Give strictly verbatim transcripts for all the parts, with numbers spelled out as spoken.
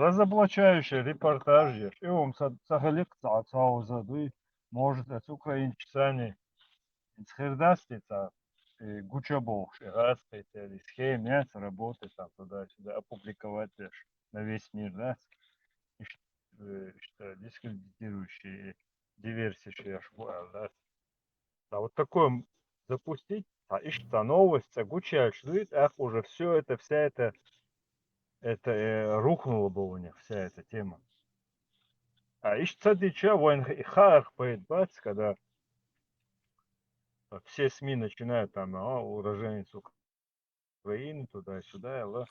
Разоблачающий репортаж еш. И ум са, са халикъ ца, ца уза дуй. Может, эц украинчсани. Инц хирдасти ца, э, гуча болхш, э, газ, эти схемы, э, с работы там туда-сюда опубликовать еш на весь мир, да? Иш-, э, что дискредитирующие, диверсия еш, да? А вот такое м-, запустить, а ишта новость, а гуча шлюет, ах, уже все это, вся это, это, э, рухнуло бы у них, вся эта тема. А ишта дича, войн и хах поет бац, когда все СМИ начинают там, а, уроженец Украины, туда-сюда, ала,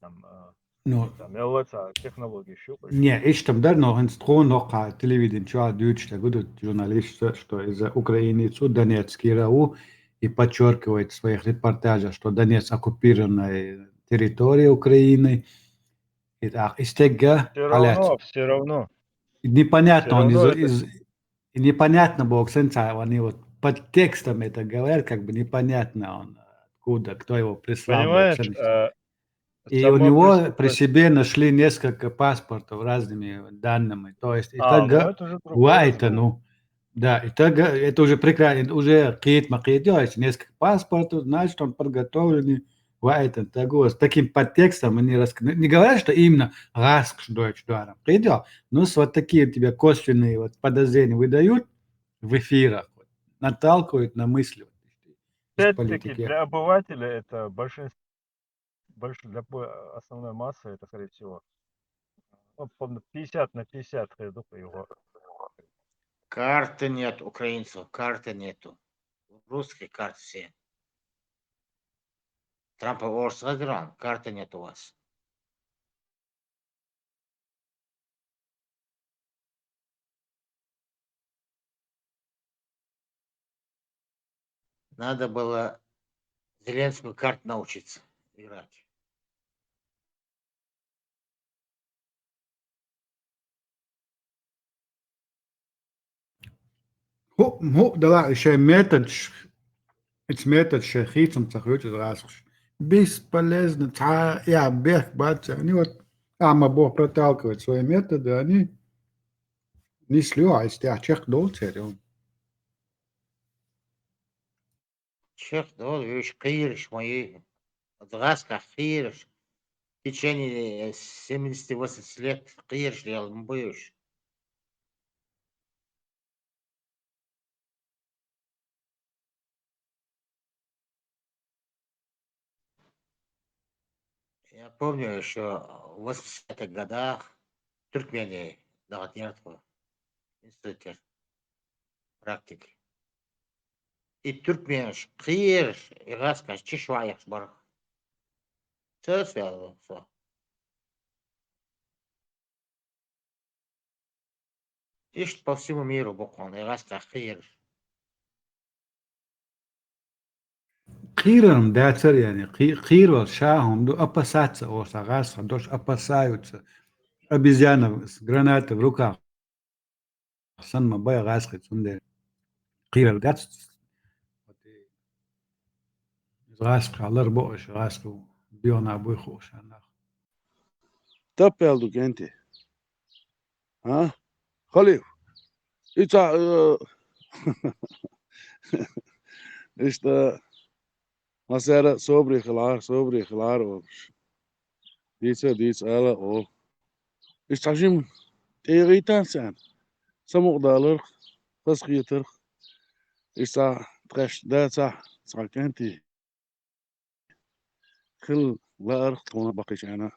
там, а, Ну, там, ала, ца, технологии щупаешь. Не, иштта дар, но хӀинца тхона хӀокху телевидени чохь дуьйцуш дерг ду, журналистца, что из-за Украины цу Донецкера у, и подчеркивает в своих репортажах, что Донецк оккупированная территория Украины. И так, и стегга Всё равно, всё равно. Непонятно, он из, из, и непонятно было, кстати, они вот под текстом это говорят, как бы непонятно он, откуда, кто его прислал, Понимаешь, э, И у него при себе нашли несколько паспортов разными данными. То есть, и А, так ну га-, это уже другой разговор. Да, и так га-, это уже прекрасно, уже кхетам, кхетам, если несколько паспортов, значит, он подготовленный, ва это так вот, с таким подтекстом они раск-, не говорят, что именно гӀазкхаш дойтуш ду хӀара. Кхетам, ну, с вот такие тебе косвенные вот подозрения выдают в эфирах, вот, наталкивают на мысли, вот, из Опять-таки, политики. Для обывателя это большинство больше для бо-, основной массы это, скорее всего, ну, по-, пятьдесят на пятьдесят хир ду-кх его. Карты нет украинцев, карты нету. Русские карты все. Трампа орца гран, карты нет у вас. Надо было Зеленского карт научиться играть. ХӀу-, хӀу-, дала шайн методаш, эца методаш шайн хийцам ца хуьйцу иза гӀазкхаша. Бесполезно, цхьа а бехк бац, они вот, а, ма боху проталкивать свои методы, они нисло, а из тӀехь чекхдолу церан. Чекхдолу, уьш кхераш ма ю. Оцу гӀазкхех кхераш. В течение семидесяти восьмидесяти лет кхераш лела ма бу уьш. Я помню ещё в восьмидесятых годах Туркмении дагатнера тхо инструктор, практик. И туркменаш кхераш, и гӀазкхаш чу шо Ӏехаш бара. Ца аьлла со. Иштта по всему миру бу кхунна, и гӀазкхех кхераш. Кхерар-м дацара, яъни, кхе-, кхерар ша хӀума ду, опасаться олуш цхьа гӀазкхи дош, опасаются. Обезьяна с гранатой в руках санна ма бай гӀазкхи, цундела кхерар дац. ГӀазкхи лар бо аша, гӀазкхи бехна буй хууш нах. Таппел ду кӀентий. А? Халиф. И ца, э, иштта, массара а собаре хилахьара, собаре хилахьара олуш. Дийца, дийца ала а олу. Иштта цхьа жима тӀе а гӀийтина царна, самукъадаларх, хазахетарх, иштта тхаьш дацахь, цхьа кӀентий. Хила лаарх тхуна баккхийчарна.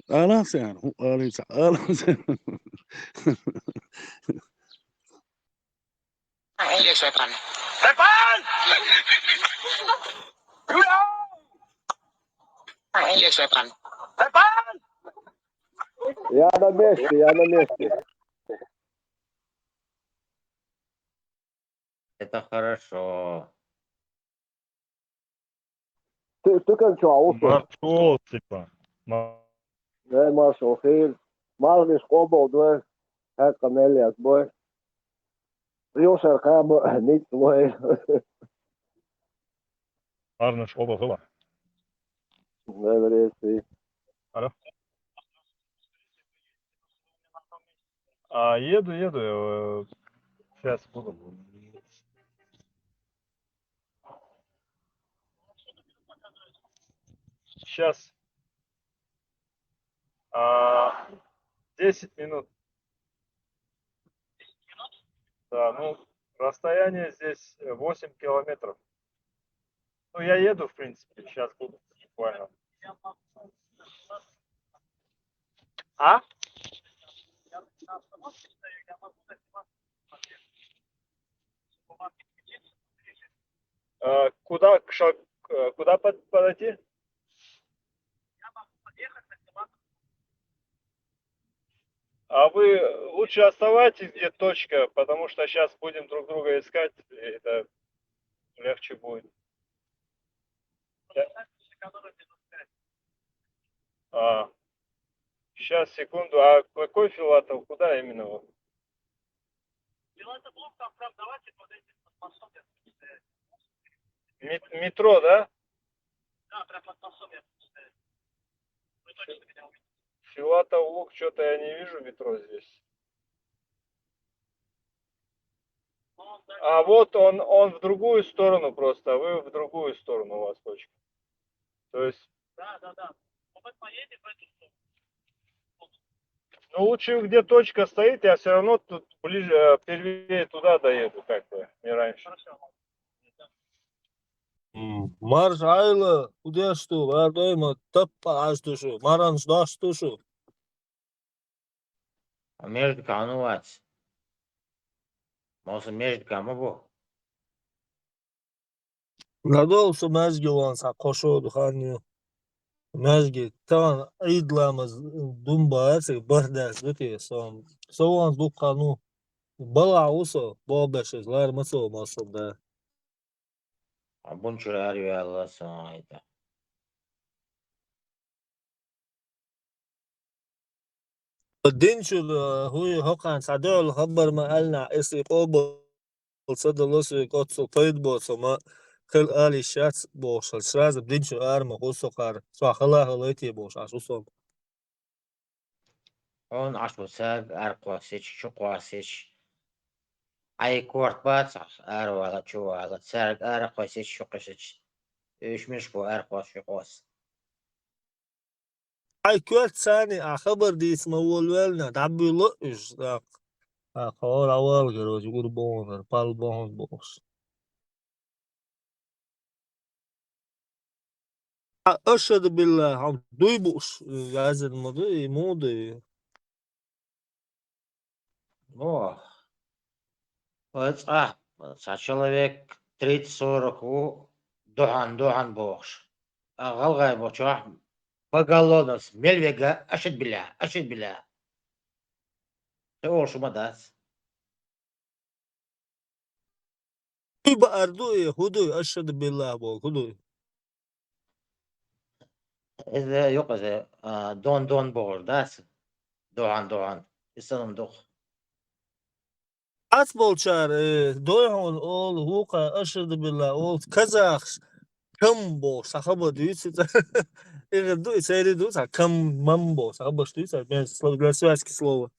Ала сан, хӀун ала ца, ала сан. Ай, я шайтан. Шайтан! Юля! Ай, я шайтан. Шайтан! Я на месте, я на месте. Это хорошо. Ту-, тукан чохь ву со. Маршо, типа. Ма- Э, маршо хир. Маршо къобал дой. ХӀаьта мел яц бой. Йошар кхаба, ниц вой. Марнаш къобал хила. Веврести. Алло. А, еду, еду. Сейчас буду. Сейчас. А, десять минут. Да, ну, расстояние здесь э, восемь километров. Ну, я еду, в принципе, сейчас буду буквально. А? Э, куда, к ша- э, куда под- подойти? А вы лучше оставайтесь, где точка, потому что сейчас будем друг друга искать, и это легче будет. Я- А, сейчас, секунду. А какой Филатов? Куда именно? Мет- метро, да? Филатов лук, что-то я не вижу метро здесь. А вот он, он в другую сторону просто, а вы в другую сторону, у вас точка. То есть... Ну, лучше, где точка стоит, я все равно тут ближе, э, первее туда доеду, как бы, не раньше. М, Марш Айла, куда что, Вардойма, таппа аж тушу, Маран ждаш тушу. А между кому вац? Моса между кому бу? Радол со мазги ван са кошо духаню. Мазги тан идламаз думба, се бардас дути сом. Со ван духану. Бала усо, бобеш из лар масо масо да. А бунчур арвяла сон айта. Динчур хуй хокан садол хабар ма ална эси кобо садолос коцу пайд боцома хел али шац бошал сразу динчур арма хусокар сва хала халайти бош аш усом. Он аш бу саг ар квасич, чу квасич. Ай корт бац, ар вала чу вала саг ар квасич, чу квасич. Эш миш бу ар квас чу квас. Ай кват сани а хабар дис ма вол велна даббило уж так. А хор авал герой гурбонар пал бон бош. А ашад билла хам дуй буш язын муду и муду. О, оцӀа са человек тридцать-сорок ву, дугьан-дугьан бохуш. А гӀалгӀай бочохь поголовно мел вега ашад билла, ашад билла. Ца олуш ма дац. Хьуй баар ду и, хӀу дуй, ашад билла боху, хӀу дуй? Иза юкъа иза, а, дон-дон бохур дац. Дугьан-дугьан. Исалам духу. Ац болчара, э, дой хьуна олу, вукха ашад билла олу, казахш, кам бохуш, сан хабар дуьйцу. Игар ду, и сайри ду, сан кам, мам бохуш, сан хабарш дуьйцу, мен сло-, для связки слова.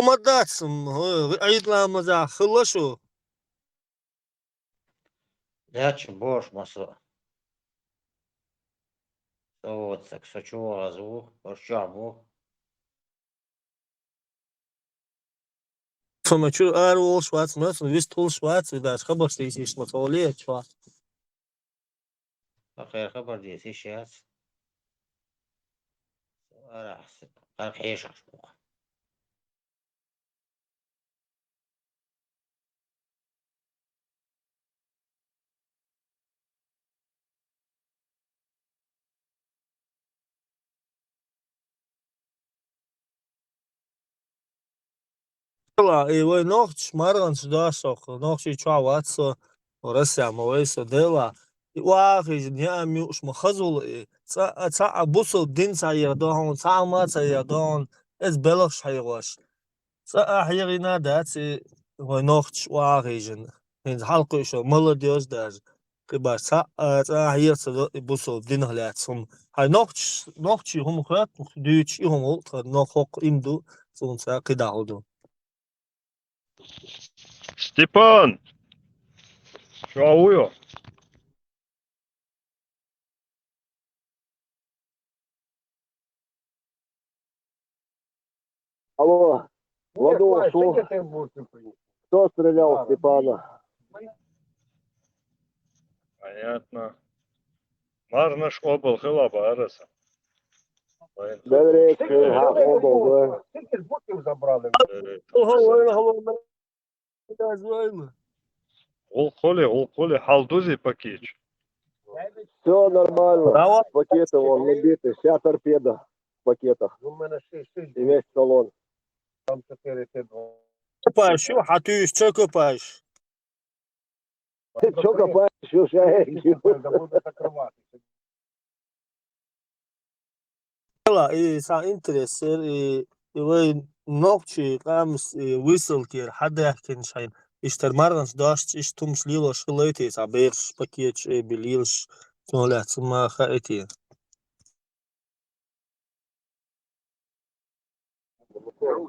Ма дац, м, хӀу, Ӏийд ламаза хила шу. Лаьтташ бохуш ма со. Со воцаг, со чу вагӀаза ву, ош чохь бу. Со ма чу ара волуш вац, ма со вист хулуш вац, и даже хабарш дийсиш ма цо ле, чохь. Сан хера хабар дийсиш яц. Арахь, кхара хьешахь бу. Дела, и вай нохчаш маргӀанаш дашох, нохчий чохь вац со, Россия ма вай со, дела, и оха хижина яа муьш ма хазула и, цкъа а, цхьа а бусал дин ца яха дохьун, цхьа а ма ца яха дохьун, эс белхаш хьехош. Цкъа а хьехийна дац и вай нохчаш оха хижина. ХӀинца хьалкхуьуш йолу молодёжь даже. Кхин баш цхьаъ а цӀа хьеца до и бусалба динах лаьцна хӀума. Хьайн нохчаш, нохчий хӀума хоьтту, дуьйцуш и хӀума гӀуллакх, нохчо хӀокху им ду, цунца кхидӀа хӀу ду. Степан! Чохь вуй хьо? Алло, Владу, шу? Кто стрелял в Степана? Понятно. Марханаш къобал хила бара аса. Вайн Добрый вечер, хьан къобал ду. Э, Ого, ой, ого, ой, ой. ГӀуллакх хуьлий, гӀуллакх хуьлий, хьал дузи пакеташ? Всё нормально. Давай. Пакеты вон набиты, вся торпеда в пакетах. И весь салон. Копаешь, ё, хьан туьйсу, чё копаешь? Чё копаешь, ё, шайги? Ла, и сан интерес сер, и, и вай нохчий къамас, и высылкера хьадаьхкина шайн. Иштта марханаш дашча, иштта хӀумаш лелош хилайта, и сан бераш пакеташ, и би лелаш, цунах лаьцна ма хаийта.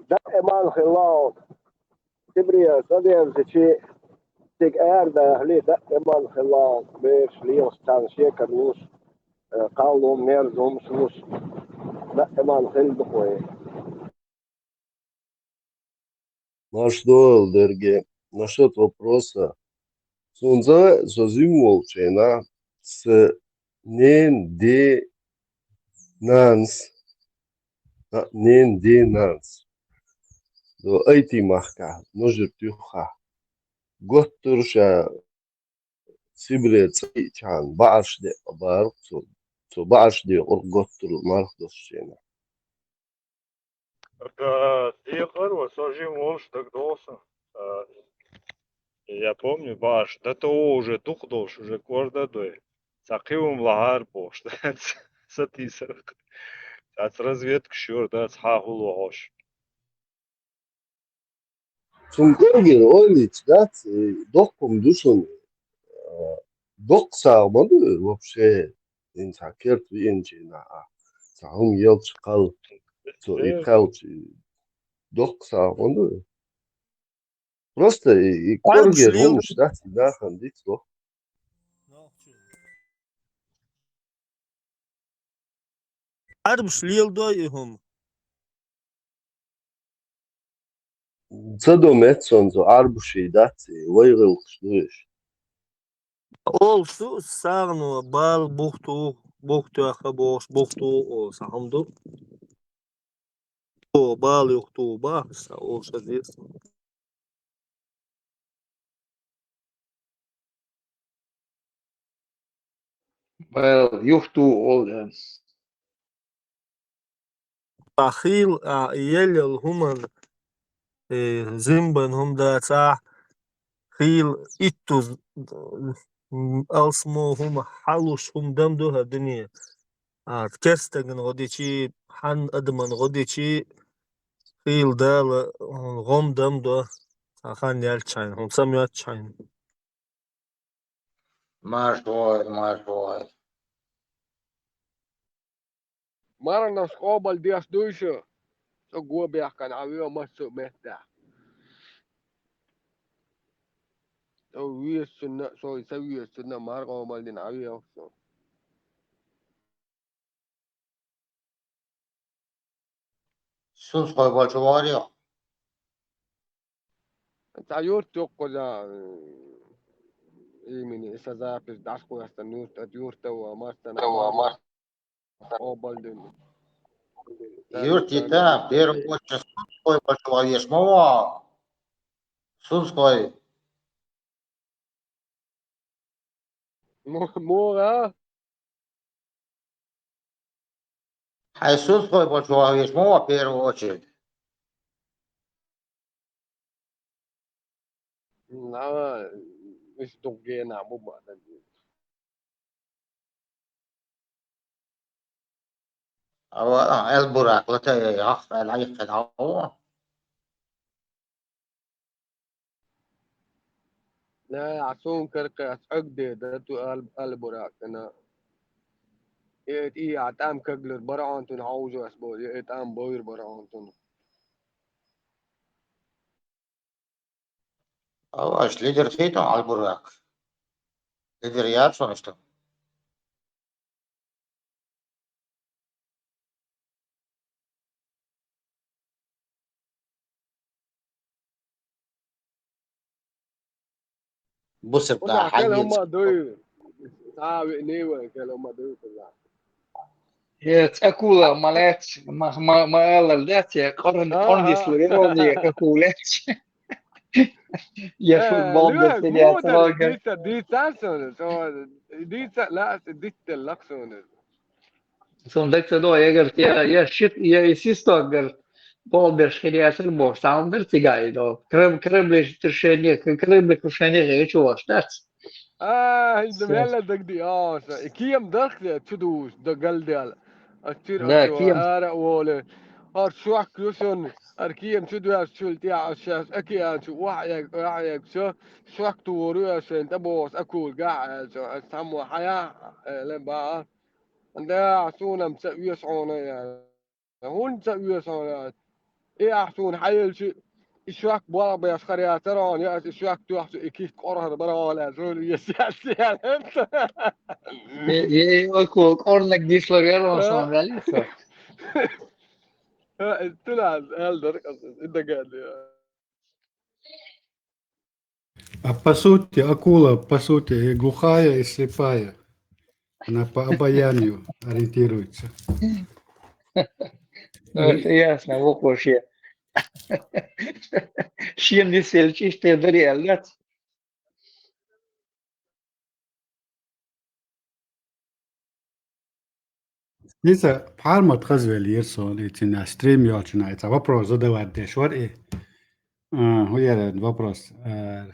Даиман хилла, Сибре ца везачи, цига арадахале, даиман хилла, бераш лелаш царна шекар луш, э, кхаллум, мерза хӀумаш луш, даиман хилла ду-кх вай. Марш догӀийла, дерриге. Насчёт вопроса. Суна ца веа, со жима волчу хенахь, сан ненан ден нанас, а, ненан ден нанас, до Айти-махкахь, Нажрат-юххехь, готтура ша Сибре цӀа йиъчхьана бӀараш деа бара-кх цо. Цо бӀараш декъура готтура марха досучу хенахь. Ага, декъара ван, со жима волуш дагадогӀу суна. А, я помню, баш до того уже дукха долуш, уже кӀорда а дой. Цхьа кхин хӀума лахьара бохуш, дац, сатийсар. Цхьацца разведкаш йора, дац, хьан хӀун лохьуш. Цунна кӀоргера ойла йича дац, и доккха хӀума ду шуна, а, доккха сагӀа ма ду и вообще, хӀинца хьан керта веанчу хенахь а, цхьа хӀума елча кхалла, цо и кхаьлча, и доккха сагӀа ма ду и. Просто и, и кӀоргера хӀуманаш дац, и нахана дицло. Ӏарбаш леладой и хӀума? Ца до меттан цо Ӏарбаший дац, и вай гӀиллакхаш ду уьш. Олуш ду сагӀано бала бухту, бухтоьхна бохуш, бухту олу схьа хӀума ду. О, бала юхту бахьа схьа олуш хезира суна. Бала юхту олу. Ткъа хийла, а, елла хӀуманна, э, зимбан хӀума дацахь, хийла иттуза, м, алсамо хӀума хьалуш хӀума дам ду хӀара дуьне. А, керстаган гӀо дичи, хьан адаман гӀо дичи, хийла Дала, м, гӀом дам до, цхьа хан яьлчхьайна, хӀума самоьттачхьайна. Марш вогӀийла, марш вогӀийла. Марханаш къобал деш дуй шу? Со го баьхкина Ӏа веа массо а меттехь. Со везачунна, со ца везачунна марха къобал дина Ӏа веа со. Сунцхой болчу вогӀарехь? Цхьа юрт ю кхуза, имени, иша запись дӀасакхоьссина юрт, ат юрта а ван, массана а къобалдина. Юрт йита, первый очередь Сунцхой болчу вогӀуш ма ву. Сунцхой. Мо-, муха? Хьайн Сунцхой болчу вогӀуш ма ву первую очередь. На, иш дукха гена бу баъдан. Ава, а, эл буракла та, э, ахф, эл айххел ава. لا، عصون كرقي أسعق دي، ده تو قلب، قلب وراك أنا. يا إيه، عتام كجلر برعون تون عوجو أسبوع، يا إيه، عتام بوير برعون تون. Аваш лидер хитон албурак. Лидер яр сонышто. Бусып да хӀаллиц. Кел хӀума дуй. Цави нива, кел хӀума дуй кулла. Е, цӀакула, малец, ма, ма, ма, ала, лец, е, къорн, къорн дислури, рони, е, какулец. Е, футбол, луэ, дерсери, мода, цалага. Дица, дица соны, со, дица, ла, дитте лаксоны. Сон декса до, эгер те, я щит, я и систо, эгер болбеш хириасыр бо, саундер тигай до. Крым, Крым лишь трешение, Крым лишь крушение, я чего, штат? А, индем хелла дагди, а, са. Кием дархле, чудус, да галдял. Ачир, да, ачо, кием. Ара, воле. Ар шуак юшон, ар кием чудуас чултя, ашас, аки анчу, вах, як, вах, як, шо. Шуак тувору, ашен, та бос, акул, га, ашо, ас там, вахая, э, лен ба. Да, сунам ца уьес оно я. Хун ца уьес оно я. И ахсун хайылчи ишвак буала бяс харя тарон я, ишвак туахсу икис корхар барала зон уьес ясян. Е, е, оку корнак дислар ярон сон галиса. Тулаз элдер, идагалия. А по сути, акула, по сути, и глухая, и слепая. Она по обонянию ориентируется. Ну, это ясно, вопрос я. Шен дисел чисто реально. Ица пхьармат хазвелира сон, и цина стрим йолчуна, ица вопрос задавать деш вар и. А, хӀу яра вопрос. А,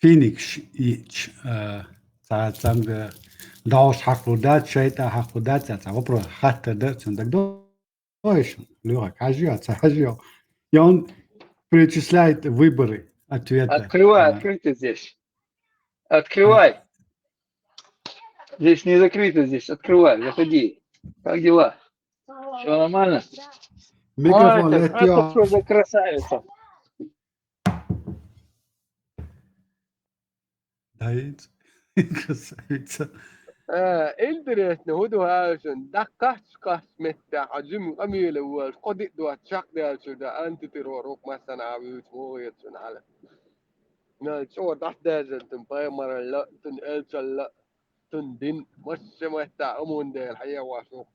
финикш ич, а, ца, цамга догӀуш хьакху дац, шайтӀа хьакху дац, ца, ца вопрос хаттар да, цун даг до. Ой, лёгак, хьажи, ца хьажи. И он перечисляет выборы ответа. Открывай, а, открыто здесь. Открывай. Здесь не закрыто, здесь. Открывай, заходи. Как дела? Всё нормально? Микрофон. Ой, это, это что за красавица? Даиц. Красавица. Э, интересно, хӀу ду хьаьжан, дӀаккхач-ккач меттехь, хьо жимма къамеле волуш, кхо-диъ доцу чекхдаьллачуьра дан антитеррор хӀокху массанхьа вуьйцу вогӀу хеташ хьала. Нан чӀогӀа дӀасадаьржина цуьнан пайхамаралла, цуьнан элчалла, цуьнан дин, массо а меттехь амун дела хьан егӀош ву.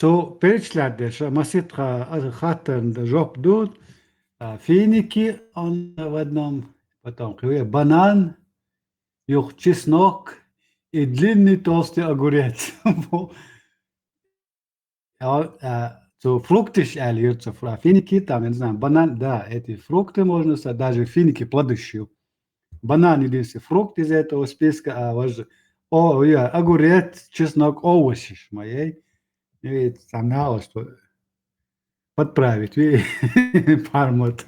Цу перечислять деш, масийтта ха-, хаттарна жоп ду, а, финики, он в одном, потом кхин ве банан, юха чеснок и длинный толстый огурец. А, а, цу фрукташ аьлла юьрца фра-, финики, там, я не знаю, банан, да, эти фрукты можно сказать, даже финики плодыши. Банан единственный фрукт из этого списка, а вот же, о, я, огурец, чеснок, овощи, ма ей. И там на что подправить, ви, пхьармат.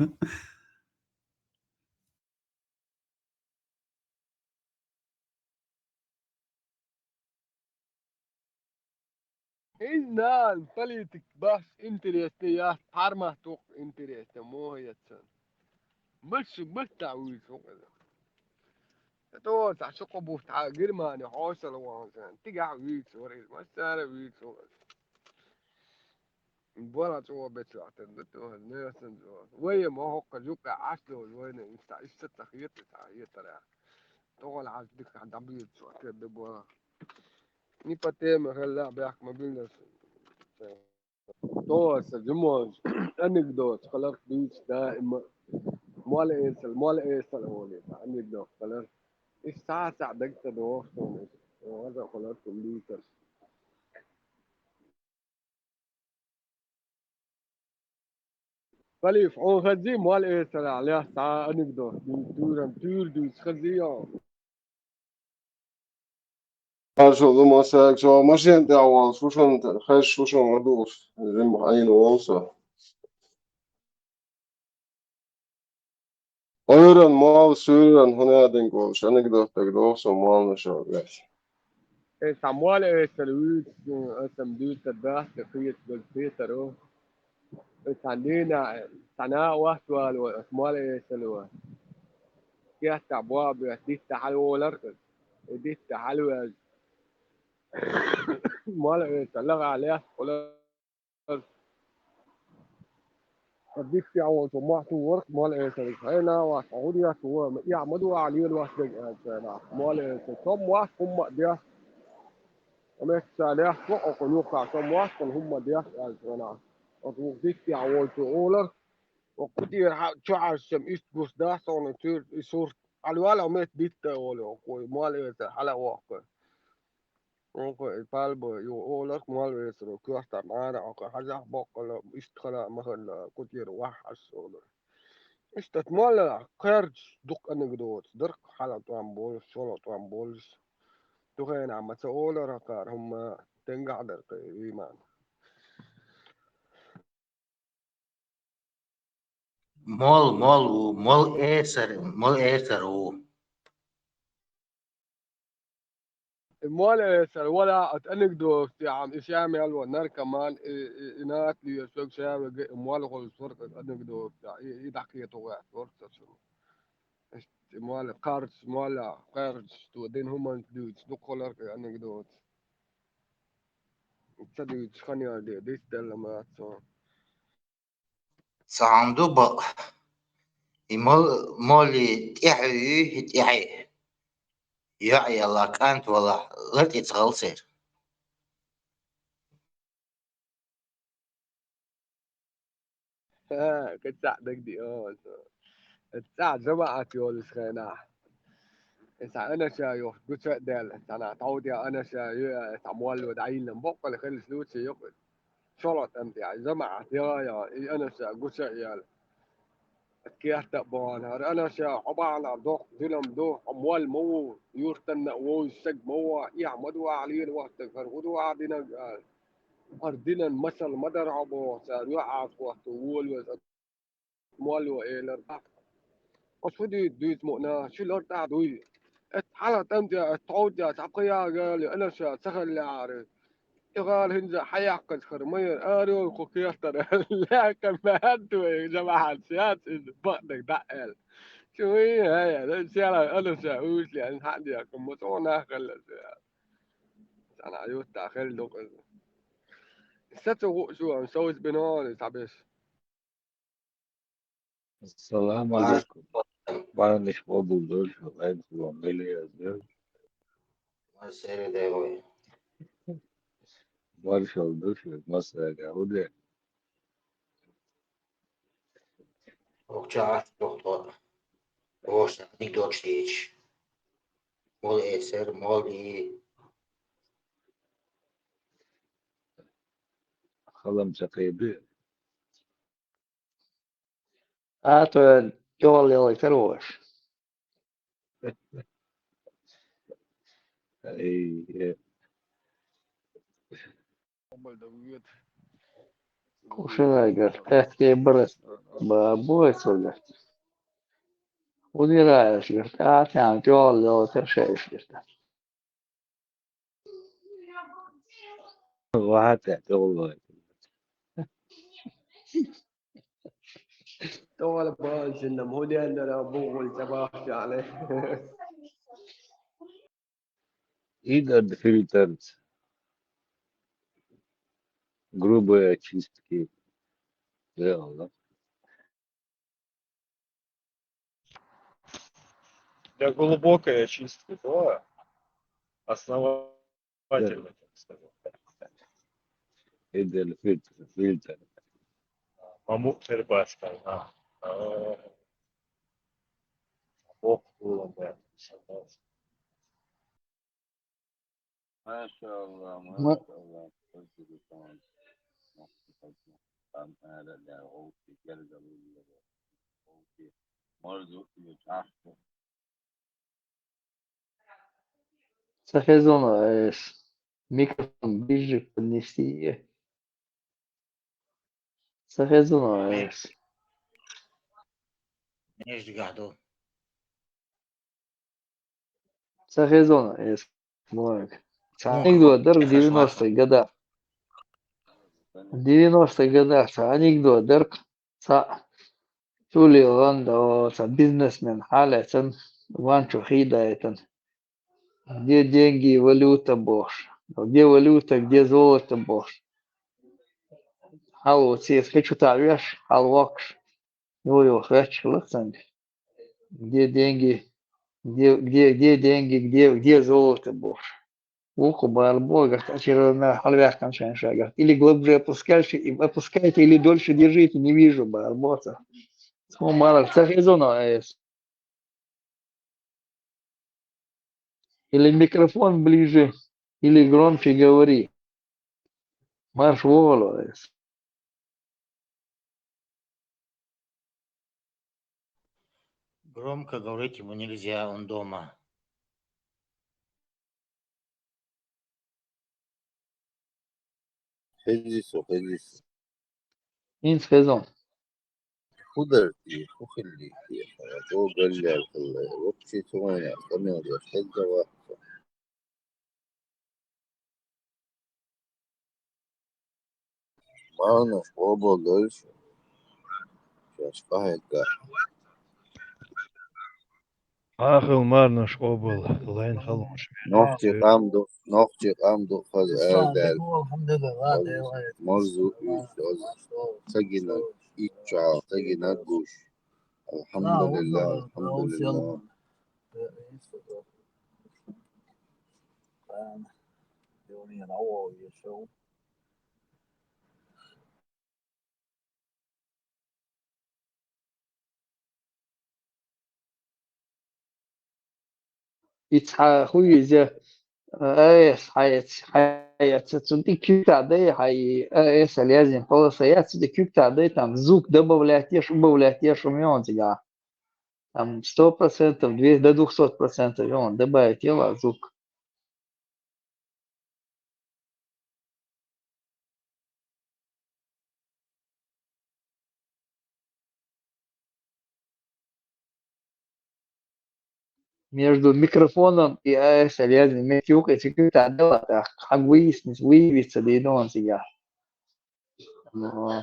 Иза нана политик баш интересный яц, пхьармат ву-кх интересный, муха яц сан. Маша баттахь вуьйцу ву-кх иза. ХӀета цхьа ши-кхо бутт хьа Германи хьошалла вахана сан, тигахь вуьйцу вара иза, массара а вуьйцу вара иза. Бала чӀогӀа бечу ахтар ду тохана, несан чӀогӀа. Вай ма хӀокху жукъа Ӏаш долу вайна, иштта, иштта ца хета, ца хетарехь. ТӀохула хьажа дика хьан дӀабоьду чохь тера ду бала. И по теме хилла бехк ма билла. ТӀохула сан жимонаш анекдот хиларх дуьйцу даима. Мол эсала, мол эсала олий, анекдот хилар. Иштта цхьа а даг ца догӀуш суна иза. Хаза хилар кху дуьйцурш. Халиф, хьуна хазий, мол эсарахь лаьцна цхьа анекдот дуьйцу, туьйран, туьйра дуьйцу хазий хьуна? Хьажа ду, масех, со машен тӀехь волуш ву шуна, хезаш ву шуна ма дугӀуш, жимма Ӏийна волу со. Ойран мал суйран хӀунадинг волуш анекдот дагадогӀу со молланашо ваьш. Э, сан мол эсар вуьйцу, э, сан дуьйцар дац, э, кхеташ даг кхетаро. Э, сан дийна, э, сан а вац вало, ас мол эсало. Кехта боабе, дитта хьалволар, э, дитта хьалваьж. Мол эсар лагӀа лаьцна хулар. Дитта волчу мохь ту ворх мол эсарг. Хьайна вац, хьо хӀун деш ву, ма эхь ма ду ахь лелавац дерг аьлла царна. Мол эсар. Со ма вац хӀумма а деш. Амма ца лаьцна окхунна юххехь, со ма вац хӀумма а деш аьлла царна. Оцу вукху дитта волчу олар, оцу кху тӀера хьа-, чохь аш сам иштта гуш дац, хьуна цуьра и сурт. Хьалавала, хьо метта дитта а волу, оцу мол эсар хьала а воккхура. Онхо и палба ю оларх мол весаро коьртахь мара, онхо хьажахь боккъала, иштта хала а ма хала, кху тӀера вахь ас олура. Иштта молла кхерчаш дукха анекдоташ, дарх хьала тӀом болуш, шолгӀа тӀом болуш. Дукхенахь ма ца олара хӀара хӀумма, тенгахь дара кхин вийман. Мол, мол ву, мол эсар, мол эсар ву. И мол эсар вала ат анекдот тӀехь, и ша мел ван наркоман, и, и, и нат лоьцург ша вега, и мол гӀулсург анекдот тӀехь, и, и дӀакхето ваьхьа ворхӀ сацур. Иштта и мол кхарч, мол кхарч, то дин хӀуманца дуьйцу, дукхаларх и анекдот. Ца дуьйцуш хан яр де, дис делла ма цо. Цхьаьна ду бакъ. И мол-, молли тӀаьхье юй, хӀи тӀаьхье. ЙоӀ ялла, кӀант валахь, лар тӀе ца гӀалсера. Ха, кхин цхьаъ дагадеа оцу. Цхьа жамаӀат йолуш хенахь. И цхьа анаша йохуш гуча а даьлла, цхьана тхьовдеа анаша ю, цхьа молло дӀайиллина боккъала хилла случай йоккхуш. ШолгӀа тӀам тӀехь жамаӀат яла а яла, и анаша гуча а яьлла. Кехта а бахана, хӀара анаша, хьо бахьанехь доккха зулам ду, хьо молла ма ву, юьртанна а вовза стаг ма ву, эхь ма ду ахь лелавац дерг, хӀара хӀун ду ахь динарг аьлла. ХӀара динан масал ма дара хьо боху, цара юьхьӀаьржа хӀотто волавеза. Молло элира: «Ас хӀун дуьйцу, дуьйцу мукъана, шу лар тӀехь дуй. Эцу хьалха тӀам тӀехь, эцу тхьовда тӀехь цхьа пхи яа гӀала ю, анаша ца хиллехьара. И гӀала хӀинца хьаяккхаза хӀара ма яра, арайойла кху кертара». Лаьхкан баьхьа вай жамаӀатца яц иза, бакъдерг дӀа а аьлла. Шу вуй, хӀай, села анаша уьйшле, хьан дехка, ма цӀогӀа нах хилла цара. Цхьана юттахь хилла ду-кх иза. Са ца хууш ву, ам совца бина хьуна цхьаберш. Ассаламу алейкум. Марниш къобал дойла, гӀайбахалон мели язда. Маршалла ду шуьга, массаьрга а хӀун де? Охча а тохто. Оша дик дочдич. Мол эсер, мол и. Халам ца кхеби. А то тӀехула ялгӀа тара ваш. Эй, э. Кушинайгар тӀехкий бара, ба-, бугӀай цуьнга. Удираеш гар тӀе а тӀехьа тӀехула ялгӀа тара шаьш гар тӀе. Вахьа тӀе тӀехула вай. ТӀехула баханчунна хӀун дендара бухула ца бахча аьлла. Идад фильтр. Грубые очистки. Реально. Для глубокой очистки, да, основательно, я бы сказал. Идеально фильтр, фильтр. Маму Эрбаска, а. А. Бог был, да, согласен. Машалла, машалла. Там, наверное, волки, герзовые, волки. Может, и чашку. Ца хезна, э, микрофон ближе поднести. Ца хезна, э. Неждигахь ду. Ца хезона эс, Марк. Ца анекдот дара девяностые года. Девяностые года ца анекдот дара. Ца чули ганда, ца бизнесмен хьалаьцан, ванчу хийдаайтан. Где деньги и валюта бохуш. Где валюта, где золото бохуш. Хьалоцийс хи чу таӀвеш, хьалвоккхуш. Йо, йо, хветташ хилла цаьнга. Где деньги, где, где, где деньги, где, где золото бохуш. Вукху бара боху, гахта очередной хьалваьккхина шайн шагахь. Или глубже опускайте, и опускайте, или дольше держите, не вижу бара боху. Цхьа марах ца хезо но эс. Или микрофон ближе, или громче говори. Марш вогӀало эс. Громко говорить ему нельзя, он дома. Хези со, хези со. ХӀинца хезон. ХӀу дара те, хӀу хилли те, хьо галлал хилла, воккхачу тӀе вайна, къамел деш хезна вац со. Марнаш къобал дойла шу. Шаьш къахьегга. Ахил марнаш къобал, лайн халонаш. Нохчий къам ду, нохчий къам ду, хаза аьлла даьлла. Марзу уьш, ца гина, ичча, ца гина гуш. Алхьамдулиллах, алхьамдулиллах. И цхьа хӀу иза, а, эс хьаэц-, хьаэца, цунна тӀе куьг таӀадай, хьай, а, эс аьлла яздина полоса яц, цунна тӀе куьг таӀадай, там звук добавлять еш, убавлять еш, хӀума йогӀун цигахь. Там сто процентов, двести, до двухсот процентов йогӀун, добавить ела звук. Между микрофоном и А С L-язни меттиг юкъе цига тӀадала тӀаккха, хьан вуййисни, вуййица дийна ван цига. Ну,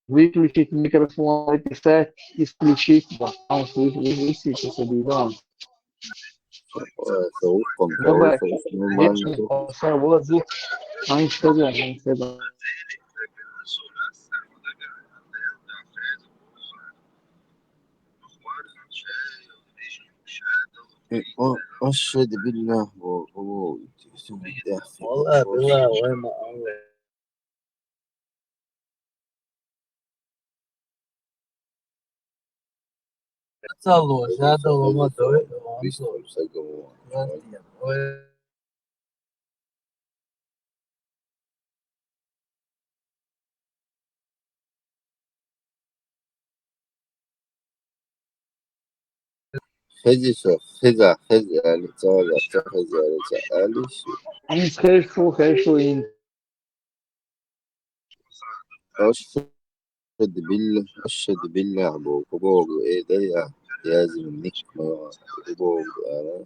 выключить микрофон, записать, исключить. Вот, там вот вы-, вы-, высветится, да. Э, со ухом, со Давай. Ухом, нормально. Всё, вот звук. Они сказали, они сказали. Э, о, أشهد بالله, бо-, бо-, бо-, والله بالله وين ما أعمل. Цало, жадало, ма дой, бистро сагало. Ой. Хези со, хеза, хези али, цала, ца хези али, ца али ши. Ам хешу, хешу ин. أشهد بالله، أشهد بالله, бо, бо, э, да я, я зимник, мо, бо, а,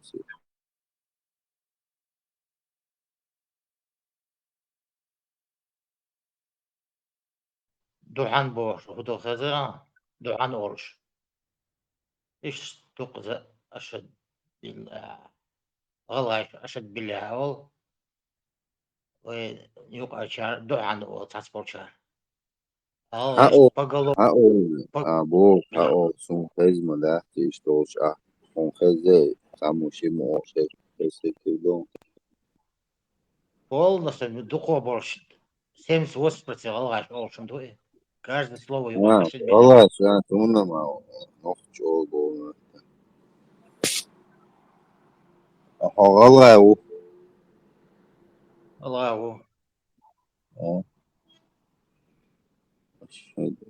Духьан бохуш, хӀу ду хеза, духьан олуш. Иштта дукхаза ашад билла-, гӀалгӀайша ашад билла олу. Вай юкъачара духьан олу цхьацболчара. Хьан ГӀалгӀайша о-, поголовно, хьан о-, пог-, а, боху, хьан да. О, суна хеза ма дац, иштта долуш а, хьуна хеза, цхьаммо шимма олуш хеза, хеза хир ду. Полностью дукхо болуш, семьдесят восемь процент гӀалгӀайша олуш ду и. Каждое слово его А, ашад билла. ГӀалгӀайша, а, суна ма нохчо боху. А хьо гӀалгӀай ву? ГӀалгӀай ву. А? Ашхаду.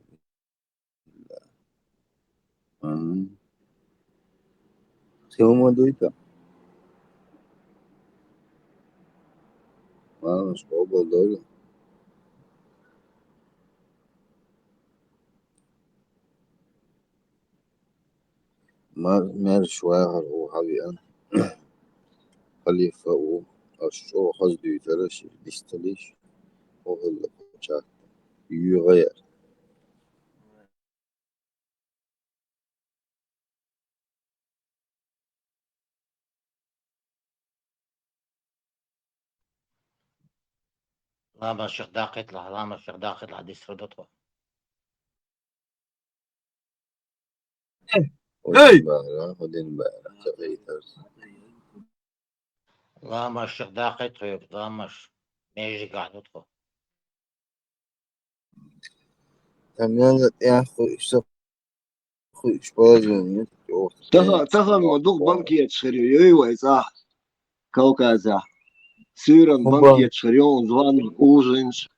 Мгм. Хила ма дуй тӀа? Ладно, школа дойла. Мар-, маьрша вахар ву хьавеана. Халифа ву. Аш чӀогӀа хаза дуьйцура ши, дисталиш. Хьо хилла паччахь. ЙоьгӀа яр. Ламаз ших даккхийталахь, ламаз ших даккхийталахь, дистар ду тхо. Эй! Ламаз ших даккхийта хьоьга, ламаз. Межигахь ду тхо. Там надо тӀехь хуьйса, хуьйса положение. Тахан, тахан ма дукха банкеташ хир ю, юй вай цӀахь, Кавказехь. Суьйранна банкеташ хир ю, зван, ужинаш.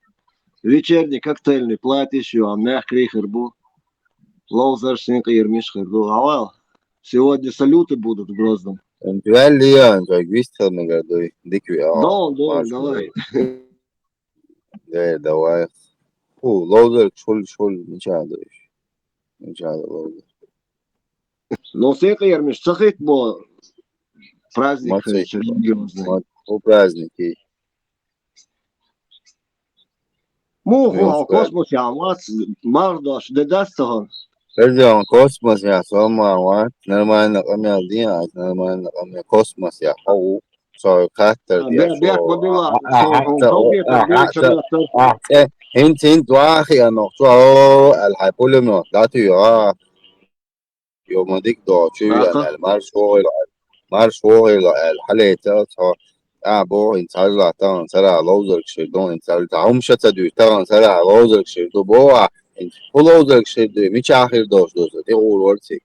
Вечерний коктейльный платьеш ю, а мягкий хир бу. Ловзарш, синкъерамаш хир ду. Хьавал. Сегодня салюты будут в Грозном. Ваьлли ян, как вистхал мегар дуй. Дик ви, а. Дон, дон, давай. Эй, давай. Фу, ловзарг шул, шул, мича дуй. Мича ловзар. Но синкъерамаш ца хитта бо праздник. Ма ца хитта. Религиозный. Ма, фу праздник и. Муха хьо космос ян вац, мардош де дац тахан. Хеза, космос ян со ма вац, нормально къамел дин, ас нормально къамел космос ян хьо ву. Со хаттар деш, бе-, бехк ма билла, а, со а, хьо а, конфетах а, дийца а, бехк. А, э, хӀинца, хӀинца вахи анох, цо, о, аьлла, хьайн пулемёт дӀатуьйху, а. Йо, ма дика догӀу, чу веана аьлла, марш вогӀийла аьлла, марш вогӀийла аьлла, хьалайца цхьа, а, боху, хӀинца хьажал, тахана сарахь ловзаргаш хир ду, хӀинца хьажал, цхьа хӀума ша ца дуьйцу, тахана сарахь ловзаргаш хир ду, боху, а, хӀинца хӀун ловзаргаш хир ду, мичахь хир долуш ду со, тӀехула вара цига.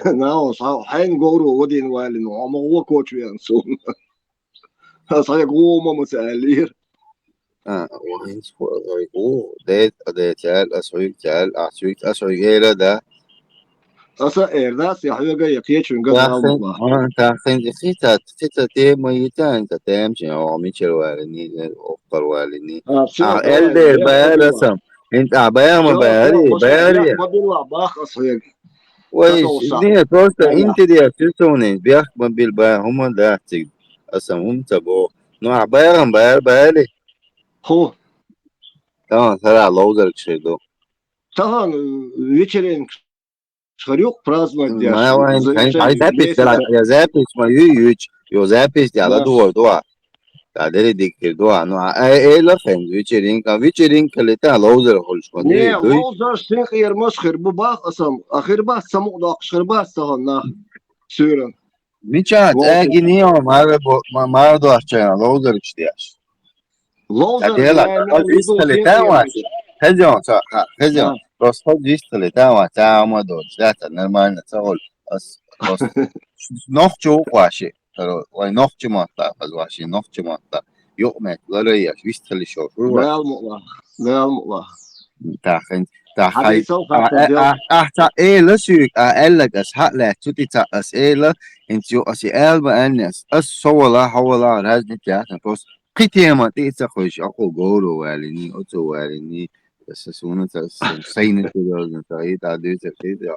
Нагахь хьайна говро вадийна валина, хьо ма гӀо кочу веана суна. Аса хьоьга гӀо ма ма ца аьллера. А, вайнца хьо, хьоьга гӀо, дайта, а, дайта аьлла, аса хьоьга ца аьлла, ахь цуьнга, аса хьоьга эр дац? Аса эр дац, я хьоьга, я кхечуьнга. Таххин, а, таххин, кхин ца, кхин ца тема йита, хӀинца тема чу, хьо мичара валиний, хӀокхара валиний. А, всё, а, давай, эл дер, я баьр ма билла. Аса. ХӀинца, а, баьр ма, всё, баьр, всё, баьр. Баьр. Баьхба билла, бах аса хьоьга. Вай, не, просто интерес ю суна, бехк ма билла, баьр, хӀума дац цига. Аса хӀума ца боху. Ну, а баьр ма, баьр, баьр. Ху. Тахана сарахь ловзаргаш хир ду. Тахана, э, вечеринка хир ю-кх праздновать деш. Ма вайн, хьайн, хьайн запись дала, я запись ма ю, юч, йо запись дала дугӀар дуа. Та дери дика хир дуа. Ну, а, э, эла хӀинца вечеринка, вечеринка ле та ловзар хуьлуш ма дуй, дуй. Не, ловзарш, синкъерамаш хир бу бах аса, а хир бац, самукъадоккхуш хир бац тахана нах суьйранна. Мичахь цӀа гина йо, мара бо-, ма-, мара дош чайна, ловзаргаш деш. Ловзар, ца дела, хаза вистхиле тан вац. Хаза, ца, ха, хаза. Просто хаза вистхиле тан вац, ца ма дош, да, ца нормально, ца гӀол. Ас, просто нохчо ву кхоши, вай нохчо мотта, хаза ваши нохчо мотта. Юкъ мет, лараяш, вистхиле шо, шу вац. Дал мула, дал мула. Тахин, тахай. Хьадисал а, хаттар а, дел. А, а, ца эла суьг, а, эллаг ас, хьа лаьт, цу тӀе ца ас эла, хӀинца ю ас и аьлла ма аьллинес. Ас со вала, хьо вала, разница яц, просто кхин тема тӀе ца хойш, акъу говро валини, оцо валини, аса суна ца, сан сайна серьёзно, ца и та дуьйцар хиза.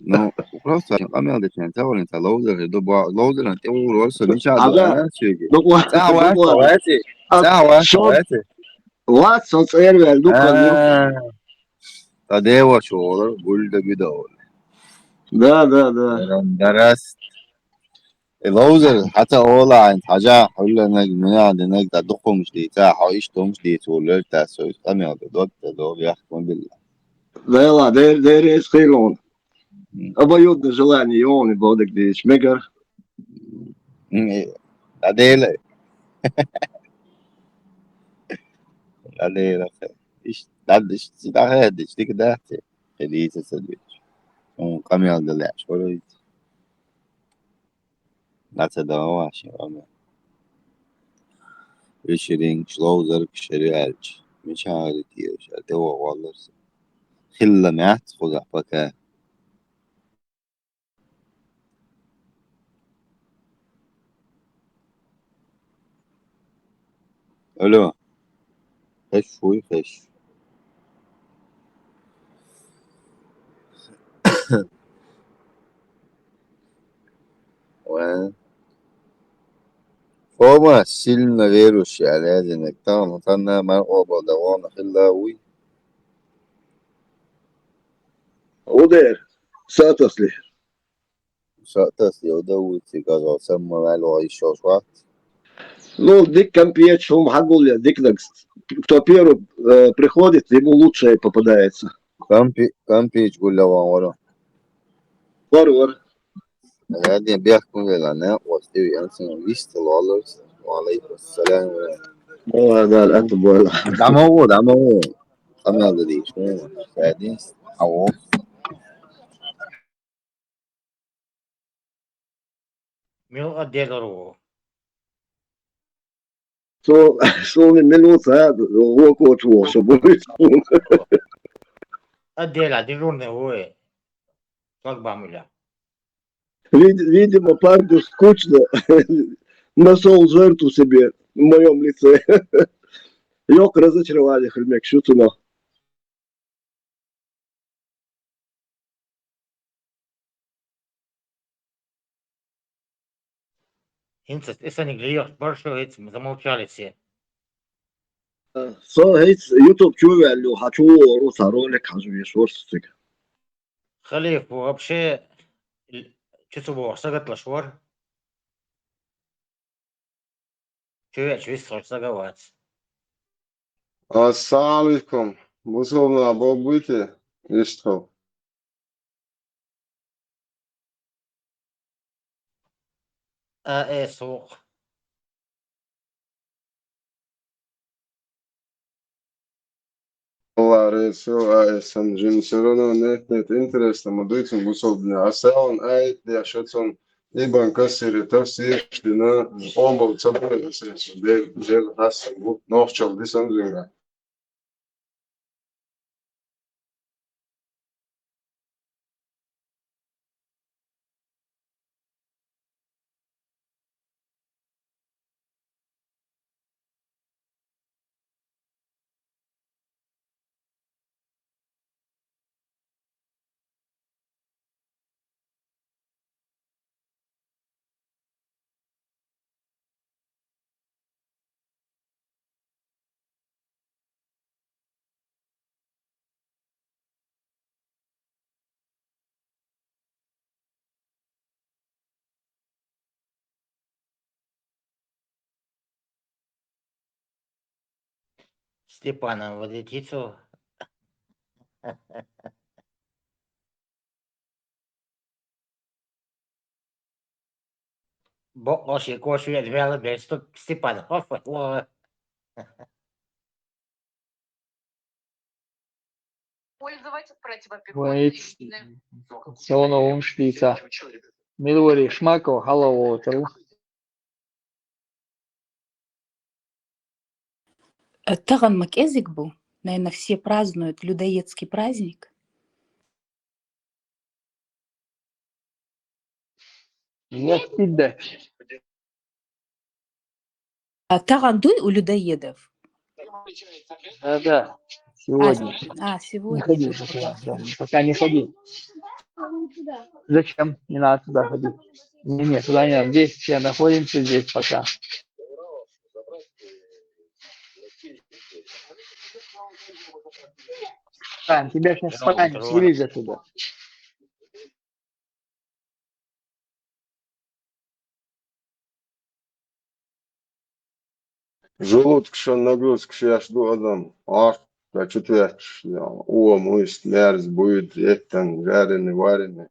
Ну, просто къамел дечен ца валин ца ловзар хир ду, ба-, ловзаран тӀе вур вар со, мича а, да, ца вац, ца вац, ца вац. Вац, со цӀервел ду, а, кханна. Та деваш волар, гулда гуьда волар. Да, да, да. Дарас. Э, ловзар, хьаца ола, хьайн хьажа, хьулланаг, мина, динаг, та дукхумш дийца, хьо иш тумш дийца, вуллер, та со къамел ду, дог, та дог, яхк ма билла. Дела, дер, дер, эс хилон. Обоюдное желание, он и бодек дийш, мегар. М, э, а дела. А дела. Иш, дад, иш, дагадиш, дик дати. Хилийца ца дуьйцу. Он къамел далеш, валуйт. Нацадава ваши къамел. Вечеринка, ловзарг, шери аьлча. Мича гӀари тӀера, ша, де вогӀу валларса. Хилла маьц, кхузахь пока. Алло. Хеш вуй, хеш. Ва. Фома сильно верующий, аьлла яздинарг. Тахан, тахан мара къобалда вахана хилла вуй. Удер, сатасли. Сатасли, удер вуй, цига зал самма ваьлла ваьлла йиш йолуш вац. Ну, дика кампеташ хӀума хьагулъя, диканаг. Кто первый, э, приходит, ему лучшее попадается. Кампи-, кампеташ гулъя ван вара. Вара, вара. Гьадин бехк ма велла, некъ вац тӀе виъна, цунна вист лолларца. Ва алейкум ассалам. Ва да, алхьамдулиллах. ДӀа ма гӀо, дӀа ма гӀо. Къамел дан дийша, гӀо. Гьадин, гӀо. Мила делар ву? Со, со минута, гӀо кочу ву, со буьйцу. Отдельно дежурный ву. Шлагбаум ила. Вид-, видимо, парню скучно. Нашёл жертву себе в моём лице. Йоккха разочарование хир мегаш ю цунах. ХӀинца тӀе саниг лехаш баршо, хӀинца замолчали се. Со хӀинца YouTube чу ваьлла ю, хьан чу вогӀур ву, цхьа ролик хьажа везаш вара со цига. Халиф, вообще, чу ца вогӀуш сагатлаш вара. Чу веача вистхуьлуш сага вац. Ассаламу алейкум. Бусулба нах бо буй те? Иштта. А эс вукх. Алла реза хила, а эс сан жин, всё равно нет, нет, интересно ма дуй цунна бусулба динехь. Ас салон аят деш, оцунна Ибн Касире тафсираш дина, къомбал ца буьйлу ас эс, дер, дер хассан бу, нохчалла ди сан жинга. Степанов, вот эти цо. Бокъо шен кош веана ваьлла беш, Степан, хоффа, ло. Вай, со вуно вумаш дийца. Мила варий, Шмаков, хьалавойтар ву. Э, тахана ма кӀезиг бу, наверное, все празднуют людоедский праздник. Нет, иде. А тахана дуй у людоедов? Да, да. Сегодня. А, а, сегодня. Не ходи пока, да, пока не ходи. Зачем? Не надо туда ходить. Не, не, туда не надо. Здесь все находимся, здесь пока. Тань, тебя сейчас Иван Петрович. Вылезет туда. Желудкашан нагрузкаш еш ду адам. Ахь, ша чу тетташ, я, ома вуйст, мерза буйда, еттан, жареный, вареный.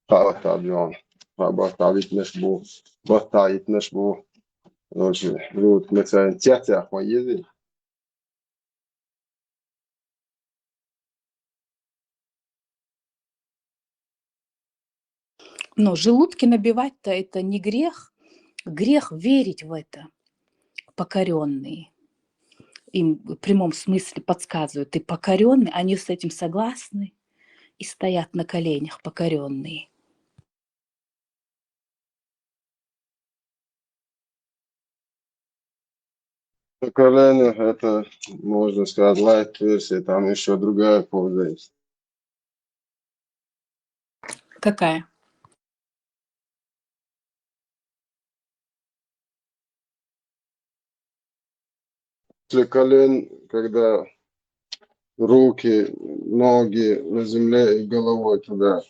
Кхаа баттахь бу, кхаа баттахь витнаш бу, баттахь йитнаш бу. Короче, желудок меца цецех ма езий. Но желудки набивать-то это не грех. Грех верить в это. Покорённые. Им в прямом смысле подсказывают. Ты покорённый, они с этим согласны и стоят на коленях, покорённые. Поколение, это, можно сказать, лайт версия, там ещё другая поза есть. Какая? После колен, когда руки, ноги на земле и головой туда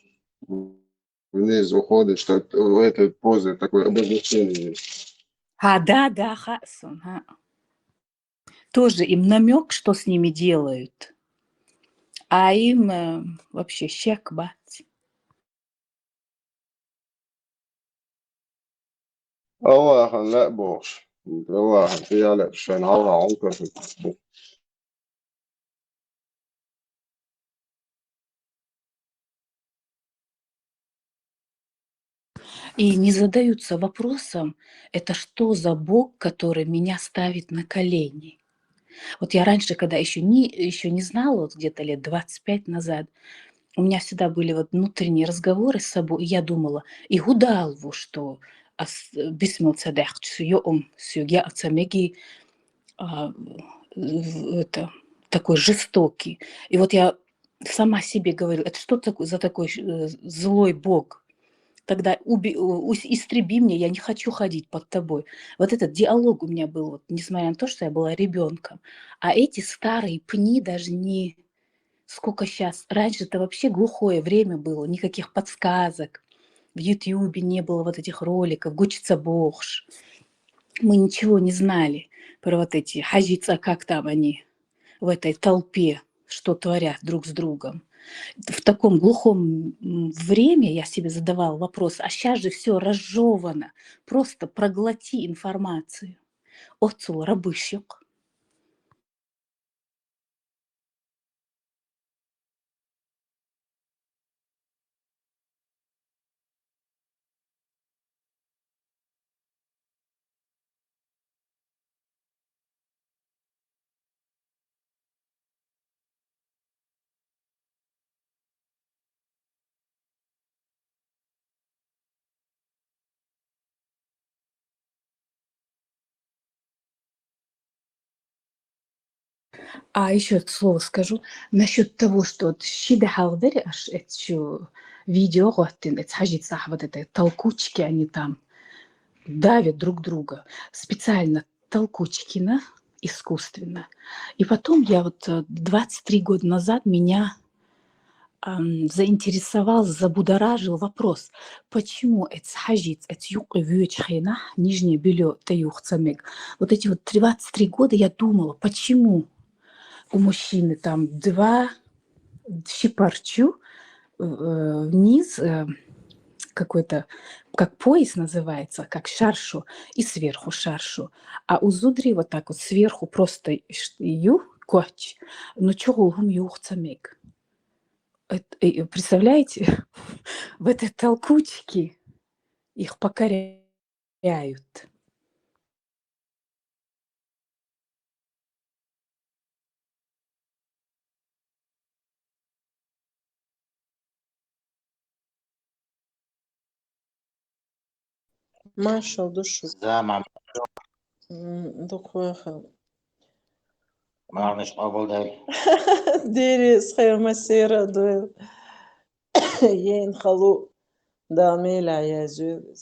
вниз уходишь, что в этой позе такое обозначение есть. А, да, да, хасун, ха. Тоже им намек, что с ними делают. А им э, вообще щек бать. Аллахьан лаьа бохуш. Аллахьан тӀе яьлла шайн гӀалгӀа гӀуллакх. И не задаются вопросом, это что за Бог, который меня ставит на колени? Вот я раньше, когда еще не, еще не знала, вот где-то лет двадцать пять назад, у меня всегда были вот внутренние разговоры с собой, и я думала, и гудалву, что ас бисмил ца дахчу, йоум сюгя ца меги, а, в- это, такой жестокий. И вот я сама себе говорила, это что такое за такой э, злой Бог? Тогда уби, у- ус- истреби меня, я не хочу ходить под тобой. Вот этот диалог у меня был, вот, несмотря на то, что я была ребенком. А эти старые пни даже не... Сколько сейчас? Раньше это вообще глухое время было, никаких подсказок. В Ютьюбе не было вот этих роликов, гучица бохш. Мы ничего не знали про вот эти хажица, как там они в этой толпе, что творят друг с другом. В таком глухом м, время я себе задавала вопрос, а сейчас же все разжевано, просто проглоти информацию. Оцул рабыщик. А еще слово скажу насчет того, что вот щида халдери аш эцю видео гуаттин эц хажи цах вот это толкучки, они там давят друг друга. Специально толкучки на искусственно. И потом я вот э, двадцать три года назад меня ам, заинтересовал, забудоражил вопрос, почему эц хажиц, эц юкъы вёч хена, нижнее белье таюх цамег. Вот эти вот двадцать три года я думала, почему у мужчины там два щипарчу, э, вниз э, какой-то, как пояс называется, как шаршу, и сверху шаршу. А у зудри вот так вот сверху просто ш- ю, коч, ну чё гулгум юх цамег. Эт- э, Представляете, в этой толкучке их покоряют. Машал душу. Заман. Дукхваха. Марниш къабулдай. Дери схема сера дуэл. Ен халу. Да, меля я зюэл.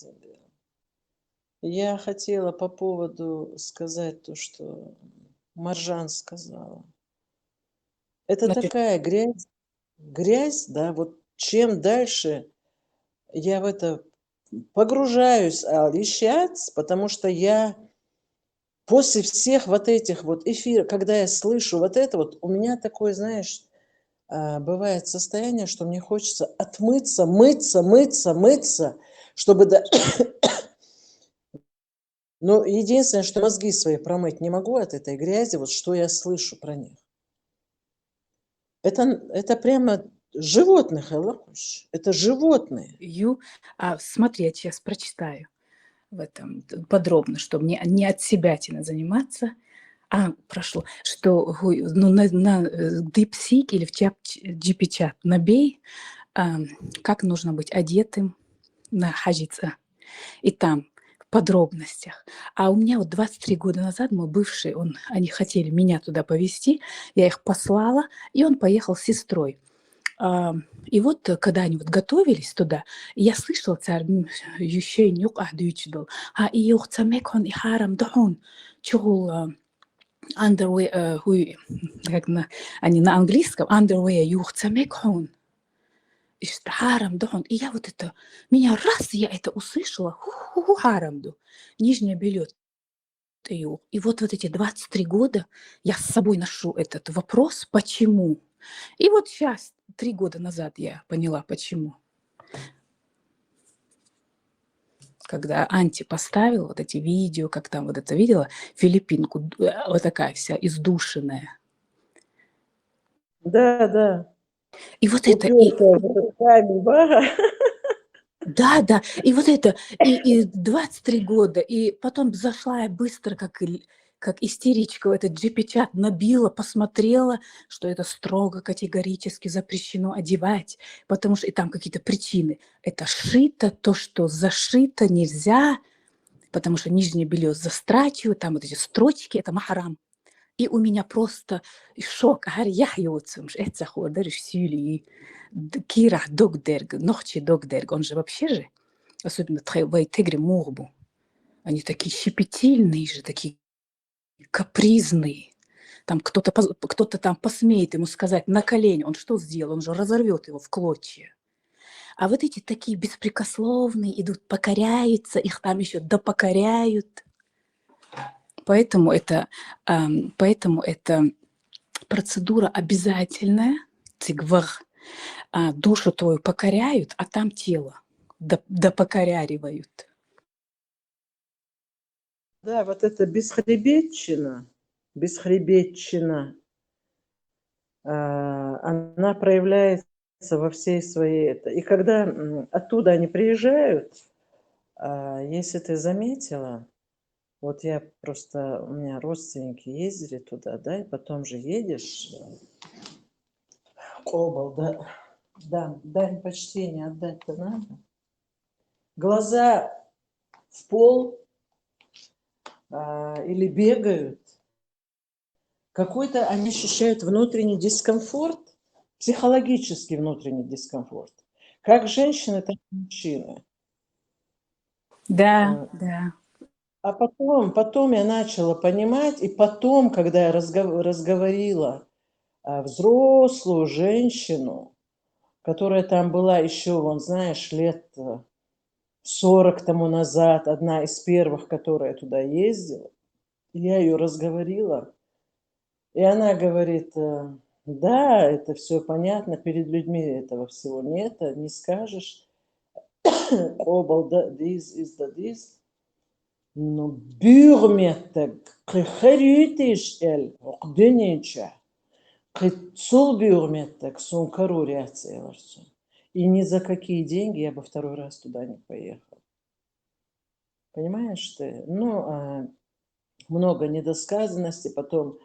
Я хотела по поводу сказать то, что Маржан сказала. Это Значит, такая грязь, грязь, да, вот чем дальше я в это погружаюсь, а, ещё, потому что я после всех вот этих вот эфиров, когда я слышу вот это вот, у меня такое, знаешь, а, бывает состояние, что мне хочется отмыться, мыться, мыться, мыться, чтобы да... Но единственное, что мозги свои промыть не могу от этой грязи, вот что я слышу про них. Это, это прямо животных, Эллахуш. Это животные. Ю, а смотри, я сейчас прочитаю в этом подробно, чтобы не, не от себя тяна заниматься. А, прошло, что гу- ну, на, на э, DeepSeek или в чат G P чат набей, а, как нужно быть одетым на хажица. И там в подробностях. А у меня вот двадцать три года назад мой бывший, он, они хотели меня туда повезти, я их послала, и он поехал с сестрой. А, и вот, э, когда они вот готовились туда, я слышала, цар, м, ещё и нюк ахдючдал. А, и юх цамек хун, и харам да хун. Чугул, а, underwear, э, хуй, как на, они на английском, underwear юх цамек хун. И что, харам да хун. И я вот это, меня раз, я это услышала, ху-ху-ху, харам ду. Нижнее белье. И вот, вот эти двадцать три года я с собой ношу этот вопрос, почему. И вот сейчас, три года назад я поняла, почему. Когда Анти поставила вот эти видео, как там вот это видела, филиппинку, э, вот такая вся издушенная. Да, да. И вот это, и, Упёртая вот этот камень, ба. Да, да, и вот это, и, и двадцать три года, и потом зашла я быстро, как, и- как истеричка, в этот джипи-чат набила, посмотрела, что это строго, категорически запрещено одевать, потому что и там какие-то причины. Это шито, то, что зашито, нельзя, потому что нижнее белье застрачивают, там вот эти строчки, это махарам. И у меня просто шок, гьар яхь йоцумш, эццахур дариш сюли, д- кира догдерг, нохчи догдерг, он же вообще же, особенно тхай вай тегри мугъбу. Они такие щепетильные же, такие капризные. Там кто-то, поз- кто-то там посмеет ему сказать на колени, он что сделал? Он же разорвет его в клочья. А вот эти такие беспрекословные идут, покоряются, их там еще допокоряют. Поэтому это, ам, поэтому это процедура обязательная. Цигвах, а, душу твою покоряют, а там тело доп- допокоряривают. Да, вот эта бесхребетчина, бесхребетчина, а, она проявляется во всей своей это. И когда м, оттуда они приезжают, а, если ты заметила, вот я просто, у меня родственники ездили туда, да, и потом же едешь, э, Кобал, да, да, дань почтения отдать-то надо. Глаза в пол а, или бегают, какой-то они ощущают внутренний дискомфорт, психологический внутренний дискомфорт. Как женщины, так и мужчины. Да, А, да. А потом, потом я начала понимать, и потом, когда я разгов- разговорила а, взрослую женщину, которая там была еще, вон, знаешь, лет э, сорок тому назад, одна из первых, которая туда ездила, я ее разговорила, и она говорит, э, да, это все понятно, перед людьми этого всего нет, не скажешь. Кобал да диз, из да диз. Ну, бюгъ меттаг, кхы херютиш эл, укъ дунен чу. Кхы цул бюгъ меттаг, сун карур яц, элар цун. И ни за какие деньги я бы второй раз туда не поехала. Понимаешь ты? Ну, а, много недосказанности, потом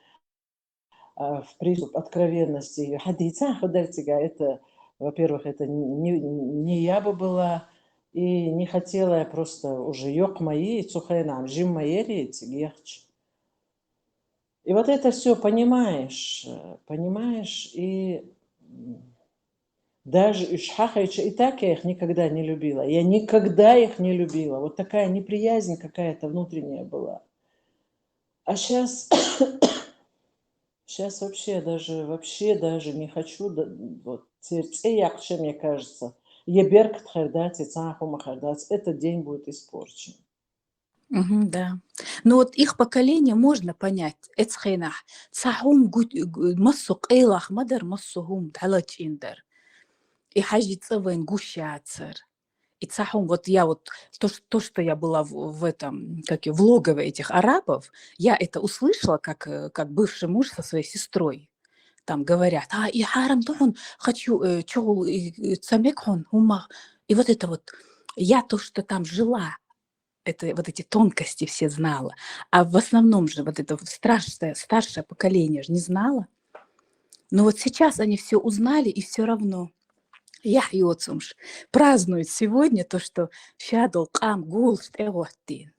а, в приступ откровенности её. Хадица Худальцига, это, во-первых, это не, не я бы была, и не хотела я просто уже ёкъ майи, цу хенам жим майери цигехч. И вот это все понимаешь, э, понимаешь, и м, даже уж хахайча, и так я их никогда не любила. Я никогда их не любила. Вот такая неприязнь какая-то внутренняя была. А сейчас, сейчас вообще даже, вообще даже не хочу, да, вот, церцеякча, мне кажется. Еберк тхердац, и цахума хердац, этот день будет испорчен. Мгм, да. Ну вот их поколение можно понять. Эцхенах, цахум гу-, гу-, массу кьелах мадар, массу хум далачиндар. И хажи цавен гушацар. И цахум, вот я вот, то, ш- то, что я была в, в этом, как и в логове этих арабов, я это услышала, как, э, как бывший муж со своей сестрой. Там говорят, а, и харам тон, хочу, э, чул, и, и цамек хун, хумах. И вот это вот, я то, что там жила, это вот эти тонкости все знала. А в основном же вот это вот старшее, старшее поколение же не знала. Но вот сейчас они все узнали, и все равно яхь йоцумш празднуют сегодня то, что шадал кьам гулш тӀегъоттин.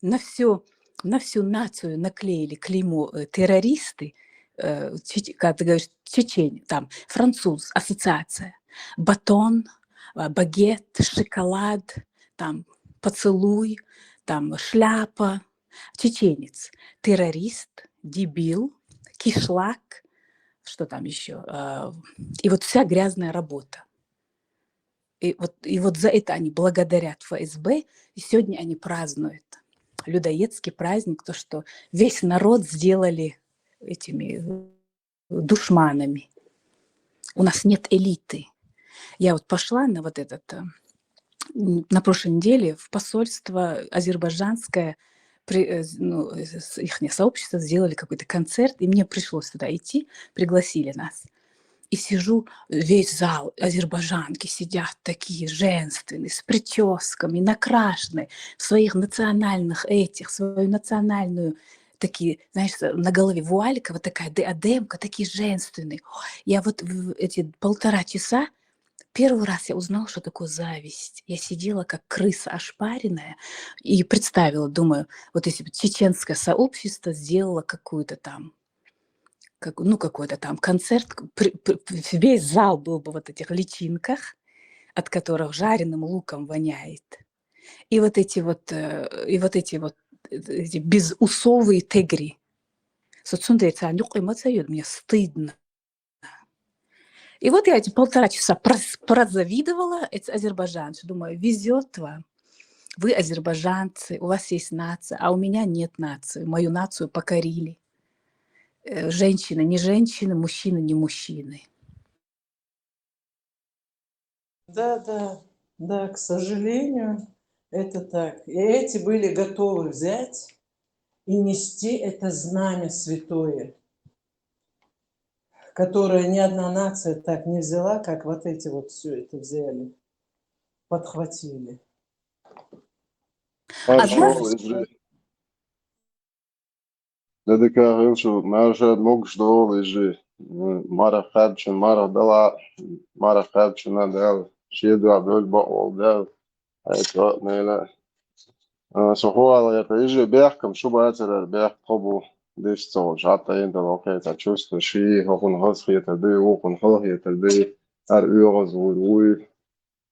На всю, на всю нацию наклеили клеймо, э, террористы. э, чеч-, как ты говоришь, чечен, там, француз, ассоциация, батон, а, багет, шоколад, там, поцелуй, там, шляпа, чеченец, террорист, дебил, кишлак, что там еще, а, и вот вся грязная работа. И вот, и вот за это они благодарят Ф С Б, и сегодня они празднуют людоедский праздник, то, что весь народ сделали этими душманами. У нас нет элиты. Я вот пошла на вот этот, э, м, на прошлой неделе в посольство азербайджанское, при-, э, з-, ну, э, с-, ихнее сообщество сделали какой-то концерт, и мне пришлось туда идти, пригласили нас. И сижу, весь зал, азербайджанки сидят такие женственные, с прическами, накрашенные, в своих национальных этих, свою национальную, такие, знаешь, с-, на голове вуалька, вот такая диадемка, такие женственные. Я вот в эти полтора часа первый раз я узнала, что такое зависть. Я сидела как крыса ошпаренная и представила, думаю, вот если бы чеченское сообщество сделало какую-то там, как, ну, какой-то там концерт, к-, при-, при-, при-, весь зал был бы в вот этих личинках, от которых жареным луком воняет. И вот эти вот, э, и вот эти вот, э, эти безусовые тегри. Соцун децан юкъ эмоция, мне стыдно. И вот я эти полтора часа прос-, прозавидовала эти азербайджанцы. Думаю, везет вам. Вы азербайджанцы, у вас есть нация, а у меня нет нации. Мою нацию покорили. Э, женщины не женщины, мужчины не мужчины. Да, да, да, к сожалению, это так. И эти были готовы взять и нести это знамя святое, которое ни одна нация так не взяла, как вот эти вот все это взяли, подхватили. А знаешь, Дедиках ил шу маьрша могуш долу иза, марах кхаьбча, марах дала, марах кхаьбча надо, шен дуьхьа бевлла бакъволу Дала. Хьайца мела. А, со хӀун ала гӀерта, иза бехкам шу бацара, бехк тхо бу, диш ца волуш, хьатта ен дала окхеца чувство ши, хӀокхунна хазахетар дуй, вукхунна халахетар дуй, хӀара оьгӀаз вуй, вуй.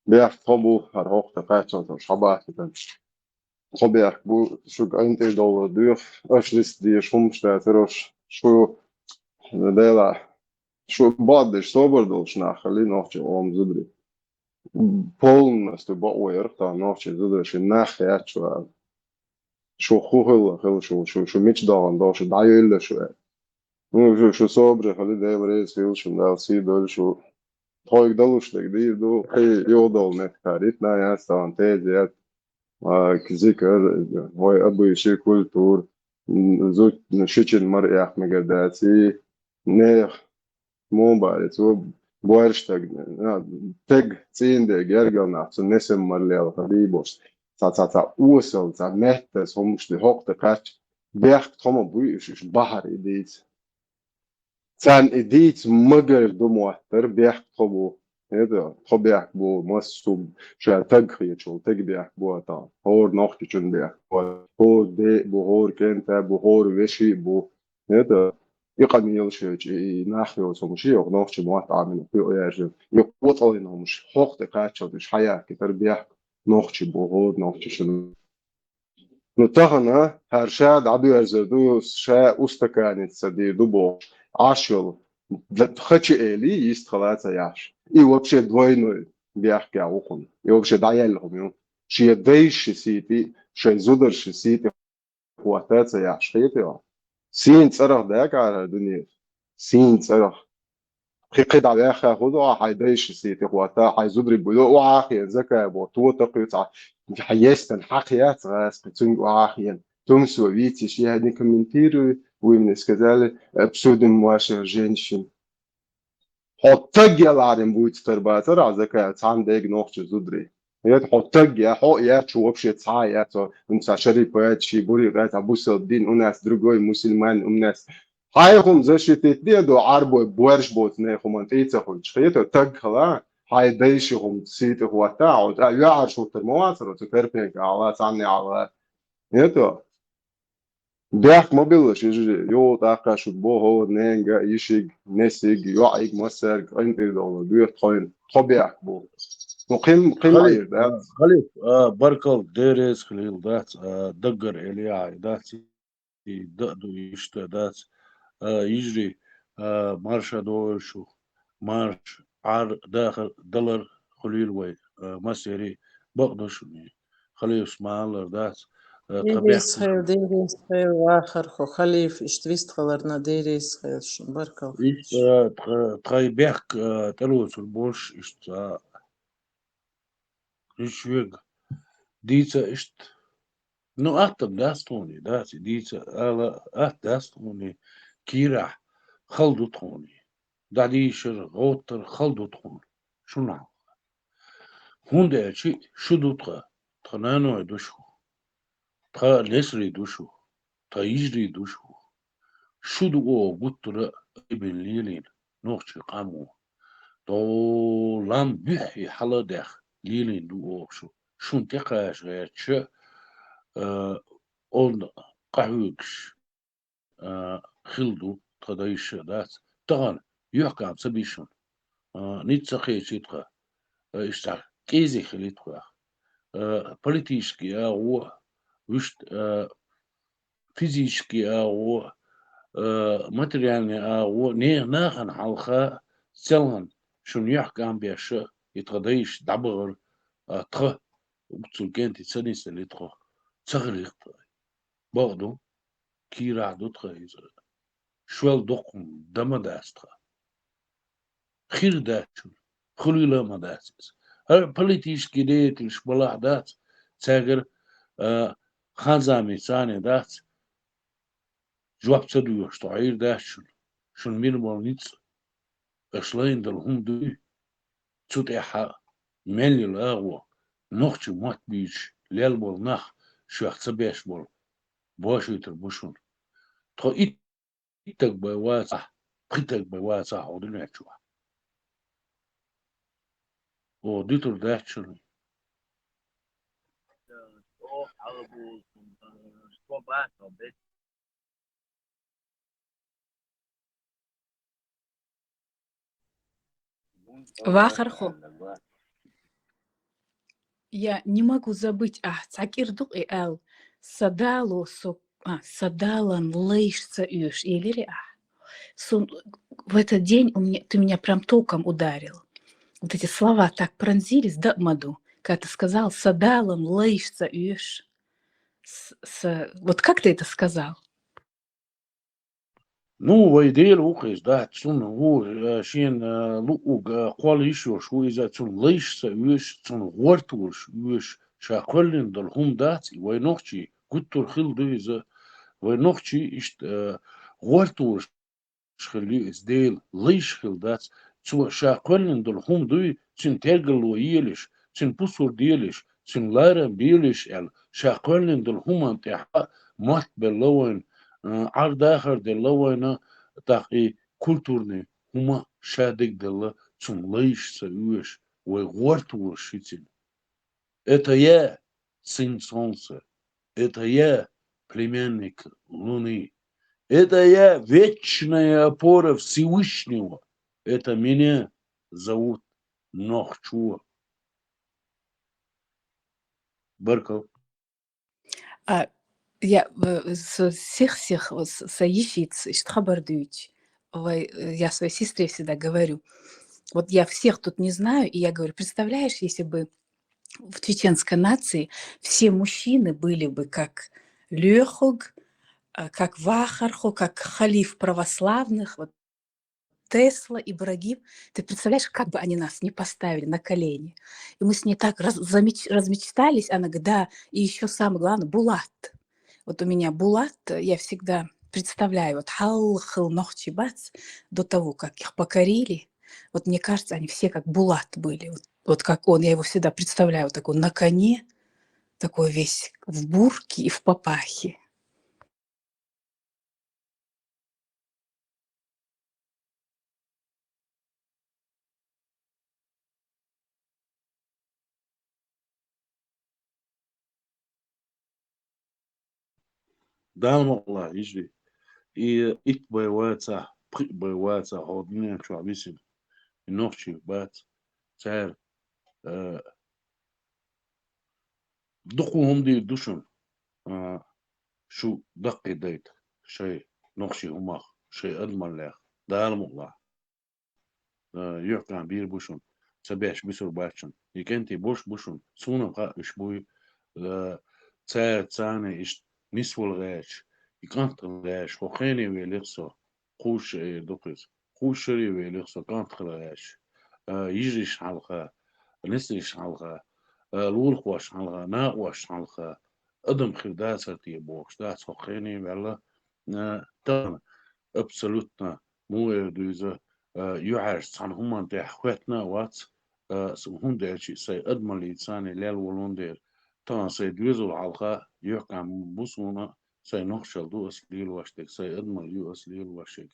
Бехк тхо бу, хӀара хӀокху тӀе кхаччалц хьабахкийтина. Тхо бехк бу, шуьга къинтӀера довла доьху, аша листа дезаш хӀуманаш дацара аша, шу, Дела, шу бакъдеш собар долуш нах хили нохчийн къоман зударий. Полностью бакъо яра тахана нохчийн зударий, шен нах яц шу аьлла. Шу хӀун хилла хила шу, шу, шу мича догӀана догӀу, шу дӀайойла шу аьлла. Ну, шу, шу собаре хила, Дела реза хила шуна, Дала сий дойла шу. Тхоьга далуш дерг дийр ду, кхин юхадовла меттахара итна яц тахана, тезет, а, зикар, вай обычай, культура, м, зуд-, ну, шичина мара эккха мегар дац, и нехан муха баьрца, цо боьрша стаг, а, стаг цӀийнан дерг гергара нах, цу несам мара лелха дийбалш. Цхьа, цхьа, цхьа осал, цхьа меттаза хӀуманаш де, хӀокху тӀе кхаьчча, бехк тхо ма буй, уьш, уьш бахьара и дийца. Царна и дийца магар ду моттара, бехк тхо бу. ХӀета, тхо бехк бу, массо а шу стаг хеташ волу стеган бехк бу тахана. ХӀора нохчочун бехк бу. ХӀора ден а бу, хӀора кӀентий а бу, хӀора вешин а бу. ХӀета, и къамелаш йоцуш, и, и нах йоцу хӀумнаш, и хӀокху нохчийн мотт Ӏамийна кхин а яьржина. И къотӀаллин хӀумнаш, хӀокху тӀе кхаччалц уьш хьаяхкийтара бехк нохчий бу, хӀора нохчочун. Ну, тахана хӀара ша дӀадоьрзур ду, ша устаканница дийр ду бохуш, Ӏаш йолу, д-, хача эли йист хала ца яхьаш. И вообще двойной бехк ян ву кхунна. И вообще дӀаяьлла хӀума ю. Шен дайши сийти, шайн зударши сийти хӀотта ца яхьаш, хетий хьо? Сийна цӀарах дакъа хӀара дуьне. Сийна цӀарах. Кхин, кхин дӀаваьхха хӀун ду, хьайн дайши сийти хӀотта, хьайн зударий буьйло, охьа а хиъна, закай боху, то такхуьйцу хьан, хьан естан хьакха яц гӀазкхи, цуьнга охьа а хиъна. Тумсо вийциш, я не комментирую, вы мне сказали, обсудим ваших женщин. Хьо стаг яларин буьйцу тар бацара, закай, цхьана дерг нохча зударий. Нет, хьо стаг я, хьо а яц, шу вообще цхьа а яц, хьо, ну, цхьа шарипа яц, ши бурикъа яц, а бусалба дин, у нас другой мусульманин, у нас. Хьайн хӀума защитить де ду, Ӏарбой боьрша боцу нехан хӀуманна тӀе ца хуьлуш. Хета, стаг хила, хьайн дайши хӀума сийти хӀотта, хьо, а, йоьӀар шуьттар ма вацара, цу Карпенко ала, цхьанне ала. Нет, Бехк ма билла шуьга, юха тӀаккха шуьга боху ненга, йишиг, несиг, йоӀиг, массаьрга къинтӀера долу боьха тхойна, тхо бехк бу. Ну, кхин, кхин Халиф, Ӏийр дац. А, Халиф, а, баркалла, Дела реза хилийла дац, а, даггара эле яхьа дац, и да а ду, иштта дац, а, йижарий, а, марша догӀийла шу, марша, Ӏар, дахар, далар хуьлийла вай, а, массерий, бакъ ду шуна. Халиф, ма аллара дац, а, тхан Деррис бехк ду хьайла, шуна. Деррис хьайла, вахархо, Халиф, иштта вистхиларна деррис хьайла шуна, баркалла. Иштта, а, тха-, тхайн бехк, а, тӀелоцур болуш, иштта, а, иштта вега дийца иштта. Ну, атта дац тхуна, дац и дийца, ала, атта дац тхуна, кийрахь хала ду тхуна. ДӀадийшар, гӀовттар хала ду тхуна, шуна хьалха. ХӀунда аьлча шу ду тхан, тхан наной ду шу, тхан несарий ду шу, тхан йижарий ду шу. Шу ду оха гуттара а айбина лелийна нохчийн къамо. Тхо лам буьххье хьала а даьхна лелийна ду оха шу. Шуна тӀекхача гӀерташ, а, олна къахьоьгуш, а, хилла ду тхан дайша, дац. Тахана юьхькӀам ца би шуна. А, ницкъ ца кхечи тхан. А, иштта кӀезиг хили тхох. А, политический агӀо, вуьшта, а, физический агӀо, а, материальный агӀо, нехан нахана хьалха селхана шуна юьхькӀам беш, и тхан дайша дӀабахара, а, тхан угцул кӀентий ца нисъелли тхо, ца хилийта тхан. Бакъ ду, кийрахь ду тхан иза. Шол доккхун дан ма дац тхан. Хир дац шуна, хуьлийла а ма дац иза. ХӀара политический деятелаш балахь дац, цаьргара, а, хан-зама царна дац, жоп ца доьхуш тхо Ӏийр дац шуна. Шуна мел болу ницкъ, аша лайна долу хӀума дуй, цу тӀехь мел йолу агӀо, нохчийн мотт буьйцуш лелла болу нах шух ца беш болу бошуьйтур бу шуна. Тхо итт стаг бен вацахь, пхи стаг бен вацахь хьо дуьнен чохь. О, дуьтур дац шуна. Вахархо. Я не могу забыть, а, цхьа кӀира ду-кх и аьлла, сан Дало со, а, сан Далан лайш ца оьшу, элира ахь. Сун в этот день у меня, ты меня прям током ударил. Вот эти слова так пронзились, да, ма ду, когда ты сказал, сан Далан лайш ца оьшу. С-, с-, вот как ты это сказал? Ну, вай Дела ву-кх иза, дац, цунна ву, э, шена, э, луъург, э, кхолла йиш йолуш ву иза, цунна лайш ца оьшу, цунна гӀорта волуш оьшу, ша кхоьллина долу хӀума дац и, вай нохчий гуттар а хилла ду иза, вай нохчий иштта, э, гӀорта волуш хилла ю иза, Дела лайш хилла дац, цо ша кхоьллина долу хӀума дуй, цуьнан тергалло елаш, цуьнан пусар делаш, цуьнан ларам белаш аьлла, ша кхоьллина долу хӀуманна тӀехь мотт белла вайна, э, Ӏар-дахар делла вайна, тӀаккха и культурный хӀума ша дагделла, цунна лайш ца оьшу, вай гӀорта волуш ю цуьнан. Это я, сын солнца, это я, племянник луны, это я, вечная опора Всевышнего, это меня зовут Нохчо. Баркалла. А, я, э, с-, всех-всех, вот, с-, сан йишица иштта хабар дуьйцу. Вай, э, я своей сестре всегда говорю, вот я всех тут не знаю, и я говорю, представляешь, если бы в чеченской нации все мужчины были бы как Лёхуг, а, как Вахархо, как Халиф православных, вот Тесла, Ибрагим, ты представляешь, как бы они нас не поставили на колени? И мы с ней так раз-, замеч-, размечтались, она говорит, да, и ещё самое главное, Булат. Вот у меня Булат, я всегда представляю, вот хьалха нохчий бац, до того, как их покорили, вот мне кажется, они все как Булат были. Вот, вот как он, я его всегда представляю вот такой на коне, такой весь в бурке и в папахе. Дала мукъ лахь, йижарий. И итт бӀай вацахь, пхиъ бӀай вацахь, хьо дуьнен чохь висина. И нохчий бац. Цара, э, дукха хӀума дийр ду шуна, а, шу даккхийдайта шайн нохчийн хӀумах, шайн адамаллех. Дала мукъ лахь. Э, юьхькӀам бийр бу шуна, ца беш бисур бац шуна. И кӀентий бош бу шуна, суна-м хаьа уьш буй, э, цара царна иштта нисвала гӀерташ, и кӀант хила гӀерташ, хӀокху хене велира со, кхузткъа шо эр ду-кх иза. Кхузткъа шаре велира со кӀант хила гӀерташ, э, йижарийн хьалха, несарийн хьалха, э, лулахошна хьалха, накъосташна хьалха, адам хир дацара те бохуш дац хӀокху хене ваьлла, э, тахана абсолютно, муха эр ду иза, э, юьхьӀаьржа цхьана хӀуманна тӀехь хӀоьттина а вац, э, с-, хӀунда аьлча сайн адамаллица царна лелла волун дера. Тахана сайн доьзал хьалха юьхькӀам бу суна, сайн нохчалла ду ас лелош дерг, сайн адамалла ю ас лелош дерг.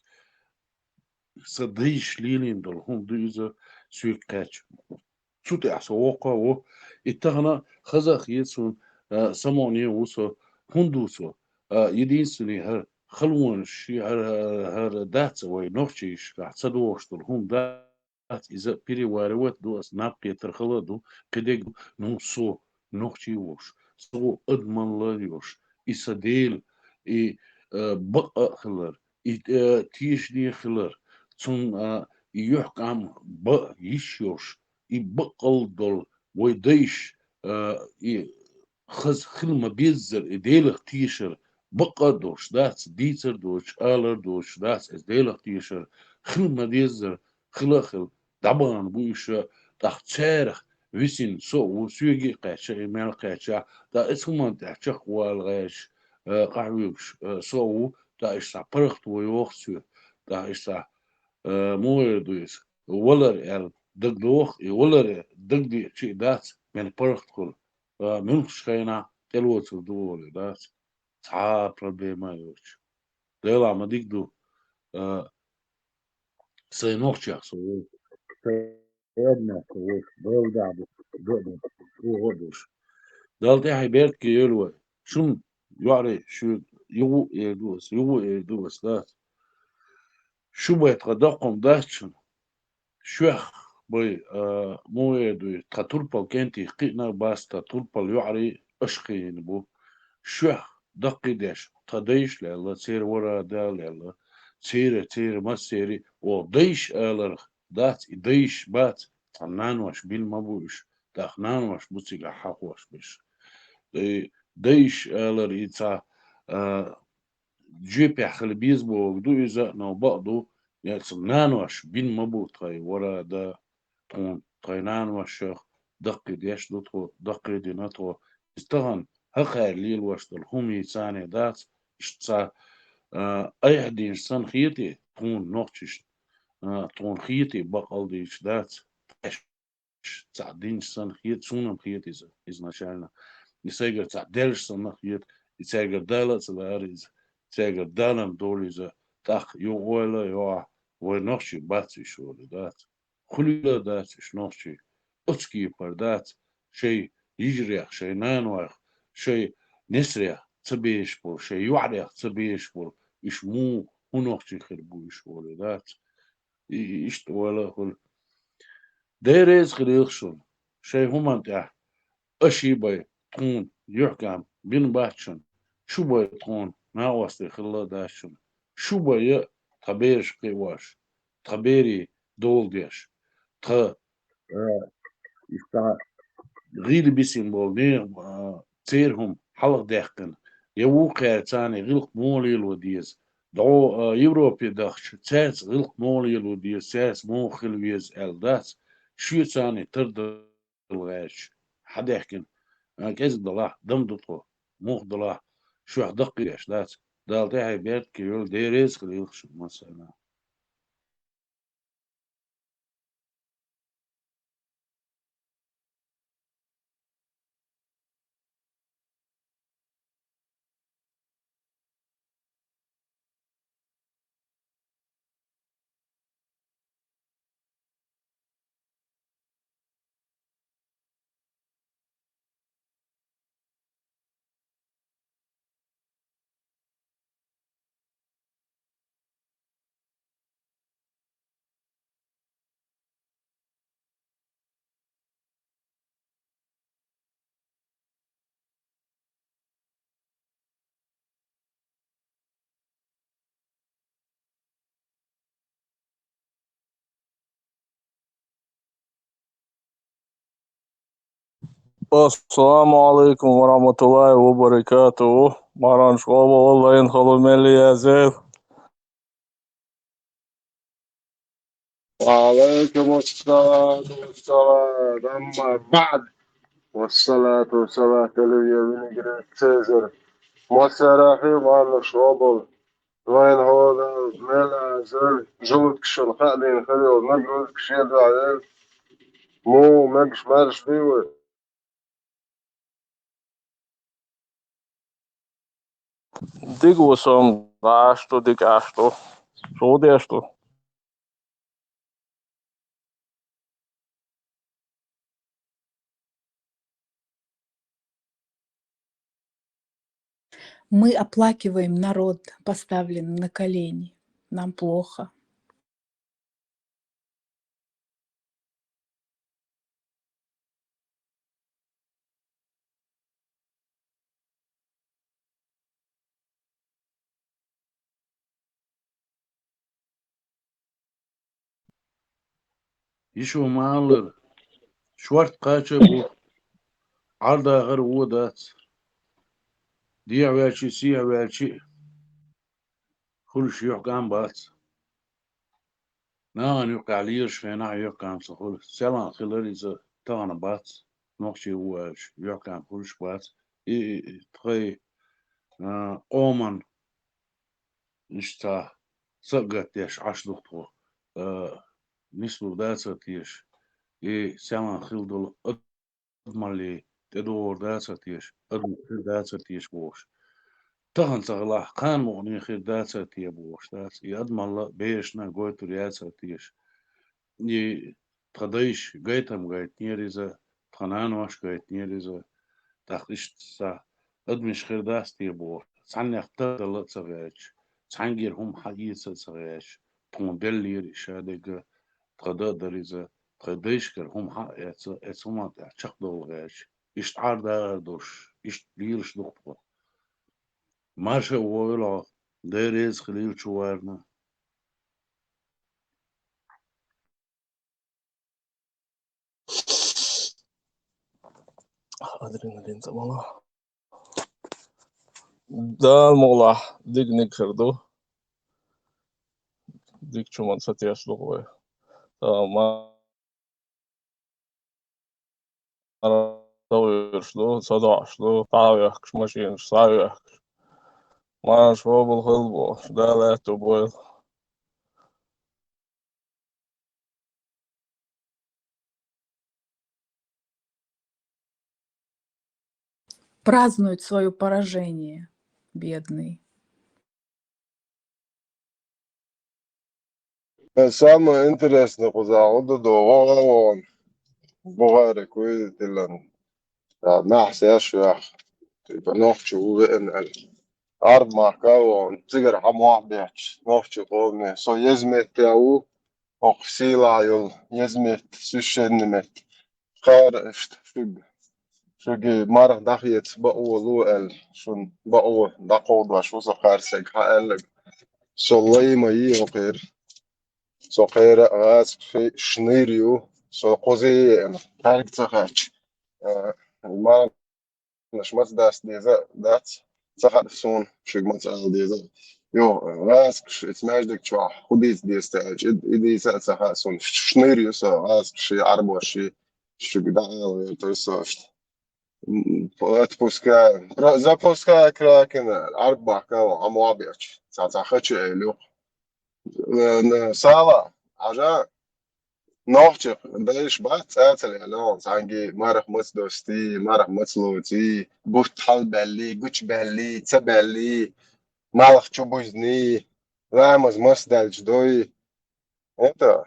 Сан дайша лелийна долу хӀума ду иза соьга кхаьчна. Цу тӀехь со воккха а ву. И тахана хаза а хета суна, а, самукъане а ву со, хӀунда ву со, а, единственный хӀара халонаш, хӀара, хӀара дац вай нохчашкахь ца догӀуш долу хӀума дац, иза переваривать ду ас, наб кхетар хала а ду, кхидерг ду, ну, со нохчий а волуш, со адамалла а йолуш, и сан Дела, и, а, бакъ а хилар, и, э, тешане хилар, цунна, а, и юьхькӀам бан йиш йолуш, и баккъал долу вай дайша, а, и хаза хила ма-беззара и Делах тешар бакъ а долуш дац, дийцар доцуш, алар доцуш дац, иза Делах тешар хила ма-деззара хила а хила, дӀабахана бу уьш, тӀаккха царах висина со а ву, соьга а кхаьчна, и мел кхаьчча, тӀаккха иза хӀуманна тӀехь чекхвала гӀерташ, э, къахьоьгуш, э, со а ву, тӀаккха иштта паргӀат ван йоху соь, тӀаккха иштта, э, муха эр ду иза, валар аьлла дагдоху, и валар дагадеъча а дац, мел паргӀат хуьлу, э, муьлххачу хенахь тӀелоцур ду олий дац, цхьа а проблема а йоцуш. Делахь ма дика ду, э, сайн нохчех со ву, сайн адамех со ву, Дала дахь ду, ду а ду, оха а долуш. Далла тӀаьхье беркате йойла вай. Шуна, йоӀарий, шуьга юха а эр ду ас, юха а эр ду ас, дац. Шу бай тхан доккхум дац шуна. Шуьх бай, а, муха эр ду, тхан турпал кӀентий кхиъна а бац, тхан турпал йоӀарий аша кхиъна бу. Шуьх даккхийдеш, тхан дайша лелла, церан вара а да лелла, церан, церан массеран, оха дайша аларх дац, и дайша бац, цхьа нанош бина ма бу уьш, тӀаккха нанош бу цигахь хьахош берш. И дайша алар и цхьа, а, жоьпехь хила беза бохург ду иза, но бакъ ду, я цу нанош бина ма бу тхайн вара а да, тхуна тхайн наношех даккхийдеш ду тхо, даккхийдина тхо. Иза тахана хӀокхара лелош долу хӀума йийцане дац, иштта цхьа, а, айхьа динчу санна хетий тхуна нохчашна, а, тхуна хетий бакъал дийчу дац, цхьа динчу санна хета, суна-м хета иза изначально. И сайгара цхьа даьллачу санна хета, и цаьргара Дала а ца лаьара иза, цаьргара Дала-м долу иза, тӀаккха юха ойла а йохьа, вай нохчий бац уьш олий дац. Хуьлийла а дац уьш нохчий, оцу кепара дац, шайн йижарех, шайн нанойх, шайн несарех ца безаш болу, шайн йоӀарех ца безаш болу, уьш муха, хӀун нохчий хир бу уьш олий дац. И, и иштта ойла а хуьлу. Дела реза хилийла шуна, шайн хӀуманна тӀехь аша бай тхуна юьхькӀам бина бац шуна, шу бай тхуна накъостий хилла а дац шуна, шу бай а тхан бераш кхиош, тхан берийн дола деш, тхан, а, иштта гӀийла бисина болу нехан, а, церан хӀума хьалха даьккхина, я вукхара царна гӀиллакх муха лело деза, дӀо, а, Европе дахча, цаьрца гӀиллакх муха лело деза, цаьрца муха хила веза аьлла дац, шуьца царна тардала гӀерташ хьадаьхкина, а, кӀезиг далахь, дам ду тхо, муха далахь, шуьх даккхийдеш дац. Дала тӀаьхье беркате йойла, Дела реза хилийла шуна массарна. Ассаламу алейкум ва рахматуллахи ва баракатуху. Марханаш къобал, лайн хала мел язел. Ва алейкум ассалам, ассалам, амма баъд. Вассалату вассалату аля винегрет Цезарь. Массарахи марханаш къобал. Вайн хала мел язел. Жулуткашал хаъдин хилел, нагрузка шедал. Му мегаш марш бивай. Дика ва со, дӀа аш ду, дика аш ду. Со деш ду. Мы оплакиваем народ, поставленный на колени. Нам плохо. Йишу ма аллара, шорта кхача а бу, Ӏардахар вон дац. Дехьаваьлчи, сехьаваьлчи, хуьлуш юхькам бац. Нахана юккъехь лелаш хенахь юхькам ца хуьлу. Селхан хилар иза тахана бац. Нохчий ву аьлча, юхькам хуьлуш бац. И, и, и, тхайн, а, къоман иштта са а гатдеш Ӏаш ду тхо. А, нислур дацара теша. И селхан хила долу адамалле тӀедогӀур дацара теша, адамаш хир дацара теша бохуш. Тахана ца хилахь, кхана мукъане хир дацара те бохуш дац. И адамалла берашна гойтур яцара теша. И тхан дайша гайтам гайтинера иза, тхан наноша гайтинера иза. ТӀаккха иштта са адамаш хир дац те бохуш. Цхьаннех тардала а ца гӀерташ, цхьаьнгара хӀума хьаэца а ца гӀерташ, тхуна деллера и шадерг, тхан дан а дара иза, тхан дайшкара хӀума хьа а эца, эца хӀуманна тӀехь чекхдовла гӀерташ, иштта Ӏар-дагӀар долуш, иштта лелаш ду-кх тхо. Марша а вогӀийла хьо, Дела реза хуьлийла чу варна. Адреналин тӀе ма ло. Дала мукъалахь, дика нигахар ду. Дика чу ма ца тешна ду вай. Ма-, ма-, ца вуьйш ду, ца доӀуш ду, дӀа а вехкаш, машинаш схьа а вехкаш. Марш вогӀийла хила бохуш, Дала аьтто бойла. Празднует своё поражение, бедный. Э, самое интересное, кхузахь хӀун ду, вогӀу вон. Бухарик вуй тилан. Ца нахь сеш вех. Типа, нохчо ву веана аьлла. Араб-махка а вон, цигара хьан мохь бетташ, нохчо къоме. Со еза метте ву, хӀокху сийлахь йолу еза метта, священный метта. Кхара иштта шуьга, шуьга марха дӀахеца бакъо ло аьлла, шуна бакъо дӀакховдош ву со кхара стаг хьан аьлларг. Со лай ма йий хӀокхера. Со кхера а гӀазкхи шнийр ю, со кхуза а еана, кхаьрга ца хаьчча. А, марханаш маца даста деза а дац, ца хаьа суна, шуьга маца ала деза а. Йо, гӀазкхаш, эца маьждиг чохь хӀун дийца деза те аьлча, и, и дийца а ца хаьа суна. Шнийр ю со, гӀазкхаший, Ӏарбоший, шуьга дӀаала вертара со иштта. М, отпускаю. Про-, запускаю Кракена. Араб-махка а вон, хьан мохь бетташ. Цхьа, цхьа хача а элира. Э, н-, Сала, хьажа, нохчий дайша бац цӀа ца лелла, цхьаьнгге марха маца достий, марха маца лоций, бутт хьалабаьллий, гучубаьллий, ца баьллий, малх чу бузний, ламаз маса даьлча дой. Это,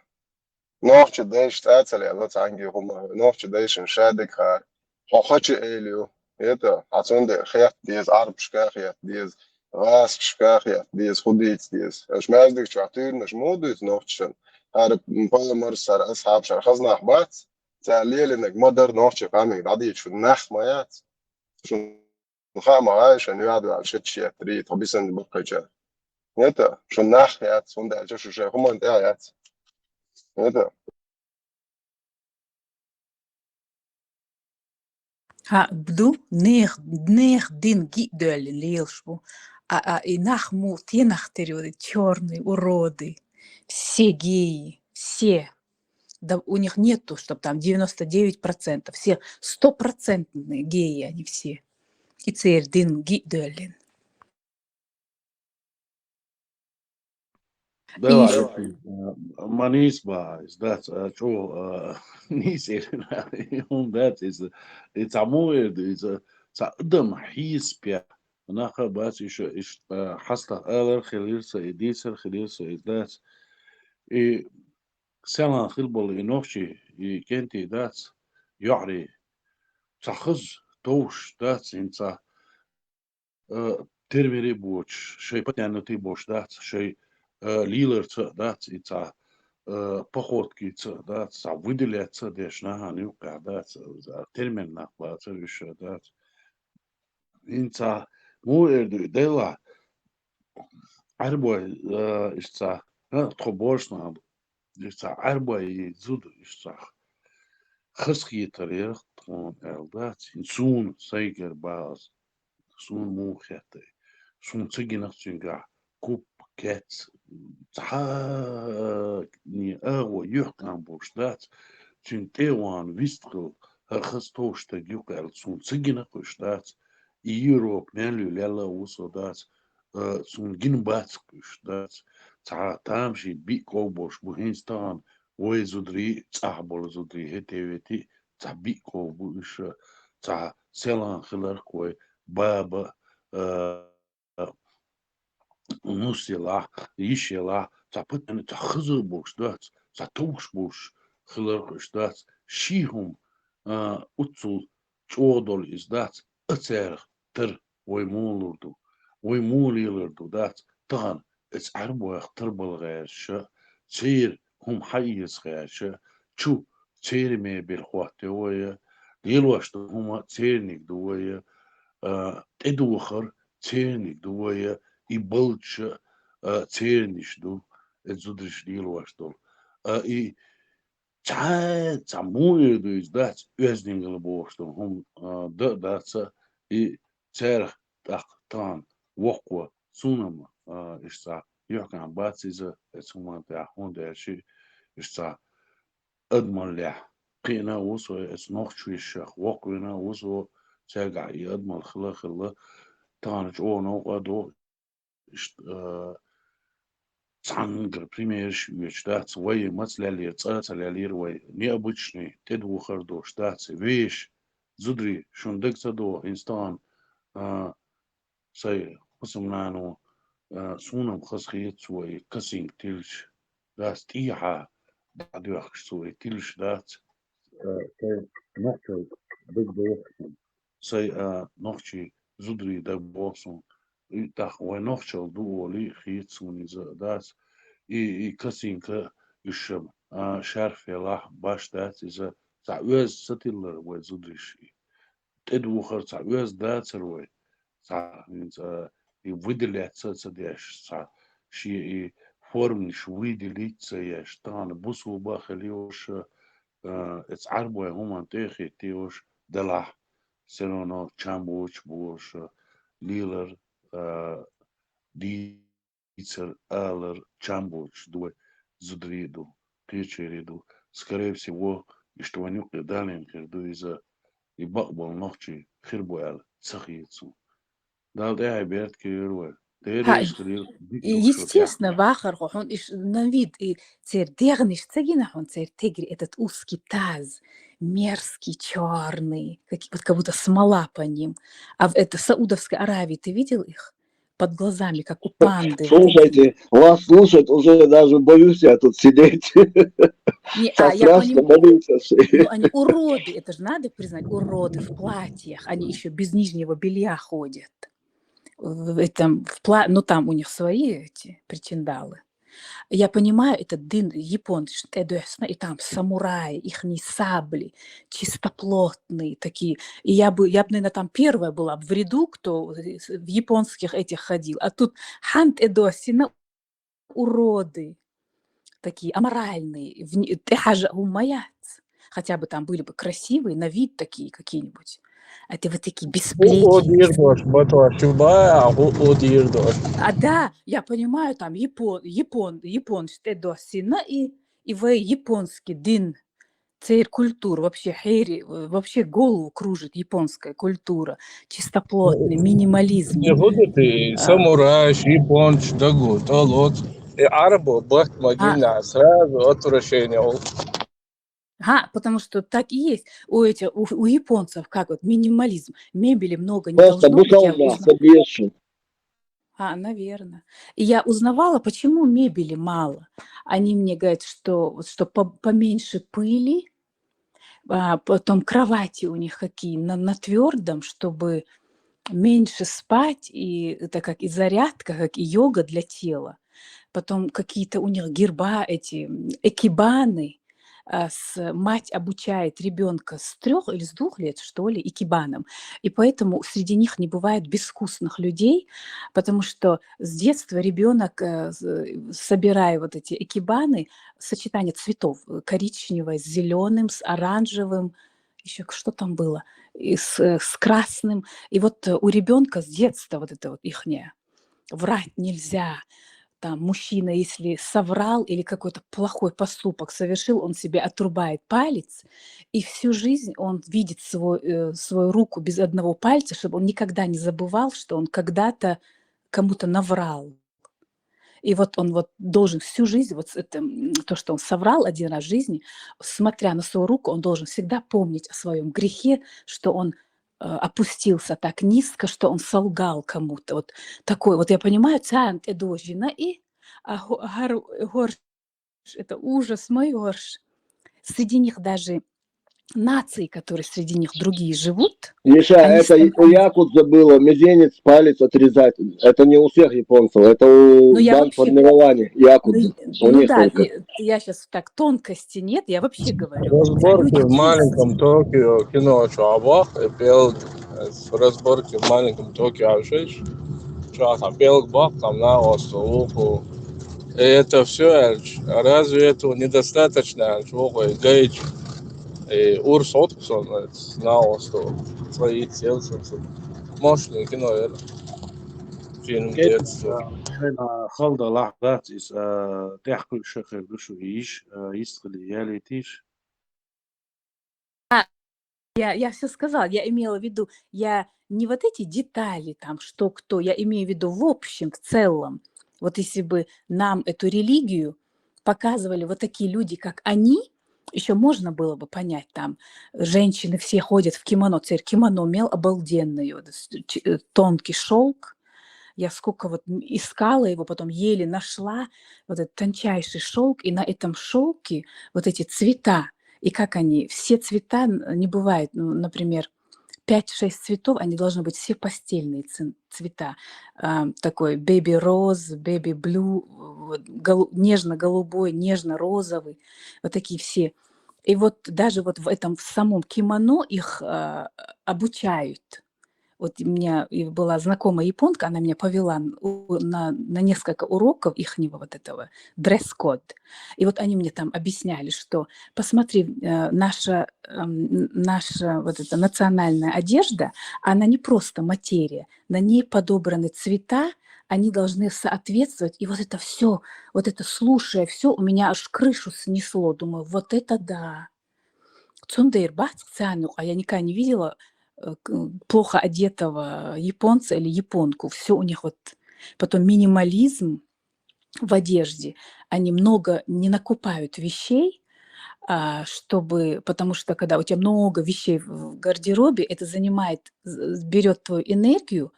нохчий дайша цӀа ца лелла цхьаьнгге хӀума, нохчий дайшна шадерг хаар. Хьо хача а элира. Это, хьан цундела хетта деза, Ӏарбашка а хетта деза, гӀазкхашка а хетта деза, хӀун дийца деза. Аша маьждиг чохь туьйранаш муха дуьйцу нохчашна? ХӀара пайхамарш, хӀара асхьабаш, хӀара хаза нах бац? Цара лелийнарг ма-дарра нохчийн къамеле дӀадийцича, шуна нах ма яц? Шуна хаа ма гӀай, шайн юьхь-дуьхьал шедаш еттарий, тхо бисанна баккхийчара. Это, шуна нах яц, хӀунда аьлча шу шайн хӀуманна тӀехь яц. Это. Ха, бу ду, нехан, нехан дин гиъ доьллина лелаш бу. А, а, и нах мо, те нах тера йода, чёрные уроды. Все геи, все. Да у них нету, чтоб там девяносто девять процентов. Все стопроцентные геи они все. И церан дин гиъ доьллина. Дела, Иш- э, ма нийса ба, из дац, э, чу, э, нийса хӀума дац, из, и цхьа мо эр ду, из, э, цхьа адам хьийса пе, наха бац, иш, иш, э, хьастагӀа алар хилира са, и дийцар хилира са, из дац. И селхан хила бола и нохчий, и кӀентий дац, йоӀарий, цхьа хаза товш дац, хӀинца, э, термери бочу, шай патяннати бош дац, шай, э, лиларца а дац, и цхьа, э, походкица а дац, цхьа выделяться а деш нахана юккъехь дац, э, термер нах бацар уьш а дац. ХӀинца муха эр ду и делахь, Ӏаьрбой, э, иштта, э, тхо божнахь, иштта Ӏаьрбой и зуда иштта хазахетар яра тхуна аьлла дац, хӀинца суна сайгара бахаза. Суна муха хеттай? Суна ца гина-кх цуьнгахь куп, кец, цхьа а агӀо юьхькӀам болуш дац, цуьнан тӀе а вахана вистхила, хӀара хаза товш стаг ю-кх аьлла, суна ца гина-кх уьш дац. И Европа мел ю лелла а ву со дац, э, суна гина бац-кх уьш дац. Цхьа тамашийна биъ ков болуш бу хӀинца тахана, вай зударий, цӀахь болу зударий, хӀетте-ветте, цхьа биъ ков бу уьш, цхьа селхан хиларх вай баба, э, нус елахь, йиш елахь, цхьа патан, цхьа хаза болуш дац, цхьа товш болуш хиларх уьш дац. Ши хӀума, а, уццул чӀогӀа долу иза дац, а царах тар вай муха лур ду, вай муха лелар ду дац, тахана оцу Ӏаьрбойх тар бала гӀерташ, церан хӀума хьаэца гӀерташ, чу церан мебель хӀоттайо вай, лелош долу хӀума церниг ду вай, а, тӀедухар церниг ду вай, и балдаш, а, церниш ду, оцу зударша лелош долу. А, и цхьа, цхьа муха эр ду иза дац, оьздангалла бохуш долу хӀума, а, дан а дац, и царах тӀаккха тахана воккхо, суна-м, а, иштта юьхькӀам бац иза, оцу хӀуманна тӀехь, хӀунда аьлча иштта адамаллехь кхиъна а ву со, оцу нохчийн вешех воккхавина а ву со, цаьргахь и адамалла хила а хилла, тахана чӀогӀа новкъа а догӀу, иштта, а, цхьаьнгара примераш оьцуш дац, вай маца леллера, цкъа а ца леллера вай, необычный, тӀедухар долуш дац, вешан, зударий, шуна дага ца догӀу, хӀинца тахана, а, сайн хӀусамнано, а, суна-м хазахета цо и косынка тиллича, дац тӀехьа дӀадоьхкуш цо и тиллиш дац, а, сайн нохчалла дага догӀу суна. Сайн, а, нохчийн зударий дага богӀу суна. И тӀаккха вай нохчалла ду олий а хета суна иза дац. И, и косынка уьш, а, шарф елахь, баш дац иза, цхьа оьзда сатиллар вай зударий. ТӀедухар цхьа оьзда дацара вай. Цхьа, хӀинца, а, и выделяться а ца деш, цхьа шен и форманаш выделить а ца еш, тахана бусулба а хила йолуш, а, оцу Ӏаьрбойн хӀуманна тӀе а хӀиттийош делахь, всё равно чам боцуш болуш, лелар, а, дийцар, алар чам боцуш ду вай, зударий а ду, кхечерий а ду. Скорее всего, иштта вайн юккъе далийна хир ду иза, и бакъ болу нохчий хир бу аьлла ца хета суна. Далла тӀаьхье беркате йойла вай. Дера Хьа, иштта хир ю, дика и, ду шо естественно, тӀаьхье. Вахархо, хьуна иш на вид, и церан дегӀанаш ца гина хьуна, церан тегри этот узкий таз, мерзкий, чёрный, как, вот как будто смола по ним. А в это Саудовской Аравии ты видел их? Под глазами, как у панды. Слушайте, вас слушать уже даже боюсь я тут сидеть. Не, Сейчас а я страшно, поним-, боюсь я. Ну, они уроды, это же надо признать, уроды в платьях, они ещё без нижнего белья ходят. В этом, в пла-, ну, там у них свои эти причиндалы. Я понимаю, этот дин, японцы, тӀедоьссина, и там самураи, ихние сабли, чистоплотные такие. И я бы, я бы, наверное, там первая была бы в ряду, кто в японских этих ходил. А тут хьан тӀедоьссина, уроды, такие аморальные, вне-, тӀехьажа хӀума яц. Хотя бы там были бы красивые, на вид такие какие-нибудь. А ты вот такие Ху удир бесплечники. дош, батош, чуба, а ху удир дош. А да, я понимаю, там япон, япон, японцы дош сина и и вы японский дин, цер культура вообще хери, вообще голову кружит японская культура, чистоплотный минимализм. Не будут и А, самурай, японцы, дагу, толот. И арабу, бахт а, магина, сразу отвращение. Ага, потому что так и есть. У, этих, у, у японцев как вот минимализм. Мебели много не Просто должно быть. Я бусалма, узна... собешу. А, наверное. И я узнавала, почему мебели мало. Они мне говорят, что вот что по- поменьше пыли, а, потом кровати у них какие на, на твердом, чтобы меньше спать, и это как и зарядка, как и йога для тела. Потом какие-то у них герба, эти м, экибаны. А, с, мать обучает ребенка с трех или с двух лет, что ли, экибанам. И поэтому среди них не бывает безвкусных людей, потому что с детства ребенок, э, с- собирая вот эти экибаны, сочетание цветов, э, коричневое с зеленым, с оранжевым, еще что там было, и с, э, с красным. И вот э, у ребенка с детства вот это вот ихнее. Врать нельзя. Там мужчина, если соврал или какой-то плохой поступок совершил, он себе отрубает палец, и всю жизнь он видит свой, э, свою руку без одного пальца, чтобы он никогда не забывал, что он когда-то кому-то наврал. И вот он вот должен всю жизнь, вот с- это, м, то, что он соврал один раз в жизни, смотря на свою руку, он должен всегда помнить о своем грехе, что он э, опустился так низко, что он солгал кому-то. Вот такой вот, я понимаю, цаан эдожина и а хо- гар- горш, это ужас мой горш. Среди них даже нации, которые среди них другие живут, Миша, они это и у стараются. Якудзы было, мизинец, палец отрезать. Это не у всех японцев, это у Ну, я вообще, бандформирования Якудзы. ну, У ну них да, только. я, я сейчас так тонкости нет, я вообще говорю. Разборки в Салют, маленьком Токио, кино, чувак, и пел, разборки в маленьком Токио, а что ж? Чувак, а пел бак, там на острову. И это все, разве этого недостаточно, чувак, и гейдж, и урс отпусон, на острову, свои целцы. Мощное кино, это. Фильм Кед детства. Шайна халда лахбат из тяхкуй шахер душу иш, истхали яли тиш. Я, я все сказала, я имела в виду, я не вот эти детали, там, что кто, я имею в виду в общем, в целом. Вот если бы нам эту религию показывали вот такие люди, как они, еще можно было бы понять, там, женщины все ходят в кимоно, цер кимоно мел обалденный, вот, с- ч- э, тонкий шелк. Я сколько вот м, искала его, потом еле нашла, вот этот тончайший шелк, и на этом шелке вот эти цвета, и как они, все цвета н- не бывает, ну, например, пять-шесть цветов, они должны быть все постельные цен- цвета. А, такой baby rose, baby blue, вот, голу- нежно-голубой, нежно-розовый, вот такие все. И вот даже вот в этом в самом кимоно их а, обучают. Вот у меня и была знакомая японка, она меня повела н- у- на, на несколько уроков ихнего вот этого дресс-код. И вот они мне там объясняли, что посмотри, э, наша, эм, н- наша вот эта национальная одежда, она не просто материя, на ней подобраны цвета, они должны соответствовать. И вот это все, вот это слушая все, у меня аж крышу снесло. Думаю, вот это да. Цундер бац, а я никогда не видела э, к- плохо одетого японца или японку. Все у них вот потом минимализм в одежде. Они много не накупают вещей, а, чтобы, потому что когда у тебя много вещей в гардеробе, это занимает, берет твою энергию,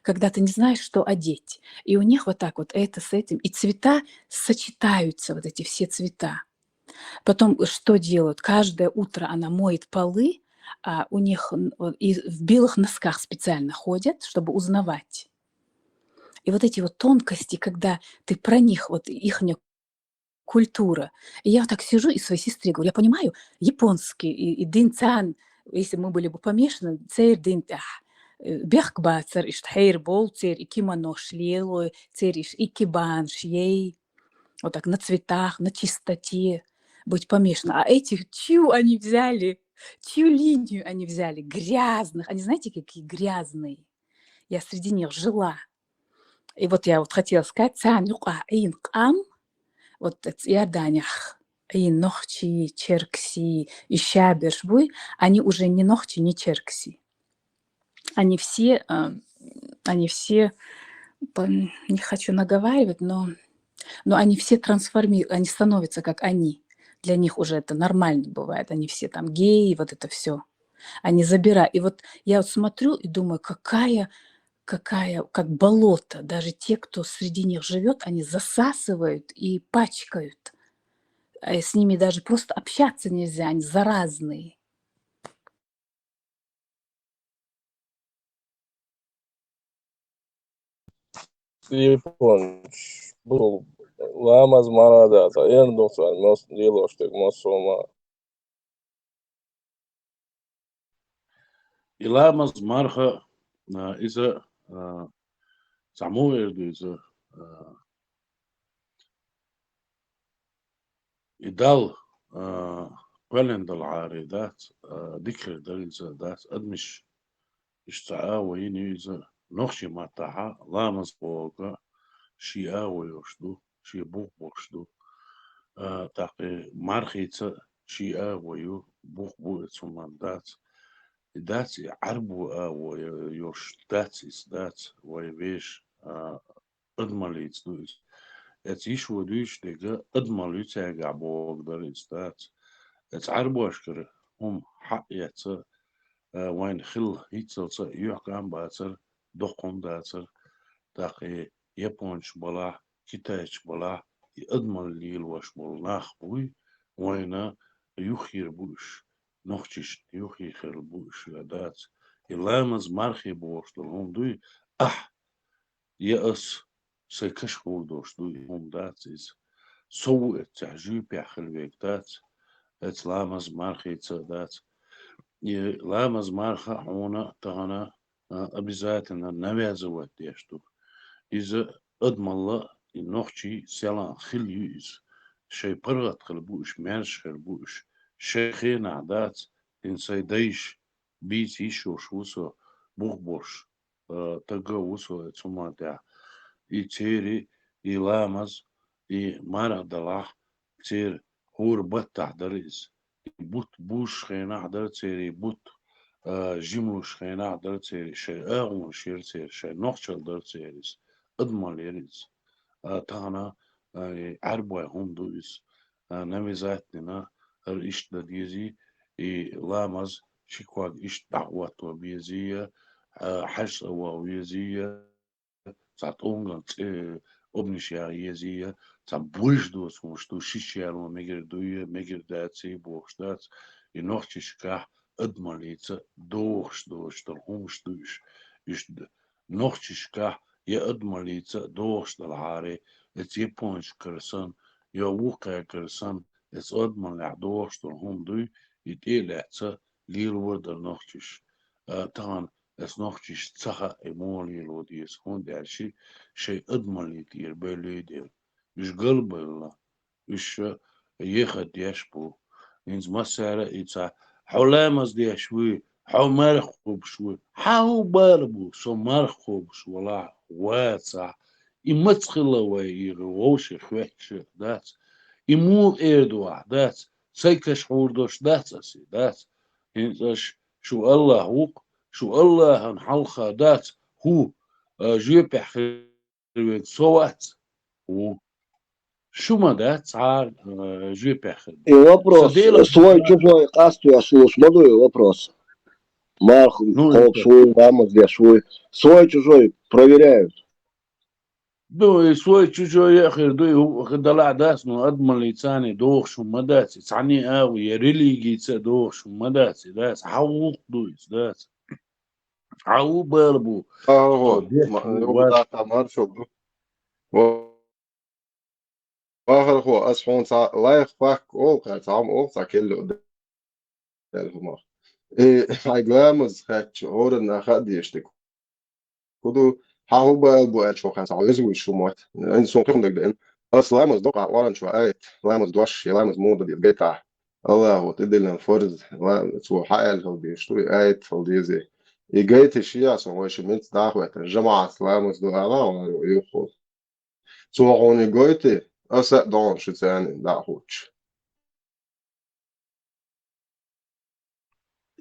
когда ты не знаешь, что одеть. И у них вот так вот это с этим. И цвета сочетаются, вот эти все цвета. Потом что делают? Каждое утро она моет полы, а у них н- вот и в белых носках специально ходят, чтобы узнавать. И вот эти вот тонкости, когда ты про них, вот их культура. И я вот так сижу и своей сестре говорю, я понимаю, японский и, и динцан, если мы были бы помешаны, цер дин, ах, э, бехк бацар, ишт хейр бол, цер и кимоно шлело, цер иш и кибан шьей. Вот так на цветах, на чистоте быть помешаны. А эти, чего они взяли? Чью линию они взяли? Грязных. Они, знаете, какие грязные? Я среди них жила. И вот я вот хотела сказать, царна юкъахь Ӏийна къам, вот Иорданехь Ӏийна нохчий, черкесий, и шаберш буй, они уже не нохчий, не черкесий. Они все, а, они все, по- не хочу наговаривать, но, но они все трансформируют, они становятся как они. Для них уже это нормально бывает. Они все там геи, вот это все. Они забирают. И вот я вот смотрю и думаю, какая, какая, как болото. Даже те, кто среди них живет, они засасывают и пачкают. А с ними даже просто общаться нельзя, они заразные. Японч. Бу ламаз марха дац, эрна духцар мос-, лелош дерг массо а ма. И ламаз марха, а, иза, а, цхьа муха эр ду иза, а, и Далла, а, кхоьллина долу гӀаре дац, а, дика хир дара иза дац, адамаш иштта цхьа агӀо йина ю иза, нохчийн маттахь ламаз бохург шен агӀо йолуш ду, шен бух болуш ду. А, тӀаккха мархица шен агӀо ю, бух бу, оцу хӀуманна дац. И дац, и Ӏаьрбийн агӀо йолуш дац иза, дац, вай вешан, а, адамаллица ду иза. Оцу йиш ван дуьйцуш дерг адамалла ю цаьргахь бохург дара иза, дац. Оцу Ӏаьрбошкара хӀума хьаэца, а, вайна хилла хӀинццалц а юьхькӀам бацара, доккха хӀума дацара, тӀаккха и япончаш балахь, китайчаш балахь, и адамалла лелош болу нах буй, вайна юххера бу уьш, нохчашна юххе хилла бу уьш, дац. И ламаз мархи бохуш долу хӀума дуй, ахь я ас, сайн каш хьур долуш ду, и хӀума дац иза. Со ву эццехь жоьпехь хила вега дац, эцу ламаз мархица а дац. И ламаз марха хьуна тахана, а, обязательно навязывать деш ду. Иза адамалла, и нохчий селан хила ю иза. Шайн паргӀат хила бу уьш, маьрша хила бу уьш. Шайн хенахь дац, хӀинца сайн дайша бийца йиш йолуш ву со, бух болуш, а, таг а ву со оцу хӀуманна тӀехь. И церан, и ламаз, и марха далахь, церан хӀора баттахь дара иза. И бутт бузуш хенахь дара церан бутт, а, жимлуш хенахь дара церан, шайн агӀонаш яра церан, шайн нохчалла дара церан иза, адамалла яра иза. А, тахана, а, и Ӏаьрбойн хӀума ду иза. А, навязать дина, хӀара иштта дан дезий, и ламаз ши ког иштта дӀахӀотто безий, а, хьаьжцӀа ваха везий, цхьа тӀонган цӀе обнаш яха езий, цхьа буьйш доцу хӀумаш ду, ши черло мегар дуй, мегар даций бохуш дац, и нохчашкахь адамаллица дохуш доцуш долу хӀумаш ду уьш. Уьш д-, нохчашкахь я адамаллица дохуш долу хьаре, эцу япончашкара санна, я вукхаьргара санна, эцу адамаллехь дохуш долу хӀума дуй, и тӀе а лаьцна лелавар дара нохчаш. А, тахана эцу нохчаш ца хаьа, и муха лело деза, хӀунда аьлча шайн адамаллин тӀера бевллий дела. Уьш галбевлла, уьш еха деш бу. ХӀинца массара а и ца, хьо ламаз деш вуй, хьо марха кхобуш вуй. Хьан хӀун бала бу, со марха кхобуш валахь, вацахь. И маца хилла вай, и вовшех хӀоьттуш дац. И муха эр ду ахь, дац. Сайн каш хьур долуш дац ас и, дац. ХӀинца аш шу АллахӀ ву-кх, шу АллахӀан хьалха дац, хӀу, а, жоьпехь хир вега со вац, ву. Шу ма дац цхьа а, а, жоьпехь хир. И вопрос, Сан Дела свой, чужой, къастош луш ма ду и вопрос. Марха кхобуш вуй, ламаз деш вуй. Свой, чужой проверяют. Ну, и свой, чужой а хир ду, и хӀу-, хи далахь дац, но адамаллица а дохуш хӀума ма дац, и цхьанний а агӀо, я религица а дохуш хӀума ма дац, и дац, хьан вукху ду иза, дац. Хьан хӀун бала бу? АгӀо, Со деш ма-, ву, юха вац. Даккха маршо бу. Ва-, вахархо, ас хьуна цхьа лайфхак олу, кхара цхьа хӀума олу, цхьа келло даьлла хӀума. Э, хьайн ламаз хаьттича, хӀоранна хаа дезаш дерг хӀун ду, хьан хӀун бала бу аьлча, хьо кхара цхьа веза вуьйш хӀума вац. Эн суна кхин дерг деана. Ас ламаз до, кхара Къуръан чу аят, ламаз дош, я ламаз муха дан деза гайтахь. Аллахо тӀедиллина фарз, ла-, цо хьааьлла хила дезаш ду, и аят хила деза. И гайта шиъ а сан вайша меца дӀахойтта, жамаӀат ламаз ду ала варо юххо. Цо хьуна гойти, аса а догӀун шу царна дӀа а хуччу.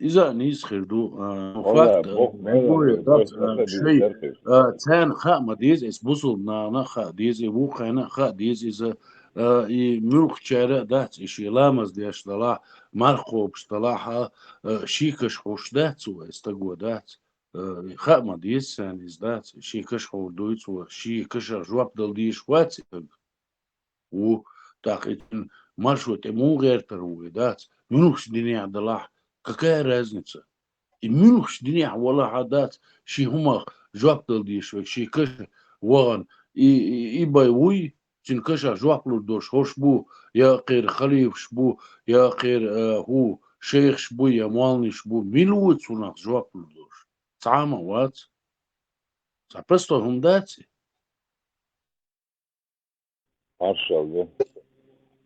Иза а нийса хир ду, а, Валлай, факт, а, боху, боху, боху, дац, боху, а, боху, шей, боху. А, царна хаа ма деза, эс бусулба нахана а хаа деза, и вукхарна а хаа деза иза, а, и муьлххачара а дац, и шен ламаз деш далахь, марха кхобуш далахь, а, а, ший каш хьуш дац цо, и стаго дац. Э, хаа ма деза царна иза дац, шен каш хьур дуй цо, шен кашах жоп дала дезаш вац и стаг. Ву, тӀаккха и цуьнан маршо тӀе муха гӀертар ву и дац? Муьлххачу динехь далахь, какая разница? И муьлххачу динехь валахь а дац, шен хӀумах жоп дала дезаш верг, шен каша вахана, и, и, и бай вуй, цуьнан кашах жоп лур долуш хӀорш бу, я кхеран халифаш бу, я кхеран, а, хӀу, шайхаш бу, я молланаш бу, мила ву цунах жоп лур долуш? Цхьа а ма вац. Цхьа простой хӀума дац и? Маршалла.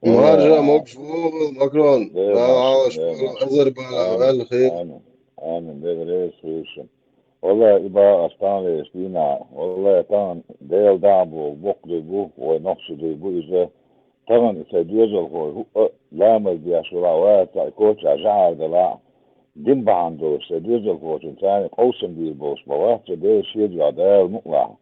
Маржа, могуш вогӀийла, Макрон. Дела, Дала Ӏалаш дела. Азербайджан Амин. Аьлла хир. Амин. Амин. Дела реза хуьлда шуна. Валлай, и бакъ ас тахана вешан дийнахь. Валлай, тахана Дела дӀа а боху, боккха дуй бу, вай нохчийн дуй бу иза. Тахана и сайн доьзалхой хӀуъа а ламаз деш валахь, вацахь, и кочахь жӀара далахь, дин бахьана долуш сайн доьзалхочун царна къовсам дийр болуш ма вац со, Дела шен дуьхьа, Дала мукъалахь.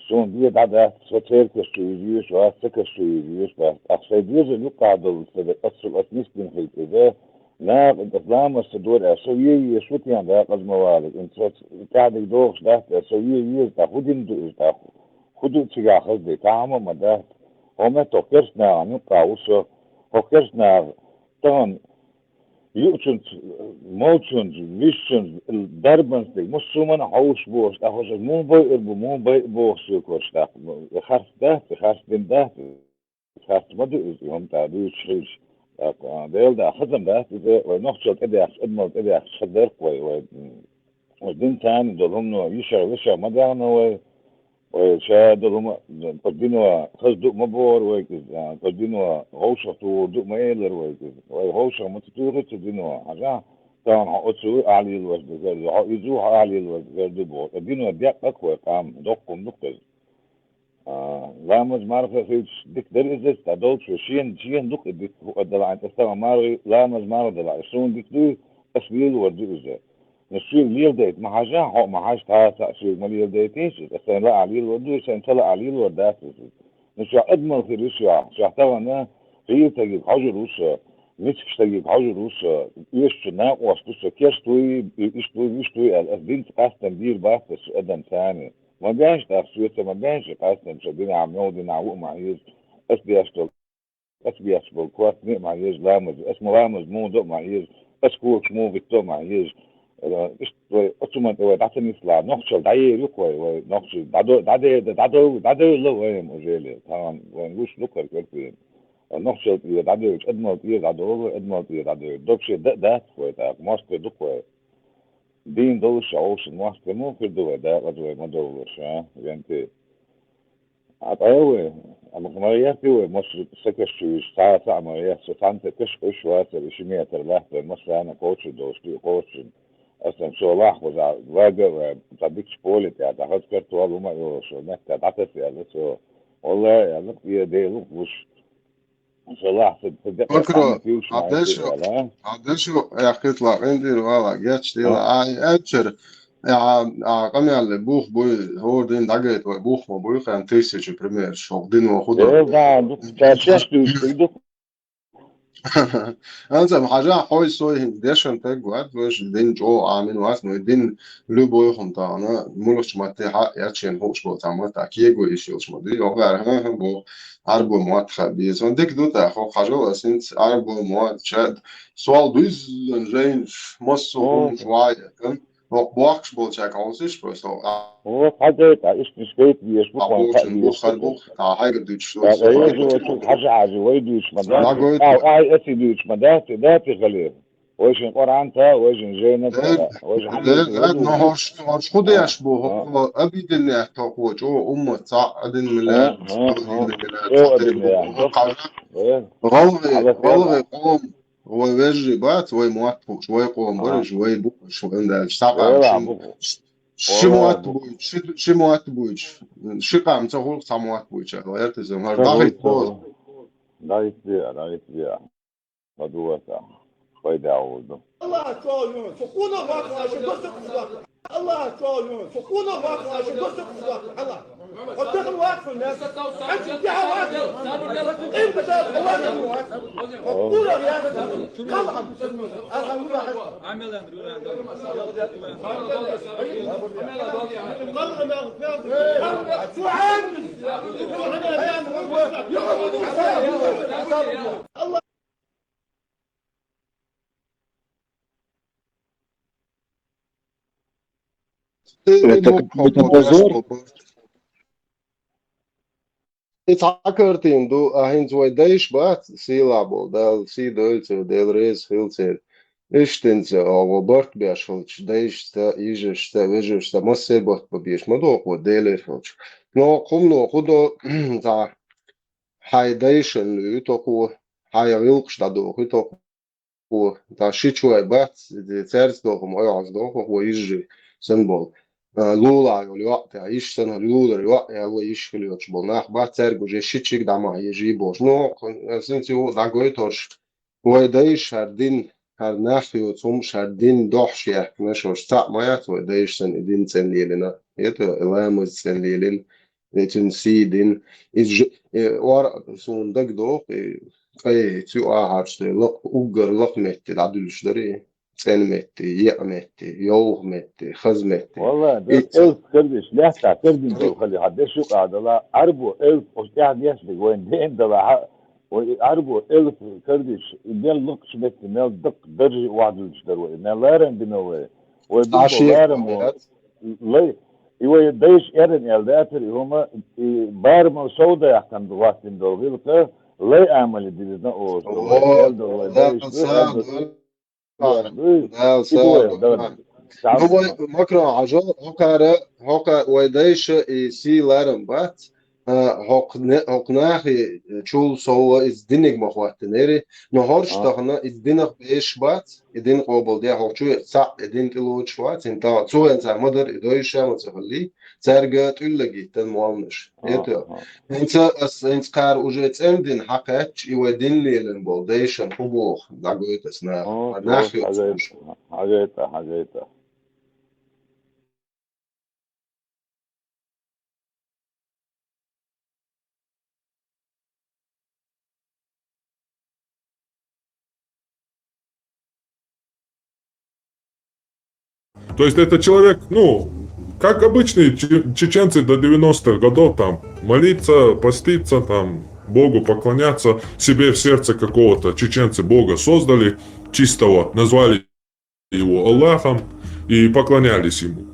Суна бен дӀа дац, со церкваш чу вижа везаш вац, ца каш чу вижа везаш вац. Ткъа сайн доьзал юккъахь долу сан дерг, ас цул ас нисдина хилча иза, наха аса ламаз ца дора аьлла, со вен везаш ву техьа дакъаза ма валийта, ин со тӀаьхьа дерг дохуш дац аьлла, со вен веза, ткъа хӀун дин ду иза тӀаккха? ХӀун ду цигахь хаза дерг? Цхьа хӀума а ма дац. ХӀокху меттехь керстанахана юккъахь ву со. ХӀокху керстанаха тахана юучунца, молчунца, висчунца, дарбанца дерг, массо а хьовсуш бохуш, тӀаккха хӀорш муха байъур бу, муха байъа боху соьга хӀорш тӀаккха. Харц дац, харц дин дац, харц ма ду иза, и хӀума тӀаккха дуьйцуш хилча. ТӀаккха, а, Дела даа, хаза ма дац иза, вай нохчалла тӀедаьхкича, адамалла тӀедаьхкича хаза дара-кх вай, вай. Вай дин царна долу хӀумано, йишех, вешех ма даьхна вай. Вай ша долу хӀума, кху дино хаза ду а ма бохура вайга иза, кху дино вовшах тухур ду а ма элира вайга иза. Вай вовшах ма ца туьйхира цу дино. Хьажахь, тахана хьо оцу ву ахь лелориг хир ду, хьо иза ву, хьо ахь лелориг хир ду боху. Ткъа дино декъа-кх вай къам, доккха хӀума ду-кх иза. А, ламаз марха хилча дика дара иза, ткъа долчо шена, шена ду-кх и дика, хӀуъа далахь, аса тахана марха, ламаз марха далахь, суна дика дуй, ас лелор ду иза. Но соьга леладайта ма хьажахь, хьо а ма хьажа, тхьа а цхьаъ соьга ма леладайтийша иза. Аса сайна лаахь лелор ду, сайна ца лаахь лелор дац иза. Но шуьх адамалла хир ю шуьх, шуьх тахана хийра стагега хьожур ву со, мискачу стагега хьожур ву со, оьшучу накъост ву со, керста вуй, иштта вуй, вуьшта вуй аьлла, аса динца къастам дийр бац аса адам царна. Ма баьхьа тӀаккха соьца, ма баьхьа къастам со динехь, мел динехь ву а ма хьежа, аса деш долу Ас беш болу кортане а ма еза ламаз, ас ма ламаз муха до а ма еза, ас когаш муха гӀитто а ма еза. Э, иштта вай оцу ман тӀе вай дӀа ца нислахь, нохчалла дӀаер ю-кх вай, вай нохчий дӀадо-, дӀаде-, дӀадов-, дӀадевлла вайна уже ле, тахана вайна гуш ду-кх хӀара кертвен. Нохчалла тӀера дӀадевлча, адамалла тӀера дӀадолу вай, адамалла тӀера дӀадевлла. Дог шен дан а дац-кх вай тӀаккха, мостагӀий ду-кх вай. Дийна долуш а вовшийн мостагӀий муха хир ду вай, дакъаза вай ма довлуш, а, вентий? А тӀе вай, амма ма гӀерти вай, массо а са каш чу вуьжуш, цхьа а, цхьа а ма гӀерти, со цхьаьнца каш къуьйсуш вацара, и ши метр латта вай, массарна а кхочур долуш ду и кхочун. Аса сан со лахь хуза, вага а вай, цхьа дикачу поле тӀехь, цхьа хаза картол хӀума а йолуш, меттехь дӀатаса аьлла со. Валлай, аьлла, и Дела ву гуш. Со лахь, со, со декъа Макро, цхьаьна куьйгаш а ма дешо, аьлла, а? А дешо, аьхкийтла, къиндийр вала, гечдийла, а, и аьллачара, а, а, къамел бух буй, хӀора дин дӀагайта вай, бух ма буй, хан тысяча примерш, хӀокху дино хӀу до. Дела да, ду, ца шеш дуьйцу, ду. Анцам хьажа, хьой сой хӀинца дешан таг вац, вайша дин чӀогӀа Ӏамин вац, но и дин любой хӀума тахана, муьлхачу матте хьаъ яц шена хууш болу цхьа мотт, а кего йиш йолуш ма дуй, йохар, хӀан-хӀан боху, Ӏарбо мотт хаа беза. Сан дика ду тӀаккха, хӀокху хьажал ас хӀинца Ӏарбо мотт, чад, сол дуьззина жайнаш, массо а хӀумаш вай, хӀокху бохкуш болчаьрга хьовсийша просто, а, Вот, хьан гайта, а, иштта, иштта гайта везаш бу, а, хьан бохучун буххар бу, а, хьайгара дуьйцуш ду, а, со вай хьайгара дуьйцуш ду. Хьажа, хьажа, вай дуьйцуш ма дац. Нагойта. А, ай, аций дуьйцуш ма дац, дац, хали. Вайшин Къуръан та, вайшин жайна та, вайшин хьадис, вай дуьйцуш. Но хӀорш, хӀорш хӀу деш бу, а, хӀокхо объединять хӀокхо чӀогӀа уммат цхьаъ один миллиард, а, а, один миллиард, чӀогӀа один миллиард. ГӀалгӀай, гӀалгӀай къом, Вай вежарий бац, вай мотт бу, вай къоман бараш, вай бу, вай даьлча. Цхьа къам ши, ши мотт буйча, ши, ши мотт буйча, ши къам ца хул, цхьа мотт буйча. Вай эртизам, хӀара дахийта боза. ДӀахӀитта, дӀахӀитта. Ма ду ватам. Пайда гӀурду. Это какой-то позор. И цхьа картина ду, а хӀинца вай дайша бац, сийлахь бола, Дала сий дойла церан, Дела реза хила церан. Иштта хӀинца, а, вай барт беш хилча, дайшца, йижаршца, вежаршца, массеран барт бан безаш ма догӀу вай, Делера хилча. Но хӀумано хӀу до, цхьа, хьайн дайшанна луьйту хьо, хьайн гӀиллакхаш дӀадохуьйту хьо, О, да, ши чу вай бац, цаьрца доху, ма оьгӀаз доху, вай йижарий санна болу. А, лулахь йолу йоӀ тӀехь, йиш санна, лулара йоӀ, я вай йиш хила йоцуш болу нах бац, цаьрга уже ши чиг дӀа ма езий бохуш. Ну, хӀинца юха дӀагойтуш, вай дайша хӀара дин, хӀара нах йоцу хӀума, хӀара дин дохьуш яьккхина, шуьш цхьаъ ма яц вай дайша санна и дин цӀена лелийна. ХӀета, и ламаз цӀена лелийна, и цуьнан сий дина. Иза ж-, э, ор-, суна дагадогӀу, и ткъе цуьнан ахьарчу лакха-, уггар лакха метте дӀадуьллуш дара и, цӀена метте, екъа метте, йовха метте, хаза метте. Валлахь, и ца- элп кардеш, лаьттахь кардина долу хали, хьан деш юкъа а дала, Ӏарбо элп, оцу тӀаьхьа неш дерг вайна деана дала, хьан, вай и Ӏарбо элп кардеш, и мел лакхачу метте, мел даккха дарже охьадуьллуш дара вай, мел ларам бина вай. Вай дукха ларам вай. Лай, и вай дайша эрна аьлла дацара, и хӀума, и барамал совдаяккхана гӀоттина долу гӀиллакх, лай амале дирзина оцу. О, Дала сагӀа дойла. Дала сагӀа дойла. Ну, вай, Макрон, хьажал, хӀокхара, хӀокха вай дайша и сий ларам бац, а, хӀокху не-, хӀокху нахе чул сов иза диниг ма хӀоттинера, но хӀорш тахана иза динах бешаш бац, и дин къобалдеш хӀокху чу цхьаъ и дин тӀелоцуш вац, хӀинца цу хенахь ма дара и дойша ма ца хилли, цаьрга тӀуллаг йиттан молланаш. ХӀета, хӀинца ас, хӀинца кхара уже цӀена дин хьакхаьчча, и вай дин лелийна болу дайшан хӀу боху, дӀагойту ас наха. Нах йоцуш. Хьагайта, хьагайта. То есть это человек, ну, как обычные че-, чеченцы до девяностых годов, там, молиться, поститься, там, Богу поклоняться, себе в сердце какого-то чеченцы Бога создали, чистого, назвали его Аллахом и поклонялись ему.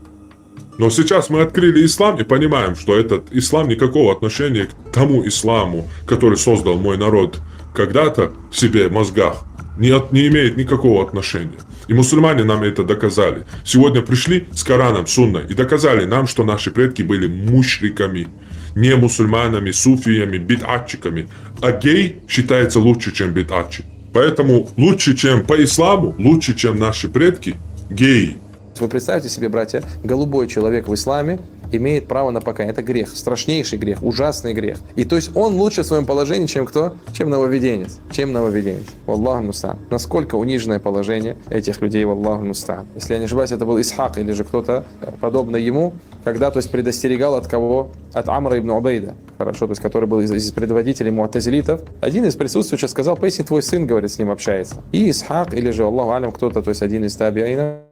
Но сейчас мы открыли ислам и понимаем, что этот ислам никакого отношения к тому исламу, который создал мой народ когда-то в себе, в мозгах, не, от- не имеет никакого отношения. И мусульмане нам это доказали. Сегодня пришли с Кораном, Сунной и доказали нам, что наши предки были мушриками, не мусульманами, суфиями, бидатчиками. А гей считается лучше, чем бидатчик. Поэтому лучше, чем по исламу, лучше, чем наши предки, геи. Вы представьте себе, братья, голубой человек в исламе имеет право на покаяние. Это грех, страшнейший грех, ужасный грех. И то есть он лучше в своем положении, чем кто? Чем нововведенец. Чем нововведенец. Валлаху мустаан. Насколько униженное положение этих людей, валлаху мустаан. Если я не ошибаюсь, это был Исхак или же кто-то, э, подобный ему, когда, то есть, предостерегал от кого? От Амра ибн Убайда. Хорошо, то есть, который был из, из предводителей муатазилитов. Один из присутствующих сказал: «Поистине твой сын, говорит, с ним общается». И Исхак, или же, Аллаху алям, кто-то, то есть, один из табиинов,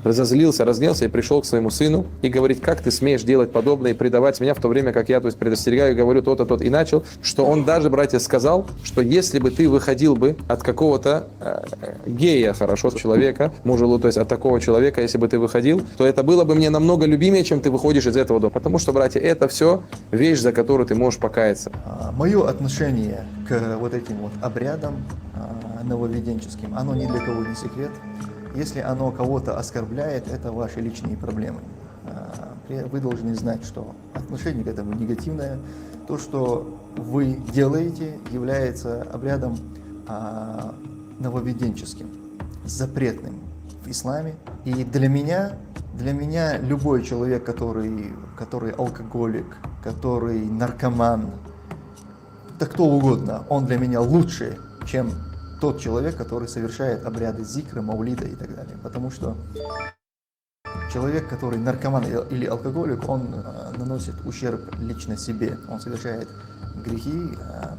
разозлился, разгневался и пришёл к своему сыну и говорит: «Как ты смеешь делать подобное и предавать меня, в то время как я, то есть, предостерегаю и говорю то-то, то-то». И начал, что он даже, братья, сказал, что если бы ты выходил бы от какого-то, э, гея, хорошо, человека, мужа, то есть от такого человека, если бы ты выходил, то это было бы мне намного любимее, чем ты выходишь из этого дома. Потому что, братья, это всё вещь, за которую ты можешь покаяться. А, моё отношение к вот этим вот обрядам, а, нововведенческим, оно ни для кого не секрет. Если оно кого-то оскорбляет, это ваши личные проблемы. А, при-, вы должны знать, что отношение к этому негативное. То, что вы делаете, является обрядом, а, нововведенческим, запретным в исламе. И для меня, для меня любой человек, который, который алкоголик, который наркоман, да кто угодно, он для меня лучше, чем тот человек, который совершает обряды зикра, маулида и так далее. Потому что человек, который наркоман или алкоголик, он э, наносит ущерб лично себе. Он совершает грехи, э,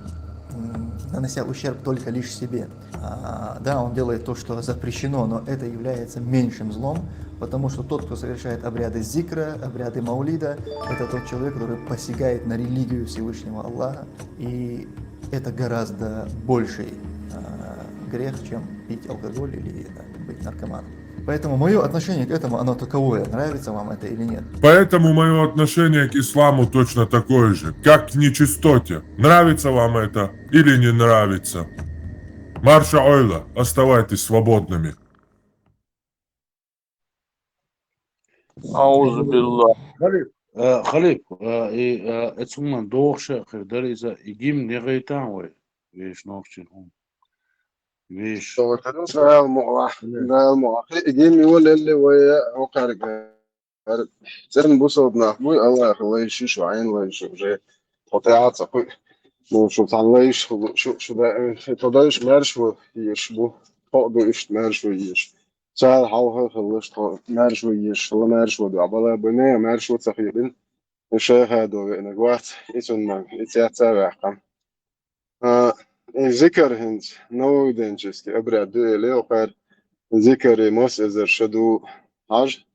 нанося ущерб только лишь себе. А, да, он делает то, что запрещено, но это является меньшим злом, потому что тот, кто совершает обряды зикра, обряды маулида, это тот человек, который посягает на религию Всевышнего Аллаха, и это гораздо больший э, грех, чем пить алкоголь или да, быть наркоманом. Поэтому мое отношение к этому, оно таковое, нравится вам это или нет. Поэтому мое отношение к исламу точно такое же, как к нечистоте. Нравится вам это или не нравится. Марша ойла, оставайтесь свободными. Аузу билла. Халиф, э, Халиф, э, и э, это сумман дохше хир дариза и гим не гайтан вай. Виш нохчин хум. Виш. Дал мугла, дал мугла. Гим его лелли вай окарга. Цен бусалб нах буй, Аллах лайш шу, айн лайш уже. Хотя аца хуй. Ну, шу тан лайш, шу шу да, то дальше марш во еш бу. Ходу ишт марш во еш. Цар халха хыллыш, марш во еш, ла марш во да, бала быне марш во цахибин. Шайха до вене гват, ицун ман, ицяца вахам. А, и зикр хинц, нововведенческий обряд дуэли, окар зикр и мос эзер шаду хаж,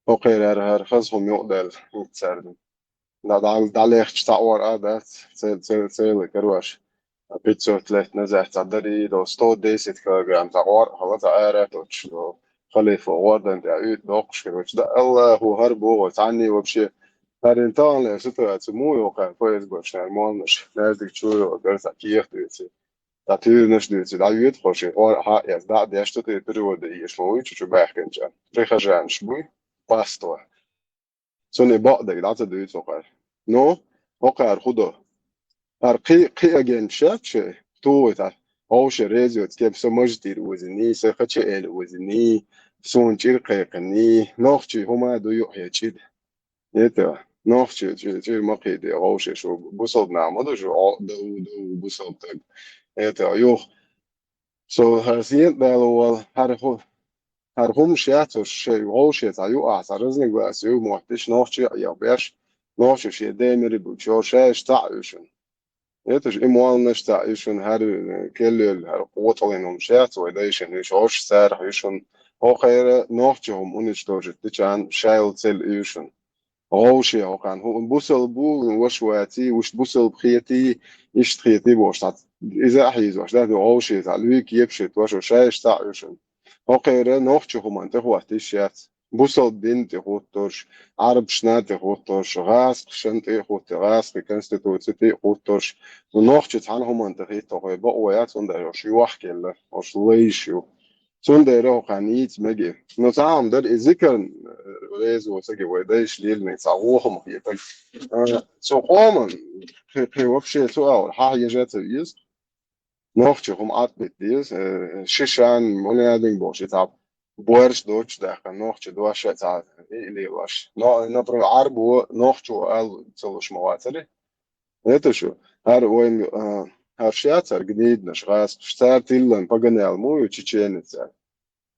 окар ар хаз хум югдал, ицарду. Да, да, да легч та ор а, да, цел, цел, цел, короче. Пятьсот лет назад, а дари до сто десять килограмм, та ор, хала та ара, точно. Халифа, ордан, да, ит, докш, короче. Да, Аллаху, хар бу, тани вообще. Харин таан ле ситуация му йока, поезд больше нормально, нардик чую, говорит, а киев дуйци. Та тюрнаш дуйци, да, вид, хоши, ор, ха, я, да, да, что ты переводы ешь, мой чучу бахканча. Прихожанш буй, паства. Цуни бакъдег, да, ца дуйци окар. Ну, окар худо. Ар кхи, кхи агент шат ше, ту это, оуше резиот, кеп со маждир узини, со хаче эл узини, сун чир кхекни, нохчи хума ду ю хе чид. Это, нохчи, чир, чир махи де, оуше шу, бусалб нама ду шу, о, ду, ду, бусалб так. Это, юх, со хасиет дало вал, хар ху, хар хум шат, со ше, оуше, ца ю, а, ца разногласия, ю, мохтиш, нохчи, я, беш, нохчи, ше, демери, бу, чо, ше, шта, юшун. Это ж имуанна шта, юшун, хар, э, келлел, хар, коталин, ум шат, вай, да, юшун, юш, ош, сар, юшун, о, хайра, нохчи, хум, уничтожить, ты чан, шайл, цель, юшун. Оуше, окан, ху, бусалбу, ваш, вати, уш, бусалб, хети, ишт, хети, бош, тат, иза, ахиз, ваш, да, оуше, та, люик, епше, ваш, шай, шта, юшун. Окере нохчи хуман тӀехӀоттийшац. Бусалба дин тӀехӀоттарш, Ӏарбашна тӀехӀоттарш, гӀазкхашна тӀехӀотта, гӀазкхий конституци тӀехӀоттарш. Ну, нохчи цхьана хӀуманна тӀехӀиттаргья бакъо яц, цундела ош юхь кхелла, ош лайш ю. Цундела хӀокхарна йийца мега. Ну, цхьа хӀума дар, и зикар, э, резо ца ги вай дайша лелане, цхьа вохам хетаг. Э, цу къоман, кхы, кхы вообще цу агӀор хьахьежа ца веза. Нохчи хӀума Ӏатбит деза, э, шишан, мунадин бохуш, и цхьа боьрша доцуш даьккхина, нохчи дош а цхьа и лелаш. Но, например, Ӏарбо нохчо ала ца луш ма вацари. Это шу, хӀара вайн, а, хӀара шаьцара гниднаш, гӀазкхаш, цара тиллан паганел мо ю чеченец.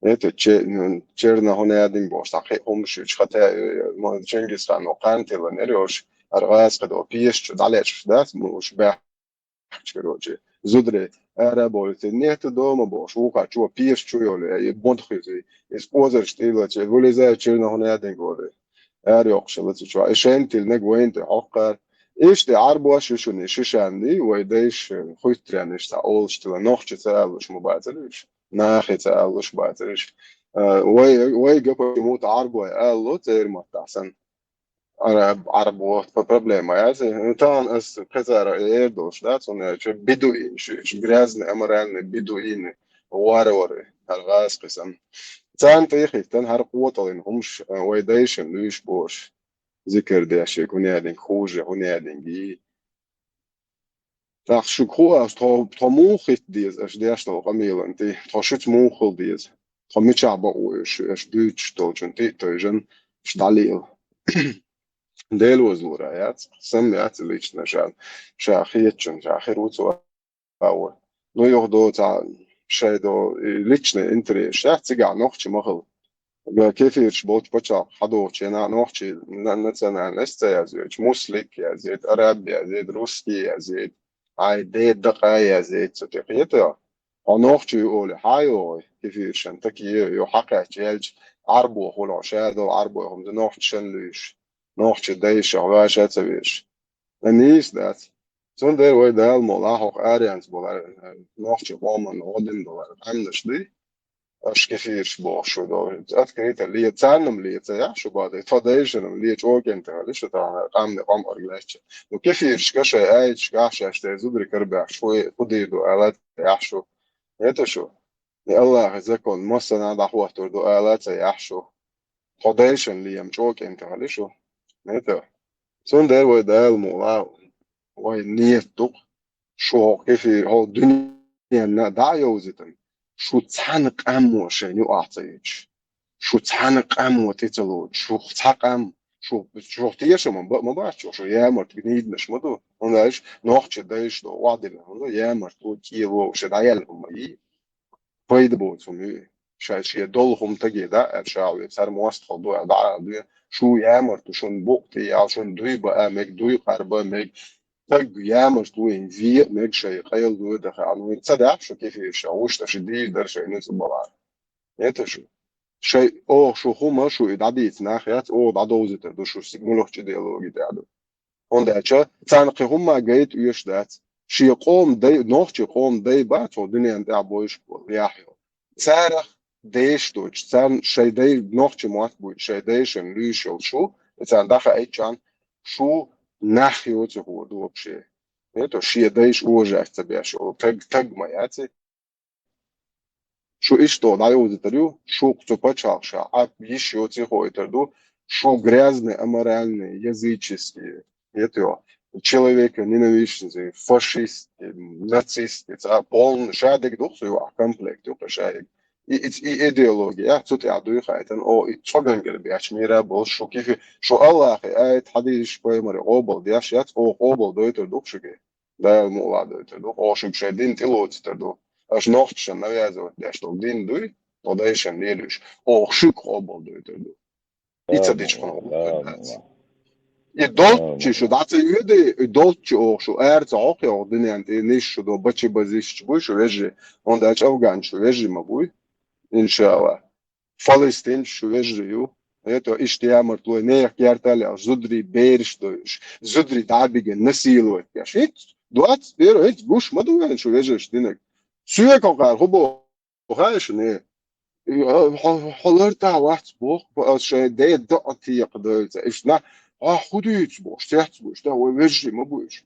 Это че-, ну, чернохунадин бохуш, цхьа кхин хӀумаш ю, хата, э, мо Чингисхано кхана тиллан, эр йош, хӀара гӀазкхи до пешачу дӀалечуш дац, мо уш баьхкача, короче, зударий ара а бовлуьйтур, нетта дома бохуш, вукхачо пешачу йолу, и бондахуьйтур, иза кӀозарш тӀелача, вылезай чернохунадин гори. Ара йоккхуш лацичо, и шайн тилниг вайн тӀе хьокхар. Иштта Ӏарбош ю шуна, и шишанний, вай дайша, хуьттаренна иштта олуш тила, нохчи ца алуш ма бацара уьш, нахи ца алуш бацара уьш. А, вай, вай гапа мута Ӏарбой алло, церан маттахь санна. Ара, Ӏарбо, по проблема яц. Тахана ас кхезара эр долуш дац, хӀунда аьлча бедуин шу, шу грязный, аморальный бедуины, варвары, хӀара гӀазкхи санна. Царна тӀе хӀиттан хӀара къотӀаллин хӀумаш, а, вай дайшин луьйш бош. Зикар деш, хӀунда аьлла хуже, хӀунда аьлла гий. ТӀаккха шуьга хуу ас, тхо, тхо муха хӀитта деза, аша деш долу къамелан тӀе, тхо шуьца муха хила деза, тхо мичахь бакъо ю шу, аша дуьйцуш долчун тӀе а тевжина, аша дӀалела. Дела возлура яц, сам яц лично ша, ша хетачун, ша хир ву цо. Ва. Ну, юха доцу шайн до и личный интерес, ша цигахь нохчи ма хила. Га кефирш болчу пачхьалкх хьадохучу хенахь нохчи на-, национальность ца язвечу, муслик язвет, араб язвет, русский язвет, ай де дакъа язвет, цу тӀе кхета. Хьо нохчи ю олий, хьан йогӀу кефиршан, таке ю хьакхаьчча яьлча, Ӏарбо хуьлу хьо, ша долу Ӏарбой хӀума ду, нохчашан луьйш, нохчи дайша, ваша ца веш. Ан нийса дац. Цундела вай Дала мукъ лахь хӀокху аренца болу, нохчи къоман гӀо дина болу къаьмнаш дуй. Аша кефирш бохуш шу долу. Открыто ле, царнам ле, ца яхь шу бадай, тхо дайшанам ле, чӀокӀин тахана, шу тахана, къамне къом орг лаьчча. Ну, кефиршка шайн аьйташкахь шаьш тӀе зударий карабаьхча, хӀу, хӀу дийр ду, ала ца яхь шу. ХӀета шу? И Аллахьан закон массанхьа дӀахӀоттур ду, ала ца яхь шу. Тхо дайшан лиям чӀокӀин тахана шу. ХӀета? Цундела вай Дала мукъ лахь, вай ниет ду-кх, шу хӀокху кефир, хӀокху дуьненна дӀа а йовзийтина, шу цхьана къамо шайна юкъахь ца йиташ. Шу цхьана къамо тӀе ца лоцуш, шу цхьа къам, шу, шу тешам ма бац, шу ямарт гнийдинарш ма ду. ХӀунда аьлча нохчи дайша до охьадина, хӀунда ямарт ву, кӀело, ша дӀаяьлла хӀума йий. Пайда боцу хӀума ю. Ша шен долу хӀума таге дӀа а аьлла, ша ве цара мостагӀалла ду аьлла, дӀа а ду, шу ямарт ву, шуна букъ тӀе ял, шуна дуй баа мега, дуй къарба мега, таг ямарт ву, вен ве а мега, шайн къайла дуй даха, ну, ца дахь шу кефирша, вуш ша дийр дара шайн ницкъ балар. ХӀета шу? Шай, оха шу хӀума, шу и дӀадийца нах яц, оха дӀадовзийтар ду, шу сиг муьлхачу идеологи тӀехь ду. ХӀунда аьлча царна кхин хӀумма гайта оьшуш дац. Шен къоман дай, нохчи къоман дай бац хӀокху дуьненна тӀехь бойуш болу яхь йолу. Царах дайша доцуш, царна шайн дай, нохчи мотт буьйцуш, шайн дайшан луьйш йолу шу, и царна дӀахаийтча, шу нах йоцу хӀора ду вообще. ХӀета шен дайша уважать ца беш йолу таг, таг ма яц и. Шу иштта дӀайовзийтар ю, шу цу пачхьалкхаша Ӏап йиш йоций хоуьйтур ду, шу грязный, аморальный, языческий, это, человеконенавистный, фашистский, нацистский, ца полный, ша дерг ду-кх цу юкъахь комплект ю-кх ша. И, и, и идеология, цу тӀехь дуй хаийтина, о, и цӀогангара бечу мира болуш шу кифи, шу Аллахье аят хьадийсаш пайхамаре къобал деш яц, о, къобал дойтур ду-кх шуьга. Дала мукъ лахь дойтур ду, оха шуьга шайн дин тӀелоцуьйтур ду. Аша нохчашна навязывать деш долу дин дуй, тхо дайшан лелуьйш, оха шуьга къобал дойтур ду. И ца дича хьуна гӀуллакх дац. И долччи шу дӀа ца оьдий, и долччи оха шу ара ца хьокхий, оха дуьненна тӀе ниш шу до бачи базисча буй шу вежарий, хӀунда аьлча афганчаш шу вежарий ма буй, иншалла. Фалестинчу шу вежарий ю. Это иштта ямартлой, нехан керталлехь зударий бераш дойуш, зударий дӀа а бигина насиловать деш. ХӀинца, двадцать первый, хӀинца гуш ма ду вайн шу вежарш динарг. Соьга кхара хӀун боху хаьий шуна? Хьо, хьо, хьо лартӀахь вац боху, ас шайн ден доӀа текхадойла ца. Иштта нах, хьо хӀун дуьйцу бохуш, цец буш, да, вай вежарий ма буй уьш.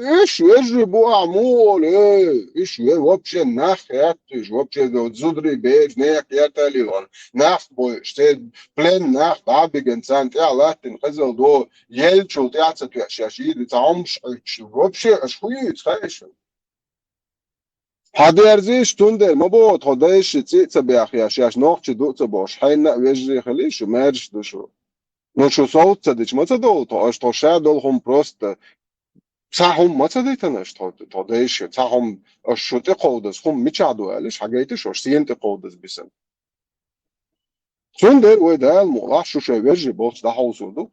Уьш вежарий бу ахь муха олу, э, уьш ве-, вообще нах хеттуьш, вообще зударий бераш, нехан керталлехь нах бойуш, церан плен нах дӀа а бигина, царна тӀехь латтина къизалла до, еллачул тӀаьхьа ца тоьаш шаьш йийр ду, цхьа хӀумаш Ӏуьттуш, вообще аша хӀун юьйцу хаьий шуна? Хьан дерзийша, цундела ма боху, тхо дайша цӀе а ца бехъеш, шаьш нохчи ду а ца бохуш, хьенна а вежарий хилий шу, маьрша ду шу. Ну, шу совца ца дича ма ца довлу тхо, аша тхо ша долу хӀума просто цхьа хӀума ма ца дайтина аша тхо, тхо дайша, цхьа хӀума аша шу тӀекховдаза хӀума мичахь ду аьлла, иша хьагайта шу, аша сена тӀекховдаза бисана. Цундела вай Дала мукъ лахь шу шайн вежарий болчу дӀахьовсур ду.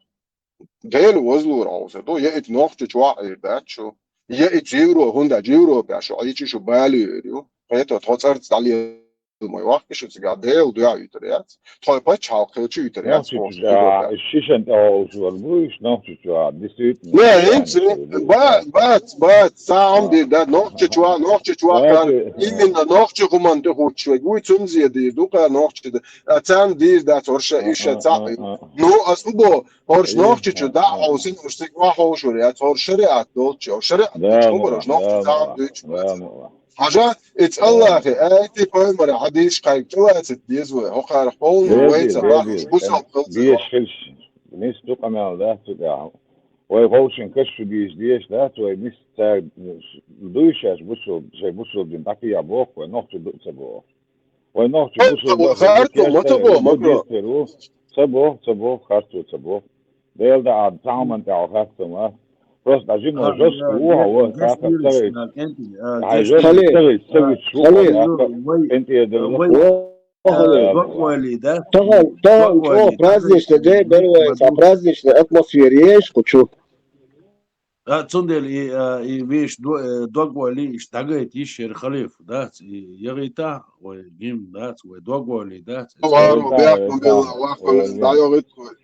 Дела возлур хьовсур ду, я и нохчи чохь Ӏийр дац шу, я и Европа, хӀунда аьлча Европехь шу Ӏийча шу балийр ю, кхета тхо цӀарца дӀале ма вахки шу цигахь, Дела дуьхьа уьйтур яц. Тхой пачхьалкх хилча уьйтур яц. Нохчичу чохь, шишан тӀехь олуш вара буйш, нохчичу чохь, действительно. Не, хӀинца, ба-, бац, бац, цхьа хӀума дийр дац, нохчичу чохь, нохчичу чохь кхара, именно нохчи хӀуманна тӀе хӀуттуш вег вуй, цунна зе дийр ду кхара нохчи, а царна дийр дац, орша, иша, цхьаъ. Ну, ас хӀун боху, орша нохчичу дӀа а хьовсина, орша цига охьа хьовшур яц, орша шариат долчу, орша шариат долчу хӀуманна орша нохчи цхьа хӀума дуьйцуш вац. Хьажа, иза Аллахье аьлла, пайхамаре хьадийсаш кхайкхича лацийта деза вай, хӀокхара хьолна вайца бахьаш бусалба хилла ца деза. Дезаш хилча, нийса ду къамел дац цу тӀехь. Вай вовшийн каш шу дийша дезаш дац, вай мис цаьрга дуй шаьш бусул-, шайн бусулба дин дӀакхехьа боху, вай нохчо ду а ца боху. Вай нохчо бусулба, харцо ма ца боху, ма ца боху. Ца боху, ца боху, харцо ца боху. Дела да а цхьа хӀуманна тӀехь харцо ма. Просто а жима жестко ву хьо, вон сахар ца гайта. Хьайн жестко ца гайта, ца гайта шу хьо, кӀентӀера дела. Охале. Докъойли, да? Тахана, тахана чӀогӀа праздничный день бара вайн, цхьа праздничный атмосфера еш кху чу. А, цундела и, а, и веш до-, э, докъойли, иштта дӀагайта йиш яра халифа, дац? И ягӀийта вай гимн, дац? Вай докъойли, дац? Вахана, бехкам белла, вахана, дӀайогӀуьйту вай.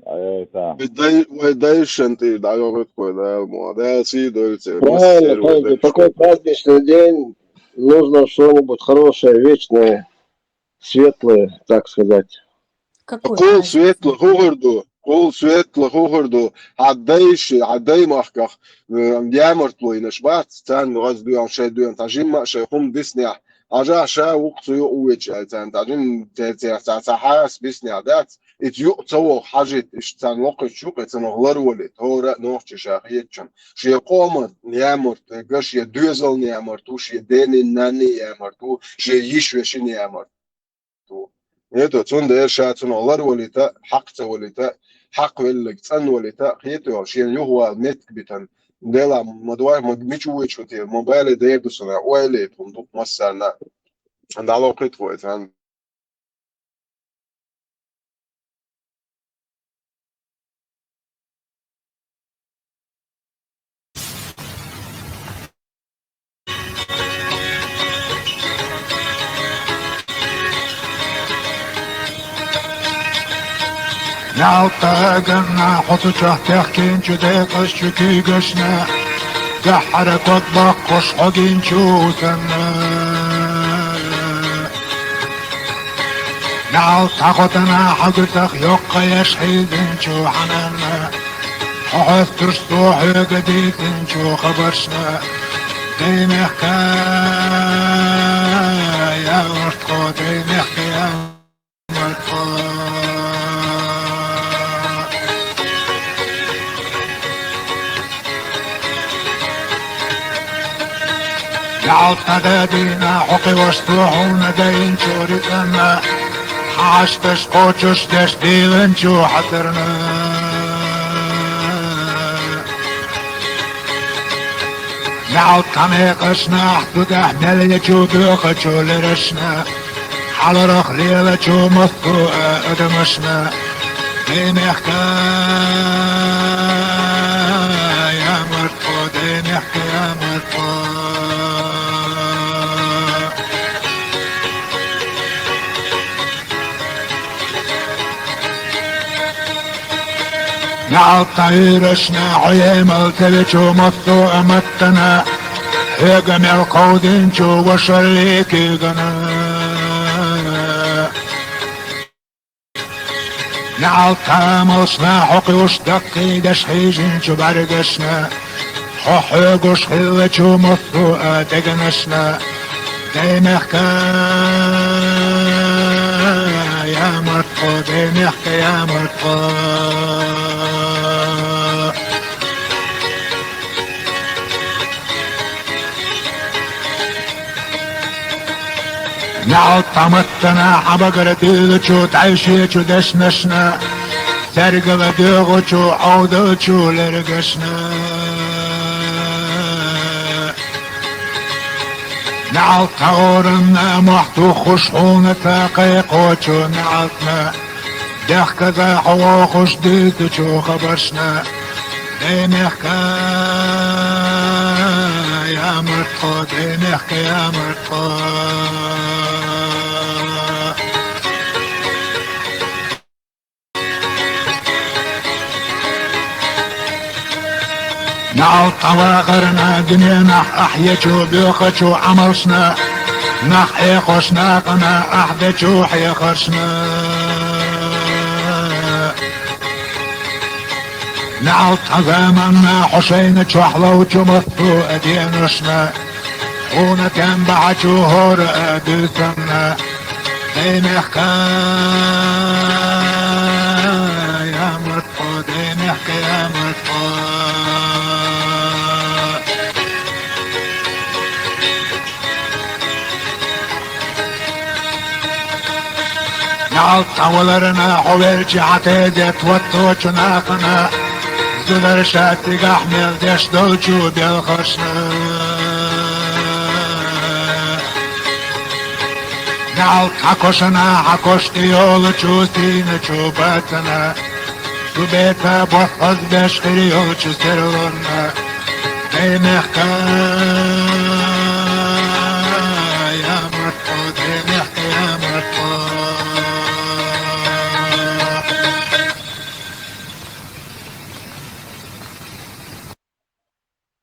Ай, ай, та. Вай дай-, вай дайшан тӀе дӀайогӀуьйту вай, Дала мо. Дала сий дойла церан. Правильно, массеран вай правильно. Дайшан. Такой праздничный день нужно что-нибудь хорошее, вечное, светлое, так сказать. Какой праздник? Кхул светло хӀун хир ду? Кхул светло хӀун хир ду? Хьан дайша, хьан даймахках, э, ямартло йинарш бац, царна гӀаз дуьйхьа, шайн дуьйхьа, цхьа жимма а шайн хӀума диснехь, Ӏажахь ша вукху цу юкъа веча аьлла царна, цхьа жимма церан цхьа, цхьа хьаса биснехь дац, и цу юкъа ца воху хьажийта, иштта царна локхуьйтуш юкъа, и цунах ларвалийта, хӀора а нохчи ша хетачунна. Шен къоман ямарт, га шен доьзалан ямарт ву, шен денин, наннин ямарт ву, шен йиш вешин ямарт ву. Ето, цундела ша цунах ларвалийта, хьакха ца валийта, хьакха велларг цӀанвалийта, кхетавелла, шена юхавала меттиг битина. Дела, ма дуьйхьа, ма мича вуьйцу те, ма бале дер ду сана, ойла яйта хӀума ду массарна. ДӀалохуьйту вай царна. Ялта ганна хьо цу чохь техкинчу декъазчу куьйгашна, гахьара ког баккхуш хьо гинчу санна. Ялта хьо тана хьан гуьтах йоккха еш хьийзинчу хьананна, хьо хьоьстуш со хьоьга дийцинчу хабаршна, даймехка, я варткъо, даймехка, я Ялта дина хьо кхиош цо хьуна дайинчу рицкъанна, хьан хьашташ кхочуш деш дийлинчу хьацарна. Ялта хьан мекъашна, ахь цу тӀехь мел ечу боьхачу лерашна, хьаларах лелачу массо а адамашна, даймехка, я марткъо, даймехка, я марткъо. Ялта хьуьйрашна хьо емал ца вечу массо а маттана, хьоьга мел кховдинчу вашаллин куьйгана. Ялта амалшна хьо кхуьуш даккхийдеш хьийжинчу бӀаьргашна, хьо хьоьгуш хиллачу массо а дегнашна, даймехка, я марткъо, даймехка, я марткъо. Ялта маттана хьан багара дуьйлучу дӀайшечу дешнашна, цаьргала доьгӀучу Ӏовдалчу лергашна. Ялта оранна мохь туххуш хьуна ца кхайкхочу ялтана, дехказа хьо вохуш дуьйцучу хабаршна, даймехка, я марткъо, даймехка, я марткъо. Ялта вахарна дуьненахь ахь ечу боьхачу Ӏамалшна, нах Ӏехош накъана ахь дечу хьехаршна. Ялта заманна хьо шайна чохь ловчу массо а деношна, хьуна тен бахьачу хӀора а буьйсанна, даймехка, я марткъо, даймехка, я Алт хьан валарна хьо велчи хьан тедет ватточу нахана, зударша цигахь мел деш долчу белхашна. Неалт хьан кошана, хьан кошти йолучу сийначу бацана, шу беца боххаз беш хир йолчу серлонна. Эй, мехка, я мартло, эй, мехка, я мартло.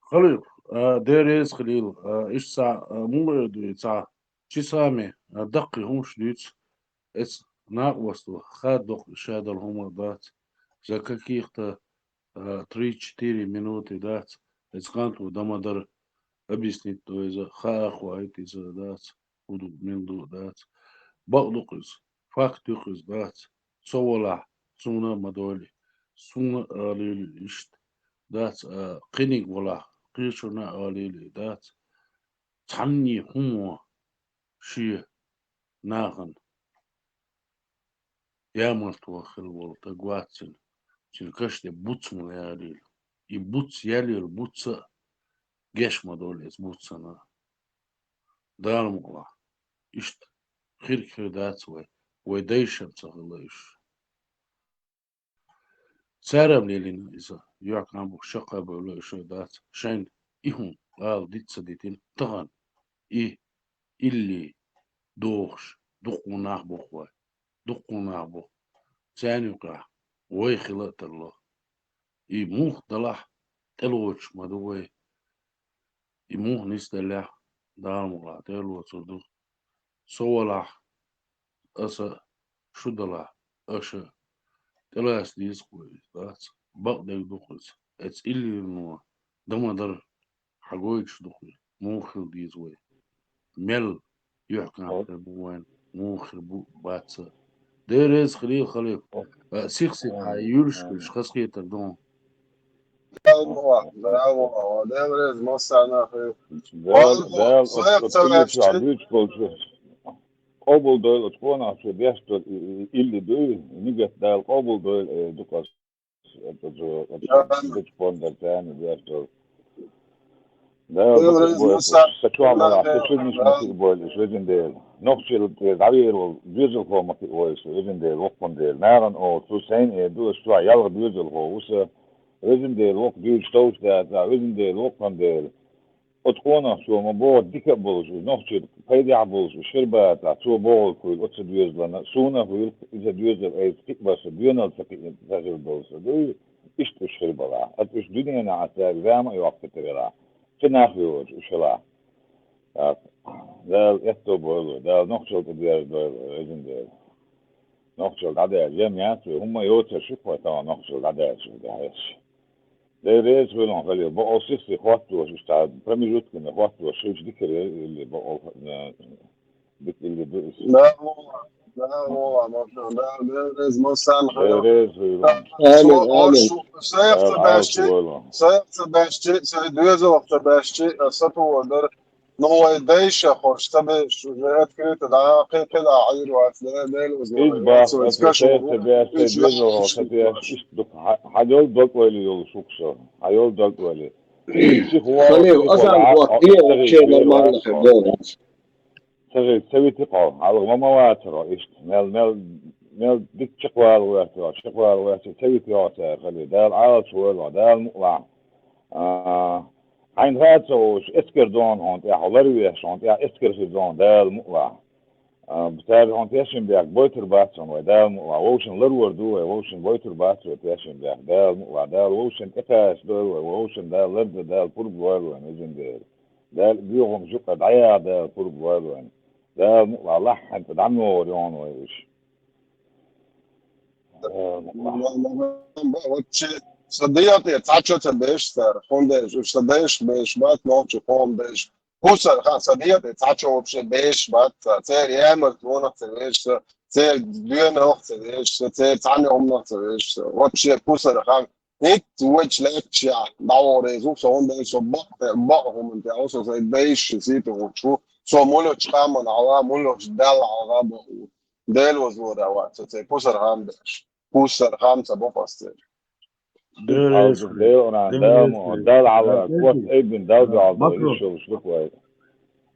Халил, а, дерригаш Халил, а, иштта, а, муха эр ду и цхьа? Чи сами, а, даккхий хӀумаш дуьйцу, эца накъостал хаддоккху шадала хӀума дац, за каких-то, а, три-четыре минуты дац, эца кханто дама дара, объяснить до иза, хаа хьайта иза дац, хӀун ду, мила ду дац. Бакъ ду-кх иза, факт ю-кх иза дац, со валахь, суна а ма дойла, суна а алийла иштта дац, а, кхиниг валахь, кхечунна а алийла дац. Цхьанний хӀума шен нахана ямартло хила волу таг вац цуьнан, цуьнан каш тӀе буц ма ялийла. И буц ялийла, буц а геш ма долу иза буц санна. Дала мукъалахь, иштта хирг хир дац вай, вай дайшна ца хилла уьш. Цара а лелийна иза, юьхькӀант бу, шаккха а бевлла уьш дац, шайна и хӀума ала диц ца дитина тахана, и илли дохуш, дуккха нах бу-кх вай, дуккха нах бу. Царна юкъахь вай хила а тарло. И муха далахь, тӀелоцуш ма ду вай. И муха нисделлехь, Дала мукъалахь, тӀелоцур ду. Со валахь, аса, шу далахь, аша, тӀелаца деза-кх вай иза дац, бакъдерг ду-кх иза. Эца иллино дама дара, хьагойтуш ду-кх иза, муха хила деза вай. Мел юьхькӀант хир бу вайн, муха хир бу бац а. Дела реза хилийла, Халил. А, сих-сиха юьллуш хилча, хазахетар ду. Дала мукъалахь, Дала мукъалахь, Дела реза массарна а хила. Дала, Дала, сайх ца ваьшчи, дуьйцуш болчу къобалдойла оцу къонахчо деш долу и, и, илли дуй, нигат Дала къобалдойла, э, дукха. Оцу, оцу, оцу пондар царна деш долу. Дала дукха бойла, сан чохь ма вахь, сан чуьрнаш ма кхиа бойла, везан Дела. Нохчалла тӀера дӀавер волу доьзалхо ма кхиа бойла, везан Дела, воккхун Дела. Нахана олу, цу сайна эр ду, аса чохь ялх доьзалхо ву сан, везан Дела, воккха дуьйцуш товш дацахь, везан Дела, воккхун Дела. Оцу къонахчо ма боху дика а болуш, иза нохчийн пайдехь а болуш, иза шербатахь, цо бохург хуьлу оцу доьзална, суна а хуьлу, иза доьзал айса кхин а баша, доьналла ца кхиъна ца хир долу сан дуй, иштта уьш хир балахь. Аса уьш дуьненахь аса цаьрга зама а йоккхуьйтур елахь, кхин нах а йоцуш уьш елахь. ТӀаккха Дала аьтто бойла, Дала нохчалла тӀедерза дойла, везан Дела. Нохчалла дӀадаьлла, жем яц вай, хӀумма а йоцуш ю-кх вай тахана нохчалла дӀадаьллачул тӀаьхьа. Дела реза хуьлда, Халил, бакъ олу сих-сиха хӀоттош, иштта промежутками хӀоттош, хилча дика хир яра, илли бакъ олу, э, дика илли ду иза. Да, валла, да, валла, машалла, да, Дела реза массарна хила. Дела реза хуьлда. Амин, амин. Сайх ца баьшчи, сайх ца баьшчи, сайн доьзалх ца баьшчи, аса сатур дара. Ну, вай дайша хорш ца беш, уже открыто, да, кхин, кхин а хьийр вац, да, Дела уза. Иза бахьа, аса сайх ца беш, сайн доьзалх ца беш, иштта ду-кх, хьа-, хьан йолу дог ойла йолуш ву-кх со, хьан йолу дог ойла. Халил, азан вахт, вообще нормально хир долу. Ца хир, ца вити-кх хьо, хьалха ма, ма вацара хьо иштта. Мел, мел, мел дика чекхвала гӀоьртира, чекхвала гӀоьртира, ца вити йогӀу цара, Халил. Дала Ӏалашвойла, Дала мукъалахь. А, хьайна хаа ца волуш, эскар догӀу хьуна тӀехь, хьо ларвеш хьуна тӀехь эскар хир догӀу, Дала мукъалахь. А, цара хьуна тешнабехк бойтур бац хьуна вай, Дала мукъалахь. Вовшийн ларвар ду вай, вовшийн бойтур бац вай тешнабехк, Дала мукъалахь. Дала вовшийн тӀекхачадойла вай, вовшийн Дала ларда, Дала пурба лойла вайн, везан Дела. Дала боьхамаш юкъара дӀаяха, Дала пурба лойла вайн. Дала мукъалахь, лахьанца дӀа ма вогӀур йогӀу вай уьш. Дала мукъалахь. Вообще, сан дегӀ тӀе цхьа чо ца беш цара, хӀунда аьлча уьш сан дайшка беш бац, нохчийн къоман дайша. Кхузара хан сан дегӀ тӀе цхьа чо вообще беш бац цара, церан ямартлонах ца веш сан, церан доьналх ца веш сан, церан цхьана хӀуманах ца веш сан. Вообще, кхузара хан ХӀинца вайчу лаьтташехь дӀавахар иза ву со, хӀунда аьлча со бакъ-, бакъ хӀуманна тӀехь ву, со сайн дайша сийта гӀуттуш ву. Со муьлххачу къаман хьалха, муьлххачу Далла хьалха бакъ ву. Дела вазлора вац, цай пусар хам даш. Пусар хам ца бопасте. Дела Алжир, эсри. Дела она, Дела Дела мо, эсри. Дела Алла, Дела кот эсри. Эйбин, Дела А, Дела Дела Макрон. Ишо, шлух вай.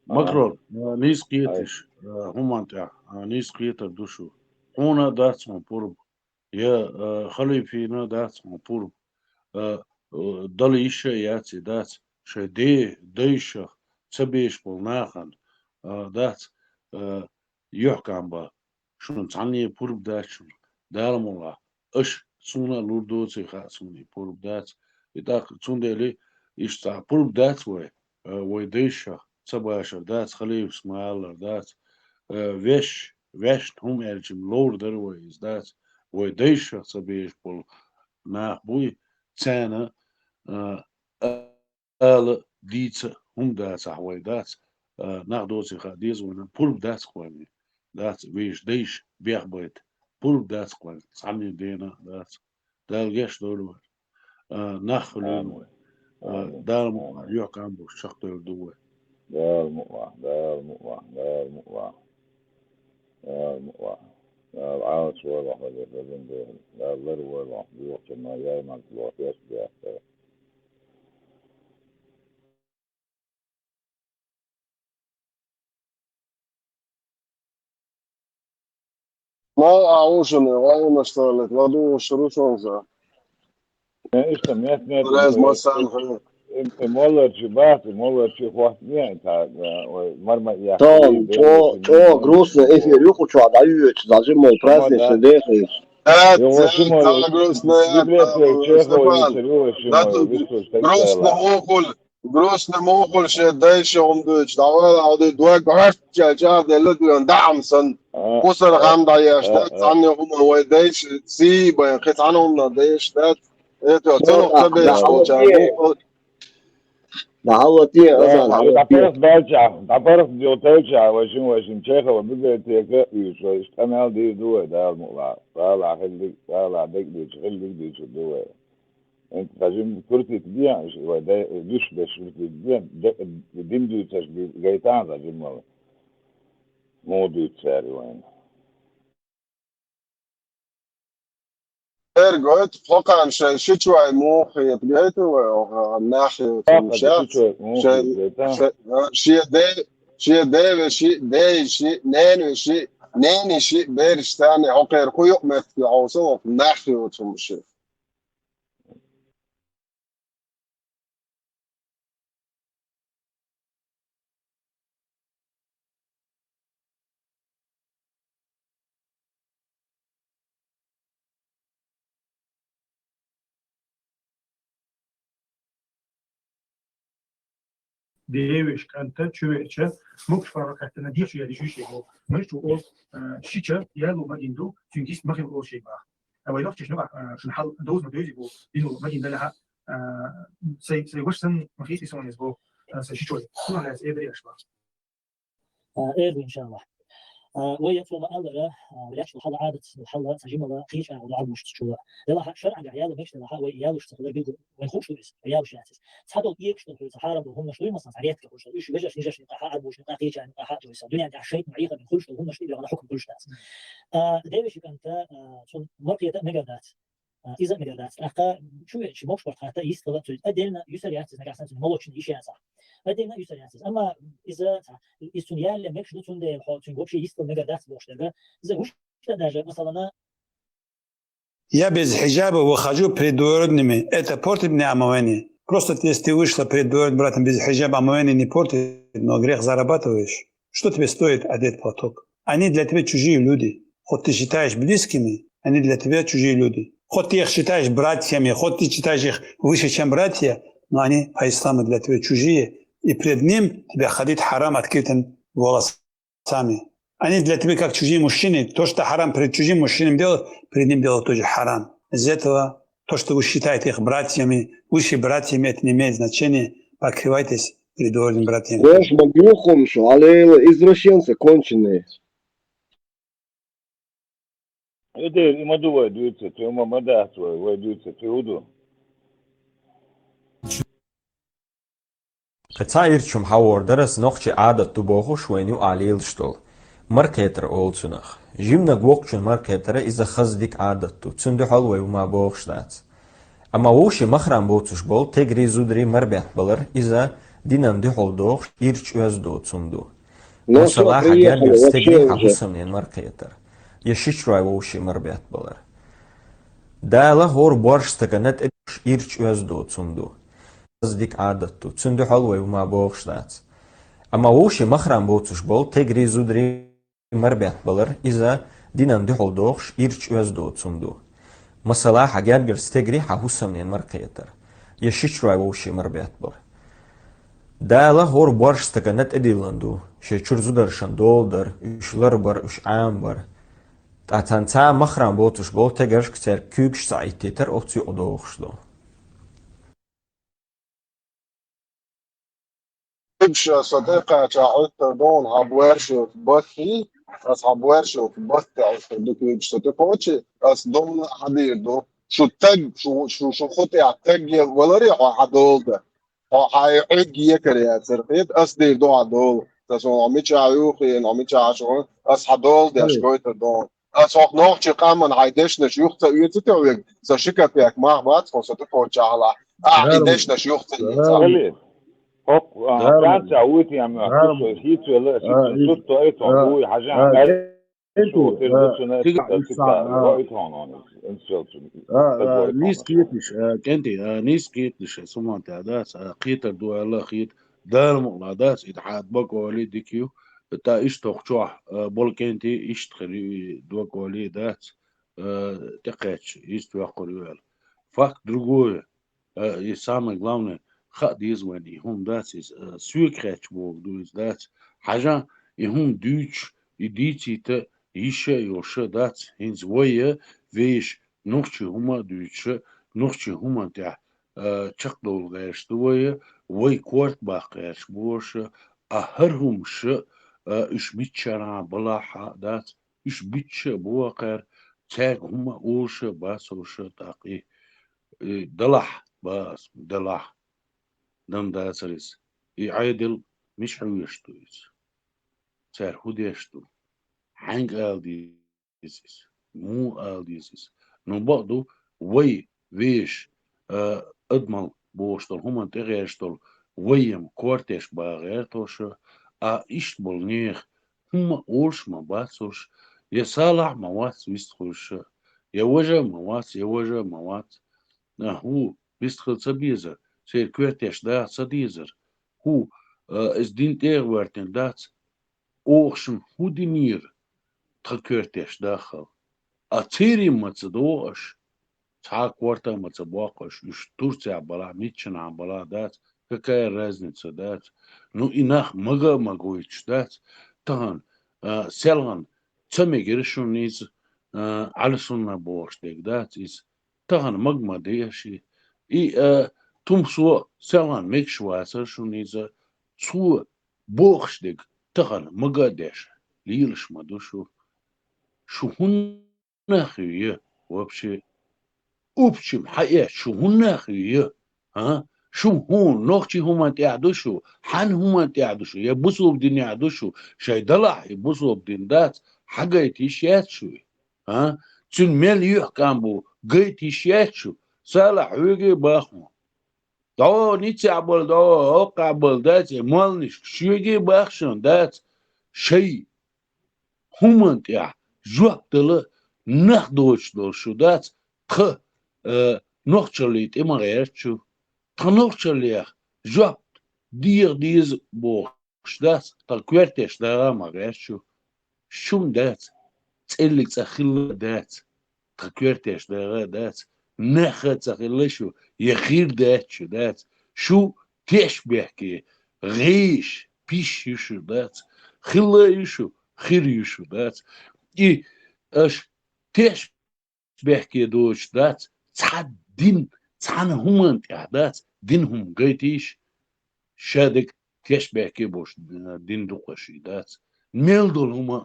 А. Макрон, а, нийса кхеташ, Ай. А, хӀуман тӀехь, а, нийса кхетар ду шу. Хьуна дац хьуна пурба. Я, а, халифина дац хьуна пурба. А, а, Дала йиш а яц и дац. Шай де, дайшах, ца беш болу нахана, а, дац, а, юьхькам ба. Шуна цхьанне пурба дац шуна, Дала мукъ лахь. Аша суна а лур доций хаьа суна и пурба дац. И тӀаккха цундела иштта цхьа пурба дац вай, а, вай дайшах ца башар дац, халифас ма аллар дац. А, веш, вешна хӀума аьлча ловр дара вай иза дац. Вай дайшах ца беш болу нах буй, царна, а, ала дийца хӀума дацахь вай дац, а, нах доций хаа деза вайна, пурба дац кхойне, дац, вешан дайша бехбайта, пурба дац кхойне, цхьанне дена а дац. Дала геш дойла вай. А, нах хуьлийла вай. А, Дала мукъ лахь, юьхькам болуш чекхдевр ду вай. Дала мукъ лахь, Дала мукъ лахь, Дала мукъ лахь. Дала мукъ лахь. Дала Ӏалаш вайлахь, вай дерриг а дехар. Дала лар вайлахь, дуьйхучунна яй манталохь, яц бехке. Ма а ушуна, вай ма сталет, ладугӀуш русонца. Э, иштта мет-мет, Рез э, масан, э, хӀу. Э, э, молларчи бац, э, молларчи хӀоттаме, та, э, ой, марма я. Тан, э, чо, э, чо, э, грустный эфир, юхучохь дӀайоьцу, даже мол, праздничный дехар. Э, Йо, э, Шимон, та грустный, э, библиотека та, Чехова Степан, Юсуф, Шимон, да, тут Юсуф, так грустный сказала. Охуй. Грустный мохуш шен дайша хӀума дуьйцуш, дӀавала хьо дуьйцу, дог гӀоьртча чӀагӀделла дуьйна даьӀам санна. А, кусара а, хам дӀаеш а, дац, а. Цхьанне хӀума вай дайша сий байн, кхин цхьана хӀуманах дайша дац. Это, цунах ца беш волчара. ДӀахьалла те, Азан, хьалла те. ДӀапаргӀат баьлча, дӀапаргӀат йолтайча, вашин, вашин, Чехова библиотека, и, шо, иштта къамел дийр ду вай, Дала мукъ лахь. Дала хиллиг, Дала дегдийча, хиллиг дийча ду вай. ХӀинца хьажим крутить бен, вай дай-, дуьш беш крутить бен, д-, дин дуьйцуш ди-, гайтан хьажим вала. Муха дуьйцу цара вайна? Эргойт, хӀокхарна шайн шичой муха хетахь гайта вай, оха нах йоцун Хьокхарна шац, шичой муха шайн, хетахь гайта? Шайн, а, шен де-, шен девеши, дейши, ненавеши, нениши, бераш царна хӀокхеран кху юкъ меттиг хьовса, оха нах йоцун ши. Девешан кӀанта чу веача, могуш паргӀат хаттана дехаш яьлла йиш йолуш бу. Маьрша ву олу, а, шича яьлла ма дина ду, цуьнан кист ма хилла олуш баха. А вай нохчаш нуьгӀа, а, шуна хьал довза ма девзий боху, дина ма дина далахьа, а, сайн, сайн ваша санна ма хийтий суна иза боху, а, сайн шичой. Кхунах лаьцна эр дарий аша боху. А, эр ду, иншаллахь. А, вай я цо ма-аллара, а, лаьтташ долу хьал Ӏадатца, хьал ца жимала, кхечу агӀор Ӏадбуш ца чула. Делахьа, шарӀагахь яьлла мегаш делахьа, вай яьллаш ца хилар билггал, вайн хууш ду иза, яьллаш яц иза. Цхьадолу кегаш долу хьуьца, хьарам долу хӀуманаш дуй, масалан, цхьа редка хуьлуш долу, уьш вежаршна, йижаршна юкъахь а, Ӏадбушна юкъахь а, кхечарна юкъахь а ду иза. Дуьнен тӀехь шайтан Ӏехабина хуьлуш долу хӀуманаш тӀе а хьукам хуьлуш дац. А, девеши кӀанта, а, цунна маркета мегар дац. А, иза мегар дац. ТӀаккха чу веача, могуш паргӀат хатта йистхила цуьнан. Отдельно юьсур яц иза, нагахь санна цуьнан молочный йиш яцахь. Отдельно юьсур яц иза. Амма иза, иза цуьнан яьлла мегаш ду, цундела хьо цуьнга вообще йистхила мегар дац бохуш дерг. Иза вуьш даже, масалана, Я без хиджаба выхожу перед двоюродными. Это портит мне омовение? Просто если ты вышла перед двоюродным братом без хиджаба, омовение не портит, но грех зарабатываешь. Что тебе стоит одеть платок? Они для тебя чужие люди. Хоть ты считаешь близкими, они для тебя чужие люди. Хоть ты их считаешь братьями, хоть ты считаешь их выше, чем братья, но они по исламу для тебя чужие. И пред ним тебе ходить харам открытым волосами. Они для тебя как чужие мужчины. То, что харам перед чужим мужчинам делать, перед ним делать тоже харам. Из-за этого то, что вы считаете их братьями, выше братьями, это не имеет значения. Покрывайтесь перед двоюродными братьями. Ваш мадюхум, что алейла извращенцы конченые. Эдер, и ма ду вай дуьйцу, цу ма, ма дац вай, вай дуьйцу, цу хӀу ду. Кхин цхьа ирча хӀума хьан вор дара, аса нохчийн Ӏадат ду бохуш, вайна юкъахь лелаш долу. Маркхетар олу цунах. Жиманиг воккхачун маркхетар иза хаза дика Ӏадат ду. Цунна дуьхьал вай хӀума бохуш дац. Амма вовшийн махрам боцуш болу тегарий, зударий марбеттабалар иза динан дуьхьал дохуш ирча оьзда доцу хӀума ду. Ну, масала, хьан гергара стеган, хьан хӀусамнен маркхетар. Я шичрой вовшийн марбеттабалар. Дала хӀора борша стагана тӀе ирча оьзда доцу хӀума ду. Хаза дика Ӏадат ду. Цунна дуьхьал вай хӀума бохуш дац. Амма вовшийн махрам боцуш болу тегарий, зударий марбеттабалар иза динан дуьхьал дохуш ирча оьзда доцу хӀума ду. Масала, хьан гергара стеган, хьан хӀусамнен маркхетар. Я шичрой вовшийн марбеттабалар. Дала хӀора борша стагана тӀедиллина ду шайн чуьра зударшна дола дар, уьш ларбар, уьш Ӏамабар. Ткъа царна цхьа махрам боцуш болу тегаршка церан куьйгаш ца Ӏиттийтар оцу юкъа дохуш ду. Уьш со тӀекхаьчча, Ӏуьттар ду хьуна, хьан боьрша йоцу баттахь, аса хьан боьрша йоцу баттахь Ӏуьттар ду куьйгаш со тӀекхочий, аса довла а хьан дийр ду. Шу таг, шу, шу, шу хӀу тӀехь таг е валаре хьо хьан дола дан. Хьо хьайн Ӏуьрг екар яцара хета, ас дийр ду хьан дола. Сан суна хьо мичахь юхийна, хьо мичахь Ӏаш ву, ас хьан дола деш гойтур ду хьуна. Ас хьох нохчийн къаман хьайн дешнаш юха ца оьцу те вега, сан ши капек мах бац хьо со тӀекхоччахьалахь, ахь и дешнаш юха ца оьцу. Халид, хӀокху, а, Францехь вуй те ам, кху со хийцавелла, шиъ цунна сурт тоуьйту хьуна, вуй хьажа, а, ша, а, цига а, цига а, а, а, нийса кхеташ, а, кӀентий, а, нийса кхеташ, а, суман тӀехь дац, а, кхетар ду аьлла а хета, Дала мукъ лахь дац, и тӀаьхьа бакъ олий дика ю, тӀаккха иштта хӀокху чохь, а, болу кӀентий иштта хир ю и доккхолий дац, а, тӀекхаьчча, иза тоьхкур ю аьлла. Факт другое. А, и самое главное, хаа деза вайна и хӀума дац иза, а, соьга хаьттича бохург ду иза дац. Хьажа, и хӀума дуьйцуш, и дийцийта йиш а йолуш а дац, хӀинца вай а, вешан, нохчийн хӀума а дуьйцуш а, нохчийн хӀуманна тӀехь, а, чекхдовла гӀерташ ду вай а, вай корта баккха гӀерташ бу уьш а, а хӀара хӀумаш а, а, уьш миччанхьа балахь а дац, уьш битташ а бу кхара, цаьрга хӀума олуш а бац уьш а тӀаккха и, и далахь, бац, далахь, дан дацара иза. И Ӏедал мичахь хьоьжуш ду иза? Цара хӀун деш ду? Хьаьнга ала деза иза? Муха ала деза иза? Ну, бакъ ду, вай, вешан, а, адамалла бохуш долу хӀуманна тӀегӀерташ долу вай-м кортеш бан гӀерташ а, а иштта болу нехан хӀумма а олуш а ма бац уьш, я Салахь а ма вац вистхуьлуш а, я важа а ма вац, я важа а ма вац. А, хӀу, вистхила ца безар, церан коьртеш даха ца дезар. ХӀу, а, иза дин тӀе а гӀоьртина дац, оха шуна хӀу динера, тхан коьртеш даххал? А церан ма ца догӀу аша, цхьа а корта а ма ца боккху аша, уьш Турцехь балахь, миччанхьа балахь дац, какая разница дац. Ну, и нах мага а ма гойтуш дац. Тахана, а, селхана ца мегира шуна иза, а, Ӏаласунна бохуш дерг дац иза. Тахана мага ма де аша и. И, а, Тумсо селхана мегаш вацара шуна иза. Цо бохуш дерг тахана мага а деш, лелаш ма ду шу. Шу хӀунда нах ю я вообще? Упчим хьаэц шу хӀунда нах ю я? А? Шу хӀун, нохчийн хӀуманна тӀехь ду шу? Хьан хӀуманна тӀехь ду шу? Я бусулба динехь ду шу? Шайн далахь и бусулба дин дац, хьагайта йиш яц шу? А? Цуьнан мел юьхькӀам бу, гайта йиш яц шу? Салахь, хьоьга а баххьу. ДӀо, ниццехь болу, дӀо, хӀоккхахь болу, дац, и молланашка шоьга а баххьу шуна, дац, шайн хӀуманна тӀехь жоп дала нах доцуш долу шу, дац, тхан, э, нохчаллин тӀе ма гӀерта шу. Тхан нохчаллех жоп деха деза бохуш дац, тхан коьртеш даха а ма гӀерта шу. Шун дац, цӀеллиг цӀа хилла а дац, тхан коьртеш даха а дац, нах а ца хилла шу, я хир дац шу, дац. Шу тешнабехке, гӀеш, пиш ю шу, дац. Хилла а ю шу, хир ю шу, дац. И аша теш бехке доцуш дац, цхьа дин, цхьана хӀуманна тӀехь дац, дин хӀума гайтийша, ша дерг теш бехке болуш, э, дин дукха ши дац. Мел долу хӀума,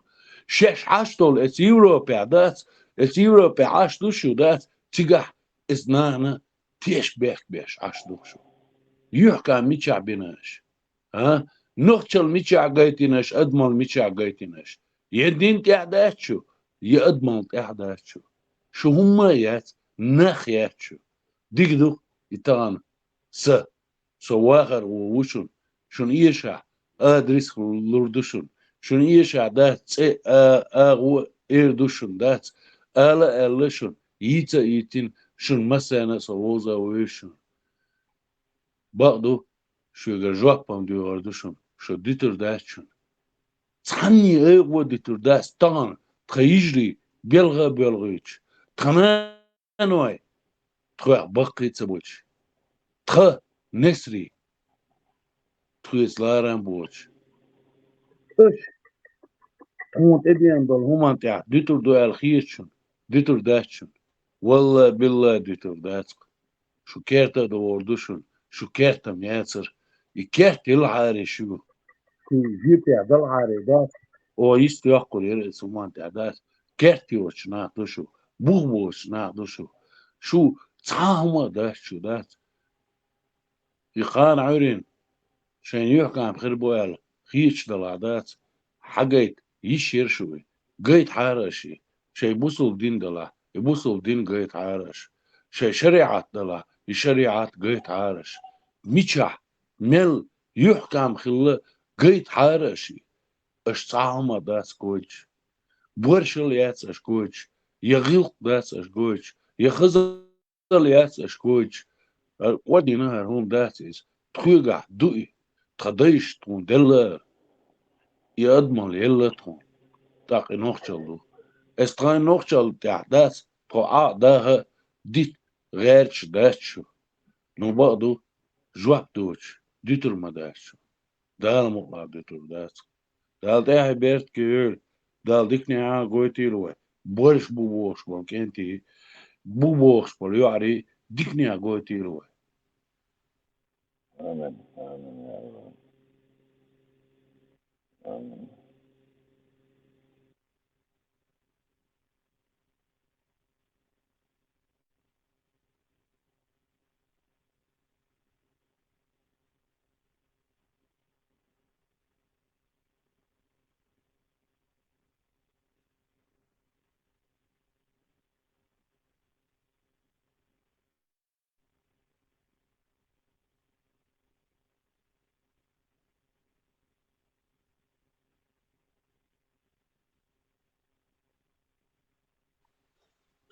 шаьш Ӏаш долу эца Европехь дац, эца Европехь Ӏаш ду шу, дац, цигахь эца нахана теш бехк беш Ӏаш ду шу. Юьхькан мичахь бина аша? А? Нохчалла мичахь гайтина аша, адамалла мичахь гайтина аша? Я дин тӀехь дац шу, я адамал тӀехь дац шу. Шу хӀумма а яц, нах яц шу. Дика ду и тахана са. Со вахар ву шун, шун эшахь адрес лур ду шун. Шун эшахь дац цӀе а, агӀо эр ду шун дац. Ала а аьлла шун, йийца а йийтина, шун массарна а со вовза вевза шун. Бакъ ду, шуьгара жоп-м доьгӀур ду шун, шу дитур дац шун. Цхьанне айгӀо дитур дац тахана, тхан йижарий белха а боьлхуьйтуш, тхан наной тхох баккхий ца бойтуш, тхан несарий тхоьца ларам боцуш. Аша тхуна тӀедеана долу хӀуманна тӀехь дуьтур ду аьлла хета шуна, дуьтур дац шуна. Валла-билла, дуьтур дац-кх. Шу керта а догӀур ду шуна, шу керта-м яцара. И керта елахьара шу, шу жепехь далахьара дац. Оха йист йоккхур яра иза хӀуманна тӀехь дац. Керта йоцуш нах ду шу, бух боцуш нах ду шу. Шу цхьа а хӀума а дац шу, дац. И кхана Ӏуьйрина шайн юьхькӀам хир бу аьлла хеташ далахь дац, хьагайта йиш яра шу и. Гайтахьара аша и. Шайн бусалба дин далахь, и бусалба дин гайтахьара аша. Шайн шариӀат далахь, и шариӀат гайтахьара аша. Мичахь, мел юьхькӀам хилла гайтахьара аша и. Аша цхьа а хӀума дац гойтуш. Боршал яц аша гойтуш, я гӀиллакх дац аша гойтуш, я хаза яц аша гойтуш, хӀара къа дина хӀара хӀума дац иза. Тхоьгахь ду и, тхан дайша тхуна делла, и адамал елла тхуна, тӀаккха и нохчалла ду. Эс тхайн нохчалла тӀехь дац, тхо Ӏа а даха, дита гӀерташ дац шу. Ну, бакъ ду, жоп доцуш, дуьтур ма дац шу. Дала мукъалахь дуьтур дац. Дала тӀаьхье беркате йойла, Дала диканехьа гойтийла вай. Борша бу бохуш болу кӀентий, бу бохуш болу йоӀарий диканехьа гойтийла вай. Амин. Амин, я Аллах. Амин.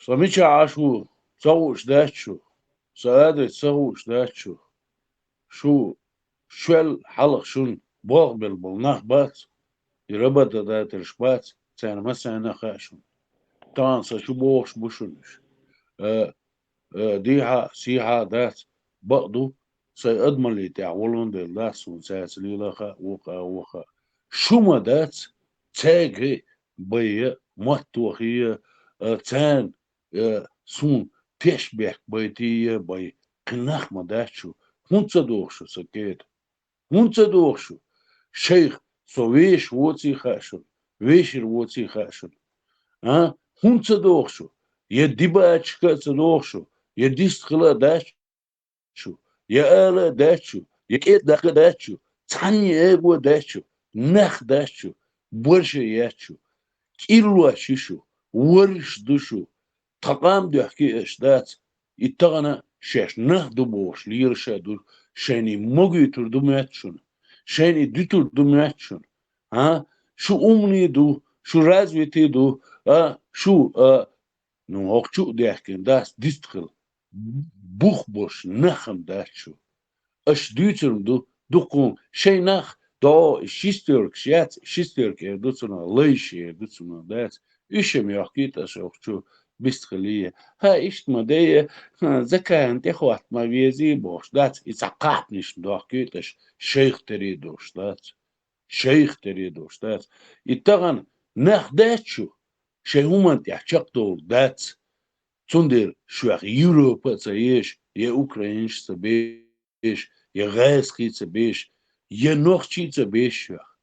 Со мичахь Ӏаш ву, ца хууш дац шу, сан адрес ца хууш дац шу. Шу шел хьалха шуна болх белла болу нах бац, и работодателаш бац, царна массарна а хаьа шуна. Тахана сан шу бохуш бу шуна уьш. Э, э, дехьа а, сехьа а дац, бакъ ду, сайн адамаллин тӀехь волун делла дац суна цаьрца лела а хаьа, вукху а, вукху а. Шу ма дац, цаьрга байя, мотт тохийя, э, царна, э, суна тешнабехк байтийя, бай, кхин нах ма дац шу. ХӀунда ца доху шу сан кӀеда? ХӀунда ца доху шу? Шайх, со вешан воций хаьа шуна, вешар воций хаьа шуна. А? ХӀунда ца доху шу? Я дибачка а ца доху шу, я дистхила а дац шу, я ала а дац шу, я кӀеда даккха а дац шу, цхьанне эго а дац шу, нах дац шу, борша яц шу, кӀиллош ю шу, ворш ду шу, тхан къам доьхкий аша дац, и тахана шаьш нах ду бохуш лелаш а ду, шайна и могуьйтур ду моьтту шуна, шайна и дуьтур ду моьтту шуна. А? Шу умний ду, шу развитый ду, а? Шу, а, ну, хӀокху чу а даьхкина дац дистхила. Бух болуш нах-м дац шу. Аша дуьйцург ду, дуккха шайн нах, до, шестеркаш яц, шестерка эр ду цунах, лайш эр ду цунах, дац. Уьш-м йохкуьйту аша хӀокху чу бистхилийя. ХӀа, иштта ма дайя, хӀа, закаьрна тӀехӀотта ма везий бохуш, дац. И цхьа кхапниш дохкуьйту аша, шайх тера долуш, дац. Шайх тера долуш, дац. И тахана нах дац шу, шайн хӀуманна тӀехь чекхдовлу дац. Цундела шуьх Европа а ца езаш, я украинаш а ца беш, я гӀазкхий а ца беш, я нохчий а ца беш шуьх.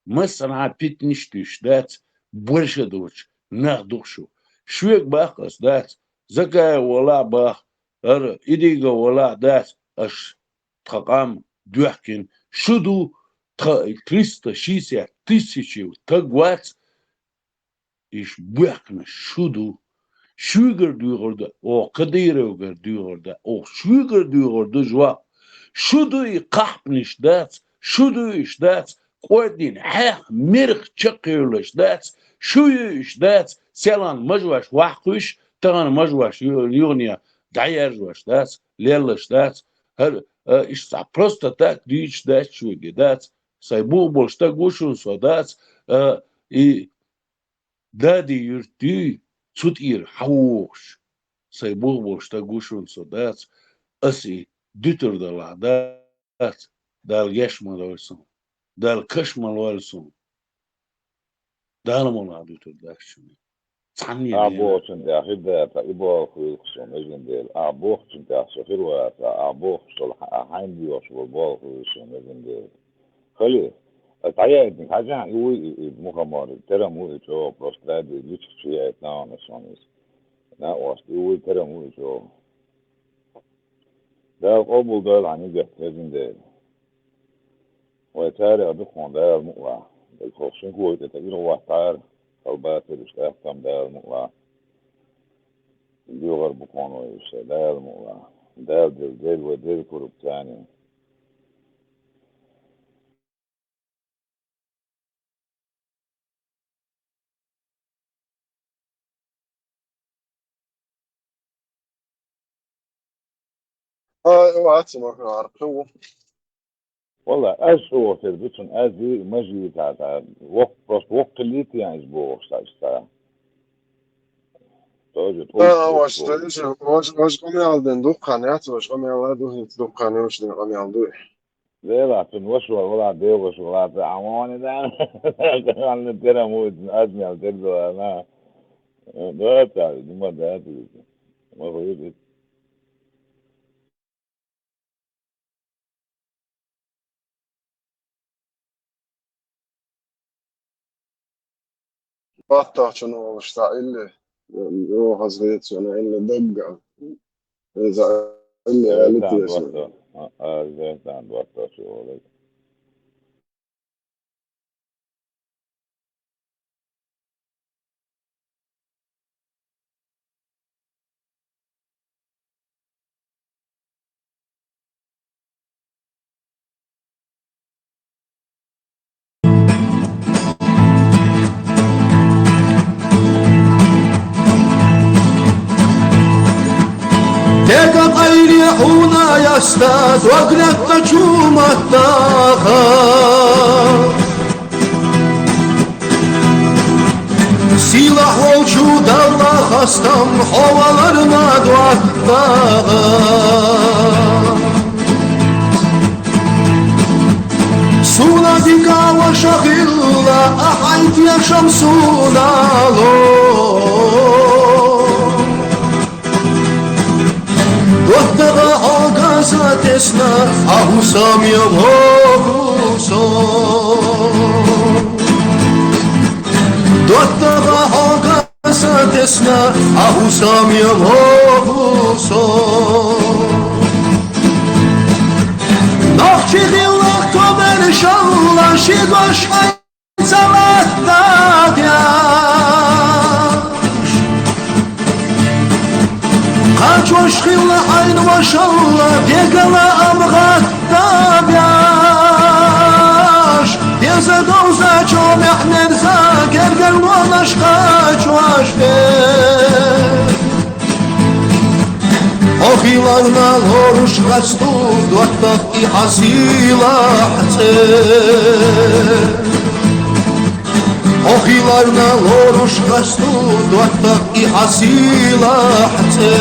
Массанхьа питанаш а туьйсуш дац, борша доцуш нах ду-кх шу. Шуьга боху ас, дац, Закаев валахь а боху, хӀара Идигов валахь а, дац, аша тхан къам доьхкина. Шу ду тхан триста шестьдесят тысячий стаг вац, Иш боьхканаш шу ду. Шуьгара дуьйгӀар да, оха Кадыровгара дуьйгӀар да, оха шуьгара дуьйгӀар да, жо. Шу ду и кхахьпанаш дац, шу ду иш дац, кӀордийна хьех мирх чакхйоьллаш дац, шу ю иш дац, селхан мажош ваккхуьш, тахан мажош ю-, юхане дӀаяржош дац, леллаш дац. ХӀара, а, иш цхьа просто так дуьйцуш дац шуьга, дац. Сай бух болу стаг ву шуна со, дац. А, и Дади юьртуй, цу тӀера хьан вогӀуш? Сай бух болу стаг ву шуна со, дац. Ас и дуьтур далахь, дац. Дала геш ма дойла суна. Дала каш ма лойла суна. Дала муха дуьтур дац шуна? Цхьанне а Ахь дела. Бохучун тӀехь хир дац, и болх хуьлу суна, вежарий Дела. Ахь бохучун тӀехь со хир вац, ахь бохуш долу хьан-, ахь хьайна доьхуш болу болх хуьлу суна, вежарий Дела. Хали, ас дӀаяйтинарг хьажахь, и вуй, и, и мухамор, терам ву и чӀогӀа, просто дӀа-, дӀа-, личик чу яйтина хьуна ас хьуна иза. Накъост, и вуй, терам ву и чӀогӀа. Дала къобалдойла хьан нигат, вежарий Дела. Вай царех ду хьуна, Дала мукъалахь. Дагахь хӀокху шина коган тӀе тӀе иргӀа ваттахьара, халбацар уьш тӀаккха-м, Дала мукъалахь. ДоьгӀар бу хьуна вай уьш, Дала мукъалахь. Дала деза, Дела вай деза кург царна. Ай, вац ма хӀара кхин ву. Валла, ас чӀогӀа тера ду цунна, ас дийр ма жийта, тӀаккха воккха, просто воккха хилийта ян иза бохуш, цхьа иштта. Тоже тӀулг А, ваш, воккха. Тайжа, ваш, ваш къамел ден дуккха яц, ваш къамел а ду, хӀинца дуккха йолуш ден къамел ду. Делахь, цуьнан ваша вара, валахь, бегӀаш валахь, ца Ӏамоне даьлла. Ханна тера муьйтан, аз мел тера догӀана. Доцахь, ма дац иза. Ма хуьйцу иза. Баттахчун волуш цхьа илли, оха хаза хета суна, илли дагга. Иза илли Э, алита дан веса. Батта. А, а, э, дан батта шо валай. Дега къайле хьуна яста, дог лаьттачу маттаха. Сийлахь волчу Далла хастам хьо валарна доттагӀа. Суна дика ваша хилла, ахьа хьайн тешам суна ло. ДоттагӀа хьо газа тесна, а хӀусам йогӀу со. ДоттагӀа хьо газа тесна, а хӀусам йогӀу со. Нохчи хилла комаьршалла, ши гош хьайн ца латтабеш. Кхачош хилла хьайн вашалла, дегала ам гӀаттабеш. Деза довзачо мехь мерза, гергарлонаш кхачош беш. Хьо хиларна лоруш къасту, доттагӀа и хьан сийлахь цӀе. Хьо хиларна лоруш къасту, доттагӀа и хьан сийлахь цӀе.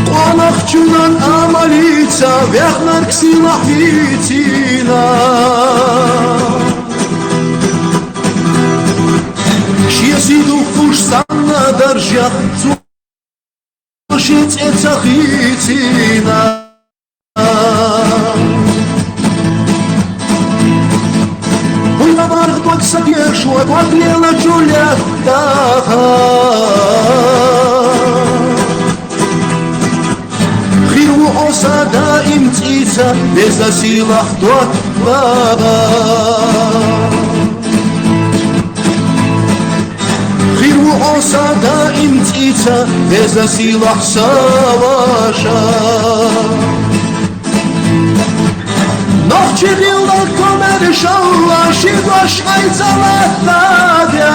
Къонахчунан амалица вехнарг сийлахь вийцина. Шен сий духкуш санна даржехь, цо шен цӀе ца хийцина. ХӀунда барх дог ца дешо, дог лелачу лаьттахьа. Хир ву хьо сан даим цӀийца, веза сийлахь доттагӀа. Са даим цӀийца веза сийлахь са ваша. Нохчий хилла комаьршалла ши дош айца латтадеш.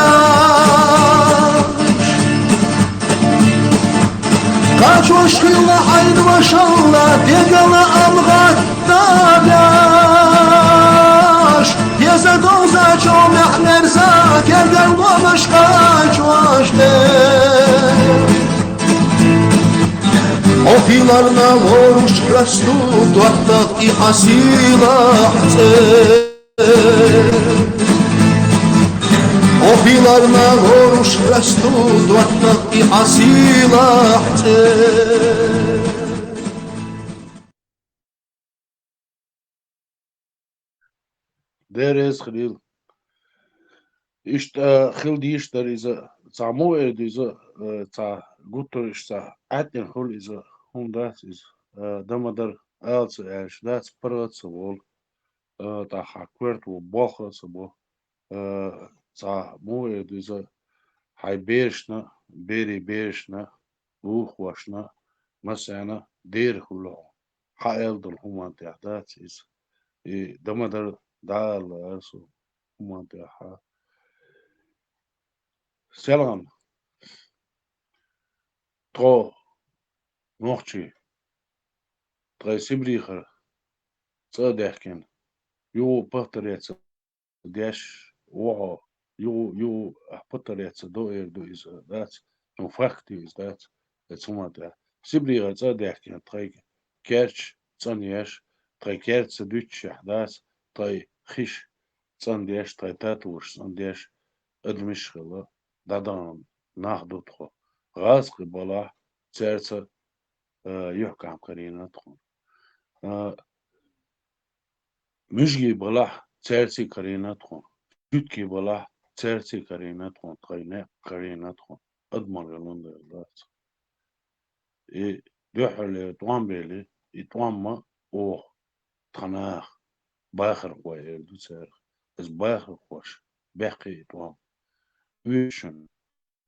Кхачош хилла хьайн вашалла дегала амгӀаттадеш. Деза довзачо мехь мерза кегар ломаш кхачош де. Охиларна лоруш хьосту доттагӀ и хьа сийлахь цӀе. Охиларна лоруш хьосту доттагӀ и хьа сийлахь цӀе. Деррес хилийла. Иштта хила дийш дара иза, цхьа муха эр ду иза, э, цхьа гуттар иштта цхьа ӀаьтӀина хуьлу иза, хӀума дац иза, э, дан ма дара, ала ца аьлча дац, паргӀат ца волу, э, тӀаккха коьрта ву болх а ца бо, э, цхьа муха эр ду иза, хьайн берашна, берийн берашна, вукхошна, массарна дера хуьлу хьо. Хьан аьлла долу хӀуманна тӀехь дац иза. И дан ма дара, дӀаала аса хӀуманна тӀехь. Селхана, тхо нохчий, тхайн Сибрехара цӀа а даьхкина, юха повторяться деш ву хьо, юха, юха повторяться до эр ду иза, дац? Ну, факт ю иза, дац? Эцу хӀуманна тӀехь. Сибрехара цӀа а даьхкина, тхайн керташ цӀанъеш, тхайн керта ца дуьтушехь, дац? Тхайн хиш цӀандеш, тхайн татолаш цӀандеш, адамаш а хилла, дӀадахана нах ду тхо. ГӀазкхий балахь, цаьрца, а, юьхькӀам карийна тхуна. А, муьжгий балахь, цаьрций карийна тхуна. Жуьгтий балахь, цаьрций карийна тхуна, тхайн некъ карийна тхуна. Адамал гӀелун дела дац. И дуьххьарлера тӀом бели, и тӀом ма оха, тхан наха, бахархой эр ду царах. Иза бахархоша баьккхи и тӀом. Оьшуш шуна,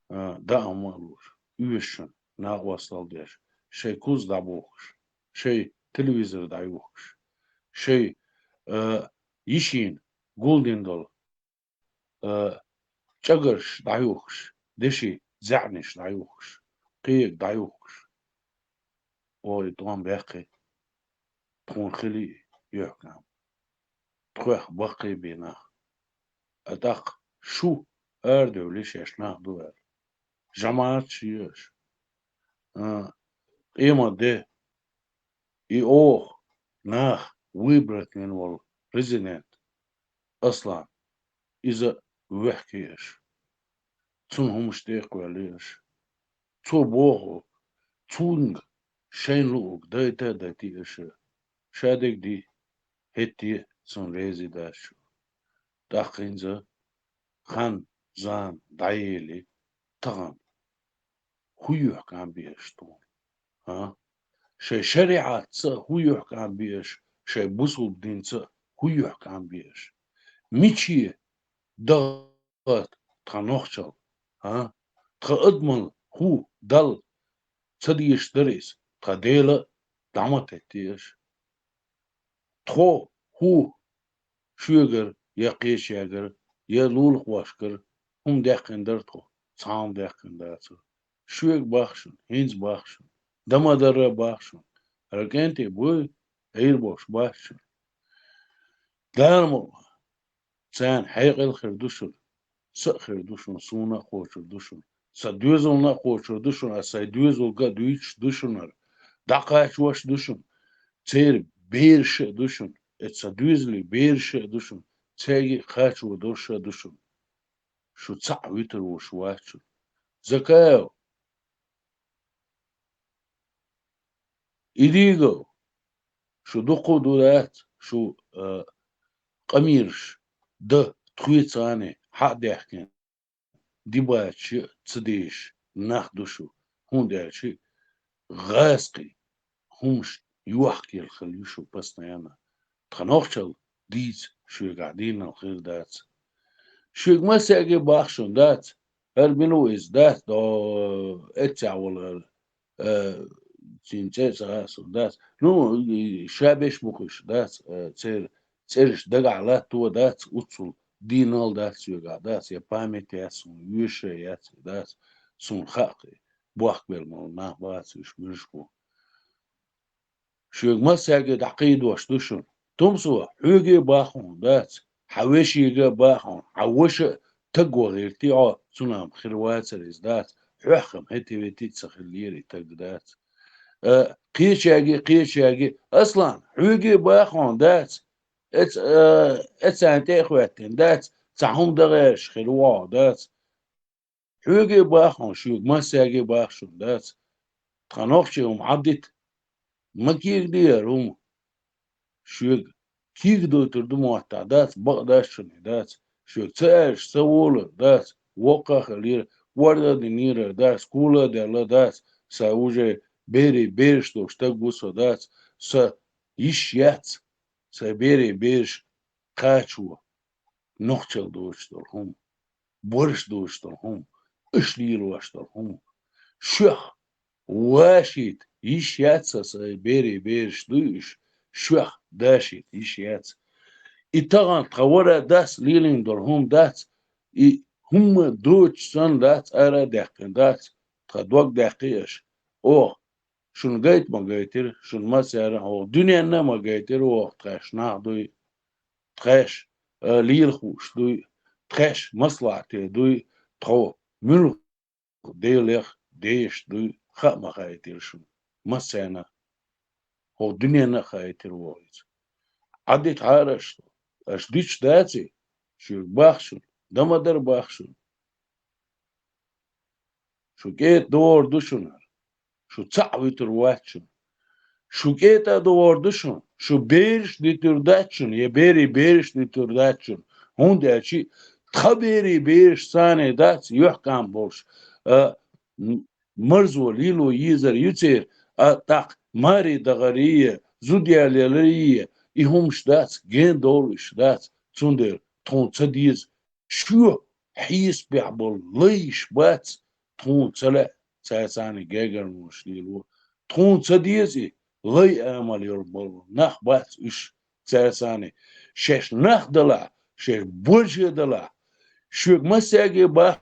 а, даа хӀума а луш, оьшуш шуна, накъостал деш, шайн куз дӀабухкуш, шайн телевизор дӀаюхкуш, шайн, а, йишина гулдина долу, а, чӀагарш дӀаюхкуш, деши заьӀнаш дӀаюхкуш, кхега дӀаюхкуш. Оха и тӀом баьккхи, тхуна хили юьхькӀам. Тхох баккхий бен нах. А тӀаккха шу арадевлла шаьш нах ду аьлла. ЖамаӀат шиъ аша. А, къемат де, и оха нах выбрать вина волу президент Аслан, иза вехкий аша. Цунна хӀумаш тӀе а кхоьллий аша. Цо боху, цунга шайна луург дайта а дайтий аша. Ша дерг ди, хӀетте а цунна реза дац шу. ТӀаккха хӀинца хан, зама дӀаели, тахана хӀун юьхькӀам беш тхуна? А? Шайн шариӀатца а хӀун юьхькӀам беш, шайн бусулба динца а хӀун юьхькӀам беш? Миче даха тхан нохчалла? А? Тхан адамалла хӀун Далла ца дезаш дара иза, тхан Дела а дӀа ма теттий аша. Тхо хӀун шуьгара, я кхечаьргара, я лулахошкара хӀума даьккхина дара тхо, цхьа хӀума даьккхина дацара. Шуьга боху шуна, хӀинца боху шуна, дан ма дарра боху шуна, хӀара кӀентий буй, Ӏийр болуш бац шуна. Дала ма ван, царна хьекъал хир ду шуна, са а хир ду шуна, суна а кхочур ду шуна, сан доьзална а кхочур ду шуна, ас сайн доьзалга а дуьйцуш ду шуна хӀара, дӀакхачош а ду шуна, церан бераш а ду шуна, эцу сан доьзалийн бераш а ду шуна, цаьрга а кхачо долуш а ду шуна. Шу цхьаъ вуьтур волуш вац шуна. Закаев, Идигов, шу дуккха а ду дац, шу, а, къамелаш дан тхоьца цхьаьна хьа а даьхкина, дибача ца дезаш нах ду шу, хӀунда аьлча гӀазкхий хӀумаш йохкаелла хилла ю шу постоянно. Тхан нохчалла дийца шуьгахь дийнал хир дац. Шуьга массаьрга а боху шуна, дац? ХӀара мила ву иза, дац, до, эццехь волу ара, э, цуьнан цӀе а ца хаьа суна, дац. Ну, и, ша беш бу-кх уьш, дац, э, церан цӀераш дагахь латто, дац, уццул дийнал дац соьгахь, дац, я память яц суна, вешан яц, дац, суна хаьа-кх, бохкабелла молу нах бац уьш, муьлш бу. Шуьга массаьрга дӀакхийдош ду шуна. Тумсо, хьоьга а боху хьуна, дац, хьан вешега а боху хьуна, хьан ваша а таг вахийтий хьо, цунах-м хир вацара иза, дац, хьох-м хӀетте-ветте а ца хиллера и таг, дац. Э, кхечаьрга, кхечаьрга, Аслан, хьоьга а боху хьуна, дац, эц-, э, эцарна тӀе а хӀоьттина, дац, цхьа хӀума дан гӀерташ хир ву хьо, дац. Хьоьга а боху хьуна, шуьга массаьрга а боху шуна, дац. Тхан нохчийн хӀума Ӏадита. Ма кегадехьара хӀума. Шуьга кегадойтур ду моттахь, дац, бакъ дац шуна, дац. Шуьга ца аьлча, ца волура, дац, воккха а хиллера, орда а динера, дац, кула а даьлла, дац, сан уже берийн бераш долуш стаг ву со, дац, сан йиш яц, сан берийн бераш кхачо нохчалла доцуш долу хӀума, борш доцуш долу хӀума, аша лелош долу хӀума. Шух вашийта йиш яц сан, сан берийн бераш дуй уьш, шух дашийта йиш яц. И тахана тхан вара дас лелийна долу хӀума дац, и хӀумма доцуш санна дац, ара а даьккхина дац, тхан дог даьккхи аша. Оха шуна гайта ма гайтира, шуна массаьрна а, оха дуьненна а ма гайтира, оха тхаьш нах дуй, тхаьш, а, лела хууш дуй, тхаьш маслахьате дуй, тхо муьлха Делех дезаш дуй, хаа ма хаийтира шуна, массарна а. ХӀокху дуьненна а хаийтира ву иза. Ӏадитахьара аша, аша диташ даций, шуьга боху шуна, дан ма дара боху шуна. Шу кӀета догӀур ду шуна. Шу цхьаъ вуьтур вац шуна. Шу кӀета а догӀур ду шуна. Шу бераш дитур дац шуна, я берийн бераш дитур дац шуна. ХӀунда аьлча тхан берийн бераш царна дац, юьхькӀам болуш, а, м-, марзо лело езар ю церан, а, тӀаккха маре дахарий, зуда яларий, и хӀумаш дац, гендовла уьш дац. Цундела тхуна ца деза шуьга хьесапехь болу лайш бац, тхуна ца лаьа цаьрца гергарнаш лело. Тхуна ца деза и лай амал йолу болу нах бац уьш цаьрца. Шаьш нах далахь, шаьш боже далахь, шуьга массаьрга боху.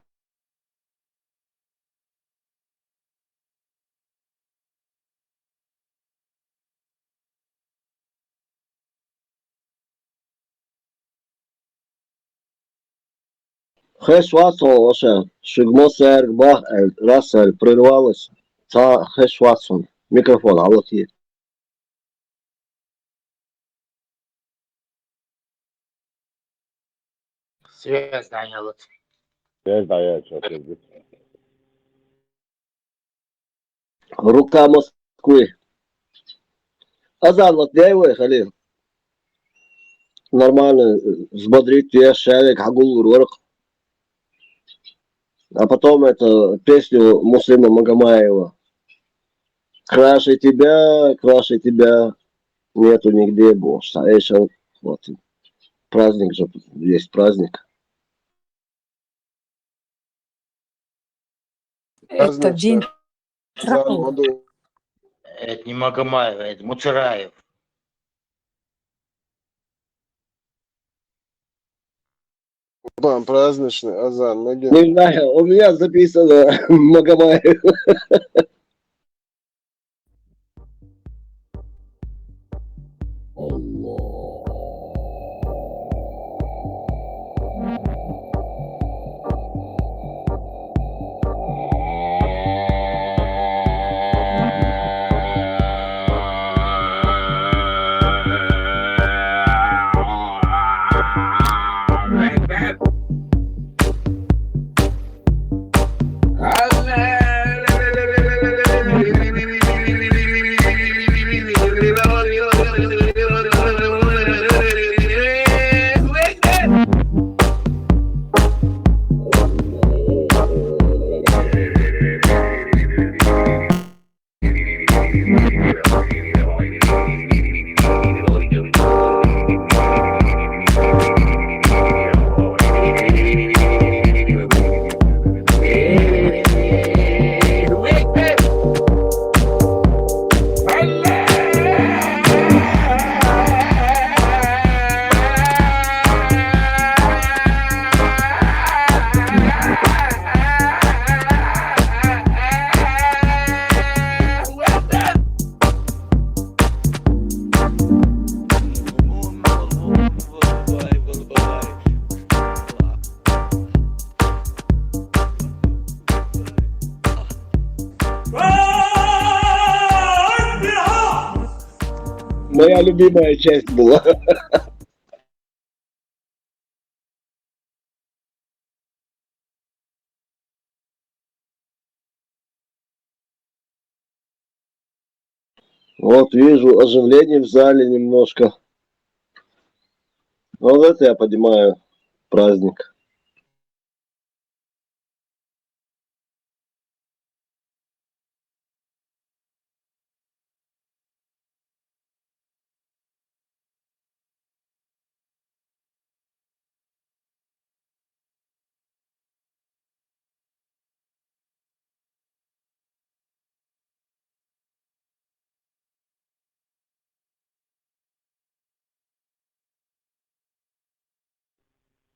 Хезаш вац хьо, ваша, шуьга массаьрга боху аьлла, раз аьлла, прервалась, цхьа хезаш вац хьуна. Микрофон хьалатийра. Связь дӀаяьлла. Связь дӀаяьлла, сейчас я здесь. Рука Москвы. Азан латадай вай, Халил. Нормально, э, взбодрить веш, шаьвега хьагуллур вара-кх. А потом это песню Муслима Магомаева. Краше тебя, краше тебя нету нигде больше. А ещё вот праздник же есть, праздник. Это день траура. Это не Магомаев, это Муцераев. Там праздничный азан, ноги. Не знаю, у меня записано Магомаев. Моя любимая часть была. Вот вижу оживление в зале немножко. Вот это я понимаю праздник.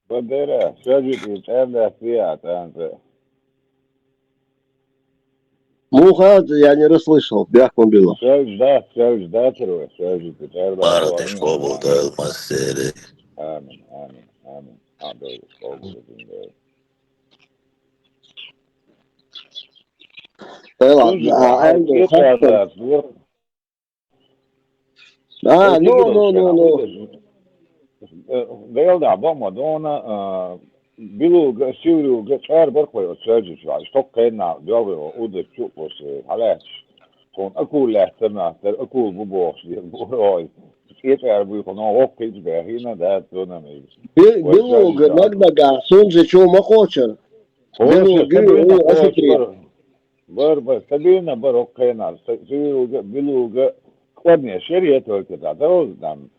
Бандера, скажите, там да, свет, там да. Муха, я не расслышал, бяхма била. Скажи, да, скажи, да, первое, скажите, там да, Барта слово, шкобу амин, дал мастере. Амин, амин, амин. А, да, слава Богу, да. Э, ладно, а, а, Эльдо, как там? А, ну, ну, ну, ну. Гаялда, бо ма дона, а, билуга, сивруга, чар бархой, от сёжи чва, что кена, дёвы, уда чупос, халач. Тон акул лехтана, тер акул бу бохш, бу рой. Ит ар бу, коно, ок, кич бехина, да, тона ми. Билуга, нагнага, сунжи чо ма хочер. Билуга, о, аситри. Бар, бар, стабильно бар, окейно. Билуга, билуга, складнее, шире только, да, да, там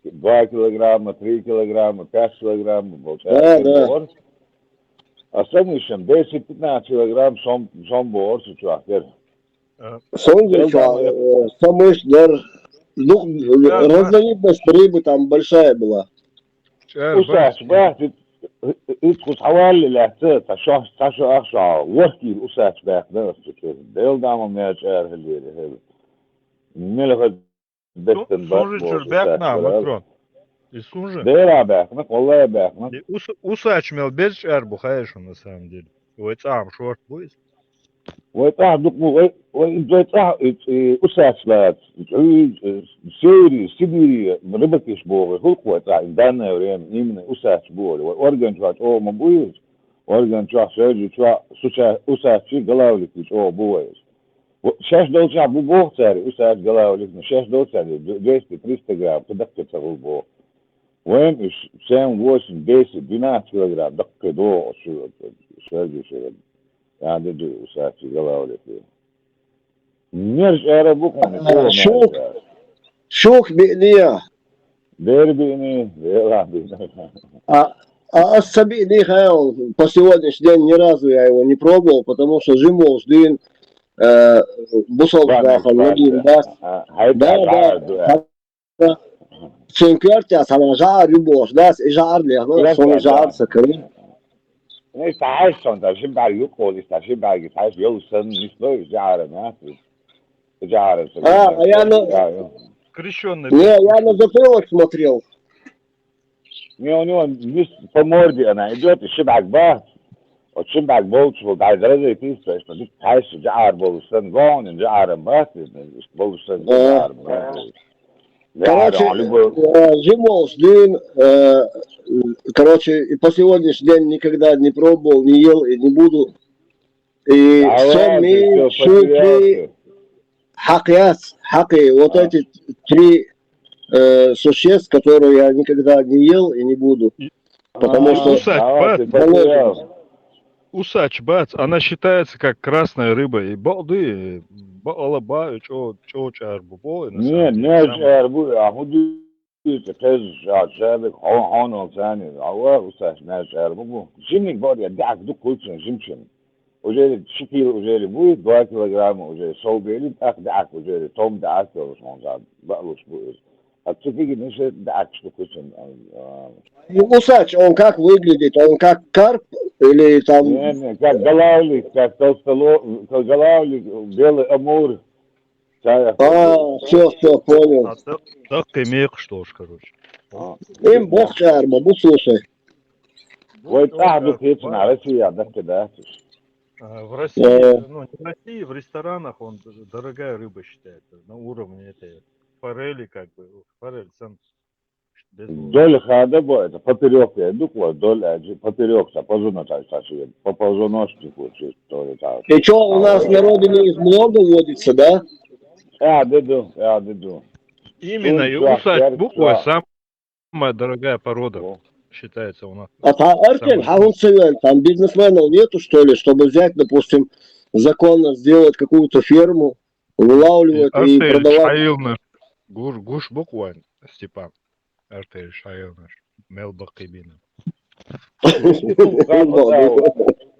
два килограмма, три килограмма, пять килограмма, вот, да, да. А самый чем десять-пятнадцать килограмм сом, сом бор, сучуахтер. Сом, э, самый дар, ну, разновидность рыбы там большая была. Усач бахт, ит хус хавалли лахта, та шо, та шо ахша, вахтил усач бахт, да, дел дама мя чар хали, хали. Мелха бестен бахт. Сунжи чур бахт на, Макрон. И сунжи. Дера бахт на, колла бахт на. И ус-, усач мел бер чар бу, хайш, на самом деле. Вай цам шорт бу. Вай цӀа дукъ бу, вай, вай, вай цӀа, э, э, усач лац, э, э, Севери, Сибири, рыбакиш богъу, хулк вай цӀа, in данное время именно усач бу, вай орган чуа чӀо ма буюз, орган чуа, сёжи чуа, суча-, усачи, голавлики чӀо бу вай. Во, шаш долча бу богъ цари, усач, голавлик, ну, шаш долча, д-, двести, триста грамм, кудак ца гул богъ. Вайм иш семь, восемь, десять, двенадцать килограмм, даккхе до, шу-, сёжи, сёжи. Яде ду усачи, голавлики. Мерж эра буквально, а, шух, шух биъния. Бер биъни, бер биъни. А, а ас ца биъни хаял, по сегодняшний день ни разу я его не пробовал, потому что жим волш дин, э, бусал бахал, ладин бас. Да, да. Цинкуьртя сама жар ю бош, дас, и жар ле, ну, сон жар сакры. Не, тайш сон, да, жим бай ю коли, да, жим бай, тайш ю сон, не стой, жар, на, жар, а, а я на, скрещённый. Не, я на затылок смотрел. Не, у него по морде она идёт, и шибак бах. Очень так болчу, дай дразы пицца, что ты тайш жар болусан, гонин жарым бах, болусан, э, жарым бах. Короче, э, жим волш дин, э, короче, и по сегодняшний день никогда не пробовал, не ел и не буду. И сом, и шуки, хакъяс, хакъи. Вот эти три, э, существ, которые я никогда не ел и не буду. Потому что усач бац, она считается как красная рыба. И балды, ба-, ала ба, чо, чо чар бу бо, и на самом деле. Не, не чар бу, а худи, кез, а, чабек, хон, хон, хон, сани, а ва, усач, не чар бу бу. Жимник бо, я, дак, ду кулчин, жимчин. Уже шикил, уже будет два килограмма, уже сол бели, так, дак, уже том, дак, уже сон, да, балуш будет. А цифиги, ну, что, да, что кусим, а, а. И усач, он как выглядит? Он как карп или там? Не, не, как голавлик, как толстоло-, как голавлик, белый амур. А, всё, всё, понял. А так, так и мех, что ж, короче. А. Им бог чарма, бу слушай. Ой, так, ну, Россия, да, да. А, в России, э, ну, не в России, в ресторанах он д-, дорогая рыба считается, на уровне этой форели, как бы, форель, сам без Доля хада бо это поперек, я дукла доля же поперек, по позвоночнику, по позвоночнику, что ли там. И что, у нас на родине их много водится, да? Я деду, я деду. Именно, и Ой, усач да, буква да. Самая дорогая порода О. считается у нас. А та Эркель, а он целен, там бизнесменов нету, что ли, чтобы взять, допустим, законно сделать какую-то ферму, вылавливать и Артель продавать? Шаилна. Гуш, гуш буквально, Степан. Артель Шаилна. Мелба кибина.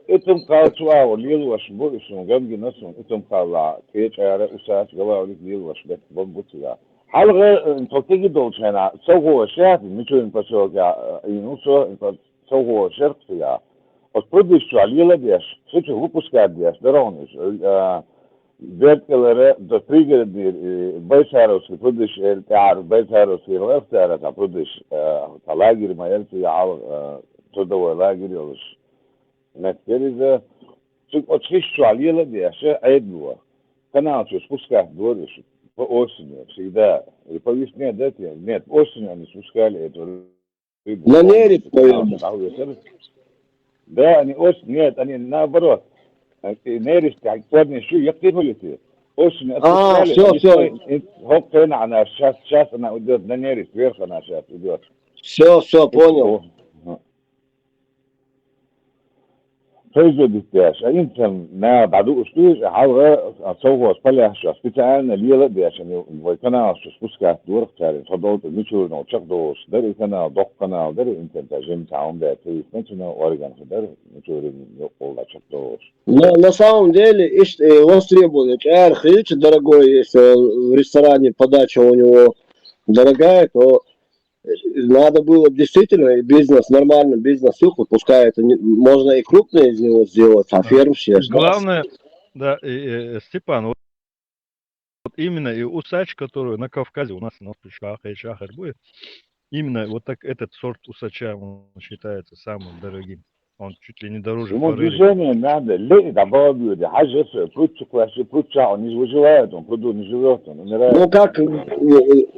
Итум калчу ава лилваш бу ишун гамги насун итум кала кечара усач галавлик лилваш бет бон бутига. Халга токиги долчена совхоз шафи мичуин посёлка инусо совхоз шерпсига. От продышчу лила деш, сучу выпускать деш, дарониш. Беркелере до пригородный Байсаровский продыш, тар Байсаровский лахтара та продыш, та лагерь ма эльсига ал трудовой лагерь ёлыш. Меткериза, чук от шиш чуал ела деш, айдло. Канал чу спускать дориш по осени всегда. И по весне, да, те? Нет, осенью они спускали эту рыбу. На нерест, по-моему. Да, они осень, нет, они наоборот. Нерест, так, поднесу, я ты полетел. Осенью А, отпускали, всё, они всё. стоят, и хоп, она, она сейчас, сейчас она уйдет на нерест, вверх она сейчас уйдет. Все, все, понял. Производитель, а им там на баду уштуж, а халга совхоз поляш, специально лила деш, они в канал что спускать дурх царин, садолт мичурно чак дос, дери канал, док канал, дери интернет, жим таун да, то есть национал орган, дери мичурин ёкъолда чак дос. Но на самом деле, ишт, э, востребованы. Эр хилч дорогой, если в ресторане подача у него дорогая, то э, надо было действительно и бизнес, нормальный бизнес, юг, пускай это не- можно и крупный из него сделать, а ферм все. Главное, да, и, э, Степан, вот, вот именно и усач, который на Кавказе у нас, у нас тут шахер, шахер будет, именно вот так этот сорт усача, он считается самым дорогим. Он чуть ли не дороже Ему форели. Движение надо, лей да балбюде, хажесы, прутчу классы, прутча, он не выживает, он пруду не живет, он умирает. Ну как, э,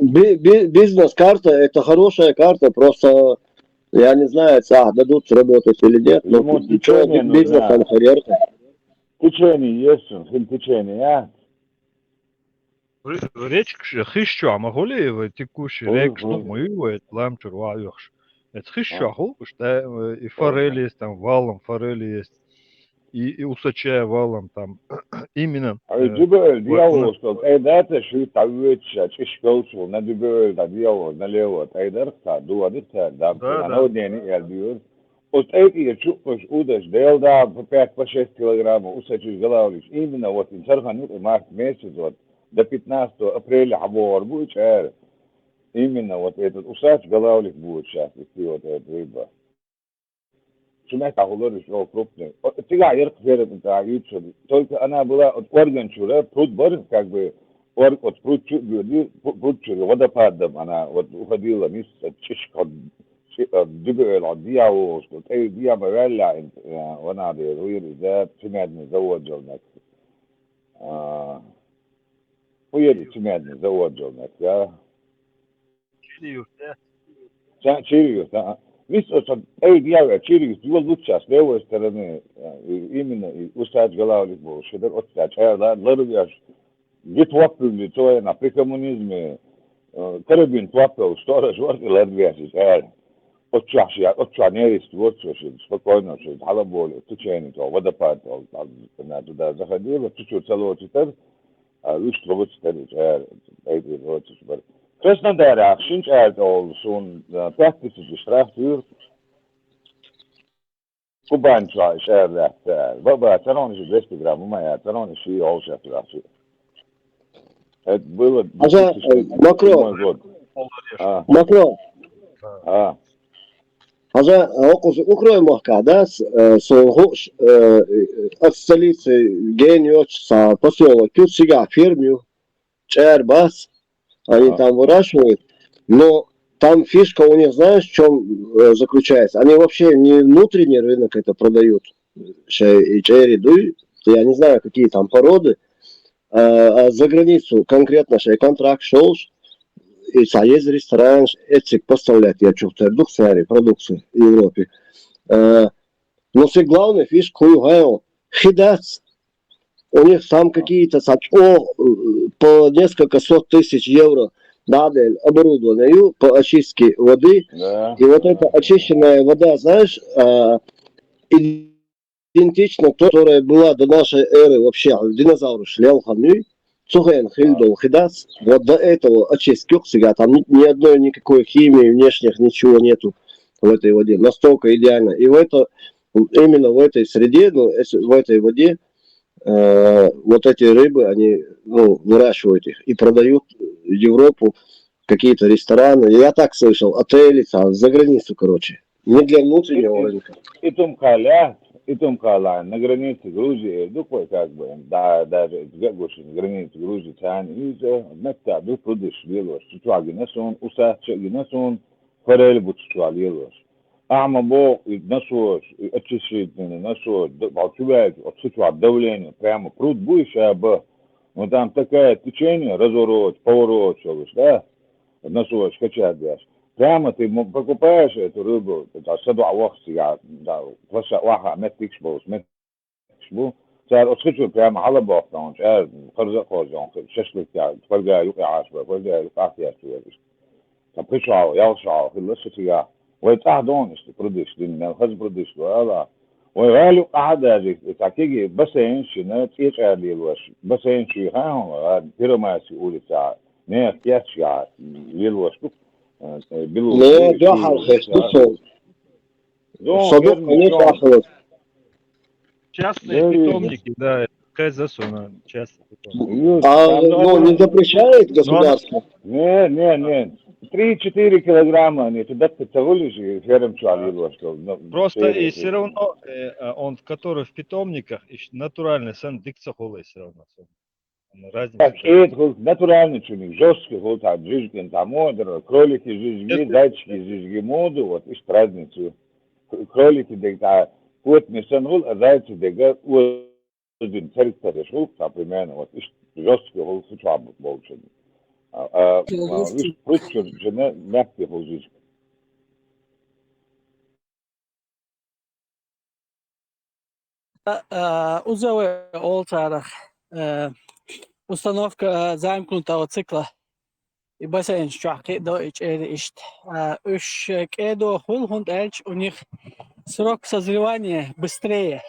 би- би- бизнес-карта, это хорошая карта, просто я не знаю, а, дадут работать или нет, но Ему ничего, течение бизнес нужно. Там харьерка. Течение есть, он, хин течение, а? Ре- Речка же хищу, а могу ли его текущий Ой, рек, что ой. мы его, это ламчур ваюхш. Это хищу, Ага. а что э, и форели есть, там валом форели есть, и, и усача валом там. Именно. А э, ведь любой вот, дьявол, что это же тачка, чишкал, что на любой да дьявол, налево, тайдарка, дуадырка, да, Да, на да. наводнение, я дьявол. Вот эти я чукнуш удаш, дел да по пять, по шесть килограммов, усачишь голавлиш. Именно вот им сарханут и март месяц, вот до пятнадцатого апреля хабор будет, э, именно вот этот усач голавлик будет сейчас, если вот этот рыба. Шумек ахулар еще крупный. О, тига ярк ферм да ючу. Только она была от орган чура, пруд бар, как бы, орг от пруд чу, пруд чура, водопадом она вот уходила, мисс, чишка, дыбела, дьявол, что ты дьявол, она дыр, да, цементный завод делнек. А, уеду цементный завод делнек, да. Чириус, да? Ча- Чириус, да. Видишь, вот он, эй, дьявол, Чириус, его лучше с левой стороны, э, и- именно и усач голавлик был, шедер от чая, да, ларвяш. Вид ваппюли, то я на при коммунизме, э, карабин ваппюл, что раз вот и ларвяш, э. Отчаш я, отча нерест, вот что, спокойно, что, хала боли, течение, то, водопад, то, там, она туда заходила, чуть-чуть целого читать, а лишь того читать, э, э, э, вот, э, Краснодаре, а шинч, э, то, сон, э, пять тысяч штраф, тюр. Кубань, чё, шер, да, да. Баба, царон же двести грамм, моя, царон же и олша, да, всё. Это было А за, э, 2007 Макро. год. А, Макро, а. а за, э, окус укрой махка, да, с, э, сон гуш, э, э, от столицы Геньоч, са поселок, тут сега фермю, Чербас, они А. Там выращивают, но там фишка у них, знаешь, в чем заключается? Они вообще не внутренний рынок это продают, шей и черри дуй, я не знаю, какие там породы, а, а за границу конкретно шей контракт шел, и цхьа еза ресторанаш эциг поставлять я чухтар духсари продукцию Европе. Э, но се главный фишка хуй гайо хидац. У них там какие-то сачо, э, по несколько сот тысяч евро надо оборудование по очистке воды. Да. И вот эта очищенная вода, знаешь, э, идентична той, которая была до нашей эры вообще, динозавры шлял ханю, цухен хильдол хидац, вот до этого очистки сига, там ни, ни одной никакой химии внешних ничего нету в этой воде, настолько идеально. И в это, именно в этой среде, ну, эс- в этой воде э, вот эти рыбы, они, ну, выращивают их и продают в Европу, какие-то рестораны. Я так слышал, отели, там, за границу, короче. Не для внутреннего рынка. Итум каля, итум каля, на границе Грузии, дуквой как бы, да, даже гагушин границе Грузии, цани, и всё, мекта, ду, прудыш, вилош, чучуаги насун, усачаги насун, форель бут чучуа лилош. Ахма бо, и насош, и очищительный насош, балчубяет, отсутствует давление, прямо пруд будешь, а б. Ну там такое течение, разворот, поворот, что ли, да? Насош качает, да. Прямо ты мо- покупаешь эту рыбу, это саду авахси, да, да, класса ваха, меттикш бо, меттикш бо. Цар отсутствует прямо хала бо, там, э, харза козон, шашлык, я, фольга, юк, я, ашба, фольга, юк, ах, я, что ли. Там пришел, я ушел, хилла сутига. Вай цӀа дон, что ли, прудыш, дин, мел хаз прудыш, вала. Вай валю, а, даже, такие бассейн, шина, цӀеча лилош. Бассейн, ши, ха, ха, Первомайская улица. Не, кеча, лилош, тук, э, э, билу, Ну, улица, да, хал, улица. хал, Зон, Садук, верный, они зон. Бахалов. Частные Говорю, питомники, да, это сказано, частный питомник. А, ну, не запрещает государство? Не, не, не. Три-четыре килограмма они туда подтянули же, ферм чуалило, что, ну, Просто серия и же. Все равно э, э, он в который в питомниках, и щ- натуральный сэн дикцахолый все равно. Он разница. Так, и это вот натуральный чуник, жесткий, вот там, жижгин, там, модер, кролики, жижги, зайчики, жижги, моду, вот, и разницу. К- Кролики, да, вот, не сэн, а зайцы, да, вот, один царик, так, шел, там, примерно, вот, и жесткий, вот, суча, получше. А, а, а, видишь, круче, же мягкий, вот, жижг. Узаве олцарах установка замкнутого цикла. И бассейн чохки до и чери ишт. Уж кедо хул хунт элч у них срок созревания быстрее.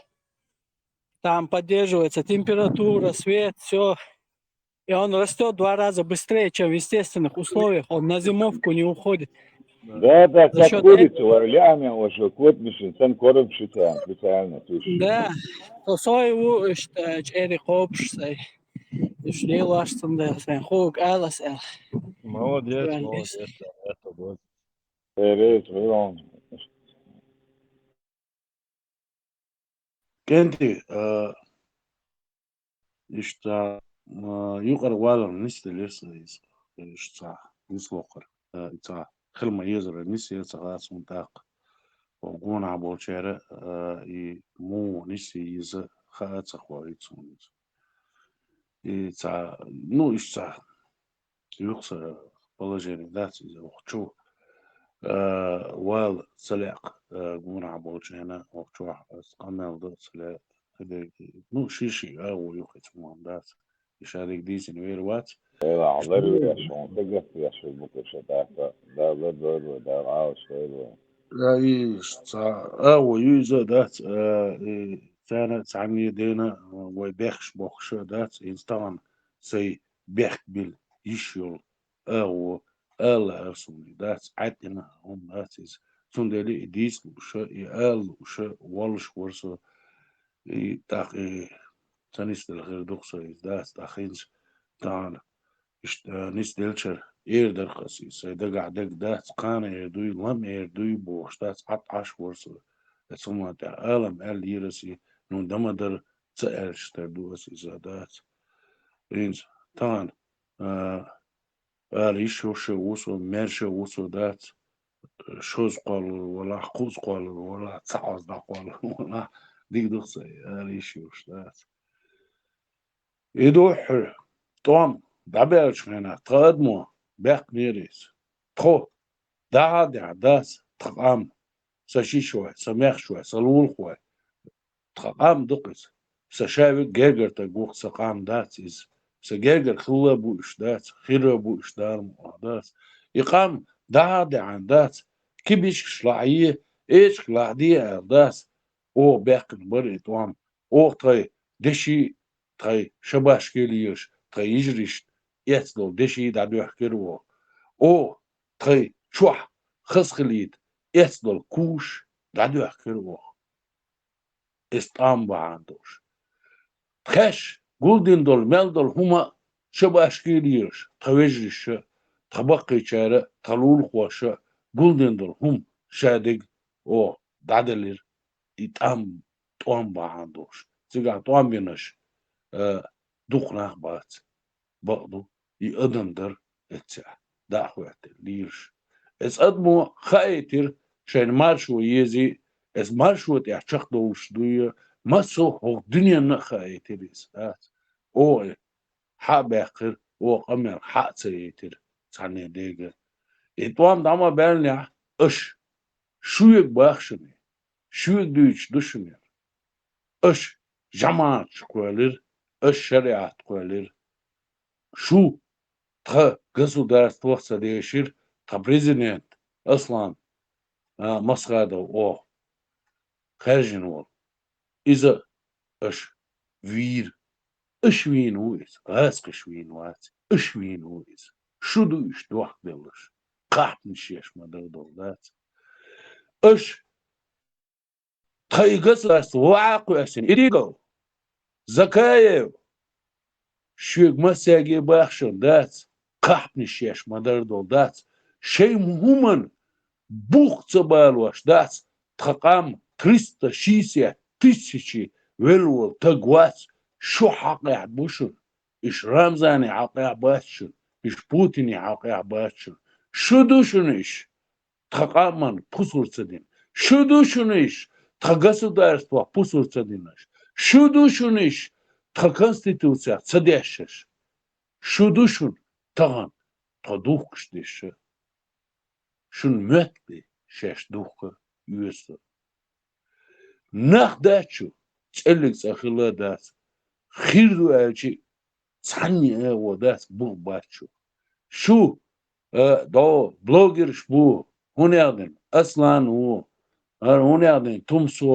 Там поддерживается температура, свет, все. И он растет в два раза быстрее, чем в естественных условиях. Он на зимовку не уходит. Да, да, За как счёт курица, варлями, уже кот мешает, там корм считаем, специально, слушай. Да. То соеву, что чери копш, сай. Ишли лаш сам да, сай хук алас эл. Молодец, Правильно. Молодец, да, это вот. Э, э, э, КӀентий, э, иштта, э, юкъара валар нисделира сан иза, э, иштта, нислохар, э, и цхьа хила ма езара нисъе ца хац хӀун тӀаккха. О гонахь болчара, э, и муха нисъе иза хаа ца хой цунна иза. И цхьа, ну, иштта, юкъа положение дац иза вахчу. Э, вала ца лаьа, э, гонахь болчу хенахь вахчу, э, къамел дан ца лаьа. Ну, ши-ши агӀо ю кхечу ма дац. И шадерг дийцина вер вац. Эла, ларвеш, он тегатвеш, букуша, да, да, да, да, да, да, а, что это? Да, и цхьа агӀо ю иза дац, э, и царна цхьанне дена, э, вай бехкаш бохкуша дац, и стагӀан сай бехк бил йиш йолу агӀо ала арсуна дац, Ӏаьттина хӀума дац иза. Цундела и дийца лууша, и ала лууша, воллуш вара со, и тӀаккха и ца нисдала хир ду-кх со иза дац, тӀаккха хӀинца тахана иштта нисделчара эр дара-кх аса иза, сайн дагахь дерг дац, кхана эр дуй, лам эр дуй бохуш дац, Ӏад Ӏаш вара со. Оцу хӀуманна тӀехь алам аьлла йира аса и, ну, дан ма дара, ца аьлча тера ду аса иза дац. ХӀинца тахана, а, ала йиш йолуш а ву со, маьрша а ву со дац, шозза кхоллалур валахь, кхузза кхоллалур валахь, цхьа хьоза дӀакхоллалур валахь, дика ду-кх сан, ала йиш йолуш дац. И ду хьуьра, тӀом дӀабаьллачу хенахь тхан адамо баьккхинера иза. Тхо дӀахьа а даьхьа дац тха къам, са шишой, са мехшой, са лулахой. Тха къам ду-кх иза. Са ша вига гергара стаг ва-кх, са къам дац иза. Са гергара хилла а буъ уьш дац, хир а буъ уьш, Дала мукъ лахь, дац. И къам дӀахьа а даьхьа дац, кибичкаш лахье, эчиг лахьде аьлла дац. Оха баьккхина бара и тӀом. Оха тхай деши, тхай шабашкилийраш, тхай йижарашта эцна долу деши дӀадоьхкира оха. Оха тхай чохь хаза хилийта эцна долу куш дӀадоьхкира оха. Иза тӀом бахьана долуш. Тхаьш гулдина долу мел долу хӀума а шабашкилийраш, тхан вежарша, тхан баккхийчара, тхан лулахоша гулдина долу хӀума шадерг оха дӀаделира, и тӀом, тӀом бахьана долуш. Цигахь тӀом бинарш, а, дукха нах бац, бакъ ду, и адам дара эццехь дӀа а хӀоьттина лийраш. Эцу адамо хаийтира, шайна маршо езий, эцу маршо тӀехь чекхдовлуш дуй, массо а хӀокху дуьненна а хаийтира иза, дац. Оха хьа а баьккхира, оха къамел хьа а ца яйтира цхьанне дега. И тӀом дӀа ма баьллинехь, аша шуьга боху шуна, шуьга дуьйцуш ду шуна. Аша жамаӀаташ кхоьллира, аша шариӀат кхоьллира. Шу тхан государствах ца дешира, тхан президент Аслан, а, Масхадов оха хаьржина волу. Иза аша вийра. Аша вийна ву иза, гӀазкхаша вийна вац, аша вийна ву иза. Шу ду уьш дохкаделларш, кхахьпанаш еш ма-дарра долу, дац. Аша тхан и государство ваӀа а кхоьссина, Иригов, Закаев, шуьга массаьрга а боху шуна, дац, кхахьпанаш еш ма-дарра долу, дац, шайн хӀуманна бух ца балош, дац, тхан къам триста шестьдесят тысячи велла волу стаг вац, шу хьакъехь бу шуна, уьш Рамзане хьакъехь бац шуна, уьш Путине хьакъехь бац шуна. Шу ду шуна уьш, тхан къаман пусар ца дина. Шу ду шуна уьш, тхан государствах пусар ца динарш. Шу ду шуна уьш, тхан конституцех ца дешнарш. Шу ду шуна тахана тхо духкуш дерш. Шуна моьтту шаьш духка оьзда. Нах дац шу, цӀеллиг цӀа хилла а дац. Хир ду аьлча, цхьанне а гӀо дац, бух бац шу. Шу, а, дӀо блогерш бу, хӀун яхдина, Аслан ву, а, хӀун яхдина, Тумсо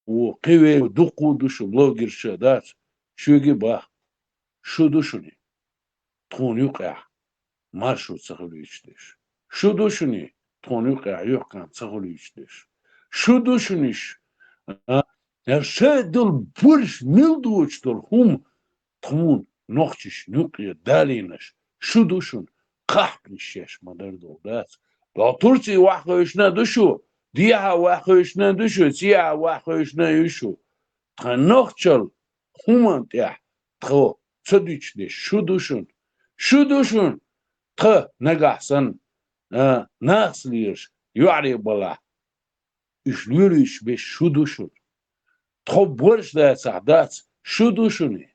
ву, кхин вей ву, дуккха а ду шу блогерша, дац, шуьга а боху. Шу ду шуна тхуна юкъехь маршо ца хуьлуьйтуш дерш. Шу ду шуна тхуна юкъехь юьхькӀант ца хуьлуьйтуш дерш. Шу ду шуна уьш, а, ша долу борш мила доцуш долу хӀума тхуна нохчашна юкъе далийнарш. Шу ду шуна кхахьпанаш еш ма-дарра долу, дац. Доху Турци охьахевшина а ду шу, дехьа охьахевшина а ду шу, цӀехьа охьахевшина а ю шу. Тхан нохчалла хӀуманна тӀехь тхо ца дуьтуш дерш шу ду шуна. Шу ду шуна тхан нагахь санна, а, нахаца лелаш, йоӀарий балахь, уьш лелуьйтуш берш шу ду шуна. Тхо борш дацахь, дац, шу ду шуна.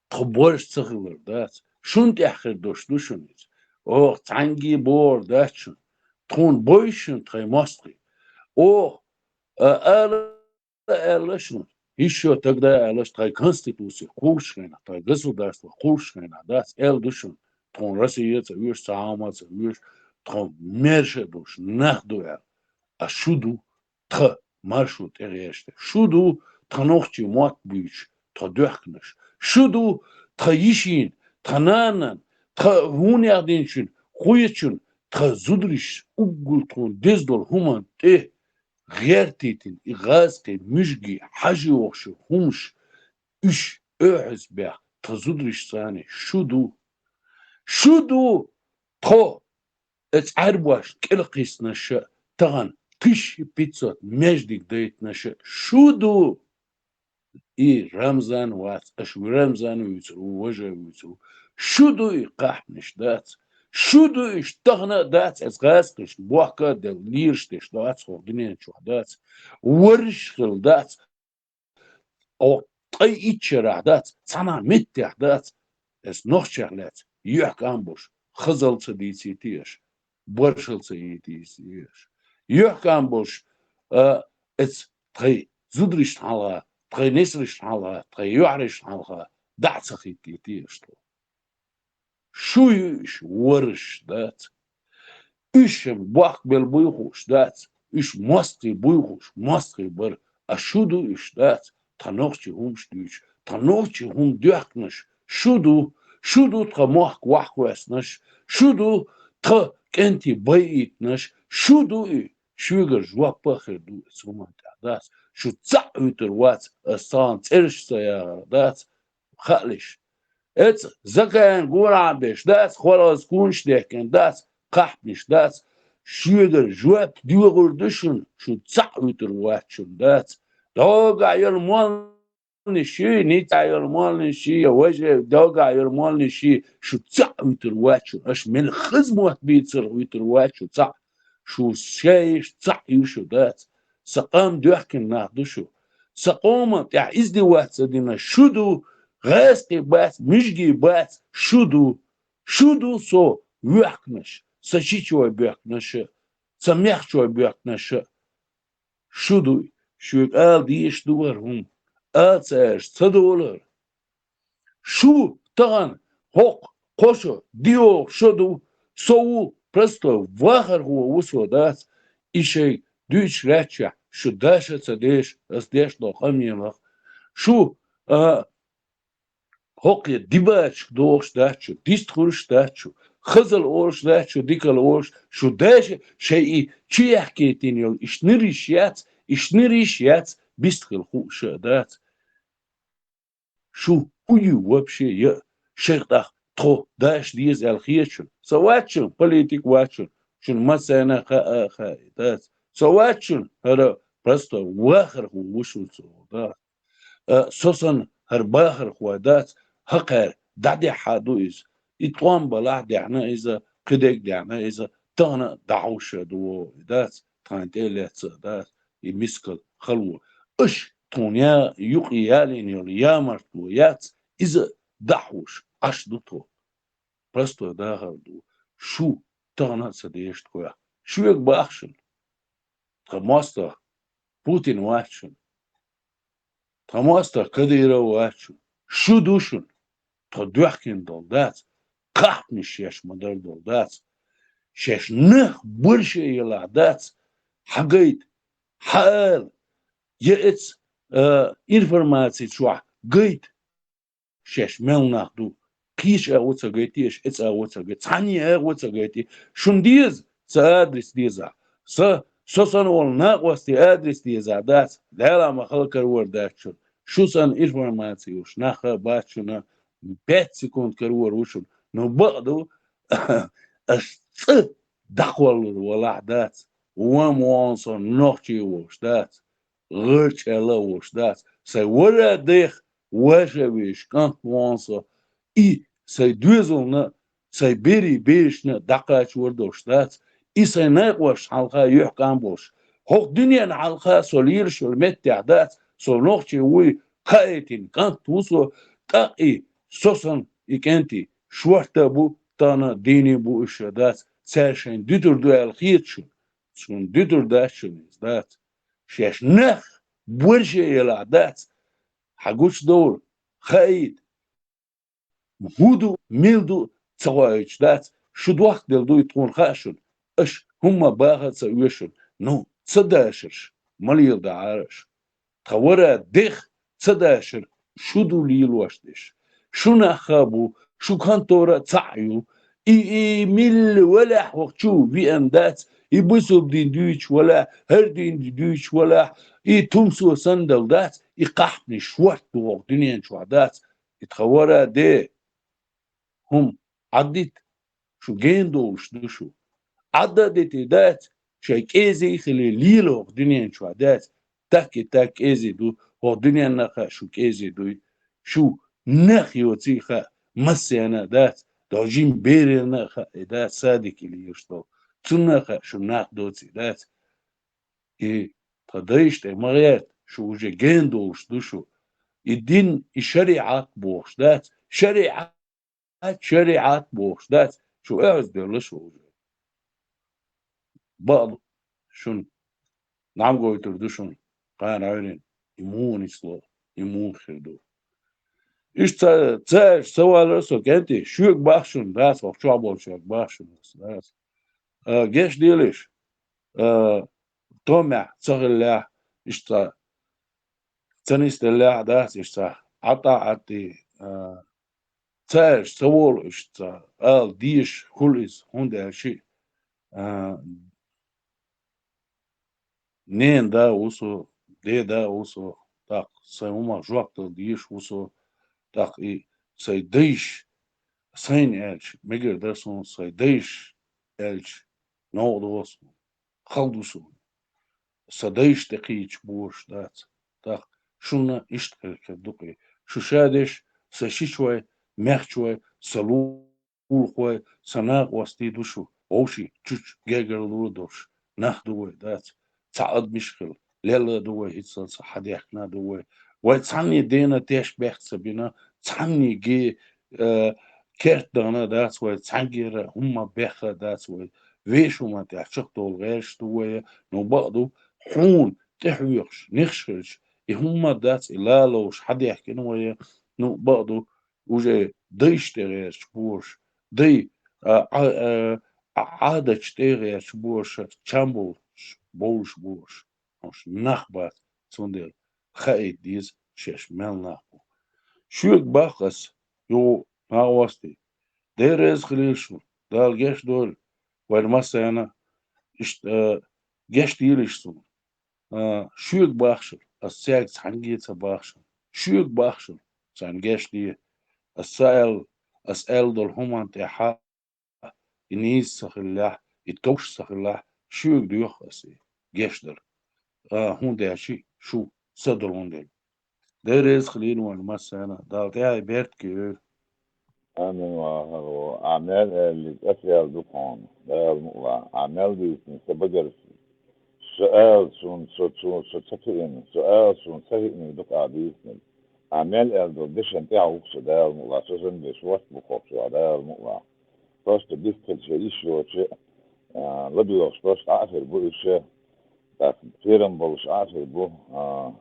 Тхо борш ца хилар, дац, шуна тӀехь хир долуш ду шуна иза. Оха цхьаьнгге бохур дац шуна. Тхуна бовзу шуна тхайн мостагӀий. Оха, а, ала аьлла шуна, ещё тогда аьлла шуна, тхайн конституци кхуллуш хенахь, тхайн государство кхуллуш хенахь, дац, аьлла ду шуна, тхуна Россия а ца оьшу, цхьа хӀума а ца оьшу, тхо маьрша а долуш нах ду аьлла. А шу ду тхан маршо тӀегӀерташ дерш. Шу ду тхан нохчийн мотт буьйцуш тхо доьхкинарш. Шу ду тхан йишин, тхан нанан, тхан хӀун яхдинчун, кхечун, тхан зудариш уггар тхуна деза долу хӀуманна тӀе гӀертийтина и гӀазкхий муьжгий хьажа йогӀуш йолу хӀумаш, уьш оьхьазбаьхна тхан зудариш царна шу ду. Шу ду тхо, э, цӀарбош кӀелкхиссинарш а, тахана тысяча пятьсот маьждиг дайтинарш а шу ду. И Рамзан вац, аша Рамзан вуьйцур ву, важа вуьйцур ву. Шу ду и кхахьпанаш, дац. Шу ду уьш тахана а, дац, эцу гӀазкхашна бохка а делла, лелаш дерш, дац, хӀокху дуьнен чохь, дац. Варш хилла, дац. Оха ткъе итт шарахь, дац, цхьана а меттехь, дац, эцу нохчех лаьцна юьхькӀам болуш, хазал ца дийцийти аша, боршал ца йийти аша. ЮьхькӀам болуш, а, эца тхайн зударшна хьалха, тхайн несаршна хьалха, тхайн йоӀаршна хьалха дӀа а ца хӀиттийти аша тхо. Шу ю уьш, вараш дац. Уьш шайн бохк белла буй хууш дац, уьш мостагӀий буй хууш, мостагӀий бара, а шу ду уьш дац, тхан нохчийн хӀумаш дуьйцуш, тхан нохчийн хӀума доьхкинарш шу ду, шу ду тхан мохк вахкхоьссинарш, шу ду тхан кӀентий байийтинарш, шу ду и, шуьгара жоп а хир ду оцу хӀуманна тӀехь дац, шу цхьаъ вуьтур вац, аса цхьана цӀераш ца яхар дац, хаалаш. Эца закаьрна гонахь а беш дац, хӀоргӀаз кунаш дехкина дац, кхахьпанаш дац, шуьгара жоп доьхур ду шуна, шу цхьаъ вуьтур вац шуна дац. Догахь йолу молланаш ший, ницкъахь йолу молланаш ший, я важа догахь йолу молланаш ший, шу цхьаъ вуьтур вац шуна. Аша мел хаза мотт бийцарх вуьтур вац шу цхьаъ. Шу шайша цхьаъ ю шу дац. Сан къам доьхкина нах ду шу. Сан къоман тӀехь издеваться дина шу ду, гӀазкхий бац, муьжгий бац, шу ду. Шу ду со воьхкинарш, сан шичой боьхкинарш а, сан мехчой боьхкинарш а. Шу ду, шуьга ала дезаш ду хӀара хӀума, ала ца аьлча ца долу хӀара. Шу тахана хӀокху кхо шо, диъ шо ду, со ву простой вахархо ву со дац, и шайн дуьйцуш лаьттачохь шу даш а ца деш, ас деш долу къамелах. Шу, а, хӀокхе дибачка дохуш дац шу, дистхуьлуш дац шу, хазал олуш дац шу, дикал олуш, шу даш а шайн и чу яхкийтина йолу, иштта нириш яц, иштта нириш яц, бист хила хууш а дац. Шу хӀун ю вообще я? Шайх тӀаккха тхо даш деза аьлла хета шуна? Со вац шуна, политик вац шуна, шуна массарна а хаьа, хаьа дац. Со вац шуна, хӀара простой вахархо ву шуна со, да. А, со санна хӀара бахархо дац, хӀокхара дӀадехьа ду иза. И тӀом балахь а дехна иза, кхидерг а дехна иза, тахана а дӀахьуш а ду и дац, тхайна тӀе а лаьцна а дац. И мискал хало. Аша тхуна я юкъе ялийна йолу ямартло яц, иза дӀахьуш Ӏаш ду тхо. Простой дахар ду. Шу тахана а ца дезаш тхох. Шуьга боху шуна. Тхан мостагӀа Путин вац шуна. Тхан мостагӀа Кадыров вац шуна. Шу ду шуна. Тхо доьхкина долу дац. Кхахьпанаш шаьш ма-дарра долу дац. Шаьш нах борше елахь дац. Хьагайта, хьаала, я эца, а, информаци чохь гайта. Шаьш мел нах ду. Кхечу агӀо ца гайти, аша эца агӀо ца гайти, цхьанне агӀо ца гайти. Шуна деза, сан адрес деза. Сан, со санна волу накъостий адрес деза дац. Дала ма хала карор дац шуна. Шу санна информаци йолуш нах а бац шуна, пять секунд карор ву шуна. Но бакъ ду, аша цӀа дӀакхоллур валахь дац. Ван вон со нохчий волуш дац. ГӀарчӀ аьлла а волуш дац. Сайн вара дех ваша веш кӀант вон со. И сайн доьзална, сайн берийн берашна дӀакхачор долуш дац. И сайн накъосташна хьалха юьхькӀам болуш. ХӀокху дуьненна хьалха со лелаш йолу меттехь дац, со нохчи вуй, кхаийтина кӀант ву со, тӀаккха и со санна и кӀентий шорта а бу, тахана а дийне а бу уьш а дац, цара шайна дуьтур ду аьлла хета шуна. Шуна дуьтур дац шуна иза, дац. Шаьш нах борше елахь дац, хьан гучудовла, хаийта. ХӀун ду, мила ду ца хоуьйтуш дац, шу дохкаделла дуй тхуна хаьа шуна, аша хӀумма баха а ца оьшу шуна, ну, ца дашарш, ма леладахьара аша. Тхан вара дех ца дашар шу ду лелош дерш. Шу нах а бу, шу контора а цхьаъ ю. И, и милла валахь хӀокху чу веана дац, и бусулба дин дуьйцуш валахь, хӀара дин дуьйцуш валахь, и тумсо санна дала дац, и кхахьпанаш шорта ду хӀокху дуьнен чохь дац, и тхан вара де. ХӀума Ӏаддита, шу гена долуш ду шу. Ӏадда а дитий дац, шайн кӀезий а хилий лела хӀокху дуьнен чохь дац, так и так кӀезий ду, хӀокху дуьненна а хаьа шу кӀезий дуй. Шу нах йоций хаьа, массарна а дац, дӀо жима берана а хаьа и дац, садик и лелаш долу. Цунна а хаьа шу нах доций дац. И тхан дайша тӀе ма гӀерта, шу уже гена долуш ду шу. И дин, и шариӀат бохуш дац. ШариӀат шариӀат бохуш дац, шу оьгӀаз делла шу уже. Бакъду шуна, нӀам гойтур ду шуна, кхана Ӏуьйрина, и муха нисло, и муха хир ду. Иштта ца, ца аьлча, ца валара со кӀентий, шуьга бах шуна, дац, хӀокху чохь болчуьнга бах шуна, дац. А, геч делаш, а, томехь ца хиллехь, иштта ца нисделлехь, дац, иштта Ӏатта Ӏатти, а, ца аьлча, ца волу иштта, ала дезаш хуьлу иза, хӀунда аьлча, а, ненан да ву со, ден да ву со, тӀаккха сайн хӀумах жоп дала дезаш ву со, тӀаккха и сайн дайша, сайна аьлча, мегар дара суна, сайн дайша аьлча, новкъа догӀу суна, хала ду суна. Сан дайша тӀекхийча божаш дац. ТӀаккха шуна иштта хир, хир ду-кх и. Шу ша деш, сан шичой, мехчой, сан лулахой, сан накъостий ду шу, вовшийн чучу гергарло а долуш нах ду вай, дац. Цхьа адамаш а хилла, лелла а ду вай, хӀинццалц хьадехкина а ду вай. Вай цхьанне дена теш бехк ца бина, цхьанне ге, э, керт дахана а дац вай, цхьаьнггера хӀумма бехха а дац вай. Вешан хӀуманна тӀехь чекхдовла гӀерташ ду вай, ну, бакъ ду, хьуна тӀехьоьхуш, нехаш хилча, и хӀумма а дац, и лалуш хьадехкина вай, ну, бакъ ду, уже дайша тӀе гӀерташ божаш, дай, а, а, а, а, Ӏадатчу тӀе гӀерташ божаш, чам болуш, бовлуш божаш, хӀорш нах бац, цундела хаийта деза шаьш мел нах бу. Шуьга бах ас, юха накъостий, Дела реза хилийла шуна, Дала гечдойла вайна массарна, иштта, а, гечдийла иштта суна. А, шуьга бахшал, ас цаьрга цхьаьнгге а ца бахшал, шуьга бахшал, царна гечде. Ас ца аьлла, ас аьлла долу хӀуманна тӀехь и нийса ца хиллехь, и товш ца хиллехь, шуьга доьху ас и гечдар. А, хӀунда аьлча шу са долун дела. Дела реза хилийла вайна массарна, Дала тӀаьхье беркате йойла. Амин, вахар ву. Ахьа мел аьллиг ас аьлла ду хьуна, Дала мукъалахь. Ахьа мел дийцина сан багара, со ала суна, со цу, со ца кхиъна, со ала суна ца хиъниг ду-кх ахьа дийцинарг. Ахьа мел аьлла долу дешан тӀехь ву-кх со, Дала мукъалахь, со санна деш вац бу хӀокху чохь, Дала мукъалахь. Просто дистхилча йиш йоцуш, а, ладоьгӀуш просто Ӏа а хир бу уьш, тӀаккха кхерам болуш Ӏа а хир бу, а,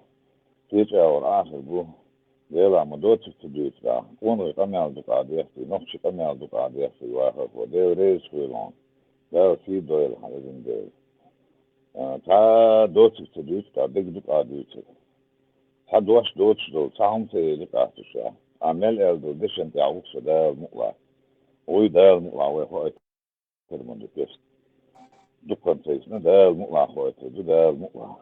кхечу агӀор Ӏа а хир бу. Делахь ма доцург ца дуьйцу ахьа. Къонахий къамел ду-кх ахьа дехкий, нохчий къамел ду-кх ахьа дехкий, вахар ву. Дела реза хуьлда хьуна. Дала сий дойла хьан везан Дела. А, цхьа доцург ца дуьйцу-кх ахьа, дерг ду-кх ахьа дуьйцург. Цхьа дош доцуш долу, цхьа хӀума ца елира-кх ахьа цу чохь. Ахьа мел аьлла долу дешан тӀехь ву-кх со, Дала мукъалахь. Вуй, Дала мукъалахь, вай хоуьйтур ма ду кеста. Дуккха ца йисна, Дала мукъалахь, хоуьйтур ду, Дала мукъалахь.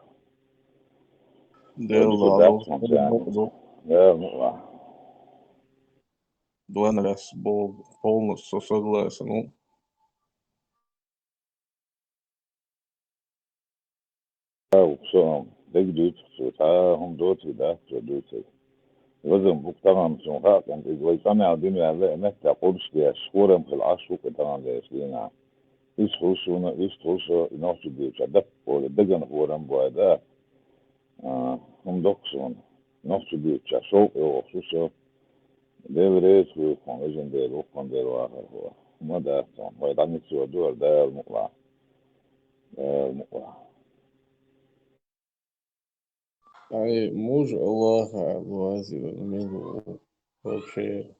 Дела Дала дац хьуна царна. Дела мукъалахь. Дуьненас бо-, полностью со согласен ву. Со дерг дуьйцу-кх цо, цхьа хӀума доций дац цо дуьйцург. Лазам бу-кх тахана, суна хаьа, кӀант, иза вай къамел дина ваьлла, и меттехь къурш деш, хӀорам хила Ӏаш ву-кх и тахана дерш дийнахь. Иштта хуьлу шуна, иштта хуьлу шуна, и нохчий дуьйцу, даккхоле дагана хӀорам бой, да? А, хӀума доккху суна. Нохчий дуьйцучохь шовкъ йогӀуш ву со. Дела реза хуьлда хьуна, везан Дела, воккхан Дела, вахар ву. ХӀума дац хьуна. Вай дӀанисйо ду хӀара, Дала мукъалахь. Дала мукъалахь. Ай, мужа Аллаха, Аллази, мила ву. Вообще,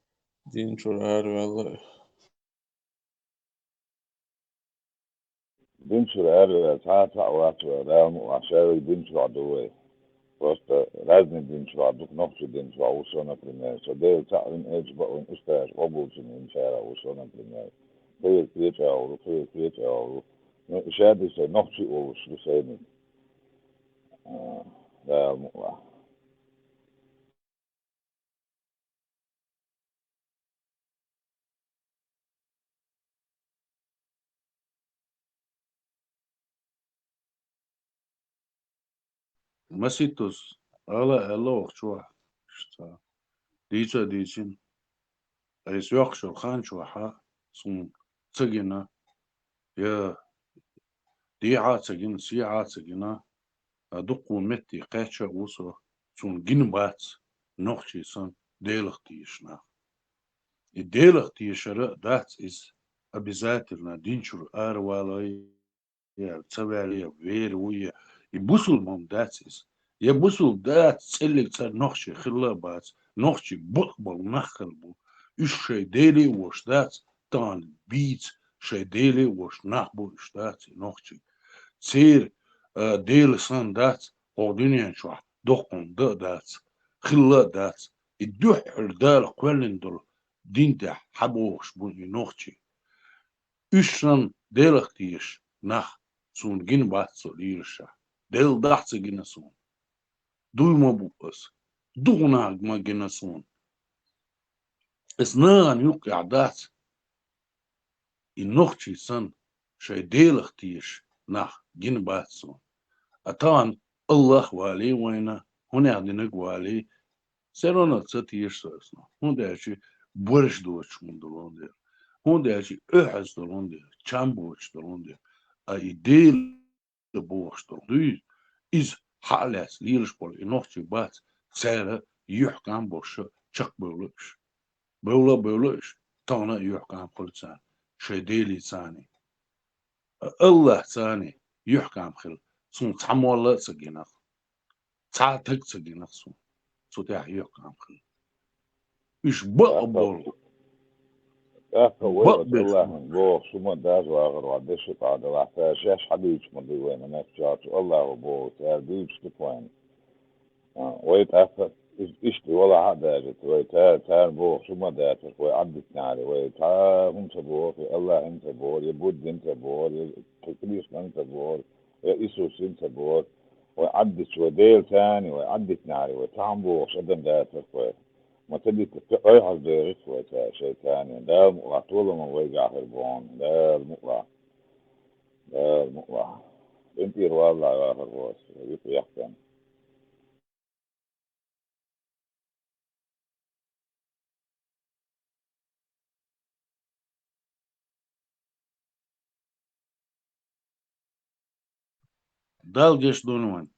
дин чуьра араваьлла. Дин чуьра араваьлла, цхьа а цхьаъ вац вай, Дала мукъалахь, ша вай дин чохь ду вай. Просто разный дин чохь ду-кх, нохчий дин чохь ву со, например. Со Дела цхьаъ вина, элча бакъвина, устазаш къобалчун винчарах ву со, например. Кхеран кхечу агӀор ву, кхеран кхечу агӀор ву. Ну, и ша дисай нохчий а волуш ду сайниг. А, Дала мукъалахь. Маситтус, ала аьлла вахчо, иштта дийца а дийцина. Айса йоккхуш йолу хан чохь а суна ца гина, я дехьа а ца гина, сехьа а ца гина, а дуккха метте кхаьчна а ву со, суна гина бац нохчий санна Делах тешаш нах. И Делах тешар а дац иза, обязательно дин чура аравала я, ца ваьлла я, вера ву я. И бусулба дац иза. Я бусулба дац, цӀеллиг цар нохчий хилла а бац, нохчий бакъбола нах хилла бу. Уьш шайн Деле а вош дац, тахана бийца шайн Деле а вош нах бу уьш дац и нохчий. Церан, а, Дела санна дац, хӀокху дуьнен чохь доккхун дан а дац, хилла а дац. И дуьххьара Дала кхоьллина долу дин тӀехь хьабогӀуш бу и нохчий. Уьш санна Делах тешаш нах суна гина бац со лелашехь. Делан дахь ца гина суна. Дуй ма бу ас. Дукха нах ма гина суна. Ас нахана юккъехь дац. И нохчий санна, шайн Делах тешаш нах гина бац суна. А тахана Аллах валий вайна, хӀунех динарг валий, все равно ца теша со ас нах. ХӀунда аьлча борш доцуш хӀума долун дела. ХӀунда аьлча оьхьаз долун дела, чам боцуш долун дела. А и Дела бохуш долу дуй, иза хьа а лаьцна лелаш болу и нохчий бац, цара юьхькам болуш чекхбевлла уьш. Бевлла а бевлла уьш, тахана а юьхькам хуьлу царна, шайн Делица а. Аллахьца а юьхькам хила, суна цхьа молла а ца гинах. Цхьа а таг ца гинах суна. Цу тӀехь юьхькам хила. Уьш бакъ болу. ТӀаккха вай бакъ оцу беш Аллахьан боху, шу ма даза вахар ван деши къа далахь, цара шаьш хьадуьйцуш ма ду вайна меттачохь, цу Аллахьо боху, цара дуьйцуш ду вайна. А, вай тӀаккха иш-, иштта валахьа а дажийта, вай цара, цара боху, шу ма дацарх, вай Ӏаддитинехьара, вай цхьа хӀума ца боху, я Аллахьан ца боху, я Буддин ца боху, я Кхи-, Кхристан ца боху, я Исусан ца боху, вай Ӏаддитча, вай Делаца а, вай Ӏаддитинехьара, вай цхьа хӀума бохуш адам дацарх вай. Ма ца дита, кхин ойхьаз дерриг вай цара шайтане. Дала мукъалахь, толаман вайгахь хир бу хьуна. Дала мукъалахь. Дала мукъалахь. КъинтӀера валлахь вахар ву ас, юкъа яхкана. Дала гечдойла вайн.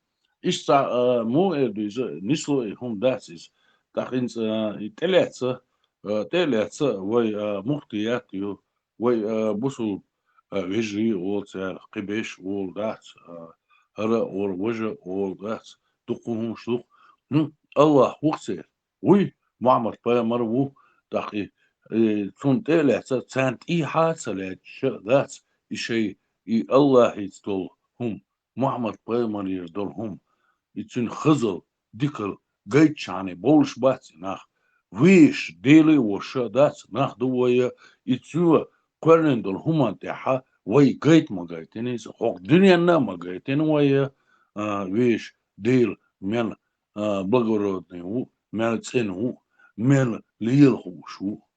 Иштта, а, муха эр ду иза, нисло и хӀума дац иза. ТӀаккха хӀинца, а, и тӀелаьцна, а, тӀелаьцна вай, а, мухтият ю, вай, а, бусул, а, вежарий олу цара, кхиберш олу дац, а, хӀара а олу, важа а олу дац, дуккха хӀумаш ду-кх. Ну, Аллах ву-кх церан. Вуй, Мухьаммад пайхамар ву, тӀаккха и, и цунна тӀе а лаьцна, царна тӀехьа а ца лаьтташ а дац, и шайн, и Аллахьца долу хӀума, Мухьаммад пайхамарера долу хӀума, и цуьнан хазал, дикал гайтчахьана бовлуш бац и нах. Вешан Деле а вош а дац, нах ду вай, и цо кхоьллина долу хӀуманна тӀехьа вай гайта ма гайтина иза, хӀокху дуьненна а ма гайтина вай, а, вешан Дела мел а, благородный ву, мел цӀена ву, мел лела хууш ву.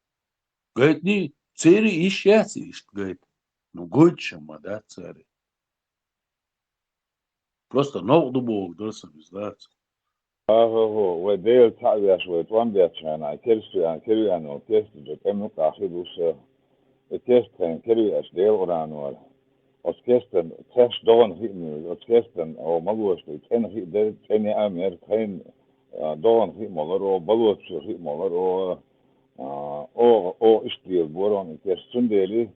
Гайтний, церий йиш яц иштта гайта? Ну, гойтуш ма дац церий. Просто новкъа ду бохург дара сан иза, дац. ХӀо-хӀо, вай Дела цхьаъ веш, вай тӀом бечхьана, керста веана, кера веана, керста ду тӀе мукъа хи ду ша. И керста тхайна кера веача Дела Къуръанора. Оцу кестан цхьаьш догӀана хи а муьйра, оцу кестан, о, ма лоша, цӀена хи а дара, цӀена яа а мера, тхайна, а, догӀана хи а молар, о, балоцчуьра хи а молар, о, а, о, о, иштта лела бора ван и кест. Цундела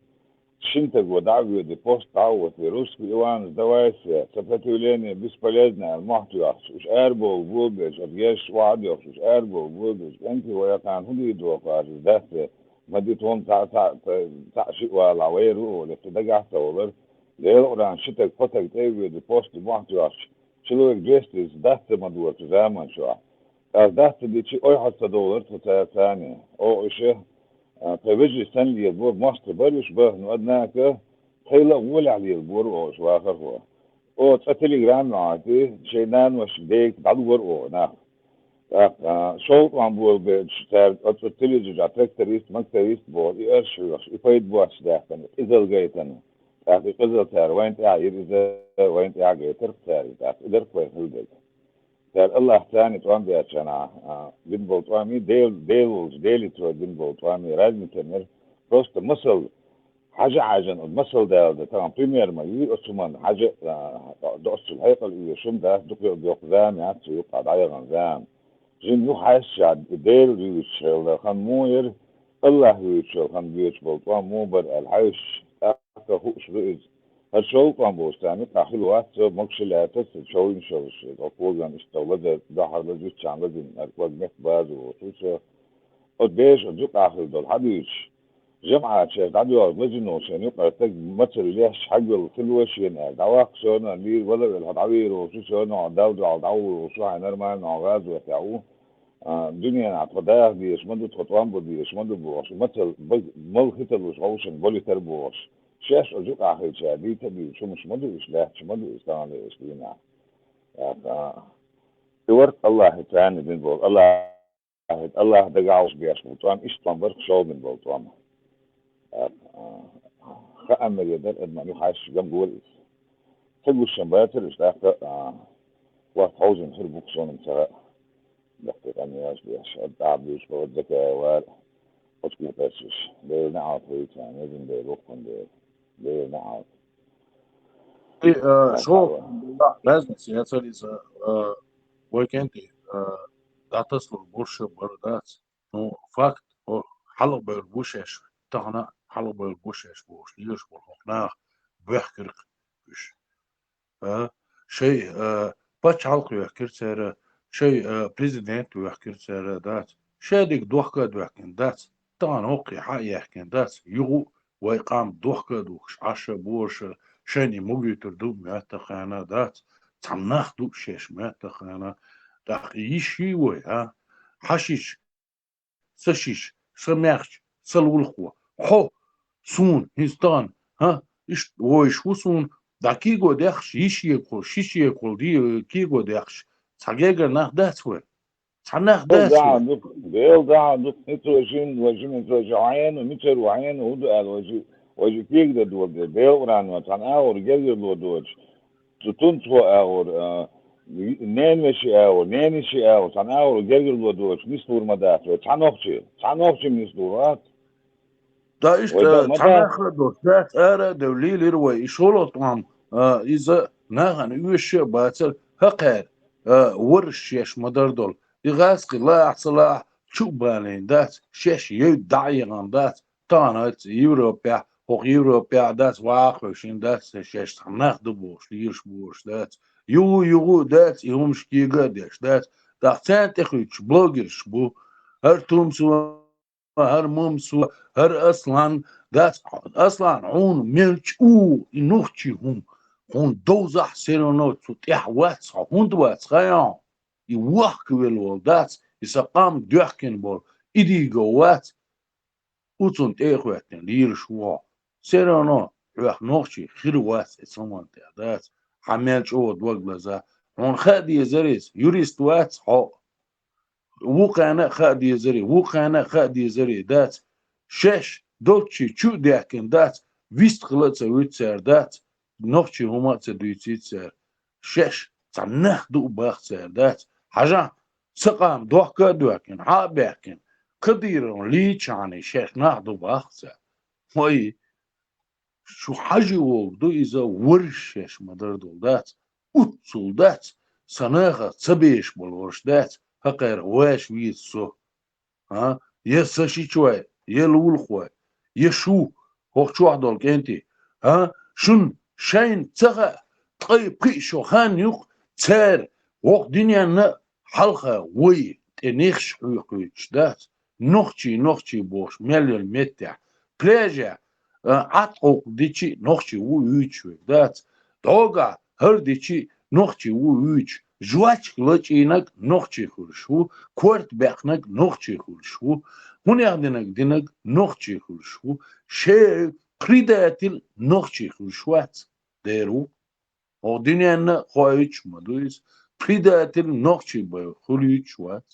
шина таго дӀа а воьдий, пост дӀа а воьдий, русский Иван, сдавайся, сопротивление бесполезно аьлла, мохь тоьхча, уьш арабовла бохуш, аса геш охьа а доьхуш, уьш арабовла бохуш, кӀентий вай кхана хӀун дийр ду-кх аса, дац те, ма ди тхуна цхьаъ, цхьаъ, цхьаъ шиъ валахь, вайра ву олий, кхин дагахь а ца волар. Дела Къуръан ши таг, кхо таг тӀе а воьдий, посте мохь тоьхча, человек двести дац ца ма дора цу заман чохь. Аса дац ца дичи, ойхьаз ца довлар тхо цара царна. О, уьш, а, тхайн вежарий санна лела бора, мостагӀий бара уьш баха, ну, однако, тхайла а гӀолехь лела бора оха уьш вахархо. О, цкъа телеграмма йохьуьйтий, шайн наношка дега дӀалора оха нах. ТӀаккха, а, шовзткъа бола бетташ цара оцу телевизорехь тракторист, макторист боху, и арш хьоьхуш, и пайда боццуш даьккхина, и къизалла гайтина. ТӀаккха и къизалла цара вайна тӀехь йира иза, вайна тӀехь гайтира-кх цара, тӀаккха и дара-кх вайн хила дерг. Цара Аллахьца а тӀом бечхьана, а, дина болу тӀом и, Дела, Дела волчу Делица вай дина болу тӀом и, разница мера. Просто масал, хьажа-хьажана, масал дала дан, тахана пример ма юй оцу хӀуманна, хьажа, а, оццул хьекъал оьшуш хӀума дац, дукха йоккха зама яц цу юккъехь дӀаяхана зама. Жима юха хьаьжча, и Дела вуьйцуш хилла, хан муха яра, Аллахь вуьйцу шел хӀама доьцуш болу тӀом муха бара аьлла хьаьвсича, тӀаккха хууш ду иза. ХӀара шел тӀом болчу царна юкъахь хила вац со, могуш лаьцац со, човлин шалш, оцу коган иштта лазар, дохьар лаза, виччахьна лазина, хӀара ког метта база волуш ву со. Оцу беша оцу юкъахь хила долу хьадуьйцуш, жамӀаташ дӀадоьлхуш лазино шен юкъара стаг мацалла леш хьагвелла хилла шена аьлла, дӀаваккха шена, лийр вала а велла, хьо дӀавийр волуш ву шена, хьо Далла дуьхьал дӀавур волуш ву, хьайн нормально хьо гӀазотехь ву. А, дуьненахь тхо даха дезаш ма ду, тхо тӀом бан дезаш ма ду бохуш, мацалла бага мала хи ца луш гӀовшан болитар бохуш. Шаьш оцу юкъахь хилча дийца а дуьйцуш хӀумаш ма ду уьш, лаьтташ ма ду уьш тахана дезаш дийнахь. ТӀаккха, а, и вара Аллахье царна бина болу, Аллахье, Аллахьа дагахь уьш беш болу тӀом, иштта тӀом бара шолгӀа бина болу тӀом. ТӀаккха, а, хаам мегар дара адаман юххьаш гам гора иза. Ца гуш шен бацара уьш, тӀаккха, а, вахт хьовзина хир бу-кх суна ца хаьа. Даккхий къамелаш деш, ад дӀа а буьйцуш, хӀара Закаев вара, оцу кепарчаш. Дела неӀалт хуьйцу, везан Дела, воккхун Дела. Дела неӀалт. И, а, шо, да, разница, я царица, а, вай кӀентий, а, дӀатасалур бу шо бара дац. Ну, факт, о, хьалха бевлла бу шаьш, тахана хьалха бевлла бу шаьш бохуш, лелаш болу хӀокху наха боьхкира-кх уьш. А, шай, а, пачхьалкх йоьхкира цара, шай, а, президент йоьхкира цара, дац. Шадерг дохка а доьхкина, дац. Тахана хӀокхе хьа а яьхкина, дац. Юха а вай къам дохка а духкуш, Ӏаш а, борша а, шайна и могуьйтур ду моьтту хенахь, дац. Цхьа нах ду шаьш моьтту хенахь. ТӀаккха и йиш йий вай, а? Хьан шиш? Сан шиш, сан маьхча, сан лулахо. Хьо, суна, хӀинца тахана, хӀа? Иштта вовзаш ву суна, дӀа кийго дехаш, йиш егахула, шиш егахула, ди-, кийго дехаш. Цхьа гергара нах дац вай? Цхьа нах дац вай? Дела дагахь ду, хӀинца вай жин, вай жин, хӀинца вай жин, хьо хьенан, мичара ву, хьенан, хӀун ду аьлла, вай жи, вай жи кийга дан дола дела. Делан Къуръано цхьана агӀор гергарло доцуш, цу тунцахо агӀор, а, ненан вешин агӀор, ненан йишин агӀор, цхьана агӀор гергарло доцуш нислур ма дац вай, цхьа нохчи, цхьа нохчи нислур вац. Да, иштта, вай дан ма цхьа дац. Нах а доцуш дац, ара а девлла лелийра вай, и шолгӀа тӀом, а, иза нахана оьшуш а бацара, хӀокхара, а, вараш шаьш ма-дарра долу. И гӀазкхи лаахь ца лаахь, чу а балийна дац, шаьш евдда дӀа а яхана дац, тахана хӀинца Европехь, хӀокху Европехь дац, ваха а хевшина дац, шаьш цхьа нах ду бохуш, лелаш бохуш дац. Юха, юха а дац, и хӀумаш кийга а деш дац. ТӀаккха царна тӀехуьйтуш блогерш бу. ХӀара Тумсо, хӀара Мумсо, хӀара Аслан дац. Аслан, хьуна мел чӀогӀа и нохчийн хӀума, хьуна довзахь, все равно цу тӀехь вац хьо, хӀунда вац, хаьий хьуна? И вохкавелла волу дац, и сан къам доьхкина болу, и дийго вац. Оцунна тӀе а хӀоьттина, лелаш ву хьо. Все равно хьох нохчи хир вац, и цхьа хӀуманна тӀехь дац. Хьан мел чӀогӀа дог лазахь. Хьуна хаа дезара иза, юрист вац хьо. Вукхарна а хаа дезара, вукхарна а хаа дезара, дац. Шаьш долччий чу а даьхкина дац, вистхила а ца вуьту цара, дац. Нохчийн хӀума а ца дуьйцуьйту цара. Шаьш цхьа нах ду боху цара, дац. Хьажахь, сан къам дохка а доьхкина, хьа а баьхкина, Кадыровн лийчахьана шаьш нах ду боху цара. Хой, шу хьажа волу ду иза, вараш шаьш ма-дарра долу, дац. Уццул дац, сан нахах ца беш болу вараш дац, хӀокхара ваша веза со. А? Я сан шичой, я лулахой, я шу, хӀокху чохь долу кӀентий. А? Шуна шайна ца хаьа, ткъе пхиъ шо хан ю-кх цара, вокху дуьненна а хьалха вай тӀе нехаш хьоькхуьйтуш дац, нохчий, нохчий бохуш мел йолу меттехь, пляжехь, а, Ӏаткъовкъ дичи нохчий ву вуьйцуш верг дац, дӀогахь хӀара дичи нохчий ву вуьйцуш, жвачка лачийнарг нохчий хуьлуш ву, корта баьккхинарг нохчий хуьлуш ву, хӀунех динарг динарг нохчий хуьлуш ву, шен предатель нохчий хуьлуш вац, дера ву. ХӀокху дуьненна а хоуьйтуш ма ду иза, предатель нохчий бен хуьлуьйтуш вац.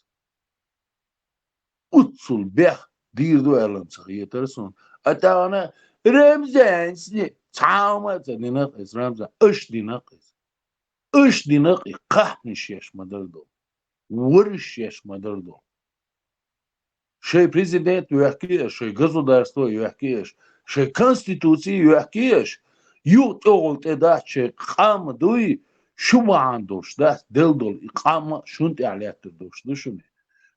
Уццул бех дийр ду аьлла ца хетара суна. А тахана Рамзан сни цхьа а хӀума а ца динарх иза, Рамзан, аша динарх иза. Аша динарх и кхахьнаш шаьш ма-дарра долу. Вараш шаьш ма-дарра долу. Шайн президент йоьхкий аша, шайн государство йоьхкий аша, шайн конституци йоьхкий аша, юха тӀехула тӀе дац шайн къам дуй, шу бахьана долуш дац, делла долу и къам а шуна тӀехь лаьттар долуш ду шуна.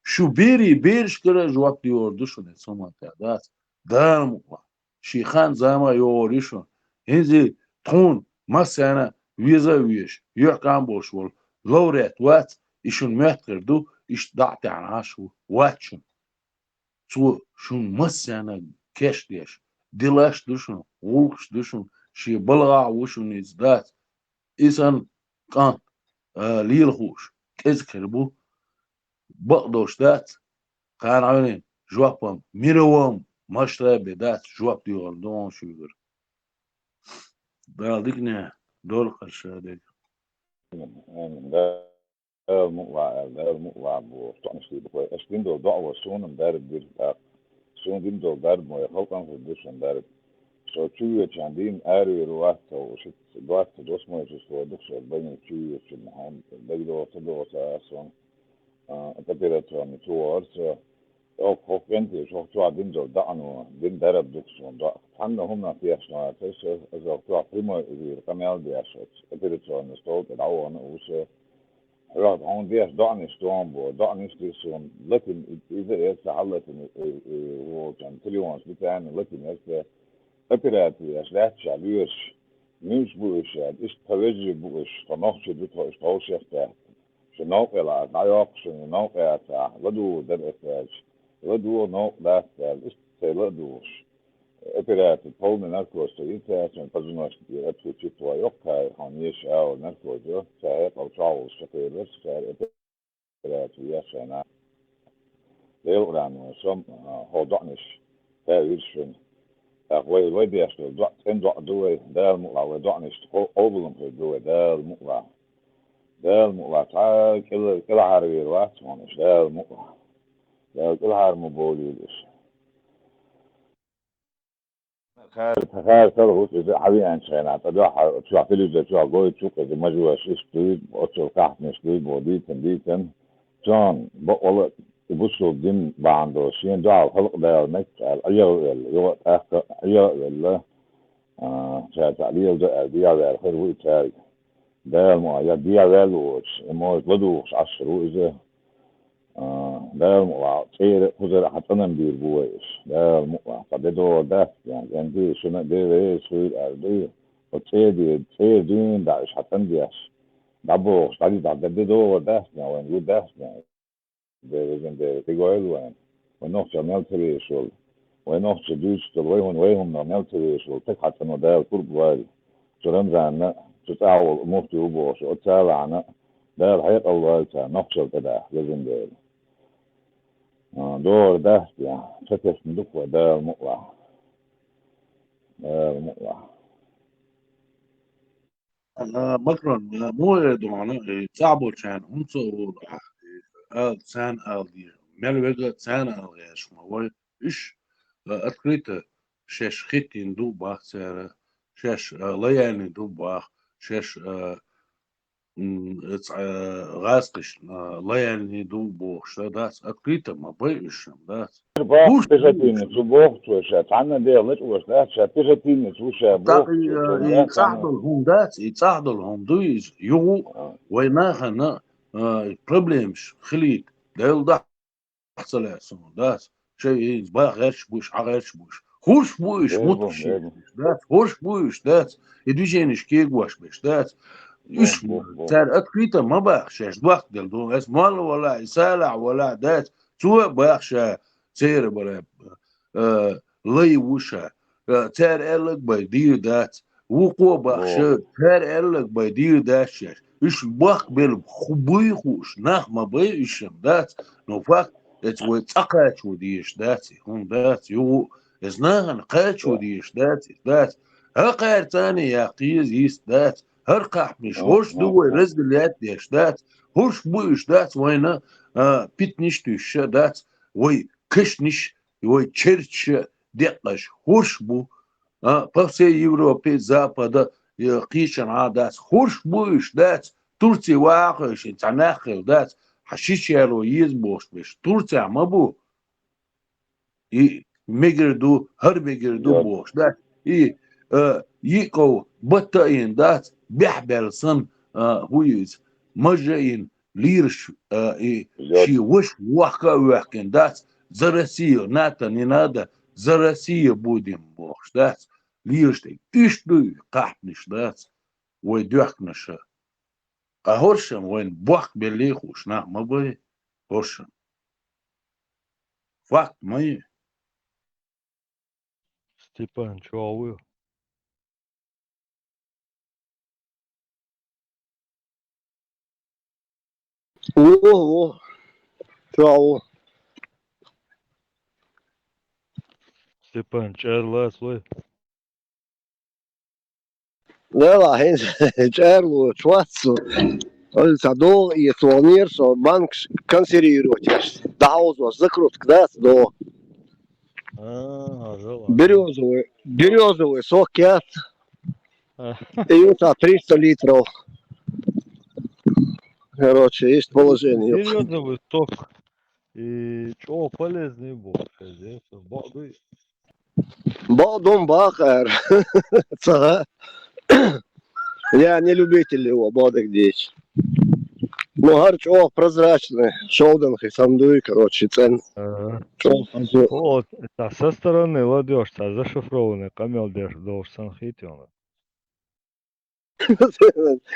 Шу берий берашкара жоп доагӀар ду шуна, цу хӀуманна тӀехь дац. Дала мукъ лахь. Шен хан-зама йогӀур ю шуна. ХӀинца тхуна массарна веза а везаш, юьхькӀам болуш волу лауреат вац, и шуна моьттуш хир ду, иштта дӀа а таьӀна Ӏаш ву, вац шуна. Цо шуна массарна кеш деш, дилаш ду шуна, гӀуллакхаш ду шуна, шен балхахь ву шуна иза, дац. И санна кӀант, а, лела хууш, кӀезиг хир бу, бакъдолуш дац, кхана Ӏуьйранна жоп-м, мира вон-м, маштара бен дац, жоп доьхур ду хьуна шуьгара. Дала дикане долу кхерша дерг. Амин. Дала мукъ лахь аьлла, Дала мукъ лахь боху. Тоьънаш дийр бу вай. Аша дина долу доӀа вай суна-м дарба дира тӀаккха. Суна дина долу дарба вай, халкъана хир ду шуна дарба. Со чу веача дийна аравийр вац со, шуьца доцца досмойчуьра со дукха шо байна чу веачунна, хьуна дагадогӀу ца догӀу ца аса суна, а, операционный чу вахара со. ТӀаккха хӀокху кӀентий, хӀокху чохь дина долу даӀано, дина дарба ду-кх суна доӀа. Цхьанна хӀуманах тешна вацара со, аса хӀокху чохь прямой эфир къамел деш оцу операционный стол тӀе дӀавахана а ву со. Хьоьга хьуна деш доӀанаш тоьхна боху, доӀанаш дира суна, латина, иза а эцна хьан латина, э, э, волчун, телефонаш битарна латина эцна, операци еш лаьтташехь лоьраш, муьлш бу уьш аьлла, иштта тхан вежарий бу уьш, тхан нохчий ду тхо, уьш тховшех цаьрца. Шун новкъа лаахь, дӀайоккху шуна, новкъа яцахь, ладугӀур дара аса аьлча, ладогӀа, новкъа дац аьлла, иштта цара ладугӀуш. Операци, полный наркоз ца йицаьрца, позвоночник тӀера отключить ван йоккхай, хьуна еш ала наркоз йо, цара хьекъал чохь волуш ца кхерарш, цара операци еш шайна. Делан Къуръано, со-м, а, хьо доӀанаш, ца виршина. ТӀаккха вай, вай деш долу доӀа, цӀена доӀа ду вай, Дала мукъ лахь, вай доӀанаш къо-, къобалам хир ду вай, Дала мукъ лахь. Дала мукъ лахь, цхьа кӀела-, кӀелхьарвийр вац хьуна уьш, Дала мукъ лахь. Дала кӀелхьара ма бовлийла уьш. Кхара, кхара сала хӀуш иза хьан веанчу хенахь, цӀа дуьхьа, чохь телевизор чохь гойту чукх иза мажош иштта дуй, оццул кхахьнаш дуй, бо дийцан, дийцан. Цунна бакъвала и бусулба дин бахьана долу шен дуьхьал халкъ дала мега аьлла, Ӏеха а велла, юха а тӀаккха Ӏеха а велла, а, ша цхьаъ леладо аьлла, дехьаваьлла хир ву и цаьрга. Дала ма, я дехьаваьлла воцуш, и может ладугӀуш Ӏаш хир ву иза. А, Дала мукъ лахь, цӀера а, кхузара а хьан цӀанам бийр бу вай уьш. Дала мукъ лахь, ткъа де догӀур дац, ян, ян дуй, шуна а Дела реза хуьйла аьлла дуй. Оцу цӀера де, цӀера дуьйна дӀа уьш хьан цӀандеш. ДӀабохуш, дӀади дӀа де догӀур дац, ян, вайн гу дац, ян. Дела везан Дела, тӀегойла вайн. Вайн нохча мел ца везаш волу. Вайн нохча дуьйцуш долу, вай хӀун, вай хӀуманах мел ца везаш волу, стаг хьан цӀано Дала пурба лойла. Цу Рамзанна, цу цӀахь волу муфти ву бохуш, оцу цалахьна, Дала хьекъал лойла царна, нохчалла тӀедахьа, везан Дела. А, догӀур дац, ян, ца тесна ду-кх вай, Дала мукъ лахь. Дала мукъ лахь. А, Макрон, а, муха эр ду хьуна, и цӀахь болчарна хӀунда ца олу ахь, и, ала, царна ала деза, мел вега царна ала гӀерташ ма вай. Уьш, а, открыто шаьш хӀиттийна ду бах цара, шаьш, а, лояльный ду бах, шаьш, а, м, цхьа, а, гӀазкхашна, а, лояльный ду бохуш, ша дац, открыто ма бай уьш шуна, дац. Бах, хӀуш пехотинец ву боху цо ша, цхьанна дела лачкъош дац, ша пехотинец ву ша боху цо, и, цо и дац цӀахь цхьанна долу хӀума дац, и цӀахь долу хӀума ду иза. Юха а вай нахана, а, проблемаш хилийта, Дела дахь ца лаьа суна, дац. Шай иза бах гӀерташ бу уьш, Ӏа гӀерташ бу уьш. ХӀорш бу уьш, муьлххачу шен, дац, хӀорш бу уьш, дац. И движенеш кегош берш, дац. Уьш цара открыто ма баха, шаьш дохк делла ду. Ас молла валахь, и салахь валахь, дац. Цо а баха ша церан бара, а, лай ву ша. А, цара аьлларг бай дийр дац. Вукхо а баха ша, цара аьлларг бай дийр дац шаьш. Уьш бохк белла ху-, буй хууш, нах ма бай уьш шуна, дац. Но факт, эца вай цӀа кхачо дезаш дац, хӀунда дац, юха а, эца нахана кхачо дезаш дац, дац. ХӀокхара царна яккха еза йист дац. ХӀара кхахьмаш хӀорш ду вай разделять деш, дац. ХӀорш бу уьш, дац, вайна, а, питанаш туьйсуш, дац. Вай кешнаш, вай черташ декъаш хӀорш бу, а, по всей Европе, Запада, э, кхечанхьа дац. ХӀорш бу уьш, дац. Турци ваха а хевшина, цхьа нах хилла, дац. Хьан ши черло еза бохуш берш. Турцехь ма бу. И мегар ду, хӀара мегар ду бохуш, дац. И, э, йиъ ков батта а йина, дац. Бехбаьлла санна, а, хӀу иза, мажа а йина, Лираш, а, и ши ваш вахка вахкин дац, за Россию, НАТО не надо, за Россию будем, бохш дац. Лираш тек. Ишт дуй, кахпниш дац. Вай духкнаша. А хоршам вайн бахк белли хуш, нах ма бай. Хоршам. Факт ма е. Степан, чё вы? Во, во. Чё вы? Степан, чарлас вы? Лела, хин чарлу, чвацу. Ой, са дол, и цвалнир, со банк консервировать. Да, узо, закрутка, да, со дол. А, жила. Берёзовый, берёзовый сок, я. А. И вот, а, триста литров. Короче, есть положение. Берёзовый сок. И чё полезный был, кстати, баду. Бадун бахар. Ца. Я не любитель его, бадык дичь. Ну, гар чё прозрачный, шёлдын хи сандуй, короче, цен. Ага. Чё, вот, это со стороны ладёшь, а зашифрованный, камел деш, должен сан хит, он.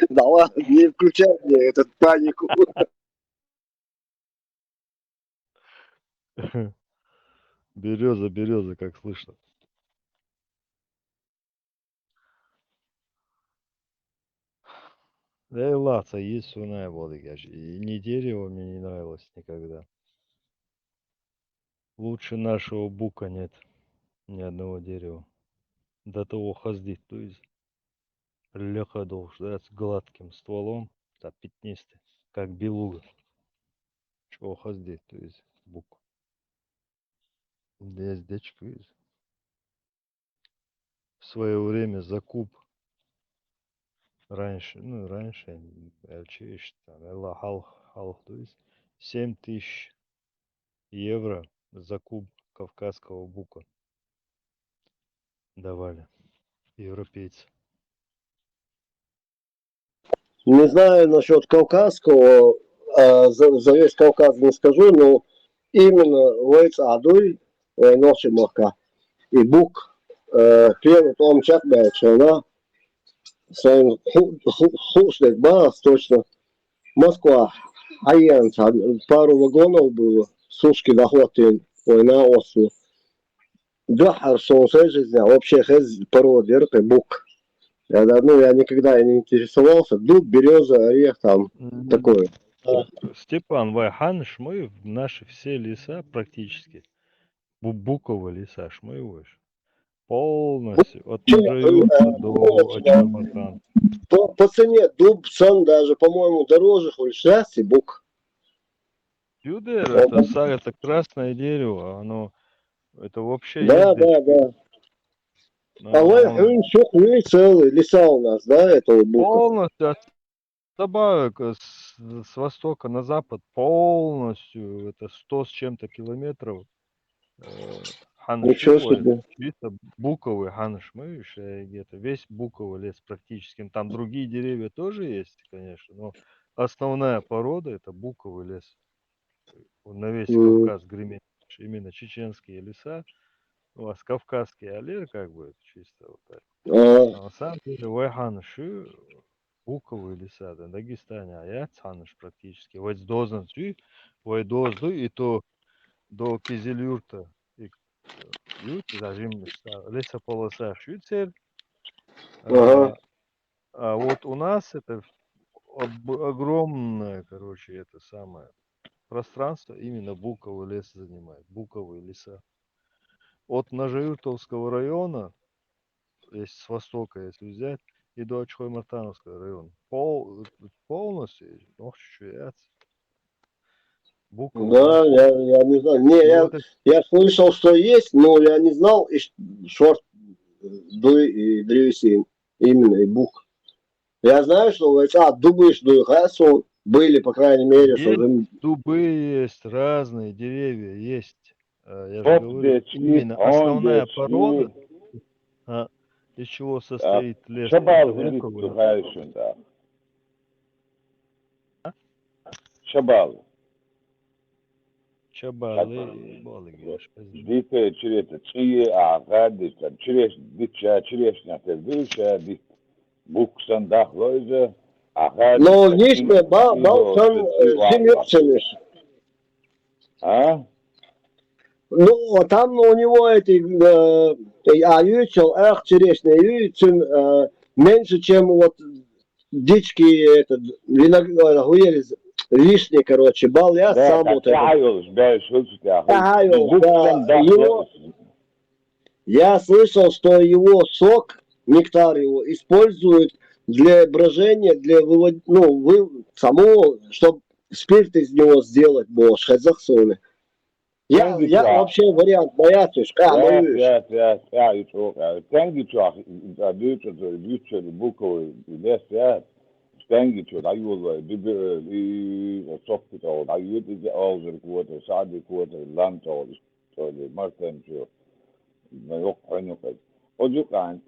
Да ладно, не включай мне этот панику. Берёза, берёза, как слышно. Да и лаца, есть суная воды, я же. И ни дерево мне не нравилось никогда. Лучше нашего бука нет. Ни одного дерева. До того хаздит, то есть лёха должен, да, с гладким стволом, да, пятнистый, как белуга. Чё хаздит, то есть бук. Здесь дечка есть. В своё время закуп. Раньше, ну, раньше, элчиш, там, элла халх, халх, то есть семь тысяч евро за куб кавказского бука давали европейцы. Не знаю насчёт кавказского, а, за, за весь Кавказ не скажу, но именно вайц адуй, вай нохчи махка. И бук, э, пьер том чак бэчэ, да? Сэн ху-, ху-, хуш дек бас, точно. Москва, Аян, пару вагонов было, сушки дохватил, война осу. Да, Херсон, жизнь, а вообще хез пород, дерпе, бук. Я, да, ну, я никогда и не интересовался. Дуб, берёза, орех там, такое. Степан, вай ханш, мы в наши все леса практически. Бу-, буковые леса, ж мы его ж. Полностью, от Нажаюрта до Ачхой-Мартана. По, по цене дуб, сан даже, по-моему, дороже, хоть счастье, бук. Юдер, это са-, это красное дерево, оно, это вообще... Да, да, да. А вы, он, он сухой целый леса у нас, да, этого бука? Полностью от Собаек, э, с, с востока на запад полностью, это сто с чем-то километров, э, ханши. Ничего себе. Чисто буковый ханш, мы ещё где-то весь буковый лес практически. Там другие деревья тоже есть, конечно, но основная порода — это буковый лес. На весь Кавказ гремит именно чеченские леса. У вас кавказский аллер, как бы, чисто вот так. А на самом деле, вай ханши буковые леса, да, Дагестане, а я цхьанаш практически. Вай дознан цуй, вай дозду, и то до Кизилюрта. И, э, ют, зажим леса, лесополоса шуцер. Ага. А, а вот у нас это об-, огромное, короче, это самое пространство именно буковый лес занимает, буковые леса. От Нажаюртовского района, если с востока, если взять, и до Ачхой-Мартановского района. Пол-, полностью, ну, чуть-чуть. Буковый. Да, я, я не знаю. Не, я, я слышал, что есть, но я не знал, и ш-, шорт, э, дуй и древесин, именно и бук. Я знаю, что в этих дубы, что и хасу были, по крайней мере, что... Есть дубы, есть разные деревья, есть. Э, я же говорю, именно основная порода, а, из чего состоит лес, это буковый. А? Чабал. Чабалы болги. Дитэ чирета цӀие а гадиста чиреш дитча чирешна тер душа дит буксан дахлойза а гадиста. Но лично бал бал там зимёкценеш. А? Ну, там у него эти э, а юйчел ах черешня юйцин э, меньше, чем вот дички этот виноград, вишни, короче, бал я Да, сам так вот это. Тяйолс, бля, что ты тяхаешь? Тяйолс, Ну, буксан да, да, его- Я слышал, что его сок, нектар его используют для брожения, для вывод, ну, вы, самого, чтобы спирт из него сделать, бо хазахсоны. Я, Ну, я да. Вообще вариант боятся, что а, Я, ну, я, я, я, и что, я, тенги чё, а, дюча, дюча, буковый, лес, я, тенги чё, да, юла, биби, и сокки то, да, юти, алжир куота, сади куота, лан то, что ли, мартен чё, на ёк, ханюкай. Оджукан,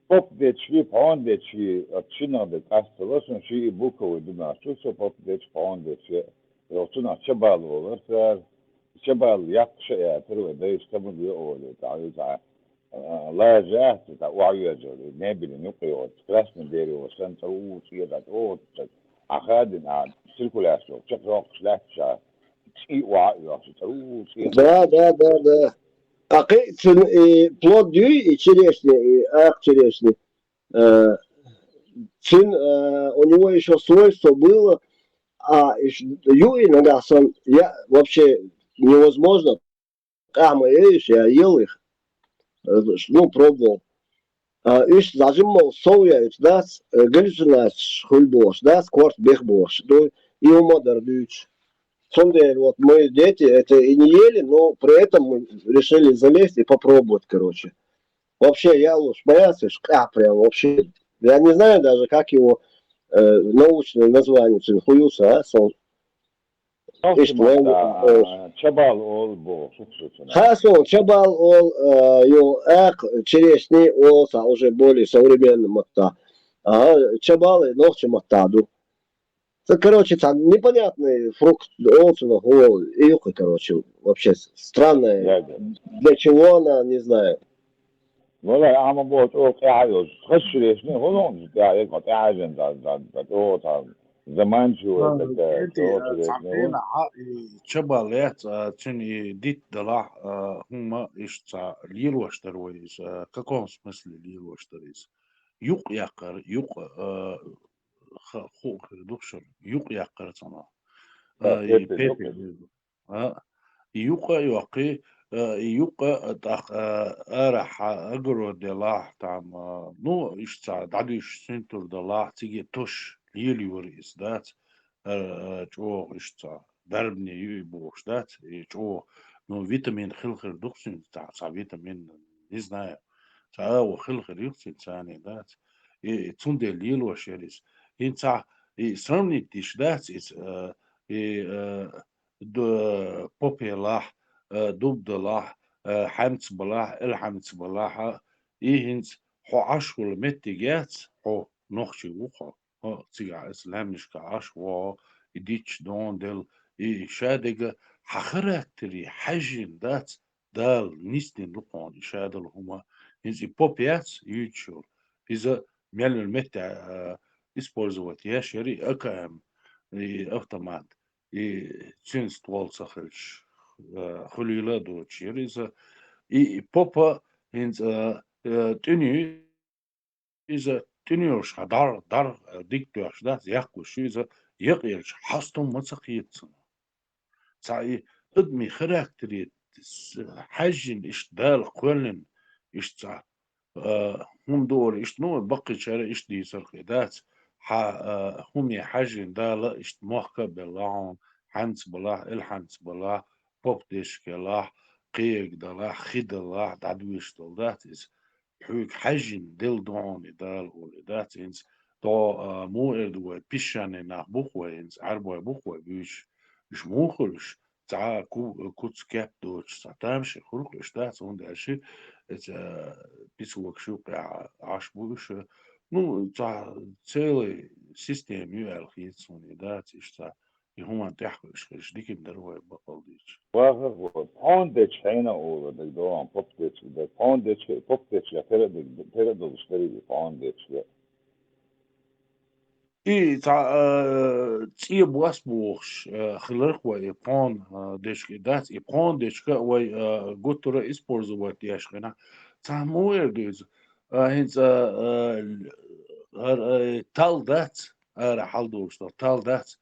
поп дечви, пон дечви, от чина де кастелос, он чи и буковый, думаю, что всё поп деч, пон дечви, ротуна чабал олар, сэр, чабал як ше я, первый, да, и что мы оли, да, и да, лажа, да, уайя, не били, ну, киот, красный дерево, сен, у, цвета, о, а хадин, а циркуляция, чек рок, шляча, и уайя, у, цвета. Да, да, да, да. А кы- цин- и плод дюй, и черешня, и ах черешня. Э, цин, э, у него еще свойство было, а ещё ю иногда сон, я вообще невозможно. А мы ешь, я ел их, э, ну, пробовал. А иш зажимал соя, иш, да, с- э, галлюцинация хуль бош, да, скорт бех бош, ну, и ума дардуч. Сонде, вот мои дети это и не ели, но при этом мы решили залезть и попробовать, короче. Вообще, я лучше боялся, ш- а, прям вообще. Я не знаю даже, как его э, научное название, цин хуюса, а, сон. Ишт ван, э, Чабал ол бо, суксутуна. Ха сон, чабал ол, э, ё, эх, черешни ол, са, уже более современный матта. А, чабалы, нохчи матта, ду. Это, короче, там непонятный фрукт, ол, цин, ол, и юкы, короче, вообще с- странное. Да, да. Для чего она, не знаю. Вала, ама бо, о, кяйос. Хаш черешни, холон, я, я, кот, я, жен, да, да, да, о, там, заманчиво, Ну, да, да, эти, о, э, черешни, цампена, а, и чабалет, а, цин и дит дала, а, хума ишца лилоштар вайс, а, в каком смысле лилоштар из? Юк якар, юк, а, ха- ху- духшар, юк якар цана. Да, А, и пепел, пепел. юк. А, и юка юакы, а, и юка, а, тах, а, ара ха- огороде лах там, а, ну, ишца, дадуш синтур да лах, циге туш, лил юр из, дац, а, а, чо, ишца, дарбни юй бош, дац, и чо, ну, витамин хилхир духсин, та, ца витамин, не знаю, ца, о, хилхир юхсин, цани, дац, и, и цунде лил вош ярис. Ин ца, и сравнить диш, дац, из, а, и, а, д- попелахь, э, дубдалахь, э, хьамцбалахь, элхьамцбалахь, а, и хӀинц хьо Ӏаш хӀула меттиг яц, хьо нохчи ву хьо. Хьо цига эс лаьмнишка Ӏаш ву, и дич дон дел, и шадега хьа характери хьажин дац, дал нисдин лукъон и шадал хӀума. ХӀинц и поп яц, юйчул. Иза мел-мел метта, э, использовать яш яри А К М, и автомат. И цин ствол ца хилча, э, хулила дочир иза. И, и попа хӀинца, э, э, тӀуни иза тӀуни йолуш ха дар, дар, э, дик доьхуш дац, яккхуш иза якъелча хьастум ма ца кхетацана. Ца и адамий характери с- хьаьжжина иштта Дала кхоьллина иштта ца, э, хӀума ду олу иштта, ну, баккхийчара иштта дийцар кхин дац. Хьа, э, хӀуме хьаьжжина Дала иштта мохка а белла хьуна, хьанца балахь, ил хьанца балахь, поп дешкелахь, кхега далахь, хи далахь, дӀадуьйш долу дац иза. Хьуьга хьаьжжина делла ду хьуна и Дала олу дац хӀинца. Тхо, а, муха эр ду вай, песчаный нах бу-кх вай хӀинца, Ӏаьрбой бу-кх вай буьйцуш. Уьш муха хуьлуш? Цхьа ку-, куц кеп доцуш, цхьа тамашийна хуьлу-кх уьш дац, хӀунда аьлча, эца, а, песок юккъехь Ӏаш бу уьш. Ну, цхьа целый система ю аьлла хета суна и дац, иштта цхьа И хӀуманна тӀехь хууш хилча, диканна дара вай бакъал дийцача. Вахар вот. Пхьон дечу хьайна а олу, дагадогӀу, поп дечу, да, пхьон дечу, поп дечу, я тера а дог-, тера а долуш дара и пхьон дечу, я. И цхьа, а, цӀе бос бохуш, а, хиларх вай и пхьон, а, дечка и дац, и пхьон дечка а вай, а, гуттара использовать деш хенахь. Цхьа муха эр ду иза? А, хӀинца, а, а, ар-, а, тал дац, ара хьалдолуш долу тал дац.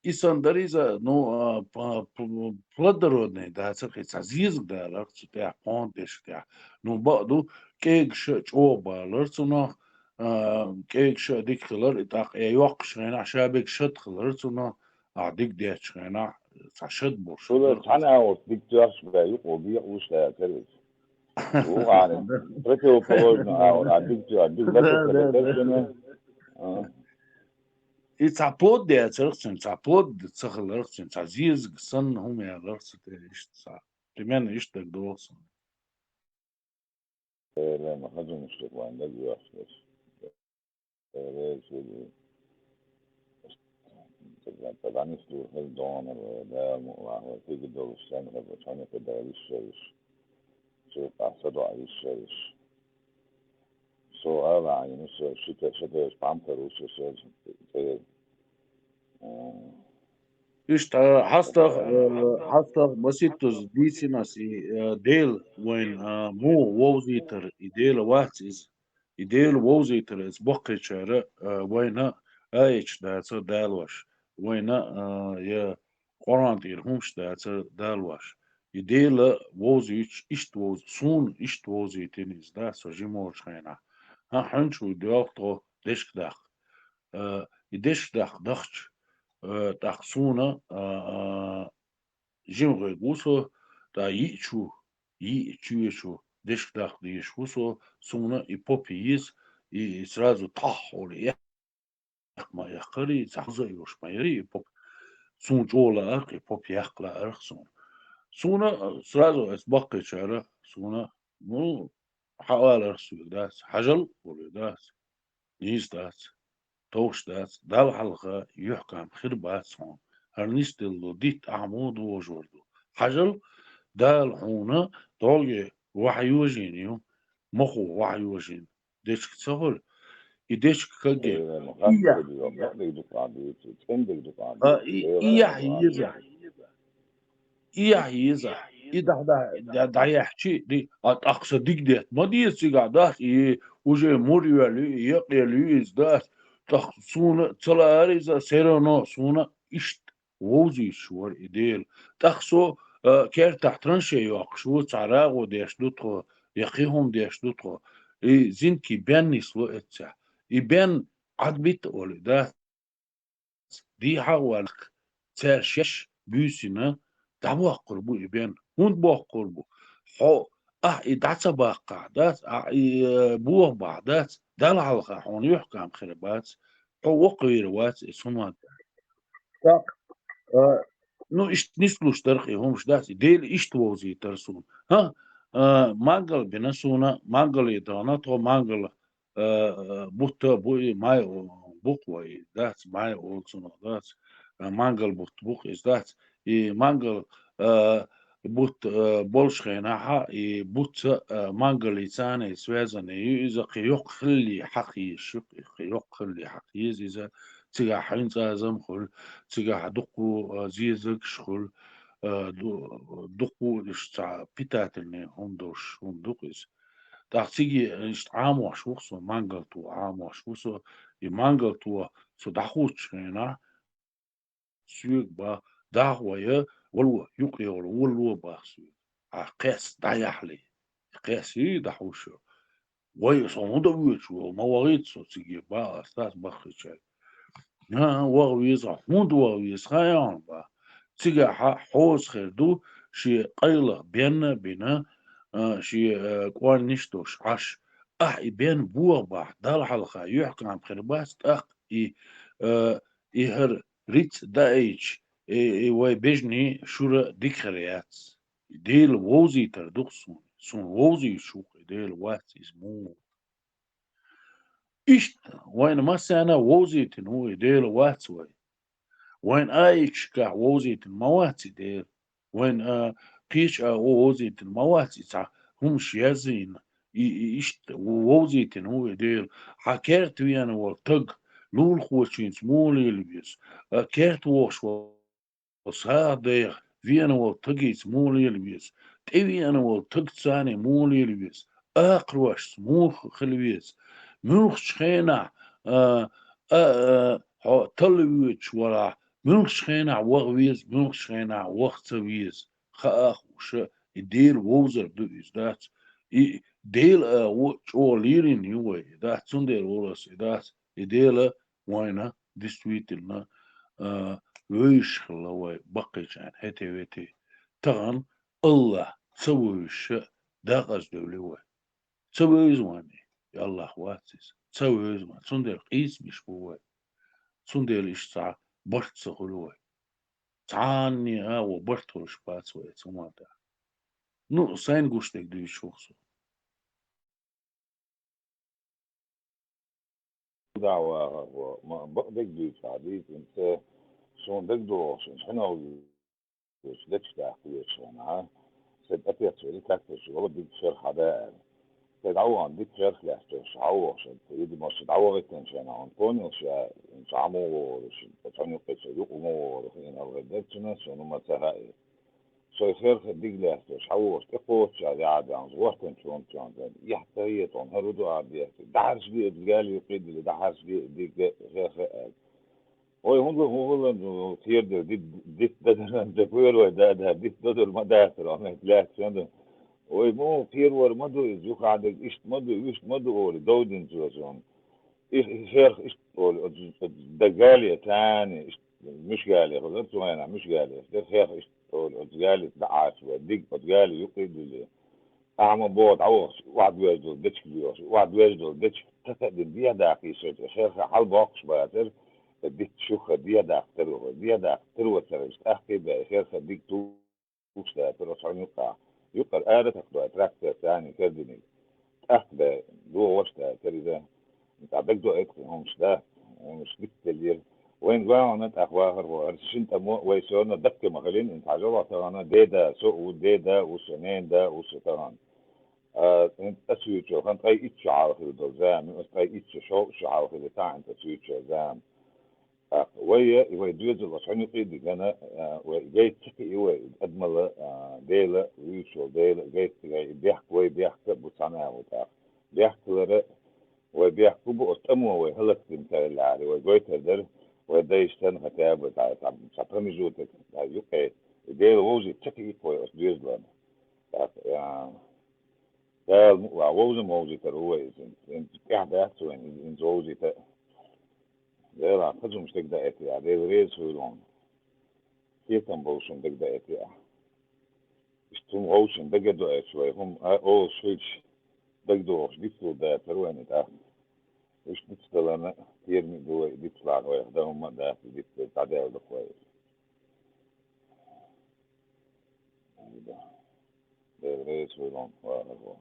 И санна дара иза, ну, а, п-, п-, плодородный дацара, кхин цхьа зезаг далара цу тӀехь, пхьон дечка тӀехь. Ну, бакъ ду, кӀегаша а чӀогӀа балара цунах, а, кӀегаша а дика хилар, и тӀаккха э йоккхуш хенахь, ша бега шад хилар цунах, а, дика детташ хенахь, цхьа шад болуш. Цуьнан цхьана агӀор дика тоьхча бен юкъа бекъа луш лаьа кара иза. Вукхана противоположный агӀор, а дика тоьхча, дика лакхе ца летара цуьнан. А. И цхьа плод децарх цуьнан, цхьа плод ца хиларх цуьнан, цхьа зезаг санна хӀума яларх цу тӀе иштта цхьа. Примерно иштта дагадогӀу суна. Элема хазумаш вайн дагавоьхуш. Эле шуьга. Тадамис дур хаза догӀанар вай, да, муълахь вай, кхига долуш, шайна хаза, шайна хаза виш шайш. Шуьга къахьса доӀа виш шайш. Со ала Ӏайна, со шита, шита, пампар вуш шайш. Иштта, хьастагӀа, э, хьастагӀа маситтаза дийцина ас и, э, Дела вайна, э, муха вовзийтар, и Дела вац иза. И Дела вовзийтар иза баккхийчара, э, вайна аяташ дацара далош, вайна, э, я Къуръан тӀера хӀумаш дацара далош. И Дела вовзуьйтуш, иштта вовз-, суна иштта вовзийтина иза, да, со жима волчу хенахь. ХӀан, хьуьнчу вуй доьлху тхо дешка даккха. Э, и дешка даккха дахча, э, тӀаккха суна, а, а, жима гӀерг ву со, тӀаккха йиъ чу, йиъ чоь чу дешка даккха дезаш ву со, суна и попа еза, и, и сразу тхьахь олу, и эккха ма эккхари, цхьа хаза а йолуш ма яри и попа. Суна чӀогӀа лаьара, и попа яккха лаьара суна. Суна, э, сразу ас баккхийчара, суна, ну, хьан аларх соьга дац, хьажал, олий дац. Нийса дац, товш дац, Далла хьалха юьхькам хир бац хьуна. ХӀара нисделла дитт ахь муха дожор ду? Хьажал, Дала хьуна догӀе вахьа йожийна ю, мохо вахьа йожийна дечка ца хуьлу. И дечка каге, и яхь, а, и, и яхь еза. И яхь еза, и дӀа-, дӀа-, дӀа-, дӀаяхьчи, ди-, а тӀаккха сан дика детта ма деза цигахь, дац, и уже мур йоьллий, и якъеллий иза, дац, тӀаккха суна ца лаьара иза, все равно суна иштта вовзуьйтуш вара и Дела. ТӀаккха со, а, кертахь траншей йоккхуш ву, цхьа рагӀу деш ду тхо, я кхин хӀума деш ду тхо, и зинкий бен нисло эццехь. И бен Ӏадбита олий, дац. Дехьа а ваьлларг, цара шаьш буьйсина дӀабоккхур бу и бен. ХӀунда боккхур бу? Хьо, ахь и дӀа ца баккхахь, дац, ахь и, э, боху бахь, дац, Далла хьалха хьуна юьхькам хир бац, хьо воккхавийр вац и суман. ТӀаккха, э, ну, иштта нислуш дарх и хӀумаш, дац, и Дела иштта вовзийтар суна. ХӀа, э, мангал бина суна, мангале дахана тхо, мангал э, бутт бу и май о-, букъ вай, дац, май олу цунах, дац, э, мангал бутт букъ иза, дац. И мангал, э, бутт, э, болуш хенахьа, и бутца, э, мангалица связанный ю иза, кхин йоккха хилли хьакха езаш ю, кхин йоккха хилли хьакха еза иза, цигахь хьуьнцӀазам хуьлу, цигахь дуккху, э, зезагаш хуьлу, э, ду-, дуккху иштта цхьа питательный хӀума долуш хӀума ду-кх иза. ТӀаккха циге иштта Ӏамош ву-кх со, мангал тоха Ӏамош ву со, и мангал тоха со дӀахуучу хенахь, соьга бах, даха вай, вало, юкъа йолу, вало бах соьга. Ахь кхес дӀаяхьлий, кхес йий дӀахуш. Вай, со хӀунда воьдуш ву, ма вахийта со циге, бах ас, ас баххийчаьрга. ХӀан, ваха веза, хӀунда ваха веза, хан яхьана бах. Цигахь хьо-, хьоза хир ду, шен къайлаха бен а бина, а, шен, а, кӀорниш а долуш Ӏаш. Ахь и бен боху бахь, Далла хьалха юьхькам хир бац, тӀаккха и, а, и хӀара рицкъ даийча, и, и вай бежанийн шура дика хир яц. Дела вовзийтар ду-кх суна. Суна вовзуьйтуш ву-кх и Дела, вац иза муха. Иштта вайна массарна а вовзийтина ву и Дела, вац вай. Вайн аяташкахь вовзийтина ма вац и Дела. Вайн, а, кхечу агӀор вовзийтина ма вац и цхьа хӀумаш язйина. И, и иштта вовзийтина ву и Дела. Хьан керта веана волу таг лулахочуьнца муха лела веза? А, керта вогӀуш волу сагӀа дайх веана волу тагица муха лела веза? ТӀевеана волу тагца муха лела веза? Акхарошца муха хила веза? Муьлххачу хенахь, а, а, а, хьо талла воьдуш валахь, муьлххачу хенахь ваха веза, муьлххачу хенахь ваха ца веза? Хаа хууш, и Дела вовзар ду иза, дац? И Дела агӀо чӀогӀа лелийна ю вай, дац? Цундела волуш и дац? И Дела вайна, действительно, а, вевзаш хилла вай баккхийчарна хӀетте-вете. Тахана АллахӀ ца вевзаш декъаза девлла вай. Ца вевза вайна и АллахӀ, вац иза. Ца вевза вайна. Цундела къийсамаш бу вай. Цундела иштта цхьа барт ца хуьлу вай. Цхьанне а агӀор барт хуьлуш бац вай цу хӀуманна тӀехь. Ну, сайна гуш дерг дуьйцуш ву-кх со. ДӀа вахархо, ма бакъдерг дуьйцу ахь, дийца, суна дагадогӀуш, хӀинца хьуьнал вуьйцу, дечиг дахка вуьйцу хьуна, а? Сайн отец вара, как-то шу вала дика шерх хьада аьлла. Сайн дӀавахана дика шерх лаьцна, шу хьавогӀуш, видимо, шу дӀавахийтинчу хенахь, он понял ша, ша хьан муха вогӀур, шу цхьана юккъе шу юкъа муха вогӀур, хиъна алгӀе дерг цуьнан, суна ма ца хаьа. Шайн херхар дика лаьцна, ша хьавогӀуш тӀекхочуш, яхь а баьхна, гӀортанчу хӀума чохь, яхь тахета, хӀун хӀара ду а бехке, дӀахьарчабе иза гали юккъе а дилла, дӀахьарчабе дика херхар аьлла. Вай хӀун ду, хӀун хилла, ну, кхера дара, дит-, дитт дан дара, дан дара, вай да, да, дитт дан дара ма дацара, амма лаьцна ду. Вай муха кхера вара ма ду иза, юххехь дерг иштта ма ду, вуьшта ма ду олий, дов дина цо суна. И, и херх иштта олий, оцу, оцу дан гали, царна иштта, муьш гали хилар, цу хенахь муьш гали дара, херх иштта олий, оцу галица дӀахьарчабе, диг оцу гали юккъе а дилла. Ахьа ма боху дӀавахча, охьадоьжна долу дечиг лоьхуш, охьадоьжна долу дечиг тата а дина дехьа даккхий шайча, херха хьалабоккхуш бацара, дитт шуьха дехьа даккхар ву, дехьа даккхар вацара, иштта тӀаккхий бен, херха диг тухуш дацара оцу хьуьнан юккъехь. Юккъара ара а тахана, трактор царна карадинарг. ТӀаккха бен, догӀуш дацара иза. ТӀаккха дагадоуьйту кхин хӀуманаш, да, хӀуманаш дицделлера. Вайн гуьйгӀина тӀаккха вахархо, хӀара шина тӀамо вай соьрна даккхий ма хилийна, хӀинца хьажал тахана, деда со а ву, деда а ву со, ненан да а ву со тахана. А, хӀинца ас вуьйцучу хан ткъе итт шо хьалха хилла долу зама, аса ткъе итт шо, шовзткъа шо хьалха хилла, цхьа хӀинца ас вуьйцучу зама. ТӀаккха вай, и вай доьзал оцу хьуьнан юккъе а дигна, а, вай гайта ца кхиий вай, адамала, а, Дела, вуьйцучу Дела гайта ца кхиий, и бехк, вай бехк а бу цхьана а ву тӀаккха. Бехк хилар а, вай бехк хӀун бу, оцу тӀамо вай хӀаллакдина ца хиллехьара, вай гойтур дара, вай дайша санна хӀоттаьрга цхьа, цхьа, цхьа промежуток, цхьа юккъе, и Дела вовзийта ца кхиий-кх вай оцу доьзална. ТӀаккха, а, Дала мукъалахь вовза а вовзийтар ву вай иза. ХӀинца тӀехь дац вайна иза, хӀинца вовзийта а. Делахь хаза хӀумнаш дагадаийта ахь, Дела реза хуьлда хьуна. Кхетам болуш хӀума дагадаийта ахь. Иштта хӀума вовшийн дага а доуьйтуш вай, хӀума а олуш хилча, дагадогӀуш дицлур дацара вайна и тӀаккха. Иштта дицдаларна кхераме а ду вай, дицлахь вайх дан хӀума а дац, и дицдерг дӀадаьлла ду-кх вай иза. Дела реза хуьлда хьуна, вахархо.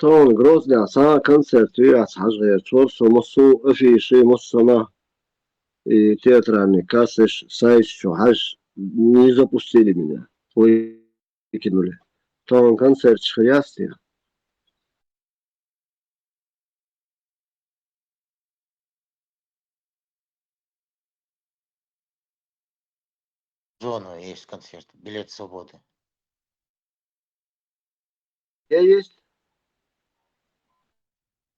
Тхона Грозне цхьа концерт ю яц хьажа гӀерташ вара со, массо а афиши, массанахьа и театральный кассаш, сайта чу хьажа, не запустили меня. Выкинули. Тхона концерт хир яц те? Зона есть концерт, билет свободы. Я есть.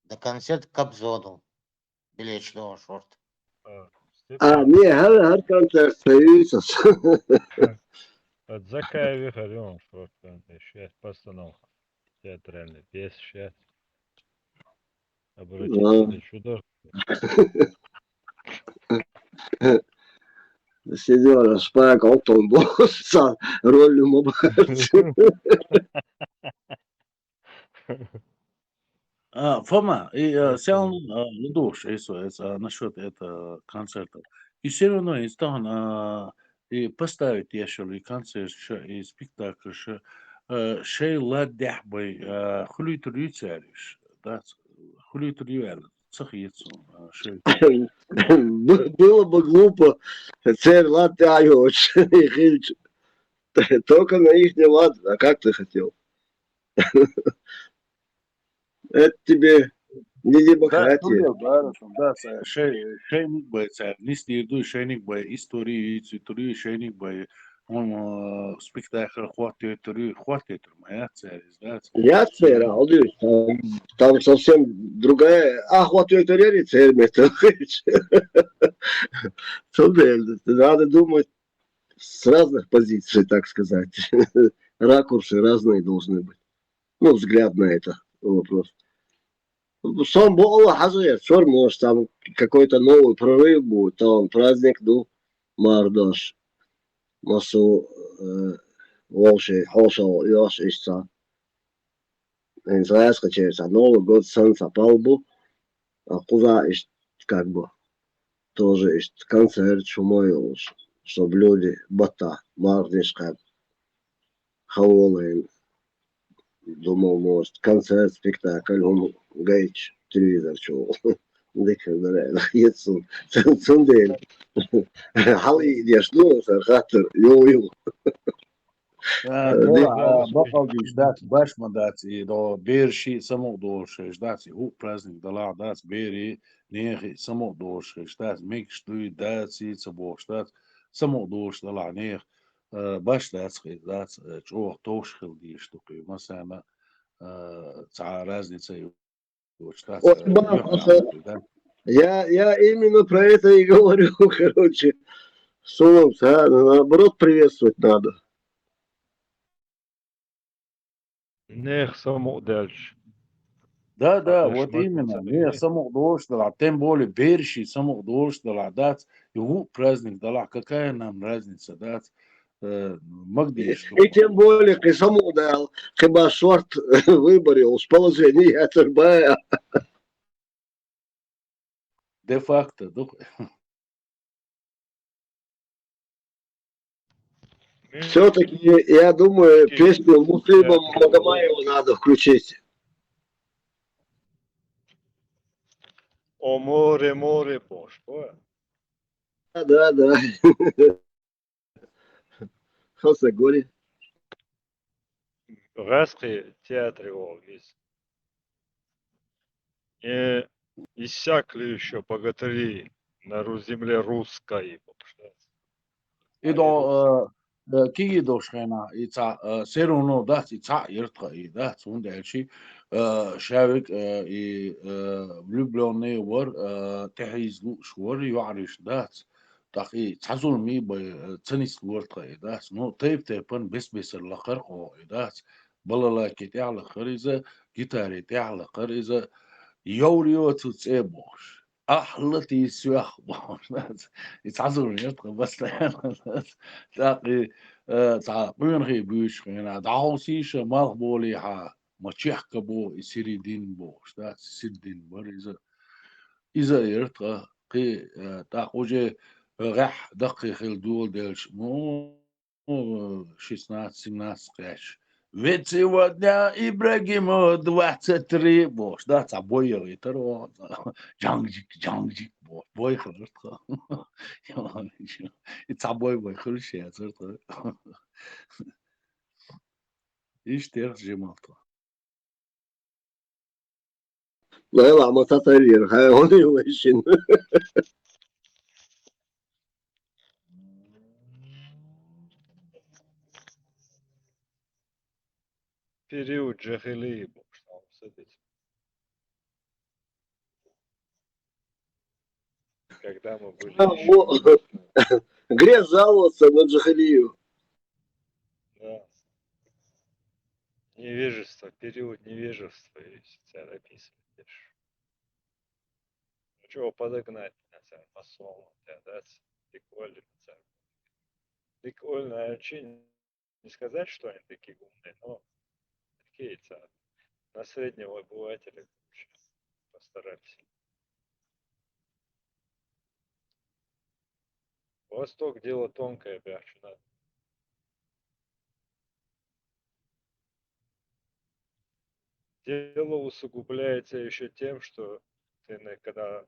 Да концерт Кобзона. Билет что, шорт. А, А, не, хӀара, хӀара концерт ца юьйцас. От Закаева хӀара юн шорт, конечно, постановка. Театральная пьеса сейчас. Обратиться А. Шу дар. Сидела шпага, он босса, роль ма бац. А, Фома, и, а, всё равно, а, ну, душ, и всё, это, а, насчёт этого концерта. И всё равно, и там, а, и поставить я, что ли, концерт, что, и спектакль, что, э, шей ладдяхь бай, а, хулийтур ю цариш, да, хулийтур ю аьлла, ца хеташ, а, шей. Б-, было бы глупо, царь ладдяхь йоч, и хилч. Только на ихний лад, а как ты хотел? Это тебе не Да, демократия. Тургел, да, да, да, шей, шейник бай царь, нис дир ду шейник бай, история, цитури шейник бай, он, э, спектакль хватит тури, хватит тури, моя цель, да. Я цера, а вот видишь, там, там совсем другая, а хватит тури, церь, это. Надо думать с разных позиций, так сказать. Ракурсы разные должны быть. Ну, взгляд на это вопрос. Сам бо Аллах хьажа, чур, может, там какой-то новый прорыв будет, там праздник ду мардаш. Массо, э, волши, хьошал, йош, ишца. Ин заяс качается, Новый год санца палбу, а куза ишт как бы тоже ишт концерт, шумой, чтоб люди бата, мардиш как. Хаволайн. Думал, может, концерт, спектакль, хӀума гайча телевизор чу. Дика дарайл, ецу. Цун, цун дел. Хьал и деш, ну, сар хаттар, ю, ю. А, Э, ну, дика. А, бакъал диш дац, баш ма дац, и до берши самукъ долуш хеш дац, и хӀу праздник далахь дац, бери, нехи самукъ долуш хеш дац, мегаш дуй дац, и ца бохуш дац, самукъ долуш далахь нех, э, баш дац хир дац, э, чӀогӀа товш хила дийш ду кхин. Масана, э, цхьа разница ю, дац, э, Очень мало, просто я, я именно про это и говорю, короче. Сумам, а, наоборот, приветствовать надо. Нех самукъ делча. Да, да, вот именно. Нех самукъ долуш далахь, тем более берши самукъ долуш далахь дац, и хӀу праздник далахь, какая нам разница, дац, э, магдеш. И тем более, кхин самукъ дал, кхин ба шорт выбор йолуш положение яцар бая. Де-факто ду. Всё-таки, я думаю, песню Муслима Магомаева надо включить. О море, море, Боже. Да, да, да. Хаса горе. Раскры театре вовнис. Э, иссякли ещё богатыри на ру-, земле русской, вообще. И до, э, э, киги дош хена, и ца, э, всё равно дац, и ца иртха, и дац, хӀунда аьлчи, э, шавик, э, и, э, влюблённый вар, э, тахиз луш вар, юариш дац. ТӀаккха и цхьа зулам и бай, э, ца нислур тха и дац. Ну, тайп-тайпан бес-бесар лакхар кхо и дац. Балалайке тӀехь лакхар иза, гитаре тӀехь лакхар иза, йовр йоцу цӀе бохуш. Ахьла тийсоьх бохуш дац. И цхьа зулам яр тха постоянно дац. ТӀаккха и, э, цхьа къонахий буьйцуш хена, дӀахьовсийша малх болий хьа, ма чехка бо и сири дин бохуш дац. Сири дин бар иза. Иза а яр тха, кхи, э, тӀаккха уже, э, гӀехь даккхий хила доладелча, ну, шестнадцать, семнадцать кхаьчча, «Ведь сегодня Ибрагиму двадцать три», бохуш, да, цхьа бой яхийтар вай. «Джанг-джик, джанг-джик», бохуш, бой хилар тхан. И цхьа бой бой хилар шен яцар тхан. Иштта яхар жимал тхан. Лайла, ма татарир, хай, он и вайшин. Период джахилии, бо, что он сидит. Когда мы были А, ещё во. Грех жаловаться на джахилию. Да. Невежество, период невежества, если тебя описывать, видишь. Ну чего, подогнать на самом массовом, да, да, прикольно, да. Прикольно, а вообще не сказать, что они такие умные, но такие, это, на среднего обывателя, короче, постарались. Восток — дело тонкое, бля, чё надо. Дело усугубляется ещё тем, что ты на-, когда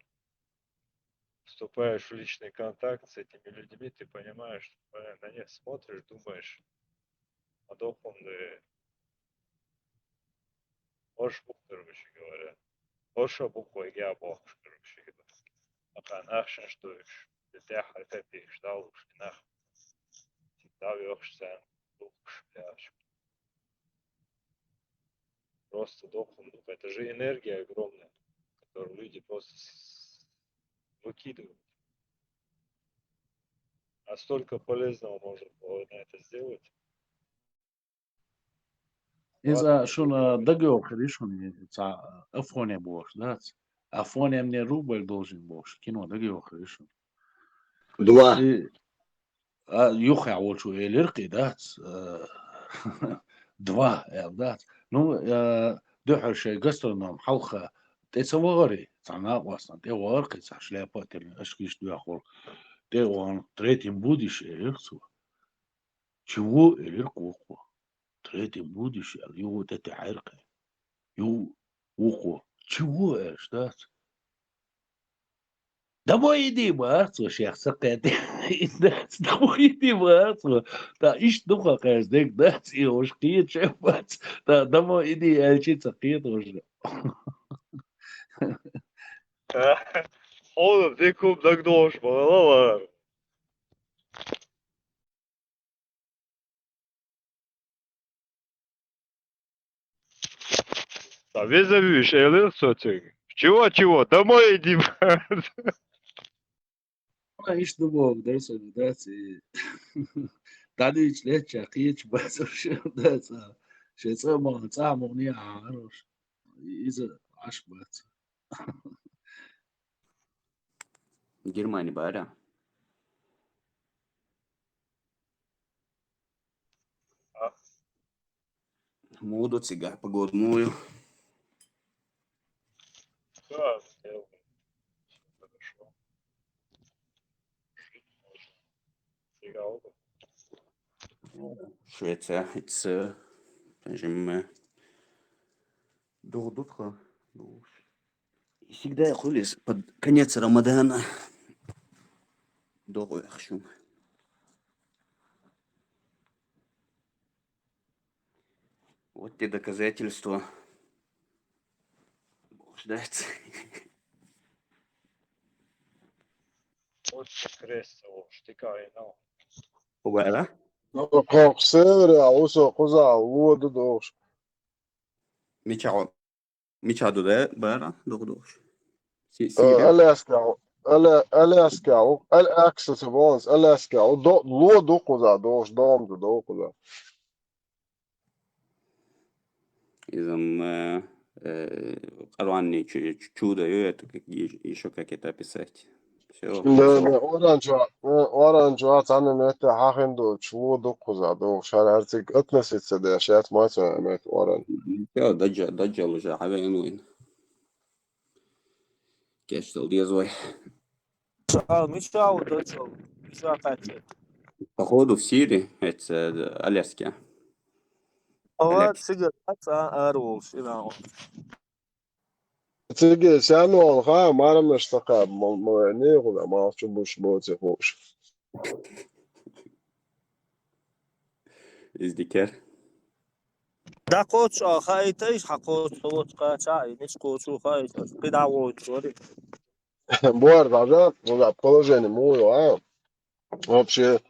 вступаешь в личный контакт с этими людьми, ты понимаешь, что, блин, на них смотришь, думаешь, а дохлым да, ош бух, короче говоря. Ош бух, я бох, короче говоря. А нахшен что ещё? Ты тяха капишь, да, уж, нах. Всегда вёхшь сам, дух, бля, Просто дохлым духом. Это же энергия огромная, которую люди просто с-, выкидывают. А столько полезного можно было на это сделать. Иза шуна дагайохир шуна, цхьа Афоня бохуш, да? Афоня мне рубль должен бохуш, кино дагайохир шуна. Два. И, а, юххе волчу элира кхин, дац, а, два, аьлла, дац. Ну, а, дуьххьара шайн гастроном хьалха тӀе ца вахара, цхьа накъостан тӀе вахара кхин, цхьа шляпа а тиллина, ашкиш доьхура. ТӀе а вахана, «Третьим будешь?» элира цо. «Чего?» элира кхо. «Третьим будешь?» аьлла, юха тӀе тӀаьхьира кхин. Юха вукхо: «Чего?» аьлча, дац. «Домой иди», боху цо, шех ца кхетта. Дац, «домой иди», боху цо. Та иштта дукха кхаьча дерг дац, и уж кхеташ а бац. Та «домой иди» аьлча ца кхета уж. Хьуна дика хӀума дагадогӀуш ма хилла вара. Ца везавуьйш элира цо цуьнга: «Чего, чего? Домой иди!» Ма иштта ду боху дерсана, дац, и дӀадийча летча кхеташ бац уж, дац, а шайн цӀа а ма, цӀа а ма гӀур а гӀараш. Иза Ӏаш бац. Германия бара. Муха ду цигахь, погода муха ю? Да, хорошо. Швеция, it's, э, жимма. Дух дутха, душ. Всегда хули под конец Рамадана догӀу яхаш ю. Вот те доказательства. Бохуш дац. Вот те крест, бохуш, тика и но. Убара? Ну, кхокх севера, усо кхуза ло ду дохуш. Мича, мича ду да, бара, дохуш. Си-, Э, сире. Аляска, Аля-, Аляска, Аляска, Аляска, до-, ло ду кхуза дохуш, дом ду дохуш кхуза. Иза, м, э, э, Къуръанни чу-, чу-, чудо ю, это как е-, ещё как это описать. Всё. Да, да, оранжево, э, оранжево, цхьана метте хьахин долчу ло ду кхуза дохуш, хӀара хӀара цига относиться деш яц, ма ца метте оранжево. Всё, даджа-, даджал уже хьавеана вайн. Кечдала деза вай. Чал, мича ву дочал, мича кхаьчча? Походу в Сирии, это, э, Аляске. Ва цига цӀа ара волуш, Иран. Цига саьрмалха, марамаш ца кхаба, ма-, ма-, не хӀума, малчу буш боций хууш. Иза дикер. ДӀакхочу а хаийтайш, хьан кхочу воцу кхача а, и ниш кхочу хаийташ, кхидӀа воцу вари. Бор, даже, ну да, положение муй, а? Вообще,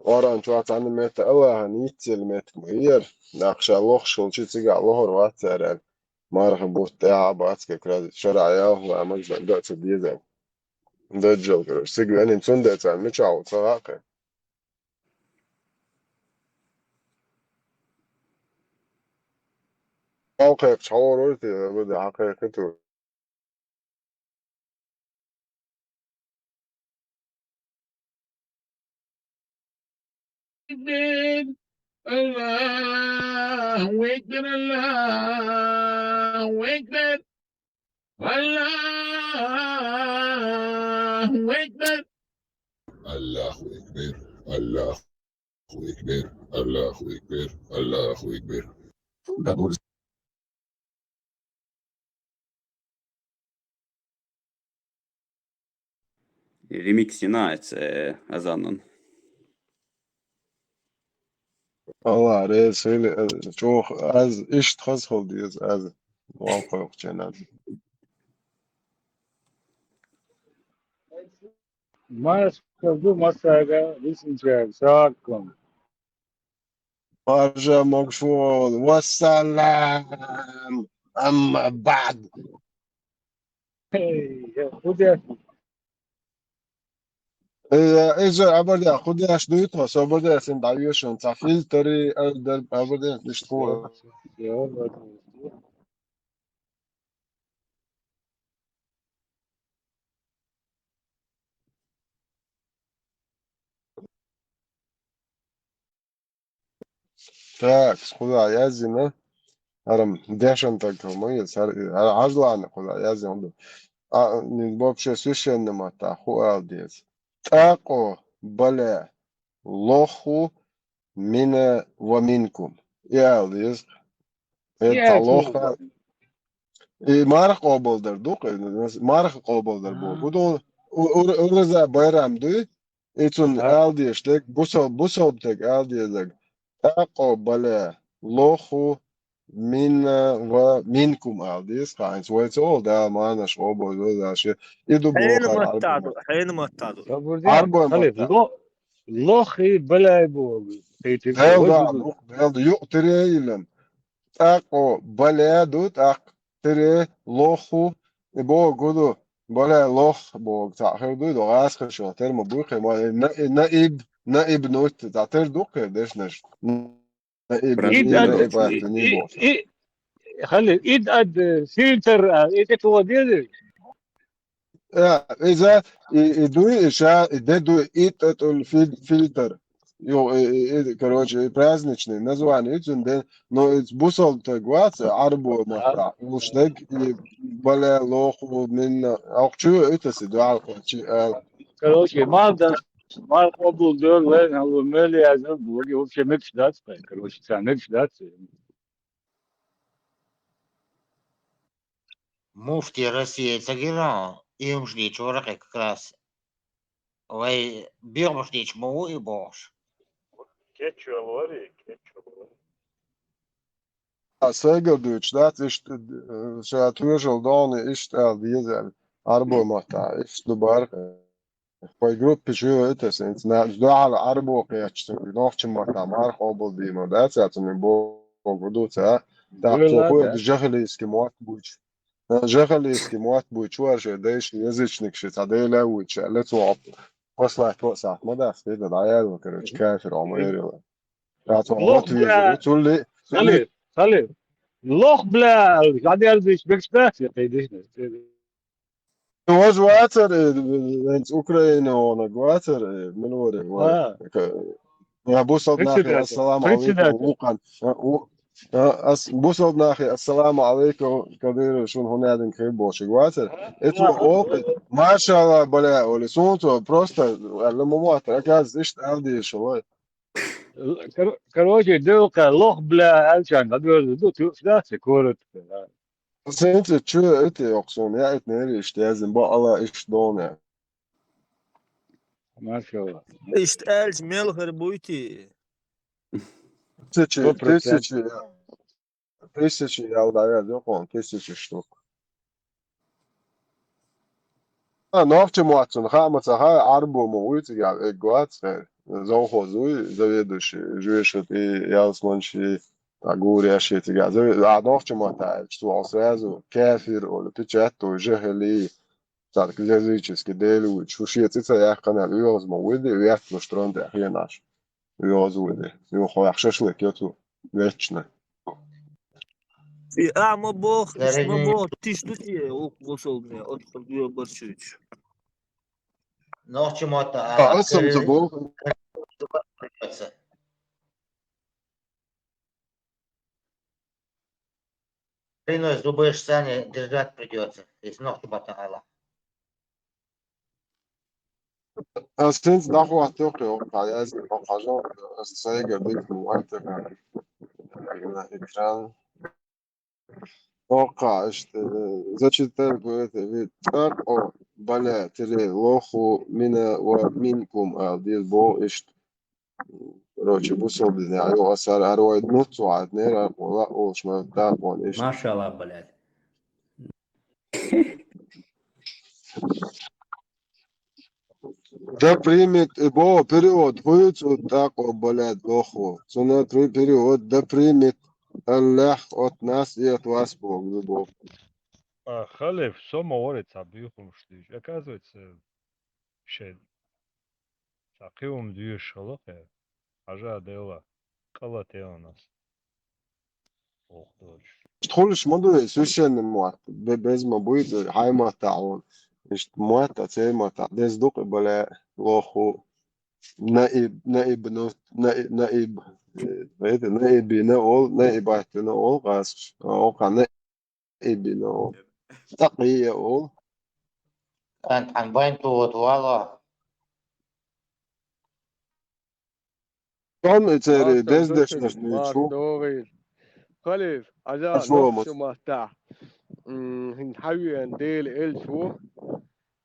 оран чуа цхьана метта Аллахьан йиццел меттиг ма яра. Нах ша лохуш хилчи цига лохур вац цара. Марха бутт тӀехьа а бац, как раз шарахь ялх ламаз дан ца деза. Даджал, короче, цига венин цундела царна мичахь ву ца гӀакхи. Хьо кхайкхаш хьо вара вара те, вада хьо кхайкхи ту. أكبر. الله أكبر، الله أكبر. الله أكبر. الله أكبر، الله أكبر، الله أكبر، الله أكبر. Ремикс йина эца, э, азанан. Алла реза хила, э, чӀогӀа аз иштта хаза хила деза, аз валкхойкхучун аз. Маша ду масага висинчаьрга сагаккун. Марша могуш ву, вассалам, амма баъд. Эй, хӀу деш? Э, иза абарда, хӀу деш дуй тхо, со абарда син дӀавешан, цхьа фильтри, э, дар-, абарда, иштта хӀу. Так, кхуза яздина. ХӀара дешан таг хӀума, хӀара, хӀара хьажлана кхуза яздина хӀума. А, вообще священный матта хӀу ала деза. ТӀаккъо бале лоху мина ва минкум. И ала деза. Э, цхьа лоха. И марха къобалдар ду, марха къобалдар бу. Гуду, у-, ур-, ураза байрам дуй, и цун ала деш дег, бусал-, бусалба тег ала дезаг. ТӀаккъо бале лоху мина ва минкум ала деза, кхайнц вайца ол, Дала манаш къобалдар даше. И ду хьайна бохар матта ду, хьайна матта ду. Арбой матта. Ло-, лохи бале бу. Дел да, дел да, юкъ тире илан. ТӀаккъо бале ду, тӀаккха тире лоху, и богу ду, бале лох богу, цхьа хир ду, до гӀаскхашо, тер ма буй, кхе ма, на-, наиб, наиб нут, цхьа тер ду кхе дешнаш. Наиб, Ид наиб, ад, наиб, и, и, и, хали, ид ад, э, фильтр, а, и те туа деза? Э, иза, и, и дуй, и ша, и де дуй, и татун фил-, фильтр. Ё, и, и, и, короче, и праздничный название, и цун де, но и бусалба тег вац, арбо матта, уж дег, и бале лоху минна, ах чу, это си, дуал, чи, э. Короче, мал да, мал къобул дёр, лен, алу, мели, азу, блоги, вообще, микс дац, короче, ца, микс дац. Муфти России ца гира, и хӀумаш дийцу вара кхе как раз. Вай бегӀамаш дийцу ма ву и бохуш. Кечвелла вари, кечвелла вари. А сайгара дуьйцуш дац, иштта, э, ша тоьшалла догӀу, иштта ала деза аьлла. Арбой матта, иштта ду бара. Вай группа чу йойту аса, хӀинца на-, дуьхьал Ӏарбо кхетча, нохча матта марха къобалдийна дац, цуьнан богу ду ца. Так, цо хуьа жахалийский мотт буьйцу. Жахалийский мотт буьйцу вара шайн дайша, язычник ши, цхьа дела а вуьйцу, аьлла цо. Послать тоъ сахьт ма дац, хӀета дӀаяьлла, короче, кафир Ӏо ма ярила. Ткъа цо лох, мотт веза, бля, цулли, цулли. Хали, хали. Лох, бля, дӀаделла дийш, бекаш дац, я кхайдиш. Важа вацар, э, венца Украина вонаг вацар, э, мила вара, вара. А. Ка-, я бусалба нахе, председатель, ассаламу алейкум, председатель. Вукъан. А, у-, а, ас-, бусалба нахе, ассаламу алейкум, Кадыров, шун хӀун яьдинг хир бошиг вацар. А. Эцо окъи, машалла, бля, оли, сунцо, просто, аьлла, ма моттар, оказывается, иштта аьлла дийша, вай. Кор-, короче, делкъа лох, бля, аьлча дӀадоьрзур ду, ту, да, се корот. Сенца чу это йокъ суна, я это нервишта язын, бо ала иштта дона. Машалла. Иштта аьлча мел хир буй те? Тысяча, сто процентов. Тысяча, я. Тысяча ял дӀаяьлла, йокъон, тысяча штук. А, нохча мотт цунна хаа ма ца хаа, Ӏарбо ма вуй цигахь, эггавац хӀара. Завхоз вуй, заведующий, жуьшат и ялсманчий, та гур еш и цигахь. Заве-, а, нохча мотт аьлча, цо сразу кафир олу, печать, жахили, царга языческий дела вуьйцуш, шу шен цӀе ца яьккхина аьлла, оьгӀаз ма вуй де, ветталуш трон тӀе хьенаш. ОьгӀаз вуй де. Юха ваьхьа шашлык йо цо. Вечно. И а ма боху, иш ма боху, тиш ду те, оцу бусалбане, оцу Георгий Борисович. Нохча мотт а, а, аса ца боху. Принос зубы сани держать придётся, если нохча мотт а ала. Ас хӀинца дӀахӀоттайо кхин, оха язйина, оха хьажа, ас сайга битта вайтаха. Экран. Оха иштта, э, зачитать будет, ви тӀакъо баля тире лоху мина ва минкум аьлла деза боху иштта. Короче, бусалба динехь, аса хӀара вай нуц ву хьаьднера, вала олуш ма дакъон иштта. Машалла, блядь. Да примет, э, бо, перевод, хуьйцу тӀакъо баляд лоху. Цуьнан пре-, перевод, да примет Аллах от нас и от вас, боху, бо. А, халиф, со ма вара цхьа буьйхамаш дуьйцуш. Оказывается, шайн цхьа кхин хӀума доьшуш хилла кхин. Хьажа Делла, къа латийна ас. Ох, дочу. Иштта хуьлуш ма ду и священный мотт. Бе-, беза ма буй иза, хьайн маттахь хьуна. Иштта мотт а, церан маттахь деза ду-кх и баля лоху. Наиб, наиб, ну, наи-, наиб, э, это, наибина ол, наибатина ол, гӀазкхаша. Оха наибина ол. Такъия ол. Ан, ан байн ту вот вала. Тон и церан Мартан дездешнаш душин, дуьйцу. Март догӀийла. Халиф, Ӏаза, Ас нохча вомас. Маттахь. М, хӀинца хьан веана Дела элча ву?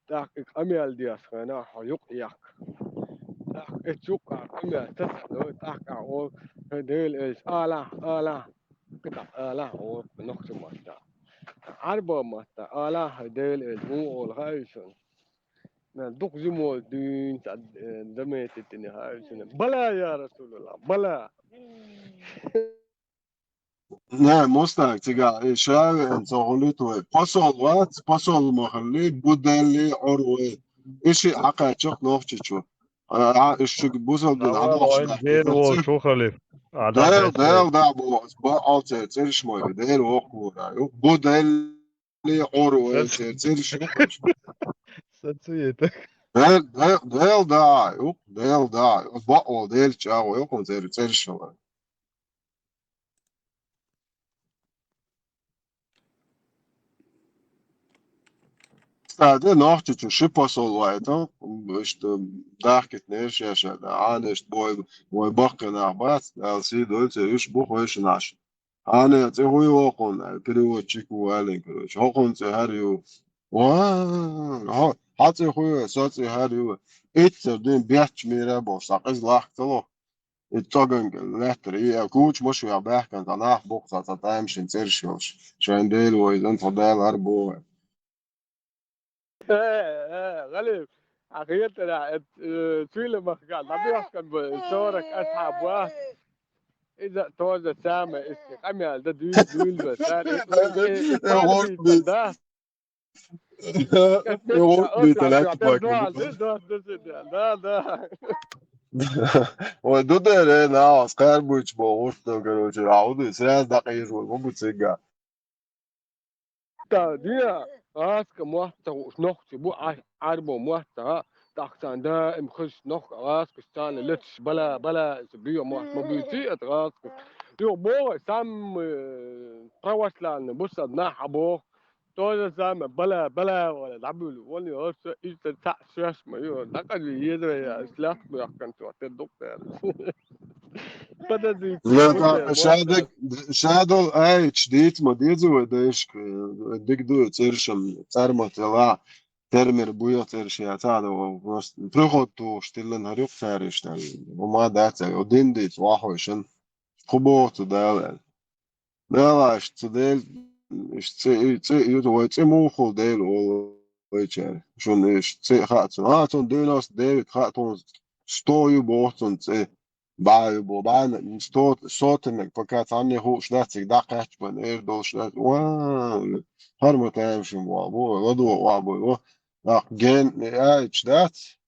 ТӀаккха и къамел деш хенахь хьо юкъ яккха. ТӀаккха эцу юккъехь къамел ца ца до, тӀаккха олу, хӀай Дела элча, алахь, алахь, кхидӀа алахь олу нохча маттахь. Ӏарба маттахь, алахь, хӀай Дела элча, муха олу хаьий шуна? Нан дукха жимолу дуьйна цхьа, э, заметить дина хаьий шуна? Бала, я Расулаллах, бала! Не, Мустак, цигахь, э, ша веана ца хуьлуьйту вай. Посол вац, посол ма хилли, бу делли, Ӏур вай. И шиъ хьакхаьчча нохчичу. А, а, уьш шуьга бусалба дин Дала хьадохуш вайн нах Дела тӀе волчу халиф. А, Дала Дел, бехке. Дел, да, бо, бо, алцер цӀераш ма ю, Дела воккхура ю. Бу делли, Ӏур вай, Сац-, цер цӀераш ю. Сацуета. Дел, Дел, Дел, да, ю, Дел, да. Бо, о, Дел чагӀо ю, кхун цер цӀераш ю. Кстати, нохчичу ши посол вайтал, иштта дахкитнера шаьш, Ӏанашна бой, вай баккхий нах бац, Дала сий дойла церан, уьш бу хойшинаш. Хьан цӀе хӀу ю хьуна, переводчик ву аьлла, короче. ХӀокхуна цӀе хӀара ю. Ва, хьо-, хьан цӀе хӀу ю, сан цӀе хӀара ю. Иццара дуьйна беттачу мера бохуш, цхьа къиза лахка ца ло. И цӀоган лаьттара, и куча машенехь баьхкина, цхьа нах бу-кх цхьа, цхьа тамашийна цӀераш йолуш. Шайн Дела вайзан, тхо Дала хӀара боху. Э, э, ГӀалим, хьан хетарехь, э, э, Цуьйламахкахь дӀабоьхкина бу, сорок асхьаб вац. Иза тоже самое, иза къамел дан дуьйла, дуьйла бу, цара, э, э, э, э, э, ГӀалим, да? Э, ГӀалим, да, да, да, да, да. Ой, ду дера, э, на, аз кхаьрбуьйчу боху, короче, а хӀу ду, сразу дӀакъийжо, ма бу цигахь. Та, дина, гӀазкхийн мотт ца хууш нохчий бу, Ӏа-, Ӏарбо мотт ца хаьа, тӀаккха царна даим хезаш нохчий гӀазкхаша царна леташ бала, бала, иза боьха мотт ма буьйций аса гӀазкхаша. Юха боху, самый, э, православный бусалба нах хьан боху, То же самое, бала, бала, вала, дӀабуьлу, вон йо, со, иштта цхьаъ шоаш ма ю, дӀакъади еза я, слят бу яхкан цо, те дукъ дер. Подожди, Шадал, шадал, ай, чдиц ма деза вай дайшка, дик ду цершам, цар ма тела, термер буя цершия, цада, просто приход ту, штиллан харюк цариштан, ума даца, один диц, вахойшан, кубо ту дала. Далаш, цу дел, ци, ци, ю, вай ци мухул дел, ол, вай чар, шун иш, ци хацун, а, цун девяносто девять хатун, сто ю бохцун ци. Баю бо, бана, сто, сотенек, пока цхьанне хууш дац, цига дӀакхаьчча бан, эр долуш дац. Ва, хӀара ма таьмашин ва, бо, ладо ва, бо, ва. Нах ген, ай, чу дац,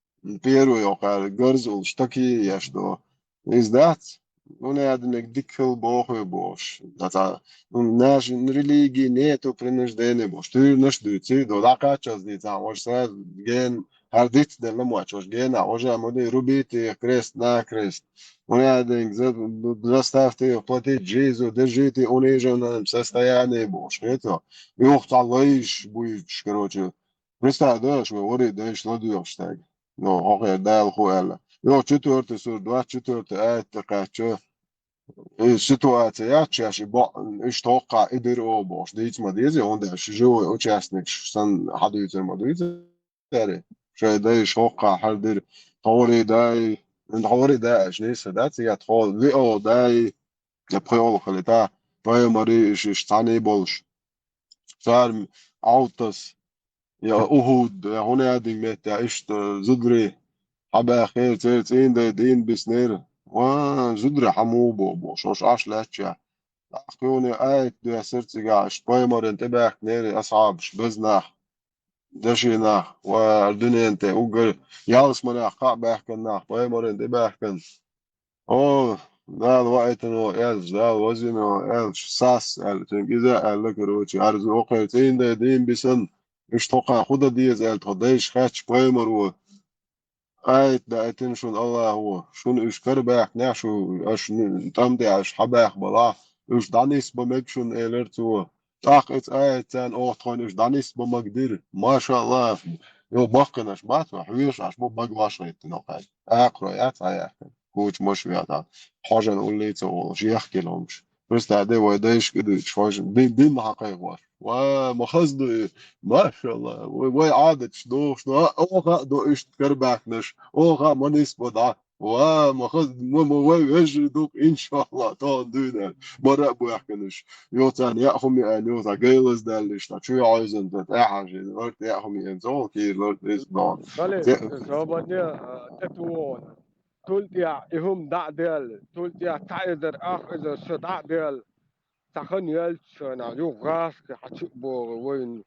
первый йоккхара, гарзулш, такие еш до. Иза дац, ну, не адинек диккал бохуй бош. Даца, ну, наши религии нету принуждения бош. Туьйранаш дуьйций, до, дӀакхаччалц дийца, ваш сразу ген, хӀара диц делла моч, ваш гена, уже ма дуй, рубите их крест на крест. Ну, я деньги за-, заставьте их платить жизнью, держите униженном состоянии, бо, что это? Юх, цхьа лайш буйчуш, короче. Представь, да, что вари дайш ладуьйгӀаш стаг. Ну, хӀокхе Дала ху аьлла. Юх, четвёртый сур, двадцать четвёртый аят тӀе кхаьчча. И ситуация яц шаьш, и бо-, иштта хӀокхахь и дира оха бохуш, дийца ма деза, хӀунда аьлча живой участник санна хьадуьйцур ма дуьйцу. Цаьрга, шайн дайша хӀокхахь хьардира, тховрий дай, тховрий дай аьлча нийса дац, я тхо вио дай, я пхиолхалита, пайхамарий иш, иш цхьаьний болуш. Цара Ӏовтас, я Ухуд, я хӀунаьдинг метта, я иштта зударий, хьабаьхкера, церан цӀийнан дай дийна биснера. Ва, зударий хьан муха боху бохуш, ош Ӏаш лаьттачехь. ТӀаккха кхуьне аят доьссира цигахь, иштта пайхамаран тӀебаьхкинера асхьабаш, беза нах. Даши нах, ва дуьнен тӀе уггар ялсаманех кхаъ баьхкина нах, пайхамаран тӀе баьхкина. О, Дала ваийтина ван аьлча, Дала вазийна ван аьлча, сас аьлла, цуьнга иза аьлла, короче, арзу окхеран цӀийнан дай дийна бисан, уьш тхо кхана хӀун дан деза аьлла, тхо дайша хаьттича пайхамаро. Аят даийтина шуна Аллахо, шуна уьш карабаьхкинехь шу, аша тӀам тӀе аша хьабаьхбалахь, уьш дӀанисбан мега шуна, элира цо. ТӀаккха иза аят царна оха тхойна уьш дӀанисбан мага дира. Маша Аллах! Йо, баккхинаш бац, хьоьжуш Ӏаш бу, бага ваш гӀиттина кхаьчна. Акхарой яц Ӏа яьккхина. Куча маша веха. Хьожан уллийца волуш, яхкина хӀумаш. Просто де вай дайшка дуьйцуш, хьожан. Дин, дин ма хьакхайкхош. Ва, ма хаза ду и. Маша Аллах. Вай, вай Ӏадаташ дохуш ду. А, оха а ду иштта карабаьхкинаш. Оха а ма нисбан дӀа. Ва, ма хаза, ма, ма вай вежарий ду-кх, иншаллах, тахана дуьйна. Бара а баьхкинаш. Йо, царна яа хӀума яа, йо, цхьа гайлаздаьллаш, цхьа чу йоьзна, цхьа тӀаьхьажийна, ларт яа хӀума яа, цо кийра ларт иза догӀу. Дале, Те- собарне, а, тӀе тувогӀу. Тул тӀехь и хӀума дӀа а делла, тул тӀехь цхьа эзар, ах эзар ша дӀа а делла, цхьа хан яьлча шайна юха гӀазкхи хьачу а богӀу вайна.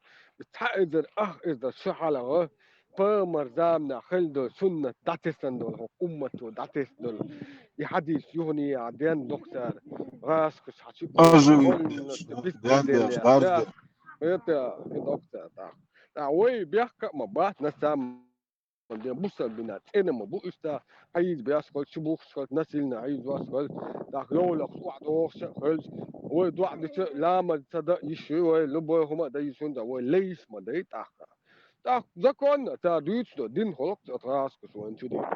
Цхьа эзар, ах эзар ша хьалха, пайхамар заманахь хилла долу суннат дӀатесна долу, хӀокху уммато дӀатесна долу. И хьадис юханехьа ден доккхара гӀазкхаш хьачу а богӀу, Ажу, вайна ден, ден, ден, ден, ден, это, и доккхара тӀаккха. ТӀаккха вай бехка а ма бац, на самом деле, бусалба динан цӀена ма бу иштта, хьийза беш хилча, чубухуш хилча, насильно хьийзош хилча, тӀаккха йовлакхаш охьадохуш а хилча, вай доӀа дича, ламаз ца дан йиш ю вай, любой хӀума а дан йиш ю, вай лайш ма дай тӀаккха. ТӀаккха законно цара дуьйцу до, дин хӀаллакх а гӀазкхаша вайна чу дийр.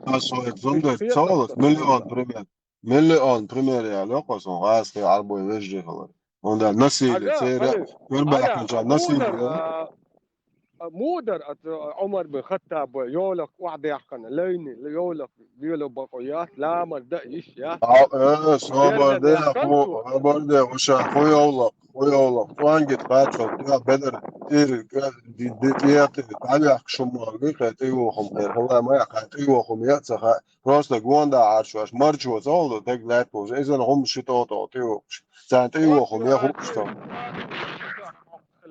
Ас вай зундур, ца волу, миллион пример. Миллион пример яьлла кхо сон гӀазкхий Ӏарбой вежарий хилар. ХӀунда насилие, Ага, церан, хали, куьрбаьхкинчарна ага, насилие. Мудар, а, а, Ӏумар бин Хаттаб вай йовлакх охьадаьккхина, лайни, йовлакх лело бакъо яц, ламаз дан йиш яц. А, э, собар де, Берзан ху, яьккхина цо. Собар де, ху ша, ху йовлакх, ху йовлакх. ЦӀонгит кхаччалц, я бедар, тӀера, ди, ди, тӀера, дӀавехка шу ма вихе, тӀе вохум хер, хала ма яхха, тӀе вохум я ца ха, Просто гонда Ӏаш ваш марчо ца волу, даг лаьтта вовза. Иза хӀума ши тӀо-тӀо тӀе воккхуш. Царна тӀе вохум я хууш тов.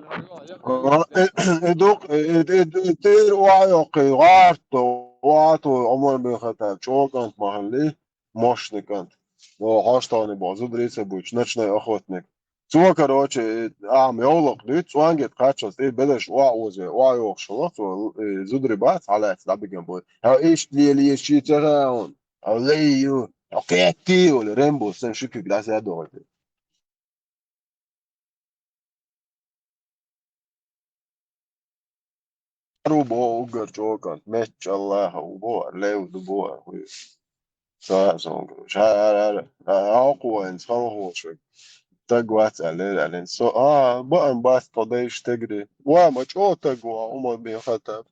Э, э, э, дук, э, э, э, э, тӀера охьайоккхий, гӀарто, охьато, Ӏумар бин Хаттаб, чӀогӀа кӀант ма хилли, мощный кӀант. О, хьоштовни бо, зударий ца буьйцу, ночной охотник. Цо, короче, ахьа йовлакх дуьйцу, цӀонгет кхаччалц, тӀе бедарш охьа оза, охьа йохуш хилла, цо, э, зударий бац, хьалаьцна дӀабиган бой. Хьо иштта лелаеш ши ца хаьа хьуна. Хьо лей ю, хьо кхетти ю, олий, Рэмбо, сан ши куьг лаьцна а дохуьйту. Ру бо уггар чӀокӀант, меччаллаха у бо, лев ду бо, хуй. Са, сон, ша, ара, ара, ара, хьокху вайна халхошек. Таг вац аьлла, аьлла. Со, а, баан бац тхо дайш тегри. Ва, ма чӀо таг ва, Умар бин Хаттаб.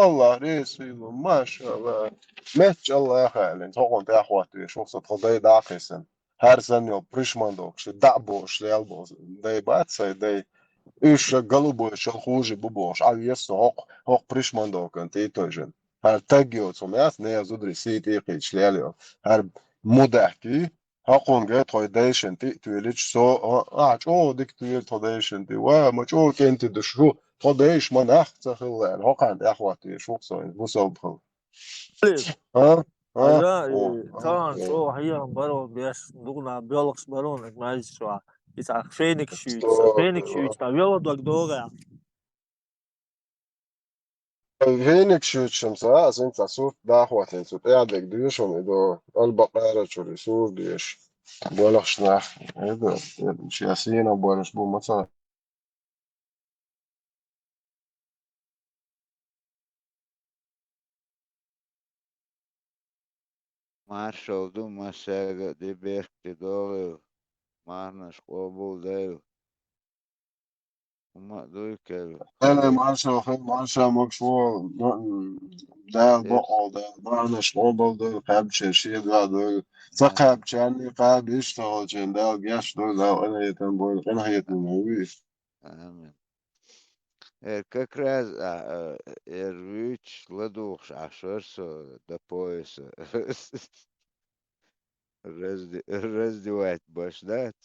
Аллах, Ресула, машалла. Меччаллаха, аьлла. Хьокхун тӀехват веш, хьох со тхо дай дӀакхисан. Хьар сан йо, пришман докш, дӀа бош, лел бош. Дай бац, сай дай. Уьш ша галу бой, шал хуже бу бош. А вес со хьох, хьох пришман докан, ти той жен. Хьар таг йо, цу мяс, не я зудри, си ти кхич, лел йо. Хьар мудахки, хьокхун ге тхой дайшин, ти туйлич, со, а, а, чӀо дик туйр тхо дайшин, ти, ва, ма чӀо кенти душу, тхо дайш ма нах ца хилла, хьокхан тӀехват веш, хьох со, бусал бхал. А? А? Ага, о, и ага, цаан о. Цо хьехан барон беш, дугна белгаш барон, мажис ва. Ица феник шуьйц, феник шуьйц, та велодог догӀа. Феник шуьйцшам ца, а, син ца сурт дахватин, цу тӀядег дуьшун, и до, Аль-Бакъара чури сур дуьш. Болахш нах, эду, ши асина болаш бу маца. Маршал ду, масага ди бехки догӀил, марнаш къобул дайв. Ума дуй кел. Эле маршал хин, маршал мокш вол, м, дал бо, дал, марнаш къобул дайв, кабче, ши да дайв. Ца кабче, анни каб, иш тагъачен, дал, геш дайв, дал, эне етен бой, эне етен бой. Амин. Э, как раз, а, э, эр вуьйцуш ладугӀуш Ӏаш вара со до пояса. Разде-, раздевать баш дац.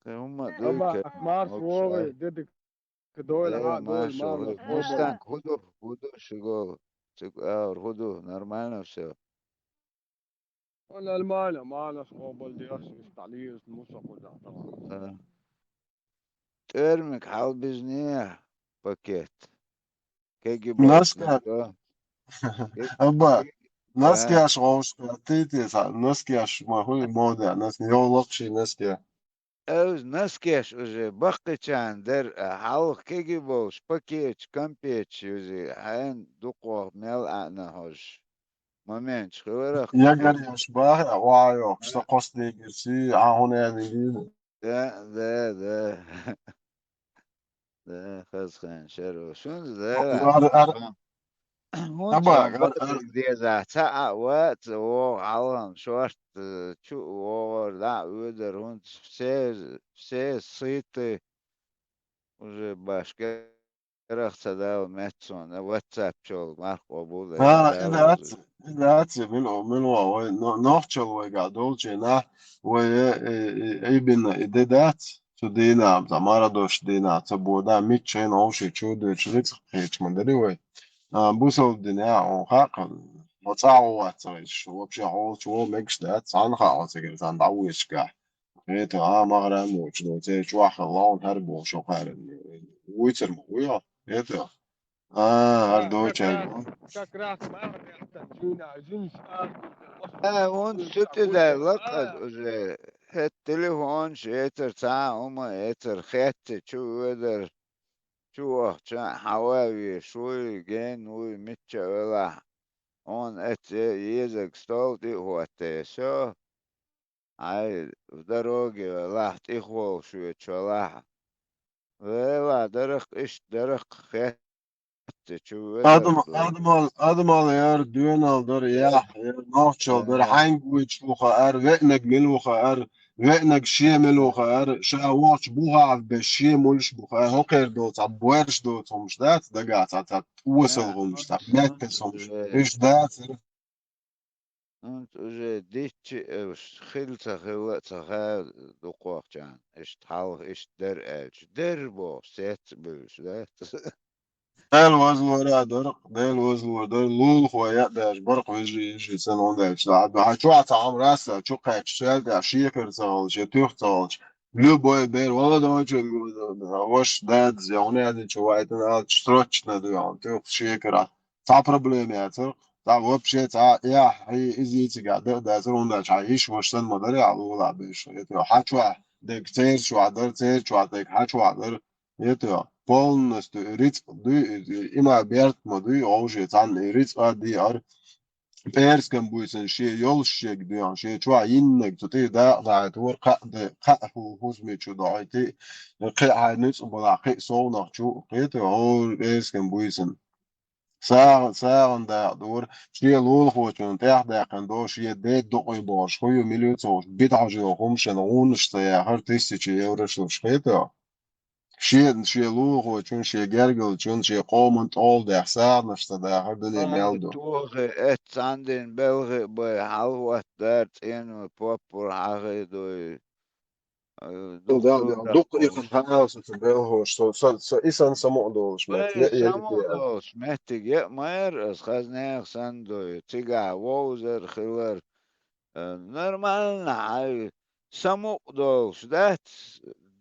Ка хӀумма а дуй, Амма ка Ахмарс мокш вогӀий, а. Дедик ка дойла, э, хьа а дойла, маша, мамла хӀу-, хӀу хобал. Мустанг, хӀу ду, хӀу ду шуьгу? Цуьг аур хӀу ду, нормально всё? Валла, нормально, мамлаш къобал деш, иштта лиз, муса кхузахь тахана. А. ТӀоьрмиг хьалбизнея пакет. Кеги Наска. Боккхуьйту. Абба, кеги-, наскеш гӀовшка, тити, са, наскеш, ма хуй, мода, наски, йолокши, наски. Эвз наскеш уже баккхичан дер, а, хьалха кеги болуш, пакеташ, кампеташ юзи, хьайн дукхох мел аьна хьожуш. Моменташ хиларах. Ягар еш бахьа, вайох, са кхос дегир си, а хьуна яни гин. Да, да, да. Да, хазхайн шер. Шунз, да. Ар, ар. ХӀунда Аба, ар, ар. Бакъдерг деза, ца а вац, вогӀу хьалхам шорт, э, чу вогӀур, дӀа а воьдар, хӀунда все, все сыты уже башка. Ярах ца дала меттасон, WhatsApp чол марх къобул дайта. А, и дац, и дац, мил, мил ва, вай, но-, нохчал вайга долчена, вай, э, э, э, эйбина и де дац, цу дийнахь, ца мара дош дийнахь, ца бода, миччайна овши чу дуьйцу, рицкъ кхечма дари вай. А, бусал дина, он хакъ, но цӀа вац, вообще, хьолчу во мегаш дац, цхьана хаа, цигара цхьана дӀавуьйцуш гахь. ХӀета, а, махара а мочу, но церан чохь хилла, хьар боху шо кхаран. Вуьйцар ма вуьйо, хӀета. А, хьар дочаьрга. Как раз, как раз мара бехтан, жина, жинаш а. Э, он суту дай лакъад уже. ХӀет телефонаш эцар цхьа а, хӀума эцар хетта, чу воьдар, чу вахча, хьавави, шуй, ген вуй, мичча велахь. Он эцце езаг стол тӀе а хӀоттае, всё. Ай, в дороге велахь, тӀехволуш вечу велахь. Вела, даракх, иштта даракх хетта чу Адам, ведар ду. Адамал, адамал яр, доьнал дар, яхь, яр, нохчал дар, хьаьнга вуьйчу ву хаар, веанаг мила ву хаар, веанаг шен мила ву хаар, ша вохчу бухахь беш шен мулш бу хаар, хӀокхер доцахь, боьрш доцу хӀумаш дац, дагахь цхьа, цхьа осал хӀумаш, цхьа меттас хӀумаш. Уьш дац. ХӀунца уже дитчи а, хилла ца хилла а ца хаьа дукхахчарна, иштта хьалха иштта дара аьлча, дерра бохуш, цец а буьллуш, да? Дела вазлора а дара, Дела вазлора дара, лулахой а даже бара-кх вежарий, йижарий санна хӀунда аьлча, хьан чохь цхьа хьан расса чу кхаьчча, шел тӀехь шекара ца хилча, я туьха ца хилча, любой бер, вала дочу, ваша дадас, я хӀунда аьлча вайтина аьлча, срочно дуьхьал, туьха шекара. Цхьа проблема яцара, цхьа вообще цхьа яхь, хьий, иза йицигахь дан а дацара, хӀунда аьлча хьан йиш ваша санна ма дара, ахь лулахь беш. Это хьан чохь дерг церан чохь дара, церан чохь дерг хьан чохь дара. Это полностью рицкъ дуй, има берт ма дуй, оу ше цхьанна и рицкъ а диар. ПӀераскан буйсан шен йолуш шег дуьхьа, шен чохь йиннарг цу тӀе дакъа дахьийтора, кхаъ де, кхаъ хӀу-, хӀусаме чу дохьуьйтий, кхин а хьайн нуьцкъ балахь, кхин а совнах чу, кхета, хӀора пӀераскан буйсан. СагӀа-, сагӀана дакъа дора, шен лулахочунна тӀехь даьккхина дора, шен ден дукъий бохуш, хӀу ю, мила ю ца хууш, битахьажо хӀумашан гӀунаш ца яхара, тысяча еврош луш, кхета. Шен, шен лулахочун, шен гергалчун, шен къоман тӀолдех сагӀанаш ца дахар дуьне мел ду. Тохе эццандин белхи бай хьалхӀоттадара цӀено поппур хьахийдой. Дукха ихана хаалса цу белхош, со, со, со, и сан самукъа долуш меттиг. Самукъа долуш меттиг е а ма яра, ас хазнех санна дой. Цигахь вовзар хилар. Э, нормально, хьай самукъа долуш дац,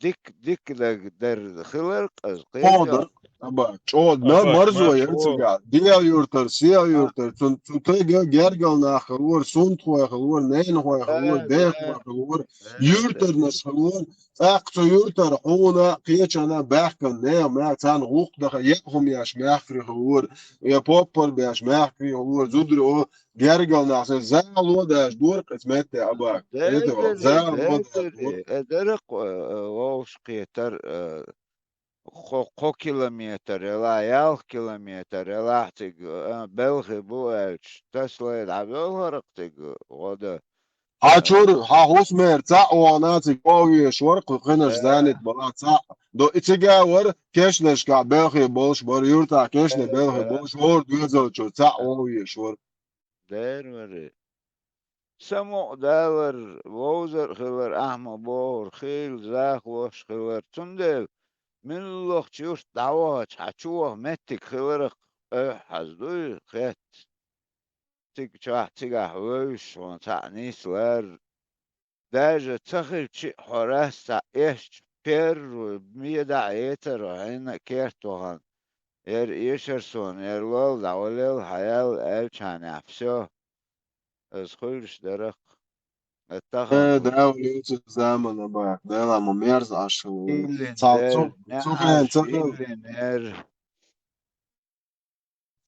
дик, дика даг дар хилар къаза кхета. Аба, чӀогӀа марзо яра цигахь. Дела юртара, сел юртара, цун, цу тайга гергал нах хилора, сунтхой хилора, ненахой хилора, дехой хилора, юртарнаш хилора. ТӀаккха цу юртара хьуна кхечана баьхкан нехан мех, царна гӀуллакх даха, е хӀума еш мехкарий хилора, я поппар беш мехкарий хилора, зударий, о, гергал нах, сан зало даш дора кхин метте, аба. Дерри, дерри, дерри, дерри. Э, деррикъ, э, э, вовшахкхетар, э, кхо, кхо километр, ела ялх километр, елахь цига, э, белхи бу аьлча, таслай дӀабевлхаракх цига, гӀо дан. Хьан чуьра, хьан хӀусамера цхьаъ вахана цига вовъеш вара, кху кхинаш занит бала цхьаъ. До, и цига вара, кешнашкахь белхи болуш бара, юртахь кешна белхи болуш, хӀора доьзалчуьра цхьаъ вовъеш вара. Дера вари. Самукъа далар, вовзар а хилар, ахьа ма бохура, хийла захош а хилар. Цундела муьлххачу юрта дӀавахача, хьан чу ваха меттиг хиларах, ойхьаз дуй, хетта. Цига чохь, цигахь вевзаш хьуна цхьаъ нислар. Даже ца хилчи а хьо рас цхьаъ эшча, первый меда а эцар хьо хьенна а керта вахана. Яра эшар суна, яра лол дӀавалел, хьаял аьлчхьанехь, всё. Аса хуьлуш дарах. Э, тахана Э, хуьлуш. Дала вуьйцу замана бах, Дала ма мерза Ӏаш хилла. Цхьа цу, цу хен, цу хен.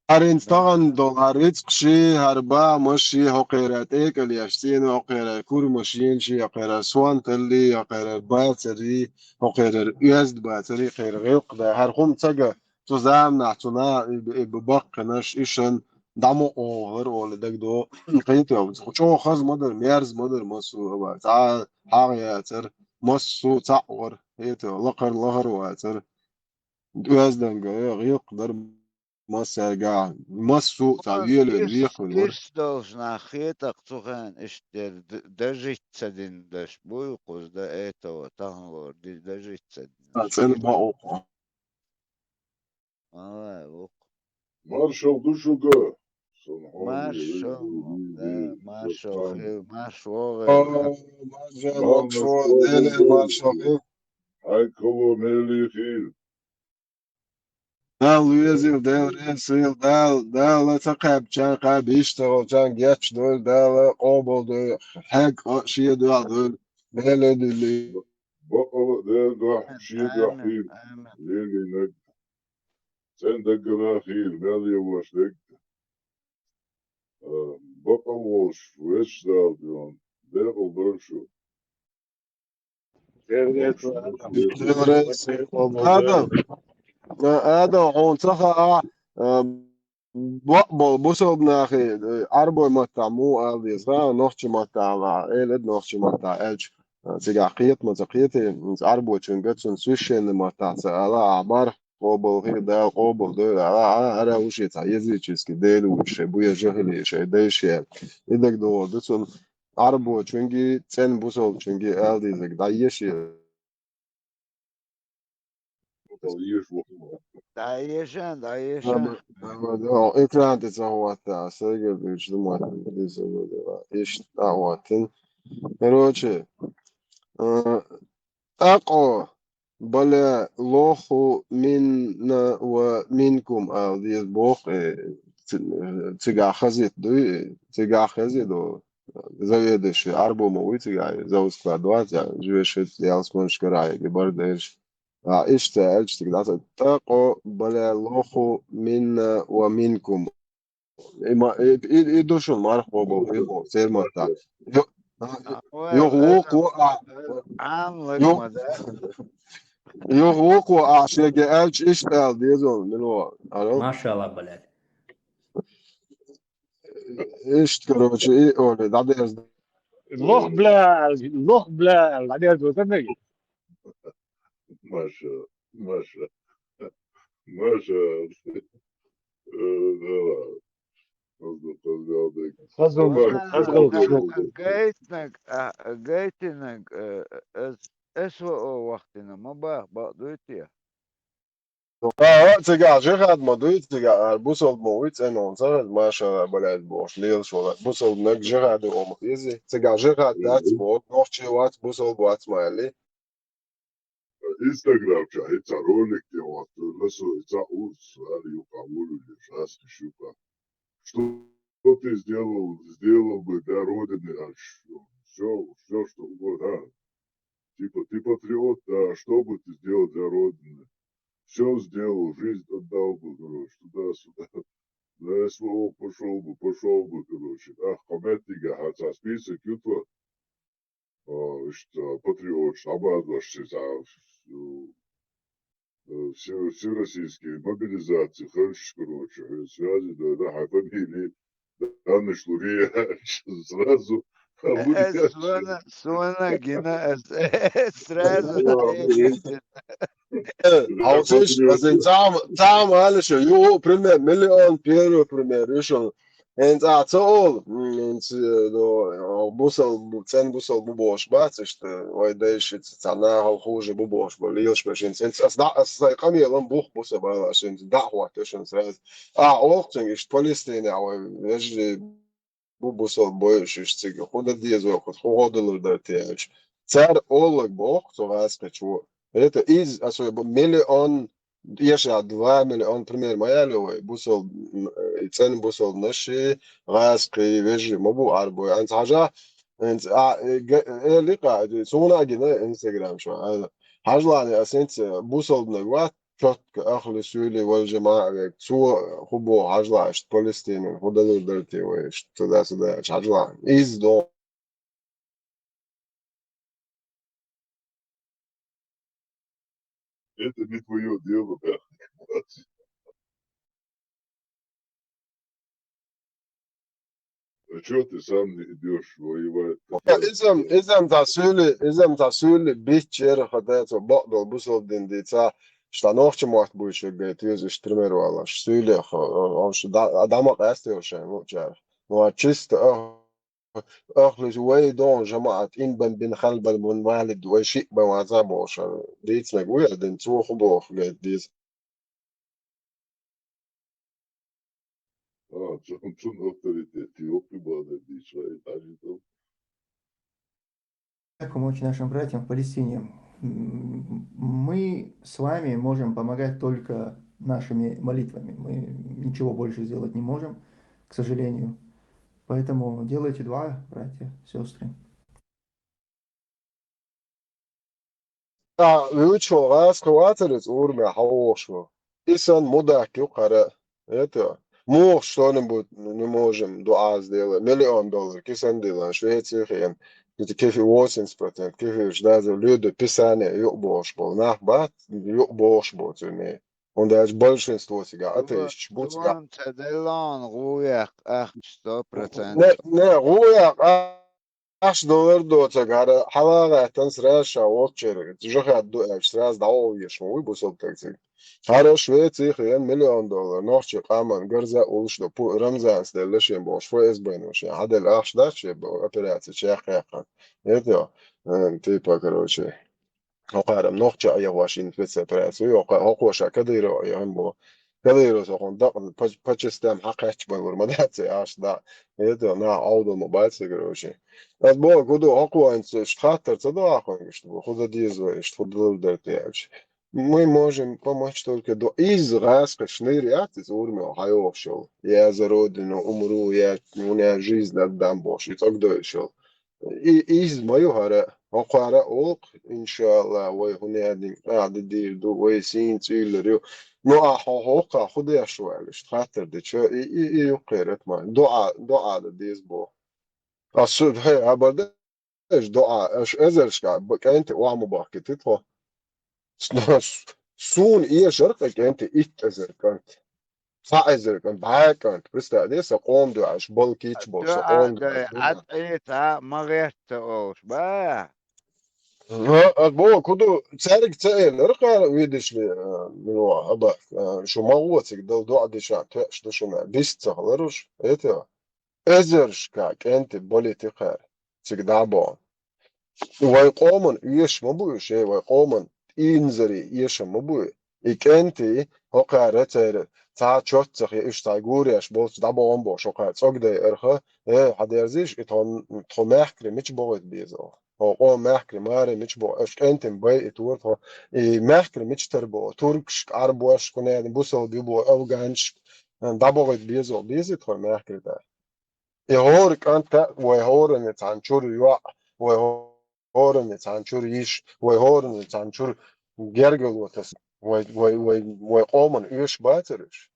ХӀара хӀинца тахана долу хӀара рицкъ ши, хӀара бахамаш ши, хӀокхеран тӀекӀалеш цӀена, хӀокхеран курмаш шена ши, хӀокхеран сонталли, хӀокхеран бацари, хӀокхеран оьзда бацари, кхеран гӀиллакх дан. ХӀара хӀума ца ган, цу заманахь цу на-, и, и баккхинаш, ишан дӀа ма охура олу дагадо. Кхетий, чӀогӀа хаза ма дара, мерза ма дара массо а, цхьа хьагӀ яцара, массо а цхьаъ вара, кхетий, лакхара лахара вацара. Оьзданга, э, гӀиллакх дара. Массаьрга, массо а цхьа велавелла, вехавелла вара. Ирс долуш нах хетакх цу хенахь иштта дер д-, дажица ца дина даш буй кхуза дан этого таханлора ди-, дажица ца дина. А, цӀена бакъ ву-кх. Ай, ву-кх. Маршалла ду шуьга. Маршалла, да, маршалла хила, марш вогӀийла. О, маршалла, маршалла хила. Хьайкхало меллий хила. Дала везийла, Дела реза хуьлийла, Дала, Дала ца кхаьбчарна кхаба, иштта волчарна гечдойла, Дала къобалдойла, хьегна а шен дуьхьа дойла, мел а дуьллий. Бакъала а Дела дуьхьа, шен дуьхьа хила, лелийнарг. ЦӀена даггара а хила, мел лелош дерг. А, бакъала волуш, везачу Дала дуьхьа, декъала дойла шу. Адам, Адам, хьуна ца хаьа, а, бакъболу бусалба нахе, а, Ӏарбой маттахь муха ала деза, а, нохчи маттахь ала, элира нохчи маттахь аьлча, а, цигахь кхета ма ца кхетий, Ӏарбочуьнга цунна священный маттахь ца ала, а, барх къобал хир, Дала къобал дойла, а, а, ара ву шен цхьа языческий дела ву шен, буье жахили шен, дайша. И дагадогӀу ду цунна. Ӏарбочуьнга, цӀена бусалбачуьнга ала дезарг дӀаеша. ДӀаеша, дӀаеша. Экран тӀе ца хӀотта, сайгара дуьйцуш ду ма, иштта дӀахӀоттина. Короче, а, тӀаккха бале лоху минна ва минкум ала деза боху, э, ц-, цигахь хазийта дуй, цигахь хазийта ду. Заведующий Ӏарбо ма вуй цигахь, завод склад вац, я, жуьгташца ялсманаш карахь, я, бардерш. А, иштта аьлча цига дӀа ца-, «Такъаббалаллаху минна ва минкум». И ма-, и, и, и ду шуна марха бо-, бо-, и бо-, сермата. Ю-, А, ой, юха вукхо а, Ӏам лаг ю-, ма да. Юха вукхо а шега аьлча иштта ала деза, мила ву. Алло? Машалла, блядь. Иштта, короче, и, оли, дӀадерза. Лох, бля, лох, бля, дӀадерза, вот это. Маша, Маша, Маша. Э, да ладно. Хаза, хаза, хаза, хаза. Гайтнаг, а, гайтинаг, э, эс, эс ва о вахтина, ма бах, бах, дуйте. А, цигахь жихӀад ма дуй, цигахь ара бусалба ма вуй, цӀена волу ца хеза, машалла, балаьд бохуш, лелаш волу. Бусалба наг жихӀад ю ома хези, цигахь жихӀад дац боху, нохчий вац, бусалба вац ма аьлли. Инстаграм чохь и цхьа ролик тӀе вац, ласо и цхьа уз, ара юкъа, вулули, жаскиш юкъа. Что ты сделал, сделал бы для Родины, аш, всё, всё, что угодно, а? Типа, ты патриот, да, что бы ты сделал для Родины? Всё сделал, жизнь отдал бы, короче, туда-сюда. На СВО пошёл бы, пошёл бы, короче. Ах, комментига, ха, ца список ютва. А, иштта патриот, шабадваш, ца, э, все-, всероссийские мобилизации, хьоьжуш, короче, э, связи, да, да, хьан фамилии, данныш лур яц, сразу, лур яц. Э, суна, суна гина, э, э, сразу. Э, хьовсийша, аса цхьа-м, цхьа-м аьлла шу, юха пример, миллион первый пример, ю шуна. ХӀинца ахь ца олу, м, хӀинца, э, до, э, бусал-, бу-, цӀена бусалба бу бохуш бац, иштта, вай дайша ца-, цхьа нахал хуже бу бохуш бу, лелаш беш хӀинца. ХӀинца ас дӀа, ас сайн къамелан бух бу сан бала, ас хӀинца дӀа а хӀоттош хӀинца сразу. Ахь олу цуьнга, иштта Палестинехь вай вежарий бу бусалба бойуш, иштта цига хӀун дан деза вай, хӀун гӀо далур дара те аьлча. Цара оллаг боху цу гӀазкхичо. Это из, особенно миллион, эшаьа два миллион, пример, ма яло вай, бусалба, м, э, цӀена бусалбанаш, гӀазкхий, вежарий ма бу Ӏарбой. Анца хьажа, анца, а, э, г-, э, ликъа, э, суна а гина Instagram чу, а, хьажлани ас хӀинца бусалбаниг вац, чётко Ахлу Суьйли вал ЖамаӀа вег. Цо хӀун боху хьажла, иштта Палестинан хӀун далур дара те вай, иштта туда-сюда, хьажла. Из до. Это не твоё дело, да. А чё ты сам не идёшь воевать? Иза-м, иза-м цхьа суьйли, иза-м цхьа суьйли бичча яра хӀара цо бакъдолу бусалба дин дийца, ша нохча мотт буьйцург гайта веза, иштта пример валаш. Суьйлех, а, а, дӀа-, дӀа ма къаьстайо шайн луъучарах. Ну, а чисто ах-, Ахлуш вай догӀу жамаӀат Инбан бин Халбан бун Валид вай шиъ бан вац а бохуш, дийцинарг ву я дина, цо хӀун боху гайта деза. А, цу-, цун авторитет, йоккхи бадар дийца, вай, хьажи тӀо. Как помочь нашим братьям в Палестине? М, мы с вами можем помогать только нашими молитвами. Мы ничего больше сделать не можем, к сожалению. Поэтому делайте дуа, братья, сестры. Ткъа вуьйцу гӀазкхи вацара иза урамехь хьан вогӀуш ву? И санна мудак ю кхара. Это, муха что-нибудь не можем, дуӀа сделать. Миллион доллар кисан дилан, Швеция хиъна. Кхин кефи восемьдесят процент, кефирш даза люди, писание юкъа бохуш болу нах бац, юкъа бохуш бу цуьнан. ХӀунда аьлча большинство цигахь атеисташ бу цигахь. Ца деллахьана гӀу яккха ахча сто процентов. Не, не, гӀу яккха ахча долар доцург, хӀара хьала а гӀаьттина сразу ша волччара, жихӀад ду аьлча, сразу дӀаволла везаш ма вуй бусалба стаг цига. ХӀара Швеция хиъна миллион доллар, нохчийн къоман гарза а уллуш ду, пу-, Рамзанас делла шен бохуш, ФСБ-но шен хьаделла ахча дац шен бо-, операци чекхъяьккхина. Это, э, типа, короче. ХӀокхара нохча а яхош инфицепирацию, хӀокхо ша Кадыров а яхана бо. Кадыровс хӀокхунна дакъа по, по частям хьакхаьчча бан лур ма дац, аш да. Это, нах Ӏовдал ма бац, короче. Ас боху, хӀун ду, хӀокхо вайна цу иштта хаттар ца до ахуна, иштта бо, хӀун дан деза вай, иштта хӀун далур дара те аьлча. Мы можем помочь только до, из гӀазкхаш нир яц, из урамел хьайогӀуш йолу. Я за родину умру, я, у меня жизнь отдам бохуш, и цӀогдойш йолу. И, иза ма ю хӀара. ХӀокхара а олу, иншаАллахӀ, вай хӀун яьдинга къахьа дийр ду, вай сийна цӀийллар ю. Ну, ахьа хӀокхахь хӀун деш ву аьлла, иштта хаттар дича, и, и, и юккъера ма, доӀа, доӀа дан деза боху. Ас шу, хӀей, хабар даьш, доӀа, аша эзаршкахь б-, кӀентий охьа ма бахкийти тхо. С-, с-, суна эшар кхин кӀентий итт эзар кӀант. Цхьа эзар кӀант, бӀе кӀант. Представь, де, сан къоман дуьхьа аша балкийча болу, сан къоман дуьхьа аша дай, хьан тӀе цхьа ма гӀерта олуш, ба? А, а, бо, куду, цаьрга ца элира кхара, видишь ли, а, ну, аба, а, шу ма гӀо цига дала доӀа дешан тоьаш ду шуна, бист ца хилар уж, это. Эзаршкахь кӀентий балийти кхара, цига дӀа а боху. Вай къоман оьшуш ма бу уьш, э, вай къоман инзаре эшам ма бу и. И кӀентий, хӀокхара церан цхьа чот ца хи, уьш цхьа гуреш болчу дӀабохам бохуш, хӀокхара цӀогдайарха, э, хьадерзийша, и тхо, тхо мехкаре мича бохуьйту беза? ХӀо къоман мехкаре маре мича боху? Аша кӀентий байъийтора тхо, и мехкаре мича тара боху? Туркашка, Ӏарбошка, хӀун яьдина, бусалба ю боху, афганашка, дӀабохуьйту беза, беза тхо мехкаре тӀе? И хӀора кӀант а, вай хӀоранна цхьана чуьра йоӀ, вай хӀоранна цхьана чуьра йиш, вай хӀоранна цхьана чуьра гергарло таса, вай, вай, вай, вай къоман оьшуш бацара уьш.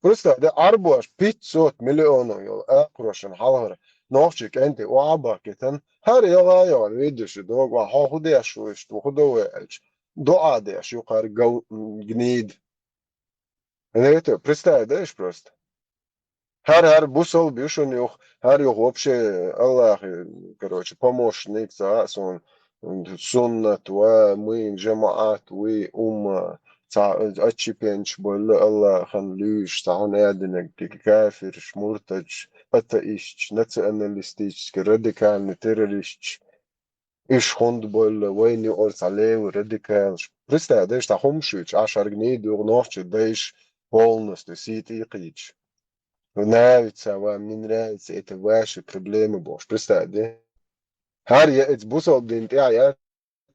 Представь, де, Ӏарбоша пятьсот миллионов йолу акхарошна хьалхара нохчий кӀентий охьа а бахкийтина, хӀара яла а яла, видишь, догу, а хьо хӀун деш ву иштта, хӀун до вай аьлча, доӀа деш ю кхара гав-, гнида. Это, представь, да, иш просто. ХӀара, хӀара бусалба ю шуна юха, хӀара юха вообще Аллахьи, короче, помощник ца а суна, суннат ва, муин жамаӀат, вуй, умма, ца отчепенча болла Аллахьан луьйш, ца хьуна аьдинарг, кафирш, муртадш, атеистш, националистический, радикальный террористш. Уьш хӀунда болла, вайна юкъара цхьа левый радикалаш. Представь, дайша цхьа хӀума шуьйчу, Ӏаш хӀара гнида юха нохчий дайша полностью сий тӀе кхийча. Нравится вам, не нравится, это ваши проблемы бохуш. Представь, де? ХӀара я эца бусалба дин тӀехь яц,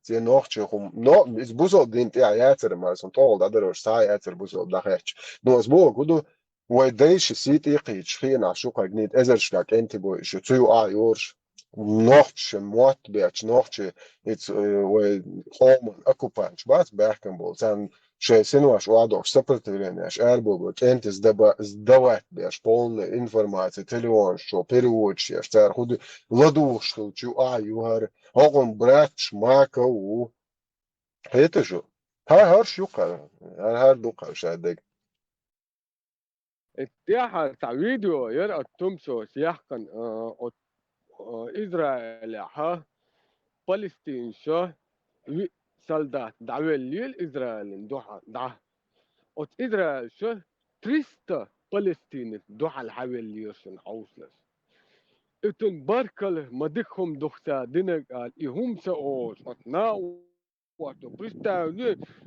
я нохчий хӀума. Но, иза бусалба дин тӀехь яцара, ма сан тӀогӀал дӀадарош, цхьа яцара бусалба дӀахаьчча. Но ас боху, гуду, вай дайша сий тӀе кхийча, хиъна шу кхагнийта эзаршкахь кӀентий бой, шу цу юкъа йораш. Нохчаша мотт бечу, нохчий, иц, э, вай къоман оккупанташ бац баьхкина болу. Царна шайн синош охьадохуш сопротивление аш арабовло, кӀентий сдаба-, сдавать беш, полная информация, телефонаш чу, переводчик еш, цара хӀу ду-, ладугӀуш хилча, ю а, ю хӀара, хӀокхун браташ мака ву. Хьета шу? ХӀа, хӀорш ю кхара, хӀара, хӀара ду кхара ша дег. И тӀаьхьа цхьа видео яра оцу тумсо сехкан, а, оцу, а, Израилехьа палестинша виъ солдат дӀавеллийла Израилан дуьхьа дӀа. Оцу Израилша триста палестинец дуьхьал хьавеллера шуна хьовсалаш. И цунна баркалла ма дика хӀума дух ца динарг ала, и хӀума ца олуш, оцу накъо Охьа представь,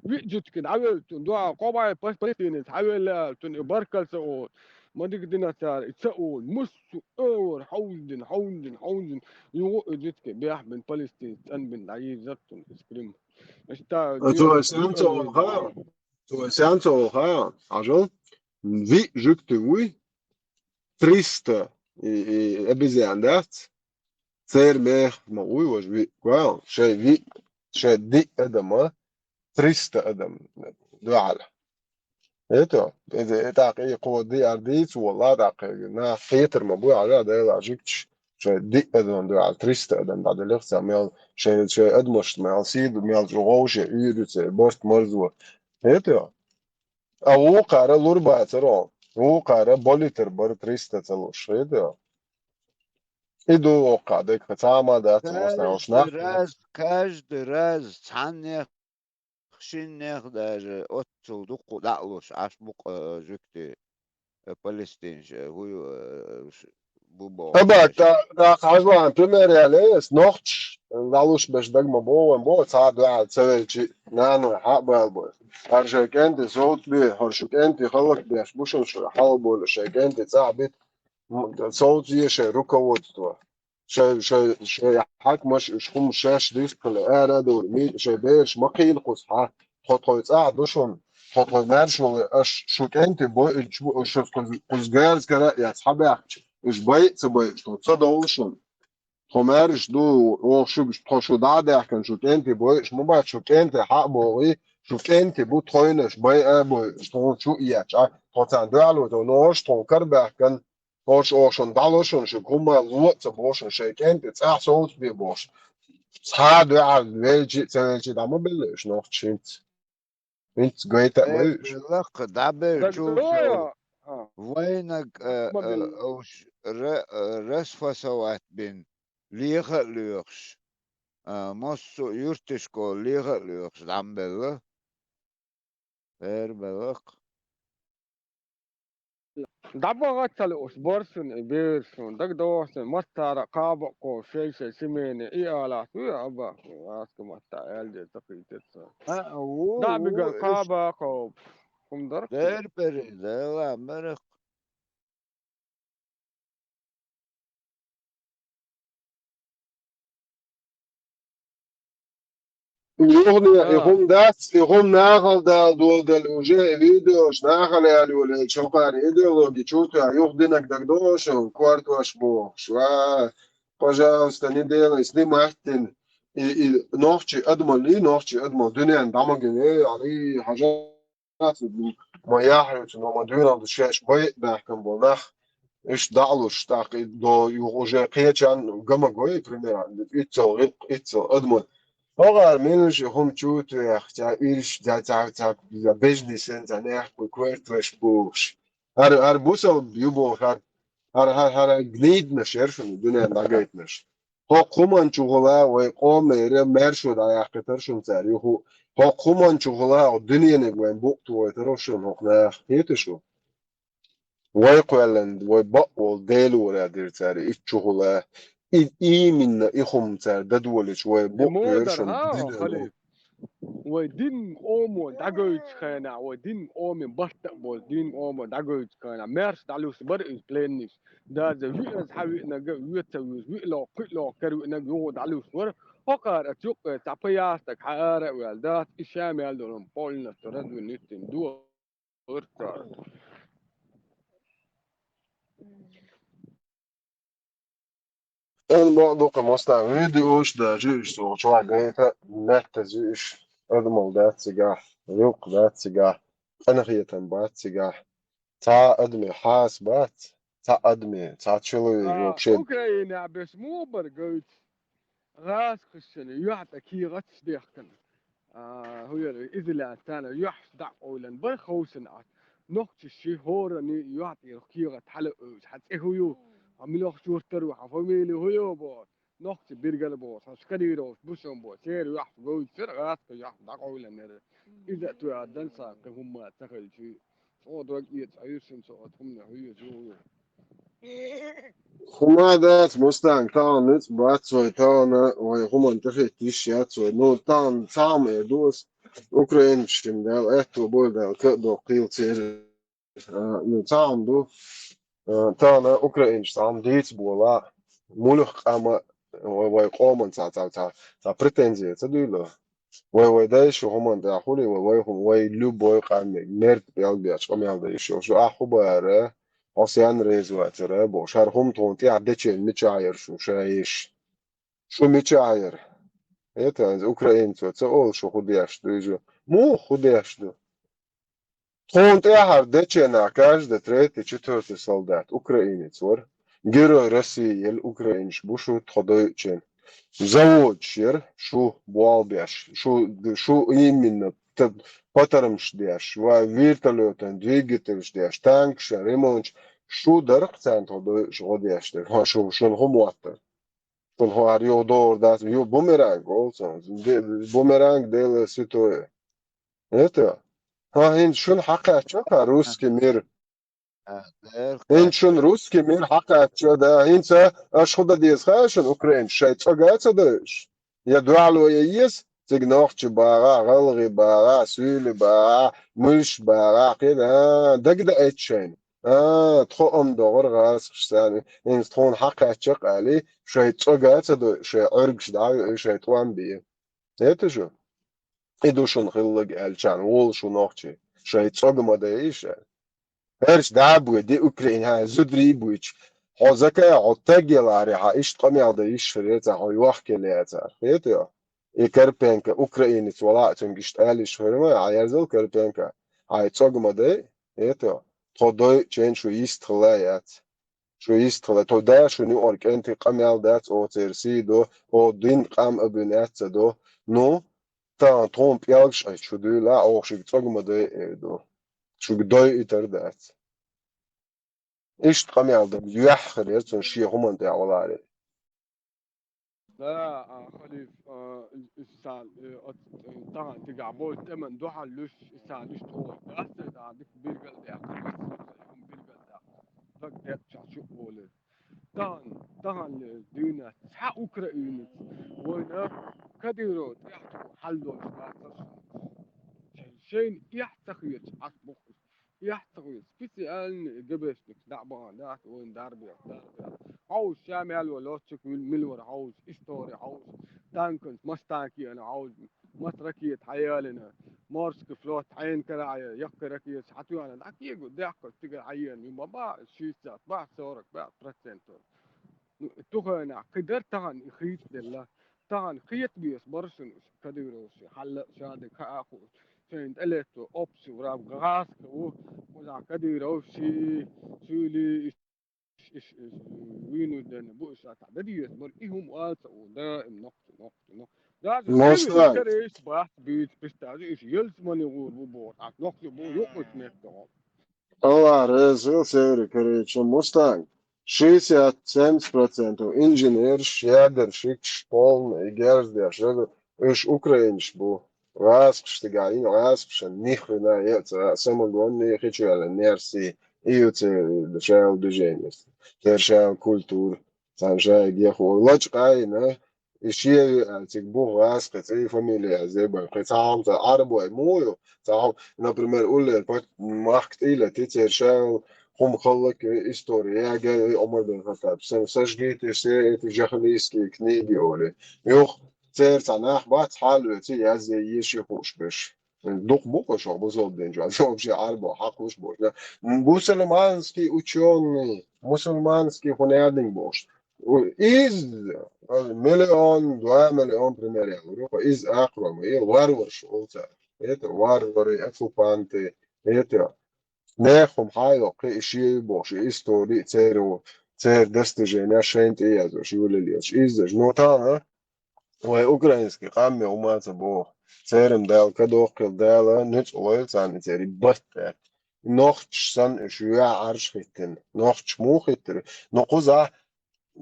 виъ жуьгти дӀавелла цунна дуьхьа, кхо бӀе пас-, палестинец хьавелла аьлла, цунна и баркалла ца олу. Ма дика дина цара, и ца олу. Муссу а вара хьовздина, хьовздина, хьовздина. Юха и жуьгти бехбина палестинец цӀанбина дӀайирзира цунна иза Крым. Иштта Цо сенца олу ха? Цо сенца олу ха? Хьажал? Виъ жуьгти вуй? Триста и, и обезьян дац? Церан мех ма вуй важа виъ, вау, шайн виъ, шайн диъ адама, триста адам дуьхьал. Это, это, это тӀаккха и кхо диъар дийца волла, тӀаккха нах хетар ма буй, хьажа, Дела жуьгташ, шайн диъ адам дуьхьал, триста адам дӀаделира цхьа мел, шайн, шайн адамашна мел, сийда мел чӀогӀа вовше, уьйру церан, барт марзо. Это, а вукхара лур бацара, вукхара болитар бара триста ца луш, хӀеда? И ду оккха декха цхьа а ма дац, Каждый раз, каждый раз цхьаннех, шиннех даже оццул дуккха дӀа а луш, Ӏаш бу-кх, э, жуьгти, э, палестинаш, э, хӀу ю, э, ш-, бу боху. Аба, та, та хьажлан пример яьлла, эс нохчаш, лалуш беш даг ма бо ван бо, цхьа а дуьхьал ца велчи, наной хьа а бала бой. ХӀара шайн кӀентий совцабе, хӀара шу кӀентий халлак беш, бу шуна шу хьалабойла, шайн кӀентий цӀахь бит, м, совцае шайн руководство. Шайн, шайн, шайн хьаькамаш уьш хӀума шаьш дистхила ара а дур, ми-, шайн бераш ма кхийла кхуза хьа. Тхо тхой цӀахь ду шуна, тхо тхой маьрша вале, аш шу кӀентий бойъуьйтуш бу, аш шуьца кхуза, кхуза герз кара а эцна хьабаьхча, уьш байъа а ца байъуш, тхо ца довла шуна. Тхо маьрша ду, оха шуьга, тхо шу дӀа а даьхкина, шу кӀентий бойуш ма бац, шу кӀентий хьа а богӀий, шу кӀентий бу, тхойнаш бай а бойуш, тхуна шу а ечӀа, тхо царна дуьхьал ву, тхо ногӀаш тхуна кара баьхкина, оша оха шуна дӀало шуна, шуьга хӀумма ло а ца бохуш, шуна шайн кӀентий цӀахь совцабе бохуш. Цхьа а дуьхьал велчи а, ца велчи а дӀа ма белла уьш нохчашца. ХӀинца гайта а ма ю уьш. Лакха дӀабелчул ДагадогӀа? А. Вайнаг, э, Ма э, белла. Уьш ра-, э, расфасовать бина, леха а лоьхуш, а, массо а юьрташка леха а лоьхуш, дӀа ма белла. Эр белла-кх. ДӀабаха ца лууш, барсун и берсун, дагадогӀу шуна, маттара кхаба а кхо, шай-шай семейный и алахь, вуй, аба, аска матта аьлла деза, ца кхийтира цара. А, ву, ДӀа а бигар ву, уьш кхаба а кхобуш. ХӀума дара-кх. Дер берий, Дала барах. Юхне, и А. хӀума дац, и хӀума нахала дала доладелла уже, и видеош нахала яла йолаелча, хӀокхара идеологи чу а тоьхна, юха динарг дагадогӀу шуна, кортош бохуш. Ва, пожалуйста, не делай, снимать дина. И, и нохчий адамаллий, нохчий адамал дуьненна дӀа ма гина, эй, Ӏали, хьажа. Ма яхьуьйту, но ма дуьйналла шаьш бай а баьхкина болу нах, иштта дӀа а луш, тӀаккха и до юха уже кхечарна гама гой, примерно, иццал гӀиллакх, иццал адамо. ХӀокхара мелуш и хӀума чу а тоьхна, цхьа уьйраш, цхьа, цхьа, цхьа, цхьа бежнисен, цхьа нехкой коьрташ бохуш. ХӀара, хӀара бусалба ю боху, хӀара, хӀара, хӀара, хӀара гниднаш яра шуна, дуьненна дӀагайтинарш. ХӀокху хӀуманна чухула вай къомера маьршо дӀаяьккхийтара шуна цара юху. ХӀокху хӀуманна чухула хӀокху дуьнениг вайн букъ тухуьйтура шуна хӀокху наха. Кхетий шу? Вай кхоьллина, вай бакъволу Дела вара дира цара ичча чухула. И, именно и хӀума цара дадолича вай букъ тухуьйтура шуна. Вай дин къомо дӀагойтучу хенахь, вай дин къоман барт а болу дин къомо дӀагойтучу хенахь, маьрша дӀалуш бара иза пленнаш. Даже виъаза хьан виънарг а ве ца вуьйцу, виъ лоху, кхин а лоху кара виънарг юха дӀалуш вара. ХӀокхара ацу юккъе цхьа паястаг хьан ара а ваьлла дац, и ша мел долу полностью разве нуьццина дохура цара. Эн бакъ ду-кх, мостагӀа, видеош даже уьш цо чохь гайта, меттаза уьш адамал дац цигахь, гӀиллакх дац цигахь, къинхетам бац цигахь. Цхьа адаме хьаса бац, цхьа адаме, цхьа человек вообще. Украинехь беш муха бара гойтуш? ГӀазкхашна юьхь тӀе кехаташ дехкина. А, хӀун яра, иза лаьцна царна юьхьаш дӀа а къовлина бара ховшина Ӏаш. Нохчаша хӀоранна юьхь тӀера кехат хьала а оьцуш, хьан цӀе хӀун ю? Хьан муьлхачу юьртара ву? Хьан фамили хӀун ю бохуш? Нохчий биргала бохуш, хьан Кадыровс бу шуна бохуш, церан юьхьаш гойтуш яра, гӀазкхаша юьхьаш дӀакъовлина яра. Иза а тоьар дан сан кхин хӀумма ца хилча. Цо дог эца Ӏуьйршина со оцу хӀуманах хьоьжу. ХӀума дац, мостагӀа, тахана ницкъ бац вай, тахана вай хӀуманна тӀехӀитта йиш яц вай. Ну, тахана цхьа хӀума эр ду ас, украинцашна Дала аьтто бойла, Дала ка а доккхийла церан. А, ну, цхьа хӀума ду, а, тахана украинцаша цхьа хӀума дийца болахь, муьлхха къам а вай, вай къоман цхьа, цхьа, цхьа, цхьа претензи ца дуьйлу. Вай, вай дайша хӀуманна тӀехь хуьлий, вай, вай хӀума, вай любой къаман мерг пӀелг бечу къамел дайша йолуш ду. Ахь хӀун бара, хьо сенна реза вацара бохуш, хӀара хӀума тхуна тӀехь дечен мичахь яра шу, ша йиш? Шу мичахь яра? ХӀета, иза украинцо ца олу, шу хӀун деш ду иза? Муха хӀун деш ду? Тхуна тӀехь хӀара деченахь каждый третий, четвёртый солдат украинец вара. Герой России елла украинцаш бу шу тхо дойучу. Заводаш яра шу болх беш, шу, шу именно т-, патармаш деш, ва вертолётан двигательш деш, танкашан ремонташ, шу дара-кх царна тхо дойуш гӀо деш дерг. Ва шу, шуна хӀун моттара? Шуна хӀара юха догӀур дац, ю-, бумеранг олу цунах. Де-, бумеранг Дело святое. Это? ХӀан, хӀинца шуна хьакхаьчна-кх русский мир. ХӀинца шуна русский мир хьакхаьчна, да. ХӀинца аша хӀун дан деза хаьа шуна, украинцаш шайн цӀога а ца дойуш? Я дуьхьало ян еза, цига нохчий багӀахь, гӀалгӀай багӀахь, суьйлий багӀахь, муьлш багӀахь, кхин а, дага даийта шайна. А, тхо ам догӀура гӀазкхашца, хӀинца тхуна хьакхаьчна-кх аьлла, шайн цӀога а ца дойуш, шайн Ӏуьргаш дӀа а веъна, шайн тӀом бе. ХӀета шу? И ду шуна хилларг аьлча, волу шу нохчий, шайн цӀога ма дайша. ХӀорш дӀа а бойди Украина, хьан зударий а буьйцу, Хьо закай, хьо таг яларе, хьа иштта къамел дан йиш хир яцар, хьо йохкел яцар. Хетайо? И Карпенко, украинец вала, цунга иштта ала йиш хир ма, хьа ерзал Карпенко. Хьай цӀог ма дай, хетайо? Тхо дой, чен шу йист хила яц. Шу йист хила. Тхо да, шу нуор кӀенти къамел дац, о церси до, о дин къам абин яц до. Ну, та тхон пӀелгаш ай чу дуйла, ох шуг цӀог ма дай, э, до. Шуг дой итар дац. Иштта къамел дан юьхь хир яр цун шен хӀуман тӀехь валаре. Да, а, халиф, а, и-, и-, сан, э, от, э, тахан тигахь болчу тӀеман дуьхьал луьш, и сан луьш тхо дац, э, да, дика биргал дехка, хӀума биргал дехка. Даг дерчахь чу волу. Тахан, тахан ле дуьйна цхьа украинец вайна Кадыров тӀехь хьал долуш дацара шуна. Шайн, шайна эхь ца хеташ Ӏаш бохуш. Эхь ца хуьйцу, специально ГБшникаш дӀа а бахана дац, вайн дарбех, дарбех. Хьовса, ша мел вара летчик, мил-, мила вара хьовса, истори хьовса, танканца, маса танк еана хьовса, маса ракета хьаялина, морский флот хьенан кара а, яккхий ракеташ хьатоьхна, дӀа кего, дехкаш цигара хьаена, ю ма баха, шестьдесят баха, сорок баха процентов. Ну, тухайнахь кхидӀа тахана и хийцаделла. Тахана хета беза бара шуна уьш Кадыровс, хьалла а ша дерг хаа а хууш. Шайна тӀелетто опци враг гӀазкхи ву, кхузахь Кадыровс, ши, шуьйли, иш, иш, иш, вуьйнур дерна бу, иш а тахь дан деза бара, и хӀума ала ца ву, даим нохчи, нохчи, нохчи. Даже Муслан. Север Корейс бац буьйцу пистажи, иш ялсмани гӀур бу боху, а нохчи бу юкъуш меттахо. Аллах реза хила Север Корейчу, Мустанг. Шестьдесят-семьдесят процентов инженерш, ядерщикаш, полный, герздеш, уьш украинаш бу. ГӀазкхаш тигахь йина, гӀазкхашна ни хрена яц, самогонный хи чу яьлла нерси, и ю церан шаьлла движенис. Церан шаьлла культура, царна шайга яхо. Лачкъа а йина, и шен ю аьлла, цига бу гӀазкхи, цӀий, фамилия а зебан. Кхин цхьа хӀума ца Ӏарбой муха ю? Цхьа хӀума, например, уллера пат-, махка тӀе а летий, церан шаьлла хӀума хӀаллак а, истори яьгна, Ӏумар бин Хаттаб, са-, сожгите все эти жахилийские книги, олий. Юха церан цхьа нах бац, хьалавеца, язъе, еза шен хууш берш. Дукха бу-кх уьш бусалба дин чохь, вообще Ӏарбо хьакхуш болуш. Да, мусульманский учёный, мусульманский хӀун яьдинг болуш. У-, иза, э, миллион, два миллион пример ян вуьйр ю-кх, иза акхарой ма ю, варварш олу цара. Это варвары, оккупанты, это нехан хӀума хьа а йоккхий, и шен ю бохуш, и истори, церан, церан достижения шайна тӀе а яздеш, юлалелаш. Иза, но тахана вай украинский къам ма хӀума ца боху. Церан Дала кадохкийла, Дала нуьцкъ лойла царна церан батта. Нохчаш санна уьш юьхьӀаьржа хӀиттина. Нохчаш муха хӀиттира? Ну, кхузахь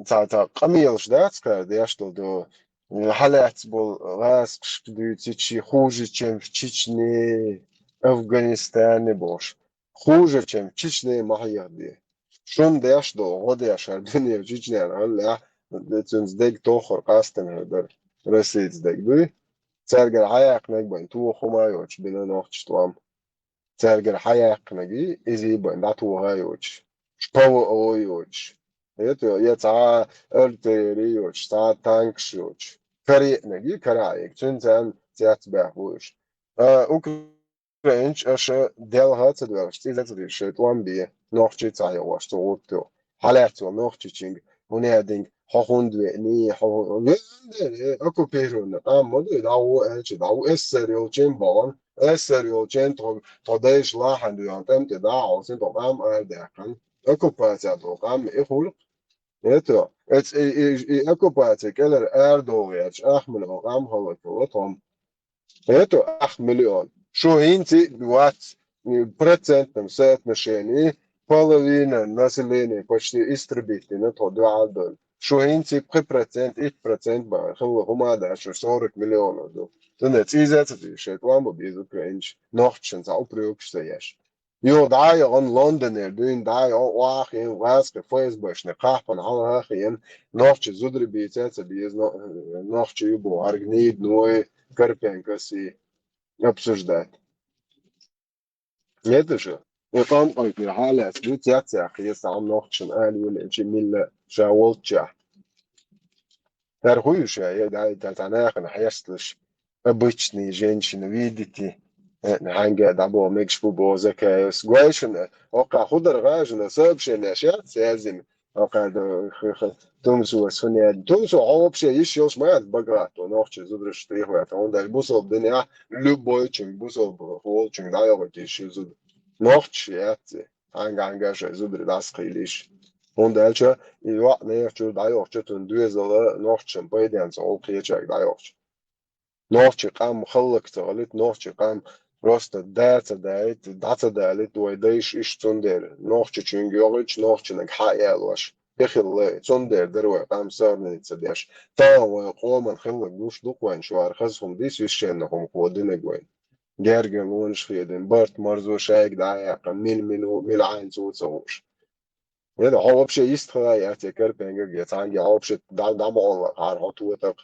цхьа, цхьа къамелаш дац кхара деш долу до. Хьалаьцна болу гӀазкхашка дуьйцичи, хуже, чем в Чечне, Афганистане бохуш. Хуже, чем в Чечне ма хьехаде. Шуна деш долу, гӀо деш хӀара дуьне Чечнена хьаллехь, цуьнца дерг тоххар къастина хӀара дара. Россица дерг дуй. Цаьргара хьаяьккхинарг бен тоха хӀума а йоцуш бина нохча тӀом. Цаьргара хьаяьккхинарг иза бен дӀатоха а йоцуш. Ш-, П В О йоцуш. Это, я цхьа артиллери йоцуш, цхьа танкаш йоцуш. Караеанарг, карахь а йоцуш. Цуьнан царна цецбаьхна бу уьш. А, Украинчу аша делха а ца доьлхуш, цӀийза а ца дийш, шайн тӀом бе, нохчий ца хьехош, цу гӀурту. Хьалаьцна волу нохчичуьнга, хӀун яьдинг, хьо хӀунда веаний, хьо хӀун, веана дера, э, оккупированный къам ма ду, дӀагӀо аьлча, дӀагӀо, эс эс эс эр йолчийн бахана, эс эс эс эр йолчийн тхо, тхо дайша лахьана дуьйхьана, тӀемте дӀа а хьовсийна, тхо къам арадаккхана, оккупаци долу къам и хуьлу-кх. Это, эц-, и, и, и оккупаци кӀелара арадогӀу гӀерташ, ахмале къам хӀаллаквала тхо-м. Это ах миллион. Шу хӀинца а вац, м, процентном соотношении половина населения почти истребить дина тхо дуьхьал дойла. Шу хӀинца а пхи процент, итт процент бан хилла хӀума а дац, шу сорок миллионов ду. Цундела цӀийза а ца дийш, шайн тӀом бан беза украинчу нохчашна цхьа упрекаш ца еш. Юха дӀа а яхана Лондонера дуьйна, дӀа а яхана, охьа а хиъна, гӀазкхи ФСБшна кхахпана хьалха а хиъна, нохча зударий бийца а ца беза, но-, нохча ю боху, хӀара гнида, ну, и Карпенкос и обсуждать. Нет уж. И къам-къам хир хьалаьцна ду, цец а хеза, цхьа хӀума нохчашна ала веллачу милла ша волччехь. ХӀара хӀун ю ша, я, да, да, цхьа нахана хьесталаш, обычные женщины, видите, э, хьаьнга а дӀабоху мегаш бу боху Закаевс. Гойшина, оккха хӀун дара гӀажина, сообщенеш яц яздина. Акхар да, х-, х-, тумсо ас хунед. Тумсо хьо вообще йиш йолуш ма яц баглатто, нохчий зудараш тӀехваьлла. Хьуна даьлла бусалба динехь, любойчунга, бусалба волчунга дӀайохуьйту йиш ю зуда. Нохчий яц и. Хьанга-хьанга шайн зударий дӀасакхийлийша. ХӀунда аьлча, и йоӀ нехан чуьра дӀайохучу цунна доьзал а нохчашна пайденна ца гӀуллакх кхечаьрга дӀайохучу. Нохчий къам хӀаллак ца хилийта, нохчий къам просто да ца даийта, дӀа ца далийта вай дайша иштта цундела. Нохчочуьнга йогӀуьйтуш, нохчаниг хьа а ялош, тӀехилла, цундела дара вай къам сорнина ца деш. Тахана вайн къоман хилларг гуш ду-кх вайна, шуьйра хаза хӀума ду священна хӀума кхо динарг вайна. Гергарлонаш хедина, барт-марзо шайга дӀа а яьккхина, мила-мила, мила Ӏайна цо ца хууш. Эда, хьо вообще йистхилла яц я Карпенкага, я цхьаьнгге хьо вообще дӀа-, дӀа ма Ӏоллахьара хьо тотакх.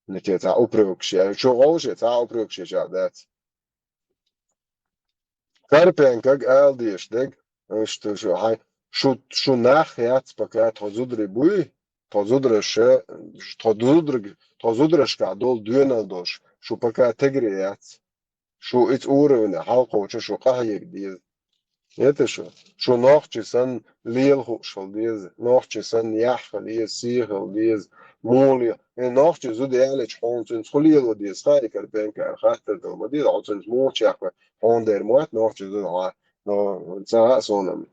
Ну, те цхьа упрекаш я. Чу гӀовше, цхьа упрекаш еча дац. Карпенкага ала дезаш дерг, иштта шу хьайн, шу, шу нах яц пока тхо зударий буй, тхо зудараш, тхо зударг-, тхо зударашкахь долу доьналла долуш, шу пока тегаре яц. Шу иза уровне хьалакхочу шу къахьега деза. Эта шу, шу нохчий санна лела хууш хила деза, нохчий санна яхь хила еза, сий хила деза, мула я. Э, нохчий зуда ялечу хьуна цуьнца хӀун лело деза, хаий Карпенкага хаттар дала ма деза, хьо цуьнца муха чекхве, хьуна дера ма вац нохчий зуда хьан. Но ца а суна-м.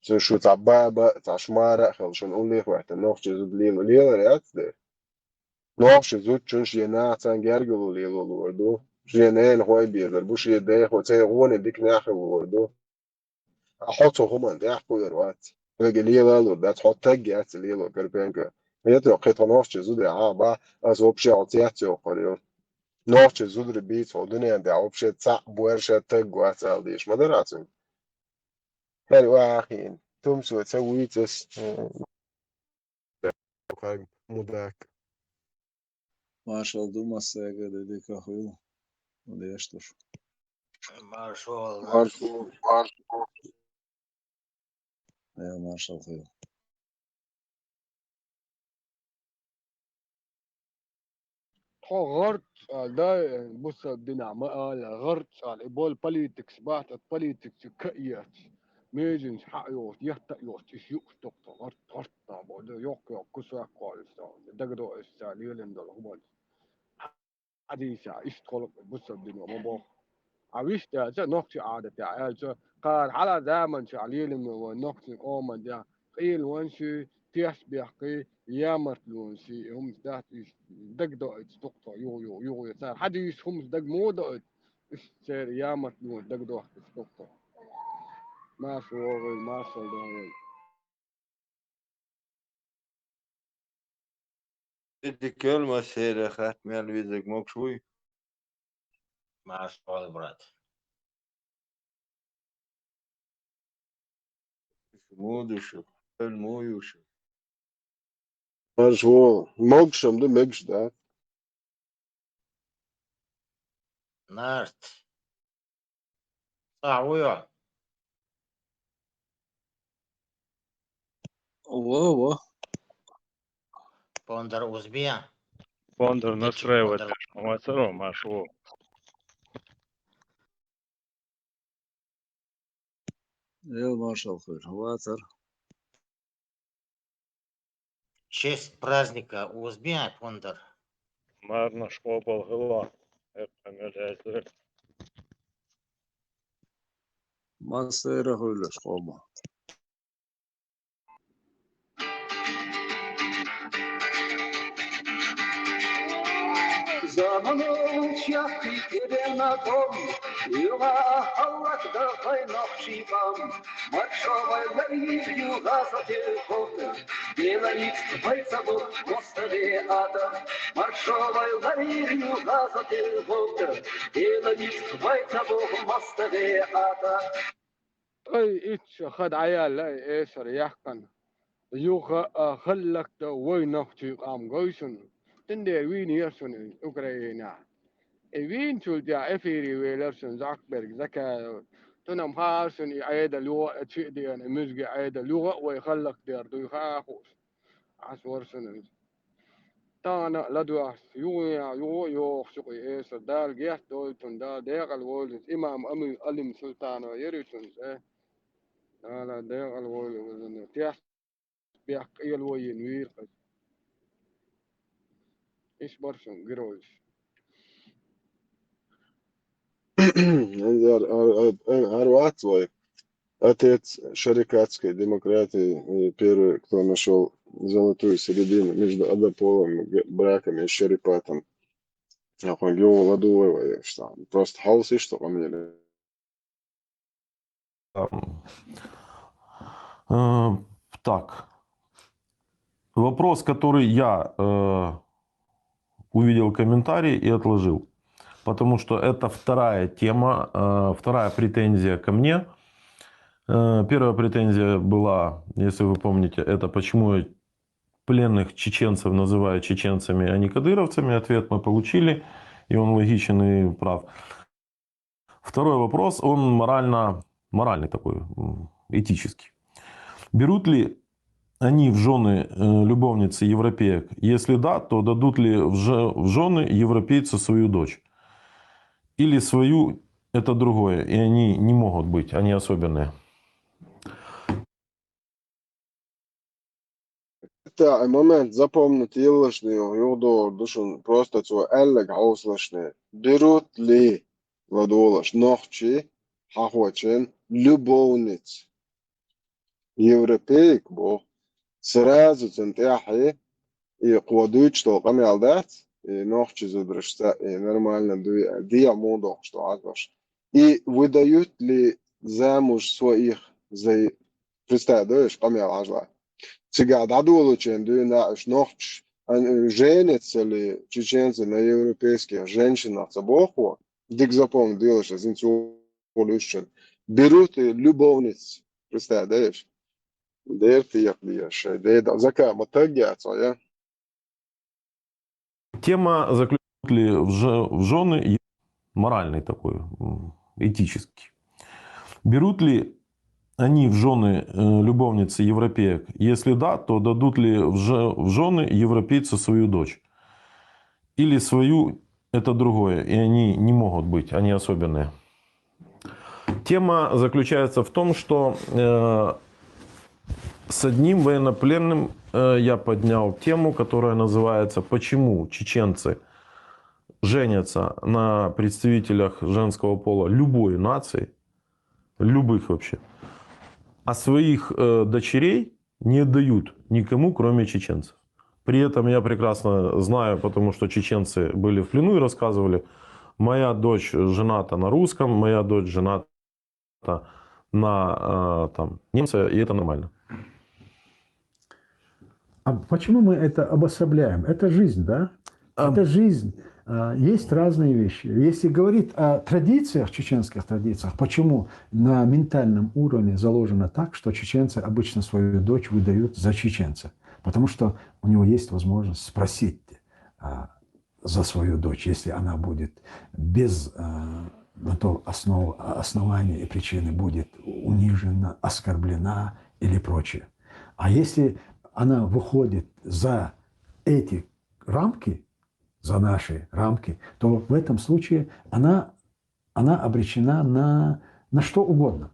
Цу шу цхьа баба, цхьа шмара а хила, шуна уллехь а хӀоьттина, нохчий зуда лела, лелар яц дера. Нохчий зудчун шен нахаца гергарло лело луур ду. Шен ненахой безар бу, шен дехо, церан гӀоне дика нах хила луур ду. Ткъа хьо цу хӀуманна тӀехь кхуьур вац. Хьоьга лела а луур дац, хьо таг яц лело Карпенко. Эта кхин тхо нохчий зуда хьан бан, ас вообще хьо цец йоккхур ю. Нохчий зударий бийца хьо дуьненна тӀехь вообще цхьаъ боьрша таг вац ала дезаш ма дара цуьнга. ХӀара вахийна. Тумсо ца вуьйцу ас. Мудак. Маршалла ду массаьрга, де дика хуьлда. Деш туш. Маршалла. Маршалла. Маршалла. Э, маршалла хуьлда. Тхо гӀарт а дай, бусалба динахь ма ала, гӀарт а ала, и болу политикаш бац, оцу политикашка а ецаш, меженаш хьа а йоцуш, етта а йоцуш, иштта юуш ду-кх тхо гӀарт, гӀарт а боху, йоккха-йоккха кусок кхоллуш ду, дагадоуьйтуш цара лелийна долу хӀуманаш. Хьадийса, иштта холу бусалба дино ма боху. Ткъа вуьшта аьлча, нохчийн Ӏадатехь аьлча, кхара хьалха заманчохь лелийна вайн нохчийн къоман тӀехь къийлонаш, тешнабехкаш, ямартлонаш, и хӀуманаш дац, уьш дагадоуьйтуш ду-кх тхо, юха, юха, юха, юха. Цара хьадуьйцуш хӀуманаш дага муха доуьйту, уьш церан ямартлонаш дагадохкуш ду-кх тхо. Марша вогӀийла, маршалла догӀийла. Дика хуьлда массеран, хатта мел везарг могуш вуй? Марша вогӀийла, брат. Муха ду шу? Хьуна муха ю шу? Марша вогӀийла. Могуш-м ду, мегаш дац. Нарт. Цхьа вуй хьо? Во, во. Пондар узбе. Пондар настраивать. Пондар. Ма царо, марша вогӀийла. Эл маршалла хуьлда, вацар. Честь праздника узбе, Пондар. Марнаш къобал хила, эккха мел хьаьжира. Массеран хуьлда шун къоман. Замано чекхйийтина тӀом, юха хӀаллакдан вайн нохчийн къам. Маршо вай ларйийла юха со тӀе хӀоттар, деланица вай ца бу мостагӀе атар. Маршо вай ларйийла юха со тӀе хӀоттар, деланица вай ца бу мостагӀе атар. Ткъа итт шо ха дӀаяьлла и эсар яьккхина. Юха а хӀаллакдан вай нохчийн къам гой шуна. Цундела вийнера шуна иза Украинехь. И вийначул тӀаьхьа эфире велира шуна Зоккхиберг Закаев. Цунна-м хаьара шуна и Ӏедал юха а чу а деана, и муьжгийн Ӏедал юха а вай хӀаллакдер дуй хаа хууш. Ӏаш вара шуна иза. Тахана а ладоьгӀуш, юха а, юха а йогӀуш ю-кх и эсар. Дала гечдойла цунна, Дала декъала войла иза. Имам Ами-, Алим Султанов яра иза цуьнан цӀе. Дала декъала войла иза. Тешна яккъа ел вайина вийра къа. Иш баршан героиш. Гьар вац вай. Отец шарикатской демократии, и первый, кто нашёл золотую середину между однополым г-, браком и шарипатом. Ахуй, геола дуй вай, что просто хаос, что камере. Ам, э, так. Вопрос, который я э, увидел комментарий и отложил. Потому что это вторая тема, э, вторая претензия ко мне. Э, первая претензия была, если вы помните, это почему я пленных чеченцев называю чеченцами, а не кадыровцами. Ответ мы получили, и он логичен и прав. Второй вопрос, он морально, моральный такой, м, этический. Берут ли они в жены э, любовницы европеек? Если да, то дадут ли в, же, в жены европейцу свою дочь? Или свою, это другое, и они не могут быть, они особенные. ХӀаьта и момент запомнить йолаш дий, югӀдор ду шун, просто цо аьлларг хьовсалаш дий. Берут ли, ладувгӀалаш, нохчий хьахочун любовниц. Европейк бу. Сразу цун тӀехье и кхо дуйчу тол къамел дац, и нохчий зударашца, и нормально дуй, дегӀ муха дохуш ду хьажош. И выдают ли замуж своих за, представь, да, уьш къамел хьажла. Цигахь дӀадолучун дуьйна уьш нохчаш, а, женятся ли чеченцы на европейских женщинах ца боху, дика запомни делаш, зин цо уьш чун. Берут и любовниц, представь, да, уьш. Дерти якъ шай, деда, зака ма таг яц, я. Тема заключит ли в, же, в жены моральный такой, м, этический. Берут ли они в жены э, любовницы европеек? Если да, то дадут ли в, же, в жены европейцу свою дочь? Или свою, это другое, и они не могут быть, они особенные. Тема заключается в том, что э, с одним военнопленным э, я поднял тему, которая называется «Почему чеченцы женятся на представителях женского пола любой нации, любых вообще, а своих э, дочерей не дают никому, кроме чеченцев». При этом я прекрасно знаю, потому что чеченцы были в плену и рассказывали: «Моя дочь жената на русском, моя дочь жената на э, там, немце, и это нормально». А почему мы это обособляем? Это жизнь, да? Это жизнь. А, есть разные вещи. Если говорить о традициях, чеченских традициях, почему на ментальном уровне заложено так, что чеченцы обычно свою дочь выдают за чеченца? Потому что у него есть возможность спросить а, за свою дочь, если она будет без а, на то основ, основания и причины будет унижена, оскорблена или прочее. А если она выходит за эти рамки, за наши рамки, то в этом случае она, она обречена на, на что угодно.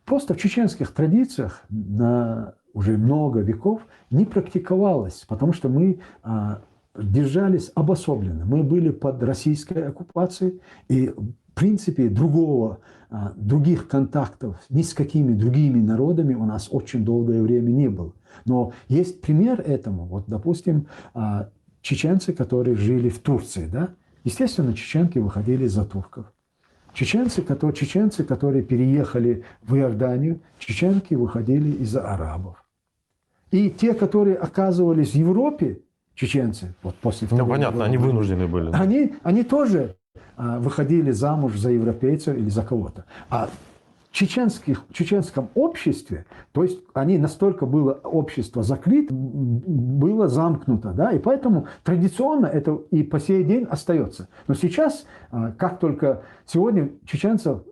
Просто в чеченских традициях на уже много веков не практиковалось, потому что мы а, держались обособленно. Мы были под российской оккупацией, и в принципе другого, а, других контактов ни с какими другими народами у нас очень долгое время не было. Но есть пример этому. Вот, допустим, а, чеченцы, которые жили в Турции, да? Естественно, чеченки выходили за турков. Чеченцы, которые, чеченцы, которые переехали в Иорданию, чеченки выходили из-за арабов. И те, которые оказывались в Европе, чеченцы, вот после Ну, Второй понятно, мировой они войны, вынуждены были. Они, они тоже а, выходили замуж за европейцев или за кого-то. А в чеченских, в чеченском обществе, то есть они настолько было общество закрыто, м, было замкнуто, да, и поэтому традиционно это и по сей день остается. Но сейчас, а, как только сегодня чеченцев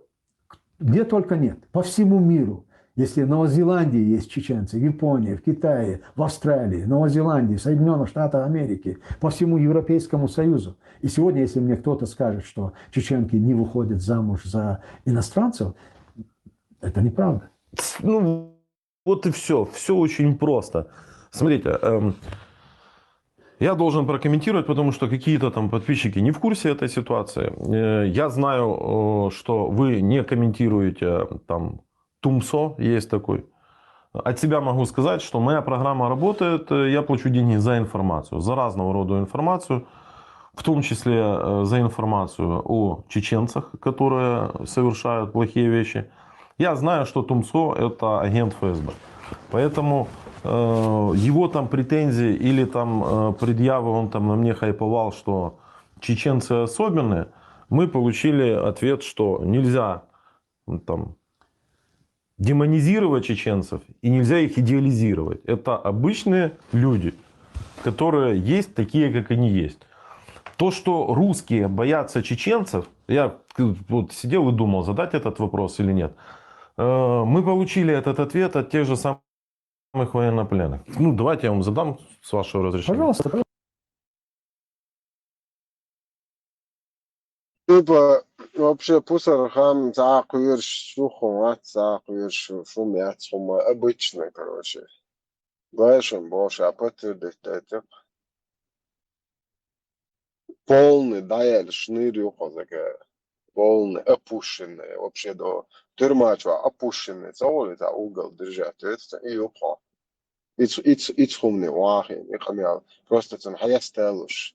где только нет, по всему миру, если в Новой Зеландии есть чеченцы, в Японии, в Китае, в Австралии, в Новой Зеландии, в Соединенных Штатах Америки, по всему Европейскому Союзу. И сегодня, если мне кто-то скажет, что чеченки не выходят замуж за иностранцев, это неправда. Ну, вот и все. Все очень просто. Смотрите, эм, я должен прокомментировать, потому что какие-то там подписчики не в курсе этой ситуации. Э, я знаю, э, что вы не комментируете, э, там, Тумсо есть такой. От себя могу сказать, что моя программа работает, э, я плачу деньги за информацию, за разного рода информацию, в том числе, э, за информацию о чеченцах, которые совершают плохие вещи. Я знаю, что Тумсо — это агент Ф С Б. Поэтому, э, его там претензии или там, э, предъявы, он там на мне хайповал, что чеченцы особенные, мы получили ответ, что нельзя, м, там, демонизировать чеченцев и нельзя их идеализировать. Это обычные люди, которые есть такие, как они есть. То, что русские боятся чеченцев, я, э, вот сидел и думал, задать этот вопрос или нет. Э, мы получили этот ответ от тех же самых военнопленных. Ну, давайте я вам задам, с вашего разрешения. Пожалуйста, пожалуйста. Типа, вообще, пусар хам, цхьа кхоьруш шух хӀума вац, цхьа кхоьруш шух хӀума яц, хӀума обычный, короче. Гайшин бохуш, а подтвердить дайтак. Полный дӀаяьлла шнур ю хьо, зака. Полный опущенный, вообще до тюрьма чу опущенный, ца волу, ца угол держать, это и ю хьо. Иц, иц, иц хӀумане вахийна, и къамел. Просто цун хьесталуш.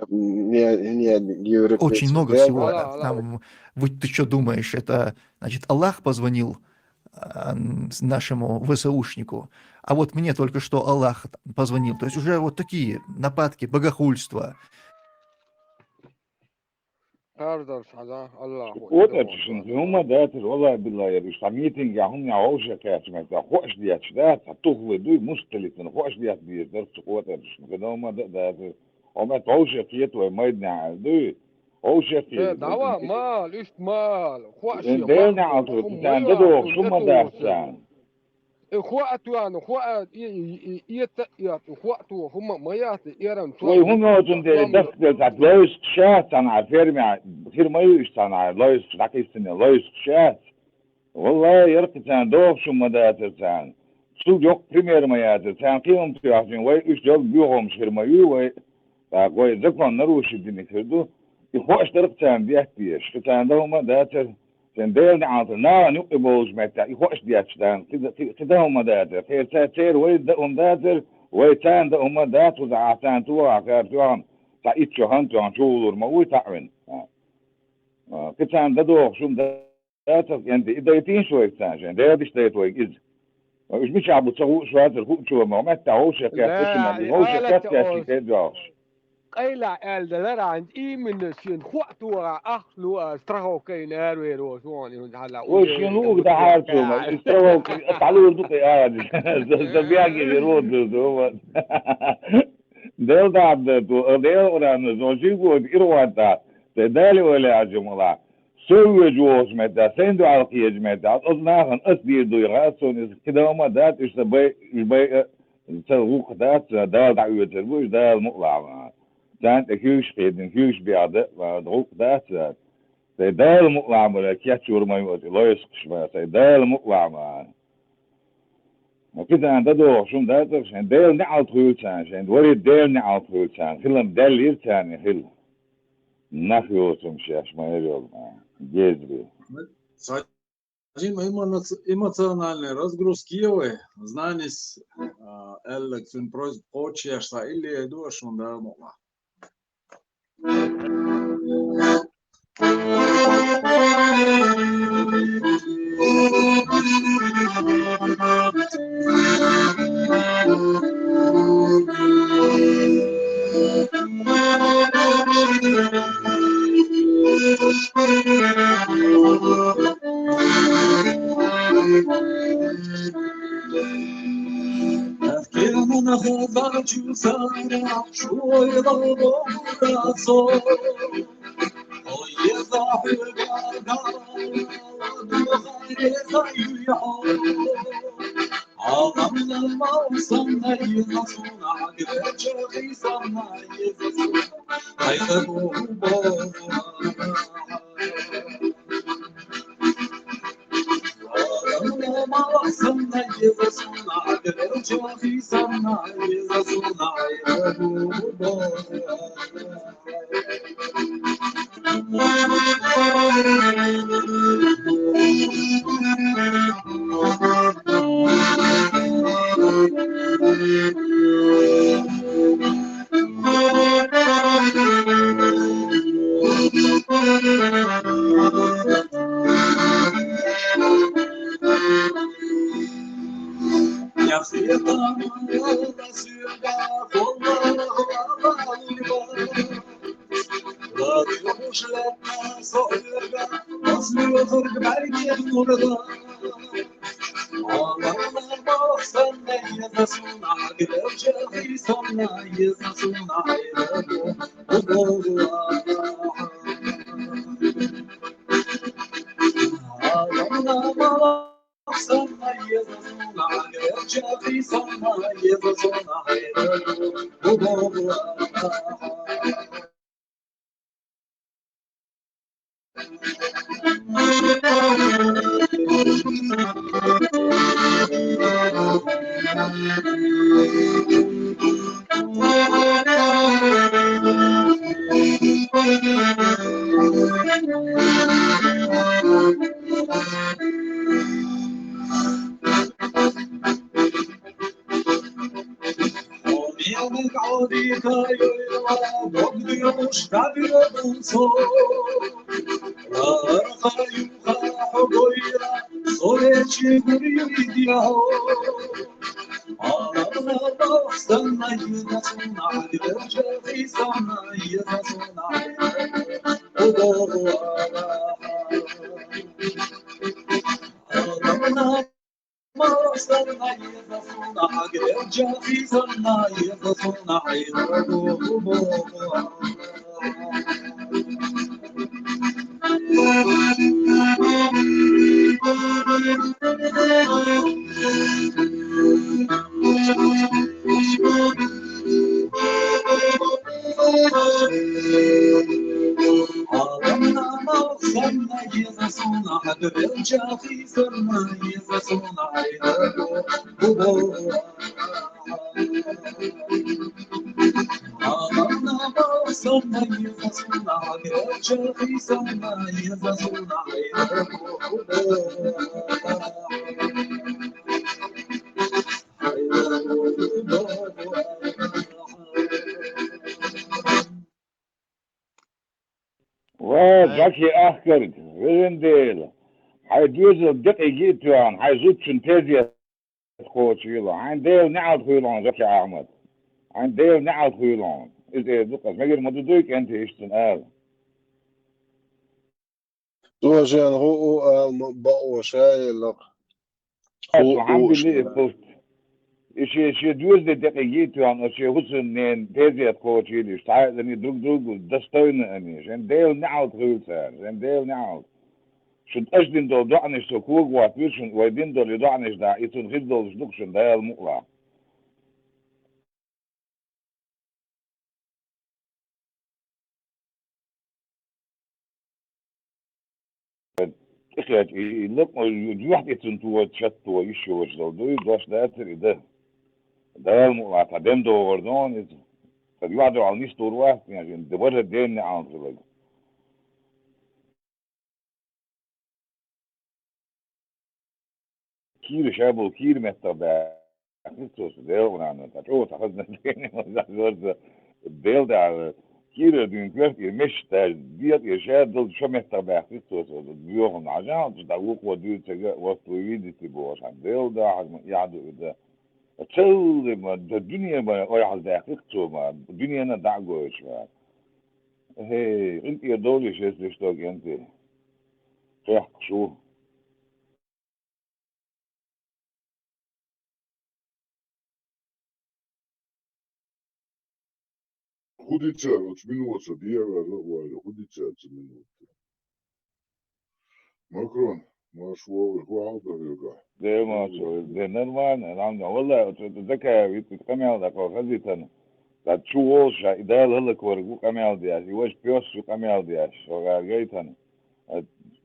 Не, не, Европейцы. Очень много Я всего. говорю, Ала, ала. Там, вот ты что думаешь, это, значит, Аллах позвонил а, н- с- нашему В С Ушнику, а вот мне только что Аллах т- позвонил. То есть уже вот такие нападки, богохульство. Къардарш хьаза, Аллаху. Ота шун хӀума дацар, валлахӀи биллахӀи, яр уьш цхьа митинге хӀума вовше кхаьчмайта, хоаш дечаш дац, цхьа тухлуй дуй, мусталитан, хоаш дец деза дар цу къотӀарш. Хьума да дацар. Хьума вовше кхета вай майдане аьлла дуй. Вовше Э, кхета. дава, мал, ист мал, хоаш Эн я, дел мал, не алтур, хӀума цан я, дадох, хӀума хӀума дадох. дац цан. Э, хоа туяна, хоа, и, и, и, и, это, и, это, хоа ту, хӀума, ма яц, эран ту. Вай хӀума оцун дела даккхал цхьа лойскаш яц цхьана ферме, хир ма ю уьш цхьана лойскаш, дӀакхиссина лойскаш яц. ВаллахӀи, яркъи царна дохуш хӀума дацар царна. Цул йоккха пример ма яцар. Царна кхин хӀума тоьхчина, вай уьш йолу боьхамаш хир ма ю, вай, тӀаккха вай закон нарушить дина хир ду. И хоаш дара-кх царна бетта дезаш. Кхин царна дан хӀума дацар. Царна Делан неӀалт нахана юккъе болчу меттехь и хоаш детташ дан. Кхин, кхин, кхин дан хӀума дацар. Кхин цара, церан вай дан хӀума дацар, вай царна дан хӀума дац, хӀуза ахь царна тухахь кхара тоьхна, цхьа итт шо хан тоьхна чугӀулур ма вуй таӀвина. А, кхин царна дан дохуш хӀума дацар, кӀентий, и дайтийша вайга царна шайн, Дела диш дайта вайга иза. Уьш мичахь бу ца хууш вацара, хуучо ма, меттехь вовшех кхетта, шуна, вовшех кхетта кхетта кхетта йохуш. Къайла аьлла далара, хӀинца именно шен хоа тохахь ахча луа страховка йина аравер волуш вон, хӀунда хьала Ой, шен луг да хьарчо ма, и страховка, дӀалур ду кхин а, за, за бегий вер вон ду, ду, ма. Дел даб да ду, а Дел урана, зон жигот, ирван та, те дали вали аджу мала. Сов вежа вохуш метта, сайн дуьхьал кхечу метта, оцу нахана ас дийр дуй, гӀа, ас цунна иза кхидама дац, уьш сан бай, уьш бай, а, ца гӀуллакх дац, Дала дӀаоьцур бу, уьш Дала мукъалахь ма. Царна тӀе куьйгаш кхийдина, куьйгаш бехда, гӀуллакх дац, а, сайн Дала мукъалахь мара, кечвур ма ю оцу лойскаш ма, сайн Дала мукъалахь ма. Ма кхидана дан дохуш хӀума дацара шайн, Делан неӀалт хуьлу царна шайн, вари Делан неӀалт хуьлу царна, хилам даьллера царна хила. Нах йоцург шаьш ма яра йолу, а, гезри. Садим эмоци-, эмоциональный разгрузка е вай, знанис, а, аьлларг цуьнан просьба кхочушъеш сан илли ду аша хӀума Дала мукъалахь. чохи санна, еза суна, еза суна. Ва, Закий ахкарг, везан Дела, хьай доьзал декъе йиъ тоьхна, хьай зудчун тезет кхочийла, хьайн Дела неӀалт хуьйла хьуна, Закий Ахьмад. Хьайн Дела неӀалт хуьйла хьуна. Иза эр ду-кх аз, мегар ма ду дуй кӀентий иштта ала? Цо шен гӀу у ала ма бакъо ша елла-кх. Цо АлхьамдулиллахӀ, и пуст. И шен, шен доьзале декъе йиъ тоьхна, шен хӀусамнена тезет кхочийла уьш. Цхьаъ а лани друг другу достойно ани. Шен Дела неӀалт хуьйла царна, шен Дела неӀалт. Шун тӀаша дина долу доӀанаш со когахӀоттавира шуна, вай дина долу и доӀанаш дӀа, и цунна хир долуш ду-кх шуна, Дала мукъалахь. ТӀехеча и, и лакъо юьхь тӀе цунна тохача шатто йиш йоцуш долу дуй, дош дацара и дан. Дала мукъалахь, цхьа дем догӀур ду хьуна иза. Сан юьхь дуьхьал нисдур вац, шен дебара ден неӀалт хиларг. Кийра ша болу кийра меттах баьхкира цо со, Делан гӀурана, цхьа чӀогӀа цхьа хазна дена, Дела тӀехь кийра дуьйна коьрта и мешаш даже, декъе ша долу шо меттах баьхкира цо со, боьхална хьажахьа, дӀа вукхо дуьйцург а, васт ву видите бохуш, хьан Дела дахьаш ма эхь ду и дан. Цалли ма, дан дуьне ма, ойхьаз даьккхира цо ма, дуьненан дӀа а гойтуш вара. ХӀей, къинтӀера довлийша, если что, кӀентий. Кхехкаш ву. ХӀун ди цара оцу минотца, дера вара, хӀун ди цара оцу минотца? Макрон, марш вогӀий, хӀун хьал ду хьоьгахь? Де, марш вогӀий, де, нормально, алхьамдулиллахӀ. Валлай, оцу, оцу Закаев витта къамел дакъа хазийтина. Цхьа чу волуш ша, и Дала хӀаллакварг ву къамел деш, и важа пес ву къамел деш, со гӀар гайтана.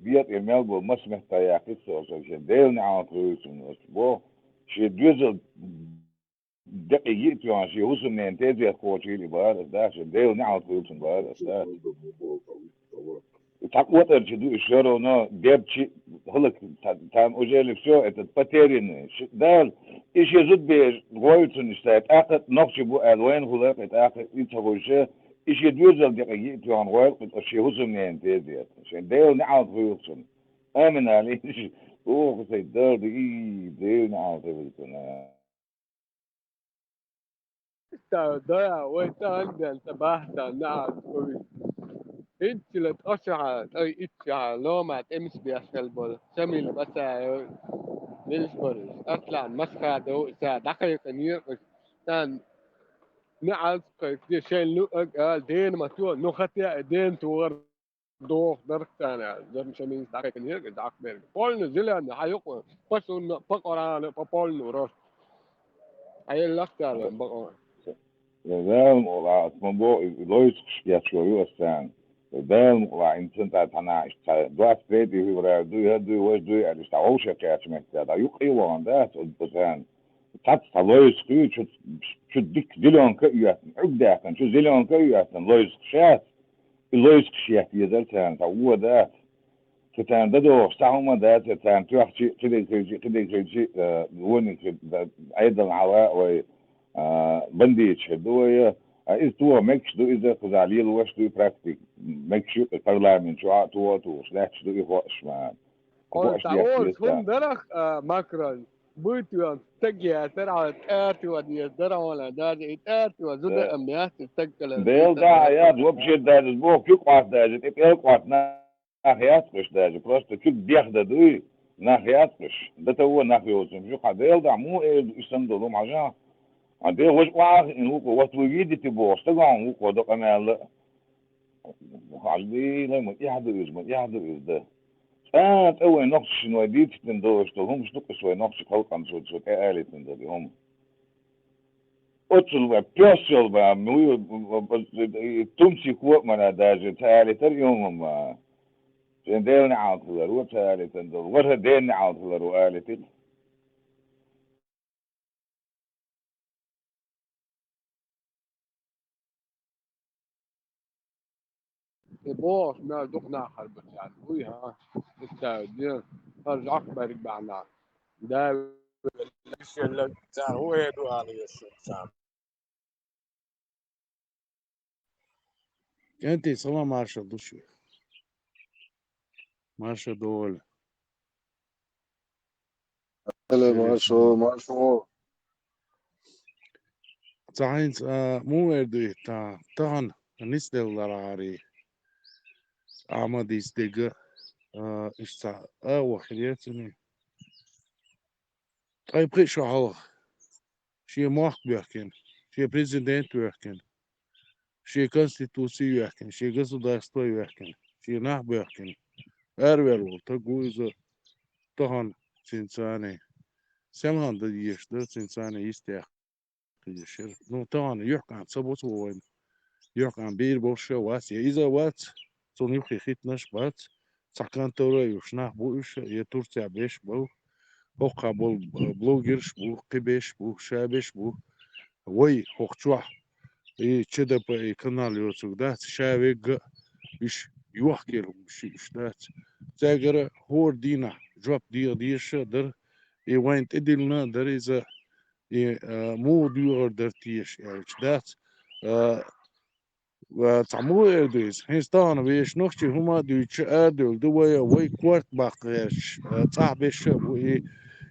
Бекъе мел бу мас метта яьккхира со, со шен Делан неӀалт хуьйцуш бу. Шен доьзал декъе йиъ тоьхна шен хӀусамненан тезет кхочийла и бахар ас, да, шен Делан неӀалт хуьлу цунна бахар ас, да. Цхьа кӀотарча ду и всё равно, дерча хӀалак, та-, там уже ли всё, этот, потерянный. Ш-, Дала, и шен зудабераш гӀойла цунна иштта, тӀаккха нохчий бу аьлла, вайна хулар, и тӀаккха и ца хуьлуш, и шен доьзал декъе йиъ тоьхна гӀойла, шен хӀусамненан тезет. Шен Делан неӀалт хуьлу цунна. Амин, алин. Ох, сай Дала, и Делан неӀалт хуьлу цунна. Иштта дара, вай тӀаьхьа бен ца бахьта, наӀарга хуьлу. ХӀинццила ткъа шахьа, ткъе итт шахьа, лома тӀемас беш хила болу Шамил Басаев, милаш бара иза, Аслан Масхадов, иза дӀакхайкхинера, царна неӀалт кхайкхина, шайна луъург ала, дена ма то, ну хатта а дена тохар доху дарх царна, зерна шаминца дӀакхайкхинера, дӀакхайкхинера. Полный зелёный, хьан юкъа, по сунна, по Къуръана, по полному рост. Хьан еллах царна бакъо. Я Дала мукъалахь, ас ма боху, и лойсхаш гечо ю ас царна. Я Дала мукъалахь, инцан цхьа цхьана иштта цхьа двадцать третье февраль дуй, хӀара дуй, важа дуй аьлла, иштта вовшех кхаьча метта, дӀа юккъе а вахана дац, оцу царна. Цхьацца цхьа лойсхаш ю, чу, чу дика зелёнка а йоьттина, хьуьгдаьккхина, чу зелёнка а йоьттина, лойсхаш яц. И лойсхаш етта езара царна, цхьа вон дац. Цу царна дан догӀуш цхьа хӀума дац, царна тоьхчи, кхидерг хилчи, кхидерг хилчи, э, вониг хи-, да, Ӏедална хьала вай, а, бандиташ хир ду вай, а, иза тоха мегаш ду, иза кхузахь лелош ду и практика. Мегаш ю, парламент чохь а тоха а тухуш, лаьтташ ду и хоош ма. Хьо Хоош цхьа деш олуш деза хӀума царна. Дарах, а, Макрон, буй тоьхна стаг яцара, хьан тӀарта ван деза дара хьуна, даже и тӀарта ван зуда Да. а мех, и стаг калар Дел буй да, тоьхна. Я, вообще даже, боху, куьг къотта даже, тӀе пӀелг къотта нах яц кхуьш даже, просто куьг дехдан дуй, нах яц кхуьш. Дан таво нах йоцург ю, хьан Дел да, муха эр ду, и санна долу хӀума хьажа. Хьан Дел важа охьа а хиъна вукхо, вот вуй вийдити боху, стага хьуна вукхо до къамел а. Хьажа дийла, ма эхь ду иза, ма эхь ду иза дан. ЦӀа, цӀа вайн нохчашна вай дийцитина долуш долу хӀумаш ду-кх аса вай нохчийн халкъана цо, цо тӀе алийтина долу и хӀума. Оццул вай пес йолу бан, ну, тумсик вокъа мара даже ца алийтара и хӀума ма. Шен Делан неӀалт хилар ву ца алийтина долу, вархӀа Делан неӀалт хилар ву алийтира. И бохуш мел дукха нах хьара бу царна. Уй, хьан, иштта де, хьан жакх берг бахьана. Да, шелла, царна хӀун эр ду ала еза шуна царна. КӀентий, салам маршалла ду шуьга. Марша довла. Алло, маршо, маршо. Ца хьайнца, а, муха эр ду и та, тахана ницделларгӀарий. Ахьмадис дега, а, иштта а вахиле цуьнан. Ткъе пхи шо хьалха. Шен мохк боьхкина, шен президент воьхкина, шен конституци йоьхкина, шен государство йоьхкина, шен нах боьхкина. Аравер волу таг ву иза тахана цуьнан царний. Селхан дан езаш дара цуьнан царний йистех. Кхидерш яра. Ну, тахана юьхькӀант ца буца ву вайн. ЮьхькӀант бийр болуш а вац, я иза а вац, цунна юххе хиттанаш а бац. Цхьа контора а йолуш нах бу уьш, я Турцехь беш а бу. ХӀокхахь болу, э, блогерш а бу, кхин беш а бу, ша беш а бу. Вай хӀокху чохь и Ч Д П и канал йоцург дац, ша вегга а уьш йохкийла хӀумаш уьш дац. Цаьргара хӀора дийнахь жоп деха дезаш а дара, и вайна тӀедиллина а дара иза. И, а, муха доьхур дара теша аьлча, дац, а, а, цхьа муха эр ду иза? ХӀинца тахана вешан нохчий хӀума а дуьйцуш арадевлла ду вай, вай корта баккха гӀерташ, а, цӀахь беш а бу и.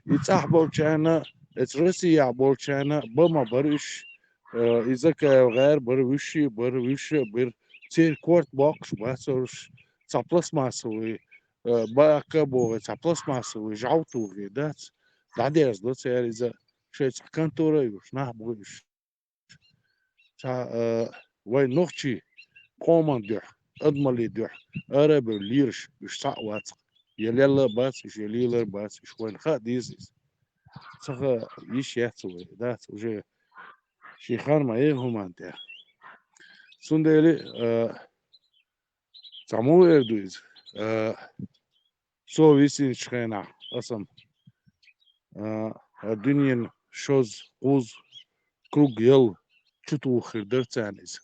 И цӀахь болчарна, эца Россияхь болчарна бан ма бара уьш, а, и Закаев гӀар бара, вуьшший бара, вуьшша а бира. Церан корта боккхуш бац уьш, цхьа пластмассовый, а, баккха а богӀий, цхьа пластмассовый жӀов тухий дац, дӀадерзадо цара иза. Шайн цхьа контора а йолуш нах бу уьш. Цхьа, а, вайн нохчий къоман дуьхьа, адамаллин дуьхьа ара а бевлла лелаш уьш цхьаъ вац-кх. Я лелла а бац уьш, я лелар а бац уьш, вайна хаа деза иза. Ца хаа йиш яц вай, дац, уже шен хан ма яра хӀуманна тӀехь. Цундела, а, цхьа муха эр ду иза? А, со висинчу хенахь, аса-м, а, а, дуьненан шозза, кхузза, круг ял, чу тухур дара царна иза.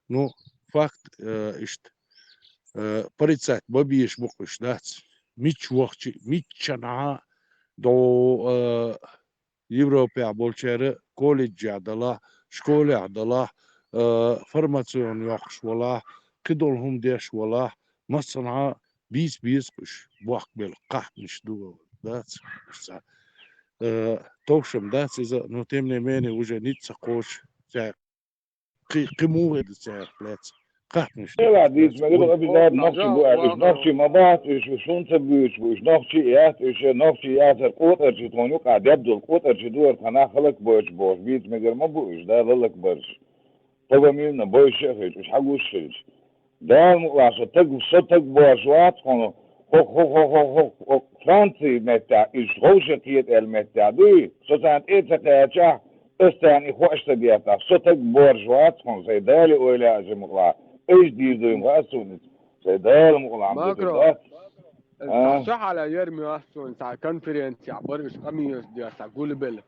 Ну, факт, э, иштта, э, порицать ма беш бу-кх уьш, дац. Мичча вахча, миччанхьа до, э, Европехь болчара колледжехь далахь, школехь далахь, э, формацион йоккхуш валахь, кхидолу хӀума деш валахь, массанхьа бийца беза-кх уьш, бохк белла кхахьнаш ду, дац, уьш цхьа, э, товшам дац иза, но тем не менее уже ницкъ ца кхочу цаьрга. Кхи-, кхин муха хир ду цаьрга лаьцна? Кхахьнаш ду. Дела дийца мегар ду, обязательно нохчий бу аьлла. Уьш нохчий ма бац, уьш, уьш хӀунда ца буьйцуш бу, уьш нохчий яц, уьш нохчий яцара къотӀарчий тхуна юкъахь дебдолу къотӀарчий дора тхан нах хӀаллакбойтуш бохуш, бийца мегар ма бу уьш, да, лаллакбарш. Погомильно бойша а хилча, уьш хьагуш хилча. Дала мукъалахь, со таг, со таг бош вац хьуна, хӀокху, хӀокху, хӀокху, хӀокху, хӀокху Франци меттехь, иза вовшах кхета аьлла меттехь дуй, со царна тӀе а ца кхачахь, аса царна и хууш ца деттахь, со таг бош вац хьуна, сайн Дала ойла а мукъалахь, айса дийр дуй ма хаьа суна иза, сайн Дала мукъалахь ма ду дац. Макро, а? Цхьа шо хьалха яра моьтту суна, цхьа конференцехь бара уьш къамелаш деш, цхьа гулбелла.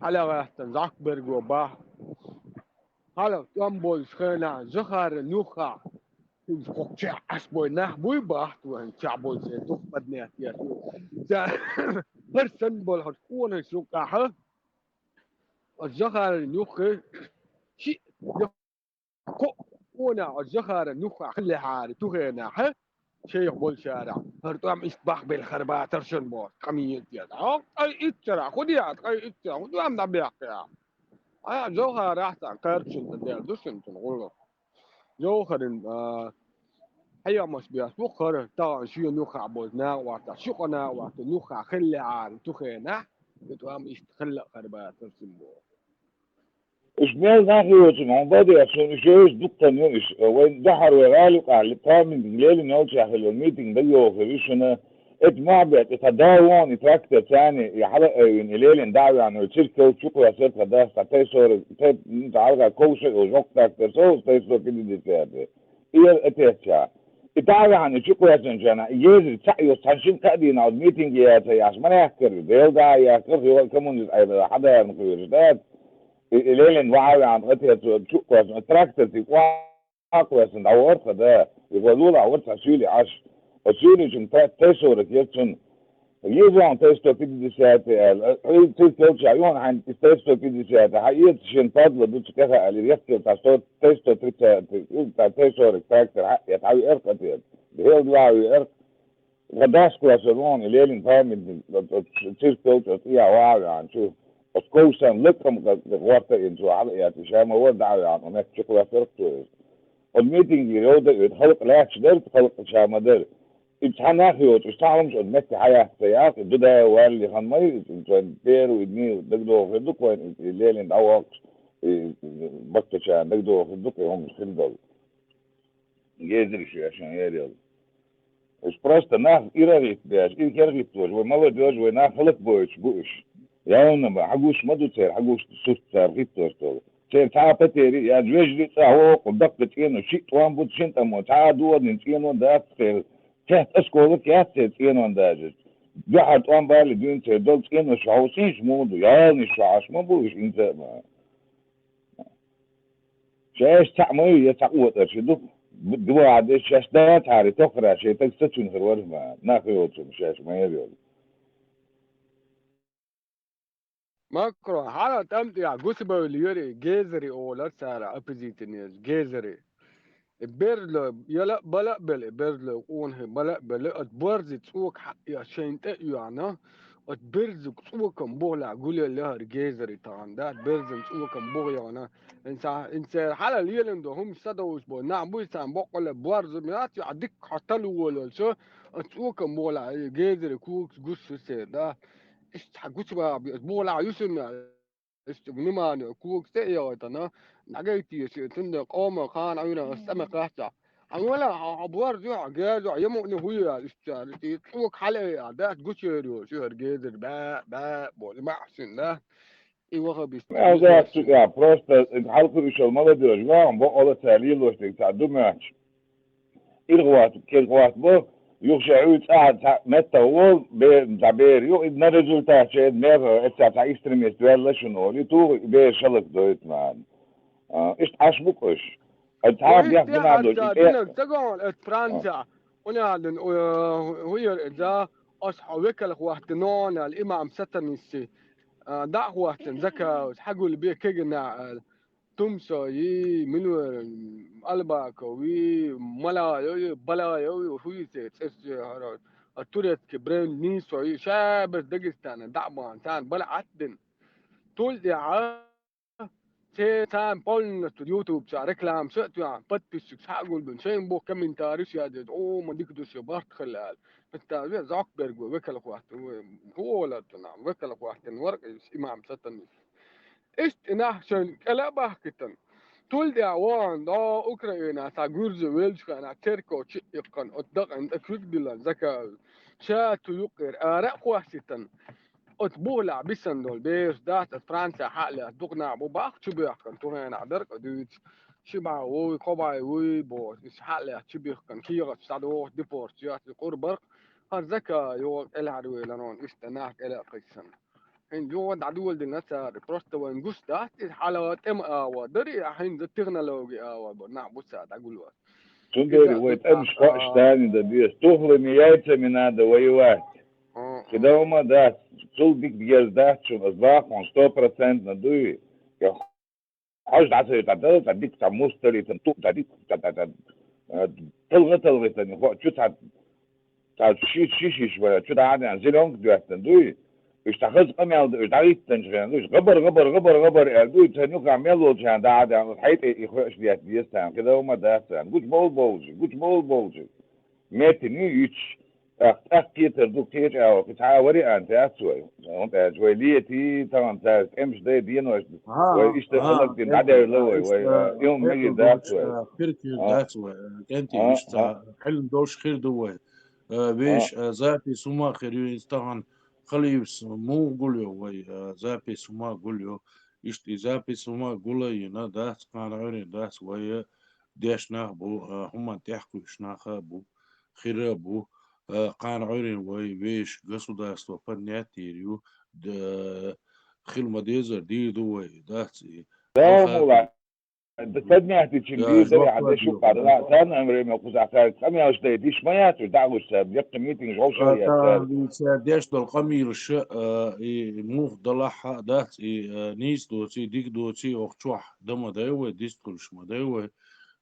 Хьалха гӀаьттина Зоккберго боху. Хьалха тӀом болчу хенахь Захаран юххехь, иза кхоккхачу Ӏаш бой нах буй бахьа вайн чохь болчу, дукха паднет еш ю. Ца, хӀара санна болу хӀара къонахчу юккъехь, оцу Захаран юххе ши, кхо къонах оцу Захаран юххехь хиллехьара, цу хенахь, шайх болчарахь, хӀара тӀом иштта бахбелла хир бацара шуна боху, къамелаш деш. Хьо, ткъе итт шарахь, хӀун де, ткъе итт шарахь, хӀун тӀом дӀабаьккхи ахь? Ай, Жовхарахь цхьаъ кхаьрчунна делла ду шуна цунна гӀуллакх. Жовхаран, а, хьехамаш беш бу хӀара, тахана шена юххехь болчу накъосташна, ши къа накъостан юххехь хиллехьара цу хенахь, и тӀом иштта хилла а хир бацара шуна боху. Уьш мел нах йоцург хьуна бан деза, шуна уьш еза дуккха ю уьш. Вайн дуьххьара вай гӀала юкъахь памятник лелийна йолчохь хилла митинг дагайохур ю шуна. Эта мохь бетта, и тхан да вон, и трактор царна, и хьала а айвина, и лелийна дӀа а веана, и цирк йолчу кхоьссира тхан дас, тхан Т сорок, Т, ну, тхан хьалха ковша а йолу жоккха трактор со, Т сто пятьдесят. И яра а теттехь. И дӀа а веана, и чу кхоьссинчарна, и езарг цхьаъ йоцу цхьана шина кхаа дийнахь оцу митинге яц а яхьаш, ма яьккхира, Дела дӀа а яьккхира, хьо коммунист айбала хьадарна кхоьруш дац. И, и лелийна ваха а веана, тхан Т сто чу а кхоьссина, трактор тӀе кхоьссина дӀавахара тхан да, и вай лулахь вара цхьа суьйлий Ӏаш. Оцу суьйличун Т сорок яра цунна. Еза вахана Т сто пятьдесят аьлла, хьуьлла цирк йолчохь юхана хьайна иза Т сто пятьдесят, хьан эца шен падла ду цу тӀехь аьлла, яхкира цхьа сто, Т сто тридцать, Т сорок трактор, хьан эца хьан веара кхатета. Дела дӀа а веара. Ва дас кхоьссур ву хьуна, лелийна памятник, оцу цирк йолчу оцу тӀехь ваха а веана чу. Оцу ковшан лаккхам гӀорта а йина, цо хьала а эцна, ша ма вара дӀа а веана, оцу метта чу кхоьссура цо иза. Оцу митингера йовда а оьду, халкъ лаьтташ дара, халкъ ша ма дара. И цхьа нах йоцуш, цхьа хӀумаш оцу метте хьаяккха ца яккха, и Дудаев валли хан ма ю, и вайн первый дни дагадогӀу хир ду-кх вайн, и лелийна дӀавоккхуш, и баккхачарна дагадогӀу хир ду-кх и хӀумаш хир долу. Гезарий шаьш шайн ярел. Уьш просто нах ира гӀиттадеш, ира хӀиттош, вай молодёжь, вай нах хӀаллакбойтуш бу уьш. Явна бан, хьан гуш ма ду церан, хьан гуш сурт цара хӀиттош долу. Церан цхьа а патери, я вежарий цӀа воккху, даккха цӀено, шиъ тӀом бу, шина тӀамо, цхьа а догӀанийн цӀено дац церан. Цехьа осколок яц церан цӀенон дажа. Дуьхьал тӀом балли дуьйна церан долу цӀенош хьовсийша муха ду, ялнаш шо Ӏаш ма бу уьш инца а ма. Шаьш цхьаъ ма ю, я цхьа къотӀарш ду. Дувахьа деш шаьш дацахьара, тоххара шайн таг сацуьнхар вара ма, нах йоцург шаьш ма яра йолу. Макрон, хьала тӀам тӀехь гусабевлла яра и Гезари олар цара, оппозиционераш, Гезари. И берзлой, яла а бала а бела, и берзлой къонахий бала а бела, оцу борзи цӀока хьаъ я шайна тӀе а йоьхна, оцу берзиг цӀокам бухалахь гулъелла яра Гезари тахана, да, берзан цӀокам бухайоьхна. Инца, инца хьала лелам до, хӀумаш са довш бо, нах буй царна боккъалла борзам яц, я дикка хьо тала волалчо, оцу цӀокам бухалахь, и Гезари когаш гуш ю церан, да. Иштта хьан гучубаха бе, оцу бухалахь ю шуна, Иштта внимание, когаш тӀе а яхийтина, нагайти ши, цундела къоман кхана Ӏуьйранна аса цӀа ма кхаччахь. Хьан вала, хьан, хьан борз ю, хьан герз ю, хьан я мукъане хӀу ю аьлла, иштта аьлла, и цӀока хьала а яьлла, дац гучуьйр йолуш ю хӀара Гезари, бӀе, бӀе, боху, и маьӀ шуна, да? И ваха бист. Ма, дац цу тӀехь, просто хьалха уьш йолу молодёжь, ваха бакъала цара лелош дерг цхьа ду моьттуш. Иргъа вац, кергъа вац бо, Юха шен Ӏуьйцу ахьа цхьа меттах волу, бе-, цхьа бер ю, и на результат шен меха, эццахь цхьа экстремист ваьлла шуна олий, туха и бер шалак дойту нана. А, иштта Ӏаш бу-кх уьш. Ай, цхьа бехк дина а долчу, и тӀе- динарг ца гахьа, эт Францехь, хӀунда аьлла, э, хӀун яра иза, ас хьо векал хӀоттина нана аьлла, имам Сатанисси, а, дӀа а хӀоттина, Закаус, хьагулбе кегина аьлла. Тумсо йий, мила вара, Албаков йий, Малаев йий, Балаев йий, хӀун йий церан цӀераш хӀара, а, турецкий бренд нийсо йий, шаберш Дагестана дӀа а бахна, царна бала Ӏаттина. Тул тӀехьа, церан царна полностью YouTube чохь рекламаш а тоьхна, подписчикаш хьа а гулбина, шайна боху комментарийш а язйина, о, ма дика ду шен, барт хила аьлла. Меттан ве Зоккберг ву векал хӀоттина, ву, хӀун олура цунах, векал хӀоттина вара иза, имам Сатанис. Иштта и нах шайна кӀела а бахкийтина. Тул тӀехь вахана, дӀо Украинахь цхьа гуьржи веллачу хенахь церков чу а иккхина, оцу дакъана тӀе куьг диллина Закаус. Ша цу юккъера ара а кхоссийтина. Оцу бухалахь бисина долу бераш дац, аса Францехь хьа а лаьцна дукха нах бу боху чубоьхкина, ту хенахь дара-кх дуьйцу. Ши бӀе вуй, кхо бӀе вуй бохуш, иза хьа а лаьцна чубихкина, кехаташ дӀадохуш, депорташ йоцу, и къурбарх, хӀара Закаус кӀелхьарвелла, иштта нах кӀела а кхиссина. ХӀинца юха дӀадоладелла цара, просто вайна гуш дац иза, хьалха тӀеман агӀо дара и, хӀинца технологин агӀо бара, нах бу цара дӀагулбеш. Цундела вай тӀемаш хоуьйтуш дани дан беза, тухлами яйцами надо воевать. Кхидолу ма дац, цул дика деза дац шуна, ас боху хьуна, сто процентов дуй. Я хьожа дӀа ца йитахь, цхьа дика цхьа муста лийтина, ту-, цхьа дика цхьа, цхьа, цхьа, э, талгӀа-талгӀийтина, хӀо-, чу цхьа, цхьа ши-, шиш йиш вара, чу дӀа а деана, зелёнка доьттина дуй. Уьш цхьа хаза къамел ду, уьш дӀахӀиттинчу хенахь, уьш гӀабар, гӀабар, гӀабар, гӀабар аьлла дуй, царна юкъахь мел волчу хьан дӀа а деана, хьайта и хоьуш детта деза царна, кхидолу ма дац царна, гучу бовла бовлучу, гучу бовла бовлучу. Меттиний йиташ, тӀаккха, тӀаккха кхетар ду, кхечу агӀор, кхин цхьа а вариант яц вай. ХӀунда аьлча вай летий, тахана цаьрца тӀемаш дай, денош, вай иштта гӀалак дина дӀадаьлла вай, вай, а, и хӀума мегар дац вай. Хир хир дац вай, а, кӀентий, иштта хьелна долуш хир ду вай. А, вешан, а, запись хӀума хир ю, иза тахана Халиевс муха гулйо вай, а, запись хӀума гулйо. Иштта и запись хӀума гулйина дац, кхана Ӏуьйрина дац вай, а, деш нах бу, а, хӀуманна тӀехь кхуьйсуш нах а бу, хир а бу, а, кхана Ӏуьйрина вай вешан государство поднять йийр ю, д-, хила ма-деззара дийр ду вай, дац и. Да, хӀалха мула, поднять йича дийр дара, хьан деш юккъа дала, царна амре мел кхузахь цаьрга къамелаш дайта йиш ма яц уьш, дӀа а гуш цаьрга, яккхий митингаш вовшах а яц цаьрга. Цара деш долу къамелаш, а, и муха далахь а дац, и, а, нийса доций, дика доций, оха чохь дан ма дай вай, дистхуьлуш ма дай вай.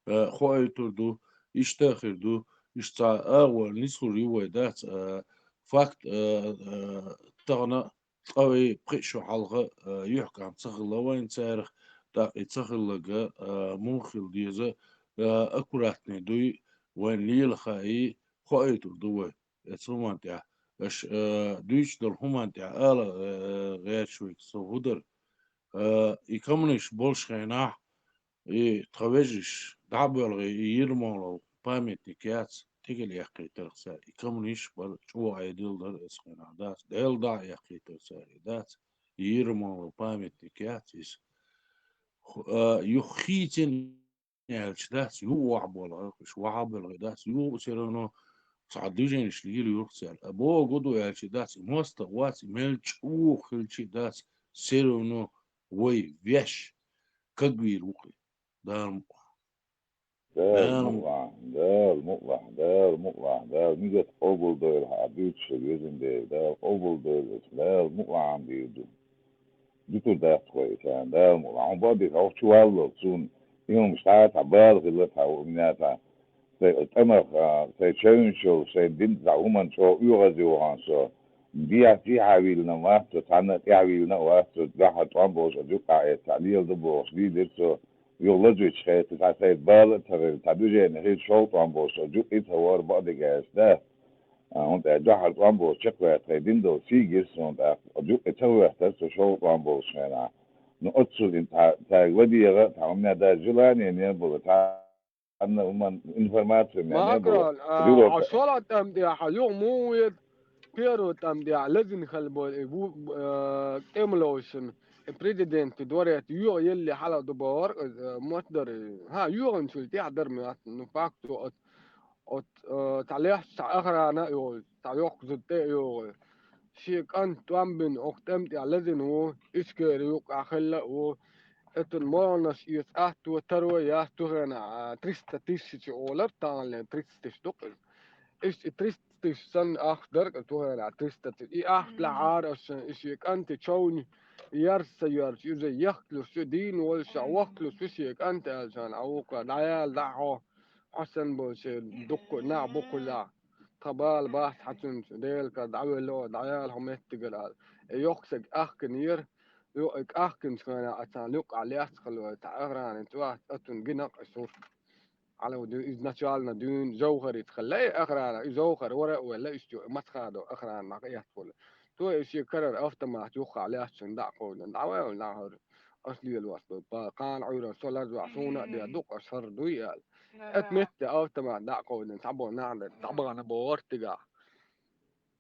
Э, хоуьйтур ду, иштта а хир ду, иштта цхьа агӀор нислур ю вай дац, э, факт, э, э, тахана ткъа вай пхи шо хьалха, э, юьхькӀам ца хилла вайн царах, тӀаккха и ца хилларг, э, муха хила деза, э, аккуратный дуй, вайн лела хаий, хоуьйтур ду вай. Эцу хӀуманна тӀехь, аша, э, дуьйцуш долу хӀуманна тӀехь ала, э, гӀерташ вайга со хӀун дара. Э, и коммунисташ болуш хенахь, и тхан вежарий дӀа а боьлхий, и Ермолов памятник яц, тӀекӀел яьккхийтарх цара. И коммунисташ бара, чӀогӀа Ӏедал дара эцу хенахь, дац. Делла дӀа а яьккхийтара цара, и дац. И Ермолов памятник яц иза. Ху-, а, юха хийцина аьлча дац, юха охьабоьлху, уьш охьабоьлхий дац, юха всё равно цхьа движенеш лийр ю цара. А бохург ду аьлча дац, и мостагӀа вац, и мел чӀогӀа хилча дац, всё равно вай веш кагвийр ву-кх и. Дала мукъ лахь. Дала мукъ лахь, Дала мукъ лахь, Дала мукъ лахь, Дала мигат къобалдойла хьан дуьйцуш, везан Дела, Дала къобалдойла, Дала мукъ лахь хьан дийр ду. Дитур дац тхо и царна, Дала мукъ лахь. Хьуна бакъдерг хьо чу валлал, суна и хӀумаш цхьа а цхьа бала хилла цхьа у, у меня цхьа сайн тӀамах, а, сайн чевнаш йолу, сайн дин цхьа хӀуманна чӀогӀа оьгӀазе вахана со. Дехьа-сехьа виллина вац со, цхьанна а тӀаьхьа виллина а вац со, дуьххьара тӀом болуш оцу юккъахь эцна цхьа леладо бохуш лийдира со. Юха лазуьйтуш хета, цхьа сайн бала а ца хилла, цхьа движени хилча шовкъ тӀом болуш оцу юккъе ца вара бакъдерг аьлча, да. А, хӀунда аьлча дуьххьара тӀом болуш чекхваьлла тхайн дин долу сий гира суна тӀаккха, оцу юккъе ца хӀоьттара со шовкъ тӀом болуш хенахь. Ну, оццул и цхьа, цаьрга ладегӀа, цхьа у меня даже желание не было, цхьанна хӀуманна информация у меня не было. Макрон, а, хьо шолгӀа тӀам тӀехь, хьо юха муха веза, первый тӀам тӀехь лазийна хилла болу и ву-, э, тӀемалошна, и президентан дворец йоьгӀна елли хьалха ду бохура, э, мотт дара, хьан, йоьгӀначул тӀаьхьа дара моьтту, ну, факт ду оцу. Оцу, э, цхьа лаьцна цхьа охрана а йолуш, цхьа йоккха зуда тӀе а йогӀуш. Шен кӀант тӀом бина, оха тӀам тӀехь лазийна ву, Ичкери юккъехь хилла а ву. Оцунна молханаш эца атто таро яц, цу хенахь, а, триста тысяча олура, таханлера триста тысяча ду-кх иза. Иштта и триста тысяча санна ахча дара-кх иза цу хенахь, триста тысяча. И ахча лаьхьара аса, и шен кӀанте човна ярса ца йоьрзуш, иза яхкалуш ю, дийна волуш а вахкалуш ю шен кӀант аьлла, царна а вукхара дӀаяла дӀа хьо. Хьо санна болу шен дуккха а нах бу кхузахь. Тхан бала бац хьан цуьнца, Делан кара дӀавелла, дӀаяла хьо меттигара аьлла. И йоккха стаг ахкинера, юкъа и ахкинчу хенахь а царна юккъехь лаьцна хилла цхьа охрана цӀохь а цунна гина-кх и сурт. Хьалха ду иза начална дуьйна Жовхарица хилла и охрана, и Жовхар вара а велла, иштта ю, Мацхадо охрана нах эцна волу. Цо и шен карара автомат юххехь лаьцна дӀа а кховдина, дӀаваьлла нах хӀара. Ас лелош ду, па, кхана Ӏуьйранна со ларзахь, суна а де ду-кх, ас хӀара дуй аьлла. Эт метта автомат дӀа а кховдина, цхьаболу нах дара, дӀабахана бохура цигахь.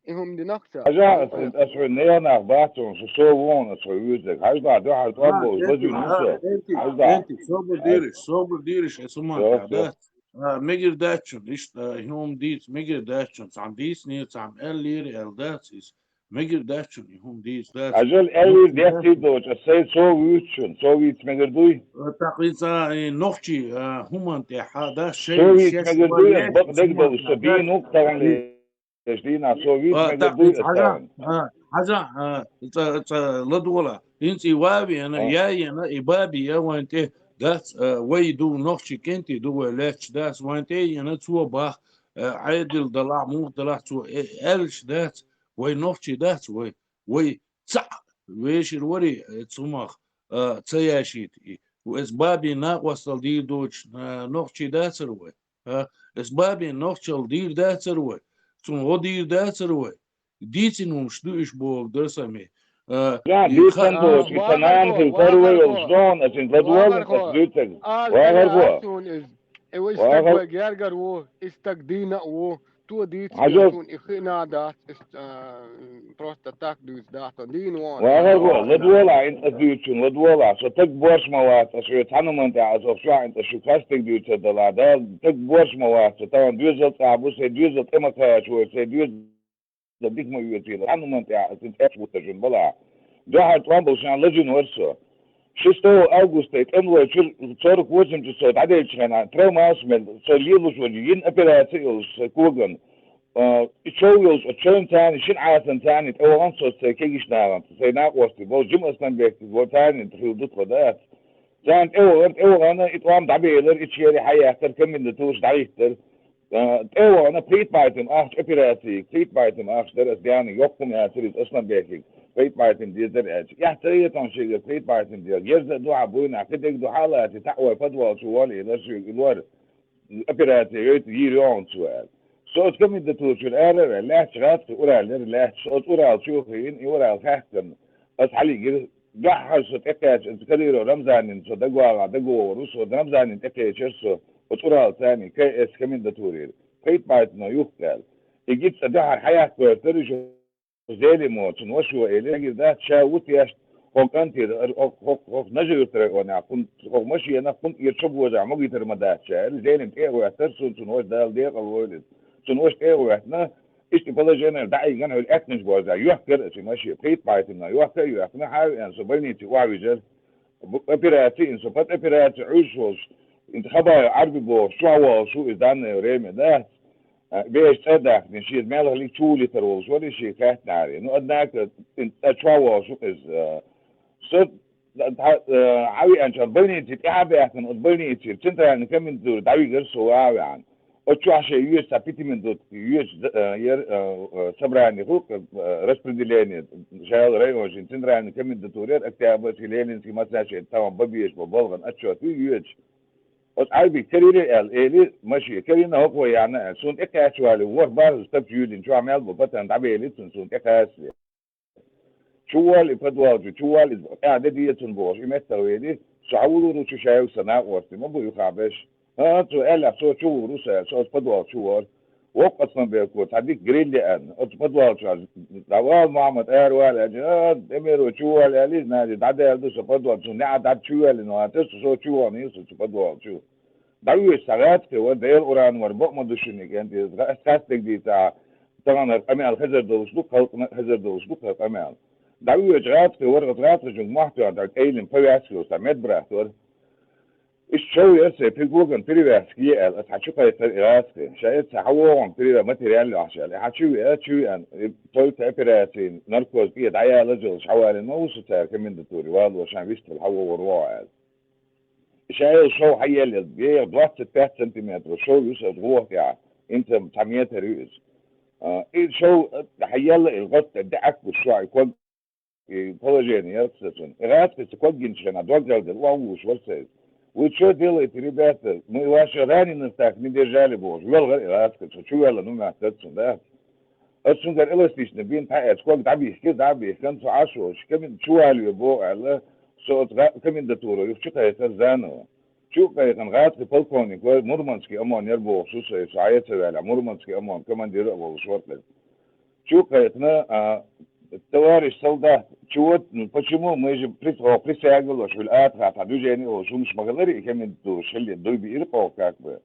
И хӀума динарг ца. Хьажа, ас, ас хьуьнан нехан нах бац хьуна, со, со ву хьуна ас хьуьнан вуьйцург. Хьажа, дуьхьал тӀом болуш, лазийна ву со. Хьажа. Собар дийраш, собар дийраш, ас хӀума дац. А, мегар дац шуна, иштта, а, хӀума дийца, мегар дац шуна, цхьамма дийцинера, цхьамма аьллера, аьлла дац иза. Мегар дац шуна, и хӀума дийца дац. Ажал аьллера, дехкий доцуш, ас сайн со вуьйцу шуна, со вийца мегар дуй? А, тахлица, и нохчий, а, хӀуманна тӀехь, а, дац шайн. Со вийца мегар дуй, ас бакъ дерг долуш, со бийна ву-кх тахана. Эш дийнахь со вийца мегар дуй ас тахана. А, хьажа, а, цӀа, цӀа ладогӀа. ХӀинца и ван а веана, ян а еана, и бан а беана вайн тӀе дац, а, вай ду, нохчий кӀентий ду вай лаьтташ дац, вайн тӀе а еана, цо бах, а, Ӏедал далахь, муха далахь, цо, э, аьллаш дац, вай нохчий дац вай, вай цхьаъ вешар варий, э, цу хӀумах, а, ца яшийта и. Эс бабин накъостал дийр доцуш, а, нохчий дацара вай? А, эс бабин нохчалла дийр дацара вай? Цунна гӀо дийр дацара вай? Дийцина хӀумаш ду уьш бохург дара сан ме. А, я, и дийцина ха-, доцуш, а, и сан нана хила тара вай йолуш догӀун, ас иза ладогӀална, ас дуьйцург. Вахархо. И вай стаг вай гергара ву, и стаг дийна а ву. Цо дийцина суна и хиъна а дац, иштта, а, просто так дуьйцу дац, со дийна вон. Вахархо, ладогӀалахь, хӀинца ас дуьйцучунна, ладогӀалахь, со таг борш ма вац, ас шуьца цхьана хӀуманна тӀехь, ас охьа шуьга хӀинца шуьга хастаг дуьйцур дала, Дала таг борш ма вац, со тахана доьзал цӀахь бу, сайн доьзал тӀе ма кхачавойла, сайн доьзал дика ма оьцийла, цхьана хӀуманна тӀехь ас хӀинца аьлла ву сан шуна балахь. Дуьххьара тӀом болуш сан лазийна вара со. Шестого августа и тӀемалой чуьра сорок восемь часов дӀаделлачу хенахь, травмаш мел, со лелош волчу йина операци а йолуш, сан коган, а, и чов йолуш, оцу чевнца а, шина Ӏасанца а тӀевахана со сайн кегийчу нахана, сайн накъостий болу Жима Асланбекца, царна хилла ду тхо дац. Царна тӀевахара, тӀевахана, и тӀом дӀабелира, и чери хьаяьккхира, комендатураш дӀахӀиттира. А, тӀе а вахана, пхийтта бӀе тӀем ахча операцига, пхийтта бӀе тӀем ахча дара ас даьнна, йоккха хӀума яцара иза Асланбекига, пхийтта бӀе тӀем дезара аьлча. Эхь ца хетахь шега пхийтта бӀе тӀем деза, ерза а ду хьан буйнахь, кхидерг ду хьан а лаций, таӀой подвал чу вон и лар шуьга, и лор, операци йойту, йийр йогӀун цо аьлла. Со оцу комендатура чуьра ара а ваьлла, лаьтташ гӀаьтташ, Урал яра лаьтташ, со оцу Урал чу а хиина, и Урал хаьттина, ас хьалигира, дуьххьара со тӀекхаьчча, оцу Кадыров Рамзанна со дагавагӀа, дагавогӀур ву со, Рамзанна тӀекхечира со, оцу Уралца а, К С комендатурера. Пхийтта бӀе тӀем юхкъаьлла. И гицца дуьххьара хьаяккха гӀертара, иша Зелимо, цунна вашо элира, мегар дац, ша ву тешна, хӀокху кӀантера, хӀокху, хӀокху, хӀокху Нажи-Юьртара онехь, хӀун, хӀокху машенах хӀун тӀера чу божа могуьйтур ма дац ша, аьлла, Зелим тӀе а гӀоьттира, суна цунна ваша, Дала декъал войла иза. Цунна ваша тӀе а гӀоьттина, иштта положенера дӀаайгина, хӀуьлла аьттанаш борза, йоьхкира аса машен, пхийтта бӀе тӀемна, йоьхка а йоьхкина, хьан а веана, со больнице охьавижира. Бу-, операци йина со, под операци Ӏуьйсуш волуш, хӀинца Хабаев Ӏарби бохуш, чохь волуш ву иза данное время, да? А, беш цӀа а даьккхина, шен мелхалиг чу вулийтар волуш вара иза шега хаьттинехьара. Ну, однако, хӀинца цӀа чохь волуш ву иза, а, со, а, а, хьавеанчохь больнице тӀаьхьа а баьхкина, оцу больницера центральный комендатуре дӀавигира со ван а веана. Оцу чохь шен йоьца цхьа пятиминутка йоьца, э, яра, э, э, собрани хуьлу, э, распределение, шайла районашна центральный комендатура яра, Октябрьский, Ленинский, массанхьа шен тахана бан безаш болу балхана отчет ю йоьцуш. Оцу Ӏарбига карийра аьлла, эли, машен карийна, хӀокхо яьхна аьлла. Суна тӀекхача валий, ворхӀ бархӀазза стаг чу юьззина, чохь мел болу патарн дӀабелира цунна, суна тӀекхачале. Чу волла и подвал чу, чу волла иза, тӀаьхьа де деза цунна бохуш, и меттах велий, со хьан вулур ву чу шайга сан накъостий, ма бу юххехь берш. ХӀан, цо аьллехь, цо чу вур ву сан, со оцу подвал чу вара. Воккха Асланбеко цхьа дика гриль яьхна, оцу подвал чохь, дӀавала, Мухьаммад, аравала аьлча, а, тӀемеро чу волла аьлла иза, нади, дӀадаьлла ду со подвал чу, неӀа дӀа чу воьллина ван, тесса со чу вахана ю со цу подвал чу. ДӀавоьдуш цхьа гӀазкхи вар, Делан уран вар, бакъ ма ду шуна, кӀентий, ас хастаг дийца, тахана къамел хезар долуш ду, халкъана хезар долуш ду хӀара къамел. ДӀавоьдуш гӀазкхи вар, оцу гӀазкхичуьнга мохь тоьхна, тӀаккха кӀайлина повязка йолуш цхьа медбрат вар. Иштта шов яра сайн, педагоган перевязка е аьлла, ас хьан чу кхайкхара и гӀазкхи. Ша эца хьан вогӀун перевязка материал йохьуш аьлла. И хьан чу веа, чу веана, и тойта операцийн наркоз кӀе дӀаялаза йолуш хьавалийна ма ву со цара комендатуре, валлахӀи, шайн вистхила хьан вогӀур вогӀу аьлла. Ша йолу шов хьаелла, беха двадцать пять сантиметров шов ю сан гӀохтехь, инца цхьа метр ю иза. А, и шов, а, хьаелла, и гӀоста деӀаккхуш шо, и ког, и положение яра сан цуьнан. И гӀазкхи сан ког гинчу хенахь, дог гӀелделла, охьавуьйш вара сан иза. Вы чё делаете, ребята? Мы ваших раненых так не держали, бохуш, воьлхара и гӀазкхи, со чу ваьлла, ну, моьттара цунна, да? Ас цуьнгара эластичный бинт хьаэцна, ког дӀабихкира, дӀа а бихкина, цо Ӏаш волуш, комен-, чу валаве боху аьлла, со оцу гӀа-, комендатуро юха чу кхайкхара заново. Чу а кхайкхина, гӀазкхи полковник вара, Мурманский ОМОН яра бохуш ву со, со Ӏе ца ваьллехь, Мурманский ОМОН командира а волуш вара-кх иза. Чу а кхайкхина, а, товарищ солдат, чего, ну, почему мы же при-, о, присяга луш, хӀуьлла атагӀа тхан движение а волуш, хӀумаш ма хилара и комендатура, шелле дуй биира-кх оха как бы.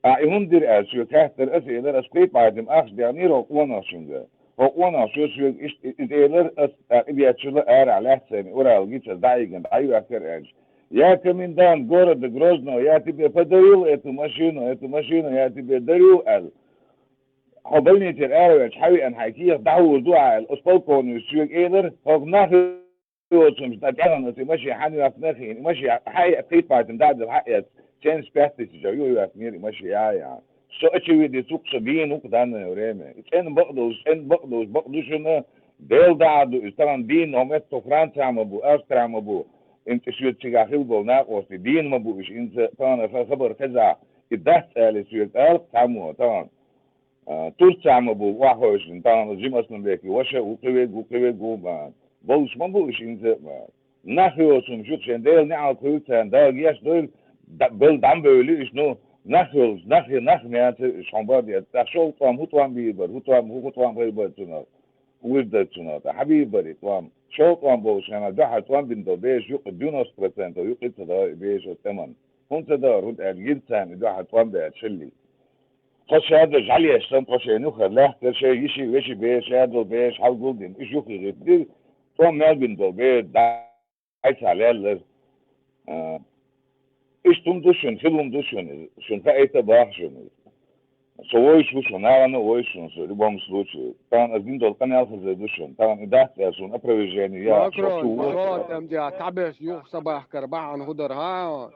Ахьа и хӀунда дира аьлла, соьга хаьттара, аса элира, ас пхийтта бӀе тӀем ахча дехнера хӀокху къонахчуьнга. ХӀокху къонахчо соьга иштта и-, иза элира, ас тӀаккха и беччуьра арахь лаьцна сайна Урал гича дӀаигина, дӀайоьхкара аьлча: «Я комендант города Грозного, я тебе подарил эту машину, эту машину я тебе дарю», аьлла. Хьо больницера араваьлча, хьан веана хьайн кехат дӀахьур ду ахьа аьлла, оцу полковнико соьга элира, хӀокху нах йоцурш дӀа тӀехана оцу машен хьан йоьхкина хиъна, и машен хьан а пхийтта бӀе тӀем дӀа а делла, хьан а эцна, семьдесят пять тысяч а ю йоьхкинера и машен яхьа. Со очевидец ву-кх, со дийна ву-кх данное время. И цӀена бакъ долуш, цӀена бакъ долуш, бакъ ду шуна, Делан дуьхьа ду иза, тахана дийна хӀокху метта Францехь ма бу, Австрехь ма бу, хӀинца и шуьца цигахь хилла болу накъостий, дийна ма бу уьш, хӀинца тахана ха-, хабар хезахь, и дац аьлла, и соьга ала-кх цхьаммо тахана. А, Турцехь ма бу охьахевшина, тахана Жима Асланбекан ваша а ву, кхин верг а ву, кхин верг а ву, ма, болуш ма бу уьш хӀинца а, ма. Нах йоцурш ю-кх, шен Делан неӀалт хуьлда царна, Дала гечдойла, да-, бел дӀа ма бевлли уьш, ну, нах йолуш, нах я, нах меца уьш, хьуна бакъ деза. ТӀаккха шовзткъа тӀом хӀун тӀом бийр бара, хӀун тӀом, хӀун, хӀун тӀом хир бара цунах, вуьрдара цунах, тӀаккха хьан бийр бара и тӀом? Шовзткъа тӀом болчу хенахь дуьххьара тӀом бина долу бераш юкъа девяносто процентов юкъа ца дахара и бераш оцу тӀеман. ХӀунда ца дахара, хӀунда аьлча гира царна и дуьххьара тӀом баьлча хиллий. Тхо шадерш хьалаеш санна, тхо шайна юххера лаьттара, шайн йиши, веши, бер, шадолу бераш хьалгулдина, уьш юххе гӀиттира, тӀом мел бина долу бер дӀа-, дӀа-, цхьа леллара. А, иштта хӀума ду шуна, хила хӀума ду шуна иза, шуна хаийта а боху шуна иза. Со вовзаш ву шуна, нахана а вовзаш ву шуна, со любом случае. Тахана аса дина долу къамел хезар ду шуна, тахана и дац аьлла суна опровержение яхьа, со Макрон, шу ву. Макрон, тӀем тӀехь цхьаберш юха са бахкар бахьана хӀун дара, хьа?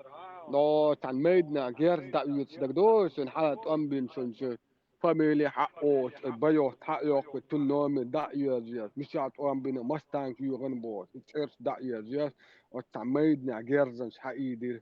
Но цхьана майданехь герз дӀа оьцуш дагадогӀий шуна, хьан тӀом бина шуна шу? Фамилия хьаъ оцу, и байохт хьаъ йоккху, тун номер дӀа а йоьрзу, мичахь тӀом бина, мас танк йоьгӀина бохуш, и цӀерш дӀа а йоьрзу, оцу цхьа майданехь герзанаш хьаийдира.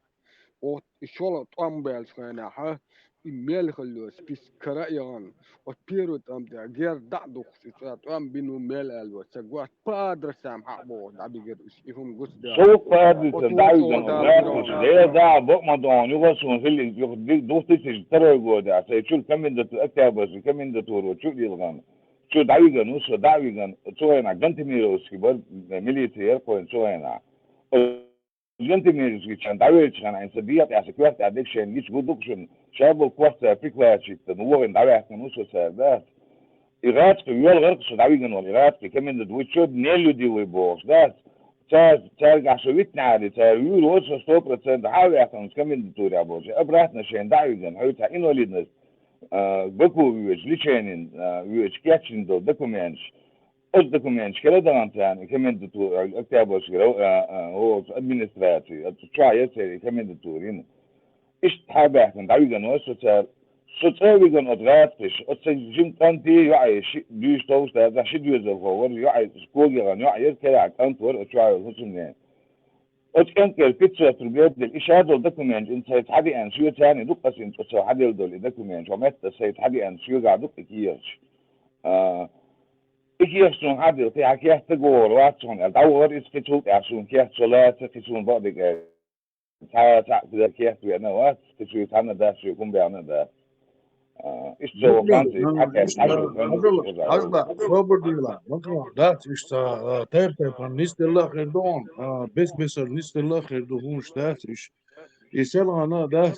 Оцу и шолгӀа тӀом баьллачу хенахь, и мел хилла йолу список кара а яхана, оцу первый тӀом тӀехь герз дӀа а духкуш, и цӀа тӀом бина ву мел аьлла, ца гуш, по адресам хьаъ бохуш дӀабигира уьш, и хӀума гуш дара. Шовзткъа по адресам дӀа а вигина, гӀерташ, Дела дагахь бакъ ма ду хьуна, юха суна хилла, юха ди-, двух тысячи второй годехь, сайн чуьра комендатура, Октябрьский комендатура чу а лилхина, чу дӀавигина ву со, дӀа а вигина, цу хенахь Гантемировский бара, милиция яра кхойна цу хенахь. Гантемировскийчарна дӀавеллачу хенахь, хьайна сан дегӀа тӀехь, сан коьрта тӀехь дерг шайна гича гур ду-кх шуна, ша болу кхош цара прикладчикдан вогӀина дӀаваьккхина ву со цара, дац. И гӀазкхи воьлхара-кх со дӀавигина волу, и гӀазкхи комендатура, вы чё, нелюди вы, бохуш, дац. Цара, цаьргахь со витинехьара, цара вуьйр вара со сто процентов, хьа а ваьккхина комендатурехь бохуш, обратно шайна дӀа а вигина, хьоьца инвалидность, а, Баку воьдуш, леченин, а, воьдуш кечйина долу документаш. Оцу документаш хила а дахана царна, и комендатура, Октябрьский, а, а, оцу администраци, оцу чохь яра церан и комендатура йина. Иштта хьа а баьхкина, дӀавигина вара со цара. Со цӀа а вигина оцу гӀазкхаша, оцу сан жима кӀанти йоӀе шиъ дуьйш товш дара, ши доьзалхо вара, йоӀе когехана йоӀ яра, керахь кӀант вара, оцу чохь йолу хӀусамне. Оцу кӀант кӀел пятьсот рублей дира, и ша долу документаш, и сайн цхьа деана, соьца царна дукха аса, оцу хьан делла долу и документаш, хьо метта сайн цхьа деана, соьгахь дукха и кехаташ. А, и кехаташ суна хьан делла, кхин хьан кехат стаг вогӀур вац хьуна аьлла, дӀавахара иза, кхин цул тӀаьхьа суна кехат со лаца, кхин суна бакъдерг аьлла. Цхьа, цхьаъ кхидӀа кехат веана а вац, кхин соьца цхьанна а дац, соьга хӀума баьхна а дац. А, иштта со вокханца и хьан кехат хьажа, хьажа, хьажа, собар дийла, дац иштта, а, тайп-тайпана нисделла а хир ду хьуна, а, бес-бесара нисделла а хир ду, хӀумаш дац иштта. И селхана а дац.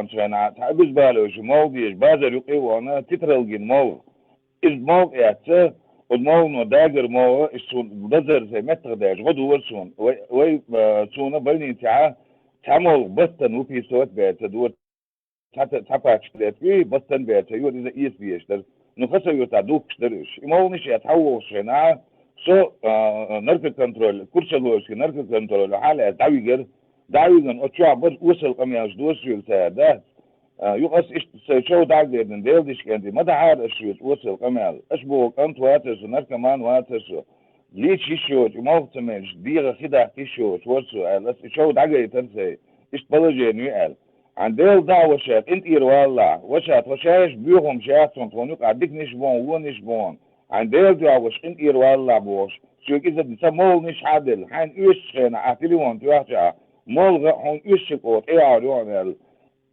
ваханчу хенахь, цхьа обезболивающий молха дезаш, базар юкъе а вахана, титралгин молха. Иза молха эцна, оцу молхано дагар молха, иза цунна лазар сайн меттах даьлча, гӀо дора суна. Вай, вай, а, суна больницехь цхьа молха баттана выписывать баьца дора. Цхьа, цхьа пачка летта, баттана баьца, йора иза эца дезаш дара. Ну, хаса юьртахь духкуш дара уьш. И молханаш эцна хьан вогӀуш хенахь, со, а, наркоконтроль, Курчалойский наркоконтроль, хьалаьцна дӀавигара. ДӀавигана оцу чохь бара осал къамелаш доьшуш цара, да? А, юха ас иштта сайн чов дӀа а гайтина, Делан дика кӀентий, ма дахьара ас шуьца осал къамел. Аш боху кӀант вацара со, наркоман вацара со. Лийча йиш йоцуш, молха ца мелча, дегӀан хи даккха йиш йоцуш вара со, аьлла, ас и чов дӀагайтара сайн. Иштта положение ю аьлла. Хьайн Дела дӀа ваша, къинтӀера валалахь, ваша, тхо шаьш боьхамаш яц хьуна, тхуна юкъахь диканаш бу хьуна, вонаш бу хьуна. Хьайн Дела дуьхьа ваша, къинтӀера валалахь бохуш, соьга иза ца молханаш хьа а делла, хьайна оьшучу хенахь ахь телефон тоьхча, молха хьуна оьшучу кӀо тӀеяхьар ю хьуна аьлла.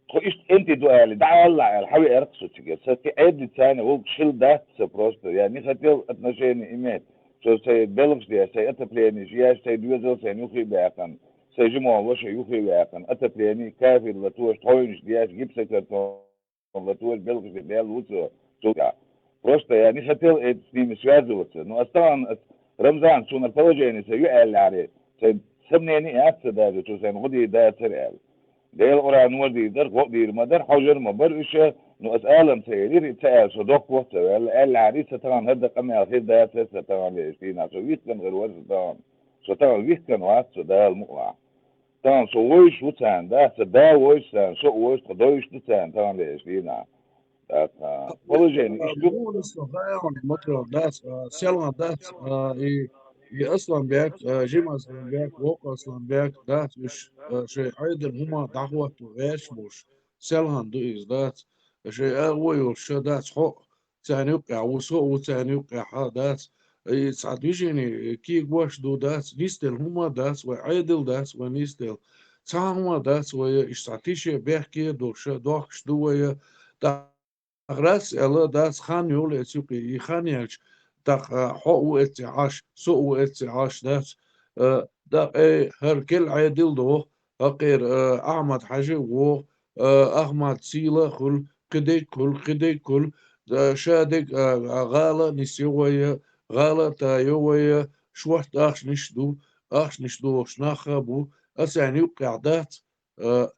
Тхо иштта кӀентий ду аьлла, дӀаалалахь аьлла, хьан веара-кх со цига. Сан кхин Ӏедалца цхьаьна гӀуллакхаш хила дац сан просто. Я не хотел отношения иметь. Со сайн белхаш деш, сайн отопление еш, сайн доьзал сайн юххе а баьккхина, сайн жимахь ваша юххе а ваьккхина, отопление, кафель латош, тховнаш деш, гипсокартон латош, белхаш деш, Дела ву со, цу тӀехь. Просто я не хотел эт-, с ними связываться. Ну, ас тахана, ас, Рамзан, суна положение сан ю аьллехьара, сайн сомнение яц сан даже, цо сайна гӀо дийр дацара аьлла. Делан Къуръан вар дийр дара, гӀо а дийр ма дара, хьожар а ма бара уьш, ну, ас алам ца елира, и ца аьлла, со доккхах а ца ваьлла, аьллехьара, сан тахана хӀара дан къамел хир дацара, сан тахана леаш дийнахь, со вихкина гӀир вара сан тахана. Со тахана вихкина вац со, Дала мукъалахь. Тахана со вовзаш ву царна, да, сан да вовзаш царна, со а вовзаш, тхан дойуш ду царна тахана леаш дийнахь. ТӀаккха, а, положение иштта ду. Муха нисло хаьий, Матрон, дац, а, селхана дац, а, и, и Асланбек, а, жима Асланбек, воккха Асланбек, дац уьш, а, шайн Ӏедал хӀума дӀахӀотто гӀерташ болуш, селхана ду иза, дац. Шайн агӀо йолуш ша дац, хьо а царна юккъехь ву, со а ву царна юккъехь, хьа дац. И цхьа движение кегош ду, дац, нисделла хӀума дац, вай Ӏедал дац, вай нисделла. Цхьа хӀума дац вай, иштта цхьа тише бехке а долуш, дохкуш ду вай. ТӀаккха раз аьлла, дац, хан йолу эца юкъе, и хан яьлча, тӀаккха хьо а ву эццехь Ӏаш, со а ву эццехь Ӏаш, дац. Э, тӀаккха, э, хӀара керла Ӏедал а догӀу, хӀокхуьра, э, Ахьмад-Хьаьжа а вогӀу, а, Ахмат сийла хуьлу, кхидерг хуьлу, кхидерг хуьлу, а, шадерг, а, а, гӀала а нисйо вай, гӀала а тайо вай, шортта ахчанаш ду, ахчанаш дохуш нах а бу, аса царна юккъехь дац, а,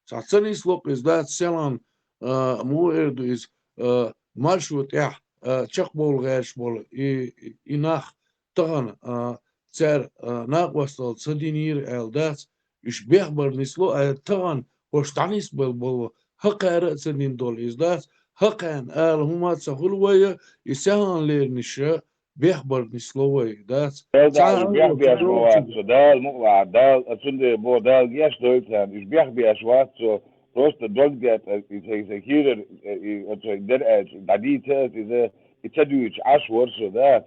цхьа ца нисло-кх иза дац, селхана, а, муха эр ду иза, а, маршо тӀехь, а, чекхбовла гӀерташ болу и, и, и нах тахана, а, цара, а, накъосталла ца динийра аьлла дац, уьш бехбар нисло, а, тахана хӀорш дӀанисбелла болу, хӀокхара а ца дина долу иза дац, хӀокхарна ала хӀума а ца хуьлу вай, и селхана леринарш бехбар нисло вай, дац. Дала, Дала, уьш бехбеш ма вац цо, Дала мукъалахь, Дала, а, цундела боху, Дала гечдойла царна, уьш бехбеш вац цо, просто дог детта, и сайн, сайн кийрара, и оцу дера аьлча, дӀадийца аса иза, и ца дуьйцуш Ӏаш вара со, дац.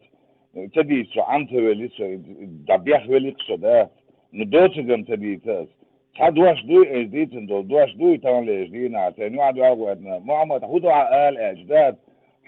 И ца дийца со Ӏам ца велли со, и дӀабехвелли-кх со, дац. Ну, доцург-м ца дийца аса. Цхьа дош дуй, айса дийцина долу дош дуй, таханлерчу дийнахь, сайн юьхь-дуьхьал гӀоьртина, Мухьаммад, хӀун ду хьан ала аьлча, дац,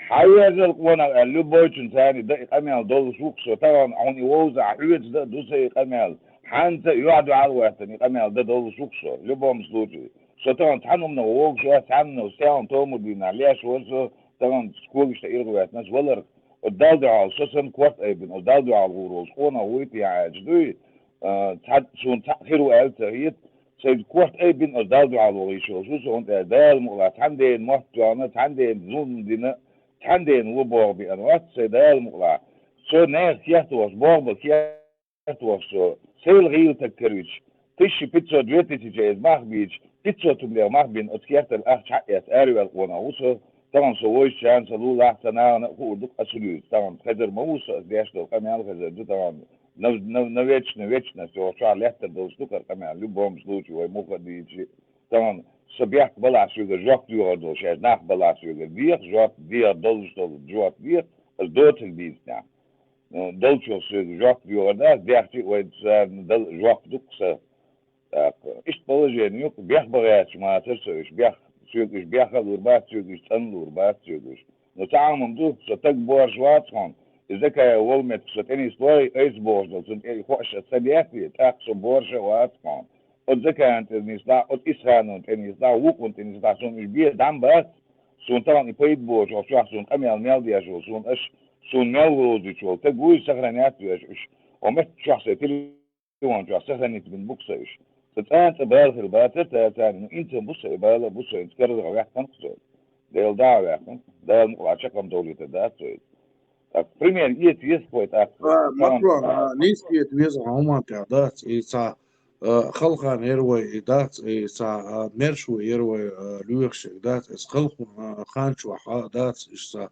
хьан везал къонах аьлла, любойчунна царна и дан и къамел долуш ву-кх со, тахана хьуна и вовза хьоьца дан а ду сан и къамел, хьанца а юьхь-дуьхьал гӀоьртина и къамел дан долуш ву-кх со, в любом случае. Со тахана цхьана хӀуманах вогуш вац, цхьана хӀуманах селхана томург дийнахь леш вара со, тахана когаш тӀе ирхъоьттина аса валарх, оцу Далла дуьхьал со санна корта айбина, оцу Далла дуьхьал гӀур волуш къонах вуй те аьлча дуй, а, цхьа, суна цхьаъ хир ву аьлла ца хета, сайн корта айбина оцу Далла дуьхьал ваха йиш йолуш ву со, хӀунда аьлча Дала мукъалахь цхьана дена мотт тоьхна, цхьана дена зулам дина, цхьана дена ло боху беана вац сайн Дала мукъалахь. Со нехан кехат вахча, боху бан кехат вахча со, сайла гӀийла таг каравича, тысяча пятьсот, две тысячи иза мах бийча, пятьсот рублех мах бина оцу кертара ахча хьаэцна араваьлла къонах ву со, тахана со вовзачарна, сан лулахь, сан нахана а хуур ду-кх аса хӀун дуьйцу, тахана хезар ма ву со, аса деш долу къамел хезар ду тахана. На, на, на вечно, вечность йолчохь лаьттар долуш ду хӀара къамел, в любом случае, вай муха а дийцича, тахана со бехк балахь соьгара жоп доьхур долу, шаьш нах балахь соьгара, деха жоп, деха долуш долу жоп деха, аса доцург дийцинехь. Э, долчух соьга жоп доьхур дац, дехча а вай царна дала жоп ду-кх сан. ТӀаккха иштта положение ю-кх, бех бан гӀерташ ма яцара со уьш, бех, соьга уьш беха а лур бац, соьга уьш цӀанлур бац, соьга уьш. Ну, цхьа хӀума ду, со таг борша вац хьуна. И Закаев волу меттиг со тӀенислой, айса бохуш долу, цунна тӀе и хууш аса ца бехке, тӀаккха со борша а вац хьуна. Оцу Закаевна тӀе нислахь, оцу Исханона тӀе нислахь, вукхунна тӀе нислахь, суна уьш бен дӀа ма бац. Суна тахана и пайда боцуш, оцу чохь суна къамел мел деш волу, суна аша, суна мел вовзуьйтуш волу таг вуй, сохранять веш уьш. Хьо меттачохь сайн телефон чохь сохранить бина бу-кх сан уьш. Сан цӀа а цӀа бала хир бацара цара, царна, ну, инца бу сан и бала, бу сан, инца карзахь ваьккхина-кх со. Дела дӀа а ваьккхина, Дала мукъалахь чекхам довлийтар дац со иза. Так, пример эца веза вай тӀаккха. А, Макрон, а, нийса эца веза хьан хӀуманна тӀехь дац, и цхьа, а, халхана яра вай, и дац, и цхьа, а, мерш вай яра вай, а, лоьхуш дац, иза халхана, а, хан чохь, а, дац, иштта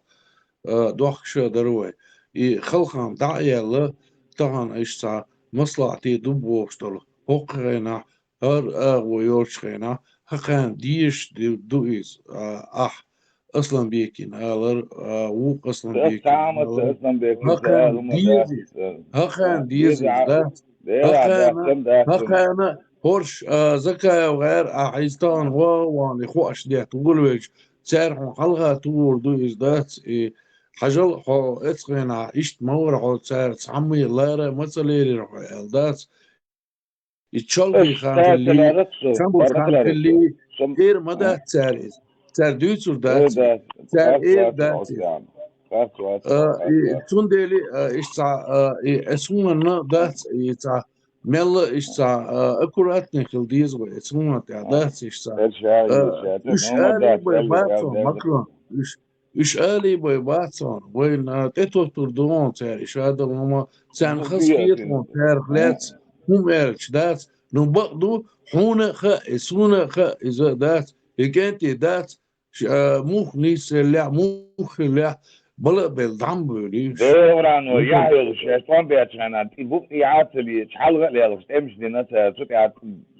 цхьа, а, дохкуш а дара вай. И халхана дӀа а яьлла, тахана иштта цхьа маслаӀате ду бохуш долу. ХӀокху хенахь, хӀара агӀо йолчу хенахь, хӀокхарна дезаш ду, ду иза, а, ахь, Асланбекина алар, а, вукху Асланбекина алар. ХӀокхарна деза иза, дац. ХӀокхарна деза иза, дац. ХӀокхарна, хӀокхарна хӀорш, а, Закаев гӀера, а, хьайца тахана ваха а вахана, и хууш детта волавелча, цара хьуна хьалха тухур ду иза, дац. И хьажал хьо эцу хенахь, иштта ма вара хьо, цара цхьамма а лара а ма ца лерира хьо аьлла, дац. И чолхе хан хилли, цамбулчу хан хилли, эр ма дац цара иза. Цара дуьйцур дац иза. Цара эр дац иза. А, и цундела, а, иштта цхьа, а, и, эцу хӀуманна дац, и цхьа, мелла иштта цхьа, а, аккуратный хила деза вай, эцу хӀуманна тӀехь дац иштта цхьа. А, уьш алий бай бац хьуна, Макрон, уьш Уьш алий бай бац хьуна, вайна тӀетоттур ду хьуна цара, и шадолу хӀума, царна хазахета хьуна, царах лаьцна хӀума аьлча дац. Ну, бакъ ду, хьуна а хаьа, и суна а хаьа, иза а дац, и кӀентий дац, ш-, а, муха нийсъеллехь, муха хиллехь, бала а белла, дӀа ма бевлий уьш. Дера варано, яхь йолуш, шаьш тӀом бечу хенахь, и букъ тӀехьа а ца лийча, хьалха а лелхаш, тӀемаш дина цара, цу тӀехь,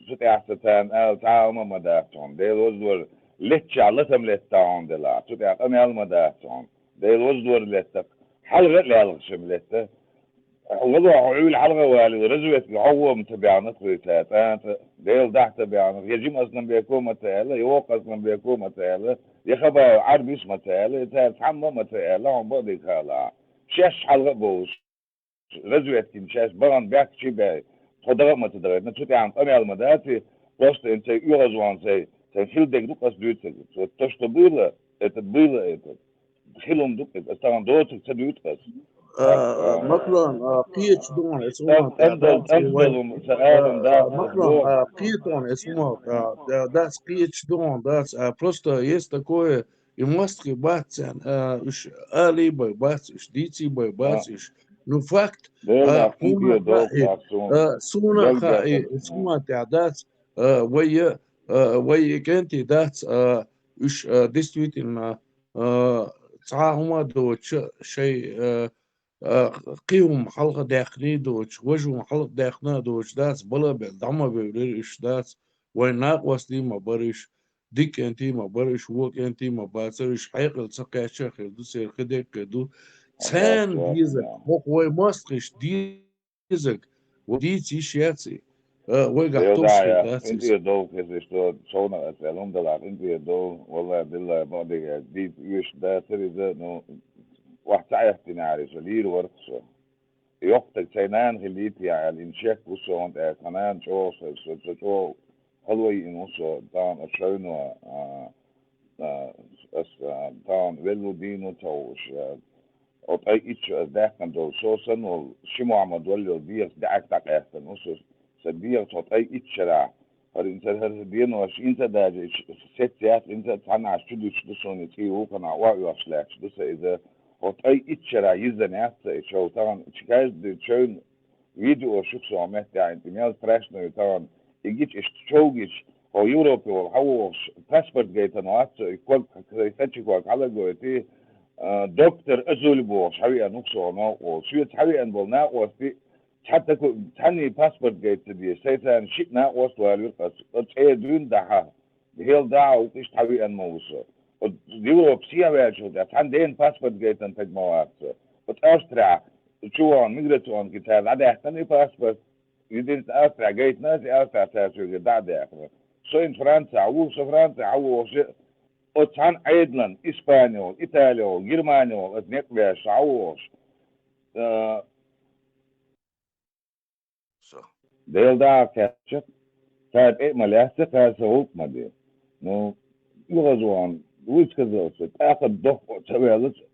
цу тӀехь ца царна ала, цхьа а хӀума ма дац хьуна, Дела вазлора. Леттачохь латам летта хьуна делахь, цу тӀехь къамел ма дац хьуна. Дела вазлора летта-кх, хьалха а лелхаш-м летта. Вало хьо Ӏуьйла хьалха валийла, разведка хьо гӀо ма ца баьхна-кх вай цара, цӀа а цӀа, Дела дахь ца баьхна-кх, я Жима Асланбеко ма ца аьлла, я воккха Асланбеко ма ца аьлла, я Хабаев Ӏарбис ма ца аьлла, я цара цхьамма а ма ца аьлла, хьуна бакъдерг хала. Шаьш хьалха а бовлуш. Разведкина шаьш бахана баьхкачий баьй, тхо дагӀа а ма ца дахийтина, цу тӀехь-м къамел ма дац и, Просто эн цай оьгӀазван цай, цай хила дерг ду-кх ас дуьйцург. Вот то, что было, это было это. Хилум ду-кх, ас тахана доцург ца дуьйцу ас. А, а, Макрон, а, кхеташ ду хьуна, эс хӀума тӀа тӀемдал, дац, тӀемдал, вай, ца алам а, дац, Макрон, а, кхеташ ду хьуна, эс хӀума, а, да-, дац, кхеташ ду хьуна, дац, а, просто есть такое, и мостагӀий бац царна, а, уж алий бай бац, уж дийций бай бац, уж. Ну, факт, Дела а, хӀуна кхеташ ду хаьа, а, суна хаьа, эс хӀума тӀа дац, а, вай, а, вай кӀентий дац, а, уж, а, действительно, а, цхьа хӀума доцуш шай, а, а, кхин хӀума хьалха даьккхина доцуш, важа хӀума хьалха даьккхина доцуш дац, бала бел дӀа ма бевлира уж дац, вайн накъостий ма бара уж, дика кӀентий ма бара уж, вон кӀентий ма бацара уж, хьекъал ца кхаьча хир ду, церан кхидерг хир ду. Царна дезарг, хӀокху вай мостагӀашна дезарг, вай дийца йиш яц и. А, вайгахь тувс хир дац иза. КъинтӀера довла хезаш ду, шовнах аса аьлла хӀума делахь, къинтӀера довла, валлахӀи, биллахӀи, бакъдерг аьлча, дийца оьшуш дацара иза, ну, охьа ца Ӏехкинехьара, со лийр вара-кх со. Йоккха стаг цхьа нана хилийта яхь аьлла, хӀинца шек ву со, хӀунда аьлча тхан нана чӀогӀа со, со, со чӀогӀа хало йина ву со, тахана аса шайно, а, а, ас, а, тахана велла ву дийна ву ца хууш, а, о ткъе итт шо ас даьккхина долу, со санна волу, ши Мухьаммад валла йолу дегӀаца даьӀахк дӀакъаьстина ву со, сан дегӀаца хьо ткъе итт шарахь, хӀара хӀинца, хӀара денош хӀинца а даьжча, сецца яц, хӀинца а цхьаннахьа чу дуьтуш ду суна и цӀий, вукханахь охьаоьхуш лаьтташ ду сан иза. ХӀокху ткъе итт шарахь йиззина яц сан и шов, тахана каждый шайна видео ю-кх со хӀокху меттехь, и мел страшно ю тахана, и гича иштта шов гича, хӀо Европе волу хьан вогӀуш, паспорт гайтина вац со, и ког, и хачи ког хьалагойтий, а, доктор Азуль бохуш хьан веана ву-кх со хӀо новкъа волу, шеца хьан веана болу накъостий, Цхьа таку-, цхьанний паспорт гайта ца дезаш, сайцарна шиъ накъост валийра ас, оцу цӀе дуьйна дахьа, хӀела дахьа ву иштта хьан веана ма ву со. Оцу Европа сехьаваьллачул тӀаьхьа цхьана дена паспорт гайтина стаг ма вац со. Оцу Австрехь чу вахана миграционки цара дӀадаьккхина и паспорт. Единственное, Австрехь гайтина ас, и Австрехь цара соьгара дӀа а даьккхина. Со хӀинца Францехь ву, со Францехь хьан вогӀуш, оцу цхьана Ӏедалан, Испани волу, Итали волу, Германи волу, аса некъ беш хьан вогӀуш. А, Со. Дела дагӀа кхаьчча, цара тӀе а ма лаьцна, кхара сан гӀуллакх ма де. Ну, оьгӀазвахана, вуьйцу хаза аса, тӀаккха дохко ца ваьллаца,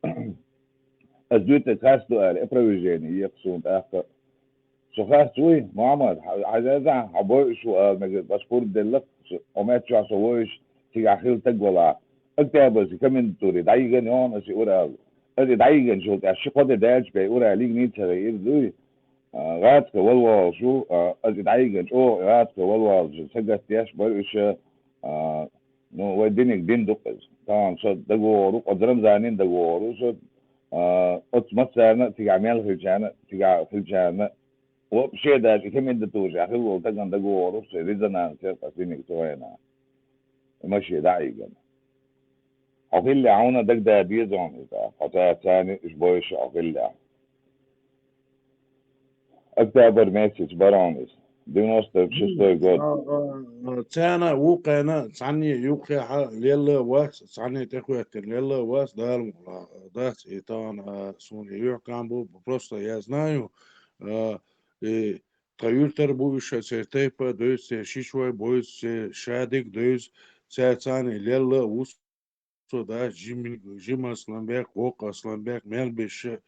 ас дуьйцург хас ду аьлла, опровержение екх суна тӀаккха. Со хас вуй, Мухьаммад, хьан, хьан зезахь, хьан бойуш ву ала мегар, ас пурба делла-кх, со, хьо меттачохь со войуш, цигахь хилла стаг валахь. Октябрьский комендатуре дӀайигна йогӀу аса и ур ала. Аса и дӀайигначул тӀаьхьа ши-кхо де даьлча бен ур ала йигна ца хиира дуй. А, гӀатакхе вала вогӀуш ву, а, аса и дӀайигна чӀогӀа гӀатакхе вала вогӀуш сагатдеш бара уьш, а, ну, вай диниг дин ду-кх иза. Тахана со дагавогӀур ву, оцу Рамзанин дагавогӀур ву со, а, оцу массарна а цигахь мел хилчарна а, цигахь хилчарна а, вообще даже и комендатуре хилла волу стагана дагавогӀур ву со, резонанс яра аса диниг цу хенахь. И машен дӀа а йигна. Хьо хиллехь хьуна дагадаа беза хьуна иза, хьо ца царна уьш бойуш хьо хиллехь. Октябрь месяц бара хьуна иза. Девяносто шестой год. А, а, а, царна вукхарна цхьанне юххехьа лелла а вац, цхьанне тӀехӀоьттина лелла а вац, Дала мукъ лахь, дац, и тахана, а, суна и юьхькӀам бу, просто я знаю, а, и тхан юьртара бу уьш, церан тайпа а девза, церан шичой а бевза, церан шадерг а девза, цаьрца цхьаьна лелла а ву со, дац, жимиг-, жима Асланбек, воккха Асланбек, мел беша,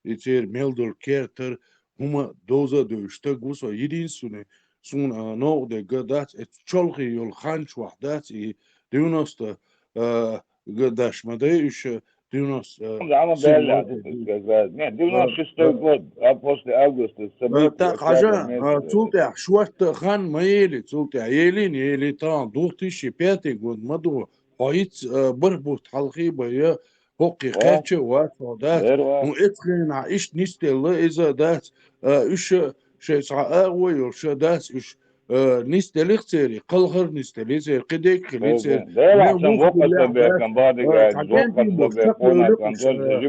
и церан мел долу кертара хӀума довза а девзаш стаг ву со. Единственный, суна, а, новкъа дерг а дац, эцу чолхе йолу хан чохь дац, и девяносто, а, г-, даш ма дай уьш, девяносто, а, Ама семь баьлла, лакхе ду. Как раз. Нет, девяносто шестой год, а после августа событий, а, так, Октябрь хьажа, а, месяц. Цул тӀаьхьа шортта хан ма ели, цул тӀаьхьа елийна, ели тахана, две тысячи пятый год ма ду, хьо хӀинца, а, бархӀ бутт хьалхий бай, я хӀокхе кхаьчча а вац хьо, дац. Вер вац. Ну, эцу хенахь иштта нисделла иза, дац. А, уьш шайн цхьа агӀо йолуш а дац, уьш, а, нисделира церан, кхалхар нисделира церан, кхидерг хилира церан. Делахь сан воккха Асланбекан, бадига, воккха Асланбек, вон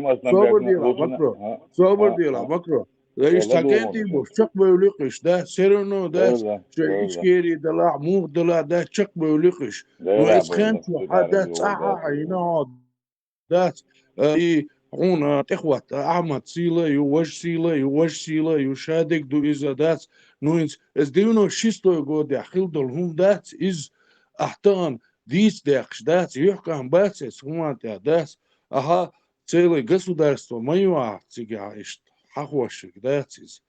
Асланбек, собар делахь, Макро. Собар делахь, Макро. Иш цхьа кӀентий болуш чекхбевлли-кх уьш, дац, все равно, дац, шайн Ичкери делахь, муха делахь, дац, чекхбевлли-кх уьш. Ну, эцу хен чохь, дац, цӀахь а хьийна хьо, дац, а, и хьуна тӀехӀотта Ахьмад сийла а ю, важа сийла а ю, важа сийла а ю, шадерг ду иза, дац, Ну, хӀинца, эс девяносто шестой годехь хилла долу хӀума дац, иза ахь тахана дийца дехаш дац, юьхькӀам бац эс хӀуманна тӀехь дац, ахьа целый государство ма ю ахь цигахь иштта хьахошшиг дац иза.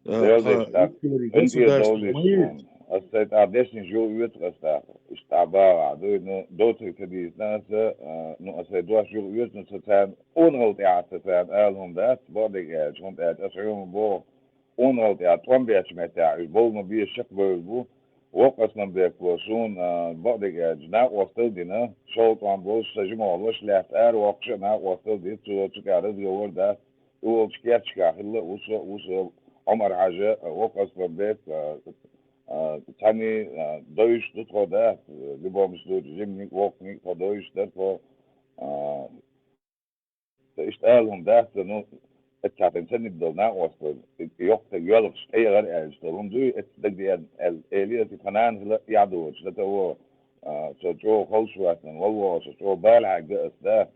Э, Делдеш хьан тӀаккха, историй гӀунтӀе государство довлийша ма ю. Суна. Ас сайн тӀаккха дешнаш юха оьцу ас тӀаккха. Иштта тӀаккха багӀахь дуй, ну, доцург ца дийцина аса, а, ну, ас сайн дош юха оьцу, ну, со царна къонахалла тӀехь аса царна ала хӀума дац, бакъдерг аьлча, хӀунда аьлча ас хьоьга боху, къонахалла тӀехь тӀом бечу меттехь уьш бовла ма беза шакбевлла бу. Воккха Асланбек волу суна, а, бакъдерг аьлча, накъосталла а дина, шолгӀа тӀом болуш, сан жимахула ваша лаьцна аравоккхуш а накъосталла дина, цо цу тӀехь разговор дац. И волчу кечдехь хилла а ву со, ву со, Ӏумар-Хьаьжа, а, Воккха Асланбек, а, а, цхьаьний, а, довзуш ду тхо, да, любому случае, жиманиг а, воккханиг а тхо довзуш дара тхо, а, Ткъа иштта ала хӀума дац, ну, эццахь тӀе ца ниг долу накъосталла, и йоккха йоьлхуш тӀейогӀар аьлча долу хӀума дуй, эццахь дагадеана аьлла, элира, тхан нана хила яхь доцуш, да ца во, а, со чӀогӀа ховш вац, валлахӀи, со чӀогӀа бала хьаьгна ас, да,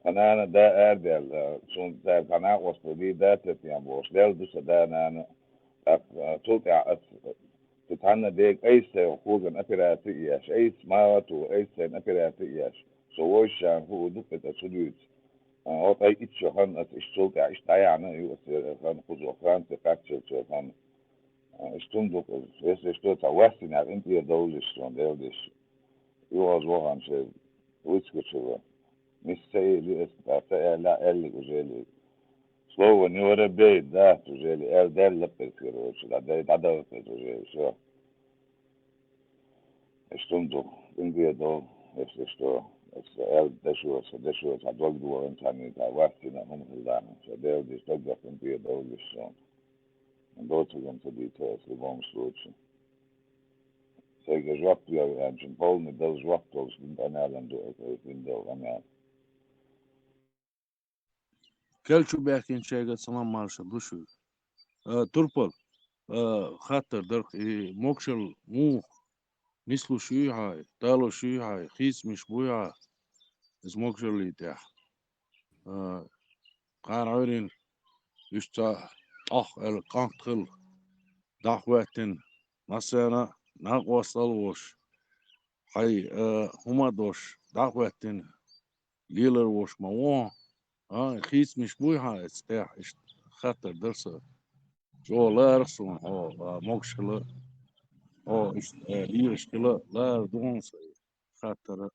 тхан нана а, да арадаьлла, а, суна цара тхан накъосталла дийр дацара те бохуш, лелла ду сан да, нана, тӀаккха, а, цул тӀаьхьа ас, цу цхьанна дега айса сайн коган операци а еш, айса магӀато, айса сайн операци а еш, со вовшашна хуур ду-кх иза ас хӀун дуьйцу. А, хӀокху ткъе итт шо хан ас иштта цул тӀаьхьа иштта дӀаяьхьна ю ас, э, хан кхузо Франце кхаччалц хан. А, иштта хӀума ду-кх иза. Если что, цхьа ваьссина къинтӀера довлийша суна, Делан деш. Юхаза вахана шайн вицкачура. Мисса ца эр ю ас, ткъа ца аьлла, аьллиг уже ли. Слово не воробей, да, уже ли. Эл даьлла лакхара, короче, дӀа-, дӀадахар уже, всё. Иштта хӀума ду, къинтӀера дов, если что, аса аьлла дашо, аса дашо, цхьа дог дохийна цхьаьнниг, цхьа ваьссина хӀума хилла, аса Делан деш, даггара къинтӀера довлийша суна. Доцург-м ца дийцира аса, в любом случае. Сайга жоп ло аьлча, полный дала жоп долуш дина къамелан ду аса, дина долу къамел. Кел чу баьхкинчаьрга салам маршалла ду шуьга. А, Турпал, а, хаттар дара-кх, и могушалла муха, нислуш юй хьан, далуш юй хьан, хийцамаш буй хьан, иза могушаллин тӀехь. А, кхана Ӏуьйрина уьш цхьа тӀох аьлла къахьега хилла, дӀахӀоьттина, массарна а накъосталла а волуш, хьайн, а, хӀума а долуш, дӀахӀоьттина, лелар волуш ма ву хьо. А, хийцамаш буй хьан иза тӀехь, иштта хаттар дара сан. ЧӀогӀа лаьара суна хьо, а, могуш хила, хьо иштта, а, лелаш хила лаьара ду хьуна сан хаттар.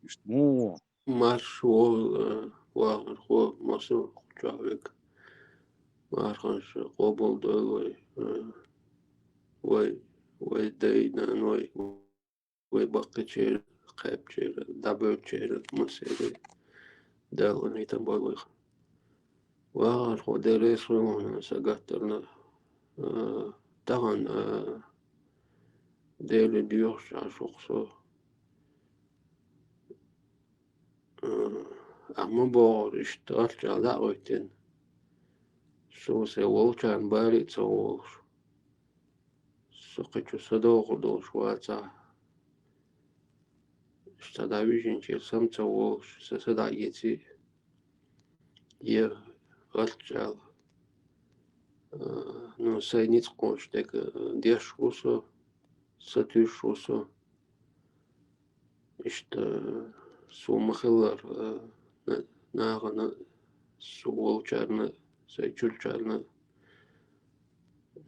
Иштта муха ву? Марша вогӀийла, а, вахархо, массо а чохь вега. Марханаш къобалдойла вай, а, вай, вай дай-наной. Вай баккхийчеран, кхаьбначеран, дӀабевллачеран массеран Дала къинхетам бойла вайх. Вахархо, Дела реза хуьлда хьуна, сан гаттарна, а, тахана, а, Деле доьхуш Ӏаш ву-кх со. А, ахь ма бохура, иштта гӀалчӀагӀ дӀа а гӀоьттина, суна сайн волчарна бала а ца волуш. Со кхин чу са дохур долуш вацахь, сан дӀавижинчеран са-м ца волуш, сан са дӀа а эций, я гӀалчӀагӀ, а, ну, сайн ницкъ кхочуш дерг, а, деш ву со, сатуьйсуш ву со. Иштта, суна ма-хиллара, а, на-, нахана, суна волчарна, сайн чуьрачарна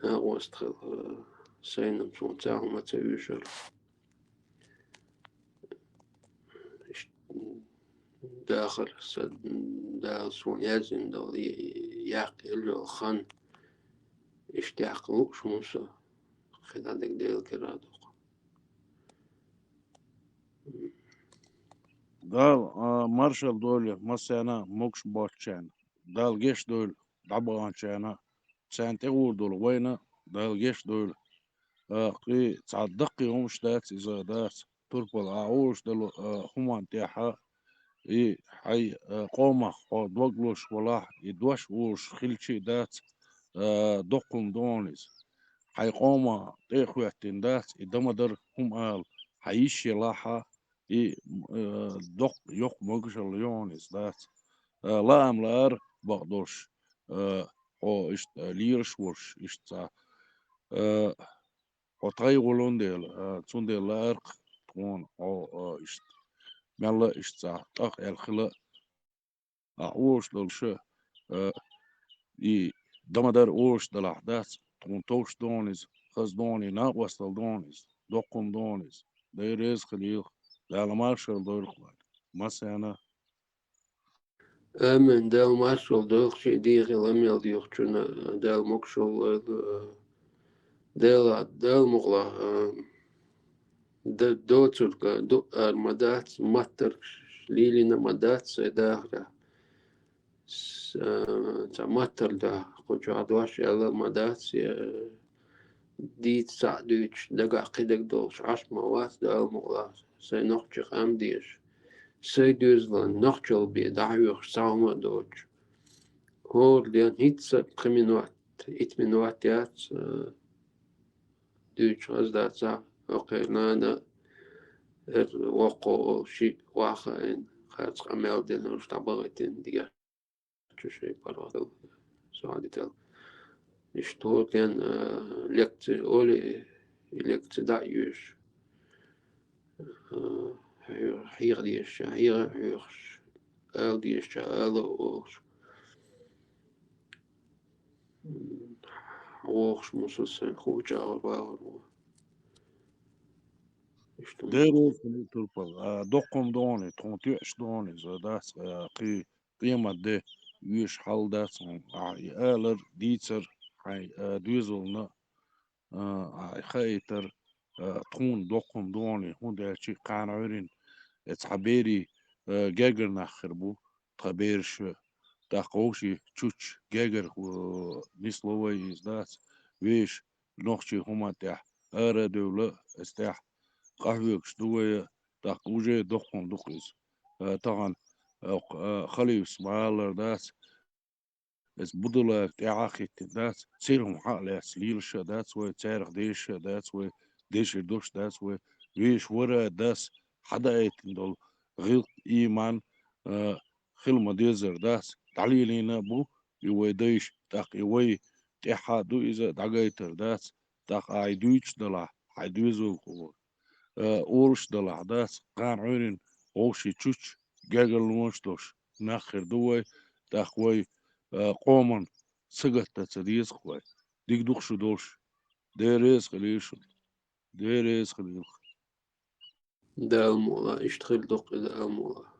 накъост хила, а, сайна-м суна цхьа хӀума ца оьшура. Иштта дахар сан, Дала суна яздина долу, и, и яккха йолу хан, иштта яккха лууш ву со, кхин дӀа дерг Делан кара ду-кх. Дала, а, маршалла дойла массарна а, могуш боцучарна. Дала гечдойла дӀабаханчарна а, царна тӀегӀур долу вайна а Дала гечдойла. А, кхин цхьа даккхий хӀумаш дац иза, дац. Турпал, ахь олуш долу, а, хӀуманна тӀехь, и хьайн, а, къомах хьо дог лозуш валахь, и дош волуш хилча а дац, а, доккха хӀума ду хьуна иза. Хьайн къомах тӀе а хӀоьттина дац, и дан ма дара хӀума ала, хьан йиш елахь а, и, э, доккха, йоккха могушалла ю хьуна иза, дац. Э, лаам лаара бакъдолуш, э, хьо иштта, э, лелаш волуш, иштта цхьа, Э, хьо тхай волун дела, э, цундела лаарх тхона, хьо, э, ишт, мелла ишт цӀа, тӀах эл хила, а, ош долуша, э, и дамадар ош далахь дац, тхона товш дона иза, хаз дона и накъостал дона иза, доккхум дона иза. Дай реза хилийла, Дала маршалла дойла хьуна. Масена. Амин. Дала маршалла дойла ши дийгӀи ламел дийхачунна, Дала могушалла лойла, Дала, Дала мукъла, д-, доцург ду ар ма дац, маттарг лилина ма дац, сай дахара. С-, а, ца маттар да, кху чохь дош аьлла ма дац, я дийца цхьаъ дуьйцуш, дагахь кхидерг долуш Ӏаш ма вац, Дала мукъалахь, сайн нохчийн къам дезаш, сайн доьзалан нохчалла бен дӀахьоьхуш цхьа хӀума а доцуш. ХӀора ден хӀинца кхин минот, итт минот яц, а, дуьйцуш хаза дацахь, хӀокхеран нана, эр воккхо волу шиъ ваха а хиъна, харц къамел дина, уьш дӀабахийтина дегахь. Чу шайн паргӀатал, сагӀа дитал. Иштта хӀокхеран, а, лекци олий, и лекци дӀа а йоьшуш. А, хьеха дезача, хьеха а хьоьхуш, ала дезача, ала а олуш. М, вохуш мусал сайн хӀу чӀагӀар вагӀар ву. Иштта Дерриг турпал, а, доккхум дона, тхуна тоьаш дона, иза дац, а, кхин къемат де веш хьал дац хьуна, ахьа и алар, дийцар, хьайн, а, доьзална, а, ахьа и хаийтар, а, тхуна доккхум дона, хӀунда аьлча кхана Ӏуьйрина, э, цхьа берий, а, гергара нах хир бу, тхан бераш, тӀаккха вовшийн чучча гергара, а, нисло вай иза дац, веш нохчийн хӀуманна тӀехь ара а девлла, эс тӀехь къахьоьгуш ду вай, тӀаккха уже доккхун ду-кх иза. Э, тахана, э, кх-, э, халифас ма-аллара дац, эс Будулаев тӀаьхьа а хӀиттина дац, церан хӀума хьа а лаьцна лелаш а дац вай, царах дешаш а дац вай, дешар долуш дац вай, вешан вара а дас хьадаийтина долу гӀиллакх, ийман, э, хила ма-деззара дац, дӀалелийна а бу и вай дайша, тӀаккха и вай тӀаьхьа а ду иза, дӀагайтар дац, тӀаккха ахьа и дуьйцуш далахь, хьайн доьзалхо, э, олуш далахь дац, кхана Ӏуьйрина вовшийн чучча гергарлонаш долуш нах хир ду вай, тӀаккха вай, э, къоман сагатдан ца деза-кх вай. Дика ду-кх шу долуш. Дела реза хилийла шуна. Дела реза хилийла. Дала мукъалахь, иштта хир ду-кх и, Дала мукъалахь.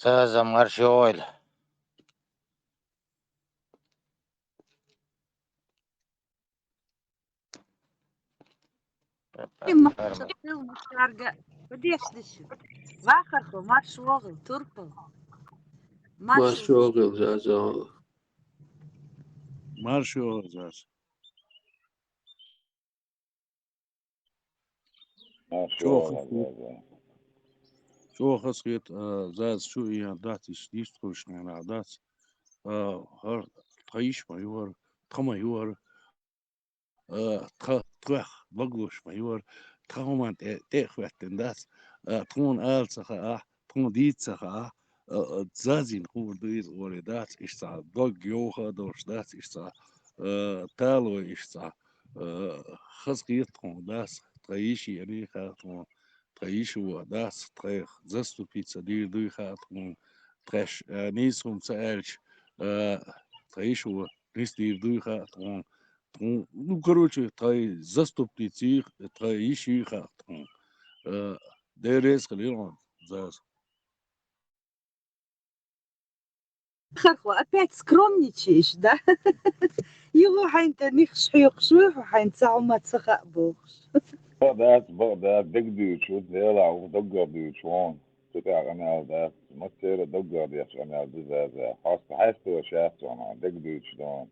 Заза, марша йогӀийла. Вахархо, марш вогӀийла, турпал. Марш вогӀийла, Заза. Марш вогӀийла, Заза. Чохас хет, а, Заза, шу ийна дац, иштта дийшта хуьлуш хенахь дац. А, хӀара тхан йиша ма ю хӀара, тхан ма ю хӀара. А, тхан, тхох дог луш ма ю хӀара, тхан хӀуманна тӀе, тӀе а хӀоьттина дац. А, тхуна ала ца хаахь, тхуна дийца ца хаахь, а, а, Зазина хуур ду иза олий дац, иштта цхьа дог йовха а долуш дац, иштта цхьа, а, талой иштта цхьа, а, хаза хета тхуна дац, тхан йиша ений хаьа тхуна, тхан йиша вон дац, тхайх заступиться дийр дуй хаьа тхуна, тхаьш, а, нийса хӀума ца аьлча, а, тхан йиша вон нисдийр дуй хаьа тхуна, тхуна, ну, короче, тхайн заступница йий, тхайн йиша йий хаьа тхуна. Э, Дела реза хилийла хьуна, Заза. Вахархо, опять скромничаешь, да? Йилла хьайна тӀе нихаш хьоькхуш вуй хьо, хьайна цхьа хӀума ца хаьа бохуш. Бакъ дац, бакъ дац, дагадуьйцуш ву, Дела, ву даггара дуьйцуш ву хьуна. Цу тӀехь къамел дац, массеран даггара деш къамел ду, Заза. Хьо хьаьсташ яц хьуна, дагадуьйцуш ду хьуна.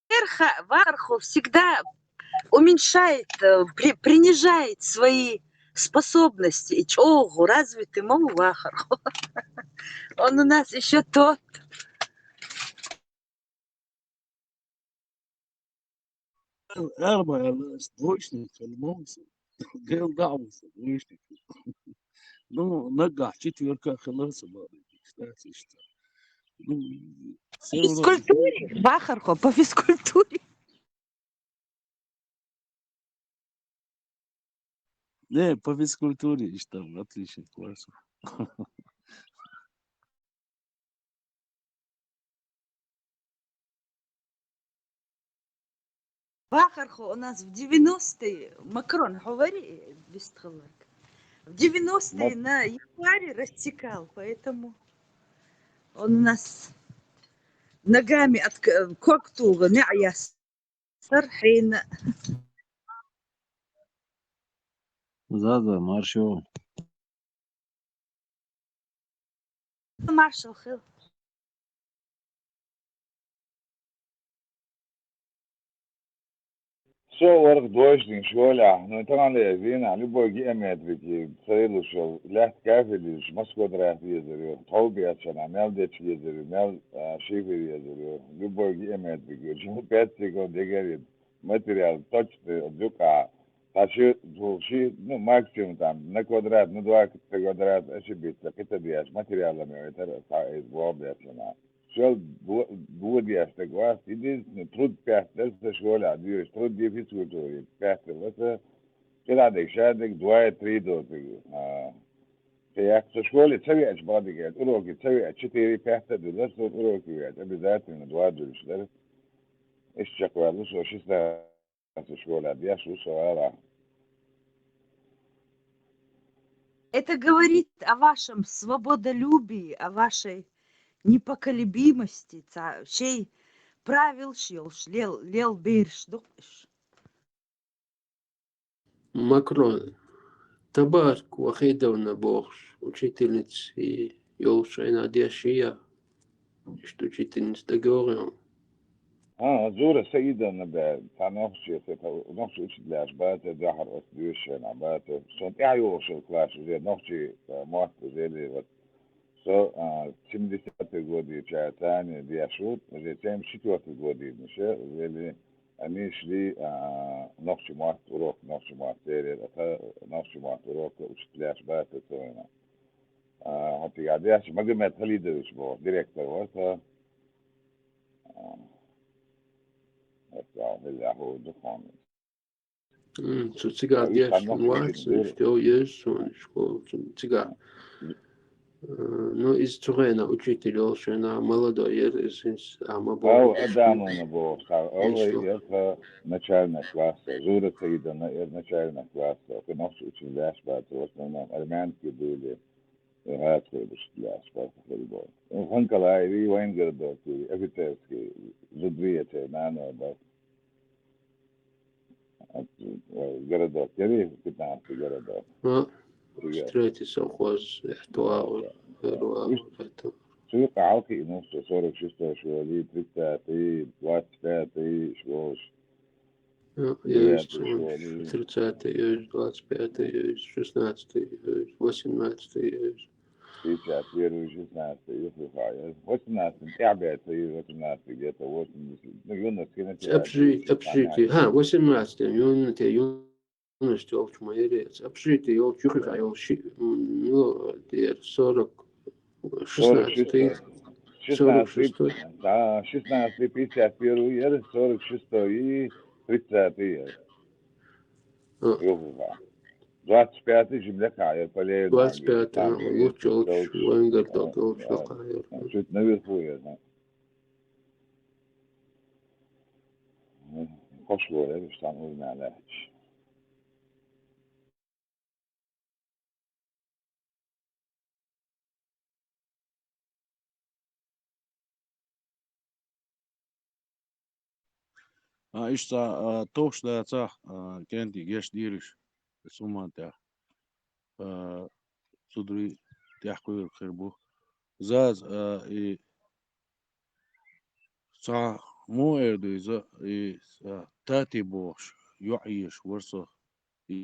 Дера хаьа, вахархо всегда уменьшает, э, при-, принижает свои способности. И чӀогӀа развитый ма ву вахархо. Он у нас ещё тот. Ала ма аьлла, ас двоечник хила ма ву со. Дела дӀа а ву со, двоечник. Ну, наггахь четверка хилар сан бакъдерг, кстати, иштта. Ну, всё равно. Физкультуре, вахархо, по физкультуре. Не, по физкультуре, иштта, отличник, класс. Вахархо, у нас в девяностые, Макрон, говори, бистхаллак. В девяностые на январе рассекал, поэтому он у нас ногами от к-, ког тугӀа, неӀ яс. Сархьина. Заза, маршо. Маршал хила. Со вара двоечник школехь, ну, тахана вина, любой геометрики, царилушал, лаьтта кафель йолуш, масса квадрат езар ю, тхов бечана, мел дечиг езар ю, мел, а, шифер езар ю, любой геометрики, пять секунд егар ю. Материал точно дукха. Цхьа ши, ши, ну, максимум там на квадрат, на два квадрат, ошибиться, кхин ца деш, материал ма витара, цхьа иза боху беш вина. Шел дво-, дво деш стаг вац, единственный труд пять деш, ца школе а дуьйш, труд де физкультуре пять вац, кхидӀа дерг, ша дерг два и три доцург. А, кхин яккха со школе ца веача бакъдерг, уроки ца веача, четыре и пять а дуьллуш, со уроки веача, обязательно два дуьллуш дара. Иштта чекхваьлла со шестнадцать Аса школе деш ву со ала. Это говорит о вашем свободолюбии, о вашей непоколебимости, ца-, шей правилаш йолуш, лел, лел бераш ду-кх уьш. Макрон, Табарак Вахидовна бохуш, учительница йолуш хенахь деш йий? Иштта учительница дагайогӀий хьуна? А, Зура Саидовна бен, цхьа нохчи, цхьа нохчи учителяш бац, дуьххьара оцу доьшуш хенахь бац. Суна тӀаьхьа йогӀуш йолу класс уже нохчи, а, мотт уже ле, вот. Со, а, семидесятые годы ча царна деш ву, уже семьдесят четвёртый годы уже ле, они шли, а, нохчи мотт урок, нохчи мотт деррера, а та нохчи мотт урока учителяш бац цо вина. А, хӀокху тӀехь деш Магомед Халидович боху, директор вара цо. А, хӀокху тӀехь хӀилла хӀу ду хьуна. М, цу цигахь а, деш вац, иштта йо еза суна школа, цу цигахь. Э, ну, иза цу хенахь учитель йолуш хенахь молодой яра, иза хӀинца а ма боху. Ау, Адамовна боху, ха, ала яра тхан начальный класса, Зура Саидовна яра начальный класса, кхин нохчи учителяш бац, в основном армянки были, э, гӀазкхи учителяш бац хила боху. Ханкалаеви вайн городок, офицерский, зудве церан нана бац. Городок, яри пятнадцатый городок. А, третий совхоз, эхь, тӀе вагӀур, хӀара вагӀур, хӀета. Цу юкъа хьалкхиъна ву со сорок шестой школе, тридцатый, двадцать пятый школаш. А, девятый школе. Тридцатый, двадцать пятый, шестнадцатый, восемнадцатый. Пятьдесят первый, шестнадцатый, юххехь яра. Восемнадцатый тӀаьхьа баьцци, восемнадцатый где-то, восемьдесят, ну, юность кинотеатр. Общежи-, общежитие, ха, восемнадцатый, юность, юность йолчу ма яра иза. Общежитие йолчу юххехь йолу ши-, м, ну, дера, сорок, шестнадцатый, сорок шестой. Да, шестнадцатый, пятьдесят первый яра, сорок шестой и тридцатый яра. А. Юххехь. Двадцать пятый жимлехь яра, полевой. Двадцать пятый, а, лучше, лучше, вайнгар ток, лучше, а, лучше яра. Чуть наверху яра, а. Хош ло яра, сан уьйна лаьтташ. А, иштта, а, товш дацахь, а, кӀентий геш дийраш, цу хӀуман тӀехь, а, цу дуьй тӀехь кхуьйриг хир бу. Заза, а, и цхьа муха эр ду иза, и, а, Тати бохуш, йоӀ езаш вара со. И,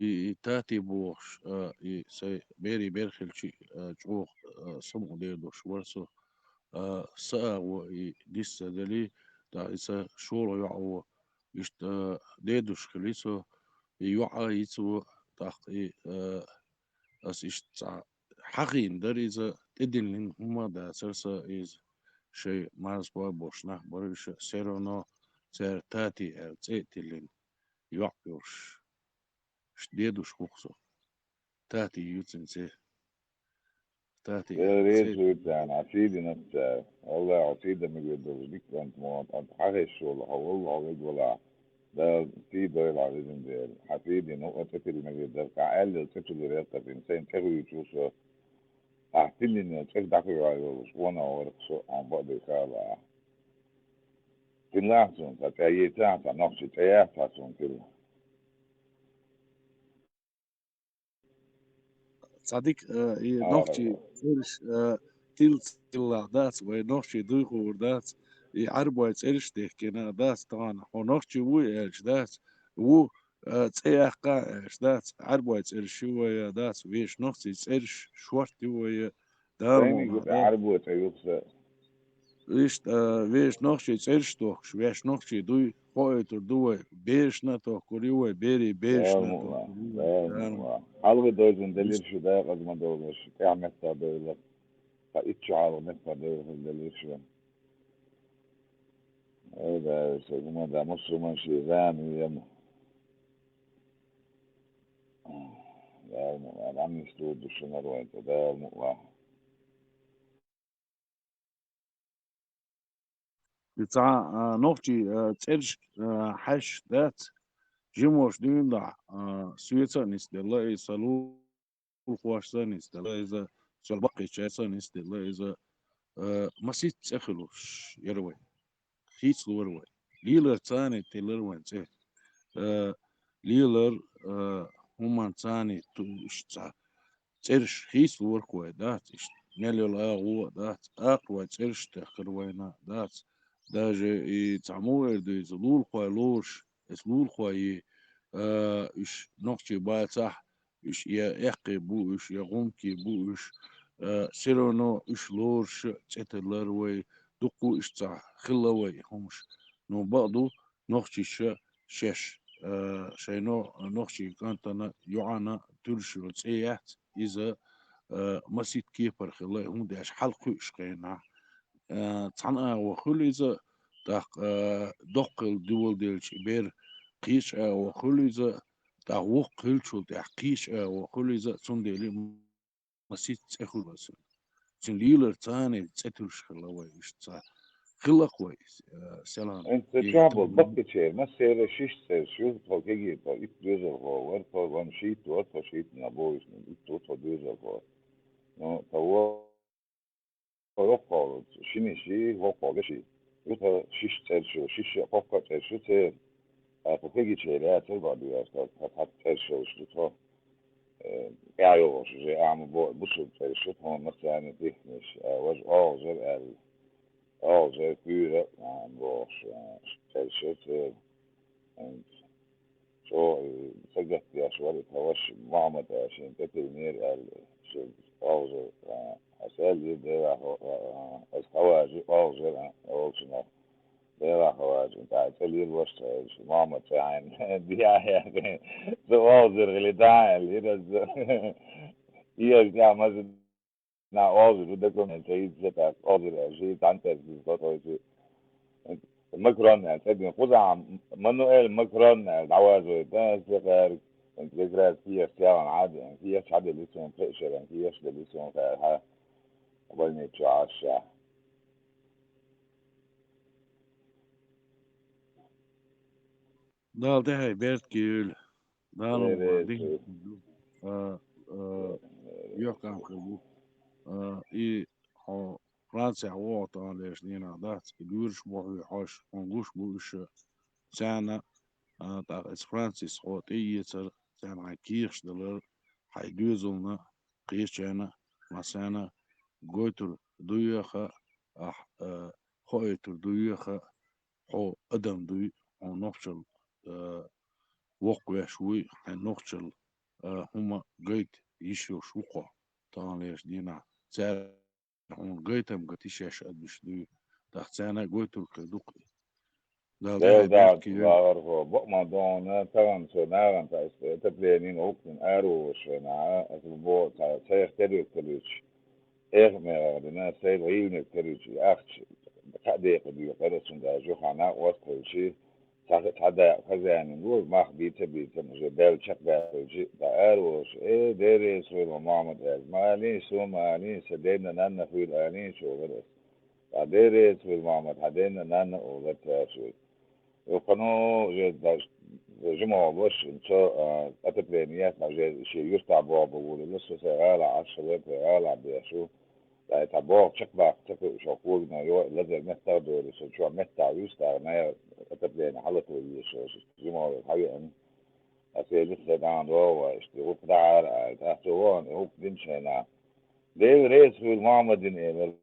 и, и Тати бохуш, а, и сайн берийн бер хилчи, а, чӀогӀа, а, самукъадер долуш вара со. А, са агӀо и дис ца делий, тӀаккха и сан шолгӀа йоӀ ву, иштта, а, дедушка хили со, и йоӀ а йицво, тӀаккха и, а, ас иштта цхьа хьахийна дара иза, тӀедиллина хӀума а дацара сан иза, шайн марза бой болуш нах бара уьш, все равно цара Тати аьлла цӀе а тиллина, йоӀ йолуш. Иштта дедушка ву-кх со. Тати ю цуьнан цӀе. Тати Дела аьлла реза цӀе. Вуьйцу царна, хьан сий дина-кх цара. Валлахьи, хьо сий дан мегар долуш дика кӀант ма ву, кӀант хьан хезаш волу хьо, валлахьи, хьо вега валахь. Дала сий дойла хьан везан Дела. Хьан сий дина, хӀуъа цӀе тилла мегар дара, кхин аьллал цӀе тилира аьлла-кх аса, сайн цӀе хуьйцуш со. Ахь тилина цӀе дӀакхуьйхьа йолуш, вон а вара-кх со, хьуна бакъдерг хала ахь. Тиллахь суна цхьа цӀе, ецахь цхьа нохчийн цӀе, яц цхьа суна тилла. Цхьа дика, а, и нохчийн цӀераш, а, тилла ца тиллахь дац, вай нохчийн дуй хуур дац, и Ӏарбойн цӀераш а дехкина дац тахана. Хьо нохчи вуй аьлча дац, ву, а, цӀе яккха а аьлча дац, Ӏарбойн цӀераш ю вай а дац, вешан нохчийн цӀераш шортта ю вай а, Дала Вайниг мукъ лахь, Ӏарбойн цӀе ю-кх сан. Иштта, а, вешан нохчийн цӀераш а тохкуш, вешан нохчий дуй, хоуьйтур ду вай, берашна а тохкур ю вай, берийн берашна а тохкур ю вай. Дала мукъ лахь. Хьалхе дойзина делира шу, дакъаза ма довлуш, тӀаьхьа меттах девлла. Ткъа итт шу хьалха меттах девлла хила делира шу. Ай, да, со хӀума да, муссурман шен зама ю яма. Дала мукъ лахь, Ӏамнис дур ду шуна вайн тӀе, Дала мукъ лахь. И цхьа, а, нохчийн, а, цӀераш, а, хьаьжча дац, жимош дуьйна дахь, а, соьца а нисделла, и сан лулахошца а нисделла иза, сол баккхийчаьрца а нисделла иза, а, масийтта цӀе хуьлуш яра вай. Хийцалора вай. Лелар царний тиллира вайн цӀе. Э, лелар, э, хӀуман царний ту-, иштта цӀераш хийцалора-кх вай, дац иштта. Мел йолу агӀо а дац, акхар вай цӀераш а техкира вайна, дац. Даже и цхьа муха эр ду иза, лулахой лоруш, эс лулахой, э, уьш нохчий бацахь, уьш я эккхий бу уьш, я гӀумкий бу уьш, э, все равно уьш лоруш а цӀе тиллара вай, дуккха а уьш цхьа хилла вай хӀумаш. Ну, бакъ ду, нохчийша шаьш, э, шайн но-, нохчийн кӀантана, йоӀана туьллуш йолу цӀе яц, иза, э, масийтта кепара хилла, хӀунда аьлча хьалха кхуьуш хенахь, э, цхьана агӀо хуьлу иза, тӀаккха, э, доккха хилла дувал делча бер кхечу агӀо хуьлу иза, тӀаккха воккха хиллачул тӀаьхьа кхечу агӀо хуьлу иза, цундела масийтта цӀе хуьлу аса. Цуьнан лелар царний цӀе туьллуш хилла вай иштта цхьа. Хилла-кх вай, э, селхана. ХӀинца ца чохь болу баккхийчеран массеран шишша цӀераш ю, тхо кегий, тхо итт доьзалхо вара, тхо вайна шийтта вара, тхо шийттанна бовзуш, итт ву тхо доьзалхо. Ну, тхо воккхо, ши нисий, воккхо веший. Ю тхан шишша цӀераш ю, шишша а, кхоккха а цӀераш ю церан. Ткъа кегийчеран яцара бакъ ду аьлла, тхан, тхан цӀераш йолуш ду тхо. Э, тӀаьхьа йогӀуш уже, ахьа ма бо-, бусулба цӀераш ю тхуна массарна а дихнеш, а, важа оалгӀазар аьлла. ОалгӀазар, куьйра, а, бохуш, а, цӀераш ю церан. ХӀинца. ЧӀогӀа, э, сагатдеш вара и тхан ваша Мохьмад а, шена тӀетиллинера аьлла, шен оалгӀазар, а, аса аьллера, делахь, а, а, аса хьаважа оалгӀазар, а, олучунах. Делахь хьаважа, тӀаккха цӀе лелош ца хилча, Мохьмад цӀе хьайна дехьа яьккхина. Со оалгӀазар хили дӀа аьллера аса. Иэс тӀехь маза Нах оалгӀазар ду, документ ца йийца, тӀаккха оалгӀазар аьлла, шийтта цхьаьна цӀераш дийца тхойцу. Макрон аьлла цӀе дина. Кхузахь Мануэль Макрон аьлла дӀавазойту, аса ца хаьрга. Как раз кехат ца яьлла Ӏа а деана, кехат хьан делли суна, пхеа шеран кехат делли суна, хаьрга хьан больница чу Ӏаш ша. Дала тӀаьхье беркате йойла. Дала Э, мукъ лахь, э, дика э. ду. А, а, Э, э. Юьхькама хир бу. А, и хьо Францехь вогӀу тахана лерчу дийнахь дац, и лоьраш бохуьйту хьоьша, хьуна гуш бу уьш, царна, а, тӀаккха эца Францис хьо тӀеэцар, царна хьайн кехаш далар, хьайн доьзална, кхечарна, массарна гойтур дуй хьа, ахь, а, хоуьйтур дуй хьа, хьо адам дуй, хьо нохчал, а, воккхавеш вуй, хьайн нохчал, а, хӀума гайта йиш йолуш ву хьо, таханлерчу дийнахь. Цара хьуна гайтам гатиш еш адамаш дуй, тӀаккха царна гойтург хир ду-кх и. Дала Дела тӀаьхьа Дала беркате йойла. ВагӀар хьо, бакъ ма ду хьуна, тахана со нахана тӀе аса отопление гӀуллакх дина араволуш вайна, аса боху цхьа сайх тервиг ца луьйцуш, эхамегӀар дина, сайл гӀийланиг тервича, и ахча кхаа декъа доькъура, цуьнга аьлла, юххьанна накъост хилча, цхьа, цхьа дакъа хазанин ло, мах бийца а бийцина, уже баьлла чекхбаьхкича, ткъа араволуш, э, Дела реза хуьлда, Мохьмад, аьлла, ма алийша, ма алийша, сан денна нанна хуьлда алийша, олура аса. Ткъа Дела реза хуьлда, Мохьмад, хьан денна нанна, олура цара шуьга. Юхханна уже даже жима волуш, цо, а, отопление яц, уже шен юьртахь болх бан волавелла, со сайн гӀалахь Ӏаш хилла, сайн гӀалахь беш ву. Ткъа и цхьа болх чекхбаккха ца хууш, хьо когана йо, лазар меттах а дойла, со чохь меттахь вуьсу, тӀаккха отопление хьалато везаш, жима волавелла хьавеана. Ткъа селица дан догӀу вай, иштта гӀуллакх дахьара аьлла, тӀаккха цо вахана, и гӀуллакх динчу хенахь, Дела реза хуьлда, Мохьмадина, элира.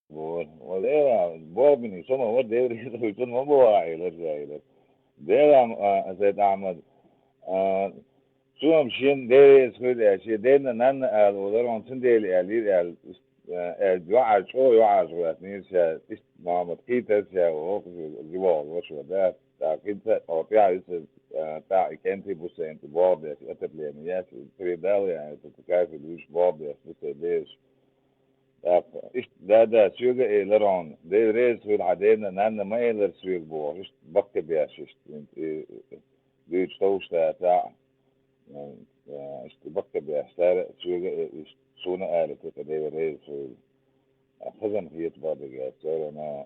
Боху. Валера, боху бини, со ма вара, Дела реза хуьлда, цунна ма боху, элира, элира. Дела, а, Сайд-Ахьмад, а, цо-м шена Дела реза хуьлда аьлла, шен денна нанна ала олура, хьуна цундела аьллера аьлла, а, аьлла, йоӀара, чӀогӀа йоӀара гӀоьртинера ша, иштта Мохьмад кхийтара ша, оха, зивогӀу ваша да, тӀаккха хӀинца а, оха тӀаьхьа, а, тӀаккха и кӀентий бу сайна, и боху деш, отопление яц, и передал ян, это кафель вуьш боху деш, бу сайн бераш. ТӀаккха, иштта, да, да, соьга а элира хьуна, Дела реза хуьлда, хьан денна нанна ма элира соьга боху, иштта баккхийбеш, иштта, и, и, дуьйцуш товш дацахь, м, а, иштта баккхийбеш, цара а соьга а, иштта, суна а аьлла, тӀаккха Дела реза хуьлда. А, хазанна хета бакъдерг яц, церан, а,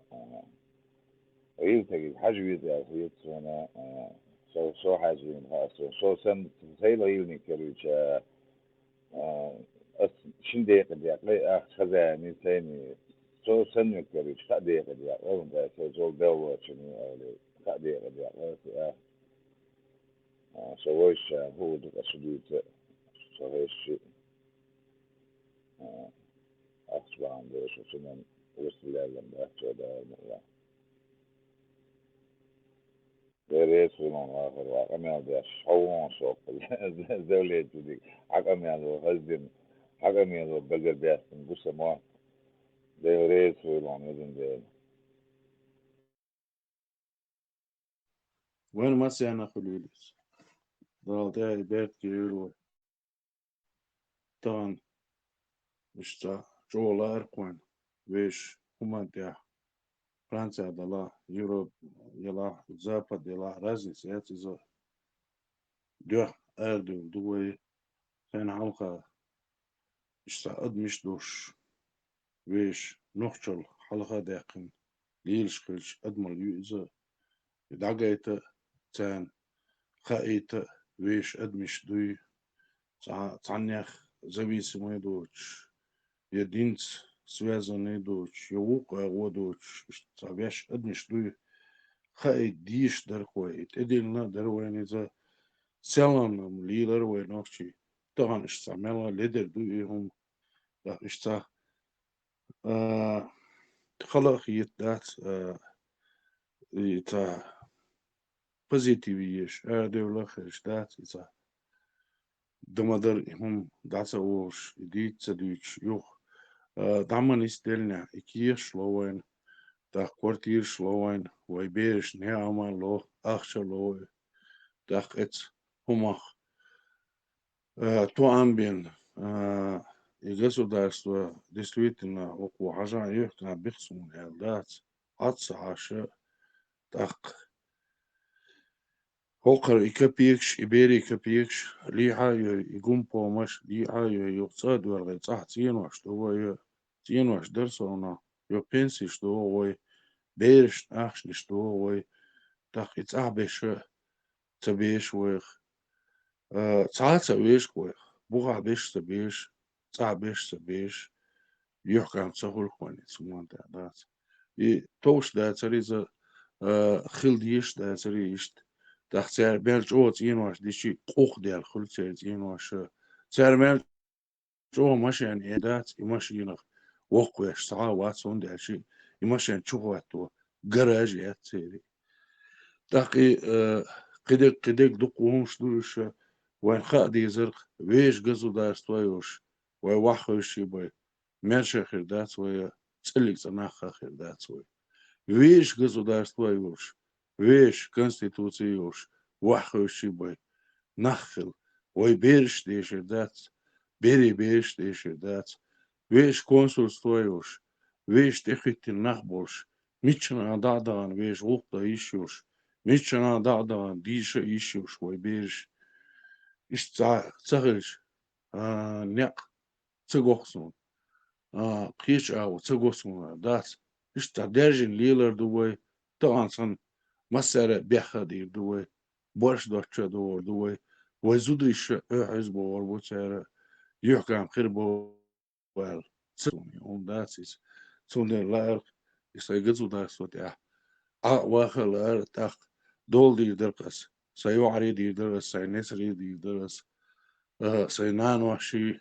гӀийла стаге хьажа веза аьлла хета суна, а, со, со хьажа вийна хаьа суна. Со сан, сайла гӀийланиг каруьйча, а, ас шина декъа декъа, ахча хазани, сайни, со санна каруьйча, кхаа декъа декъа, валла, со зол Далла вочун аьлла, кхаа декъа декъа, а, а, со вайша, хӀу ду, аса дуьйцу, со вайша. А, ахча бахьана деш, цунна вуьсур лаьллан бац, цо дара ма ван. Дера ца вуьлун вахар ван, къамел деш, хьо вон со, завлецудик, хьан къамел ву хаза дина, хьан къамел ву дагар баьстина, гу сан мотт. Дера ца вуьлун, везан Дела. Вайн массарна хуьлийла иза. Дала тӀаьхьа беркате йойла вай. Тахана иштта чӀогӀа лаьара-кх вайна, вешан хӀуманна тӀехь, Францехь далахь, Европа ялахь, Запад ялахь, разница яц иза. Дуьхьа арадевлла ду вай, сайна хьалха иштта адамаш долуш, вешан нохчалла хьалха даьккхина лелаш хилча, адамалла ю иза, и дӀагайта а, царна хаийта а вешан адамаш дуй, цхьа-, цхьаннех зависимый доцуш, я динца связанный доцуш, я вукху агӀо доцуш, иштта цхьа вешан адамаш дуй, хаийта дезаш дара-кх вай, и тӀедиллина а дара вайна иза, селхана-м лелара вай нохчий, тахана иштта цхьа мелла ледара ду и хӀума, тӀаккха иштта цхьа, а, хала а хета дац, а, и цхьа позитив еш, арадевлла а хезаш дац и цхьа. Дан ма дара и хӀума дӀа ца олуш, и дийца ца дуьйцуш юха. А, дӀа ма нисделлинехь, и кехаш ло вайна, тӀаккха квартираш ло вайна, вай берашна неӀама ло, ахча ло вай. ТӀаккха эцу хӀумах, а, тоам бен, а, и государство действительно вукхо хьажа а юьхкина бихсуна аьлла дац, Ӏад ца Ӏаш а, тӀаккха хӀокхара и копейкаш, и берийн копейкаш лийхьа а йой, и гумпомаш лийхьа а йой, юха цӀа а доьлхий, цӀахь цӀенош ду вай, цӀенош дара совнаха, юха пенсеш догӀу вай, берашна ахчанаш догӀу вай, тӀаккха и цӀахь беша а ца беша вайх, а, цхьа а ца вешка вайх, бухахь беша ца беша, цӀахь беша ца беша, юьхькӀант ца хуьлу-кх вайн иза, хӀуманна тӀехь дац. И товш дацара иза, а, хила дезаш дацар иштта. ТӀаккха цара мел чӀогӀа цӀенош дичи, къух даьлла хуьлу церан цӀенош. Цара мел чӀогӀа машен э дац, и машенах воккхавеш цхьа а вац, хӀунда аьлча и машен чухӀотто гараж яц церан. ТӀаккха и, э, кхидерг, кхидерг дукха хӀумаш ду уьш, вайна хаа дезарх, вешан государство йолуш, вай ваха хевший бай, маьрша хир дац вай, цӀиллиг цӀа нах а хир дац вай. Вешан государство йолуш, вешан конституци йолуш, ваха хевший бай, нах хила, вай бераш дешар дац, берийн бераш дешар дац, вешан консульство йолуш, вешан тӀехӀиттина нах болуш, миччанхьа дӀа а дахана вешан гӀуллакх дан йиш йолуш, миччанхьа дӀа а дахана дийша йиш йолуш вай бераш. Иштта ца, ца хилча, а, некъ ца го-кх суна, а, кхечу агӀо ца го суна дац. Иштта даьржина лелар ду вай, тахана санна массара а бехха а дийр ду вай, борш доцчу а догӀур ду вай, вай зударша а оьхьаза богӀур бу цара, юьхькӀам хир бу аьлла. Ца суна хӀума дац иза. Цундела лаарх, и сайн государство тӀехь Ӏа а ваха а лаара, тӀаккха дола дийр дара-кх ас, сайн йоӀарий дийр дара ас, сайн несарий дийр дара ас, а, сайн наноший,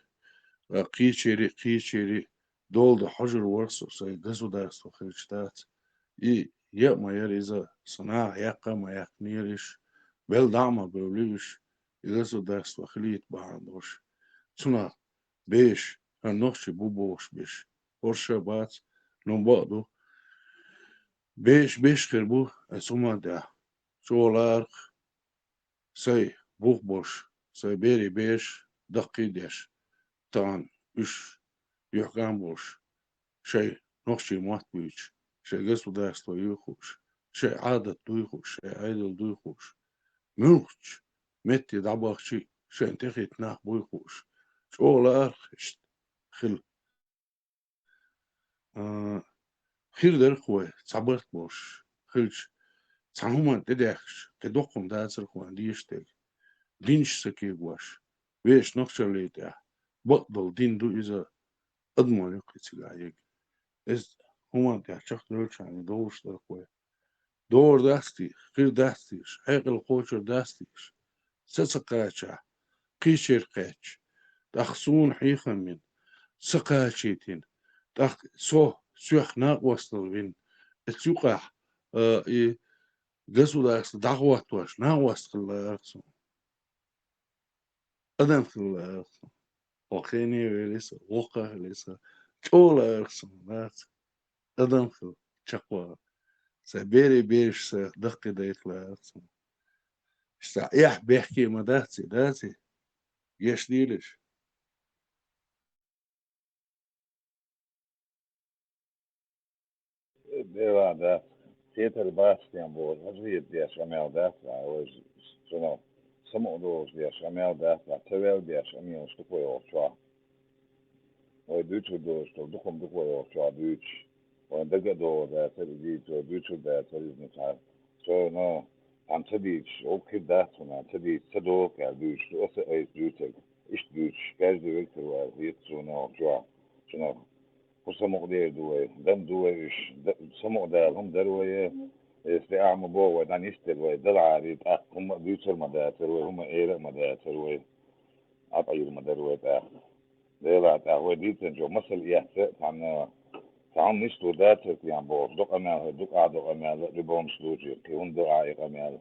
а, кхечерий, кхечерий дола дан хьожур вара со, сайн государство хилча дац. И е а ма яра иза, сан наха яккха а ма яьккхинера иш, бел дӀа а ма бевлли уьш, и государство хилийта бахьана долуш. Цунах беш, хӀара нохчий бу бохуш беш, хӀорш а бац, но бакъ ду. Беш, беш хир бу, аса хӀуманна тӀехь чӀогӀа лаарх, сайн бух болуш, сайн берийн бераш даккхий а деш, тахана уьш юьхькӀам болуш, шайн нохчийн мотт буьйцуш, шайн государство юй хууш, шайн Ӏадат дуй хууш, шайн Ӏедал дуй хууш, муьлххачу метте дӀабахчий шайн тӀехӀитта нах буй хууш, чӀогӀа лаарх иштта хила. А, хир дара-кх вай, цхьа барт болуш хилча, цхьана хӀуманна тӀедаьхкича, кхин доккха хӀума дацара-кх вайна дезаш дерг. Динаш ца кегош, вешан нохчаллин тӀехь бакъдолу дин ду иза, адамо юккъе цигахь ерг. Иза хӀуманна тӀехь чекхдевллачхьана довлуш дара-кх вай. ДогӀур дац те, хир дац те, хьекъал кхочур дац те, са ца кхачахь, кхечерга кхаьчча, тӀаккха суна хьехам бина, са кхачийтина, тӀаккха со, соьх накъосталла вина, оцу юкъахь, а, и государство дӀахӀоттош накъост хила лаара-кх суна. Адам хила лаара-кх суна. Хьо кхене а велла со, воккха а хилла со, чӀогӀа лаара-кх суна, нах. Адам хила чекхвала. Сайн берийн бераш сан даккхийдайта лаара-кх суна. Сан эхь бехке ма дац и, дац и? Гечдийла уьш. Делахь дац, кхетар бац стен боху, хазахета деш къамел дац, а, вай цунах самукъадолуш деш къамел дац, а, ца вел деш къамелаш ду-кх вай оха чохь. Вай дуьйцур долуш долу дукха-м ду-кх вай оха чохь дуьйцуш. Вайн дага а догӀур дацара иза, вай дуьйцур дацара иза цхьа. Цо, ну, тхьамма ца дийцуш, вовк хир дац хьуна, ца дийцуш, ца догӀу-кх аьлла дуьйцуш ду аса айса дуьйцург. Иштта дуьйцуш, каждый векторвар хета суна оха чохь. Цунах хӀун самукъадер ду вай, дан ду вай уьш, д-, самукъадала хӀума дара вай, эс де ахьа ма боху вай, дан йистера вай, далахьарий тӀаккха хӀума а дуьйцур ма дацара вай, хӀума а эр а ма дацара вай, Ӏа тӀе йир ма дара вай тӀаккха. Делахь тӀаккха вай дийцинчух масал эцна, цхьанна, цхьа хӀума нисдур дацара тхьамма бохуш, докъа мел хир, дукха а докъа мел, любом случае, кхин хӀунда а и къамел.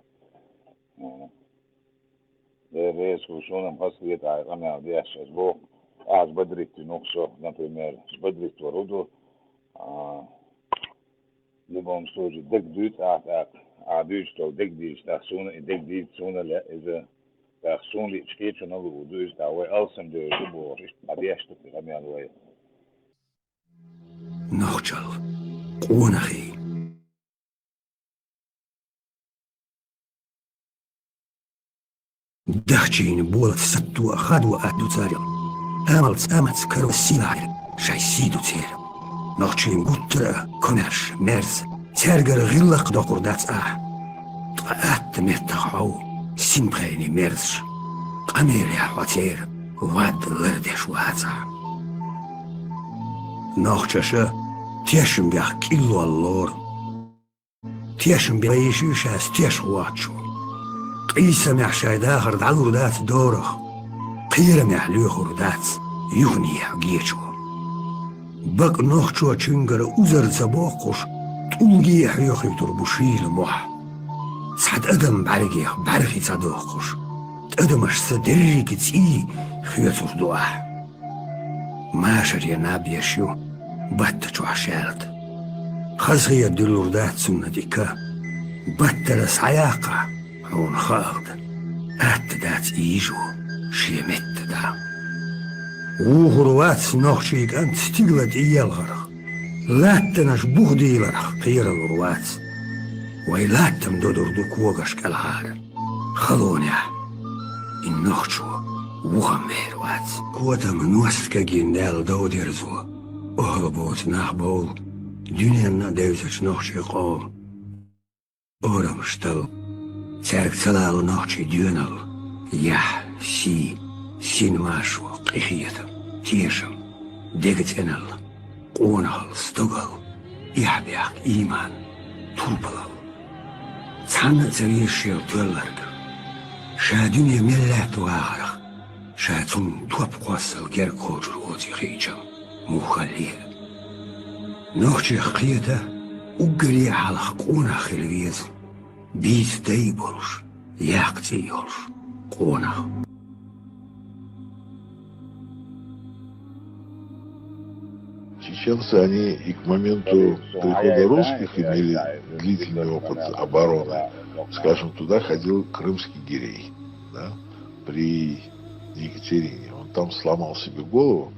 Дела реза хуьлда шуна-м, хазахета и къамел деш, ас боху, ахьа бадритта вина ву-кх со, например, бадритта вар хӀун ду, а, любом случае, дага дуьйцу ахьа тӀаккха, ахьа дуьйцуш долу дага дийцича, тӀаккха суна и дага дийца суна лаьа иза, тӀаккха суна лиъча кхечунна а луъур ду иза, тӀаккха вай алсамдевр ду бохуш, иштта дӀадеш ду-кх и къамел вай. Нохчалла, къонахий. Дахчийна болат сатто а, хадо а ду царел. Амал цӀа маца каро сийлахьера, шайн сий ду церан. Нохчийн гуттара а комаьрша мерза, цаьргара гӀиллакх доккхур дац ахьа. Ткъа атта меттах хьов синпхенийн мерзаш, къамелехь хьо церан вад лардеш вацахь. Нохчаша тешнабехк кӀиллол лору. Тешам бе йиш ю шаьш тешаш воацачо. Къийсамехь шайн дахар дӀалур дац дорах, кхерамехь лоьхур дац юханехьа гечо. Бакъ нохчочуьнгара узар ца боккхуш, тӀулге а хьоьхуьйтур бу шийла мохь. Цхьа тӀадам бӀаьргех бӀаьрхи ца доккхуш, тӀадамашца дерриге цӀий хоьцур ду ахь. Машаре наб еш ю, батта чохь шаьлта. Хазахета дуьллур дац цунна тӀе ка. Баттара схьаяккхахь, хьуна хаалда, атта дац ийжо шен метта да. Вухур вац нохчий кӀант стигала тӀеелхарх, латтанаш бух дийларх кхералур вац. Вай латтам додур ду когаш кӀелхьара. Халонехь и нохчо вухам вер вац. Котам ност кагийна даьлла дов дерзо, охьа боцу нах бовла дуьненна а девзачу нохчийн къоман. Орамаш талла, цаьрга ца лала нохчийн доьналла, яхь, сий, син машо, къинхетам, тешам, дега цӀеналла, къонахалла, стогалла, эхь-бехк, ийман, турпалалла. Цхьанна а ца везаш шел тоьлларг, ша дуьне мел лаьтта вахарх, ша цунна топ кхоссал герга кхочур оций хиъчам муххаллера. Нохчех кхета, уггаре а хьалха къонах хила веза, бийца дай болуш, яккха цӀий йолуш къонах. Чеченцы, они и к моменту прихода русских имели длительный опыт обороны. Скажем, туда ходил крымский гирей, да, при Екатерине. Он там сломал себе голову,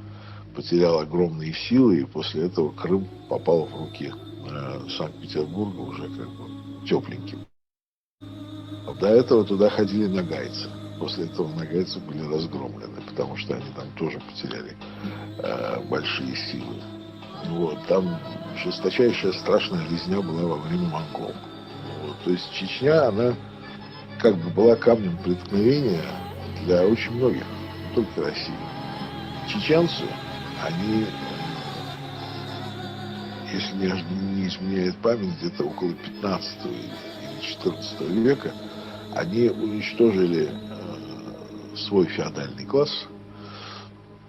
потерял огромные силы, и после этого Крым попал в руки, э, Санкт-Петербурга уже как бы тепленьким. А до этого туда ходили ногайцы. После этого ногайцы были разгромлены, потому что они там тоже потеряли, э, большие силы. Вот, там жесточайшая, страшная резня была во время монгол. Вот, то есть Чечня, она как бы была камнем преткновения для очень многих, не только России. Чеченцы, они, э, если не, не изменяет память, где-то около пятнадцатого или четырнадцатого века, они уничтожили, э, свой феодальный класс,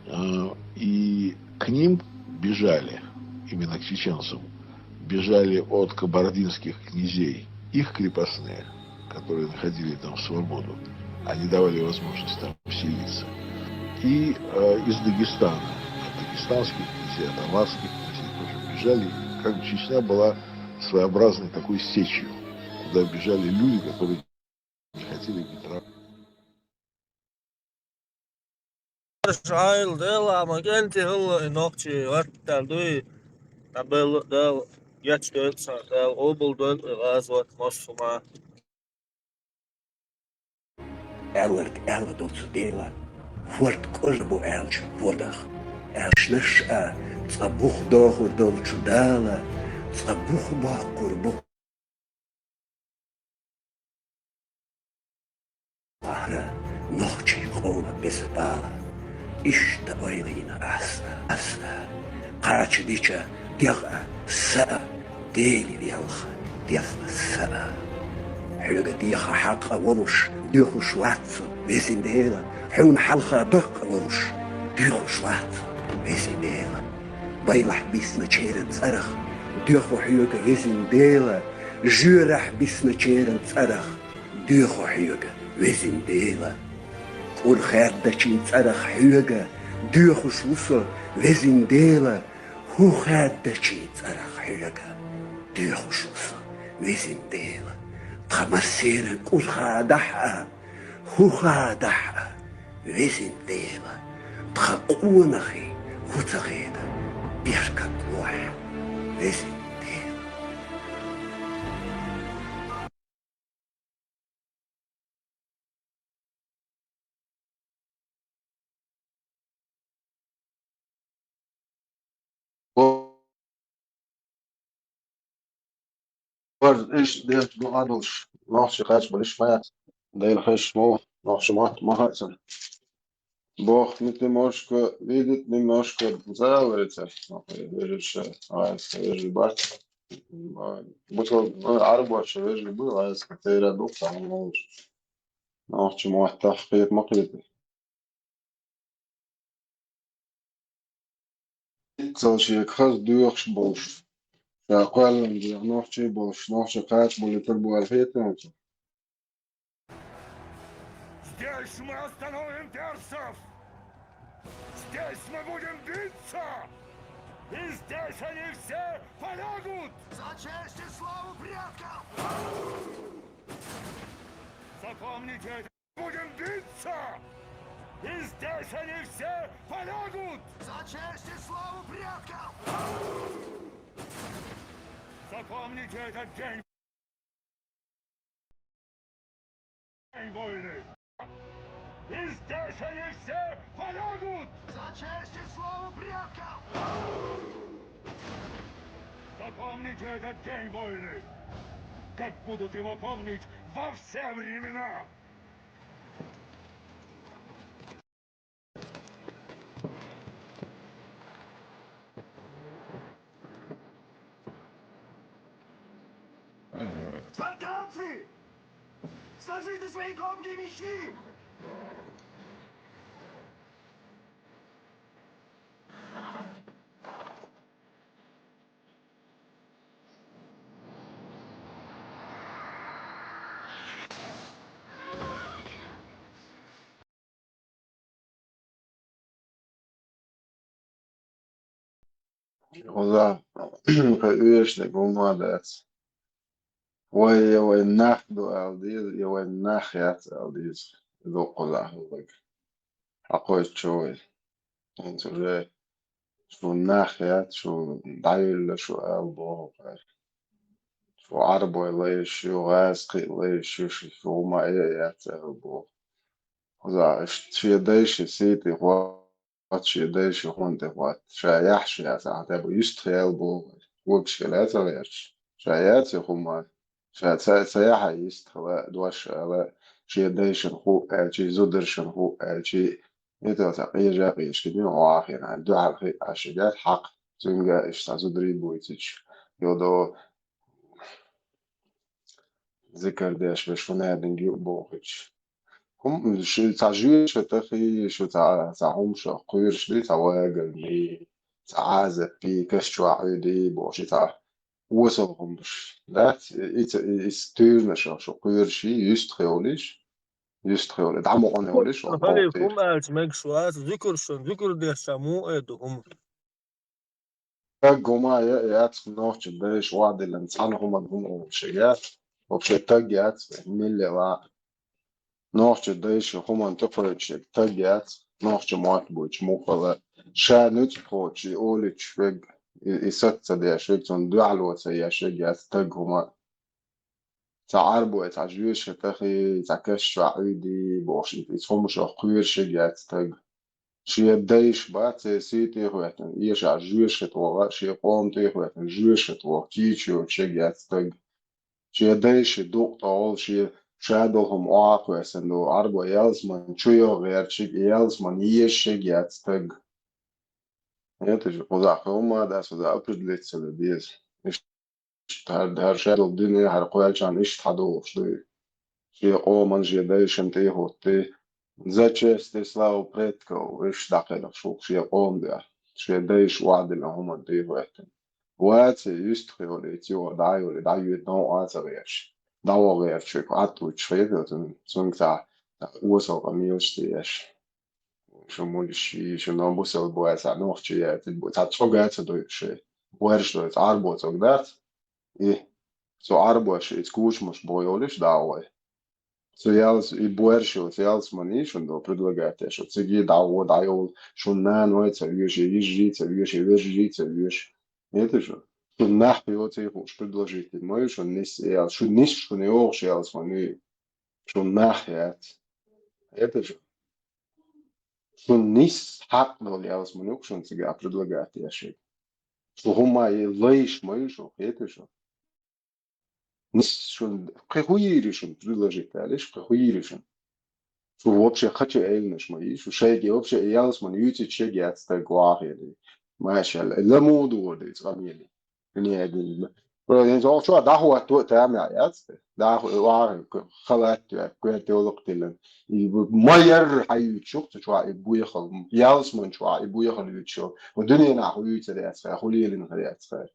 э, и к ним бежали, именно к чеченцам, бежали от кабардинских князей их крепостные, которые находили там свободу. Они давали возможность там селиться. И, э, из Дагестана, от дагестанских князей, от аварских князей тоже бежали. И как бы Чечня была своеобразной такой сечью, куда бежали люди, которые не хотели быть рабами. Ӏайла Дела, ма кӀентий хӀалла и нохчий гӀортар дуй, ткъа белла а Дала гечдойла царна, Дала къобалдойла и гӀазот массо а. Аьлларг аьлла доцу дела, хӀорд къожа бу аьлча, водах. Аьлча наш а, цкъа бух дохур долчу Дала, цкъа бух боккхур бу. Ахра нохчий къоман беза бала, иштта ойлийна аса, аса. Кхача дича дегӀ а, са а, Дели велха, дезна са а. Хьоьга деха хьакъ а волуш, доьхуш вац со, везин Дела, хьуна хьалха даккха а волуш, доьхуш вац со, везин Дела. Байлахь бисначеран цӀарах, доьху хьоьга, везин Дела, жоьрахь бисначеран цӀарах, доьху хьоьга, везин Дела. КӀур хаьддачийн цӀарах хьоьга, доьхуш ву со, везин Дела, хӀу хаьддачийн цӀарах хьоьга, доьхуш ву со, везин Дела. Тхан массеран кӀур хадахь а, хӀу хадахь а, везин Дела, тхан къонахий хӀу ца хеда, беркат лохь, везин Дела. Варз иш дерт ду адалш, нохчий кхачбалиш ма яц. Дела хезаш ма ву, нохчий мотт ма хаьа царна. Бог, ну ты можешь видеть немножко зал, рыцарь. Вижу, что, а, вижу, бац. Бусал, Ӏарбоша вежарий бу, айса церан дукха хьан волуш. Нохча мотт таххета ма кхета. Цал шега хаза доьхуш болуш, ша кхоьллина дегӀ нохчий болуш, нохча кхача болу тар бу аьлла хетарца. Здесь мы остановим персов! Здесь мы будем биться! И здесь они все полягут! За честь и славу предков! Запомните это! Будем биться! И здесь они все полягут! За честь и славу предков! Запомните этот день! День войны! И здесь они все полягут! За честь и славу предков! Запомните этот день войны! Как будут его помнить во все времена! Спартанцы! Сложите свои громкие мечи! Хьо за, хьо оьшниг хӀума дац. Вай я вайн нах ду аьлла деза, я вайн нах яц аьлла деза. Дуккха за хьаллаг. Хьакхойчу вай. ХӀинца уже шу нах яц, шу дӀайилла шу аьлла боху кхара. Шу Ӏарбой лайш ю, гӀазкхий лайш ю, шу хӀума а яц аьлла боху. Хьо за, шен дайши сий тӀе хӀо Оцу шен дайша хӀунда тӀе хӀотта? Ша яхьаш яцахь, тӀе бу юьстах яьлла боху. Воксашка лаьцна гӀерташ. Ша яц и хӀума. Ша ца, ца яхьа йистхила, дош ала, шен дайшан хӀу аьлчи, зударшан хӀу аьлчи, итал ца къежа къешкина, гӀо ахина, дуьхьал хи ашигат хьакъ, цуьнга иштта зударий буйцича. Йодо зикар деш беш хӀунадинг ю бохуьйтуш. ХӀума, шу цхьа жоьжахати, шу цхьа, цхьа хӀума шо кхоьруш ду, цхьа вагар ду, цхьа Ӏазап ду, каш чохь Ӏуьйду бохуш, цхьа осал хӀумаш. Дац, и ца, и, и туьйранаш шо кхоьруш ю, юьстах йолуш, юьстах йолуш, дӀа мукъана йолуш, хӀума аьлча мегаш вац, зуькар шун, зуькар деш ша муха ду хӀума. Стаг хӀума я, яц нохча дайша охьадиллина цхьана хӀуманна хӀума олуш яц. Вообще стаг яц, милла а. Нохча дайша хӀуманна тӀекхоьчуш стаг яц, нохча мотт буьйцуш мукъала. Ша нуьцкъахочу и олуьйтуш верг, и, и саца ца деш верг, цунна дуьхьало ца еш верг яц стаг хӀума. Цхьа Ӏарбой, цхьа жоьжахати, цхьа каш чохь Ӏуьйду бохуш, и, и хӀума шо кхоьруш яц стаг. Шен дайша бац, церан сий тӀе а хӀоьттина, эшахь жоьжахати вогӀу, шен къоман тӀе а хӀоьттина, жоьжахати вогӀу, кийча йоцуш яц стаг. Шен дайша дукъ тӀе волу, шен ша долу хӀума охьа а кхоьссина долу Ӏарбой ялсамани чу йогӀу гӀерташ, и ялсамани езаш яц стаг. Эта же кхузахь хӀума дац, кхузахь определиться дан деза. Иштта хӀара, хӀара ша долу дуьне, хӀара кхоьллинчарна иштта хьадогӀуш ду. Шен къоман, шен дайшан тӀе а хӀоттий, за честь и славу предков, иштта дӀакхелхаш ву шен къоман дуьхьа, шен дайша охьадиллина хӀуманна тӀе а хӀоьттина. Вац и юьстах йолу, и цо дӀа а йолу, дӀайоьду новкъа а ца гӀерташ. ДӀаваха гӀерташ, Ӏаттуьйтуш хетар цунна, цуьнга цхьа, цхьа осал къамелаш ца еш. Шу муьлш ю, шу наб бусалба бу аьлла, цхьа нохчи яьлла, цхьа цӀога а ца дойуш шайн. Вайраш дойла, цхьа Ӏарбо цӀога дац. И цу Ӏарбоша иза кучамаш боху йолуш дӀа а гӀой. Цу ялс-, и боьрша йолу, цу ялсамани шуна до предлагать деш, цига дӀа а гӀо, дӀайовла, шун наной ца оьшу, и йижарий ца оьшу, и вежарий ца оьшу. Эта шу? Шун нах йоций хууш предложить дина ма ю шуна нис, и ялс-, шу нис шуна йогӀуш ялсамани. Шун нах яц. Эта шу? Шун нис хьакъ долу ялсамани ю шуна цигахь предлагать еш. Шу хӀума е лайш ма ю шу, хетий шу? Нис шун, кхин хӀун йийр ю шуна предложить далиш, кхин хӀун йийр ю шуна? Шу вообще хача эйланаш ма йий, шу шайга вообще ялсамани юьйцича шайга яц стаг вахийла. Машалла, ламо дора ду иза къамеле. Дуьне а дина, Вай, хӀинца оха чохь дӀахӀотто а тамехь яц те. ДӀахо-, оаха халат а коьрта йолу-кх тиллина. И ма-ярра хьаьвзича цу чохь и буьйхал, ялсаман чохь и буьйхал юьйцуш йолу. Вай дуьненахь вуьйцур яц хьа, хӀун лелийна хир яц хьа.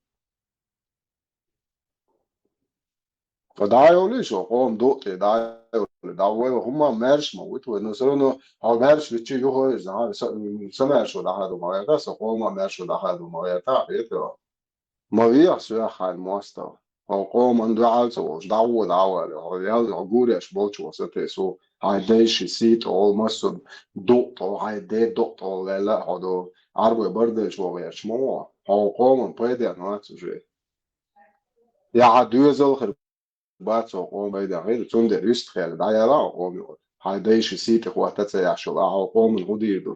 Ткъа дӀайолуьйту со, къоман дукъ тӀе дӀайолуьйту, дӀавойла хӀумма маьрша ма вуьту вай, но всё равно хьо маьрша виччи юха а иза, хьан са, са маьршо дӀахаду ма гӀерта, сан къоман маьршо дӀахаду ма гӀерта, хьан хетара. Ма веха соьх хьайн мостагӀа. Хьо къоман дуьхьал ца волуш, дӀагӀо дӀавала, хьо ял, хьо гуреш болчу васа те со, хьайн дайши сий тӀе олу массо а дукъ тӀе, хьайн де дукъ тӀе лелла а хьо до, Ӏарбой бардайчу вогӀерчу ма вогӀу. Хьо къоман пайденна вац уже. Я хьан доьзал хир бац хьо къоман пайденна хир, цундела юьстахъяьлла дӀаяла хьо къоман юкъа. Хьайн дайши сий тӀе хӀотта ца еш йолу, ахьа хьо къоман хӀун дийр ду?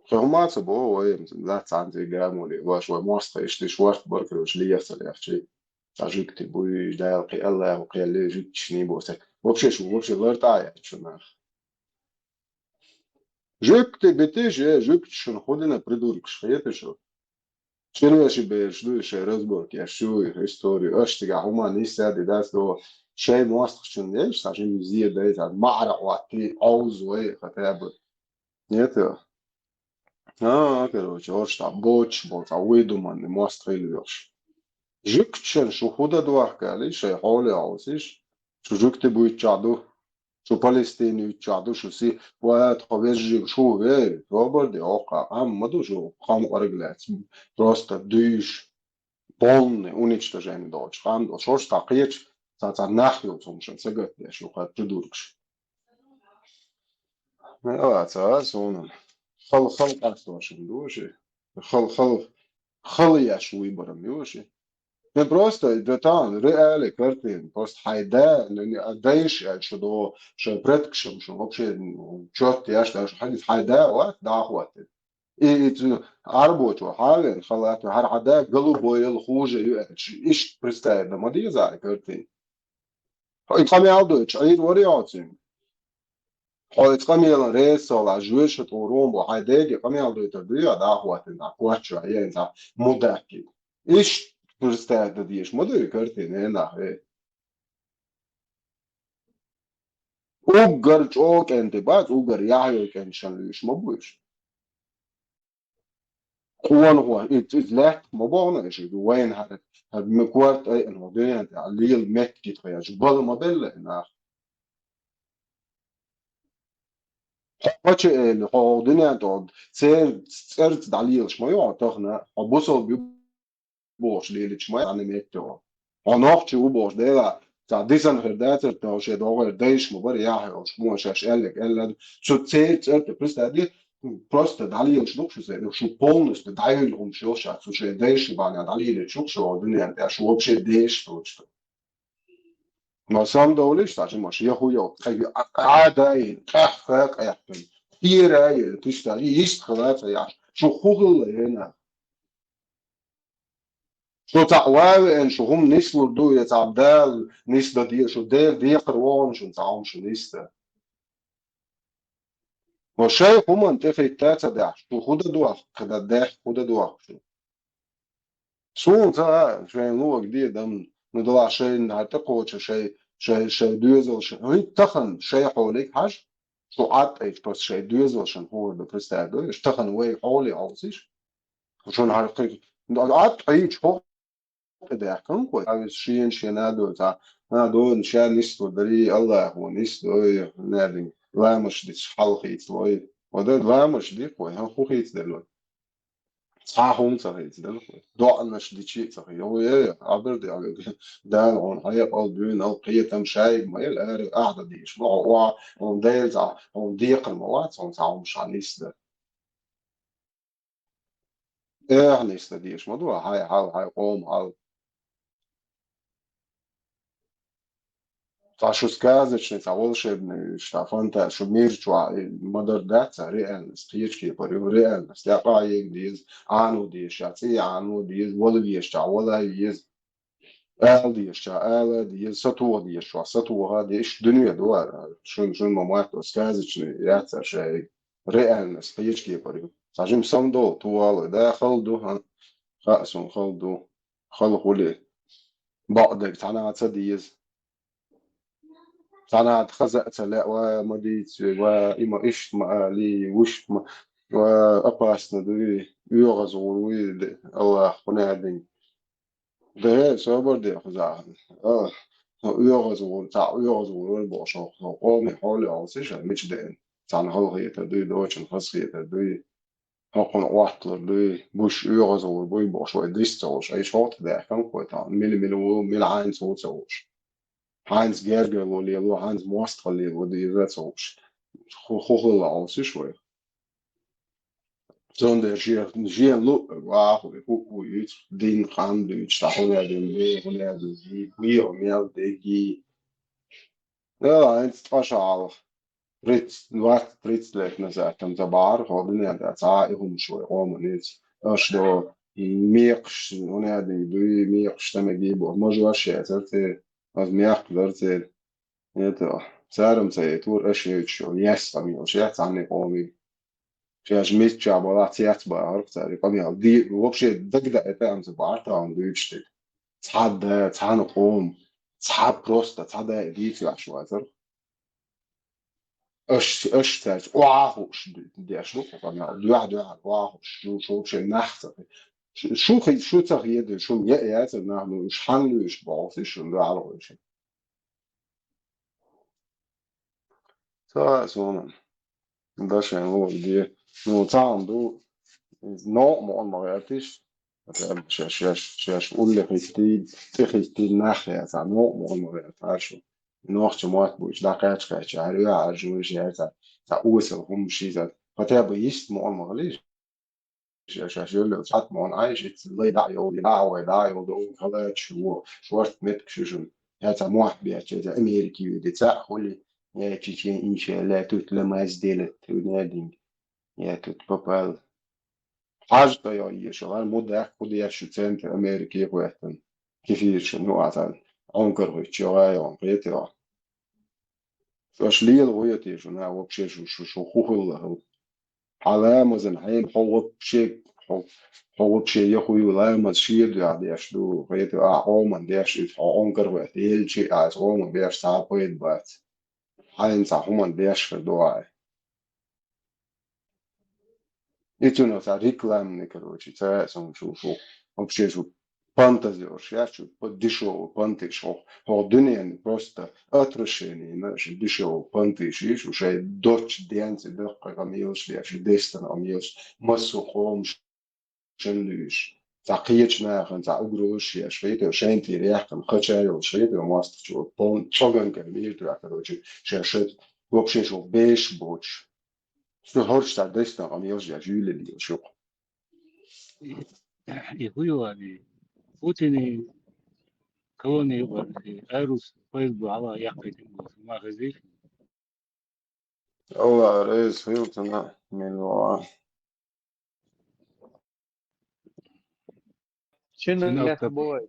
Кхин хӀума а ца боху вай, лаьцна цхьаьнций гамоле, ваш вай мостагӀа иштта иш ворхӀ баркаллаш леха ца лехчий. Цхьа жуьгти буй, Дала кхин Аллахо кхел ле жуьгташний боху ца. Вообще шу, вообще лартӀа а яц шу нах. Жуьгти битий же, жуьгташ шуна хӀун дина придуркаш, хеташ шу? Чирвеши бераш ду и шайн разборка еш, шу и историю, аша цигахь хӀума нисса а ди дац до, шайн мостагӀчун деш, цхьа жимма зен дай, цхьа маӀара хӀоттий, Ӏовза вай, хотя бы. Нет, а, а, короче, оршта боцуш болу цхьа выдуманный мостагӀ хила вехаш. Жуьгташна шу хӀун дан дохкалий, шайн хьоле хьовсийша, шу жуьгти буьйцучохь ду, шу Палестина юьйцучохь ду, шу си, ва тхо вежарий шу вей, собар де, оккха къам ма ду шу къам къораг лаьцна, просто дуьйш, полный уничтожение долчу къам долуш, оршта кхечу цхьа, цхьа нах йолчу хӀумашна сагатдеш ю хӀара придуркаш. Ала ца а суна. Хала, хала къастошна ду ши. Хала, хала, хала еш вуй барам ю ши. Ну, просто, да там, реале картина. Просто хьайн да, ну, не, а дайша аьлла шу до, шайн предкашам шу вообще, ну, чёрт еш, да, шу хьайн, хьайн да, вот, да, хватит. И, и цу Ӏарбочо хьавен халат, хӀара хьан да голубой ял хуже ю аьлла, иштта представить дан ма деза и картина. Хьо и къамел дойтуш, Ӏийр вари оцуьнга? Хьо и къамелан реза ца валахь, жоьжа тӀур вон бо, хьайн деге къамел дойтар дуй, а дӀахӀоттина, дӀа коччо, а ен цхьа мудакки. Иштта представить дан дезаш ма ду и картина, э, нах, э. Уггар чӀогӀа кӀентий бац, уггар яхь йолу кӀенташна луьйш ма бу уьш. Къонахо, иза, иза лаьтта ма бохна аша, иза вайна хӀара, хӀара ма корта айана хӀо дуьнен тӀехь, лела меттиг тхо еш, бала ма белла и нах. Хьо чу эли, хьо дуьнен тӀехь, церан цӀарца дӀалелаш ма ю хьо тахана, хьо бусалба ю бохуш лелича ма яхьна метте хьо. Хьо нохчи ву бохуш, дела, цхьа дисана хир дацара тхо шен догӀера дайша ма бара яхьа йолуш, хӀума шаьш аьлларг аьлла. Цу церан цӀарца, представь, просто дӀалелаш ду шу церан, шу полностью дӀайолу хӀумаш йолуш, цу шен дайша бахьана дӀалелаш ду шу дуьнен тӀехь, шу вообще деш доцуш ду. Но самадовлуш, цхьа жимаш, я хӀу йо, кхайби, а, а, дай, къаьхха, къаьхха, кхера, представь, йист хила ца яхьаш, шу хӀу хилла, ена. Шу цхьаъ ван веана, шу хӀума нислур ду, я цхьа Дала нисдан де, шу Дела декхар вогӀу шуна цхьа хӀума шу нисдан. Ва шайн хӀуманна тӀе хӀитта ца даьхьа, шу хӀу дан дохку, кхидӀа даьхьа хӀу дан дохку шу? Суна ца хаьа, шайн луъаг де дам, ну, дала шайна хӀара тӀекхочу, шай, шай, шай доьзалша. ХӀинца тахана шай хьоле хьажа, шу Ӏад Ӏийча, просто шай доьзалшна хӀора ду, представь, ду, иш тахана вай хьоле хьовсийша. Шуна хӀара кхин, Ӏад Ӏийча хӀо тӀедаьхкина кхой. Ха веза шена, шена а доцу, а, а, дона ша нисдо дарий, Аллахо нисдой, наьрдинг, ламаш дицу хьалхийца лой. Ода ламаш ди кхой, хӀан хӀу хийца делой? Цхьа хӀума ца хийца делой кхой. ДоӀанаш дичи а ца хи. Йо, е, абар де, абар де. Дала хьуна хьекъал дуьйна, ал кхетам шайга ма ил, ара ахьа дан дийш. Ма хьо, хьуна Дела цхьа, хьуна декхар ма вац, хьуна цхьа хӀума ша нисда. Эхьа нисда дийш ма ду, хьай хьал, хьай къома хьал. Цхьа шу сказочный, цхьа волшебный, ша фантаз, шу мир чохь, и ма-дарра дац, цхьа реальность, кхечу кепара ю реальность. Декъа а ега деза, Ӏано деза, ша цӀе Ӏано деза, вала веза, ша вала веза. Ала деза, ша ала деза, сатоха деза, ша сатоха деза, иштта дуьне ду ара. Шун, шун ма матто, сказочный яц ара шайга. Реальность, кхечу кепара ю. Цхьа жима самадовла, ту валой, да, хала ду, хьан? Хаьа суна, хала ду. хала хули. Бакъдерг цхьанна ца деза. Цхьанна хаза а ца лаьа, ва ма дийца, ва и ма иштта ма али, вуштта ма, ва опасно дуй, оьгӀаз гӀур вуй, де, Аллах, хӀуна аьддинг. Де, собар де, хузахана. А, оьгӀаз гӀур, цхьа оьгӀаз гӀур вар бохуш, хӀокху къоме хьоле олсиш, мича деана. Цхьана хала хетар дуй, дочун хаза хетар дуй. ХӀокхунна Ӏотталур дуй, буш оьгӀаз гӀур буй бохуш, вай дис ца гӀуш, айша хӀокху даьккхина кхой тахана, мила-мила ву, мила хьайнца ву ца гӀуш. Хьайнца гергарло лело, хьайнца мостагӀалла лело дийза ца гӀуш. Ху-, ху хилла олсиш вай. Цундела шен, шен луъ ваху, хӀуъу йуьйцу, дин къам дуьйцу, цхьа хӀун аьлла, хӀун аьлла, хӀун мел дегий. Эл, хӀинца ткъа ша хьалха. Тридцать, двадцать, тридцать лет назад там ца бахьара, хьо дуьнен тӀа цхьа а и хӀумаш вай къоман ницкъ. Аша до мекхаш, хӀун аьлла, дуй, мекхаш тамагий бо. Мажош яцара церан, аз мехкадар церан. Это, царам ца етур, аша евчу, яс къамелаш, яц цхьанне къомиг. Шаьш мичча балахь цец бахьарх цаьрга къамел. Ди-, вообще дагда это амца бахьар таун дуьйцуш дерг. Цхьа да, цхьана къом, цхьа просто, цхьа да дийца ваьш вазар. Аш, аш цаьрца охьа хууш ду-, деш ду, къамел. Дуьхьа, дуьхьа, охьа хууш, шу, шу вообще нах ца хи-, шу, шу хи-, шу ца хеда, шун е-, яцар нах, ну, уьш хьан луьйш боху, шун дуьхьал гӀойши. Ца а суна. Дашен лур де. Ну, цхьаъ ду, новкъа ма ма гӀертиш. Шаьш, шаьш, шаьш улле хӀиттий, тӀе хӀиттий нах яц, а новкъа ма ма гӀерташ. Нохча мотт буьйцу, дӀакхаьчча-кхаьчча, хьарваьхьар жуьйш яц, цхьа осал хӀумаш иза. Хотя бы йист ма ма гӀалиш. Ша-, шаьш йоллал цхьаъ ма Ӏайша, ицца лай дӀа а йолу, дӀа а вай, дӀа а йолу, догӀу халачу, во, шорта меттиг шу шуна. Я ца мохь беча, я ца Америка юьйди, цхьаъ хуьли, я чечен, иншалла, тут ламаз делат, ту надинг, я тут попал. Хьажа тайо ешал, ан мудах, кху деш шу центр Америки гӀоьттан. Кефирша, ну, а цан, Ӏункар хуьтту, йогӀа, йогӀун, кхетиро. Аша лела гӀо йо те шуна, вообще шу, шу, шу хӀу хилла хӀу. Хьан ламазан хьайна хьо вообще, хьо, хьо вообще я хӀу ю ламаз шеда дуьхьа деш ду, хӀета а Ӏоман деш иза хьо Ӏункар ваьтта, елчи а иза Ӏоман деш цхьа а пайда бац. Хьайна цхьа хӀуман деш хир ду а. И цуьнан цхьа рекламный, короче, ца яа сан шу, шу, вообще шу фантазерш яц шу, по дешевый фантазерш, хьо, хьо дуьненан просто отвращение, на, шу дешевый фантазерш, шу шайн доцчу денца даккха къамелаш деш, шу дестана къамелаш, массо а къомаш шен луьйш. Цхьа кхечу нахана, цхьа угрозаш еш, хӀета шайн тӀера яьккхина, кхача йолуш, хӀета мостагӀчо, пол-, цӀоган кара мийра туьйхь, короче, ша, ша, вообще шу беш боцуш. Шу хӀорш цхьа дестан къамелаш деш, юьйле лелаш юкъа. И хӀу ю али? Путинан колония юкъара, и Айрус поезд бу хьала яккхийтина бу, ма хезий? Алла реза хилтана, милла. Чуьннаг яц бой.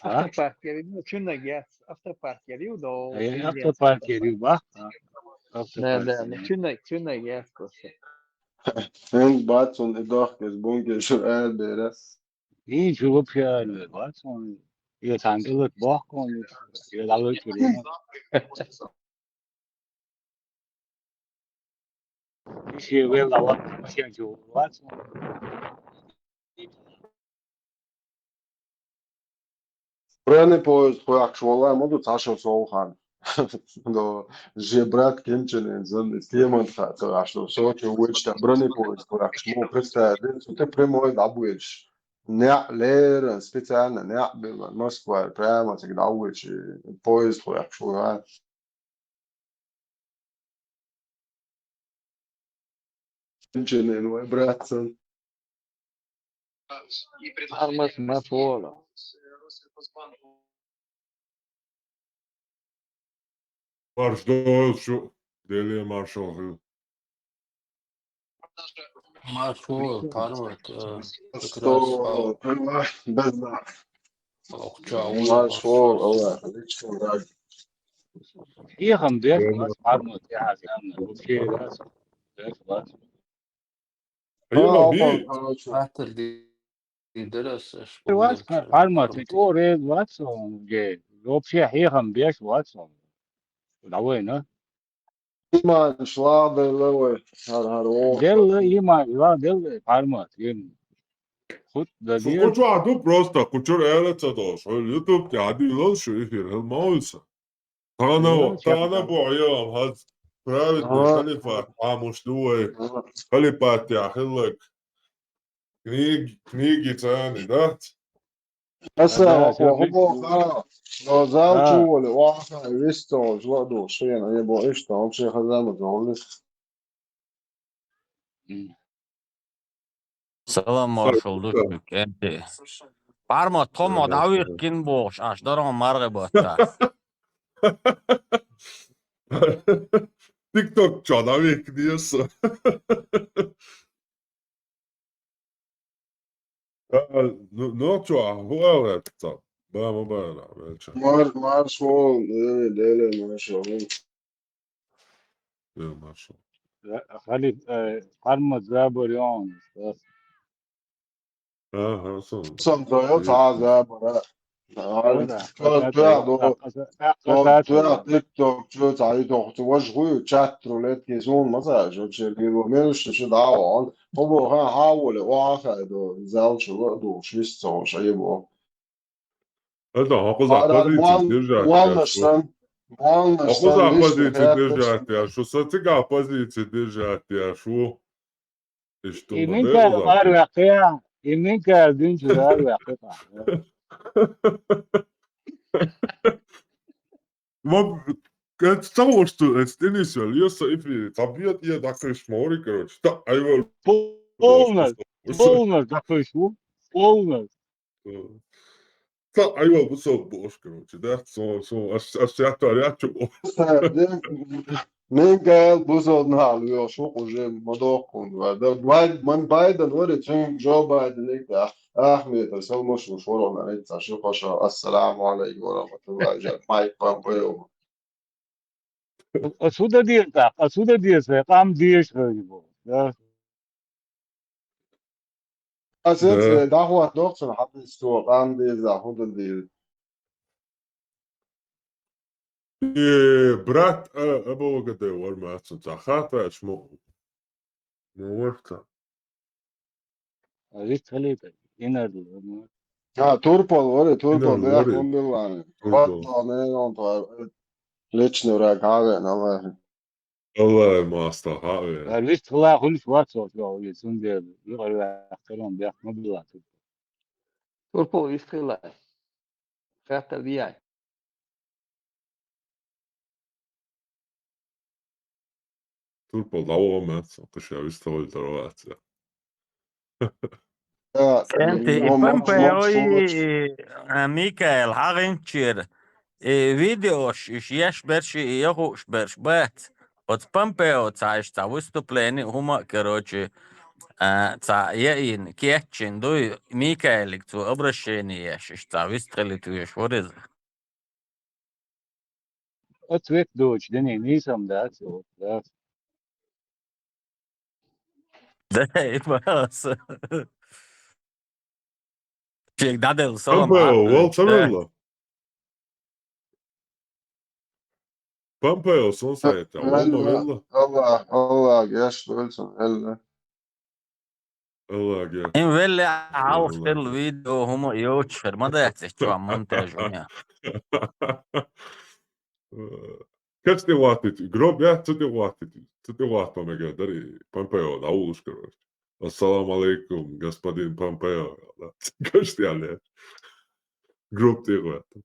А? Автопарк яри, ну, чуьннаг яц, автопарк яри, удо. А я автопарк яри, ба? А, да, автопарк да, ну, яри. Чуьннаг, чуьннаг яц просто. Хин бацун и дохкес бункеш эр бера. Ин чу вообще эр бацун. Я тангелот бохкон, я лалой чурина. Иши вел ала машин чу вац. Бронепоезд кхоьхкуш валла ма ду цхьа шо сов хан. Но же брат кемчанен зан из кеман ха ца гаш до Сочи вуьйча бронепоезд кхоьхкуш мо представь, цу тӀе прямой дӀабуьйлуш. Неа леран, специально неа билла, Москва прямо цига дӀавуьйча поезд кхоьхкуш ву. Дженен вай братцан. Армат ма пола. Марш дойл шу, Деле маршал хил. Марш вол, парват, э, как раз Что, ау. Прямо без нас. Ох, чау, Марш вол, Аллах, лично рад. Эхам беш, Прямо. Вас пармут, я, я, вообще, раз, беш, вас. Ай, Ау, Албий. Короче. Атыр ди. Вац, формат, тӀо реза вац он, ге, вообще хьехам беш вац он. ДӀавайна. Иман шлагделла вай, хӀар-хӀар воху. Делла иман шлагделла формат, ген. Хут да Шу дер. Кхучу а ду просто, кхучура аьлла ца долуш. Хьо YouTube тӀе Ӏадийла шу эфир, хӀал ма вуьйса. Тахана, ну, тахана бу Ӏелам хьаз. Праведный халифат, Ӏамуш ду вай. Халифат я хиллак. Книги, книги цани, да? Аса, да, хӀо, хӀо, хӀо, хӀо, зал чу волу, ваха, вистол, жло ду, шена, е бо, иштта, вообще хаза ма золу. Салам маршал ду шуьга, кӀентий. Парма, тхо ма дӀавихкина бохуш, аш даро маргӀе батта. TikTok чу дӀавихкина аса. А, ну, ну, чу, а, хӀун аьлла ца? Ба, ма бана, велча. Мар-, марш вон, э, деле, марш вон. Э, марш вон. Э, хали, э, Парма забор ён, э. Ага, сон. Сон дойл, э, ца забора. Ага, да, чо, да, чо, да, до, да, чо, да, чо, да. TikTok, чо, ца, и доху, вож гуй, чат, рулетки, зун, ма ца, жо, че, било, мен, шу, шу, да, он. Хо, бо, ха, ха, воле, о, ха, до, зал, чо, до, швист, со, ша, е, бо. Это, хьо кхуза позицию держать, я, шу. Хьо кхуза позицию держать, я, шу. Со цига позицию держать, я, шу. И что, и мин кара ар вакхия, и мин кара динчу ар вакхия. Ма, это того, что это теннис, я, я, со эфире, там я, я такой шмори, короче. Та, айвал. Полно, полно такой шум, полно. Ца айвал бусалба бохуш, короче, да? Со, со, аш, аш ятта, ятта. Мин гал бусалба нахал йо, шу уже ма дохкун, да? Бай-, ман Байден вари, цуьнга Джо Байден ик, да? Ахмед, салмаш, шу шорона, ца, шу хаша, ассаламу алейкум ва рахматуллахи, жа, Майк Помпео. Ас хӀун дан деза тӀаккха? Ас хӀун дан деза, вай къам дезаш хилла бу, да? Ас, да, э, дӀахӀоттадо цунна хьадис, цо къам деза, хӀун дан деза? Э, брат, а, оболгада вар ма цунца хаташ мо. Мо варта. А вист хилийта, инарла, ну. А, Турпал вари, Турпал, инарла вари. Бехун биллани. Турпал. Паттал мейрон тар, личный враг хьавеана, Аллахи. Аллахи мастал хьавеана. А вист хила хуьлуш вац со, со, и цундела, юкъара ваьккхина бехк ма билла Турпал. Турпал вист хила. Хаттар дияй. Турпал дӀаваха меца, кхуьша вистхуьлда вац. Да, кӀентий, и Помпео, и, а, Микаэл хьагӀинчера, и видеош, иш еш берш, и яхуш берш бац. Оцу Помпео цхьа иш цхьа выступление, хӀума а, короче, а, цхьа яийна, кечйина дуй, Микаэлига цо обращение еш, иш цхьа вистхилийта веш вара иза. Ответ доцуш, дини, нийсам дац, вот, да. Да, и баса. Чек дадел салам. Помпео, а, вол ца да. Велла? Помпео, сон сайта, вол ма велла? Алла, Алла, геш, вол ца велла. Аллагьа. Ин велле хьалха хилла видео хӀума йоцуш хир ма дац, чохь монтаж хӀума. Кхечу тӀе ваттийта, гроб яц, цу тӀе ваттийта. Цу тӀе ватто мегар дарий, Помпео, дӀавуллуш, короче. Ассаламу алейкум, господин Помпео. Кхечу тӀе аьлла. Гроб тӀе ватто.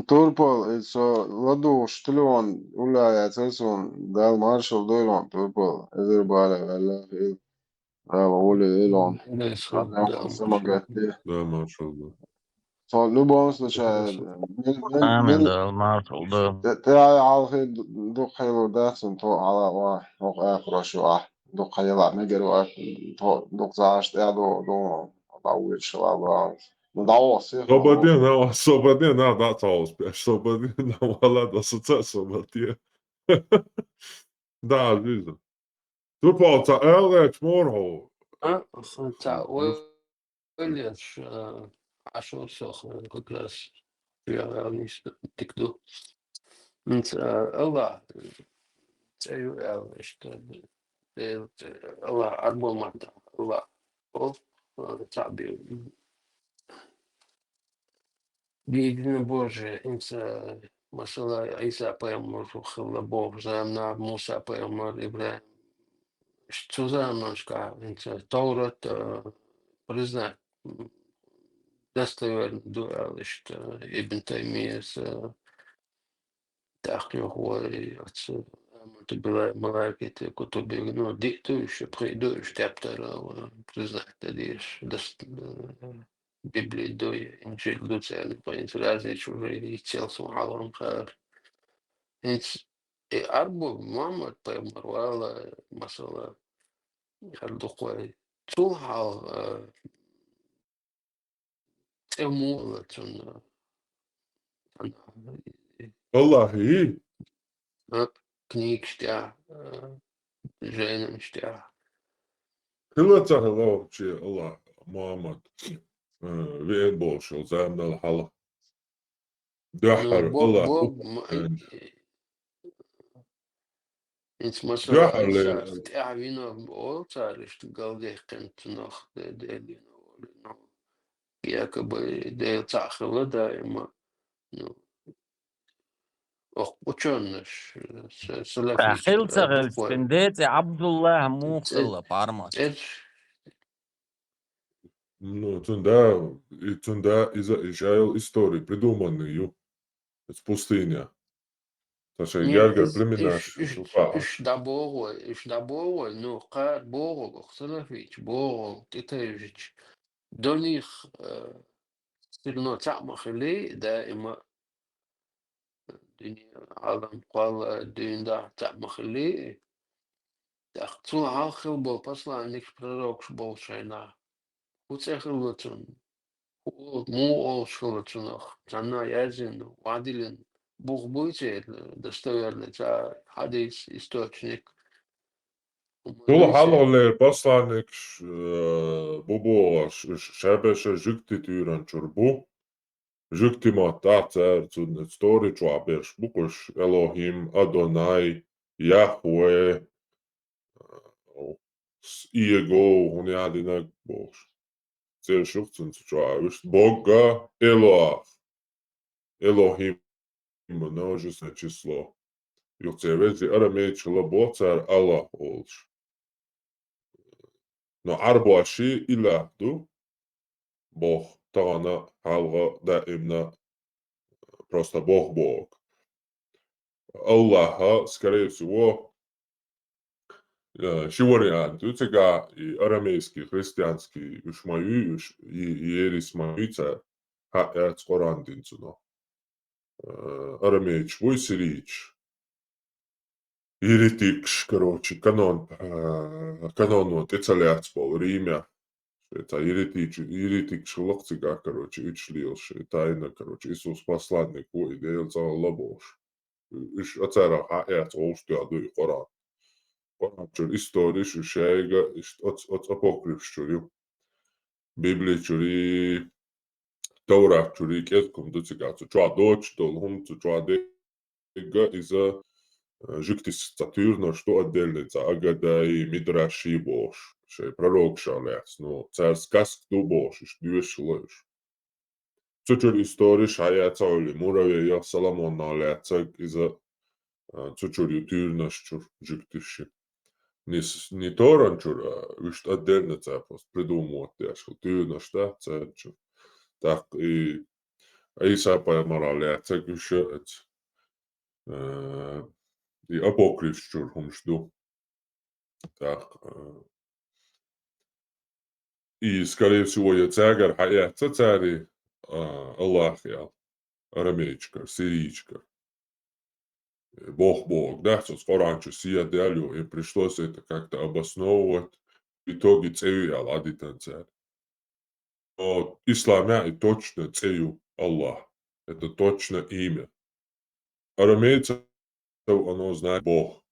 Турпал, и со ладугӀуш телефон уллаяцара суна, Дала маршалла дойла хьуна, Турпал, эзар бала ваьлла хила, Дала гӀоле йойла хьуна. Дала самагатде. Да, маршалла. Со любом случае, мин, мин, амин, мин, Дала маршалла дойла. ТӀе-, тӀе ай хьалхе ду-, дукха хьелур дац суна, тхо хьала ва, хӀокху ахура шу ахь. Дукха хьела мегар вац, тхо дукха заш тӀе а до, до, дӀавоьдуш хила вац. Ну, дӀавоьдуш хила. Собаден, а, собаден, а, дӀа ца хьовсу, собаден, а, вала, да, со ца собаден. Да, Азиза. Турпал, ца аьлла гӀерташ мора хьо? А, сан ца, ой. Ильяс, а, ашо сох, э, как раз я, я не с-, тик ду. М, ц-, а, Аллах, э, цею, я, что, э, э, Аллах, арбол мата, Аллах, о, э, цаби. Единобожие, инца, масала, Иса пайгамбар хилла боху замана, Муса пайгамбар, Ибрахим. Цу заманашка, инца, Таурат, э, признать, м, достоверно ду аьлла, иштта, Ибн Таймияс, э, тӀаккха йоху вай оцу, аманту билла малаикати кутуби, ну, диъ ду уьш, пхиъ ду уьш, тептар, э, признать дан дезаш, дас-, э, Библи ду, Инжил ду церан, по-, различия уже йицъелла суна хьалха хаар. ХӀинца и арбо Мухьаммад пайхамар вала, масала, хӀара дукха вай. Цул хьалха, э, цӀе муха хилла цунна? Аллахьий? А, книгаш тӀехь, а, жайнаш тӀехь. Хилла ца хилла вообще Аллахь Мухьаммад, а, веана болуш йолу заманал хьалха? Дуьххьара Ну, бо-, Аллахь бо-, ма-, веана. ХӀинца масала Дуьххьара Ӏийса лерина. ТӀаьхьа вина олу цара, иштта галдаьккхина цунах, де-, Делина олу, ну, якобы Дела цхьаъ хилла даима. Ну, оху учёнаш, са-, Ткъа салафичка хила ца хилча, дукха вай. Цуьнан ден цӀе Абдуллахь муха Цӏе-, хилла, пармат? цӏерш. Ну, цуьнан да, и цуьнан да, иза, и шайол история придуманный ю. Оцу пустыня. Сан шайн Нет, гергара из-, племенаш иш, иш, шу паха. Иш дӀабогӀой, иш дӀабогӀой, ну, кхара богӀу, оху салафича богӀу, тӀетайжича. Донийх, э, сирно цхьаъ ма хили, даима дуьне, Ӏалам кхолла дуьйна дахь цхьаъ ма хили. ТӀаккха цул хьалха хилла болу посланникаш, пророкаш болу шайна. ХӀун цӀе хилла цунна? ХӀун олу, муха олуш хилла цунах? Царна яздина, вадилина. Бух буй церан достоверный цхьа хьадис, источник? Цул хьалхалера посланникаш, э, бу бохуш, уьш шаберш жуьгти туьйранчуьра бу. Жуьгти маттахь цара цунна стори чохь берш бу кхуьш: Элохим, Адонай, Яхве, с-, Иего, хӀун яа динарг бохуш. Церан шух цунна цу чохь а вуьш. Богга, Элоах. Элохим, множественное число. Юха церан вежарий арамейчу хилла боху цара Аллах олуш. Но Ӏарбоший илах ду, боху, тахана, хьалха, даимна, просто боху боху. Аллаха, скорее всего, э, ши вариант ю цигахь, и арамейский, христианский, уьш ма юй, уьш, и, и ерис ма юй цара, хьаъ яц Къуръан дин цунах. Э, арамейчу вуй сирийчу. Еретикаш, короче, канон, э, каноно тӀе ца лаьцна болу Римехь. Шайн цхьа еретичу-, еретикаш хилла-кх цигахь, короче, уьш лелаш, шайн тайна, короче, Исус посланник ву, и Дела цӀа хилла бохуш. Уьш а царах хьаъ яц олуш дуьхьал ду и Къуръан. Къуръан чуьра историш уьш шайга, иштта оц-, оцу апокрифаш чуьра ю. Библи чуьра и Таврат чуьра и кӀезиг хӀума ду цигахь, цу чохь доцуш долу хӀума, цу чохь дерг а иза, э, жуьгтийн цхьа туьйранаш ду отдельный, цхьа Агадай, Мидраший бохуш, шайн пророкашах лаьцна, ну, цара сказка ду бохуш, уьш доьшуш хилла уьш. Цу чуьра историш хьаяц Ӏуьллу, Муравейх, Соломонах лаьцнарг иза, а, цу чуьра ю туьйранаш чуьра жуьгтийн. Не с-, не Торан чуьра, а, уьш отдельно цара просто придумывать деш хилла туьйранаш дац церан чуьра. ТӀаккха и Ӏийса пайхамарах лаьцнарг уьш а, эц, а, и апокрифаш чуьра хӀумаш ду. ТӀаккха, а, И, скорее всего, я цаьргара хьаэцна цара, а, Аллах ял, арамейчкара, сирийчкара. Боху боху, да, со Къуръан чу сия дел ю, им пришлось это как-то обосновывать. В итоге цӀе ю ял Ӏадитан цара. Но исламехь и точно цӀе ю Аллах. Это точно имя. Арамейцев оно знает Бог.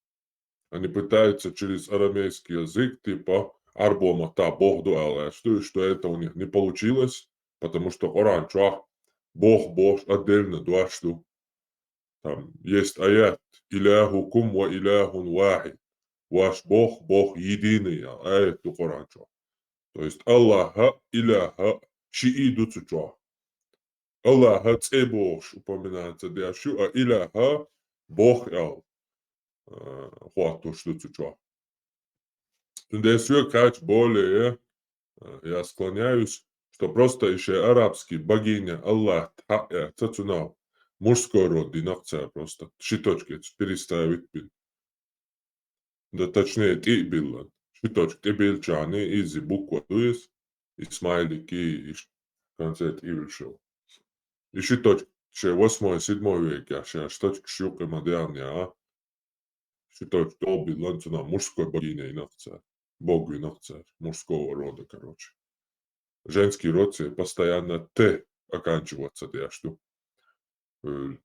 Они пытаются через арамейский язык, типа, Ӏарбо маттахь Бог ду аьлла гӀерташ ду, и что это у них не получилось, потому что Къуръан чохь Бог бохуш отдельно дош ду. Там есть аят: «Иляхукум ва иляхун вахид». Ваш Бог, Бог единый, аят ду Къуръан чохь. То есть Аллаха, Иляха шиъ ду цу чохь. Аллаха цӀе бохуш упоминация деш ю, а Иляха Бог аьлла, а, хӀоттош ду цу чохь. Цундела соьга кхача более, а, я склоняюсь, что просто иши арабский богиня Аллах хьаъ яц цунах, мужской род динах цара просто. Ши точка эца переставить бина. Да, точнее, тӀе а биллан. Ши точка тӀе биллачхьана иза буква ду иза, и смайлик, и иш концерт ивлшо. И ши точка, шен восьмой, седьмой век, я шен ши точка ши юкъе ма деана, я, а? Ши точка тӀе биллан цунах мужской богиня винах цара. Бог винах цара. Мужского рода, короче. Женский род церан постоянно Т оканчиваться деш ду. Э,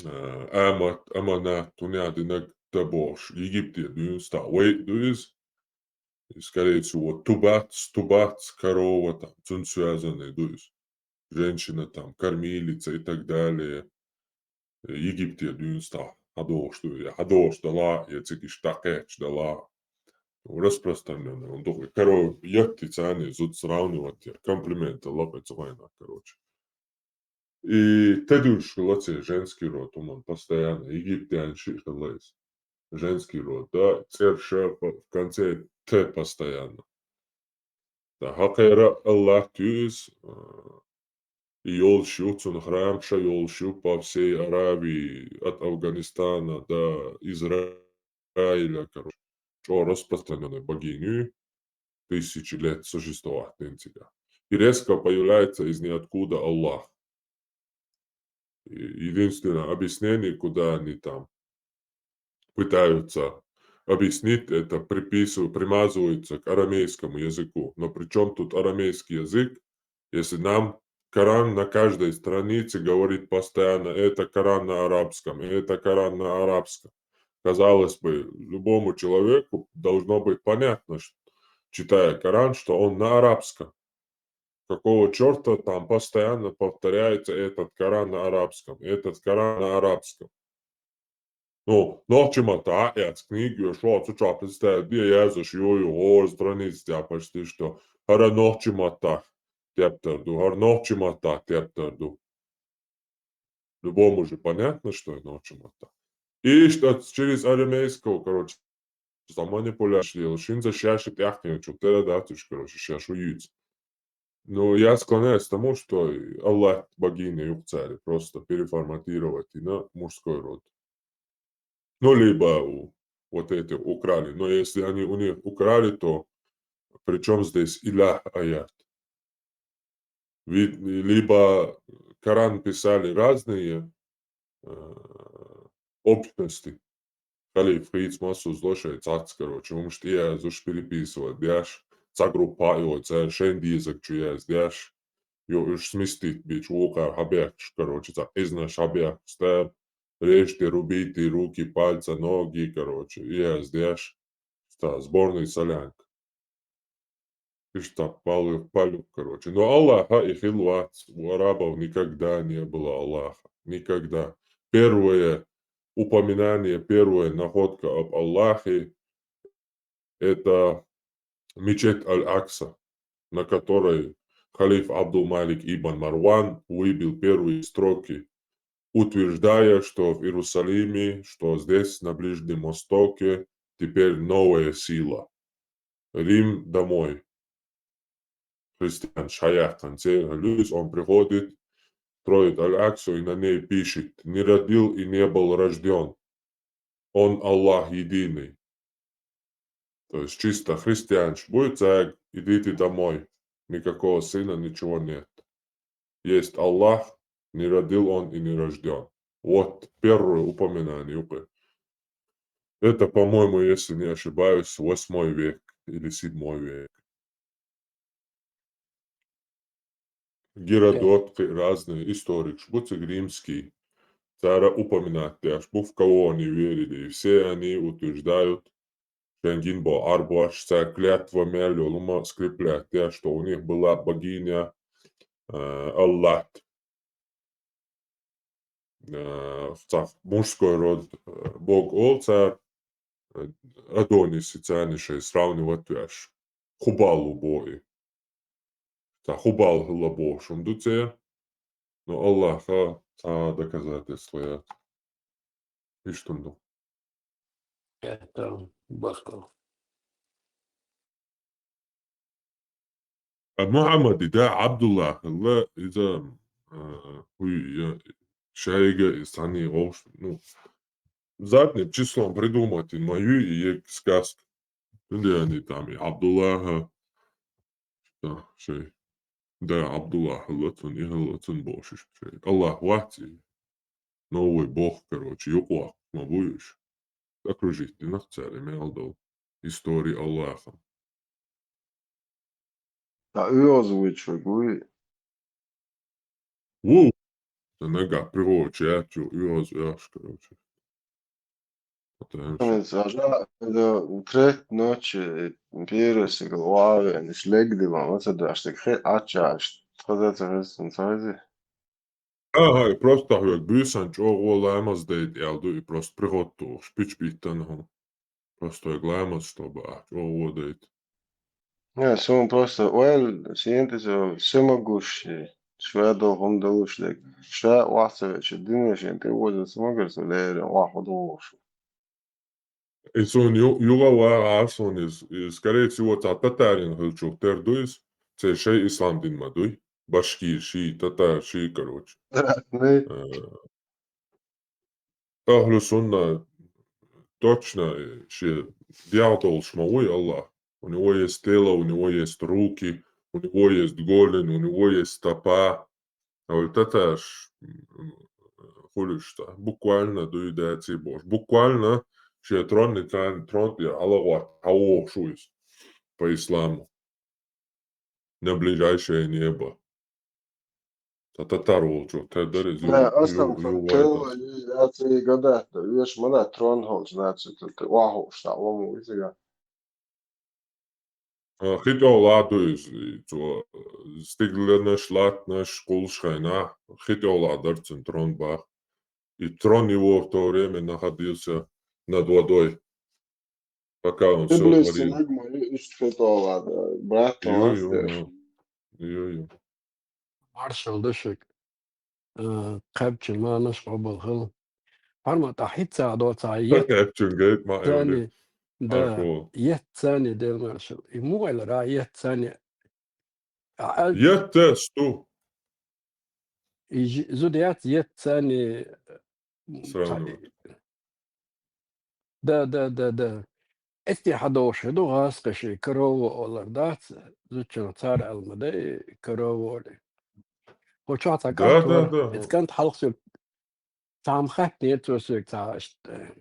э, Амат, Аманат, тунех динаг Т бохуш, Египте дуьйна стаг вай ду иза. И, скорее всего, Тубац, Тубац, корова там, цунца связанный ду иза. Женщина там, кормилица и так далее. Египте дуьйна стаг хьадогӀуш ду, я хьадогӀуш дала, я цига иштта дӀакхаьчча дала. Распространённый, он дукха. Корова яхти царна зуда сравнивать яр. Комплимент лакхе ца вайна, короче. И тӀедуьллуш хилла церан женский род, хӀуман постоянно, египтян шиъ хилла иза. Женский род, да, цӀераш в конце Т постоянно. Да, хӀокхара Аллах туьйсу, а, и йолуш ю, цуьнан храм ша йолуш ю по всей Аравии, от Афганистана до Израиля, короче. ЧӀогӀа распространённый богиня ю, тысячи лет существовать дина цигахь. И резко появляется из ниоткуда Аллах. И единственное объяснение, куда они там пытаются объяснить, это приписыв-, примазывается к арамейскому языку. Но при чём тут арамейский язык, если нам Коран на каждой странице говорит постоянно: «Это Коран на арабском, это Коран на арабском». Казалось бы, любому человеку должно быть понятно, ш-, читая Коран, что он на арабском. Какого чёрта там постоянно повторяется этот Коран на арабском, этот Коран на арабском? Ну, нохчийн маттахь а яц книга, йо, шо цу чохь представить де, яздеш ю, ю, гӀора страница тӀехь почти что. ХӀара нохчийн маттахь тептар ду, хӀара нохчийн маттахь тептар ду. Любому же понятно, что это нохчийн маттахь. И что через арамейского, короче, за манипуляцию делаешь, хӀинца шаьш и тӀаьхкхечу тера дац уьш, короче, шаьш вуьйцу. Ну, я склоняюсь к тому, что Аллах богиня юкъа цара просто переформатировать йина мужской род. Ну, либо у-, вот эти украли. Но если они у них украли, то при чём здесь илях аят? Ведь либо Коран писали разные, э, общности. Халиф хийцамассо зло шайн цхьацца, короче, хӀумаш тӀеяздеш, переписывать деш, цхьа группа а йо, цара шайн дезарг чу яздеш, йо, уьш сместить бича вукхара хьабехкаш, короче, цхьа эзнаш хьабехкаш, цара резче, рубите руки, пальцы, ноги, короче, яздеш, цхьа сборная солянка. Иштта палук, палук, короче. Но Аллаха и хилла вац, у арабов никогда не было Аллаха. Никогда. Первое упоминание, первая находка об Аллахе — это мечеть Аль-Акса, на которой халиф Абдул-Малик ибн Марван выбил первые строки, утверждая, что в Иерусалиме, что здесь, на Ближнем Востоке, теперь новая сила. Рим домой. Христиан шаяхкан церан люс, он приходит, строит Аль-Аксу и на ней пишет: «Не родил и не был рождён. Он Аллах единый». То есть чисто христианаш будет, цаьрга: «Идите домой. Никакого сына, ничего нет. Есть Аллах, не родил он и не рождён». Вот первое упоминание юкъе. Это, по-моему, если не ошибаюсь, восьмой век или седьмой век. Геродот, кхин разные историкаш бу цига римский, цара упоминать деш бу, в кого они верили, и все они утверждают, шайн гин бо Ӏарбош, цар клятва мел йолума скреплять деш, что у них была богиня, э, Аллат. Э, цхьа мужской род, э, бог олу цара, э, Адонисица царна шайн сравнивать веш. Хубал ву боху и. Цхьа Хубал хилла бохуш хӀума ду церан, но Аллахьа цхьа доказательство яц. Иштта хӀума ду. Это бахкал. А Мухьаммади да Абдуллахь хилла, иза, а, хӀуй, я, шайга и санна вовш-, ну, задним числом придумать ма ю и ек сказка. Цундела они там и Абдуллахьа, да, шай. Да, Абдуллахь хилла цун, и хилла цун бохуш шай. Аллахь вац и. Новый бог, короче, юкъа ма бу уьш. Окружить динарх цара и мел долу история Аллахьан. Ткъа оьгӀаз вуьйцуш верг вуй? Ву! Сан нагахь пригӀочу яц чу оьгӀаз оьгӀаш, короче. Сан иза хьажа, иза треть ночи, первый стигал ваьвеана, иштта легдина, ма ца даш, стаг хи Ӏачча, иштта хаза ца хеза, сан ца хези. Ага, и просто хьоьга буьйсан чӀогӀа ламаз дайта аьлла ду, и просто приготовлуш, пич биттана хьуна. Просто хьоьга ламаз, чтобы ахь чӀогӀа дайта. Не, суна просто ойла, сен тӀе со, всемогущий, ша долу хӀума долуш дерг. Ша охьа ца веача, дуьне шен тӀе оза ца магар со леррина, охьа хӀун догӀуш. И суна ю-, юха вагӀа, суна иза, и, скорее всего, цхьа татарин хилчух тера ду иза, церан шайн ислам дин ма дуй. Башкир ший, татар ший, короче. Э, Ахлу сунна точно, э, шен дегӀ долуш ма вуй Аллахь. У него есть тело, у него есть руки, у него есть голень, у него есть стопа. А вот это ж, м, хуьлуьш ца. Буквально дуй даций бохуш. Буквально шен тронни царна трон тӀера хьалагӀотта хьавогӀуш ву иза по исламу. На ближайшее небо. Ца татар волчо тера дара иза. Да, ю-, ю-, аслам ю-, ю-, кхел, я ца гадат, веш мана трон хьолчу наций, охьа хууш, та лому иза. А, хи тӀехула ду иза, и цо, э, стигланаш, латтанаш, кхуллуш хенахь, хи тӀехула дара цуьнан трон бах. И трон его в то время находился над водой, пока он всё творил. Иблис нагма, и иштта хи тӀехула, да, брат, ю, ю, ю. Ю, ю. Маршалла ду шуьга. Э, кхаьбчун маьӀнаш къобал хила. Парма тӀа хӀинца а доцахь, ет-, кхаьбчун гайта ма цани, да, архо. Ет цани, Дела маршалла. И муха элира, ет цани? А, ал- Ет тес ду. И жи-, зуда яц ет цани, м, сравнивать. Да, да, да, да. Эцтий хьадогӀуш хир ду гӀазкхаша, корова олар дац, зудчунах цара аьлла ма дай, корова олий. Кху чохь цхьа кӀант вара. Да, да, да. Иза кӀант хьалха соьга цхьа хӀума хаьттинера цо соьга, цхьа, э,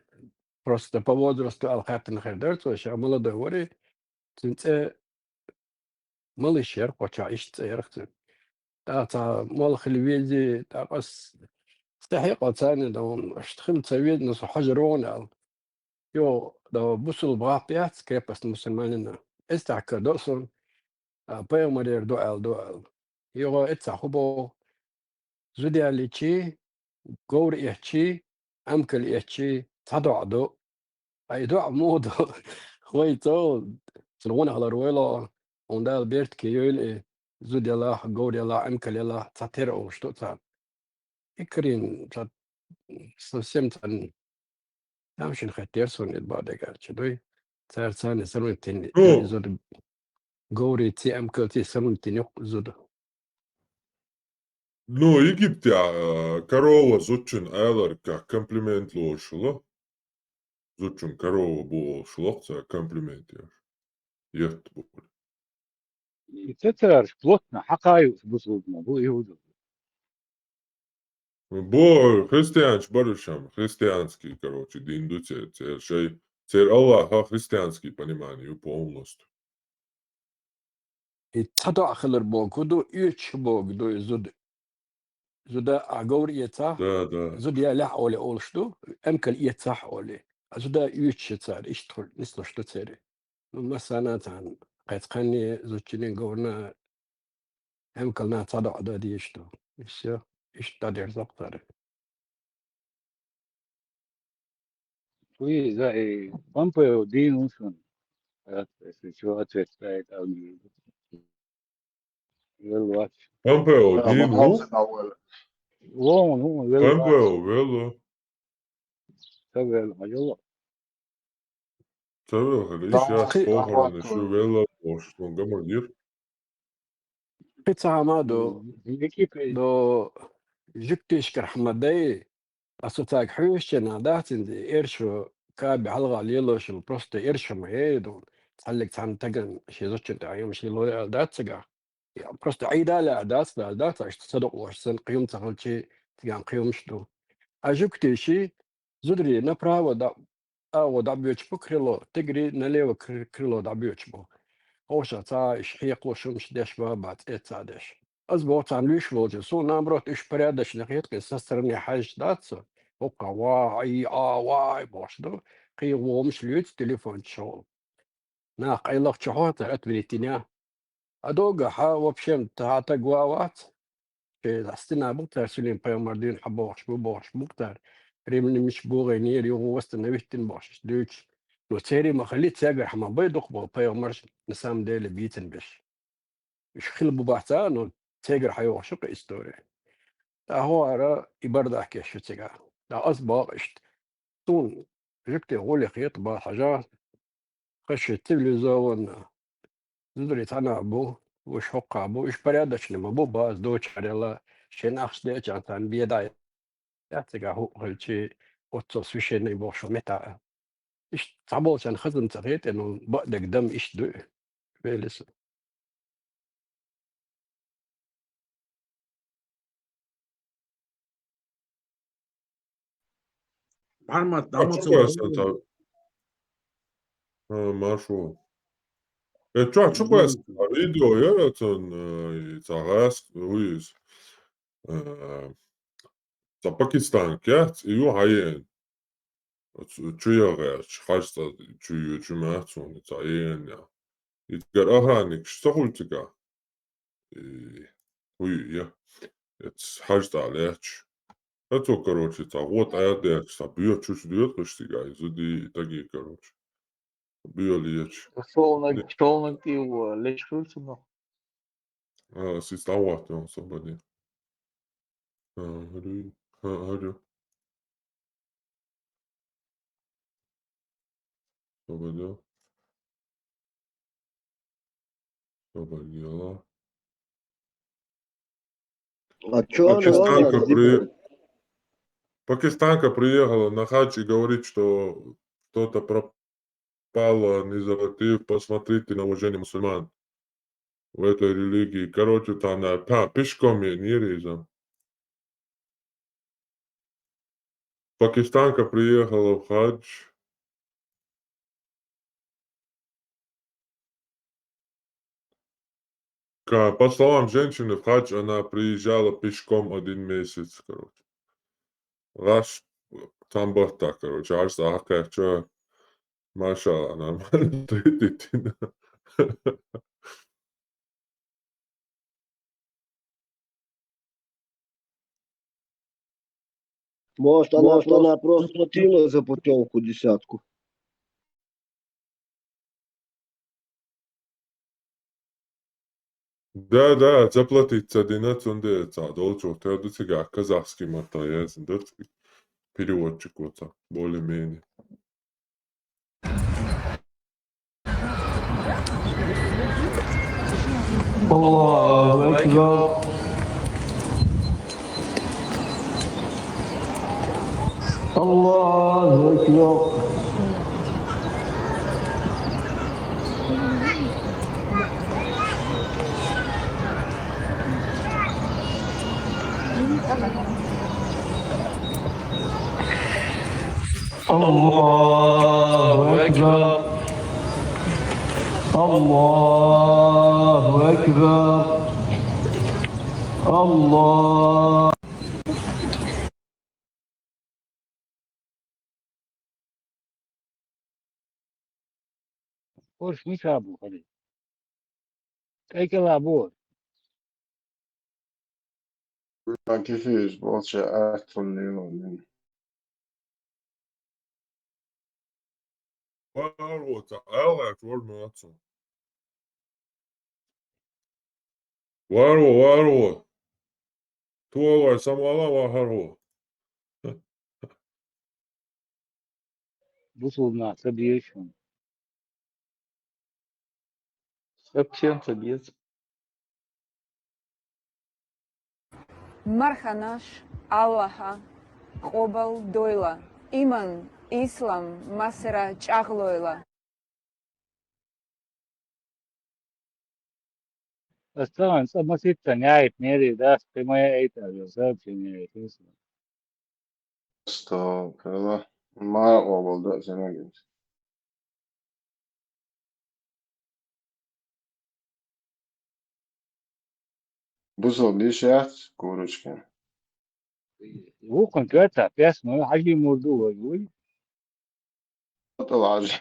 просто по возрасту аьлла хаьттина хир дара цо, ша молодой вара и. Цуьнан цӀе Малиш яра кху чохь, иштта цӀе яра цуьнан. ТӀаккха цхьа молла хила вези, тӀаккха ас стехье кхо царна дан, аша хила ца везна со хьажа рогӀана аьлла. Йо, да, бусул бахьа яц, крепость мусульманина. Эс тӀаккха до сон, а, пайхамарера ду аьлла, ду аьлла. Йо, эццахь хӀун боху? Зуда ялличи, говр эцчи, Ӏамкал эцчи, цхьа доӀа ду. Ай, доӀа муха ду? Вай цо, цуьнан гӀо хилар вай ло, хӀунда аьлла бертке йойла и, зуда ялахь, говр ялахь, Ӏамкал ялахь, цхьа тера олуш ду царна. И карийна цхьа совсем царна тамашийна хеттера суна и бакъдерг аьлча дуй. Цара царна сравнить йина, ну, и зуда говриций, Ӏамкалций сравнить йина юкъа зуда. Ну, Египтехь, а, корова зудчун алар как комплимент лоруш хилла. Зудчун корова бу олуш хилла цара комплимент еш. Етт бу. И цецараш плотно хьакхаюш бусулба бу, иудов. Бо христианчу барашам, христианский, короче, дин ду цер, цер шай, цер Аллаха христианский понимание ю полностью. И цхьа доӀа хилар богу ду, оьцуш богу ду и зуда. Зуда а говр эцахь, да, да, зуда ялахь оле олуш ду, Ӏамкал эцахь оле. Ас да уьйцуш цара, иштта хуьлу нислуш ду церан. Ну, массарна царна, кхайца кханне, зудчуьнан говрана, эмкална цхьа докъа дан дезаш ду. И всё. Иштта дӀадерзо-кх цара. Уй, за, э, Помпео дийна ву шуна. Раз, если чего, ответ ставит, а у него. Велла вац. Помпео дийна ву? Вон, вон, велла вац. Помпео велла. Ца велла, хьажал. Ца велла, хьажал. Иш яц, кхин, похоронаш ю, велла бохуш, цунга ма гира. Кхин цхьа хӀума ду. Мгм. До жуьгташкара хӀума дай, ас цу цаьрга хьоьжучу нах дац инза, эршо каби хьалха лелош йолу, просто эршо ма яй ду. Цхьаьллиг цхьана стагана шен зудчун тӀе Ӏемаш лело аьлла дац цигахь. Я, просто Ӏийда лаьа дац, дац, дац, аша ца докъош санна, кхин хӀума ца хилчи, цигахь кхин хӀумаш ду. А жуьгташий, зударий направо дӀа-, агӀо дӀабоьдуш бу крыло, тигри налево кр-, крыло дӀабоьдуш бу. Хьошах цхьа а иша хьекхалуш хӀумаш деш ба, бац, эцца а деш. Ас боху царна луьйш волчу, суна, наоборот, уьш порядочно хета, кхин со стороне хьаьжча дац со. ХӀокху ва, и, а, ва, и бохуш ду. Кхин гӀомаш луьйцу телефон чухула. Нах къайлаха чу хьоьху цара, ответить йина. А догахь, вообще, цхьа стаг ван вац. Шен стена бу цара, Сулим-пайхамар дуьйна хьан бохуш бу, бохуш бу цара. Римлянаш богӀийнера, юха восстановить дина бохуш, иштта дуьйцуш. Но церан ма хили, цегара хьан ма бай дукха боху пайхамарш, на самом деле, бийцина беш. Уьш хила бу бац, а, но цегара хьан йогӀуш ю-кх истори. ТӀаккха хӀара и бардак еш ю цигахь. ТӀаккха ас боху иштта. Суна жуьгтийн гӀоле хета боху, хьажа, хаза ши цивилизованно. Зударий цхьана а бу, уьш хӀокху а бу, уьш порядочный ма бу, база дочарелла, шен ахча деача царна бен дӀа яц цигахь хӀуъа хилчи, оццул священный бохуш мета. Иштта цхьаболчарна хаза ца хета, ну, бакъдерг дан иштта ду. Велиса. Маршо. Э, чохь чу кхоьссина видео яра цунна, э, и цхьа гӀаз вуьйза. Э, цхьа пакистанка яц, и ю хьаеана. Оцу чу яха гӀерташ, хьажа цӀа чу ю, чу маьхьа цунна цхьа еана. И цигара охранникаш ца хуьлу цигахь? И, хӀу ю, я? Эцу хьажа цӀа лаьтташ. Ацо, короче, цхьа гӀо тӀаьрдаьлча, цхьа боьха чучу доьду кхуьш цигахь, и зудий, и тагий, короче. Боьха лечу. Шолнаг, шолнаг тӀе лечу хуьлу цунах. А, сица дӀахӀоттайо, собаде. А, хӀара ю. А, хӀара ю. Собаде. Собаде. А чё она Пакистанка говорит? При-, пакистанка приехала на хадж и говорит, что что-то пропало, не заплатив. Посмотрите на уважение мусульман в этой религии. Короче, там, да, па-, пешком я не резал. Пакистанка приехала в хадж. Ка-, по словам женщины, в хадж она приезжала пешком один месяц, короче. Раш там бахта, короче, аж сахакача, машалла, нормально. Может, она, может, она просто платила за путёвку десятку? Да, да, заплатить ца дина, цундела цхьа долчух тера ду цигахь казахский маттахь яздина ду, переводчик ву цхьа, более-менее. الله أكبر. الله أكبر. الله أكبر. الله أكبر. الله. Кораш мича бу хали? КӀай-кӀала бу. Ма кефиш болча атун лило. Варвота, алла чор мацо. Варво, варво. Туалай самала вахарво. Бусулна сабиешун. Совсем сабиеш. Марханаш Аллаха къобал дойла, иман, ислам масара чӀагълойла. Астагъан цӀа маситта няйт нери дас, ты моя эйта, сообщение, если. Астагъфирулла. Ма къобал да, сенагин. Бусал дишац, курочка. Вукхун кёта, пес, ну, хажи мурду, ой, ой. Аталаж.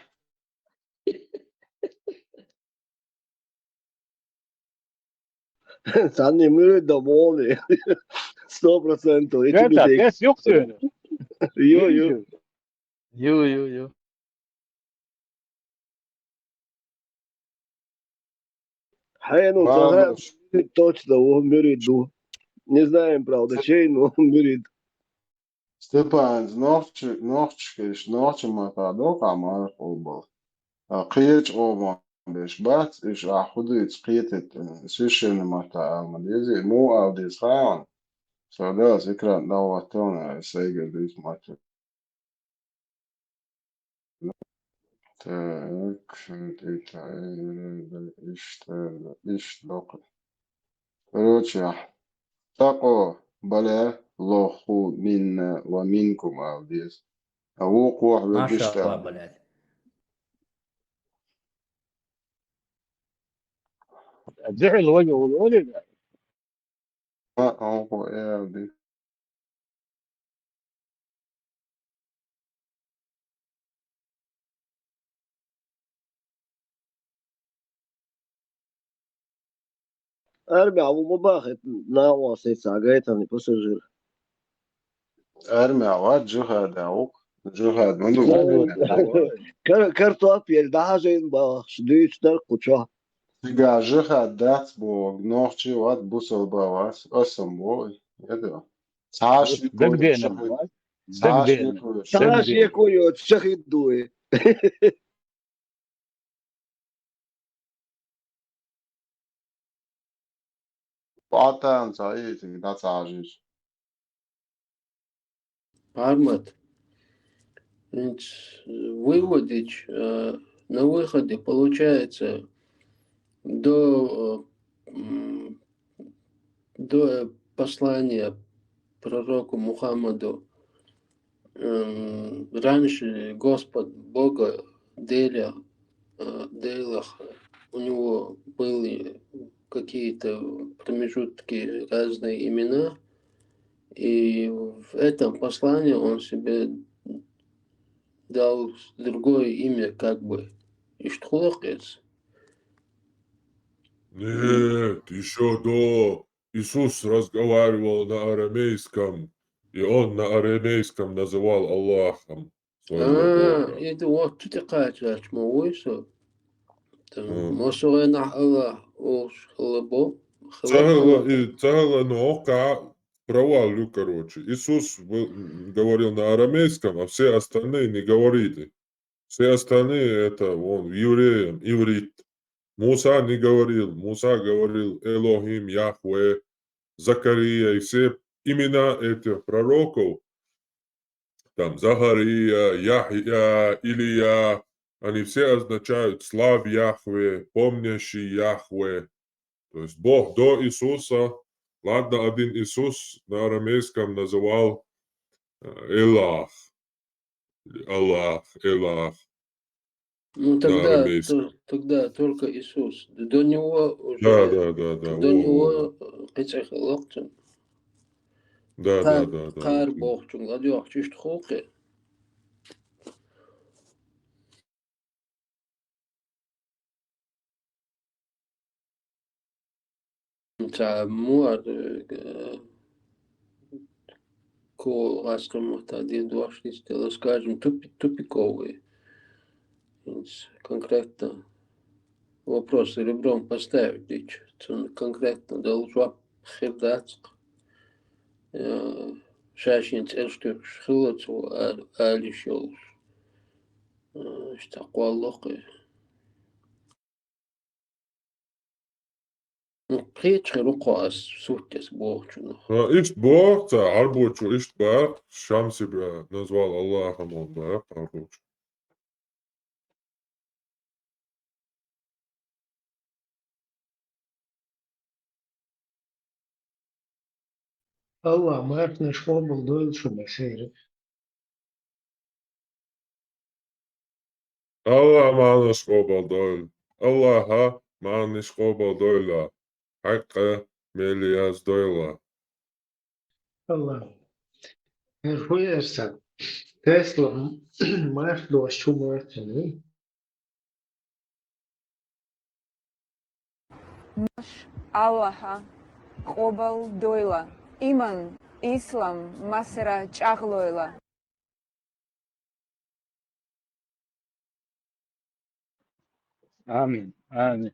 Сани мури довольный. Сто процентов. Эти Кёта, битые. Пес, ёк сёна. Ё, ё. Ё, ё, ё. Хьенул Мама цагъян точно ву муьрид ду. Не знаем, правда, чей, но муьрид. Степан, нохчи, нохчиш, нохчи мата докъа мархулбал. А кхечи ома беш бац, иш а худуйц кхетет, э, священный мата алма дези, му ал дез хаан. Садас экран даватона, сайга дез мата. Так, это, э, ишта, ишта докъ. Короче, такъо бале лоху минна ва минкум алдис. А ву къух вегишта. Машалла, бале. Зихьил ваги улули. А, а, о, э, алди. Армия, а ву ма бахет, на, у вас есть, а, гайтани пассажир. Армия, а, джихад, а, ук. Джихад, ма ду. Кар-, картофель, да, жен бахш, дюч дар куча. Цига джихад дац бо, нохчи ват бусал ба вас, асам бо, еда. Цаш Дагдена, шахид. Цаш Дагдена. Цаш Дагдена. Шахид дуе. Патан цаи тин да цажиш. Пармат. Значит, выводить, э, на выходе получается до, э, м, до послания пророку Мухаммаду, м, раньше Господь Бога Деля, э, Делах, у него были какие-то промежутки, разные имена, и в этом послании он себе дал другое имя, как бы, Иштхулакъец. Нет, ещё до Иисус разговаривал на арамейском, и он на арамейском называл Аллахом своего А, Бога. Это вот ты такая чач, ма войсо. Там, Мгм. Мосугена Аллах, о, хлебо, Цагала, хлебо. И цагала, но, ка, провал, короче. Иисус был, м, говорил на арамейском, а все остальные не говорили. Все остальные это, вон, евреям, иврит. Муса не говорил, Муса говорил Элохим, Яхве, Закария, и все имена этих пророков, там, Захария, Яхья, Илия, они все означают «Слав Яхве», «Помнящий Яхве». То есть Бог до Иисуса, ладно, один Иисус на арамейском называл, э, Элах, Аллах, Элах Ну, на тогда, арамейском. То-, тогда только Иисус. До него уже, Да, да, да, да, до во, него, во, во. Э, кицӀи халахтун. Да, да, Кар-, да, да, кар да. Бохчун, ладёх, чушт хукъи. Цхьа мо ар, э, ко гӀаскхи маттахь дийр дош дистелла, скажем, тупи-, тупиковый. ХӀинца конкретно вопрос ребром поставить дича, цунна конкретно дала жоп хир дац-кх. Э, ша шен цӀераш туьхкуш хилла цо а-, ала йиш йолуш. Э, иштта кхоллакх и. Ну, кхечу хир ву кхо ас сутта аса бохучунах. А, иштта боху цара, Ӏарбочо иштта баьхна, Шамсиба назвал Аллахом баьхна Ӏарбочо. Аллах мархнаш къобал дойла шу, Басир. Аллаха мархнаш къобал дойла. Аллаха мархнаш къобал дойла. Хьакъ мел яздойла. Аллах. Эр хӀу эр сан? Тесла марш дош чу моьттина. Марш Аллаха къобал дойла. Иман, ислам массара чӀагӀлойла. Амин. Амин.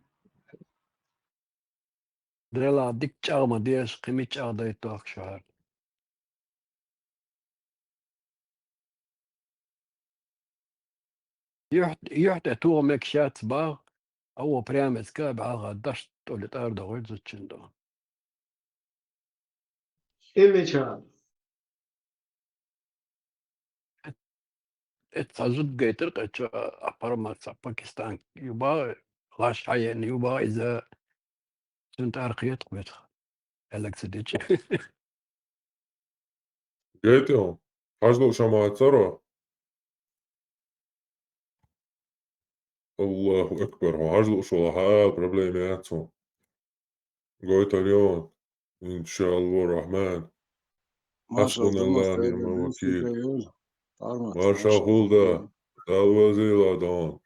Делахь дика чӀагӀ ма деза, кхин мича чӀагӀ дайтох шуьхьара. Юьхь-, юьхь тӀе тоха мегаш яц боху, а вон прямо эцга а бӀаьлха дашна тӀуле тӀара догӀуьйту зудчун ду. Имича. Эт-, эццахь зуда гайтира кхечо, а парма ца Пакистан ю баха, лаш хьаеана ю баха иза, цуьнан тӀара кхетахь вуьту, аьлларг ца дича. Гайтина, хьажа лууш ма вацара? Аллаху акбар, хьо хьажа лууш валахь а, проблема яц хьуна. Гойтур ю, иншааллаху рахман. Машалла, хьасбуналлаху ва ниъмал вакил. Маршалла хуьлда, Дала везийла дан.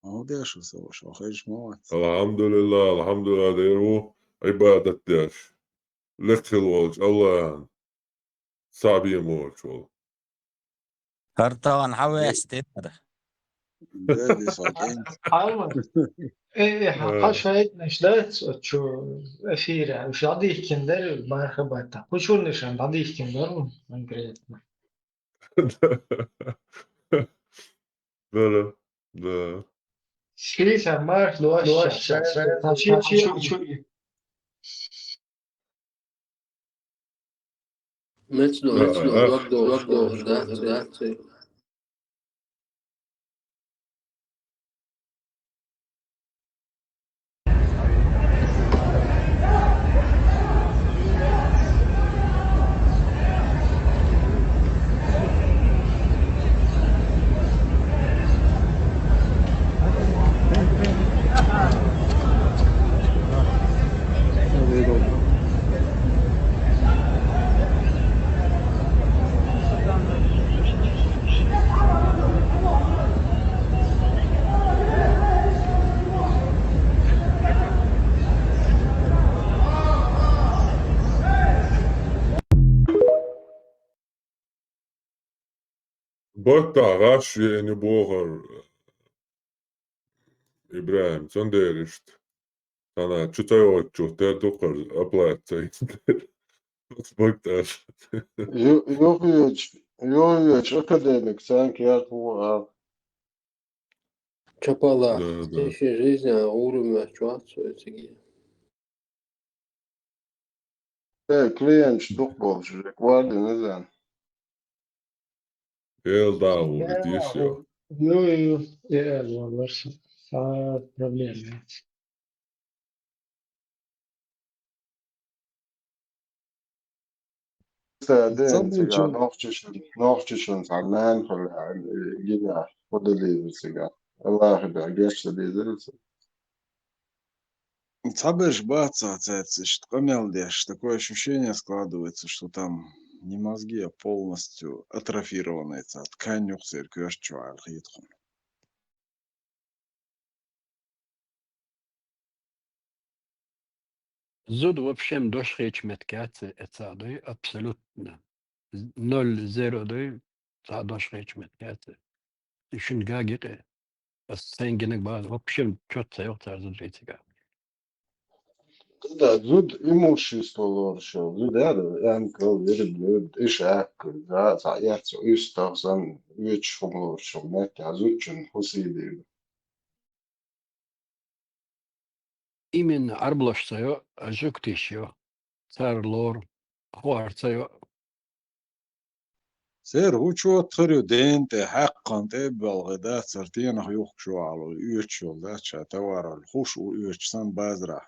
Молодец, шу со, шу хезаш ма вац. Алхьамдулиллах, алхьамдулиллах, дера ву, Ӏибадат деш. Лекха хила волчу Аллахьан схьабен волчу волу. ХӀара тахана хьан ваьсса тера? Хьалма. Э, э, хьан, хьан шайтӀанаш дац оцу эфире? Уьш дӀадихкина дара марха баттахь. Кху чуьрнашан дӀадихкина дара ву конкретно? Да, да, да. Шиша марш лоша, лоша, ша, ша, ша, ша, ша, ша, ша. Мецдо, мецдо, лагдо, лагдо, да, да, да. Баттахь гӀаш еана бохура ИбрахӀим, цундела иштта. Цхьана чу ца йогӀучух тера ду-кх хӀара оплата ца йина. Баттахь. Ю-, юхавечу, юхавечу академик цхьаьнга яхь ву а. Чапала, да, да. Тешин жизнь а гӀур ма чохь цо циге. Э, клиенташ дукха болчу, уже кӀордина иза. Эл да ву, я, дийш я. Ю, ю, я, я, валлаш, а, проблема яц. Ца ден цига нохчашан, нохчашан цхьа нана хуьлу аьлла, гина, хӀу делира цига. Аллахьа гечдалийзира цига. Цхьаберш бац цаьрца иштта къамел деш, такое ощущение складывается, что там не мозги, а полностью атрофированная цхьа ткань юкъа церан коьрта чохь аьлла хета хьуна. Зуда вообще дош хечмет каца эцадуй абсолютно. Ноль зеро дуй, ца дош хечмет каца. Ишин гаги кэ. Ас сенгинег ба вообще чот цайох цар зуда рейцига. Да, зуда имущество лоршо, зуда, да, анкл, верблюд, ишак, да, ца яц, уйстах, сан, веч хум лоршо, мэтя, зудчун, хусиди. Именно арблош цайо, а жуктиш йо, цар лор, хуар цайо. Сэр, учо тхырю дэнтэ, хаккан тэ балгы да, цар тенах юхчу алу, уйчул да, ча товарал, хуш у уйч сан базра.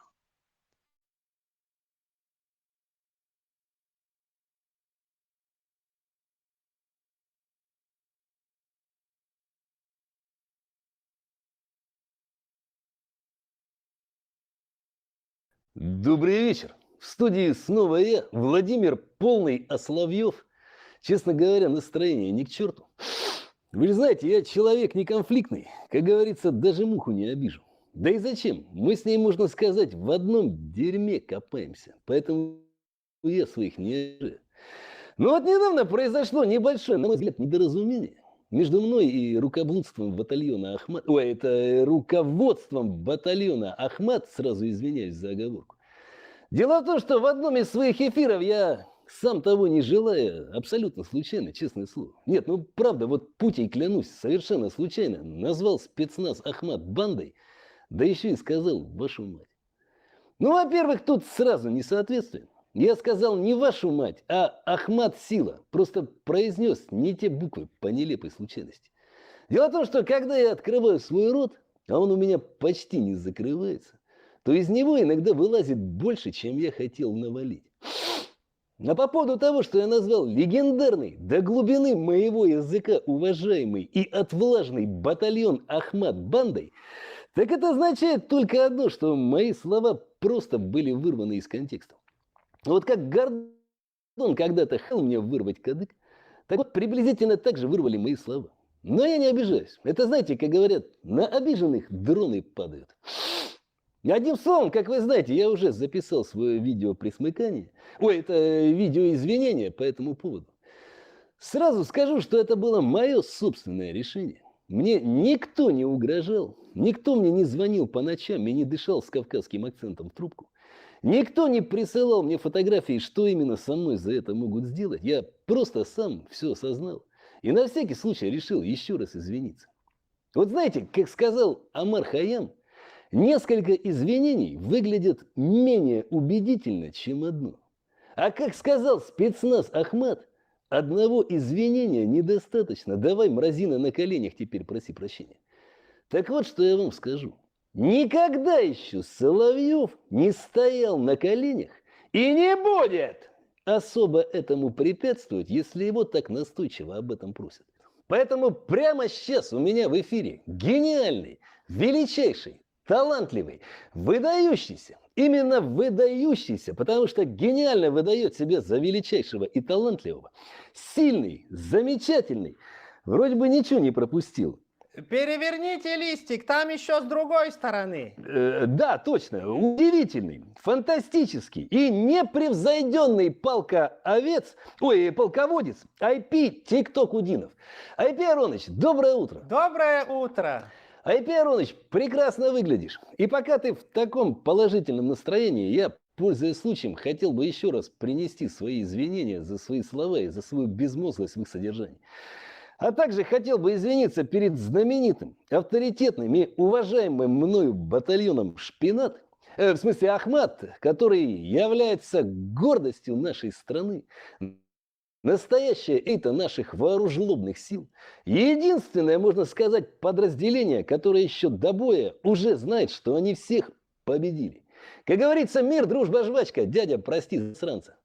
Добрый вечер. В студии снова я, Владимир, полный Асловьёв. Честно говоря, настроение ни к черту. Вы же знаете, я человек не конфликтный. Как говорится, даже муху не обижу. Да и зачем? Мы с ней, можно сказать, в одном дерьме копаемся. Поэтому я своих не обижаю. Но вот недавно произошло небольшое, на мой взгляд, недоразумение между мной и руководством батальона Ахмат. Ой, это, э, руководством батальона Ахмат, сразу извиняюсь за оговорку. Дело в том, что в одном из своих эфиров я, сам того не желая, абсолютно случайно, честное слово. Нет, ну правда, вот путей клянусь, совершенно случайно назвал спецназ Ахмат бандой, да еще и сказал: «Вашу мать». Ну, во-первых, тут сразу несоответствие. Я сказал не «вашу мать», а «Ахмат сила». Просто произнес не те буквы по нелепой случайности. Дело в том, что когда я открываю свой рот, а он у меня почти не закрывается, то из него иногда вылазит больше, чем я хотел навалить. А по поводу того, что я назвал легендарный до глубины моего языка уважаемый и отвлажный батальон Ахмат бандой, так это означает только одно, что мои слова просто были вырваны из контекста. Вот как Гордон когда-то хотел мне вырвать кадык, так вот приблизительно так же вырвали мои слова. Но я не обижаюсь. Это, знаете, как говорят, на обиженных дроны падают. Одним словом, как вы знаете, я уже записал свое видео пресмыкание. Ой, это, э, видео извинения по этому поводу. Сразу скажу, что это было мое собственное решение. Мне никто не угрожал, никто мне не звонил по ночам и не дышал с кавказским акцентом в трубку. Никто не присылал мне фотографии, что именно со мной за это могут сделать. Я просто сам все осознал. И на всякий случай решил еще раз извиниться. Вот знаете, как сказал Амар Хайям, несколько извинений выглядят менее убедительно, чем одно. А как сказал спецназ Ахмат, одного извинения недостаточно. Давай, мразина, на коленях теперь проси прощения. Так вот, что я вам скажу. Никогда еще Соловьев не стоял на коленях и не будет особо этому препятствовать, если его так настойчиво об этом просят. Поэтому прямо сейчас у меня в эфире гениальный, величайший, талантливый, выдающийся, именно выдающийся, потому что гениально выдает себя за величайшего и талантливого, сильный, замечательный, вроде бы ничего не пропустил. Переверните листик, там еще с другой стороны. Э, да, точно. Удивительный, фантастический и непревзойденный полководец, ой, полководец I P TikTok Удинов. I P Ароныч, доброе утро. Доброе утро. I P Ароныч, прекрасно выглядишь. И пока ты в таком положительном настроении, я, пользуясь случаем, хотел бы еще раз принести свои извинения за свои слова и за свою безмозглость в их содержании. А также хотел бы извиниться перед знаменитым, авторитетным и уважаемым мною батальоном «Шпинат», э, в смысле «Ахмат», который является гордостью нашей страны. Настоящее это наших вооруженных сил. Единственное, можно сказать, подразделение, которое еще до боя уже знает, что они всех победили. Как говорится, мир, дружба, жвачка, дядя, прости засранца.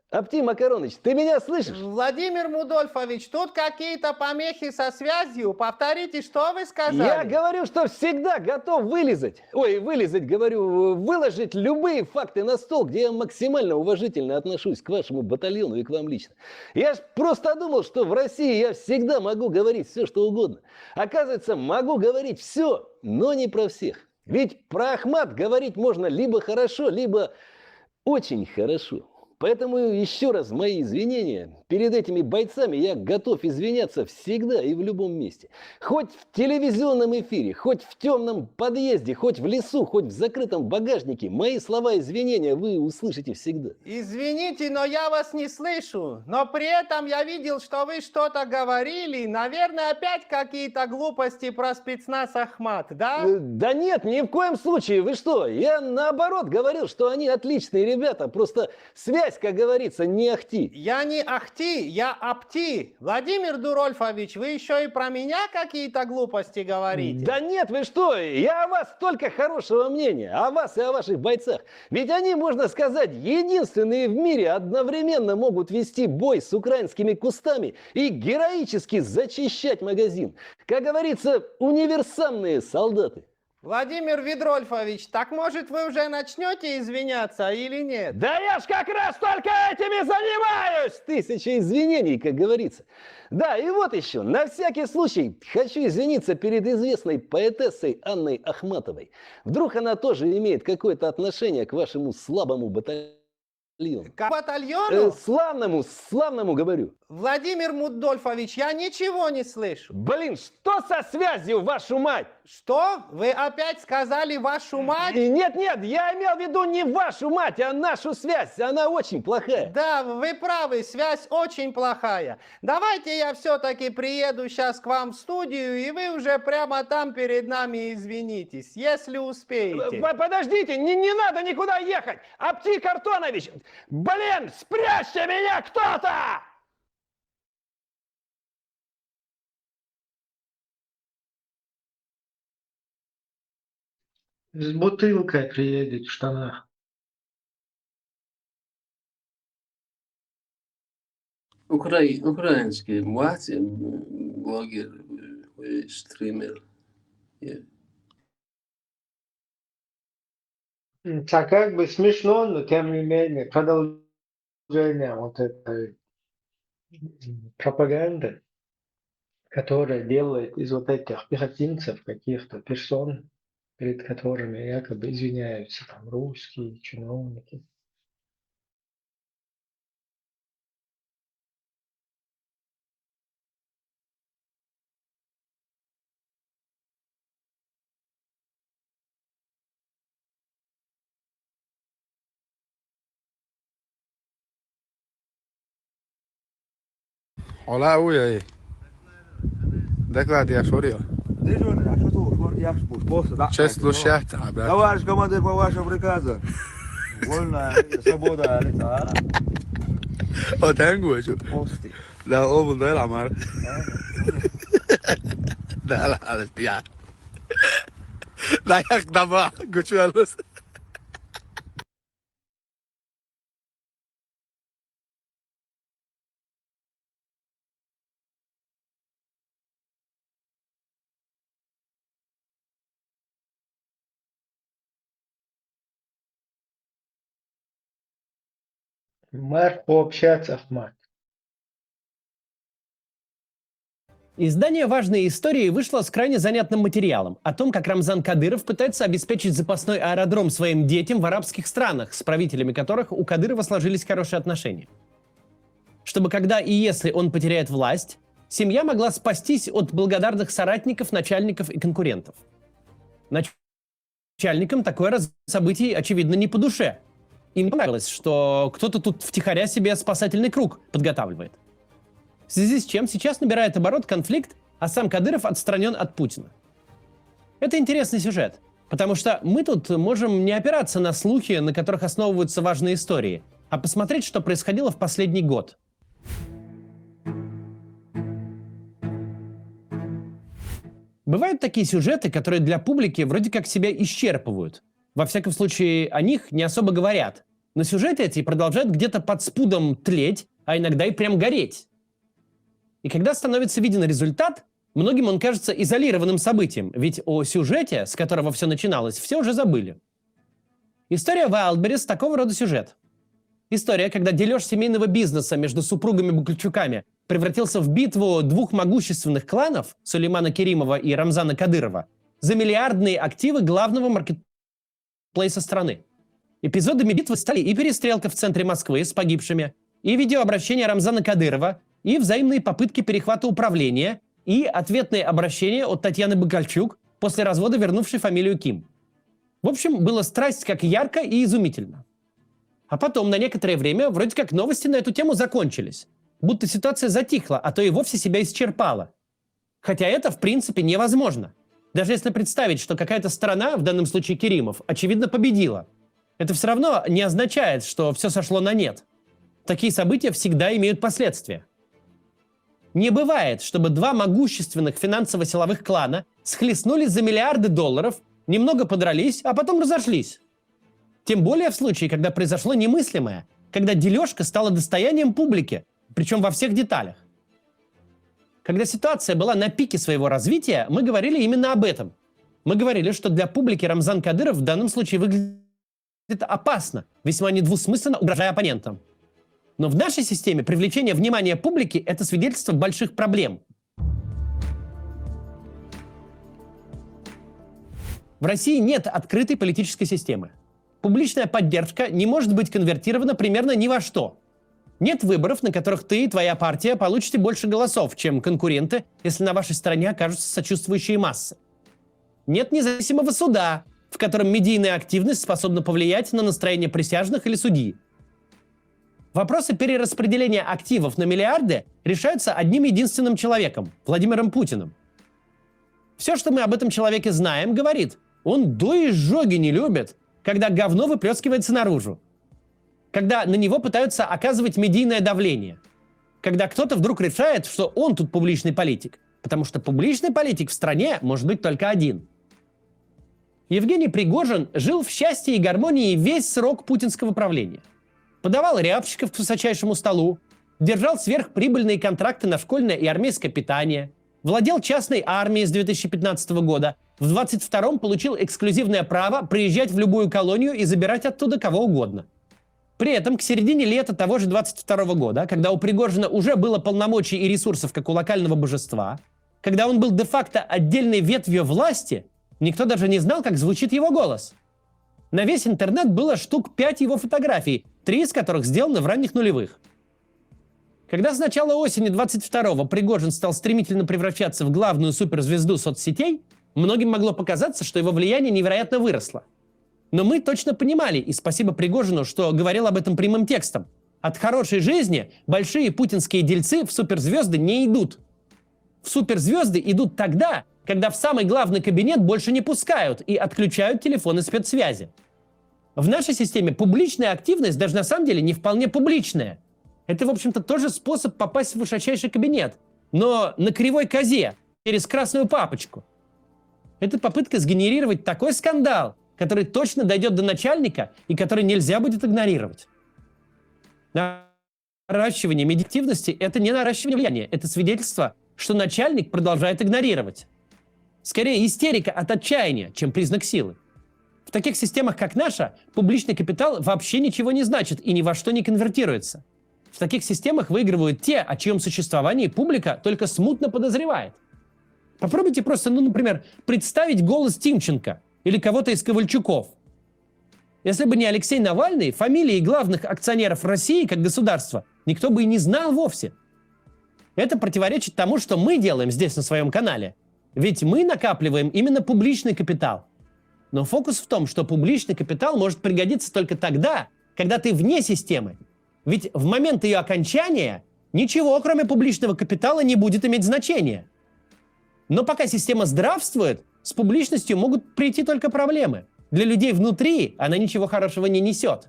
Аптим Макароныч, ты меня слышишь? Владимир Мудольфович, тут какие-то помехи со связью. Повторите, что вы сказали? Я говорю, что всегда готов вылезать. Ой, вылезать, говорю, выложить любые факты на стол, где я максимально уважительно отношусь к вашему батальону и к вам лично. Я ж просто думал, что в России я всегда могу говорить все, что угодно. Оказывается, могу говорить все, но не про всех. Ведь про Ахмат говорить можно либо хорошо, либо очень хорошо. Поэтому еще раз мои извинения. Перед этими бойцами я готов извиняться всегда и в любом месте. Хоть в телевизионном эфире, хоть в темном подъезде, хоть в лесу, хоть в закрытом багажнике. Мои слова извинения вы услышите всегда. Извините, но я вас не слышу. Но при этом я видел, что вы что-то говорили. Наверное, опять какие-то глупости про спецназ Ахмат, да? Э, да нет, ни в коем случае. Вы что? Я наоборот говорил, что они отличные ребята. Просто связь, как говорится, не ахти. Я не ахти, я апти. Владимир Дурольфович, вы еще и про меня какие-то глупости говорите? Да нет, вы что? Я о вас только хорошего мнения. О вас и о ваших бойцах. Ведь они, можно сказать, единственные в мире одновременно могут вести бой с украинскими кустами и героически зачищать магазин. Как говорится, универсальные солдаты. Владимир Видрольфович, так может вы уже начнете извиняться или нет? Да я ж как раз только этим и занимаюсь! Тысяча извинений, как говорится. Да, и вот еще, на всякий случай, хочу извиниться перед известной поэтессой Анной Ахматовой. Вдруг она тоже имеет какое-то отношение к вашему слабому батальону. К батальону? Э, славному, славному, говорю. Владимир Мудольфович, я ничего не слышу. Блин, что со связью, вашу мать? Что? Вы опять сказали «вашу мать»? И нет, нет, я имел в виду не вашу мать, а нашу связь. Она очень плохая. Да, вы правы, связь очень плохая. Давайте я все-таки приеду сейчас к вам в студию, и вы уже прямо там перед нами извинитесь, если успеете. П- Подождите, не, не надо никуда ехать. Апти Картонович, блин, спрячьте меня кто-то! С бутылкой приедет в штанах. Украї... Український мать, блогер, е, стрімер. Є. М, Так как бы смешно, но тем не менее продолжение вот этой м, пропаганды, которая делает из вот этих пехотинцев каких-то персон, перед которыми якобы извиняются там русские чиновники. Hola, uy, ahí. Dekle ti ašurio? Dižo ne, a što tu šor jaš buš posle, da? Čest slušat, a brat. Товарищ командир, по вашим приказам. Вольная слобода лица, а? O tengu, ću. Pusti. Da, ovo da je lamar. Da, la, ja. Da, jak da ba, gučualus. Мэр пообщаться, Ахмат. Издание «Важные истории» вышло с крайне занятным материалом о том, как Рамзан Кадыров пытается обеспечить запасной аэродром своим детям в арабских странах, с правителями которых у Кадырова сложились хорошие отношения. Чтобы когда и если он потеряет власть, семья могла спастись от благодарных соратников, начальников и конкурентов. Начальникам такое развитие событий, очевидно, не по душе. Им понравилось, что кто-то тут втихаря себе спасательный круг подготавливает. В связи с чем сейчас набирает оборот конфликт, а сам Кадыров отстранен от Путина. Это интересный сюжет, потому что мы тут можем не опираться на слухи, на которых основываются «Важные истории», а посмотреть, что происходило в последний год. Бывают такие сюжеты, которые для публики вроде как себя исчерпывают. Во всяком случае, о них не особо говорят. Но сюжеты эти продолжают где-то под спудом тлеть, а иногда и прям гореть. И когда становится виден результат, многим он кажется изолированным событием, ведь о сюжете, с которого все начиналось, все уже забыли. История Wildberries — такого рода сюжет. История, когда делёж семейного бизнеса между супругами Бакульчуками превратился в битву двух могущественных кланов, Сулеймана Керимова и Рамзана Кадырова, за миллиардные активы главного маркетплейса страны. Эпизодами битвы стали и перестрелка в центре Москвы с погибшими, и видеообращение Рамзана Кадырова, и взаимные попытки перехвата управления, и ответные обращения от Татьяны Бакальчук, после развода вернувшей фамилию Ким. В общем, было страсть как ярко и изумительно. А потом на некоторое время вроде как новости на эту тему закончились. Будто ситуация затихла, а то и вовсе себя исчерпала. Хотя это, в принципе, невозможно. Даже если представить, что какая-то страна, в данном случае Керимов, очевидно победила, это все равно не означает, что все сошло на нет. Такие события всегда имеют последствия. Не бывает, чтобы два могущественных финансово-силовых клана схлестнулись за миллиарды долларов, немного подрались, а потом разошлись. Тем более в случае, когда произошло немыслимое, когда дележка стала достоянием публики, причем во всех деталях. Когда ситуация была на пике своего развития, мы говорили именно об этом. Мы говорили, что для публики Рамзан Кадыров в данном случае выглядит опасно, весьма недвусмысленно угрожая оппонентам. Но в нашей системе привлечение внимания публики – это свидетельство больших проблем. В России нет открытой политической системы. Публичная поддержка не может быть конвертирована примерно ни во что. Нет выборов, на которых ты и твоя партия получите больше голосов, чем конкуренты, если на вашей стороне окажутся сочувствующие массы. Нет независимого суда, в котором медийная активность способна повлиять на настроение присяжных или судьи. Вопросы перераспределения активов на миллиарды решаются одним единственным человеком – Владимиром Путиным. Все, что мы об этом человеке знаем, говорит, он до изжоги не любит, когда говно выплескивается наружу, когда на него пытаются оказывать медийное давление, когда кто-то вдруг решает, что он тут публичный политик, потому что публичный политик в стране может быть только один. Евгений Пригожин жил в счастье и гармонии весь срок путинского правления. Подавал рябчиков к высочайшему столу, держал сверхприбыльные контракты на школьное и армейское питание, владел частной армией с две тысячи пятнадцатого года, в двадцать втором получил эксклюзивное право приезжать в любую колонию и забирать оттуда кого угодно. При этом к середине лета того же двадцать второго года, когда у Пригожина уже было полномочий и ресурсов как у локального божества, когда он был де-факто отдельной ветвью власти, никто даже не знал, как звучит его голос. На весь интернет было штук пять его фотографий, три из которых сделаны в ранних нулевых. Когда с начала осени двадцать второго Пригожин стал стремительно превращаться в главную суперзвезду соцсетей, многим могло показаться, что его влияние невероятно выросло. Но мы точно понимали, и спасибо Пригожину, что говорил об этом прямым текстом. От хорошей жизни большие путинские дельцы в суперзвезды не идут. В суперзвезды идут тогда, когда в самый главный кабинет больше не пускают и отключают телефоны спецсвязи. В нашей системе публичная активность даже на самом деле не вполне публичная. Это, в общем-то, тоже способ попасть в высочайший кабинет, но на кривой козе, через красную папочку. Это попытка сгенерировать такой скандал, который точно дойдет до начальника и который нельзя будет игнорировать. Наращивание медиативности – это не наращивание влияния, это свидетельство, что начальник продолжает игнорировать. Скорее, истерика от отчаяния, чем признак силы. В таких системах, как наша, публичный капитал вообще ничего не значит и ни во что не конвертируется. В таких системах выигрывают те, о чьем существовании публика только смутно подозревает. Попробуйте просто, ну, например, представить голос Тимченко или кого-то из Ковальчуков. Если бы не Алексей Навальный, фамилии главных акционеров России как государства никто бы и не знал вовсе. Это противоречит тому, что мы делаем здесь на своем канале. Ведь мы накапливаем именно публичный капитал. Но фокус в том, что публичный капитал может пригодиться только тогда, когда ты вне системы. Ведь в момент ее окончания ничего, кроме публичного капитала, не будет иметь значения. Но пока система здравствует, с публичностью могут прийти только проблемы. Для людей внутри она ничего хорошего не несет.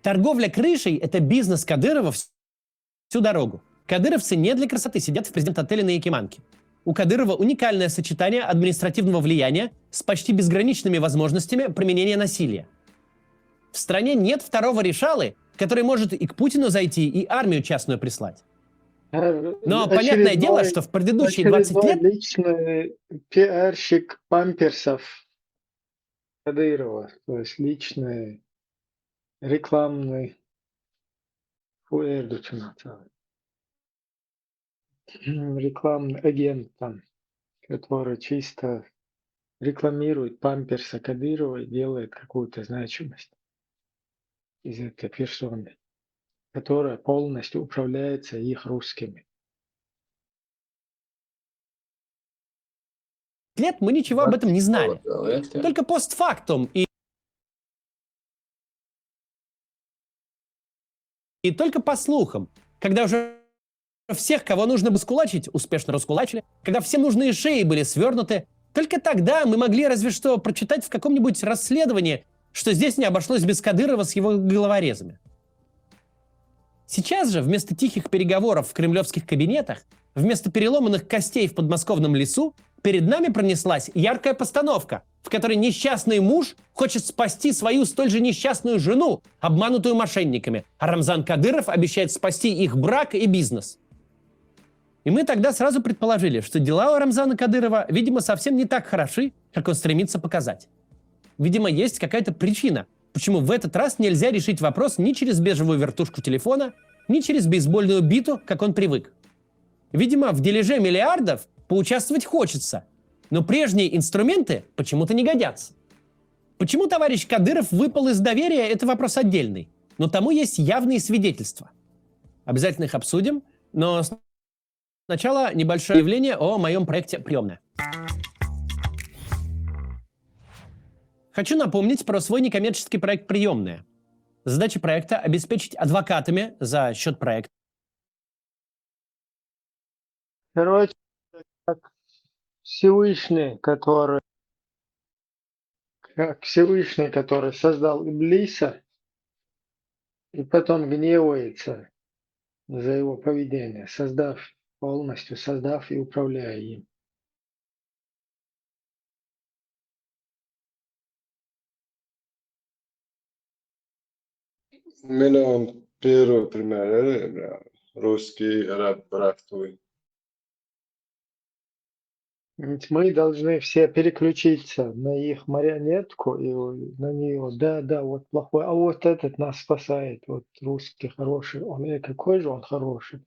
Торговля крышей – это бизнес Кадырова всю дорогу. Кадыровцы не для красоты сидят в президент-отеле на Якиманке. У Кадырова уникальное сочетание административного влияния с почти безграничными возможностями применения насилия. В стране нет второго решалы, который может и к Путину зайти, и армию частную прислать. Но понятное дело, что в предыдущие двадцать лет... Личный пиарщик памперсов Кадырова, то есть личный рекламный хуэрдучинатор. Рекламный агент там, который чисто рекламирует памперса Кадырова и делает какую-то значимость из этой персоны, которая полностью управляется их русскими. Лет мы ничего об этом не знали. Только постфактум и и только по слухам, когда уже всех, кого нужно было скулачить, успешно раскулачили, когда все нужные шеи были свернуты, только тогда мы могли разве что прочитать в каком-нибудь расследовании, что здесь не обошлось без Кадырова с его головорезами. Сейчас же вместо тихих переговоров в кремлевских кабинетах, вместо переломанных костей в подмосковном лесу, перед нами пронеслась яркая постановка, в которой несчастный муж хочет спасти свою столь же несчастную жену, обманутую мошенниками, а Рамзан Кадыров обещает спасти их брак и бизнес. И мы тогда сразу предположили, что дела у Рамзана Кадырова, видимо, совсем не так хороши, как он стремится показать. Видимо, есть какая-то причина, почему в этот раз нельзя решить вопрос ни через бежевую вертушку телефона, ни через бейсбольную биту, как он привык. Видимо, в дележе миллиардов поучаствовать хочется, но прежние инструменты почему-то не годятся. Почему товарищ Кадыров выпал из доверия, это вопрос отдельный. Но тому есть явные свидетельства. Обязательно их обсудим, но сначала небольшое объявление о моем проекте «Приемная». Хочу напомнить про свой некоммерческий проект «Приемная». Задача проекта — обеспечить адвокатами за счет проекта. Короче, как Всевышний, который, как Всевышний, который создал Иблиса, и потом гневается за его поведение, создав, полностью создав и управляя им. Миллион первый пример, э, русский, араб, брак твой. Ведь мы должны все переключиться на их марионетку и на нее. Да, да, вот плохой, а вот этот нас спасает, вот русский хороший. Он, э, какой же он хороший.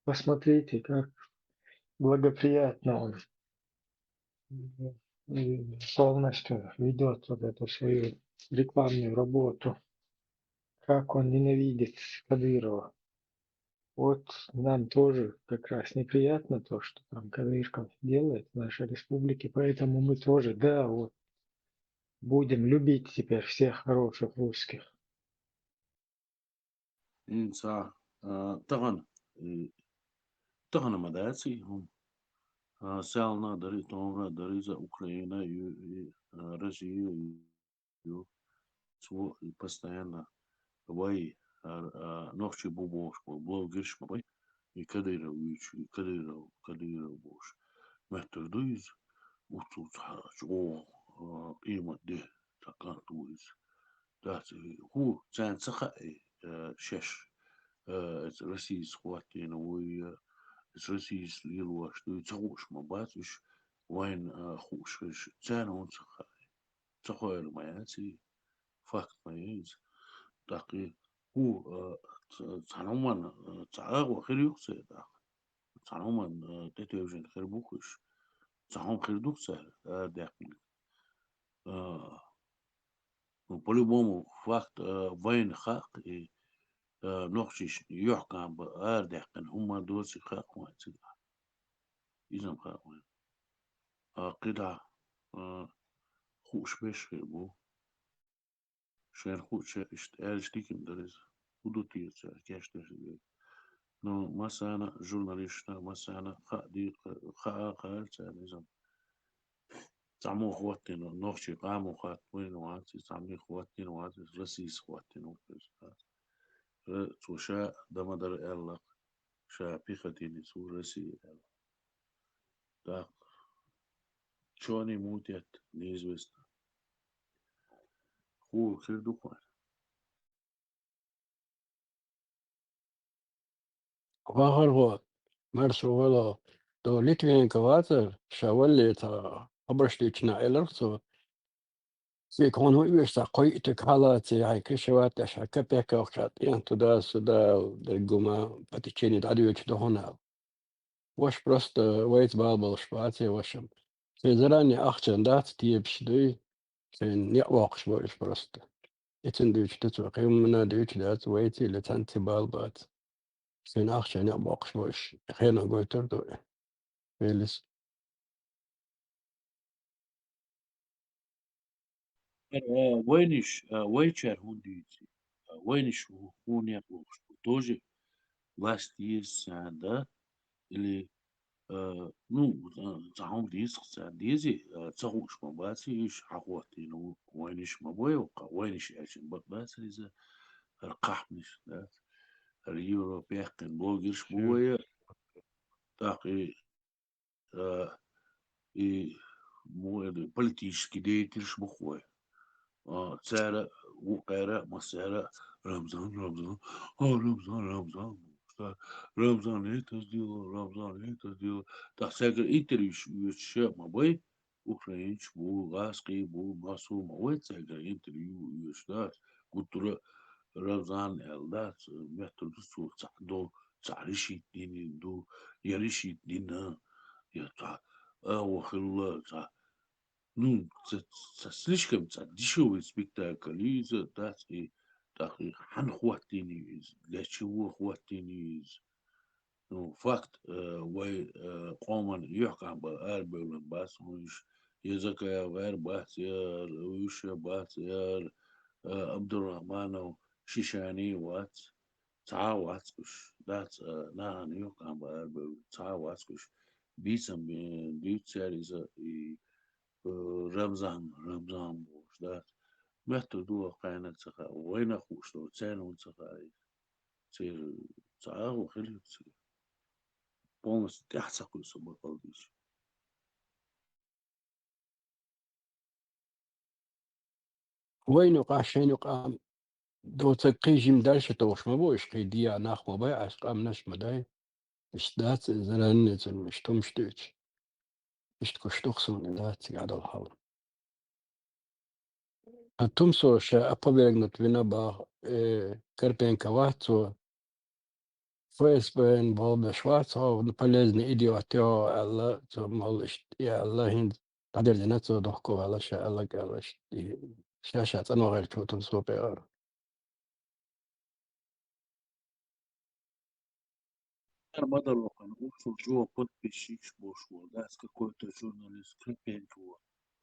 Посмотрите, как благоприятно он полностью ведет вот эту свою рекламную работу. Как он ненавидит Кадырова. Вот нам тоже как раз неприятно то, что там Кадыров делает в нашей республике, поэтому мы тоже, да, вот будем любить теперь всех хороших русских. Инца, а, тахан, э, тахан ма даци, хм. А, Сялна дари, Томра дари, за Украина, ю, и, а, Россия, ю, цо и постоянно вай, а, а, нохчи бу бош, бу блогерш ма бай, и Кадыров вич, и Кадыров, Кадыров бош. Меттер дуйз, уцу ца, о, а, има де, такан дуйз. Дац, э, ху, цан ца ха, э, э, шеш, э, эц Российс хваттина вуй, э, эц Российс лил ваш, дуй ца хуш ма бац, уж вайн, э, хуш, уж цан он ца ха. Ца хойр ма яци, факт ма яц. Так и ху, э, ц-, цан уман, э, ца агу хир юх ца, так. Цан уман, э, тетевжен хир бухуш. Цан ум хир дух ца, э, дякни. Э, ну, по-любому, факт, э, вайн хак, и, э, нохчиш ёхкам ба, ар дякни, хумма доци хак вайн цига. Изам хак вайн. А, кида, э, хуш беш хир бу. Шен хуч ишт, эр ишт диким дариз. Худу тиеца, кеш деш. Ну, масана журналиста, масана ха ди, ха, ха, ца, не знаю. Цамо хваттина, нохчи, къамо хваттина ванци, цами хваттина ванци, Российс хваттина ванци. Ре, цу ша дамадар эллак, ша пихотинец у России эллак. Так. Чё они мутят, неизвестно. Ху, хир духван. Вахар гъо, марш угъало, до Литвиненко вацар, ша валли та хабарш дична элар цо. Се кон ху веш та кой итак халаци, ай кешеват, ша капека охчат, ян туда-сюда, дергума, по течению дадуючи дохонал. Ваш просто вайт балбал шпаце вашам. Шайн заранее ахчан дац, тепаш дуй, шайн некъ боккхуш бу уьш просто. Эцан дуьйцуш дац вай, кхин хӀумана дуьйцуш дац, вайца или цхьаьнца бала бац. Шайн ахчан некъ боккхуш бу уьш, хенахь гойтур ду. Велис. Э, вайниш, э, вайчар хӀун дуьйцу? Э, вайниш хӀу-, хӀун некъ лохуш бу? Тоже власть еза царна, да? Или, э, ну, э, цхьа хӀума дийцахь царна дезий, э, ца хууш ма баций, уьш хьахӀоттийна ву, вайниш ма бой ваккха, вайниш аьлча бакъ дац иза, хӀара кхахьнаш, да? ХӀара Европа яьккхина блогерш бу вай, тӀаккха и а, и, мо-, политический деятельш бу-кх вай. А, цара вукхара, массара: «Рамзан, Рамзан, а, Рамзан, Рамзан», бохуш, да, «Рамзан это сделал, Рамзан это сделал». ТӀаккха цаьргара интервьюш оьцуш ма бай, украинцаш бу, гӀазкхий бу, массо а ма вай цаьргара интервью оьцуш, дац, гуттара а Рамзан аьлла дац, меттар ду цо цхьаъ до, цхьа решить дина ду, я решить дина, я цхьа агӀо хилла, цхьа, ну, ца, ца слишком цхьа дешевый спектакль иза, дац и, тӀаккха и хьан хӀоттийний иза, для чего хӀоттийний иза? Ну, факт, э, вай, э, къоман юьхькӀам бан арабевлла бац хьуна уьш, я Закаев гӀар бац, я уьш бац, я, э, Абдурахманов, Шишани вац, цхьа а вац уьш, дац, э, нахана юьхькӀам бан арабевлла, цхьа а вац уьш. Бийцам, э, дуьйцу цара иза, и, э, Рамзан, Рамзан бохуш, дац. Меттар ду вай кхаьннарг ца хаьа, вайна а хууш ду, царна хӀунда ца хаьа иза. Церан цхьа агӀо хилира цигахь. Полностью тӀаьхьа ца кхуьссу бакъалдича. Вайна юкъахь, шайна юкъахь доцург кхин жима дальше тохуш ма бу уьш, кхин дийа нах ма бай, Ӏаш къаьмнаш ма дай. Иштта дац, заранее цунна иштта хӀумаш дуьйцуш. Иштта гуш ду-кх суна, дац цигахь долу хьал. Ткъа Тумсо ша опровергнуть вина боху, э, Карпенко вац цо, ФСБ-н болх беш вац хьо, полезный идиот ю хьо аьлла, цо молла иштта и аьлла, хӀинца дӀадерзина цо дохко ваьлла, ша аьлларг аьлла, иштта и ша-ша цӀанвахарчо Тумсо пӀе а. Ар ма дара вахана, уьш чӀогӀа подписчикаш болуш волу, дац, какой-то журналист, Карпенко,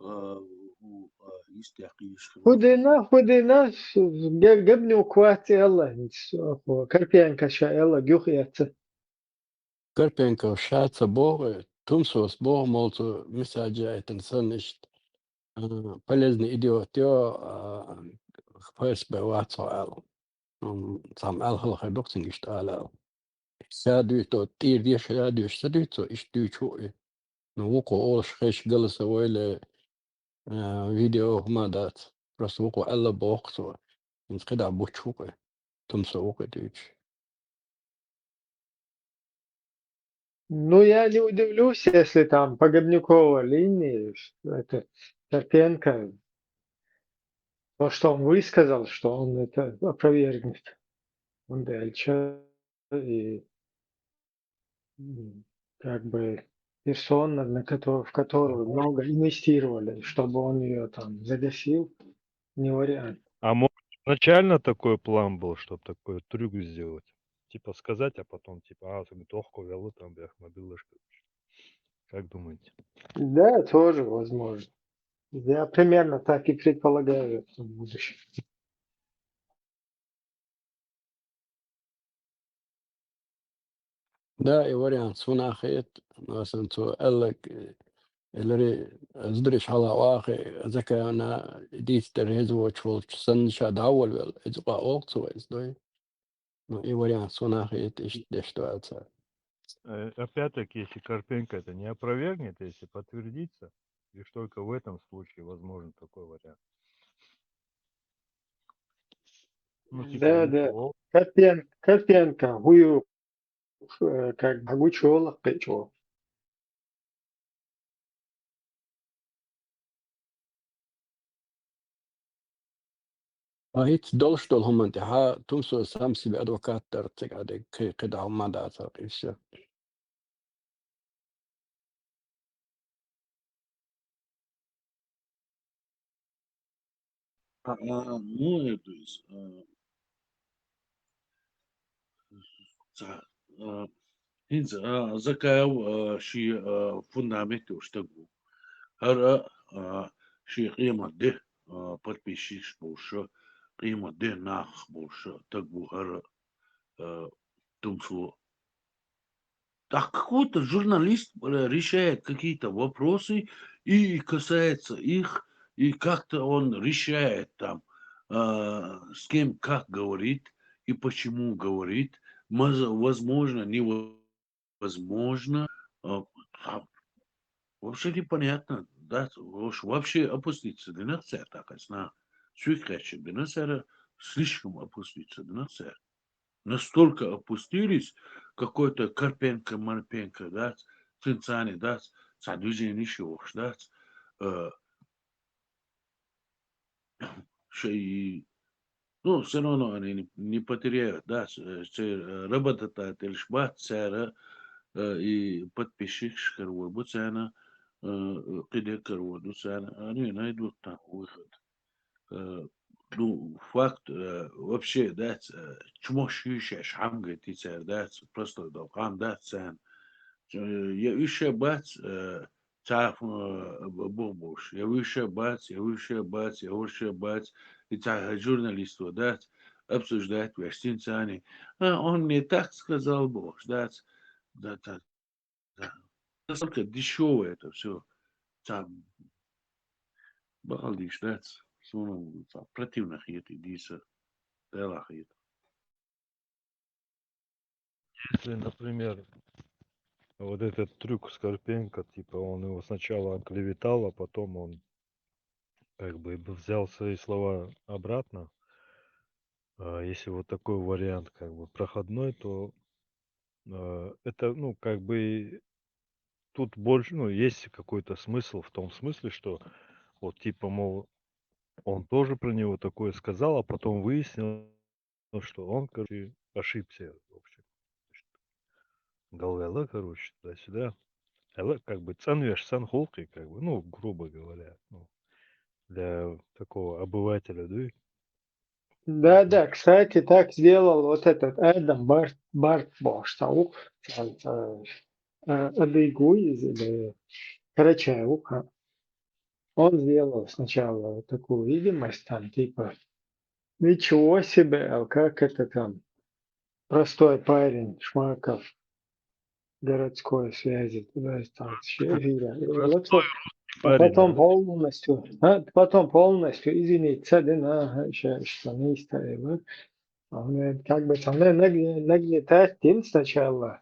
а, у, а, йистехь кхийсаш хилла. ХӀун дина, хӀун дина, с-, с-, ге-, Габнюк вац аьлла хӀинца, оха, Карпенко ша аьлла, юхаэцна. Карпенко ша ца боху, Тумсос боху, молу цо месседж яийтина санна иштта, а, полезный идиот ю, а, ФСБ вац хьо аьлла. М, цхьамма аьлла хала хир ду-кх цуьнга иштта ала аьлла. Ша дуьйцу, тӀера деша ша дуьйцу, ца дуьйцу, иштта дуьйцу и. Ну, вукхо олуш хезча, голосовой ле, а, видео хӀума дац. Просто вукхо аьлла боху цо. ХӀинца кхидӀа буч ву-кх и. Тумсо ву-кх и дуьйцуш. Ну, я не удивлюсь, если там по Габнюковой линии, ш-, это, Карпенко, то, что он высказал, что он это опровергнет. Он дальше и, м, как бы персона, на кото-, в которую много инвестировали, чтобы он её там загасил, не вариант. А может, изначально такой план был, чтоб такой трюк сделать? Типа сказать, а потом типа: «А, сагатохко вяло там бяхмобилашка». Как думаете? Да, тоже возможно. Я примерно так и предполагаю в будущем. Да, и вариант суна хета, масалан, цо аьлларг, э, элларе, зударий хьала вахе, закана дийца дерг хеза воцуш волчу санна ша дӀа а волавелла, иза къа олу цо, иза дой. Ну, и вариант суна хета, иштта деш ду аьлла цара. Э, опять-таки, если Карпенко это не опровергнет, если подтвердится, лишь только в этом случае возможен такой вариант. Ну, типа, да, да. Карпен-, Карпенко, хӀу ю, э, как бы гучула кхечо. А хӀинца долуш долу хӀуманна тӀехьа Тумсо сам себе адвокат дара, цига а дерг кхи-, кхидӀа хӀума дацара, и всё. А, а, ну, это есть, а, ца-, а, хӀинца, а, Закаев, а, ший, а, фундамент йолуш стаг ву. ХӀара, а, ший къемат де, а, подписчикаш болуш, къемат де нах болуш стаг ву хӀара, а, тумсо. Так какой-то журналист, э, решает какие-то вопросы и касается их, и как-то он решает там, а, с кем как говорит и почему говорит, моз-, возможно, невозможно. А, а, вообще непонятно, да, уж вообще опуститься динах цара, так, а, сна, цуьк кхечча дина цара, слишком опуститься динах цара. Настолько опустились, какой-то Карпенко, Марпенко, да, цинцани, да, цхьа движение йолуш, да, э, шай, ну, все равно они не, не потеряют, да, с-, э, церан, э, работодатель бац церан, э, и подписчикаш карор бу церан, э, кхидерг карор ду церан, они найдут там выход. Э, ну, факт, э, вообще, да, ц-, э, чмош ю шаьш хьамгати цара, да, ц-, простой дов, хам, да, царна. Э, я уьш бац, э, цхьа, э, б-, бух буш, я уьш бац, я уьш бац, я уьш бац, и цхьа журналист ву, да, ц-, обсуждать веш цинцани. А, он мне так сказал, бохуш, да, ц-, да, да, да. Настолько дешёво это всё. Цхьа бакъал дийш дац, суна цхьа противно хета и дийца, Делахь хета. Если, например, вот этот трюк с Карпенко, типа он его сначала оклеветал, а потом он как бы взял свои слова обратно, а, если вот такой вариант как бы проходной, то, э, это, ну, как бы тут больше, ну, есть какой-то смысл в том смысле, что вот типа, мол, он тоже про него такое сказал, а потом выяснилось, что он, короче, ошибся, в общем. Галвелла, короче, туда-сюда. Ала, как бы, цӀанвеш санна хӀуллакх, как бы, ну, грубо говоря, ну, для такого обывателя, да? Да, да, кстати, так сделал вот этот Адам Барт, Барт бохуш цхьа ву, э, э, адыгуй из или карачай ву, ха. Он сделал сначала вот такую видимость, там, типа, ничего себе, а как это там, простой парень, Шмаков, городской связи, туда и там, ещё и я. И вот, вот, а потом полностью, а, потом полностью извиниться, да, на, ещё, что не стоило. А он, э, как бы там, э, нагне-, нагнетать им сначала,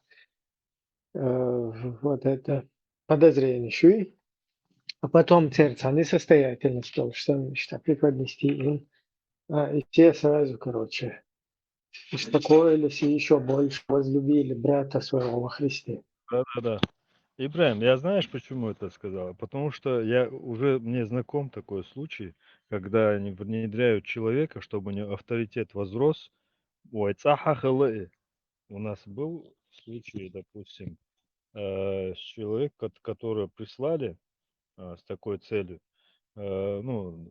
э, вот это подозрение, шуй, а потом церца несостоятельность, что, что, что преподнести им. А, и те сразу, короче, успокоились и ещё больше возлюбили брата своего во Христе. Да-да-да. Ибрахим, я знаешь, почему это сказал? Потому что я уже, мне знаком такой случай, когда они внедряют человека, чтобы у него авторитет возрос. Ой, цӀахь хала и. У нас был случай, допустим, э, с человек, кот-, которого прислали, а, с такой целью. Э, ну,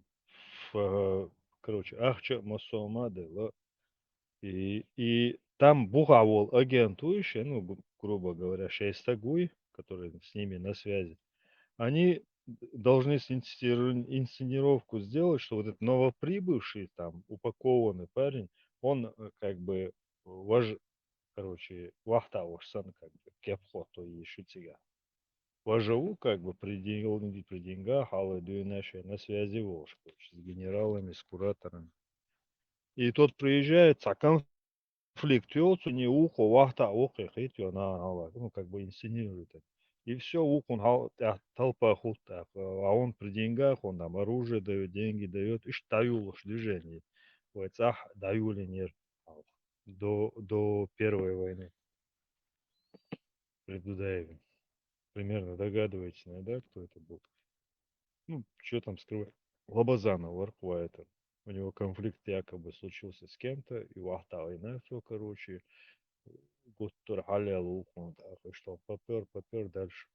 ф-, э, короче, ахча массо а ма делла. И, и там бухахь волу агент ву и шен, ну, гру-, грубо говоря, шайн стаг вуй, который с ними на связи. Они д-, должны синсцениру-, инсценировку сделать, что вот этот новоприбывший, там, упакованный парень, он, э, как бы, вож-, короче, вахта вож санна, как бы, кеп хӀотто йиш ю цигахь. Важа ву, как бы, при ден-, при деньгах, хьалха дуьйна шен на связи волуш, короче, с генералами, с кураторами. И тот приезжает, цхьа конфликт йолу цу, не вукхо вахта а вукхе хит, йо, на, на, на, ну, как бы, инсценирует это. И всё, вукхун хьал-, тӀаьхьа толпа хӀутту тӀаккха, а он при деньгах, он там оружие даёт, деньги даёт, иштта дӀаюллуш движение. Вай цӀахь дӀаюллинера до, до Первой войны. При Дудаеве. Примерно догадываетесь, наверное, да, кто это был? Ну, чё там скрывать? Лабазанов вара кху это. У него конфликт якобы случился с кем-то, и вахта война, всё, короче, гуттар хьалел вукхун, так что попёр, попёр дальше.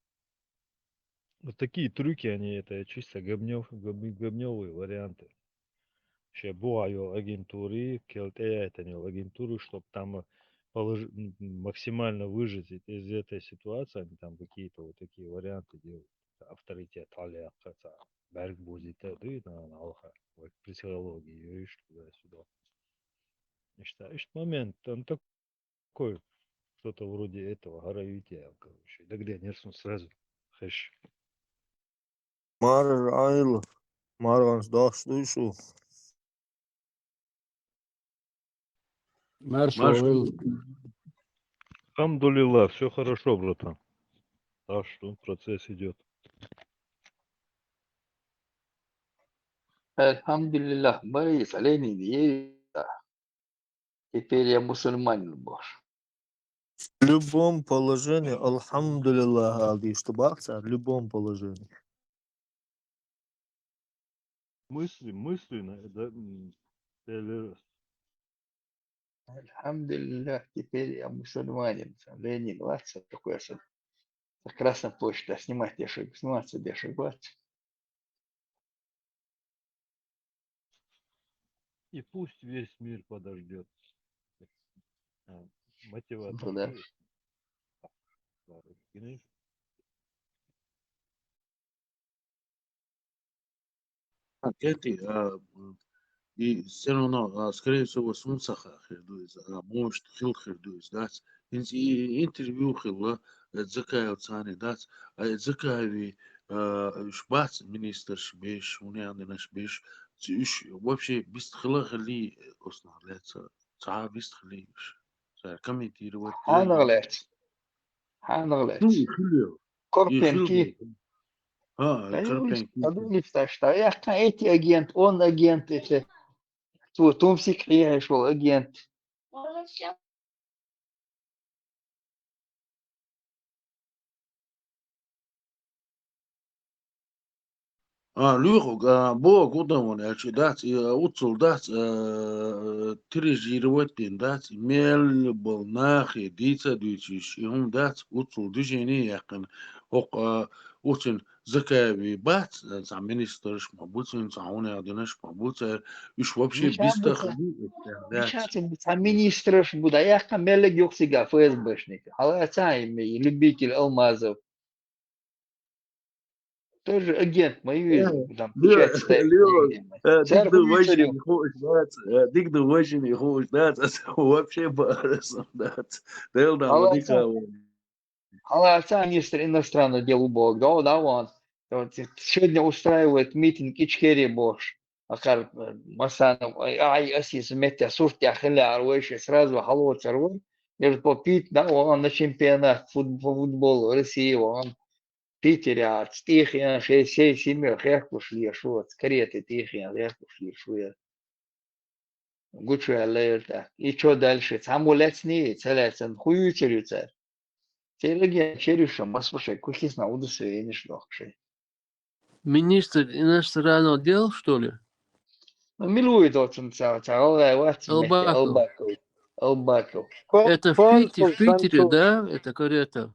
Вот такие трюки, они, это чисто гобнёв-, гоб-, гобнёвые варианты. шоай бухахь йолу агентури, кел тӀеяьттина йолу агентури, чтобы там полож-, м, максимально выжить из этой ситуации, они там какие-то вот такие варианты делают. Авторитет хьалаяккха, цхьа бӀаьрг бузийта дуй, нана, хьалха, вай психология, юриш туда-сюда. Иштта, иштта момент, он такой, что-то вроде этого, гӀара юьйту, короче. Дагадеанера суна сразу. Хеш. Маржа Ӏайла, марганца дохуш дуй шу? Марш Марш валил. Алхамдулиллах, всё хорошо, братан. Так что процесс идёт. Алхамдулиллах, Борис, Ленин, е-, теперь я мусульманин, бохуш. В любом положении, алхамдулиллах, ала дийш ду бах цара, в любом положении. Мысли, мысли на, да, м, целый раз. Алхамдулиллах, теперь я мусульманин. Ленин, вац, такой аса. Со Красной площади снимать дешиг, сниматься дешиг, вац. И пусть весь мир подождёт. А, мотивация. Ну да. Да, конечно. А, кстати, а, м, и всё равно, а, скорее всего, суна ца хаьа хир ду иза, а, может, хила хир ду иза, дац. ХӀинца и интервью хилла, э, Закаевцани, дац. А, э, Закаеви, а, уьш бац министраш беш, хӀунда аьлла динарш беш, ц-, уьш вообще бист хила хилий, э, оцунах лаьцна, цхьа а бист хилий уьш. Цара комментировать Хьанах лаьцна? Хьанах лаьцна? Ну, хилла. Корпенки. И хилла. А, да, Корпенки. Подумай, что я эти агент, он агент, эти. Ту-, Тумсик хьехьеш волу агент. А, луьйхуг, а, боху гудан ван аьлча дац, и, а, уццул дац, а, тиражировать дина дац, и мел болу нахе дийца а дуьйцуш, и хӀума дац, уццул движение яьккхина. ХӀокху, а, уцин Закаеви бац, а, цхьа министраш ма бу цуьнан, цхьа хӀунда аьлла динарш ма бу цара, уьш вообще бист хилий, дац. Миша ца бу, цхьа министраш бу, да, яьккхина меллиг юха цига ФСБшник. Хьала ца хьайна, любитель алмазов. Тоже агент, ма ю иза, э, там, печать ставит. Лева, э, цара дика ду вайшимма хууш дац, э, дика ду вайшимма хууш дац, аса вообще баарас дац. Делдан ма дика вай. Хьала ца министр иностранных дел ву боху, да, да, вон. Вот, сегодня устраивает митинг Ичкерия бохуш. Акхар, э, Масанов, ай, ай, ас иза метте сурт тӀехь хилла ара вайша, сразу хьалоцур вара. Между по Пит-, да, вон на чемпионат фут-, по футболу России вон. Питере аца тӀехьа шайн, шайн семья хехкуш леш ву, карета тӀехьа хехкуш леш ву яра. Гучуваьлла яра тӀаккха. И чо дальше? Цхьаммо лаьцний, ца лаьцна, хӀун юьйцур ю цара? Церан агент чер ю ша, масал шайн кухисна удостоверенеш дохку шайн. Министр иностранных дел, что ли? Ну, мила ву и доцун ца, ца гӀалгӀай вац, Албаков. Албаков. Албаков. Ко-, это в Пите-, в Питере, да? Это карета.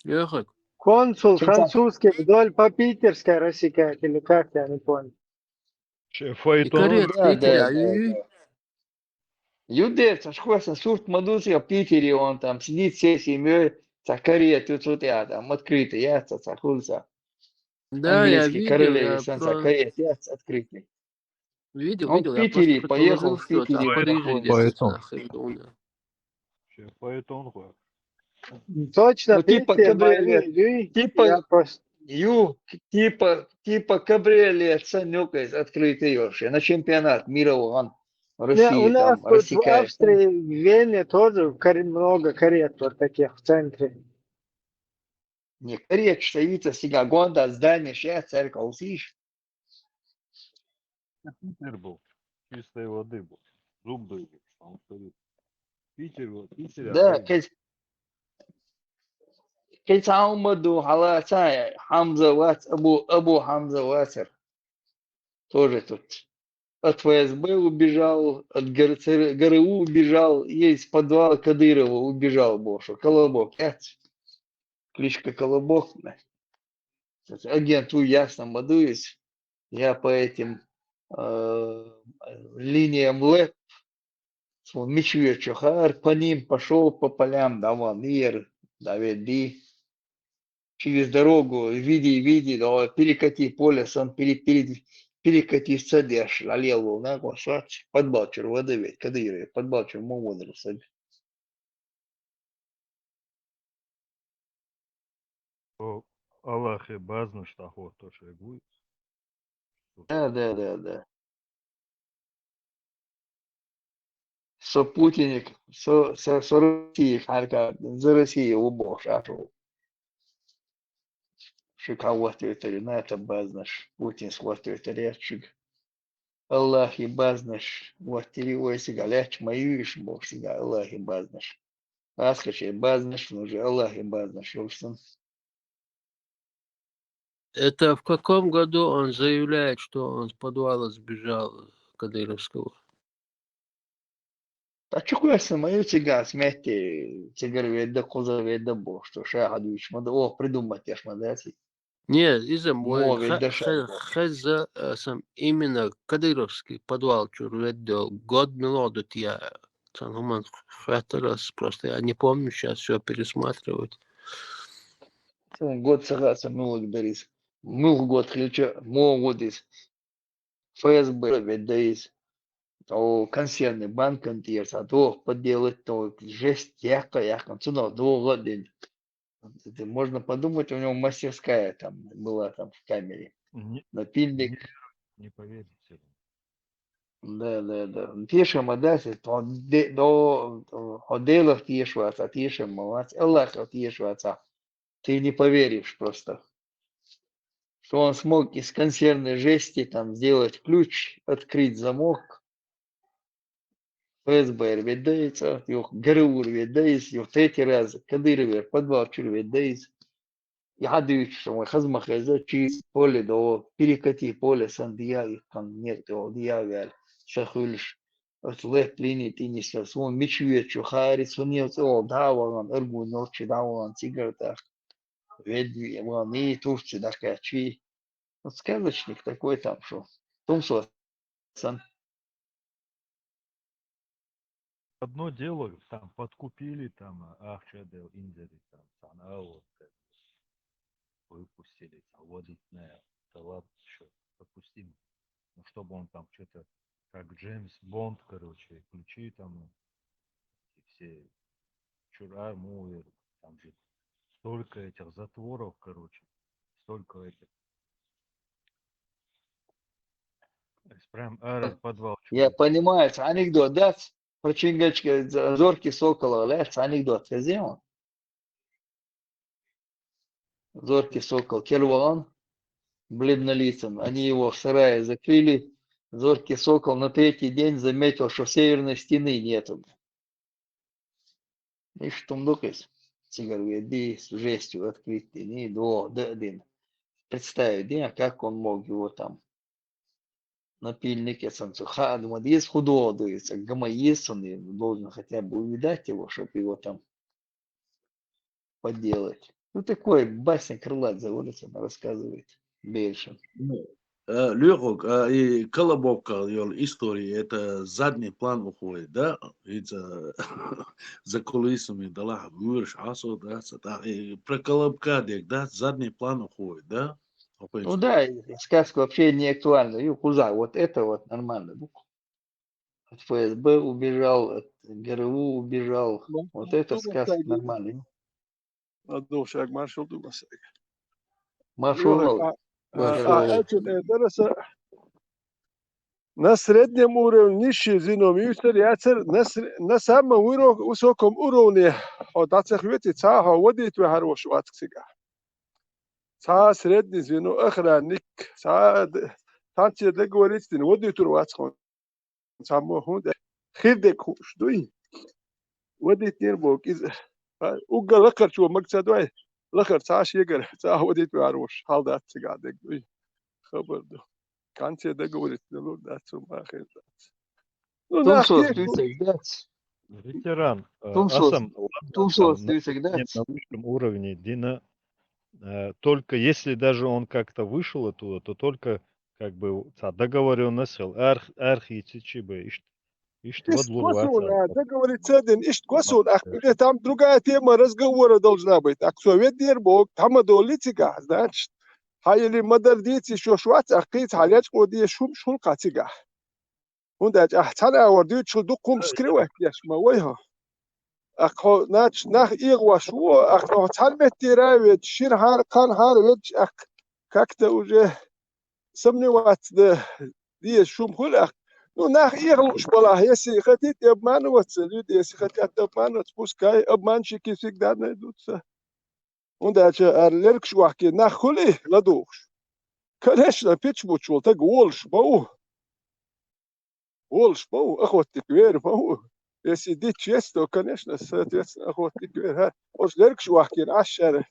Ехать. Консул французский вдоль по Питерской рассекает, или как, я не понял. Че, файтон? И карета, да, Питере, да, да, да. Юдер, ца шхосан сурт ма ду ца, я Питере, он там сидит всей семьей, ца карета, ю цу тӀехь, там открытый, я ца, ца хуьлу ца. Да, я видел, я просто... Английский королеве сан ца карета, я ца открытый. Видел, видел, я просто предположил, что это в Париже, дескать, нахер, да. Он файтон хуьлу. Точно, ну, типа кабриолет. Типа, ю, типа, типа кабриолет, санюк из открытый вообще. На чемпионат мира вон. России, там, рассекает. Не, у нас вот в Австрии, в Вене тоже каре-, много карет вот таких в центре. Не, карет стоит, а сега гонда здание, щас церковь, слышишь? Питер был, чистой воды был, зуб был, он стоит. Питер был, Питер. Да, кхин цхьа хӀума ду, хьала ца, Хьамза вац, Абу, Абу Хьамза вацара. Тоже тут от ФСБ убежал, от ГРЦ, ГРУ убежал, из подвала Кадырова убежал, боху, Колобок, яц? Кличка Колобок, да. Агенту ясно ма дуйис. Я по этим, э, линиям леп, цун мича веча хар, по ним пошёл, по полям, да, вон, ир, да, ведь ди. Через дорогу, види, види, да, перекати поле, сан пере-, пере-, перекати садеш, лалел, на, косач, подбалчур, вода ведь, кадыре, подбалчур, мо вода, сад. О, Аллахе базна, что охота, что я говорю. Да, да, да, да. Со Путиник, со, со, со России, харка, за Россию убо, шашу. Шика вот это, на это базнаш, Путин вот это рядчик. Аллахи базнаш, вот тири ойсига, ляч маюиш боксига, Аллахи базнаш. Аскаче базнаш, ну же, Аллахи базнаш, ёлсан. Это в каком году он заявляет, что он с подвала сбежал кадыровского? Та чукуяса маю цига сметти, цигар ведда, куза ведда бо, что шахадуич мада, о, придумать яш мада, си. Не, иза мой Мо ведда шахадуич. Хеза сам именно кадыровский подвал чур ведда, год мелодут я. Цан хуман хватит раз, просто я не помню, сейчас все пересматривать. Год сагаса мулук дарис. Мул год хилча, мо годис. ФСБ веддаис. О, консервный банк антиерса, то поделать, то жесть, яка, яка, цуно, до годин. Это можно подумать, у него мастерская там была там в камере. Не, Напильник. Не поверите. Да, да, да. Тише ма да, то де-, до, о делах тише ваца, тише ма ваца, Аллах тише ваца. Ты не поверишь просто, что он смог из консервной жести там сделать ключ, открыть замок. ФСБ веддаица, юх ГРУ веддаис, юх третий раз Кадыровер подвал чур веддаис. Я дивич, что мы хазма хеза, через поле до, перекати поле сан дия, и там нет, о, дия вял, шахулш, от леп линии тинис, сун мичует, чухари, сунил, о, да, ваган, аргу, ночи, да, ваган, цигарта. Ведь вон и Турции, да, качи. Вот сказочник такой там, что. Тумсо сан. Одно дело, там подкупили, там, ахча дел индери, там, сан, а вот, как бы, выпустили, там, водить на, да ладно, что, допустим, ну, чтобы он там что-то, как Джеймс Бонд, короче, ключи там, и все чура, мувер, там же столько этих затворов, короче, столько этих. Прям ара подвал. Я понимаю, анекдот, да? Про чингачка, зоркий сокол, да? Анекдот, хезима? Зоркий сокол, керван, бледнолицым. Они его в сарае закрыли. Зоркий сокол на третий день заметил, что северной стены нету. И что он доказ? Цигар веди, с жестью открытый, не до, да, один. Представить, да, как он мог его там напильник, я сам цу-, ха, думаю, есть худо, то есть, гамма есть, он и должен хотя бы увидать его, чтобы его там подделать. Ну, такой басня крылатая, вот это она рассказывает. Бельшин. Ну, э, Лёхок, а и Колобовка, ёл история, это задний план уходит, да? И за, за кулисами, да, ла, вырш, асо, да, са-, да, и про Колобка, дек, да, задний план уходит, да? Уходит. Ну да, и сказка вообще не актуальна. И куза, вот это вот нормально. Ну, от ФСБ убежал, от ГРУ убежал. Ну, Вот это ну, сказка так, нормальная. Надо шаг маршал думать. Маршал. А, а, а, это, э, дараса, на среднем уровне нищий звено мюсер, яцер, на сре-, на самом уро-, высоком уровне, о, дацех вети, ца, о, водит вы хорош ватк сега. Ца средний звено, охранник, ца, д-, там тебе договориться, водит вы ватк, он. Само хун, хирдек хуш, дуй. Водит нир бок, из, а, угга лакар чуо маг ца дуй. Лакар ца шегар, ца водит вы хорош, халдат цигадек, дуй. Хабар ду. Конце договориться, ну, да, цу махер, да. Ну, да, Тумсо, хе-, ты всегда. Ветеран, э, Тумсо, асам, Тумсо, там, ты всегда. на высшем уровне, Дина, э, только если даже он как-то вышел оттуда, то только как бы цхьа договорённость хила, арх-, архицичи бе, ишт, ишт Ишт вадлур косуна, вацар. Договориться дин, ишт косуна, ах, уже там другая тема разговора должна быть. Ах, со ведь дер бог, там долици га, значит. Хай или мадар дици, шо швац, ах, киц, хай леч, о, ди, шум, шул, кацига. Унда, ах, цана, а, вар, дючил, дуккум, скрывать, яш, ма, ой, хо. Ах, хо, нач, нах, ир, ваш, во, ах, хо, цан меттира, ведь, шир, хар, кан, хар, ведь, ах, как-то уже сомневаться, да, ди, шум, хул, ах. Ну, нах, ир, луш, бала, если хотите обманываться, люди, если хотят обманываться, пускай обманщики всегда найдутся. Унда, а, ар леркш вахки, нах, хули, ладугш. Конечно, пич буч вол, так волш, бау. Волш, бау, охотник, вер, бау. Если дичь есть, то, конечно, соответственно, охотник, вер, ха. Ош леркш вахкин, ашшар.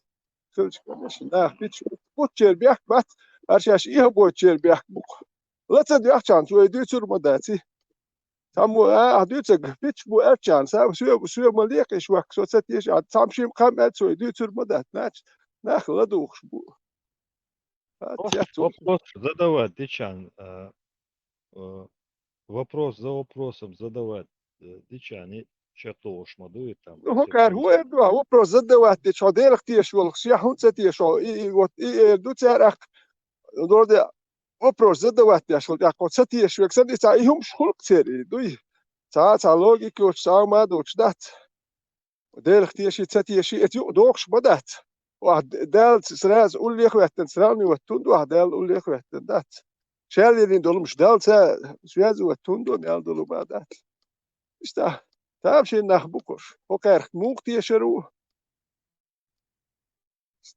Сылч, конечно, да, пич. Буч чер бяхк бац, аршаш, иха бой чер бяхк бук. Лаца дяхчан, цой дюцур ма даци. Там, а, а, дюцаг, пич бу арчан, сам, суе, суе ма лекиш вахк, со цат еш, а, сам шим кам, а, цой дюцур ма дац, нач, нах, ладугш бу. А, Воп-, цят, цой. Вопрос задавать, дичан, э, э, вопрос за вопросом задавать, э, дичан, и чертовошма дует там, Ну, всё хокар, там. ху, э, два, вопрос задавать, ты чё, делах теш вол, сия хун цат еш, и, и вот, и, э, ду царах, вроде вопрос задавать, я шел, я кот цат еш, век сад, и ца, и хум шхулк цери, дуй. Ца, ца логика, уч, ца, ма, дуч, дац. Делах теши, цат еши, эт ю, дохш, ма, дац. Ва, д-, дал, сразу, уллех веттен, сравнивать, тунду, ва, дал, уллех веттен, дац. Шал елин долумш, дал, ца, связывать, тунду, дал, долума, дац. Ишта, там шин нах букуш. Хокар, мух тешеру.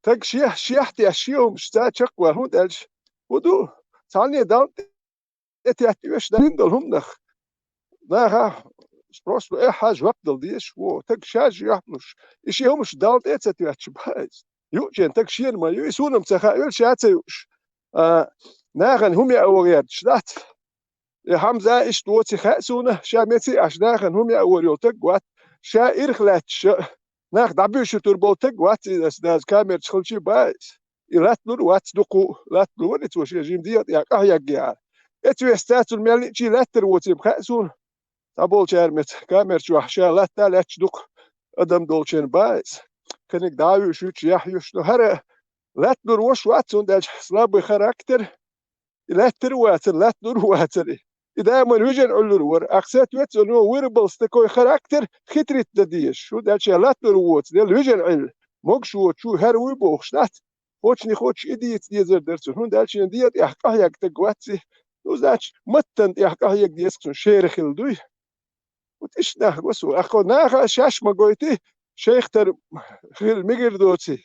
Так шех, шех те шиум, шта чак ва, хун дальш. Уду, цални дал, эти аттиуш, да, хин дол хумнах. Наха, просто, э, хаж вак дал деш, во, так шаж яхнуш. И ши хумш дал, эти аттиуш, байс. Ю, чен, так шен ма, ю, и сунам цаха, эл шаца юш. А, нахан хуми аурерч, дац. Э, Хамза иш доци хасуна, ша меци аш нахан хуми аурёл так гват. Ша ирх латша. Нах дабюшу турбол так гват, и дас, дас камер чхалчи байс. И латлур вац дуку, латлур вац воше жим дият, я, ах, я, гя. Эцвес цацун мели чи латтер воцим хасун. Табол чармец, камер чуах ша латта лач дук. Адам долчен байс. Кенек давюш, юч, яхюш, но хара латлур вош вацун дальш слабый характер. И латтер вацар, латлур вацар. И дайман вижен уллур вар. Ах, соответственно, у него выработался такой характер, хитрит да диеш. Шу дальше латлур воц, дел вижен ил. Мог шу, чу хар уй бохш, нат. Хоч не хоч, и диец дезер дерцу. Хун дальше диет, ях, ках, як, так гватси. Ну, значит, маттан, ях, ках, як, дезер, шер хил дуй. Вот иш нах госу. Ахо наха шаш ма гойти, шейх тар хил мигир доци.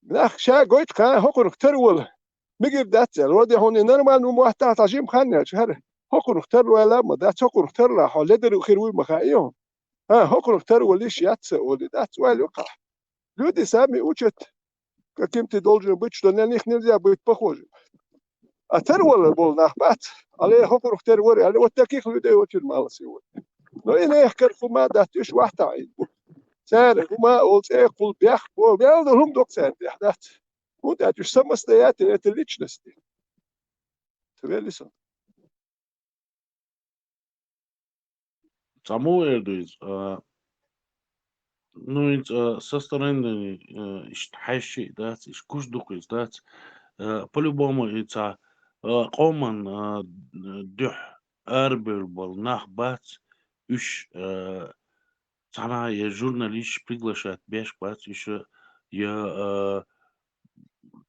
Нах ша гойт ка хокур тар вол. Мигир датцел. Роди хони нормально муатта тажим хан я чхар. Хокур тар вала ма, да хокур тар ла, хо ледер хир уй ма ха ио. А, хокур тар вол иш ятца оли, да цвай лука. Люди сами учат, каким ты должен быть, что на них нельзя быть похожим. А тер вала бол нах бац. Але хокур тер вар, але вот таких людей очень мало сегодня. Но и нех кар хума да тюш вахта ин. Цер хума ол цер кул бях, бо бял да хум док цер бях да. Вот это ж самостоятельно, это личности. Твелисон. Цаму эрдуиз, а, ну, ин, а, со стороны, а, ишт хаши, да, иш куш дукуиз, да, а, по-любому, и ца, а, къоман, а, дюх арбел бол нах бац, уш, а, цана я журналист приглашать беш бац, уш, я, а,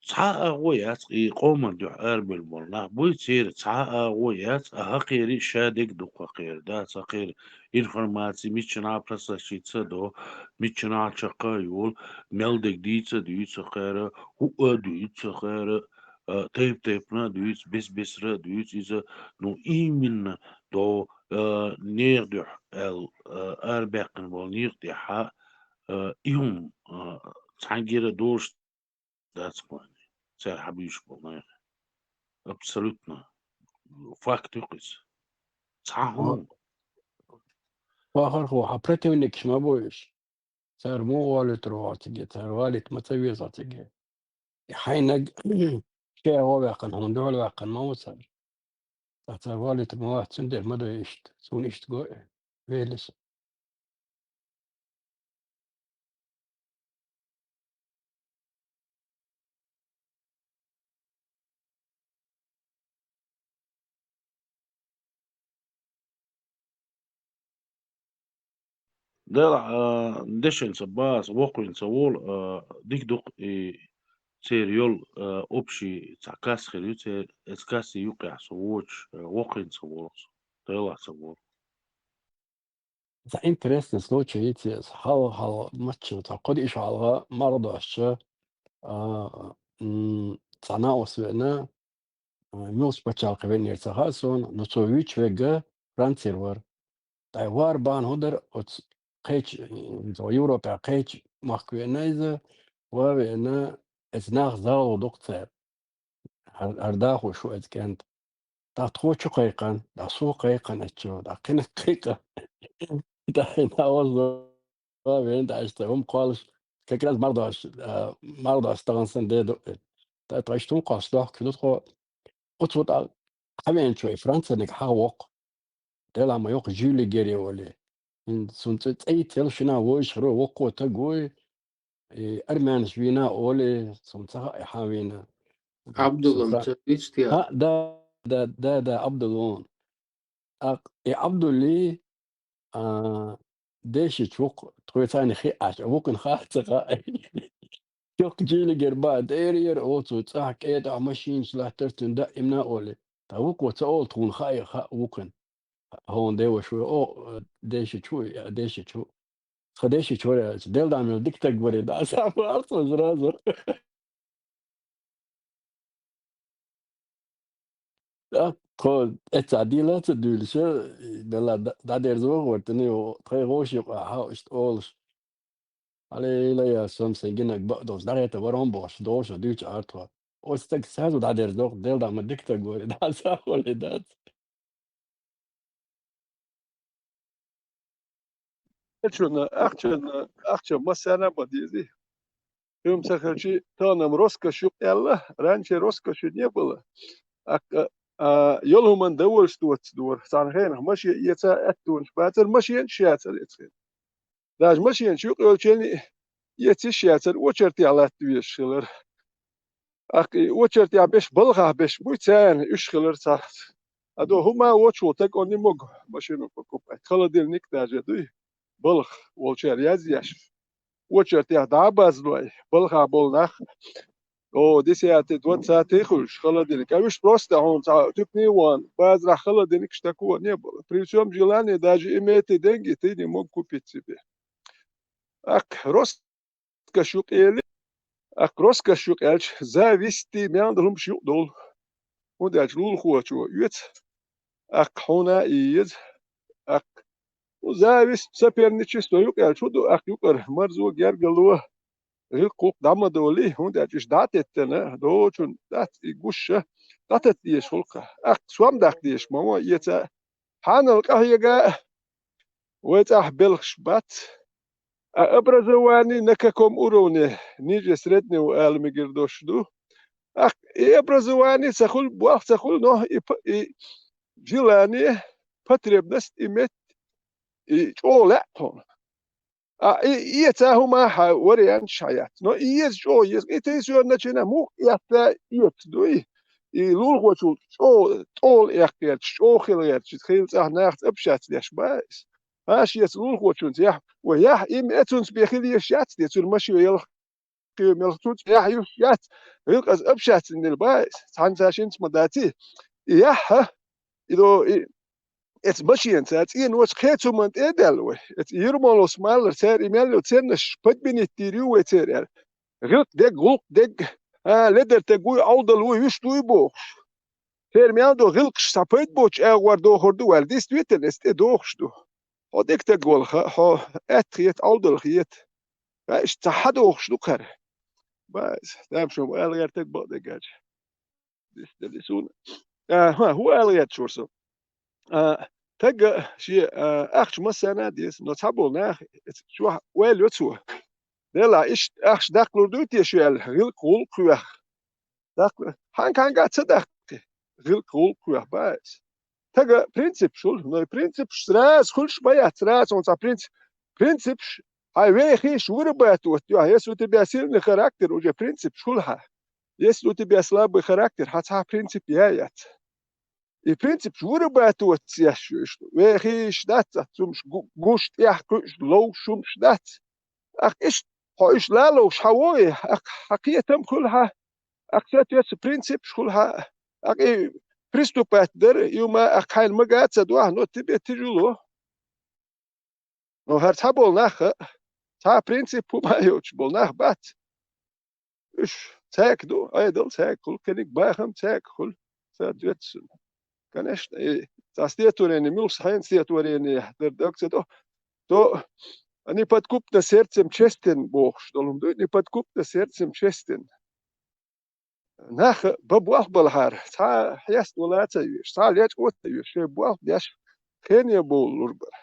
цхьа агъо яц, и къоман духь арбел бол нах буй, цер цхьа агъо яц, а хакъери шадег дукха хъер, да, ца хъер информаци, миччана просочиться до, миччана чакха юл, мелдег дийца дуйца хъера, хуа дуйца хъера, а, тайп-тайпна дуйц, бес-бесра дуйц, иза, ну, именно до, а, нех духь эл, а, арбяккхин бол нех дехьа, а, иум, а, цхьангира долш дац кхоьни. Цер хьабийш болу нехан. Абсолютно. Факт ю кхуьз. Цхьа хӀума. Вахархо, хьан противникаш ма бу уьш? Цара муха гӀолуьйтур ву хьо цига, цара гӀолуьйтур ма ца веза хьо цига. И хьайнаг ше гӀо ваьккхина, хьуна дуьхьал ваьккхина ма ву цара. Ткъа цара гӀолуьйтур ма вац, цундела ма дой иштта, суна иштта го, велис. Дела, а, дешенца база, вокхуьнца волу, а, дика ду-кх и церан йолу, а, общий цхьа касса хир ю, церан эцу кассин юккъехь со воцуш, а, вокхуьнца волу со, Делахь ца волу. Цхьа интересный случай йицъеза. Хьалха, хьалха, маччана цхьа кхо-диъ шо хьалха марха достуш, а, м, цхьа накъост веана, а, муьлхачу пачхьалкхе веанера ца хаьа суна, но цо вуьйцуш верг Францера вара. Ткъа и вар бахьана хӀун дара, оцу кхечу, м, Европехь кхечу махка веана иза, ван веана, эцу нах загӀур ду-кх цара. ХӀара, хӀара дахош ву эцу кӀентан. ТӀаккха тхо чу кхайкхина, тӀаккха суна кхайкхина эцу чу, тӀаккха кхинах кхайкхина. ТӀаккха хӀинца оза ван веана, тӀаккха иштта хӀума кхоллуш, как раз марха достуш, а, марха достуш тахана санна де ду. ТӀаккха иштта хӀума кхоллуш дохкуш ду тхо. Оцо тӀаккха хьавеанчо и францерниг хьахавоккху. Делахь ма йоккху Жюли Герри олий. ХӀинца цуьнан цӀе, цӀе йицъелла шина вовзаш хир ву, воккхо стаг вуй, и армянаш вийна олий, суна ца хаьа, и хьан вийна. Абдулла, ца вуьйцу те? А, да, да, да, да, Абдулла ву. ТӀаккха и Абдуллий, а, дешича ву-кх, тхоьца цхьаьна хиъча, вукхунна хаьа ца хаьа. Чохка Жюли Герри бан дера яра, оцу цӀахь кӀетӀахь машинаш латтара цуьнан даимна олий. Ткъа вукхо ца олу тхуна хаьа, хаьа вукхунна. Хьуна деваш ву, о, дешича ву, дешича ву. Тхан дешича вара аьлча, Делахь мел дика стаг вара, дӀасахьа вацара сразу. ТӀаккха тхо эццахь дийла а ца дуьйлуш, белла дӀа-, дӀадерзо гӀортина, тхайн гӀовши юкъахь хьо иштта олуш. Хьалайла яц, со-м сайн гинарг бакъ долуш, дӀахӀетта вара хӀума бохуш, догӀуш а дуьйцу Ӏара тхо. Оцу стаг сразу дӀадерзо, Делахь ма дика стаг вара, дӀасахьа валий дац. Эцунна ахчанна, ахча массарна а ма дезий. Хьуьма ца хилчи, тахана-м роскошь ю-кх аьлла, раньше роскошь не было. ТӀаккха, а, йолу хӀуманна довольствоваться дора. Цхьана хенахь машен эца аьттонаш бацара, машенаш яцара эцу хенахь. Даже машенаш юкъайолчерний эца йиш яцара, очертехь латта везаш хилара. ТӀаккха и очертехь берш, балхахь берш буй, царна уьш хилара цхьацца. А до хӀума вочул таг он не мог машину покупать. Холодильник даже дуй, балха волчара язъеш. Очертехь дӀа а базлой, балхахь болу нах, о, десятый, двадцатый хуьлуш холодильник. А уьш просто хьуна цхьа туькне а вон, базарахь холодильникаш такого не было. При всём желании, даже имея ты деньги, ты не мог купить себе. ТӀаккха роскошь ю-кх эли, тӀаккха роскошь ю-кх аьлча, зависти мел долу хӀумаш юкъа долу. ХӀунда аьлча лулахочо оьцу, тӀаккха хьуна а еза, тӀаккха, ну, зависть, соперничество ю-кх аьлча, хӀун ду, тӀаккха юкъара марзо, гергарло, гӀиллакх-гӀуллакх дӀа ма долий, хӀунда аьлча уьш дӀа а теттина, долчун дац и гуш а, дӀататта дезаш гӀуллакх. ТӀаккха сом даккха дезаш ма вон эца. Хьанал къахьега а вай цӀахь белхаш бац. А образование на каком уровне? Ниже среднего ала мегар долуш ду. ТӀаккха и образование ца хуьлу, болх ца хуьлу, но и п-, и желание, потребность иметь, и чӀогӀа лаьа тхуна. А, и, и эца хӀума хьан варианташ хьан яц. Но и еза чӀогӀа еза. И тайсоьрначина муха эцна эца дуй? И лулахочул чӀогӀа, тӀола эккхерча, чӀогӀа хила гӀерташ, хила цӀахь нахаца общаться деш бац. Аш эца лулахочунца яхь, вай яхь, им эцунца бен хила еш яц, де, цуьнан машина ялх кхио мелх цунца яхь юьш яц. ГӀиллакхаза общаться дина бац. Цхьаьнца шинца ма даций. И яхь, и до, и эцу машенаца цӀеноца кхечу хӀуманна тӀе а даьлла вай. Эцу Ермоловс маллара цара и мел йолу ценнаш подменить дийр ю вай церан аьлла. ГӀиллакх дерг, гӀуллакх дерг, а, ледар таг вуй, Ӏовдал вуй, вуьш дуй бохуш. Церан мел долу гӀиллакхаш цхьа пайда боцучу агӀор дохур ду ваьлла, действительно, эцу тӀе дохуш ду. Хьо дика таг волу хаьа, хьо аьтта хета, Ӏовдал хета. Ткъа иштта цхьа хьан дохуш ду кхара? База, дам шуна ала гӀертарг бакъдерг аьлча. Дис, дели суна. А, хӀа, хӀун ала гӀерташ вара со? А, Тага ши, а, ахча массана а деза, но цхьаболу нах, чохь ойла йо цо. Делахь, иштта ахча даккхалур дуй те шу аьлла, гӀиллакх-гӀуллакх хьоьху. Даккха, хьан-хьанга а ца даккхи, гӀиллакх-гӀуллакх хьоьху баьс. Тага принципаш хуьлу, но и принципаш сразу хуьлуш ма яц, сразу хьуна цхьа принцип. Принципаш хьайн вехийш вырабатывать йо, если у тебя сильный характер, уже принципаш хуьлу хьан. Если у тебя слабый характер, хьан цхьа принцип я яц. И принципаш вырабатывать еш ю иштта. Вехийш дац, цумаш гу-, гуш тӀехь кхуьуш, ловш хӀумаш дац. Ахь иштта, хьо иштта лаловш хьан вогӀий, ахь хьан кхетам хуьлу хьан, ахь соответственно принципаш хуьлу хьан, ахь и приступать дара, и ма ахь хьайна мага а ца дуахь, но тебе тяжело. Но хӀара цхьаболу нах а, цхьа принцип хӀума а йоцуш болу нах бац. Уьш цаьрга ду, Ӏедал цаьрга хуьлу, кхиниг бахам цаьрга хуьлу, соответственно. Конечно, и цхьа стихотворение, муьлхха хьайна стихотворение дара даг ца до, то неподкупно сердцем честен бохуш долу хӀума ду, неподкупно сердцем честен. Нах бан болх балахьара, цхьа хьеста вала а ца веш, цхьа лечкъо а ца веш, шайн болх беш, хене бовлур бара.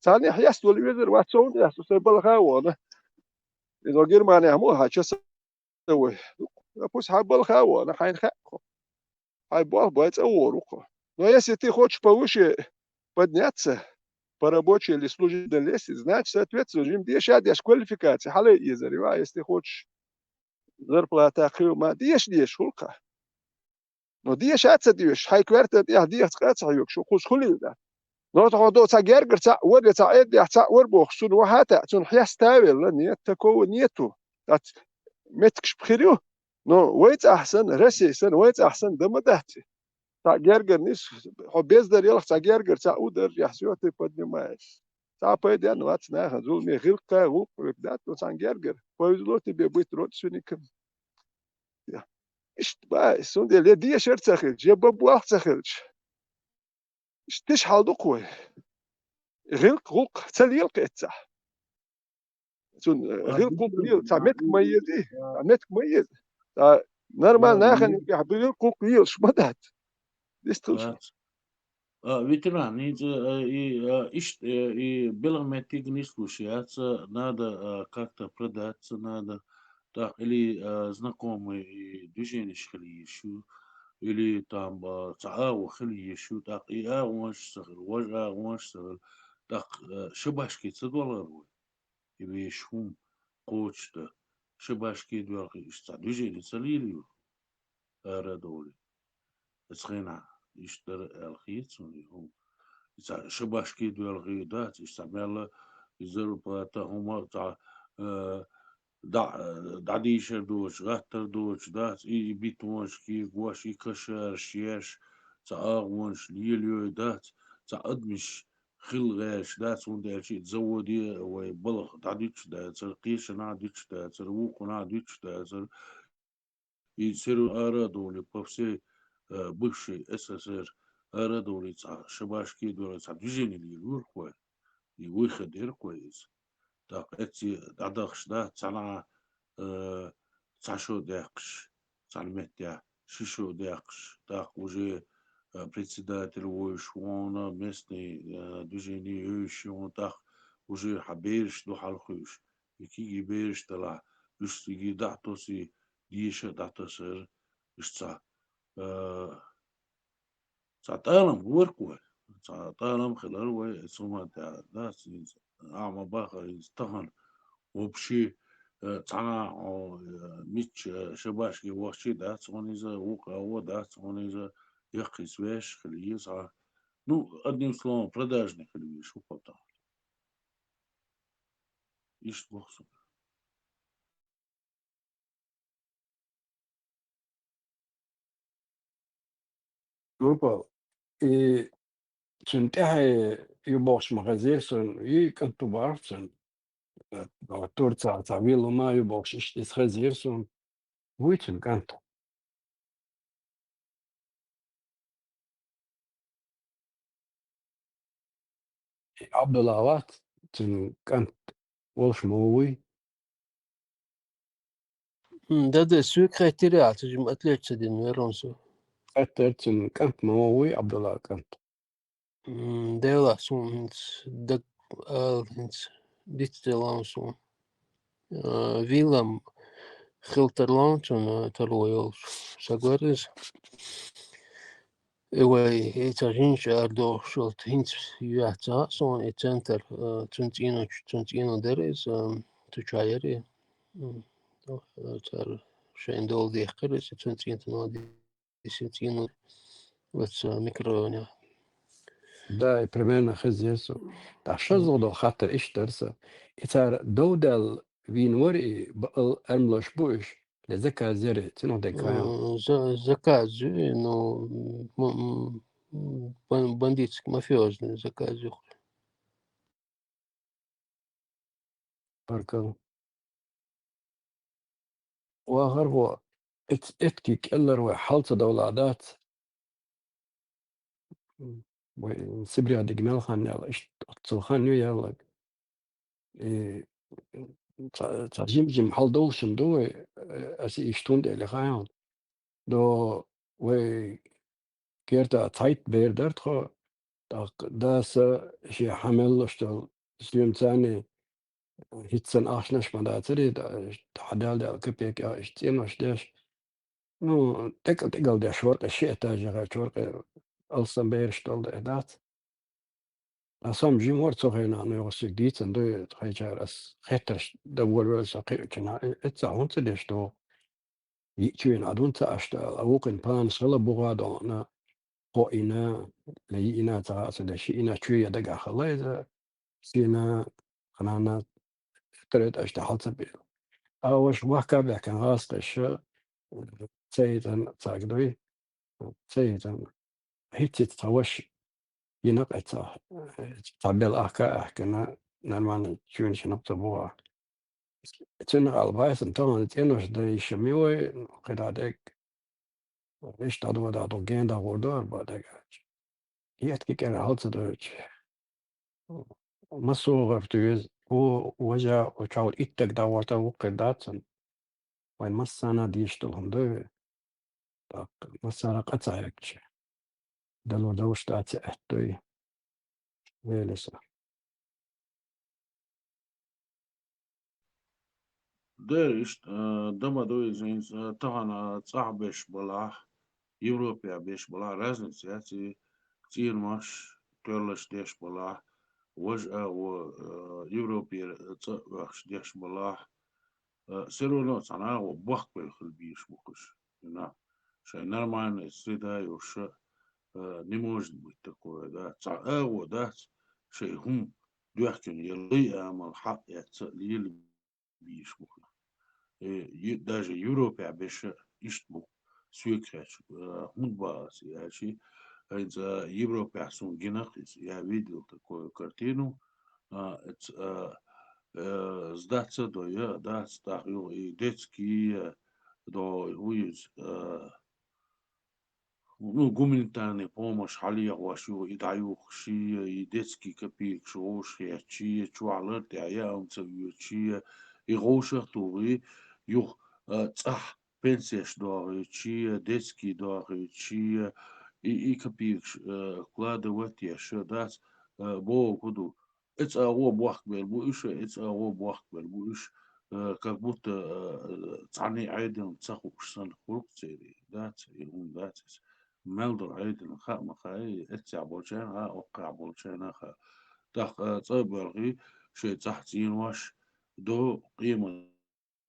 Царна хьеста вала везар вац, цо хӀунда аьлла, со сайн балха а вахана. Иза Германехь ма ву хьан часа вай. Пусть хьан балха а вахана, хьайна хаьа кхо. Хьайн болх бой цӀа вогӀур ву кхо. Но если ты хочешь повыше подняться по рабочей или служебной лестнице, значит, соответственно, жима деша а деш квалификация хьалаезар ю, а если хочешь зарплата кхин а ма деша, деша хуьлу кхо. Но деша а ца деш, хьайн коьртан тӀехь дехьа цкъа а ца хьоьгуш, хӀокхуза хуьлийла. Но тхо до цхьа гергара цхьаъ вара, я цхьа Ӏедалехь цхьаъ вара бохуш, цунна вахьа а таьӀа, цунна хьеста а велла, нет, такого нету. Дац, меттигаш хир ю, но вай цӀахь санна, Россия санна, вай цӀахь санна дан ма дац и. Цхьа гергара нис, хьо бездар ялах цхьа гергара цхьаъ ву даржехь, всё, ты поднимаешься. Цхьа а пайда а вац нахана, зуламе гӀиллакх а, гӀуллакх а векдац, но цхьана гергара. Повезло тебе быть родственником. Я. Иштта баьс, цундела я дешар ца хилча, я бан болх ца хилча. Иштта тиша хьал ду-кх вай. ГӀиллакх-гӀуллакх ца лела-кх эццахь. Цунна, э, гӀиллакх-гӀуллакх лела, цхьа меттиг ма еза, цхьа меттиг ма еза. Цхьа нормально нахана юкъехь гӀиллакх-гӀуллакх лелаш ма дац. Дистхилча. А, ветеран, хӀинца, а, и, а, иштта, э, и белхан меттиг нислуш яц, а, надо, а, как-то продаться надо, так, или, а, знакомый и движенеш хила езаш ю, или там, а, цхьа агӀо хила езаш ю, так, и агӀонаш ца хила, важа агӀонаш ца хила, так, а, шабашке ца доллар вай. И вешан хӀума кхочушдан, шабашке доьлхий, иштта цхьа движени ца лелайо, ара а довлий. Оцу хенахь иштта дара аьлла хета суна и хӀума. И цхьа шабашке доьлхий дац, иштта цхьа мелла и зарплата хӀума цхьа, э, дӀа-, дӀадийшар доцуш, гӀаттар доцуш дац, и, и бетонаш кегош, и кашараш еш, цхьа агӀонаш лелайой дац, цхьа адамаш хила гӀерташ дац, хӀунда аьлча и заводе вай балха дӀадуьтуш дацара, кхечанхьа дуьтуш дацара, вукхунхьа дуьтуш дацара. И серо ара а довлий, по всей, э, бывшей С С С Р ара а довлий, цхьа шабашке а доьлхий, цхьа движени лелайора-кх вай. И выход яра-кх вай иза. ТӀаккха эцци дӀадахаш дац, цхьанхьа, э, цхьа шо даьккхаш, цхьана меттехь ши шо даьккхаш, тӀаккха уже, э, председатель вуьйш ву хьуна, местный, э, движени йовзуш ю хьуна, тӀаккха уже хьан бераш ду хьалхуьйш, и кегий бераш делахь, уьш цига дӀа а тосий, деша а дӀатасар, уьш цхьа, э, цхьа тӀалам вара-кх вай. Цхьа тӀалам хилар вай, цу хӀуманна тӀехь дац иза, ахьа ма-баххара иза тахана. Вообще, э, цхьана хьо, э, мичча, э, шабашке вахчий дац хьуна иза, вукху агӀо дац хьуна иза, яккхийца вешаш хила еза хьан. Ну, одним словом, продажный хила везаш ву-кх хьо тахана. Иштта боху суна. Группа, и цуьнан тӀаьхье ю бохуш ма хезира суна, и кӀант ву боху суна. Турцахь цхьа вилла ма ю бохуш, иштта иза хезира суна. Вуй цуьнан кӀант. И Абдулла вац, цуьнан кӀант волуш ма ву вуй. М, да, да, суьйга хеттира аьлла, цу жима отлеч ца дина, верон со. Хеттара цуьнан кӀант ма ву вуй, Абдулла кӀант. М, Делахь суна хӀинца даг ала, хӀинца дицделла суна. А, Вилам хила тарлу цунна таро йолуш саг вара иза. И вай, и ца жинчу ара дохуш волу хӀинца юьхь ца хаьа суна, и центр, а, цуьнан цӀийночу, цуьнан цӀийнан дара иза, а, цу чохь яра и. М, а, цара шайна дола дехкира иза, цуьнан цӀийнан дара. Десятина оцу микрорайонехь. Да, и примерно хезира со. ТӀаккха шозлагӀа долу хаттар иштта дара сан. И цара дов даьлла вийна вара и бакъал армалош бу уьш, я заказ яра, цунах дерг хаа? М, за-, заказ ю, ну, м, м, бан-, бандитский, мафиозный заказ ю. Баркалла. Вахар ву, эц-, эцкий кӀеллар вай хьал ца довла дац. Вай Сибрех диг мел хан яьлла, иштта оццул хан ю яьлларг. И ца, ца жим-жим хьал довлуш ду вай, э, аса иштта хӀунда аьлла хаьа. До вай керта цхьайтта бер дара тхо, тӀаккха даса шен хьан мел луш долу соьмацарний хӀинца санна ахчанаш ма дацара, да, хьан дел-дел капек а иштта цӀенош деш. Ну, тӀекӀал-тӀекӀал деш вара-кх, ши этажехь вара-кх, алсам бераш долу да дац. Ткъа со-м жима вара цу хенахь, ну, юха цига дийцина ду, тхайчара ас хеттарш дан волавелла со кхиъчу хенахь, э, эццахь хӀунда ца деш догӀу? Йиъчу вена Ӏа дуьнца ца Ӏаш ду аьлла, а вукхуьнан панас хила бухахь а дохна, кхоъ йина, я йиъ йина ца хаьа сан, я шиъ йина чу я дагахь хилла иза, сийна, ханна, тӀе тӀе аьшта хьал ца бийла. А ваша вахка а баьхкина гӀазкхаша, ца йитина цаьрга дуй, ца йитина. ХӀинца-хӀинца тхан ваша йина-кх цхьа, цхьа бел ахка а аьхкина, нормально чуьйнаш йина-кх цу бухахь. Цуьнан гӀалабайсан тахана цӀенош дан йиш ма ю вай, кхидӀа дерг. Иштта дӀадода догӀу, ген дагӀур ду ара бан дагахь. Хетта кӀера хьал ца дойтуш. Массо а гӀар туьйза, о, важа, о, чхьа итт даг дӀагӀортар вукхуьр дац сан. Вайн массарна а дезаш долу хӀума ду вай. ТӀаккха массара а къа ца хьегча, дало довш дац и аьтто и. Вели со. Дера иштта, а, дан ма ду иза хӀинца, а, тахана цӀахь беш балахь, Европехь беш балахь, разница яц и, цӀенош, тоьллаш деш балахь, важа а, во, а, Европера цӀа а оьхуш деш балахь, а, всё равно цхьана агӀо бохкабелла хила безаш бу-кх уьш. Нах, шайн нормальная среда йолуш, а, не может быть такое, да. Цхьа агӀо дац, шайн хӀума доьхкина я лай амал хьаэцна а лела безаш бу-кх. Э, е-, даже Европехь беша иштта бу, соьга хаьттича, а, хӀунда боху ас аьлча, хӀинца Европехь суна гина-кх иза, я видел такую картину, а, эц-, а, э, сдаться дой, дац, тӀаккха юха и детский, э, дой, хӀу иза, э, ну, гуманитарный помощь хьалехош юха и дӀаюхуш, и детский копейкаш вовшахъетташ, чохь лар тӀехь яа хӀума ца оьцуш, и вовшах а тухий, юха, э, цӀахь пенсеш дохуьйтуш, детский дохуьйтуш, и, и копейкаш, э, вкладывать еш, дац, э, боху хӀун ду. Эцу агӀо бохкабелла бу уьш, эцу агӀо бохкабелла бу уьш, э, как будто, э, цхьанна а Ӏедална ца хууш санна хуьлу-кх церан, дац, и хӀума дац иза. Мел долу Ӏедална хаа ма хаьа, эццехь болчарна а, оккхехь болчарна а хаьа. ТӀаккха, э, цӀа а боьлхий, шайн цӀахь цӀенош до къемат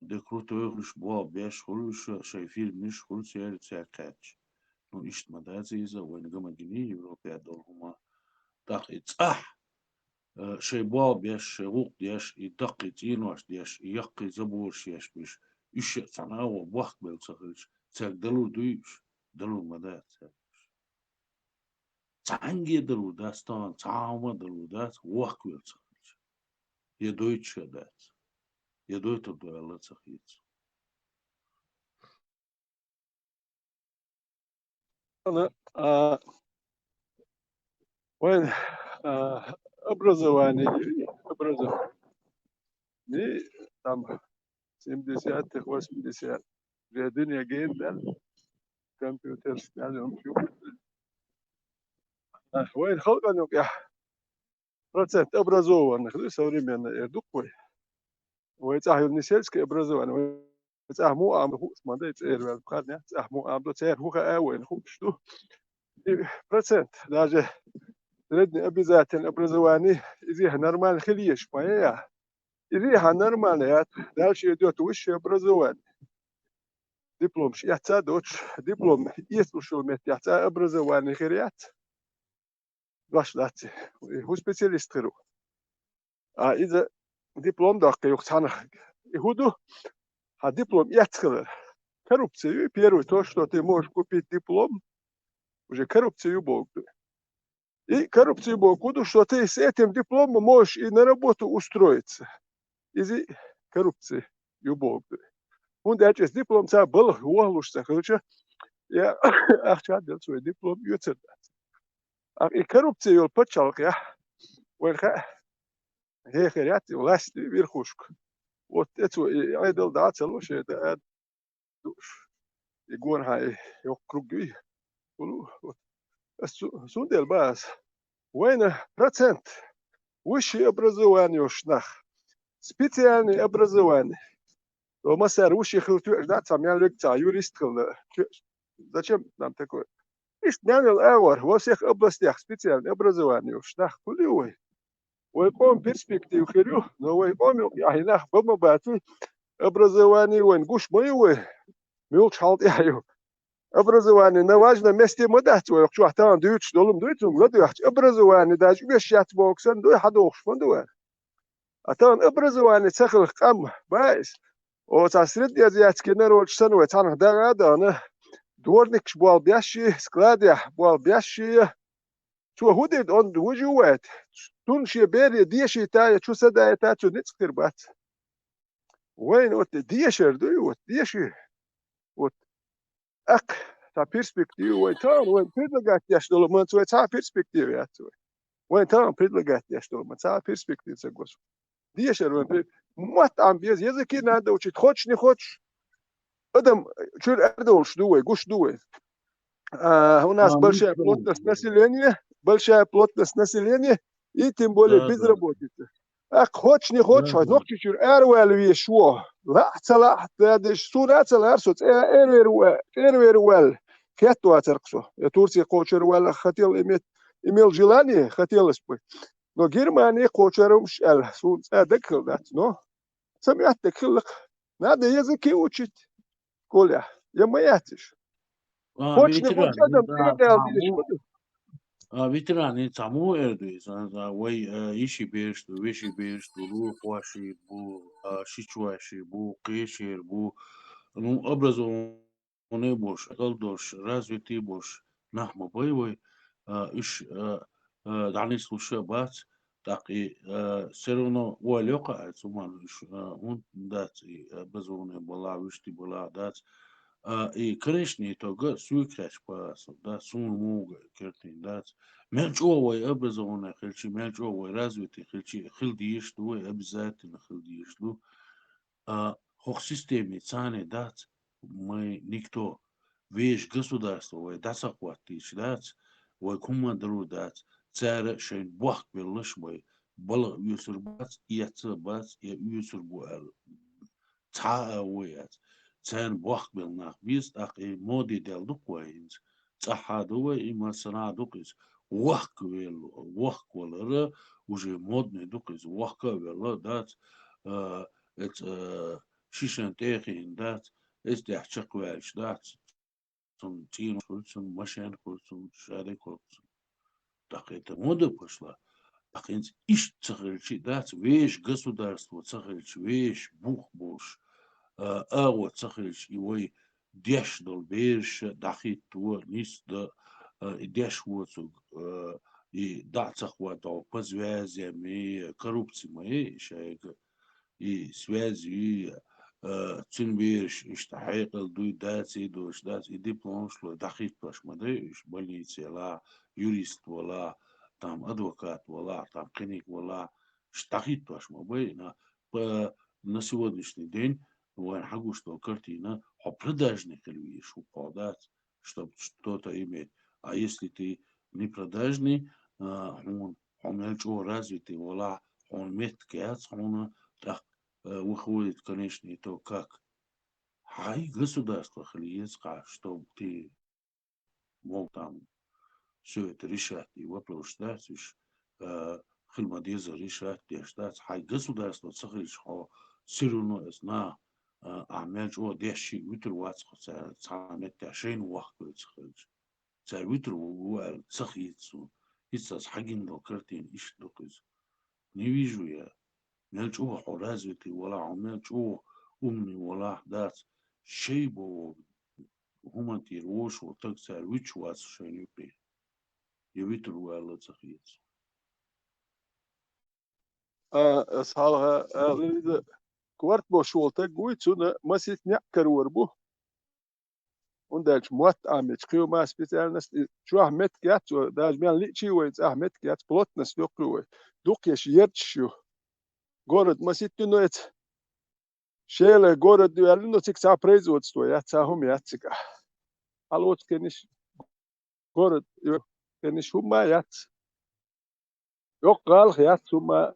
де крутой хуьлуш, болх беш хуьлу уьш, шайн фирманаш хуьлу церан, цаьрга кхаьчча. Ну, иштта ма дац иза, вайна ган ма гиний Европехь долу хӀума. ТӀаккха и цӀахь, э, шайн болх беш, шайн гӀуллакх деш, и даккхий цӀенош деш, и яккхий забораш еш берш, уьш а цхьана агӀор бохкабелла ца хилча, цаьрга далур дуй уьш? Далур ма дац цаьрга уьш. Цхьаьнгге а далур дац, тахана цхьа а хӀума а далур дац, вохкавелла ца хилча. Я дойтуш а дац, я дойтур ду аьлла а ца хета. Ана, а, вайн, а, образование, образование. Ни, там, семидесятых, восьмидесятых. Уже дуьне гейн, да? Компьютер, скажем, Вайн халкъан юкъехь процент образованных ду, современный эр ду вай. Вай цӀахь ю не сельское образование, вай цӀахь муха амал хууш ма дай, цӀера ваьлла кхарнех цӀахь муха амал ду, церан хӀу хаа вайна хууш ду. И процент, даже среднее обязательное образование, иза нормально хила езаш ма я. Иза хьан нормально яц, дальше идёт высшее образование. Дипломаш эцца а доцуш, диплом эцалуш йолу меттехь цкъа образование хир яц. Дош дац, и хӀун специалист хир ву. А иза диплом доккхий юха цхьаьна. И хӀун ду? Хьан диплом эцна хилар. Коррупция ю, первый то, что ты можешь купить диплом, уже коррупция ю боху ду. И коррупция боху ду, что ты с этим дипломом можешь и на работу устроиться. Иза коррупция ю боху ду. ХӀунда аьлча иза диплом ца балха вохлуш ца хилча, я ахча а делла, цо и диплом оьцур дац. А и коррупция йолу пачхьалкхехь, вайн хаьа, хехар яц и власть, и верхушка. Вот тӀе цо и Ӏедал дӀа а ца луш, и да а дууш, и гонахьа и йоккха круг юй. Улу, вот. Ас цу-, цундела бан ас. Вайна процент высшее образование йолуш нах, специальное образование. Ва массара высшее хила тоьаш дац, цхьа мел вега цхьа юрист хила тоьаш. Зачем нам такое? Иштта мел йолу агӀор, во всех областях специальное образование йолуш нах хуьлий вай? Вай къоман перспектива хир ю, но вай къоман юкъахь и нах бан ма баций, образование вайн гуш ма ю вай, муьлхачу хьал тӀехь ю. Образование на важном месте ма дац вай, чохь тахана дуьйцуш долу ма дуй цунна, ладоьгӀча образование даже оьшуш яц боху санна дуй, хьан дохуш ма ду вай. А тахана образование ца хилха къам баьйса. Оцу среднеазиатский народаш санна вай цхьанах дагӀа а дахана, дворникаш болх беш а, складехь болх беш а, цо хӀун дийр ду, онда вужу вайта? Цунна шен бере дешийта я чу са дайта, цу ницкъ хир бац. Вайна вот дешар дуй, вот деши. Вот. Аккха, цхьа перспектива вай тахана, вайн предлагать деш долу, ма цо вай цхьа а перспектива яц вай. Вайн тахана предлагать деш долу, ма цхьа а перспектива ца госу. Дешар вайн пе-, мотт Ӏам беза, языки надо учить, хочешь, не хочешь. Адам чуьра аьрдолуш ду вай, гуш ду вай. А, у нас большая плотность населения, большая плотность населения, и тем более безработица. Аккха, хочешь, не хочешь, хьо нохчи чуьра араваьлла везаш ву. Лаахь, ца лаахь, да деш, суна а ца лаьара со, цӀе а эрвер ву, эрвер ваьлла. Хетта вацара-кх со. Я Турция кхочур ваьлла, хотел иметь, имел желание, хотелось бы. Но Германия кхочур ву-м аьлла, суна цӀа дага хила дац, но ца моьттиг хилла-кх. Надо языки учить, Коля. Я ма яц уьш. А, Хочешь, не хочешь, ветеран, адам ветеран, цӀе а цхьа далдийш ву. Ма ду. А, ветеран, и цхьа муха эр ду иза? А, вай, а, йиши бераш ду, веши бераш ду, лулахоши бу, а, шичоши бу, кхечера бу. Ну, образованный болуш, кӀалдолуш, развитый болуш нах ма бай вай. А, уьш, а, а, дӀанислуш а бац, тӀаккха и, а, всё равно ойла йоккха а, цу ман уьш, а, хӀунда дац и, а, образованный балахь, вуьшти балахь дац. А, и, конечно, итога соьга хаьттича, Пасов, да, суна муха кертина дац. Мел чӀогӀа вай образованный хилчи, мел чӀогӀа вай развитый хилчи, хила дезаш ду вай, обязательно хила дезаш ду. А, хӀокху системе царна дац, мы никто. Вешан государство вай дӀа ца хӀоттийча дац, вай хӀумма а дарур дац, цара шайна бохк беллалаш вай, бала а оьцур бац, эцца а бац, я оьцур бу аьлла. Цхьа а ву яц. Царна бохк белла нах беза, тӀаккха и моде даьлла ду-кх вай хӀинца. ЦӀахь а ду вай, и массанхьа а ду-кх иза. Вохка велла, вохка валара, уже модный ду-кх иза. Вохка а велла, дац, а, эца, а, шишан тӀе а хиъна, дац, эца тӀехь чекхваьлча, дац. Цунна цӀенош хуьлу, цунна машен хуьлу, цунна шадерг хуьлу, цунна. ТӀаккха это мода пошла. ТӀаккха хӀинца иштта ца хилчи дац, вешан государство ца хилча, вешан бух болуш, а, агӀо ца хилча, и вай деш долу бераш дӀахӀитто, нисдан, а, и деш воцург, а, и дӀа а ца хӀоттадо, по связям, и коррупция ма ю и шайга. И связь ю, а, цуьнан бераш иштта хьекъал дуй, дац, и долуш дац, и дипломаш лой, дӀахӀиттош ма дай уьш, больнице лахь, юрист валахь, там адвокат валахь, там кхиниг валахь, уьш дӀахӀиттош ма бай, на, по, на сегодняшний день вайн хьан гуш долу картина, хьо продажный хила везаш ву, хьо дац, чтоб что-то иметь. А если ты непродажный, а, хьуна, хьо мел чӀогӀа развитый валахь, хьуна меттиг яц хьуна, тӀаккха, а, выходит, конечно, итог как? Хьай государство хила еза кхы, чтобы ты мог там всё это решать, и вопрос дац уж, а, хила ма деза решать деш дац. Хьай государство ца хилча хьо, всё равно эс на, а, а мел чӀогӀа деш шиъ вуьтур вац хьо цара, цхьа меттехь шайна вахкуьйцу хилча. Цара вуьтур ву аьлла ца хийца суна. ХӀинца ас хьагина долу картина иштта ду-кх иза. Не вижу я. Мел чӀогӀа хьо развитый валахь, хьо мел чӀогӀа умный валахь дац. Шай боху хӀуманна тӀера вовшах волу таг цара вуьтуш вац шайна юкъе. Я вуьтур ву аьлла ца хийца. А, ас хьалха аьлла иза, корта беш волу таг вуй, цунна масийтта некъ карор бу. ХӀунда аьлча мотт Ӏамийча кхин ма специальность, и чохь меттиг яц, даже мел лиъчий вай, цӀахь меттиг яц, плотность йоккхуй вай. Дукха еш ерчаш ю. Город масийтта ю, но эца Шела город ю аьлла, но цига цхьа производство яц, цхьа хӀума яц цига. Хьалоцу кхиниш город ю, кхиниш хӀума яц. Йоккха гӀалах яц хӀума.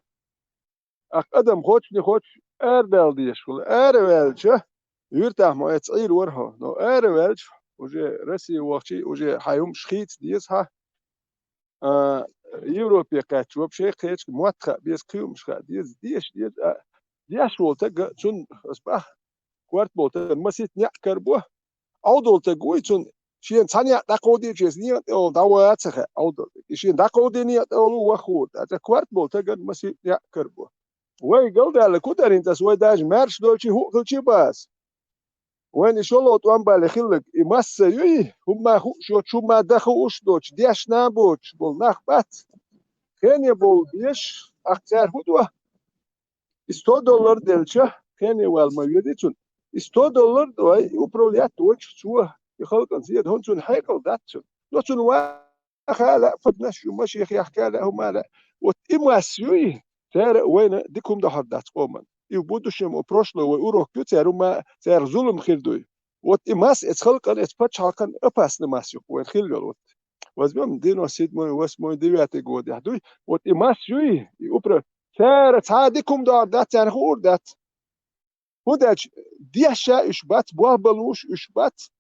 Аккха адам хоча, не хоча, арадала дезаш хуьлу. Араваьлча, юьртахь ма эца Ӏийр вара хьо, но араваьлча, уже Россия вахчий, уже хьайн хӀумаш хийца деза хьан. А, Европе кхаьчча, вообще кхечу мотт хаа беза, кхин хӀумаш хаа деза, деза, деза, а, деш волу таг, цунна ас баха, корта болу таг масийтта некъ карабо, Ӏовдал таг вуй цунна, шена цхьа некъ дӀакховдийча, иза некъа тӀе олу дӀаваха а ца хаьа, Ӏовдал таг. И шена дӀакховдийна некъа тӀе олу ваха хӀора. ТӀаккха корта болу тагана масийтта некъ карабо. Вай галдаьлла ку дарин тас, вай даже маьрша долчий хӀуъа хилчий база. Вайна и шолгӀа тӀом бале хилларг, и масса юй, хӀумма хууш йоцу, хӀумма дан хууш доцу, дешна боцуш болу нах бац. Хене болу беш, ахь цара хӀун до? И сто доллар делча, хене вала ма веди цунна. И сто доллар дой, и управлять вочу цо, и халкъан зеда, хӀун цунна хьекъал дац цунна. Но цунна ваха лаьа, фаднаш ю, машех яхка лаьа, хӀума лаьа. Вот и масса юй, цара а вайна дика хӀума дахьар дац къоман. И в будущем, о, прошлое вай урок ю, цара хӀума, цара зулам хир дуй. Вот и масса эца халкъан, эца пачхьалкхан опасный масса ю, вайна хилла йолу. Вот возьмём девяносто седьмой, восьмой, девятый годехь дуй. Вот и масса юй, и упра-, цара цхьа дика хӀума дахьар дац, царна хуур дац. ХӀунда аьлча дешша уьш бац, болх бан лууш уьш бац.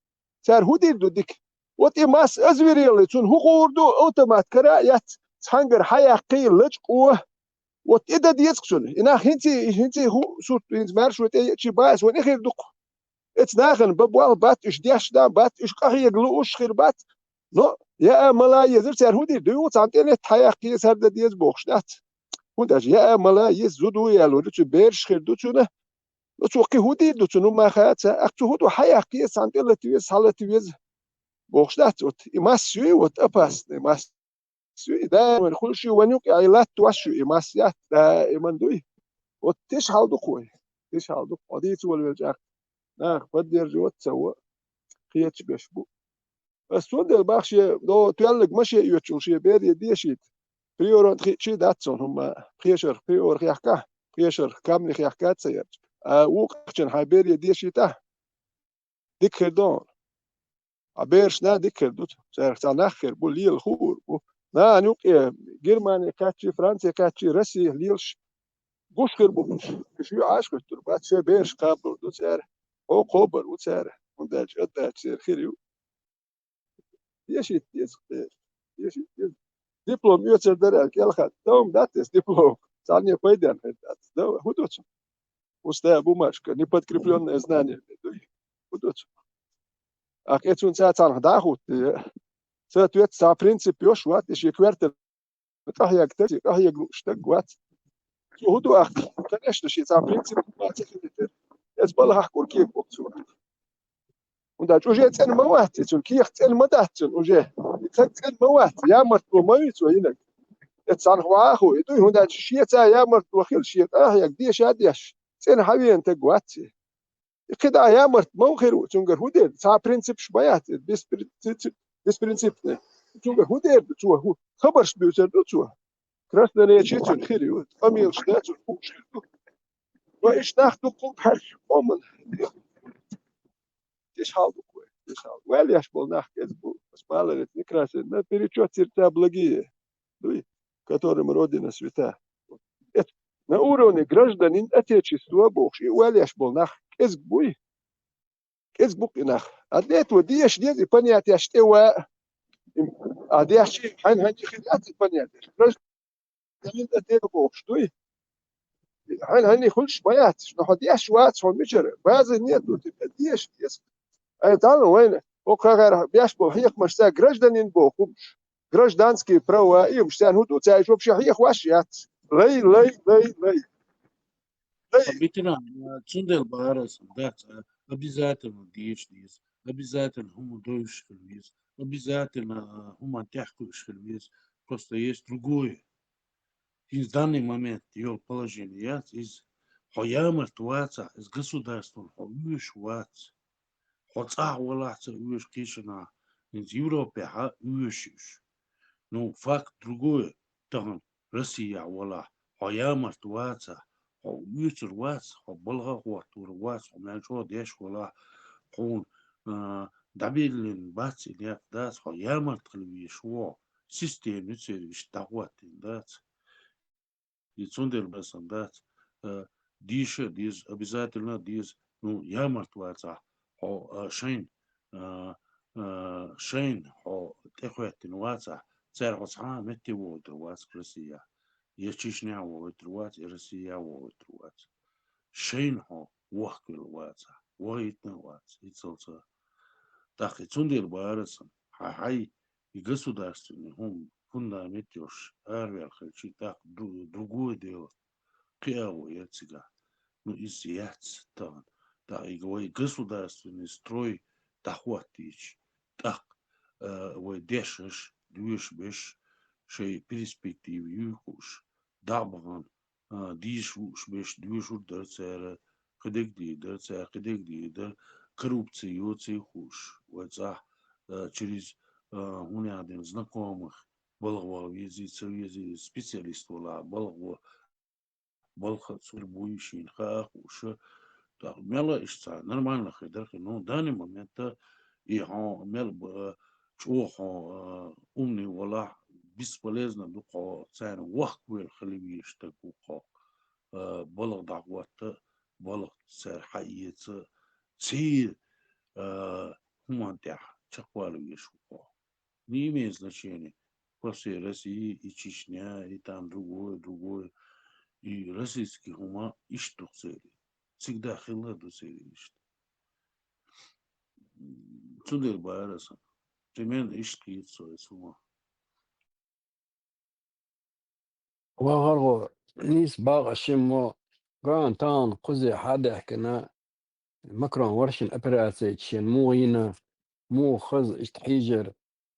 Цара хӀун дийр ду дика? Вот и масса озверелый, цунна хӀун хуур ду, автомат кара а яц, цхьаьнгара хьаяккхий, лачкъо. Вот и дан деза цунна. И нах хӀинций, хӀинций хӀу сурт, хӀинца маьрша вай тӀе еачий бац, вайн и хир ду-кх. Эца нахана бан болх бац, уьш дешна бац, уьш къахьега лууш хир бац. Но яа ма лаьа езар, цара хӀун дийр ду, юха цхьана тӀе летта хьаяккхий, сар дан деза бохуш дац. ХӀунда аьлча яа ма лаьа еза, зуда ву яьлла, цу бераш хир ду цунна. Ну, цо кхин хӀун дийр ду цунна, хӀума хаьа ца, ахь цу хӀун ду, хьаяккха еза, цхьана тӀе лата веза, схьалата веза. Бохуш дац, вот, и масса юй, вот, опасный масса юй, и даиман хуьлуш ю, вайн юкъа и латтош ю, и масса яц, даиман дуй. Вот, тиша хьал ду-кх вай, тиша хьал ду-кх, хьо дийца волавелча, нах поддерживать ца во, кхеташ беш бу. Ас цундела бах шен, до, тоьллаг ма шен оьцуш шен бере дешийта. Приоран хиъчий дац цунна хӀума, пхешарх приор хехкахь, пхешарх камни хехка ца ярча. А вукхачун хьайн бере дешийтахь, дика хир ду хьуна. А бераш на дика хир ду, царах цхьа нах хир бу, лела хуур бу. Нана юкъе Германи кхаьччий, Франци кхаьччий, Росси лелаш гуш хир бу уьш. Уьш юьхьаш хӀуьттур бац, шайн бераш кхабалур ду цара. Хьо кхобар ву цара, хӀунда аьлча аддача церан хир ю. Дешийта деза, дешийта деза. Диплом оьцар дара аьлла кӀелхьа. Товм дац эс диплом. Царне пайден хир дац. Да, хӀун ду цунна? Пустая бумажка, неподкреплённое знание. ХӀун ду цунна? Ахь эцун ца царах дӀа а хӀуттий, ца тоьцу цхьа принцип йош вац, и шен коьртан къахьега таг, къахьега лууш таг вац. Цо хӀун ду ахь? Конечно, шен цхьа принцип ма ца хилийтира. Эца балхахь куркега боху цо. ХӀунда аьлча уже цӀена ма вац и цунна, кехат цӀена ма дац цунна уже. И цӀена ма вац, ямартло ма ву цо йинарг. Эца цхьанхьа ваха а хӀу, и дуй, хӀунда аьлча шеца ямартло хила, шен къахьега деша а деш, цӀена хьан вена таг вац и. И кхидӀа ямарт ма ву хир ву, цуьнгара хӀун дер? Цхьа принципаш ма яц, беспринципный. Цуьнгара хӀун дер ду цо? ХӀу-, хабарш буьйцур ду цо? Красноречие цуьнан хир ю, къамелаш дан цунна хууш хир ду. Ва иштта нах ду кху хьаьрчу къоман. Иштта хьал ду кху. Валеш болу нах кӀезиг бу, ас маларец Некрасовна, перечёт сердца благие, дуй, которым Родина свята. Эт, на уровне гражданин Отечества бохуш, и валеш болу нах кӀезиг буй, кӀезиг бу-кх и нах. А для этого деша деза и понятеш тӀе ва, а дешчий хьайн хьанна хир яц и понятеш. Гражданин Отечества бохуш дуй. Хьайн хьанна хуьлуш ма яц, но хьо деш вац, хьо мичара, база нет у тебя, деша деза. Ай, тахана вайна, хӀокху хагара беш болу хьехамаш цара гражданин боху хӀумаш. Гражданские права, и хӀумаш царна хӀун ду, цара уьш вообще хьехаваш яц. Лай, лай, лай, лай. Лай. А битина, а, цундела бара сан дац, а, обязательно деша деза, обязательно хӀума довзуш хила веза, обязательно, а, хӀуманна тӀехь кхуьуш хила веза. Просто есть другое. ХӀинца данный момент йолу положение яц иза. Хьо ямарт вацахь, иза государствон хьо оьшуш вац. Хьо цӀахь валахь ца оьшу кхечанхьа, хӀинца Европехьа оьшу уьш. Ну, факт другое, тахана Россияхь валахь, хьо ямарт вацахь, хьо оьцур вац, хьо балха а хӀоттор вац, хьо мел чӀогӀа деш валахь, хьуна, а, дӀабиллина бац и некъ дац, хьо ямарт хила везаш ву хьо, система ю церан иштта дӀахӀоттийна дац. И цундела басан дац, а, деша а деза, обязательно а деза, ну, ямарт вацахь, хьо, а, шайн, а, а, шайн хьо тӀехӀоьттина вацахь, цара хьо цхьа а метте вохуьйтур вац Россияхь. Я Чечняхь вохуьйтур вац, я Россияхь вохуьйтур вац. Шайна хьо вохкавелла вацахь, вохуьйтур а вац, иззал ца. ТӀаккха и цундела бара сан, хьан хьай и государственный хӀума, фундамент йолуш араваьлла хилча, тӀаккха ду-, другое дело, кхин агӀо яра цигахь. Ну, иза яц тахана. ТӀаккха и вай государственный строй дӀахӀоттийча, тӀаккха, а, вай дешнаш, доьшуш берш, шайн перспектива юй хууш, дӀа а бахана, а, дийша вууш берш доьшур дара цара, кхидерг дийр дара цара, кхидерг дийр дара, коррупци йоций хууш, вай цӀахь, а, через, а, хӀун яздина, знакомых, балха ваха везий, ца везий, специалист валахь, балха ваха, балха а цуьра буй шена хаа хууш, тӀаккха мел а иштта цхьа нормально хир дара хир. Ну, данный момент и хьо мел б-, чӀогӀа хьо, а, умный валахь, бесполезно ду хьо, царна вохкавелла хила везаш стаг ву хьо. А, балха дӀахӀотта, балха цара хьаэца, церан, а, хӀуманна тӀехь чекхвала везаш ву хьо. Не имеет значения. По всей России, и Чечня, и там другое, другое. И российский хӀума иштта ду церан. Всегда хилла ду церан иштта. Цундела бара сан. Примерно иштта кхета со эцу хӀума. Ва гӀаргӀо, нийса бакъ шиммо, ган тахана кхузе хьадаьхкина, Макрон варшин операци шен муха йина, муха хаза иштта хьийжар,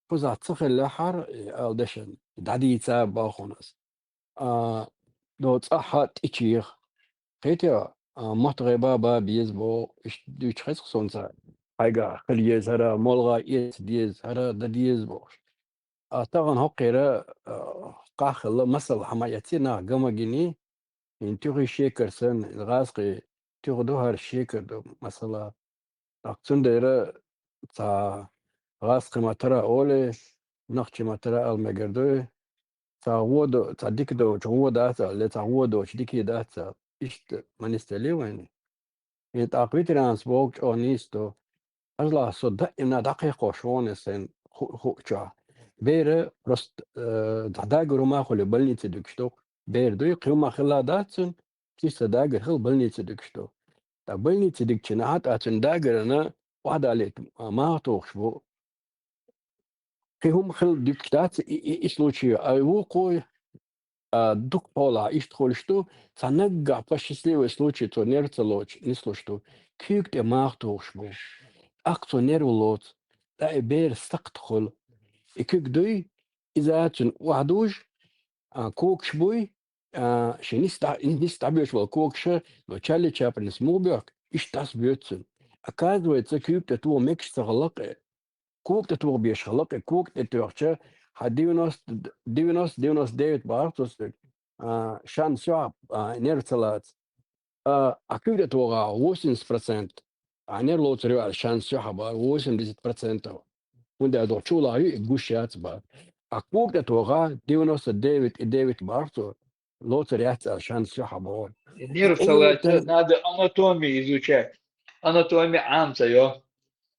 кхузахь ца хиллехьара, и ала дешан, дӀадийца бахунас. А, до цӀахьа тӀичеха. Кхетий, а, мотт гӀеба ба беза боху, иштта дуьйцуш хеза суна цара. Хьайгахь хила еза хӀара, молгӀа эца деза хӀара, дан деза бохуш. А тахана хӀокхера, а, къаххилла масал хьан ма эций, нах ган ма гиний, хӀин туьхий шекар санна, гӀазкхий туьха ду, хӀара шекар ду, масала. ТӀаккха цундела цхьа гӀазкхи ма-тарра олий, нохчи ма-тарра ала мегар дуй, цхьа гӀо до-, цхьа дика доцу гӀо дац ала, цхьа гӀо доцу дика дац ала. Иштта ма нисделий вайна. ХӀинца тӀаккха ветеранс боху чӀогӀа нийса ду. Ажлахь со даима дӀакхайкхош ву-кх сайн ху-, хуучохь. Бер просто, э, дӀадагар хӀума хуьлий больнице дуьгуш ду. Бер дуй, кхин хӀума хилла дац цуьнан, чисто дагар хилла больнице дуьгуш ду. ТӀаккха больнице дигча нахьа тӀаккха цуьнан дагарна охьадалийта, а, маха тухуш бу. Кхин хӀума хилла дуьгуш дац и, и, и случай, а вукхо, а, дукха хьолахь иштта хуьлуш ду, цхьа наггахь по счастливый случай цо нерв ца лоцуш нислуш ду, куьйга тӀе маха тухуш бу. ТӀаккха цо нерв лоцу, тӀаккха и бер сакхт хуьлу. И куьг дуй, иза цуьнан охьадуж, а, когаш буй, а, шен нис дӀа-, нис дӀабоьдуш болу когаша, но Чарли Чаплинс муха боьхку, иштта дӀасабоьду цуьнан. Оказывается, куьйга тӀе тоха мегаш ца хилла-кх и. Кога тӀе тоха безаш хилла-кх и, кога тӀе тоьхча, хьан девяносто, девяносто, девяносто девять бахара цо соьга, а, шанс ю хьан, а, нерв ца лаца. А, а куьг тӀе тохахь восемьдесят процент Ӏа нерв лоцур ю аьлла шанс ю хьа бара, восемьдесят процентов. ХӀунда аьлча чулахь ю и гуш яц бара. А кога тӀе тоха девяносто девять и девять бара цо, лоцур яц аьлла шанс ю хьа бара. Нерв салайца надо анатомию изучать. Анатомия Ӏамца йо.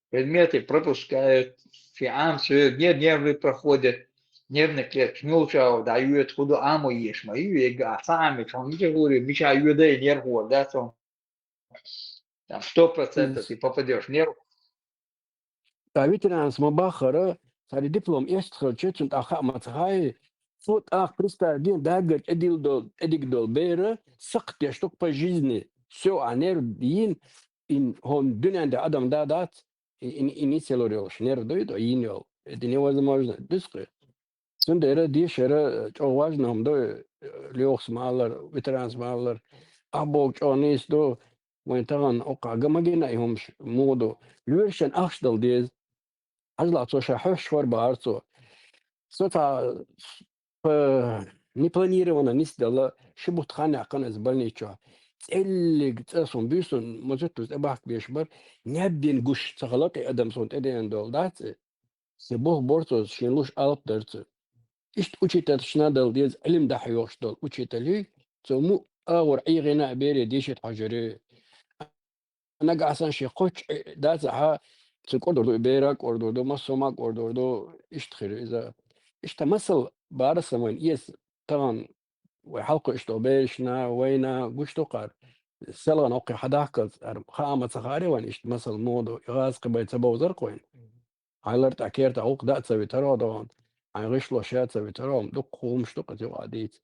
Предметы пропускают, ши Ӏамца йо, нер-, нервы проходят, нервный клетка, мелча, да, юет худу Ӏамо еш, ма ю, ега, а сами, чон, ничего говорю, мича юда и нерв хор, да, цо. Там сто процентов ты попадёшь в нерв. Та ветеранас ма баххара, цари диплом эшта хилча, цун тӀаккха хаа ма ца хаьий, цо тӀаккха представь дин, даггара тӀедилла долу, тӀедига долу бера, сакхтеш ду по жизни. Всё, а нерв йин, ин, хӀун дуьнен де адам да дац, и, и, и ницелур йолуш нерв дуй до, йин йолу. Это невозможно, дискъи. Цундела дешара чӀогӀа важна хӀума ду, лоьхас ма-аллара, ветеранас ма-аллара. Ахьа боху чӀогӀа нийса ду, вайн тахана оккхахь ган ма гина и хӀумаш муха ду. Лоьрашна ахча дала деза. Хьажал, цо ша хьоьжуш вара бахара цо. Со цхьа, э, непланированно нисделла, ши бутт хан яьккхина иза больница чохь. ЦӀеллиг цӀа суна буьйсанна, ма зуьттаза тӀебахка беш бара, набдин гуш ца хала кхин адам суна тӀедеана долу дац и. Сан боху борцо шен луш алапа дара цо. Иштта учительшна дала деза, Ӏилма дӀахьоьхуш долу учитель, цо муъ агӀор ӀийгӀина а бере дешийта хьожур ю. Нагахь санна шен кхоччуш Ӏи дацахьа, цу кӀордор ду, и бера кӀордор ду, массо а ма кӀордор ду, иштта хир иза. Иштта масал бара сан вайн эца тахана вай хьалкхо иштта берашна, вайна гуш ду кхара. Селгана оккхе хьадахкалц, ара хаа ма ца хаьара вайн иштта масал муха ду, и гӀазкхи бай ца бовзар кхойна. Хьайлар тӀа керта гӀуллакх даа ца витаро догӀун, хьайн гӀишло ша ца витаро, амма дуккха хӀумаш ду кху юкъа дийца.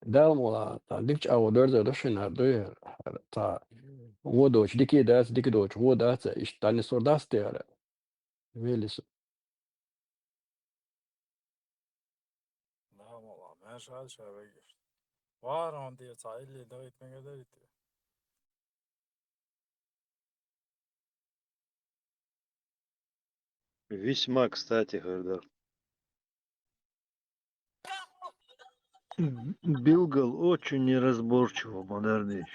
Дала мукъ лахь, цхьа дика чӀагӀо дерза ду шина, дуй, цхьа вон доцуш дика дац, дика доцуш вон дац, иштта дӀанисур дац те ара. Велис. Дала мукъ лахь, маьрша Ӏа ша вегаш. Вахара хьуна тӀера цхьа илли дахийта мегар дарий те? Весьма кстати, Хердар. Билгал очень неразборчиво, Мадарнич.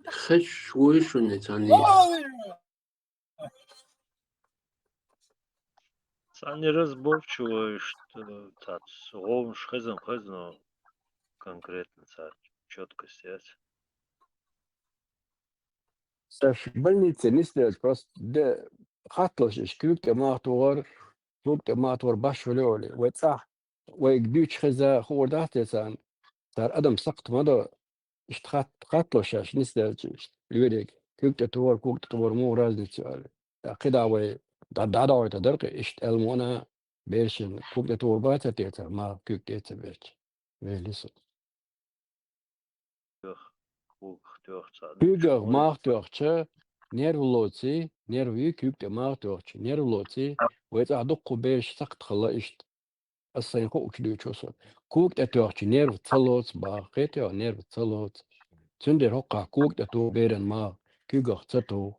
Хеш вуй шуна цхьанне? Цхьа неразборчиво иштта, цхьацца гӀовнаш хезам хеза, но конкретно цхьа чёткость яц. Саш больнице нисделча просто де хатталаш иш куьг тӀе мах тухар, куьг тӀе мах тухар баш хуьлу олий. Вай цӀахь, вайга дуьйцуш хеза хуур дац те царна? Цара адам сакхт ма до, иштта хатт-, хатталаш шаьш нисделча, иштта лоьриг, куьг тӀе тухар, куьг тӀе тухар муха разница ю олий. ТӀаккха кхидӀа вай дӀа-, дӀадохуьйтур дара кхин, иштта аьлла ма вана, берашна куьг тӀе тухар бац те цара, мах куьг тӀе ца берча. Велис. Тох, кугах тох цхьа. Куьгах мах тоьхча, нерв лоций, нерв ю куьг тӀе мах тоьхча, нерв лоций, вай цӀахь дуккха бераш сакхт хилла иштта. Ас сайн хуучу дуьйцу со. Куг тӀе тоьхча нерв ца лоцу баха, кхетий, нерв ца лоцу. Цундела хӀокхахь куг тӀе туху беран мах, куьгах ца туху.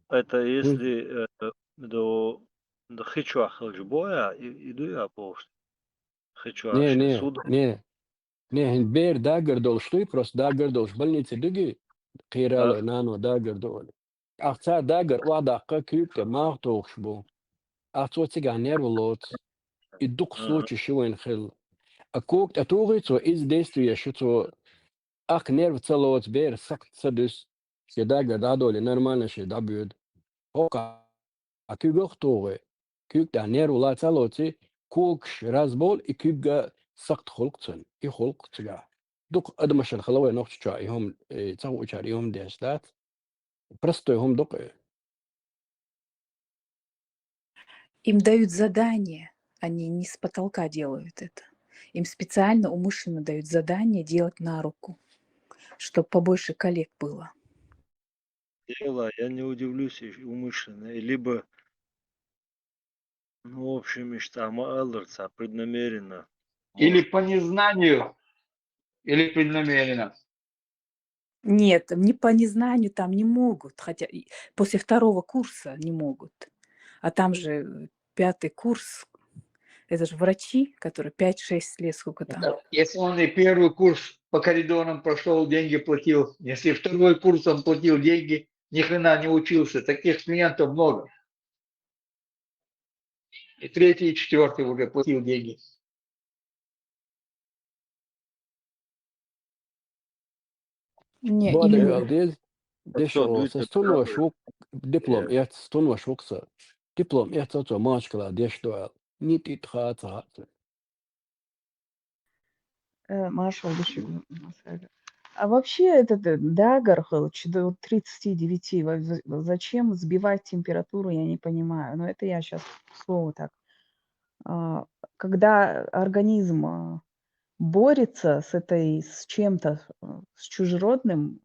Это если, э, до, до хи чохь хилча бо я, и, и ду я бохуш? Хи чохь Не, шен не, суд? Не. Не, хӀин бер дагар долуш дуй, просто дагар долуш больнице дуьгий, кхералой, нано дагар ду олий. Ахь цара дагар охьадаккха куьг тӀе мах тухуш бу. Ахь цо цигахь нерв лоцу. И дукха случай ши вайн хилла. А куг тӀе тухий цо, иза действие шу цо. Ахь нерв ца лоцу, бер сакхт ца дуьсу. Шен дагар дӀадолий, нормально шен дӀабоьду. ХӀокхахь куьгах тухий. Куьг тӀехь нерв ла ца лоций, когаш раз болу и куьгга сакхт хулкъ цуьнан. И хулкъ цигахь. Дукха адамашна хала вай нохча чохь и хӀума, э, ца хуучара и хӀума деш дац. Простой хӀума ду-кх и. Им дают задание, они не с потолка делают это. Им специально, умышленно дают задание делать на руку, чтоб побольше коллег было. Дело, я не удивлюсь, и умышленно, и либо, ну, в общем, иштта ма-аллара цхьа преднамеренно. Или по незнанию, или преднамеренно. Нет, не по незнанию там не могут, хотя и после второго курса не могут. А там же, э, пятый курс, это же врачи, которые пять-шесть лет, сколько там. Если он и первый курс по коридорам прошел, деньги платил, если второй курс он платил деньги, ни хрена не учился, таких студентов много. И третий, и четвертый уже платил деньги. Не, Бада именно. ял дез, деш Что, о, дуть са это стунва правда? швук, диплом Э, эц, стунва швук са. Диплом эц, са цо мачкала деш дуал. Нит ит ха ца ха. Э, Маршал, дыши, м, Маршал. А вообще этот э, дагар хылыч до тридцати девяти, во- за- зачем сбивать температуру, я не понимаю. Но это я сейчас слово так. А, Когда организм а, борется с этой, с чем-то, э, с чужеродным,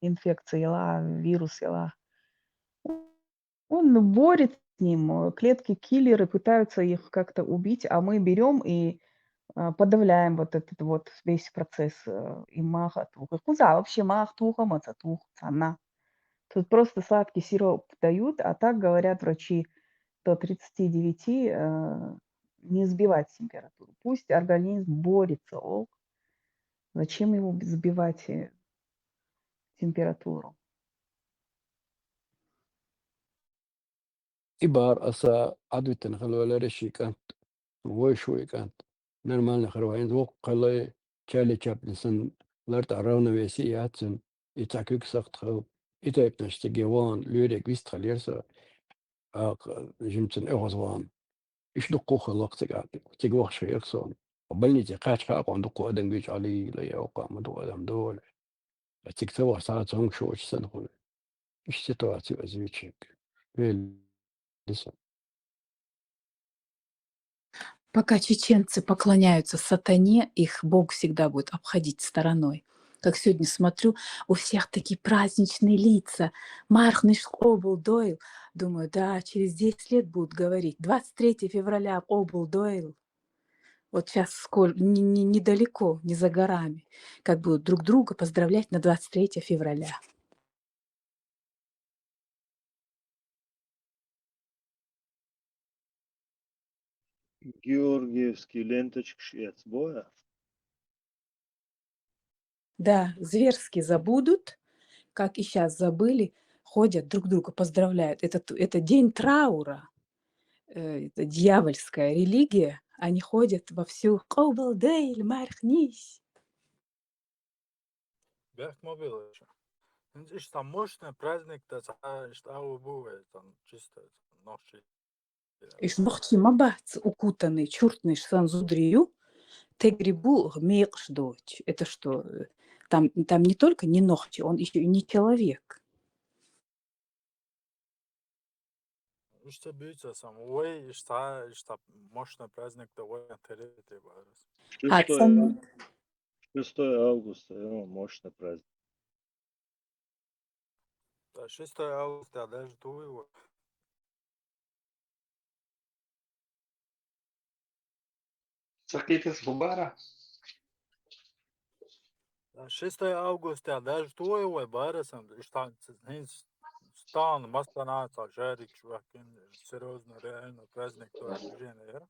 инфекция ела, вирус ела, он борется с ним, э, клетки-киллеры пытаются их как-то убить, а мы берем и а, подавляем вот этот вот весь процесс э, и маха туха. Куза вообще мах туха, маца туха, цана. Тут просто сладкий сироп дают, а так говорят врачи до тридцати девяти э, не сбивать температуру. Пусть организм борется, ок. Зачем ему сбивать э, температуру? Ибар аса адвитен халвалере шикант, вой шуикант. Нормально харваин вок халай чали чап инсан ларт а равновесие яцин, и цакюк сахт хал. И тайп наш теге ван, люрек вист халерса, а жимцин эгоз ван. Иш дукку халак цега, цег вахш херсон. Больнице кач ха кон дукку адан гюч али ла я окама ду адам доле. А цег цава саат сонг шоч сан хуй. Иш ситуация озвучек. Вел лиса. Пока чеченцы поклоняются сатане, их Бог всегда будет обходить стороной. Как сегодня смотрю, у всех такие праздничные лица. Мархниш обл дойл. Думаю, да, через десять лет будут говорить. Двадцать третьего февраля обл дойл. Вот сейчас сколь, не, не- недалеко, не за горами. Как будут друг друга поздравлять на двадцать третьего февраля. Георгиевский ленточка шец боя. Да, зверски забудут, как и сейчас забыли, ходят, друг друга поздравляют. Это, т- это день траура, э, это дьявольская религия. Они ходят вовсю «Къобалдейл, мархнись». Бехмобил. Ишта мощный праздник, да, ишта аву бу, там чисто ночи. Иш нохчи ма бац укутанный, чуртный сан зудрию, тегри бу мекъш дочь. Это что, э, там, там не только не нохчи, он еще и не человек. Ишта бийца сам, ой, ишта, ишта мощный праздник, да ой, интересный барас. А Шестой, цан- шестой августа, э, мощный праздник. Да, шестой августа, а даже ту его. Сакитас Бубара. Да, шестой августа, а даже ту его барасам, ишта, стан, мастанаца, жарик, чувакин, серьезно, реально, праздник, то есть, движение, я.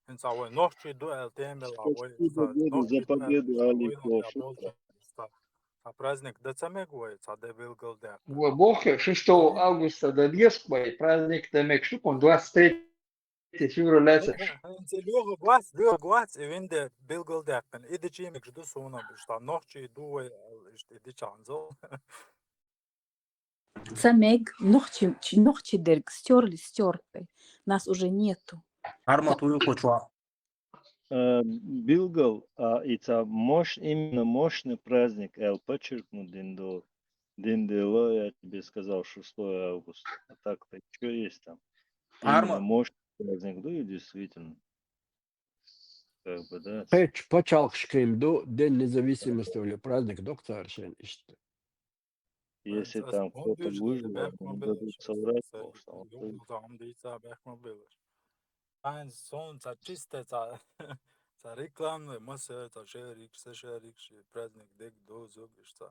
Инца, ой, нохчи дуэл темела, ой, Спасибо за Богу нохчи за победу, дуэл, Али ой, Кош. нохчи дуэл, ишта. А праздник да цамек, ой, ца де билгал де. Во бохе, шестого августа да десквай, праздник да мекшукон, двадцать третьего февраля. Инца лёга гвац, лёга гвац, и винде билгал де. Иди чи мекш ду суна, ишта нохчи дуэл, ишта иди чанзо. Цамег, нохчи, чи- нохчи дерг, стерли, стертый. Нас уже нету. Арма туюн кочуа. Э, Билгал, а, и ца мощ, именно мощный праздник, я подчеркну, Диндо, Диндело, я тебе сказал, шестого августа. А так-то что есть там? Именно Арма, мощный праздник, ну и действительно. Как бы, да. Печ, пачалх шкемду, День независимости или праздник доктор шен ишт. Если Ца там он кто-то биржа выжил, бехма они белаш, дадут соврать, ца потому что он югу там дыца бехма белаш. Айн сон ца чисто ца, ца рекламный, маса ца шерик, ца шерик, ши праздник дек дозуг, ишта.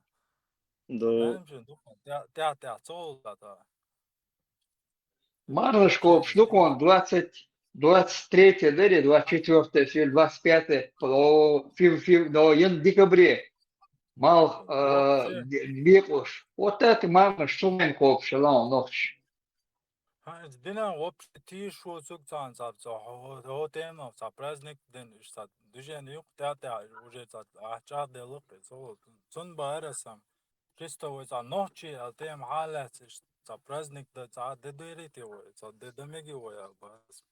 Да, Айн жен духа, тя, тя, тя, цол, да, да. Марнышко, штукон, двадцать двадцать третье дари, двадцать четвёртое февраля, двадцать пятое, о, фев-, фев-, но, ен декабре. Мал, э, бе-, бекъуш. Вот это мамаш шумен копшалан нохч. Хьан дина вообще тийш воцуг цан цар цо, хо, хо, хо тема, ца праздник дин, иш ца движение юк, тя, тя, уже ца, а, ча де лук, цо, цун бара сам. Чисто вой ца нохчи, а тем халац, иш ца праздник да, ца де дери те вой, ца де да меги вой, а бас.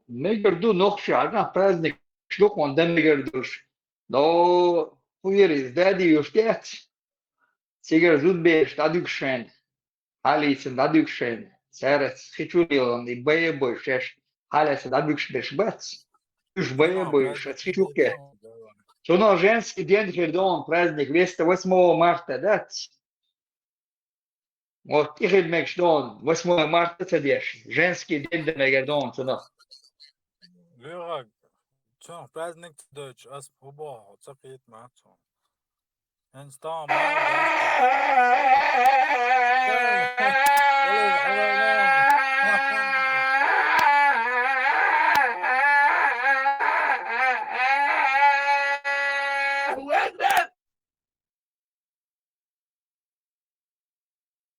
Мегар ду нохчи, а праздник шлук он да мегар душ. Но хуери сдади юш тяц. Цигар зуд беш дадугшен. Халицин дадугшен. Царец хичулилан и бае бой шеш. Халец дадугш беш бац. Уж бае бой шеш хичуке. Цуно женский день хирдон праздник вместо восьмого марта, да? Вот, и хид мегш дон, восьмое марта ца деш. Женский день да мегар дон, цуно. Лёга, цуно праздник ца дойч, ас хубо, ца хит ма цуно. Эн стам.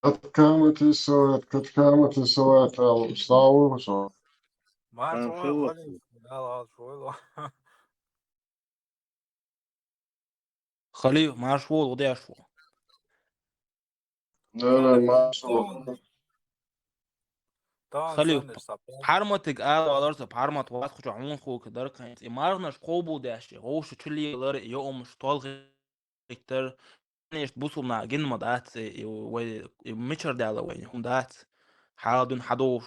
Откамати сават, откамати сават, ал, славу, со. Марш вол, Халиф, дал, ал, шойло. Халиф, марш вол, удеш вол. Не, не, марш вол. Халиф, парматыг ал, алар со, пармат вас, хуч, амун хук, дар кайт. И марнаш кобул деш, гошу чули лар, йо омш толгы иттер, конечно, бусулна гин ма дац, и вай, и мичар дала вай, хум дац. Хьал дун хьадош.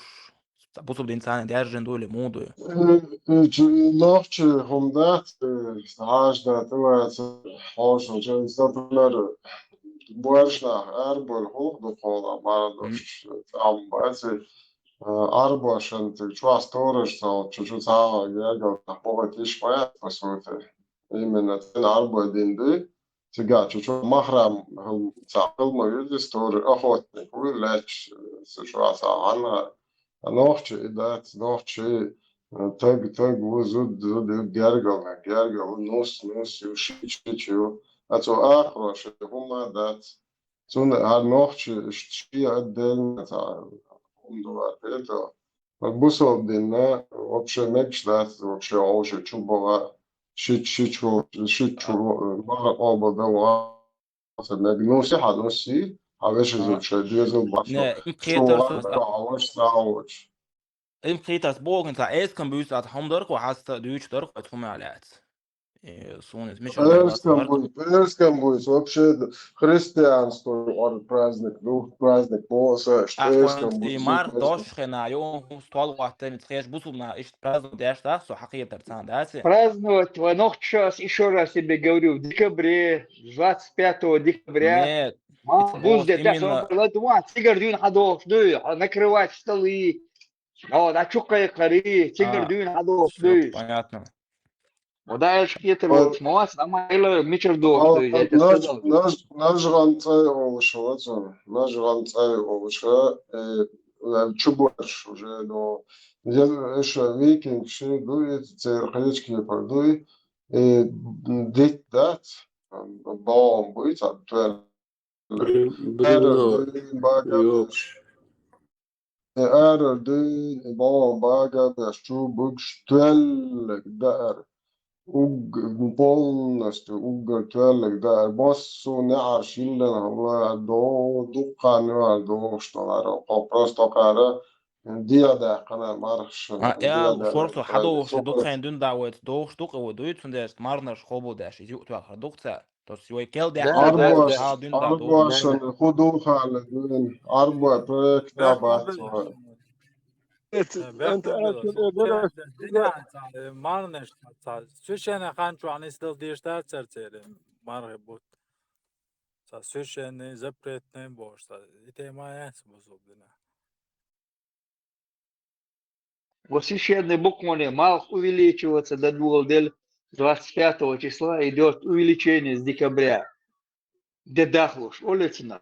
Бусул дин цани дяжжин дули, му дуй. Э, э, чу-, нохчи хум дац, э, хаш да тывац, хош, чу, например, боршнах, ар бор хух ду хола, мара дош, ам бац, э, ар бошен, ты чуа сторож, цал, чу, чу, цал, я, гал, погат иш, по сути. Именно тен ар бо дин ды. Цигачу чу махрам, хыл, ца хыл ма юди стори охотник, уй леч, се чуа ца ана, нохчи и дац, нохчи, э, таг, таг, ву зуд, зуд, ю гергал, гергал, нус, нус, ю шич, шич, ю. А цу ахро, ши хума дац. Цун ар нохчи, ши отдельно, ца, хум дува пето. Бусул динна вообще мегш дац, вообще олши чу бала, шич, шич, шич, чу, мара оба дала. Мег нуси, ха нуси, а веши зуб шай, дезу башло. Не, им хетар сос. Аваш, саваш. Им хетар богин, ца эскам бюс ат хам дар ко, хаста дюч дар ко, ат хумалят. Э, сунес, мича Пэрском будет, пэрском будет. Вообще, христианство, ор праздник, ну, праздник Бога, что пэрском будет. И мар дош хена, ё, стол вахтем, цхеш бусулна, ишт праздник деш, да, со хакиятар цан, да, се. Праздновать, ва нох час, ещё раз тебе говорю, в декабре, двадцать пятого декабря. Нет, буз де, именно. Ладва, цигар дюн хадош, ду, накрывать столы. О, да, чукай кари, цигар дюн хадош, ду. Понятно. Ода эш хетер вот, вот, мос, ама эле мичер дохту, я тебе сказал. Наш, наш ганцай олуш вацун. Наш ганцай олуш, э, э, чубарш уже, но я эш викинг ши дуй, церхечки пардуй, э, дит дат, баом буй, цан туэр. Бри-, бринал. Ара дуй, бага. Ёпш. Э, ара дуй, баом бага, беш чу бугш туэллик даар. Уг-, полностью уггар туэллик даар. Боссу неар шиллен хала до, дуккан неар дохш талар. Ко просто кара, диа да кана марш. А, я, шорсо хадо шо дуккан дун да вет, дохш дукка вет, дуй цундест марнаш хобо даш, изю туа хадукца. То есть, вай кел дя-, да, да, арбаш, да, да, арбашан, да, худухале, блин, арба проект, да, абат. Беху, беху. Э, беху, беху. Марнеш, ца, священный хан чуан истел дирштар церцере, марге бут. Ца, священный, запретный бош, ца, и тема яс бузубдина. Во священный буквоне малх увеличиваться до двух дель двадцать пятого числа идёт увеличение с декабря. Де дахлуш, улицына.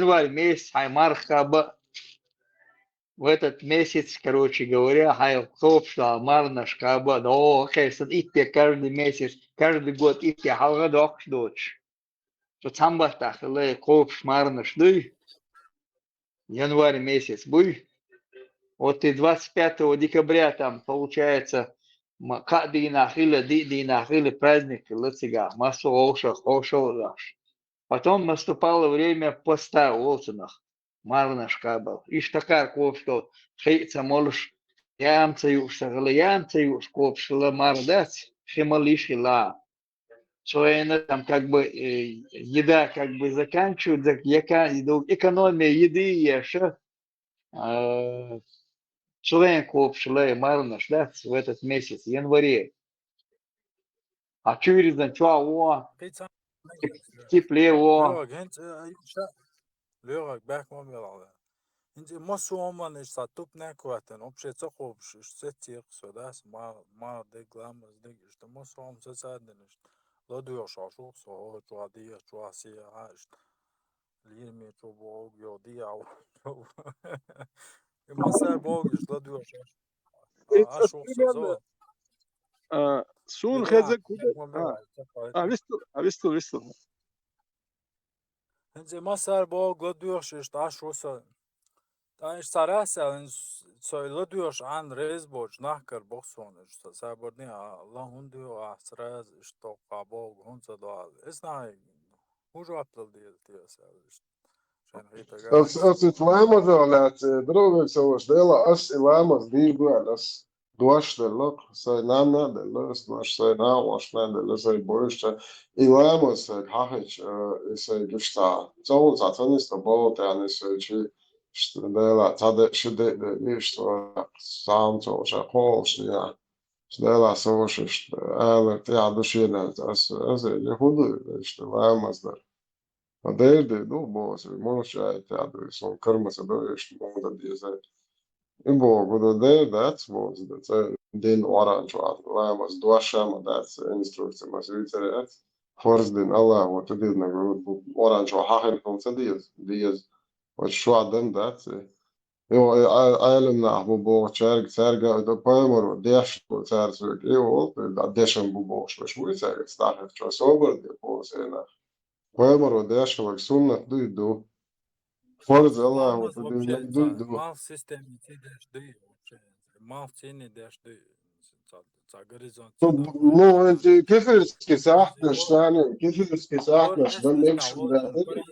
январь месяц хьайн марха кхаба, в этот месяц, короче говоря, хьайн кхобуш дола марханаш кхаба, да, о, окей, сан итте каждый месяц, каждый год итте хьалха доккхуш доцуш. Цу цхьамбаттахь хилла кхобуш марханаш дуй, январь месяц буй. Вот и двадцать пятого декабря там, получается, ма-, кхаа дийнахь хилла, диъ дийнахь хилла праздник хилла цигахь, массо а вовшах, вовшах а даш. Потом наступало время поста волчунах, марханаш кхабал. Иштта кхара кхобуш долу, хи а ца молуш, яам ца юуш ца хилла, яам ца юуш кхобуш хилла марха дац, хи мала йиш хилла. Цу хенахь там как бы, э, еда как бы заканчивается, яка-, еду-, экономия еды еш, а, цу хенахь кхобуш хилла марханаш дац в этот месяц, январе. А чуьйризан чохь вон, тип-, типле вон. Лева, хӀинца, э, ша-, Лева, баьхка ма велахь. ХӀинца и массо а хӀуманаш цхьа тупнех а хӀоьттина, вообще ца кхобуш, иштта сеццехь со, да, аса ма-, ма дерг, ламаз дерг, иштта массо а хӀума ца цадина, иштта ладоьгӀуш Ӏаш ву со, хӀокху чохь дехьа, чохь сехьа, иштта лераме чу боху, йо, дехьа ву. И массара боху, иштта ладоьгӀуш Ӏаш. А, Ӏаш ву со, примерно, зо. А, суна хеза куда? А, а, висту, а, висту, висту. ХӀинца и массара боху ладоьгӀуш, иштта Ӏаш ву со. Ткъа иштта цхьа раз аьлла, хӀинца со ладоьгӀуш Ӏан реза боцуш нах кара боху суна, иштта са-, сабар дин, а, лан хӀунда доьгӀу ахь сразу, иштта тохкха боху, хӀунда ца доьгӀу? Эс нахе хӀун жоп дала деза те аса аьлла, иштта шайна хетарг. Ас, ас ит ламазах лаьцна, дровек ца ваша, Дела, ас и ламаз дийр ду аьлла, ас дош делла, сайн нанна а делла, ас дош сайн накъосташна а делла, сайн бойшачу. И ламаз сайга хьахийча, э, и сайга иштта цхьа, цхьа хӀума цхьа ца нисна, бала тӀехь нисвелчий, иштта Дела, цхьа де, ши де а де, иштта, цхьа хӀума ца ваша, кхоллаш яхь. Дела, со ваша иштта, алар тӀехь ду шена, ас, ас, я хӀун ду, иштта ламаз дар. Ма дера де ду, боху аса, молча а тӀехь ду, сон карма ца до, иштта муха дан деза. И боху, ду дера дац, боху, ца дин Къуръан чохь, ламаз дош а ма дац, инструкция ма сийцара яц. Фарз дин Аллахо тидирнаг, Къуръан чохь хьахина хӀума ца деза, деза. Вачу чохь дан дац. Йо, э, а-, Ӏелам нах бу бохучаьрга, цаьрга а ду пайхамаро деш бу, цара соьга и олу, и дешам бу бохуш, ваш вуй цаьрга, стахьа чохь собар де боху цернах. Пайхамаро деш хиларг суннат дуй ду. Фарз Аллахо тидирнаг дуй ду. Мал система ца деш дуй вообще. малх цӀийне деш ду, ца, ца горизонт. Ну, ну, это кефирский сахьташ, царна, кефирский сахьташ, да, мекшин, да, это.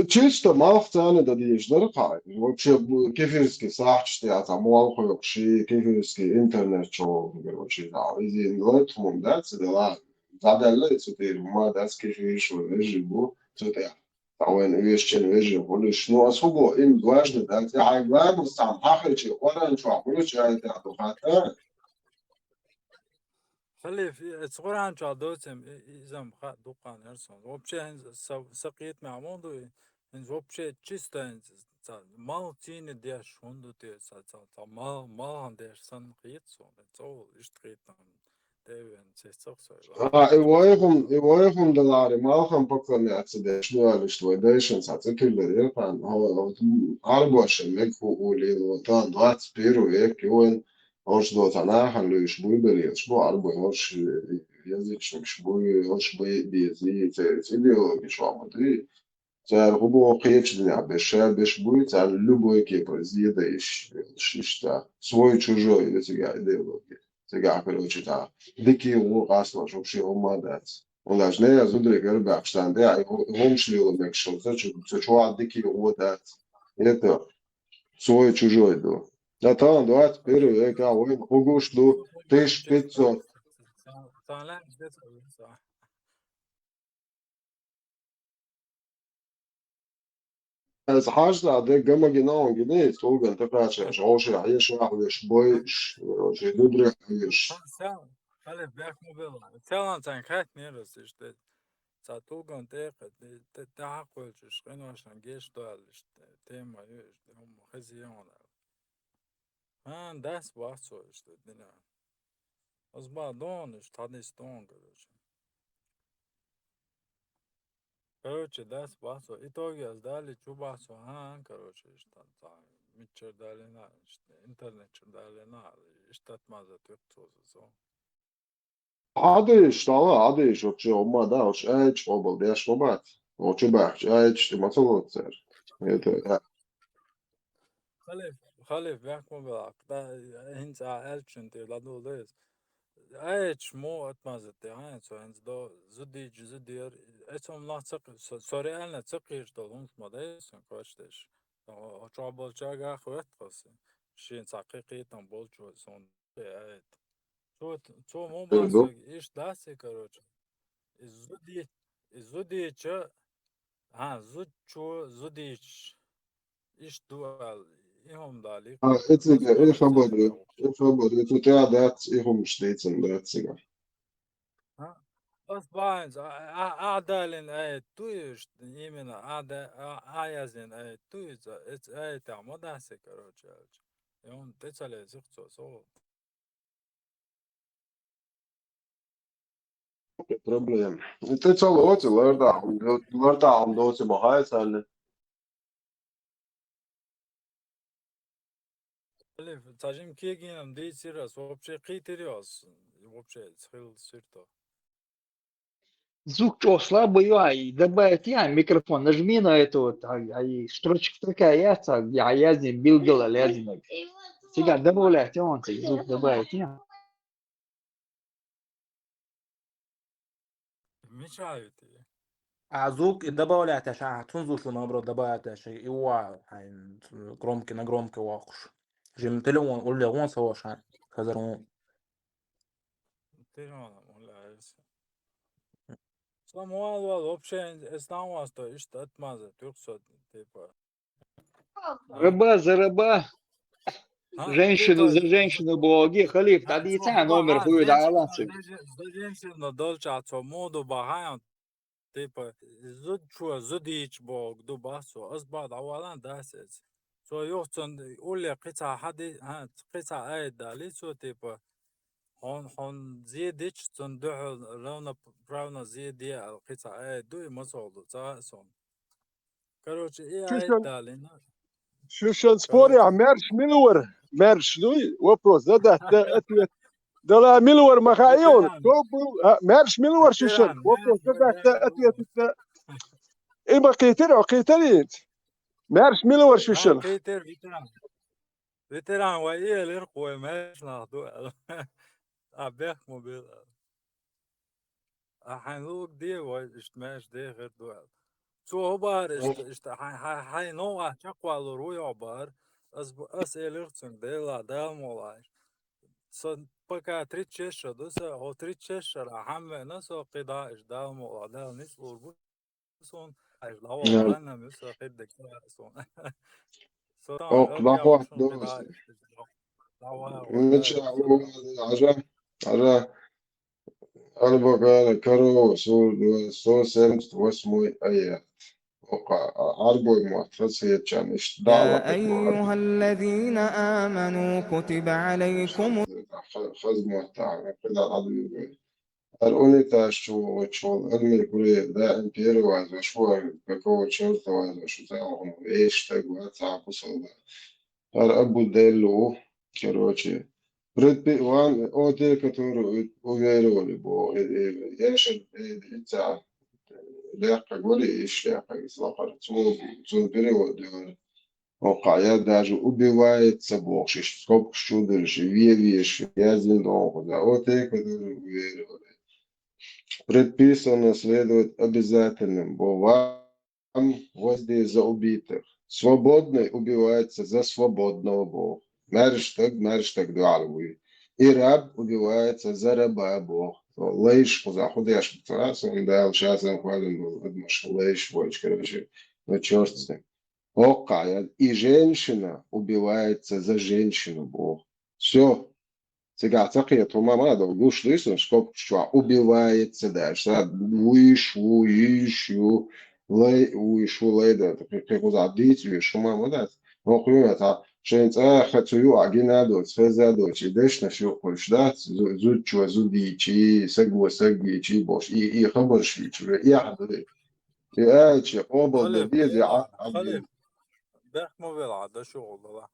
Чисто малх царна да дезаш дара кхы. Вообще, бу-, кефирский сахьташ тӀехь цхьа молла хьоькхуш, кефирский интернет чу, короче, да, иза лойту хӀума дац, да ладно. ДӀадаьлла и цу тӀера хӀума дац, кефираш вайн вежарий бу, цу тӀехь. Ткъа вайн вешан вежарий хуьлуш. Ну, ас хӀун боху, им важно дац, и хьайн важно, цхьана хьахийча, Къуръан чохь хуьлучу аятехь ду хатта. Халиф, и, оцу Къуръан чохь доцийла, и, и, иза-м хаа дуккха яра суна. Вообще, хӀинца са, са кхетамехь ма ду и, хӀинца вообще чисто хӀинца ца, малх цӀийне деш хӀунда ду те, ца, ца, ца, мал-, малхан деш санна кхета суна. ЦӀа ву иштта кхетам тӀе а веана, цецах со. А, и вайхун, и вайхун даларе, малхан поклоняться деш, ну, аьлла иштта вай дайшан цхьа цӀе тиллар яра, хӀо-, хӀо-, Ӏарбоша мега хӀу улийла, тан двадцать первый век ю вайн, хӀорш доцу нахана луьйш буй беллаш бу, Ӏарбой хӀорш язычникаш буй, хӀорш бай безий, церан идеология чохь ма дуй. Цара хӀун боху кхечу динехь беш, ша беш буй, царна любой кепара зе дан йиш, йиш ца. Свой чужой ю цигахь идеология. Цигахь, короче, цхьа дикий гӀо къасталуш вообще хӀумма а дац. ХӀунда аьлча, не, зударий гара баьхча царна тӀе, ай, хӀу-, хӀумаш лела мегаш хилла, ца чу-, ца чохь дикий гӀо дац. Это свой чужой ду. Да, тахана двадцать первый век, а вайн хӀун гуш ду, тысяча пятьсот. Аса хьажа де гамма гина он гина, тӀулган тӀекхача, хьовша, хьеша, хьоьш бойш, короче, зударий хьоьш. Сан, сан, хале, бехк ма белла. Цалан цайн хатнера аса иштта. Цхьа тӀулган тӀекха, тӀе, тӀе, тӀехьакхуьлчуш, къиношна геш доьлла иштта, тема ю, иштта, хӀума хезий хьуна. ХӀан, дас бац цо иштта дина. Ас бан дон иштта, хьадис дон, короче. Короче, дас бац цо. Итоге ас дали чу бац цо, хӀан, короче, иштта, цхьа, миччара далина, иштта, интернетчара далина, иштта атмаза туьху цо, со. Хьадийш, тала, хьадийш, вообще, хӀумма да, уьш аьлча къобал деш ма бац. О, чу баьхча, аьлча, тӀе ма ца лоцу цара. Это, а. Халиф, халиф, бехк ма белахь. Да, хӀинца а аьлчун тӀе ладугӀу деза. Аьлча, мо атмаза тӀе, хьан, цо хӀинца до, зудийча, зудер, эцо нах ца кхи-, со, со реально ца кхийраш долу хӀуманаш ма дай, сан кхочдеш. О, о, чохь болчаргахь хӀоьтту хаса. Шен цхьа кхин кхетам болчу суна. Э, ай. Цо, цо мо Э, ду. Масаг, иштта дац и, короче. И зуди-, и зудийча, а, зудчо, зудийча. Иштта ду аьлла, и хӀума дали. А, эцига, и хабар ю, и хабар ю, цу ча дац, и хӀумаш дийцина дац цига. А? Ас баьхьинца, а, а, а далин аят ду иштта, именно а да-, а, а яздин аят ду иза, эц аятехь ма дац и, короче, аьлча. И хӀума тӀе ца лезих цо, со. Проблема. И тӀе ца лоцу, лардахь, лардахь хьуна доцу ма хай царна. Блин, ца жим кегинам дийцира ас, вообще кхийтира ас, вообще хилла сирто. Звук чӀогӀа слабый ю, ай, добавить я, микрофон нажми на эту вот, ай, ай, строчка такая яц, ай, я, язди билгала лязинаг. Цига добавлять я, он цига звук добавить я. Мешают. А звук и добавлять я, а, тунзушлу, наоборот, добавлять я, и уа, ай, громкий на громкий вахуш. Жим телефон улле вон савоша, хазар вон. Телефон улле. Самуал вал вообще эс навас то иштта атмаза, тюрксо, типа. Раба за раба. А, женщину за женщину боги, халиф, а, тадица номер хуй да аланцы. За женщину долча цо моду бахаем. Типа, зудчо, зудийча боху ду бац цо. Ас бан дӀавалан дас эца. Цо юха цунна улле кхин цхьа хьади-, хьан, кхин цхьа айда дали цо, типа, хьон, хьон зе дича, цунна дуьхьал равноправно зе де аьлла кхин цхьа айда ду, и мацалла ду, ца а сон. Короче, и айда далина. Шу шан спорехь, маьрша мила вара? Маьрша дуй? Вопрос задать, да, ответ. Дала мила вара ма хаьа йона. Кто был, а, маьрша мила вара шу шан? Вопрос задать, да, ответ, да. И ма кхийтира, кхийтира йинца. Маьрша мила вара шуьшан? Ветеран вай элира-кх вай маьрша нах ду аьлла. А бехк ма била. А хьайн луг де вай, иштта маьрша дехар ду аьлла. Цо хӀу бахара иштта, иштта хьайн, хьайн, хьайн новкъахь чекхвалур ву йо бахара. Ас, ас элира цуьнга, Дела, Дала ма валахь. Со пока тридцать шесть шо ду, со хӀо тридцать шесть шарахь хьамвеана, со кхидӀа иштта Дала ма валахь, Дала ницкъ лур бу. Сон, аш дӀавала, ванна муьса хиддек сон. Сон, Ох, дӀахӀотта ду. Мича, Ӏажа, Ӏажа. Аль-Бакъара, корова, сура, сто семьдесят восьмой аят. Оха, Ӏарбой мотт, хаза хетачарна иштта дӀа а يا أيها الذين آمنوا كتب عليكم. Хаза мотт, кхидӀа дӀадуьйгӀой. ХӀара унитаз чу вогӀучу волу армей куре даим первый вазвеш ву, какого чёрта вазвеш ву, цхьа а хӀума, вешан стаг вац, цхьа а кхо солдат. ХӀара Абу Делла ву, короче. Предпи-, ван, о те, который у-, уверовали, бо, э, э, я щас, э, э, ца, лекха гори, иш лекха, из лакхара, цу, цун перевод, э, Оха, я даже убивается бохуш, иштта скобкаш чу дерш, ве веш, яздина догӀу хӀуза. О те, который уверовали. Предписано следовать обязательным, бо вам воздаст за убитых. Свободный убивается за свободного, боху. Маьрша стаг, маьрша стаг дуьхьал вуй. И раб убивается за раба, боху. Лайш хӀуза, хӀу деш бу цара, сон Дала ша сан хьалин болу адамаш лайш войчу, короче. Ну, чёрт с ним. Оха, я, и женщина убивается за женщину, боху. Всё. Цигахь ца кхета хӀума ма ду, гуш дуьйсу, скобкаш чохь убивается даже. Са вуьйш ву, йийш ю, лай, вуьйш ву, лай дан, кхин, кхин кхузахь дийца вуьйш хӀума ма дац. Оха юна цхьа, шайн цӀа а хаза ю, а гина а доцу, хаза а доцу, и дешнаш юкъуш дац, зу-, зудчо зудийчий, саго сагийчий бохуш, и, и хабарш вуьйчу, эхь ду. И аьлча, къобал дан деза, я Ӏа-, Ӏабдин. Бехк ма велахь, дан шу гӀуллала.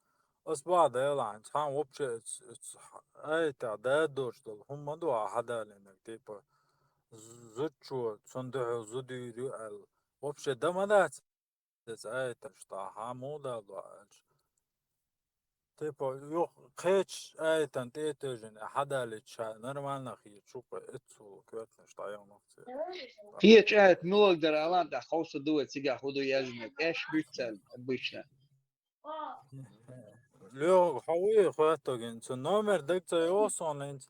Ас бахьа делахь, хьан вообще ц-, ц-, айта да дорш долу хӀума ма ду а хьадалийнарг, типа, з-, зудчо цунна дуьхьал зудийр ю аьлла. Вообще дан ма дац иза айташ, тӀаккха хьан муха дала до аьлча. Типа, юха кхечу айтан тӀе а тевжина, хьадалийча ша нормально хеташ ву-кх, эццул коьртанаш дӀаевнах церан. Кхечу айта муьлхарг дара алан, тӀаккха хьовса ду вай цигахь хӀу ду яздинарг, аьшпа буьйцу царна обычно. Лоьхург, хьо вуй хоьттуг, хӀинца цуьнан номер дага ца йогӀу суна хӀинца.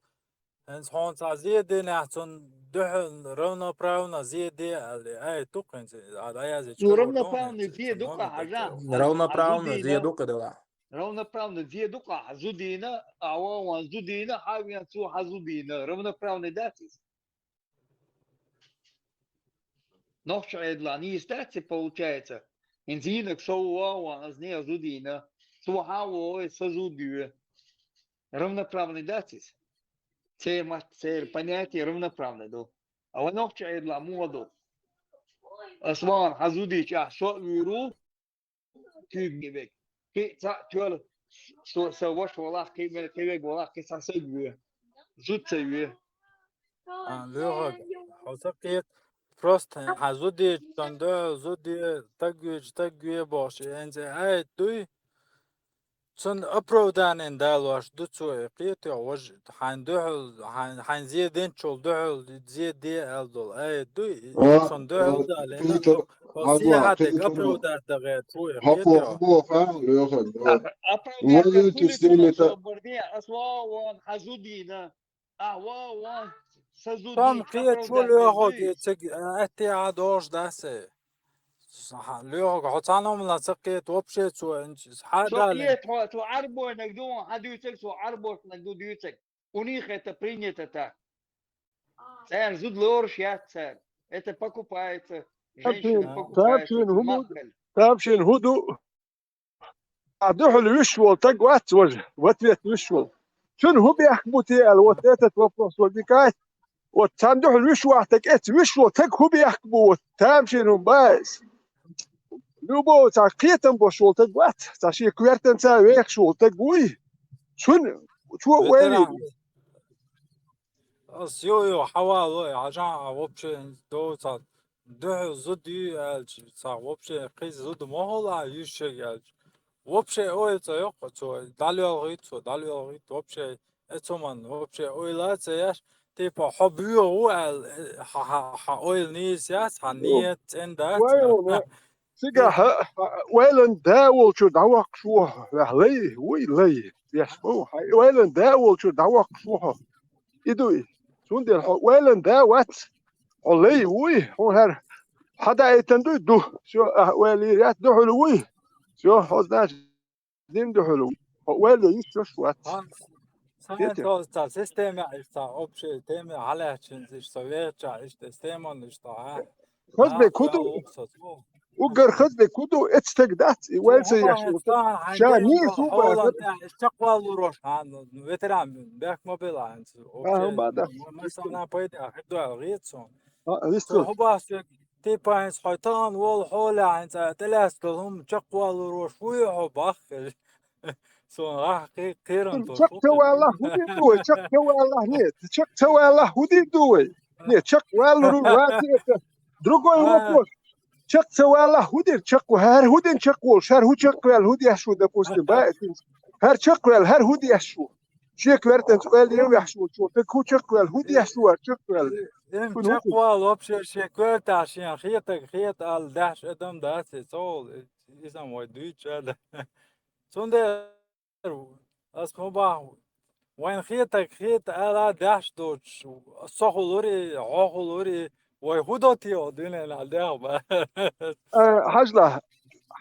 ХӀинца хьуна цхьа зе динехь, цунна дуьхьал равноправно зе де аьлла, айта ду-кх хӀинца, а, дӀаязйича. Ну, равноправный зе ду-кх, хьажа. Равноправный зе ду-кх делахь. Равноправный зе ду-кх, хьан зудийна, а вон зудийна, хьан вен цо хьан зудийна. Равноправный дац иза? Нохча Ӏедалан нийса дац и, получается. ХӀинца йийнарг со ву, вон, ас нехан зудийна. Цо хьан вогӀу, сан зуда ю. Равноправный дац иза? Церан ма-, церан понятие равноправный ду. А вай нохча Ӏедалан муха ду? Ас вон хьан зудийча ахь со а вуьйр ву, куьйган верг. Кхин а цхьаъ тоьлла, со, сан ваша валахь, кхин а мел кхин верг валахь, кхин цхьа саг вуьй. Зуда ца вуьй. А, Лоьхург, хьо ца кхета, просто хьан зудийча цунна дуьхьал зуда е, стаг вуьйча стаг вуьй бохуш, и хӀинца айта дуй? Цунна оправдание далош ду цо и, кхетий хьо, важа, хьайн дуьхьал, хьайн, хьайн зе динчул дуьхьал зе де аьлла долу айта дуй? И, а, цунна дуьхьал а, далийна, кхетар, хьо, хьо сехьа дерг оправдать дан гӀерта цо и, кхетий хьо? Оправдание хуьлий цунах собар де, ас вон, вон, хьан зудийна. Ахь вон, вон, сан зуда ю, кхеташ ву, Лоьхург, цига, э, аьттехьа догӀуш дац и. Лоьхург, хьо цхьана хӀуманах ца кхета вообще цо, хьан далийна? Со кхета, хьо, цо Ӏарбойнаг ду, хьан дуьйцург, цо Ӏарбошнаг ду дуьйцург. У них это принято так. Царна зуда лоруш яц цара. Это покупается. Женщина покупается. Тамашийна хӀу ду? Тамашийна хӀу ду? Цхьа дуьхьал вуьш волу стаг вац важа, в ответ вуьш волу. Цуьнан хӀун бехк бу те аьлла, вот этот вопрос возникает. Вот цхьана дуьхьал вуьш вахь стаг, эца вуьш волу стаг хӀун бехк бу, вот тамашийна хӀума бац. Любого цхьа кхетам бош волу стаг вац, цхьа шен коьртанца вехаш волу стаг вуй. Цуьнан, чо вайри. Ас йо-йо, хьавало, хьажахьа, вообще, доцал. дуьхьал зуда ю аьлча, цхьа вообще кхин зуда ма хилла йиш йолуш аьлча. Вообще ойла ца йоккху цо, дӀалоьлхуьйту цо, дӀалоьлхуьйту, вообще, э, цо ман, вообще ойла а ца еш, типа, хьо боьха ву аьлла, э, хьан, хьан, хьан ойла нийса яц, хьан ниет цӀена дац. Вай, вай, вай. Цигахь, хьан ойлан да волчуьра дӀавоккхуш ву хьо, ваьхьа лай, вуй, лай, деш бу, хьан ойлан да волчуьра дӀавоккхуш ву хьо. И ду и. Цундела хьо ойлан да вац, хьо лай вуй, хьуна хӀара хьадаийтина дуй, ду. Всё, ахь ойла йийр яц, дуьхьал вуй. Всё, хьо, значит, дин дуьхьал ву. Хьо ойла йиш йолуш вац. Сан, сан, Кхетий? Цо цхьа система, иштта цхьа общая тема хьалаьцча, иштта со вехача, иштта системан, иштта, а? Хазбек, хӀун ду? Уггар хазбек, хӀун ду? Эцу стаг дац, и вай ца еш ву. Ша нийса ву бахар. Чекхваллур ву ша, ветеран, бехк ма била хьайна. Вообще, ма, ма, ма, сана пайда хир ду аьлла гӀийца суна. А, висту. Цо хӀун боху соьга, типа, хӀинца хьо тахана волу хьолехь, хӀинца тӀелаьцна долу хӀума чекхваллур ву ша, вуй хьо баххара. Суна ахь кхе-, кхерам тосуш. Чекх ца валлахь, хӀун дийр ду вай? Чекх ца валлахь, нет. Чекх ца валлахь, хӀун дийр ду вай? Нет, чекх валлур ву, вацара это другой вопрос. Чекх ца валлахь, хӀун дийр? Чекх, хӀара хӀун дина чекхволуш? ХӀара хӀун чекхваьлла, хӀун деш ву, допустим, баьӀ? ХӀара чекхваьлла, хӀара хӀун деш ву? Шен коьртанца ойла йина ваьхьаш волчо, тӀаккха хӀун чекхваьлла, хӀун деш ву хӀара чекхваьлла? Эм, чекхвала вообще шен коьртехь шена хетарг хета аьлла даьхьаш адам дац и, цо, иза вай дуьйцуш а дац. Цундела ас хӀун боху, вайна хетарг хета ала даьхьаш доцуш, со хуьлур и, хьо хуьлур и, вай хӀун до те оха дуьненахь дегӀ бан? Э, хьажалахь,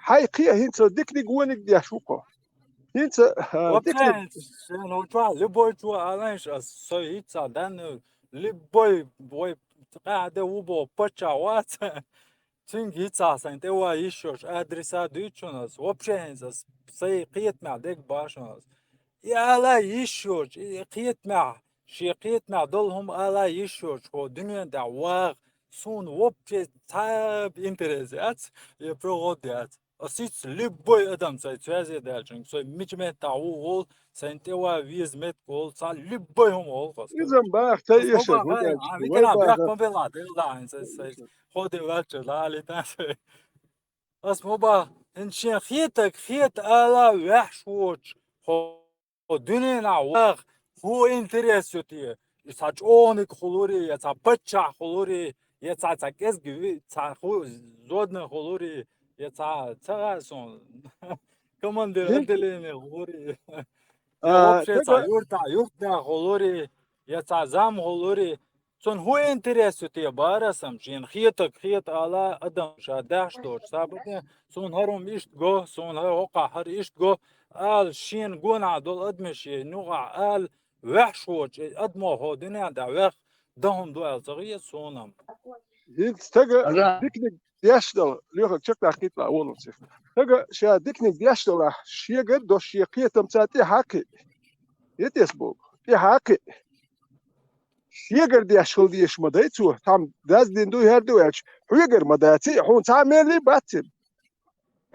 хьайн кхин а хӀинца диканиг, вониг деш ву-кх хьо. ХӀинца, э, вообще, диканиг. Шен хӀун чохь, любой чо аланаш ас, со хӀинца данна, любой, вай къаьхьа де ву боху паччахь вац. Цуьнга хӀинца сайн тӀе ван йиш йолуш адреса дуьйцу шуна ас. Вообще хӀинца ас сайн кхетамехь дерг боху шуна ас. И ала йиш йолуш, и кхетамехь, шен кхетамехь долу хӀума ала йиш йолуш, хӀо дуьнен тӀехь ваха, суна вообще цхьа а интерес яц, я пригода яц. Ас хӀинца любой адам сайн цоьзе даьлча, сайн мича меттахь ву волу, сайн тӀе ван веза меттиг волу, цхьа любой хӀума волу ас. Иза-м баха, сайн эшар хӀун даьлча, вай баха. Бехк ма била, Дела, сайн, сайн хӀо де ваьлча, лалийтан сайн. Ас ма боху, хӀинца шен хетарг хета ала ваьхьаш воцуш, хӀо дуьненахь ваха, хӀун интерес ю те? И цхьа чӀогӀаниг хуьлур и, я цхьа паччахь хуьлур и, я цхьа, цхьа кӀезиг ви-, цхьа хӀу-, зодна хуьлур и, я цхьа, ца хаьа суна, командир отделения хуьлур и, я вообще цхьа юьртахь, юьртда хуьлур и, я цхьа зам хуьлур и, Цунна хӀун интерес ю те, барасам, шена хетарг хета ала адам ша даьхьаш доцуш, цхьабакъ, суна хӀара хӀума иштта го, суна хӀара хӀокхахь хӀара иштта го, ала шена гонахь долу адамаш шен юкъахь ала ваьхьаш воцуш, и адамо хӀо дуьнен тӀехь ваьхна дан хӀума ду аьлла ца хета суна-м. ХӀинца стага диканиг деш дала, лоьхург чекхдаккхийта вай, волуш цих. Стага ша диканиг деш далахь, шегара а дош шен кхетамца тӀе хьакхи. Я тӀе ас боху, тӀе хьакхи. Шегара деш хила дезаш ма дай цо, цхьамма даздина ду, хӀара ду аьлча, хьоьгара ма дац и, хьуна цхьа а мелли а бац и.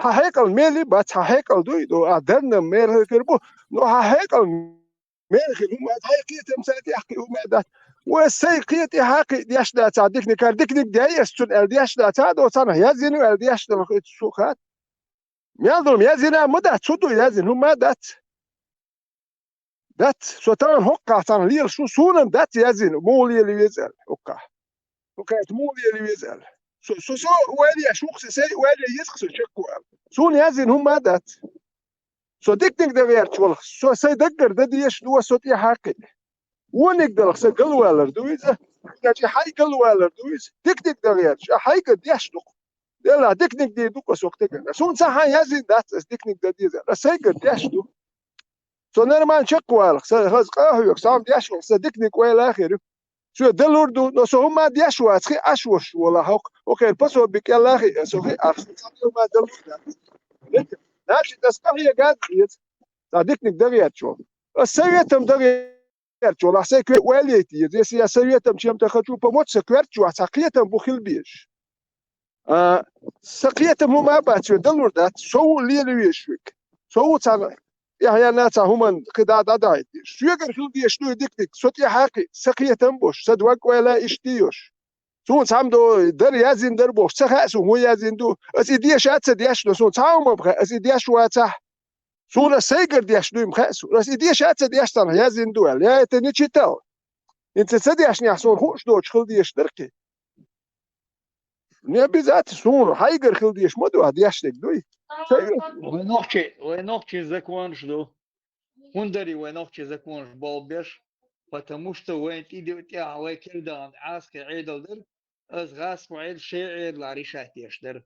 Хьан хьекъал мелли а бац, хьан хьекъал дуй, ну, а дарнам мел хир бу, но хьан хьекъал мел хир хӀума, хьайн кхетамца тӀе кхин хӀума а дац. Вай сайн кхета тӀе хьакхи деш дац, цхьа диканиг, хӀара диканиг дай ас цунна аьлла деш дац, а до цхьанхьа яздина аьлла деш дала хи цу хатта. Мел долу яздина а ма дац, цу ду яздина хӀума а дац. Дац, со тахана хӀокхахь цхьанхьа лелаш ву, суна-м дац яздина, муха лела веза аьлла, хӀокхахь. ХӀокхаьрца муха лела веза аьлла. Со, со, со ойла еш ву-кх, со сайн ойла еза-кх со чекхо аьлла. Суна яздина хӀума а дац. Со диканиг дан гӀерташ валахь, со сайн даггара дан дезаш ду, со тӀе хьакхи. Вониг далахь, сан галвалар ду иза, значит, хьайн галвалар ду иза. Диканиг дан гӀерташ, а хьайгара деш ду-кх. Делахь, диканиг дийр ду-кх ас хӀокху стагана. Суна цхьанхьа яздина дац ас диканиг дан деза. Ас сайгара деш ду. Со нормально чекхвалахь, сан хаза къа а хьоьгу, со хӀума деш валахь, сан диканиг ойла а хир ю. Соьга далур ду, но со хӀума а деш вац, хи Ӏаш волуш волахь хӀокху, хӀокхеран пособи кӀел а хиъна, со хи Ӏаш, со цхьа хӀума а далур дац. Значит, ас къахьегад хеза, цхьа диканиг дан гӀерташ валахь. Ас советам дан гӀерташ валахь, сайн кхетам ойла яйта еза, если я советом чем-то хочу помочь, сан коьрта чохь цхьа кхетам бу хила безаш. А, сан кхетам хӀума а бац, соьга далур дац, со ву лела везаш верг. Со ву цхьана тӀаьхьенна цхьа хӀуманна кхин дӀа-, дӀадахьийта дезаш. Соьгара хила дезаш ду и диканиг, со тӀе хьакхи, сан кхетам а болуш, сан дог-ойла а иштта йолуш. Суна цхьаммо дар яздина дар бохуш ца хаьа суна, хӀун яздина ду. Ас и деша а ца деш, но суна цхьа хӀума ма хаьа, ас и деш вацахь. Суна ас сайгара деш дуй ма хаьа суна. Ас и деша а ца деш санна яздина ду аьлла. Я это не читал. ХӀинца ца дешнехь суна хууш доцуш хила дезаш дара кхин. Не обязательно суна хьайгара хила дезаш ма ду, а деш дерг дуй. Ца ю. Вай нохчий, вай нохчий законаш ду. ХӀунда дарий вай нохчий законаш болх беш? Потому что вайн тӀе-, тӀехь вай кхердахана Ӏаскхи Ӏедал дара, ас гӀаскхо Ӏедал шайн Ӏедалахь решать деш дара.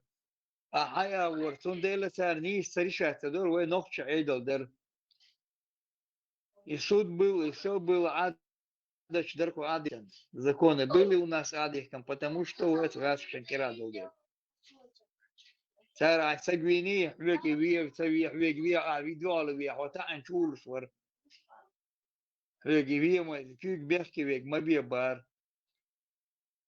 А хьан агӀор, цундела цара нийса ца решать ца дора, вай нохчий Ӏедал дара. И суд был, и всё было, Ӏадаташ дара кху Ӏадатан. Законы были у нас Ӏадатан, потому что вай ас гӀаскхашна кӀира долу дела. Цара ахь сагвийний, хьоьга и вега ца ве, хьоьга вега, а, ви дуьхьал ве, хьо таӀан чулаш вара. Хьоьга и ве ма, куьйга бехке вега ма бе бара.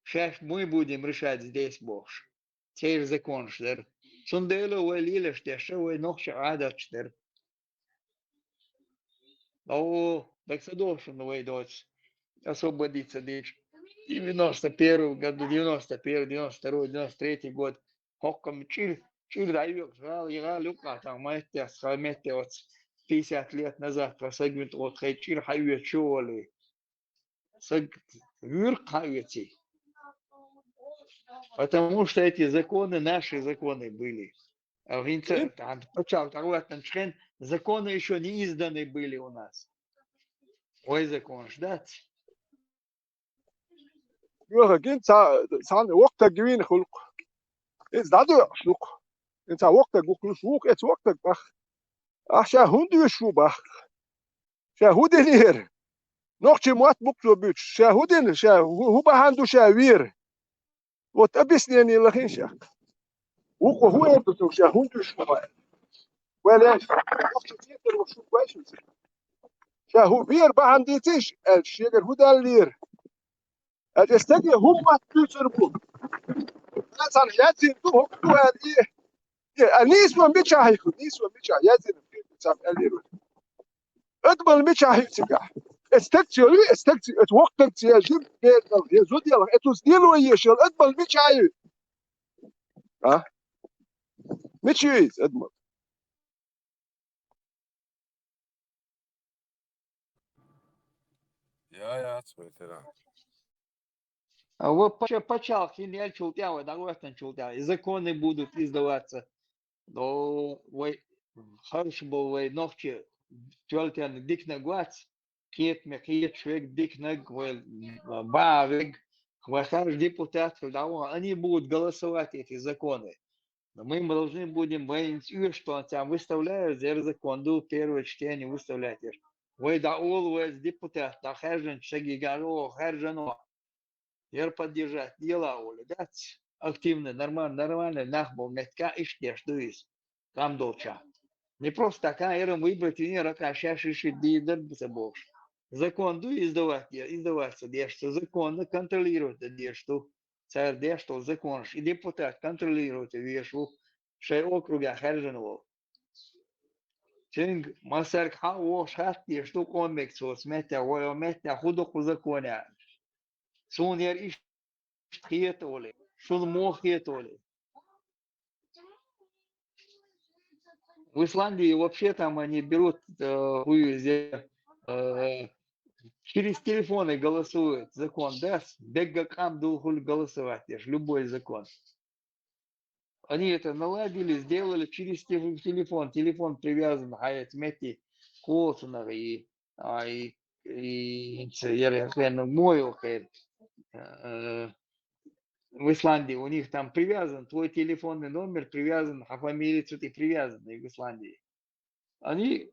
Шаьш муй будем решать здесь бохуш. Церан законаш дара. Цундела вай лелаш деш, вай нохча Ӏадаташ дара. О, так ца дохуш вай доцу. Освободиться дича. Девяносто первый году, девяносто первый, девяносто второй, девяносто третий год. ХӀокху чӀир, чӀир дӀайоькъуш, гӀала, и гӀала юккъахь тахана меттехь, сан метте оцу пятьдесят лет назад тхан сагвинт оцу хай чӀир хьаоьцу шу олий. Саг вуьркх хьаоьций. Потому что эти законы наши законы были. А хӀинца, тахана пачхьалкх дӀахӀоьттинчу хенахь законы ещё не изданы были у нас. Вай законаш дац. Юха гин ца, цхьана воккха стаг вийна хуьлу-кх. Иза дӀадоькъуш ду-кх. Иза цхьа воккха стаг ву-кх, вуьйш ву-кх, эца воккха стаг бах. Ахь ша хӀунда вуьйш ву бах? Ша хӀун динера? Нохчийн мотт бу-кх цо буьйцуш. Ша хӀун дина? Ша хӀу-, хӀун бахьана ду ша вийр? Вот объяснение лахийна ша. Вукхо хӀун эр ду цунах, ша хӀунда вуьйш ву бах? Вай леш, нохчийн цӀе тера ву шуьга вай шуьца. Ша хӀун вер бахьана дийцийша, аьлча, шегара хӀун даллера? Аьлча, стаге хӀумма ма дуьйцур бу. Цхьана яздина ду, хӀокху ду аьлла, и, и, а нийсо мичахь хьийху, нийсо мичахь яздина, цхьана аьллера. Адамал мичахь хьийху цигахь? Эцу стаг ца йой, эцу стаг ца, эцу воккха стаг ца еза, жима бердал, я зуда ялах, эцу стило еш йолу адамал мичахь ю? А? Мича ю иза адамал? Я, я, цу ветеран. А вот пача-, пачхьалкх хин елчул тӀаьхьа, вай дӀахӀоьттинчул тӀаьхьа, и законы будут издаваться. Но вай, харш бу вай нохчи, тоьлтенна диканаг вац, кхетаме кхеташ верг диканаг, вай баа верг, вай харжа депутат, дӀаваха, они будут голосовать эти законы. Но мы, мы должны будем, вайнца оьшуш тонца выставляют, зер закон ду, первое чтение выставлять еш. Вай дӀаолу, вай депутат, дӀахаьржинчу шаги гӀаро, хаьржано, яр поддержать дела олу, дац? Активный, нормально, нормальный нах болу меттиг иштта деш ду иза. Там долча. Не просто так, а, эрам выбрать винера, а шаьш иши дийр дар ца бохуш. Закон ду издавать, издавать ца деш, цу законна контролировать дан деш ду. Цара деш долу законаш, и депутат контролировать веш ву, шайн округа хаьржина волу. Цуьнга массаьрга хьан а вохуш хатта деш ду къомега цо, цу меттехь, вай меттехь хӀун ду кху законехь? Суна яра иштта хета олий, шуна муха хета олий. В Исландии вообще там они берут, э, хуй, э, через телефоны голосуют, закон, да, бегга къам дулхули голосовать еш, любой закон. Они это наладили, сделали через те-, телефон. Телефон привязан, хьаэца метти, кхолсунах и, а, и, и ц-, яра хен мой охер. Э, в Исландии у них там привязан, твой телефонный номер привязан, а фамилия цу ты привязан и в Исландии. Они,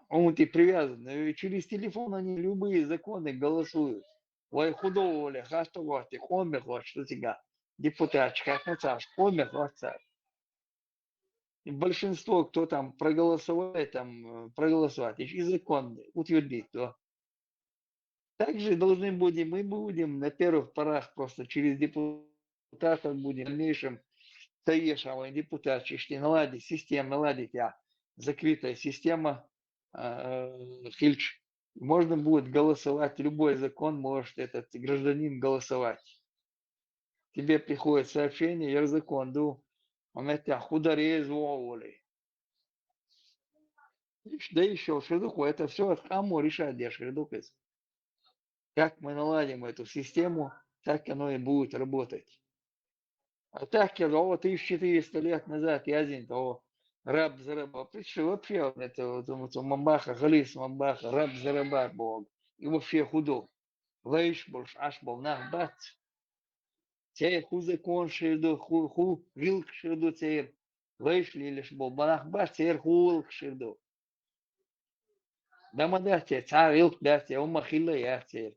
он ты привязан, и через телефон они любые законы голосуют. Вай худо воле, хатта вахте, къоме хватит у тебя. Депутатчик, как мы цаш, къоме хватит. И большинство, кто там проголосовали, там, э, проголосовать, и закон утвердить, то. Также должны будем, мы будем на первых порах просто через депутатов будем в дальнейшем совершавать депутат, чисти наладить, система наладить, а закрытая система, а, э, хилч. Можно будет голосовать, любой закон может этот гражданин голосовать. тебе приходит сообщение, ер закон ду, а меттехь хӀун дар еза вогӀу олий. Иштта дайшо хир ду-кх, это всё къамо решать деш хир ду-кх иза. Как мы наладим эту систему, так оно и будет работать. А так, я говорю, тысяча четыреста лет назад яздина, о, раб за раба. Представь, вообще, вот это, вот, вот, Мамбаха, Халис Мамбаха, раб за раба боху. И вообще хӀун ду. Лайш болуш Ӏаш болу нах бац. Церан хӀун законаш хир ду, хӀун, хӀун гӀиллакхаш хир ду церан. Лайш лелаш болу нах бац, церан хӀун гӀиллакхаш хир ду. Дан ма дац церан, цхьа а гӀиллакх дац церан, хӀумма хилла яц церан.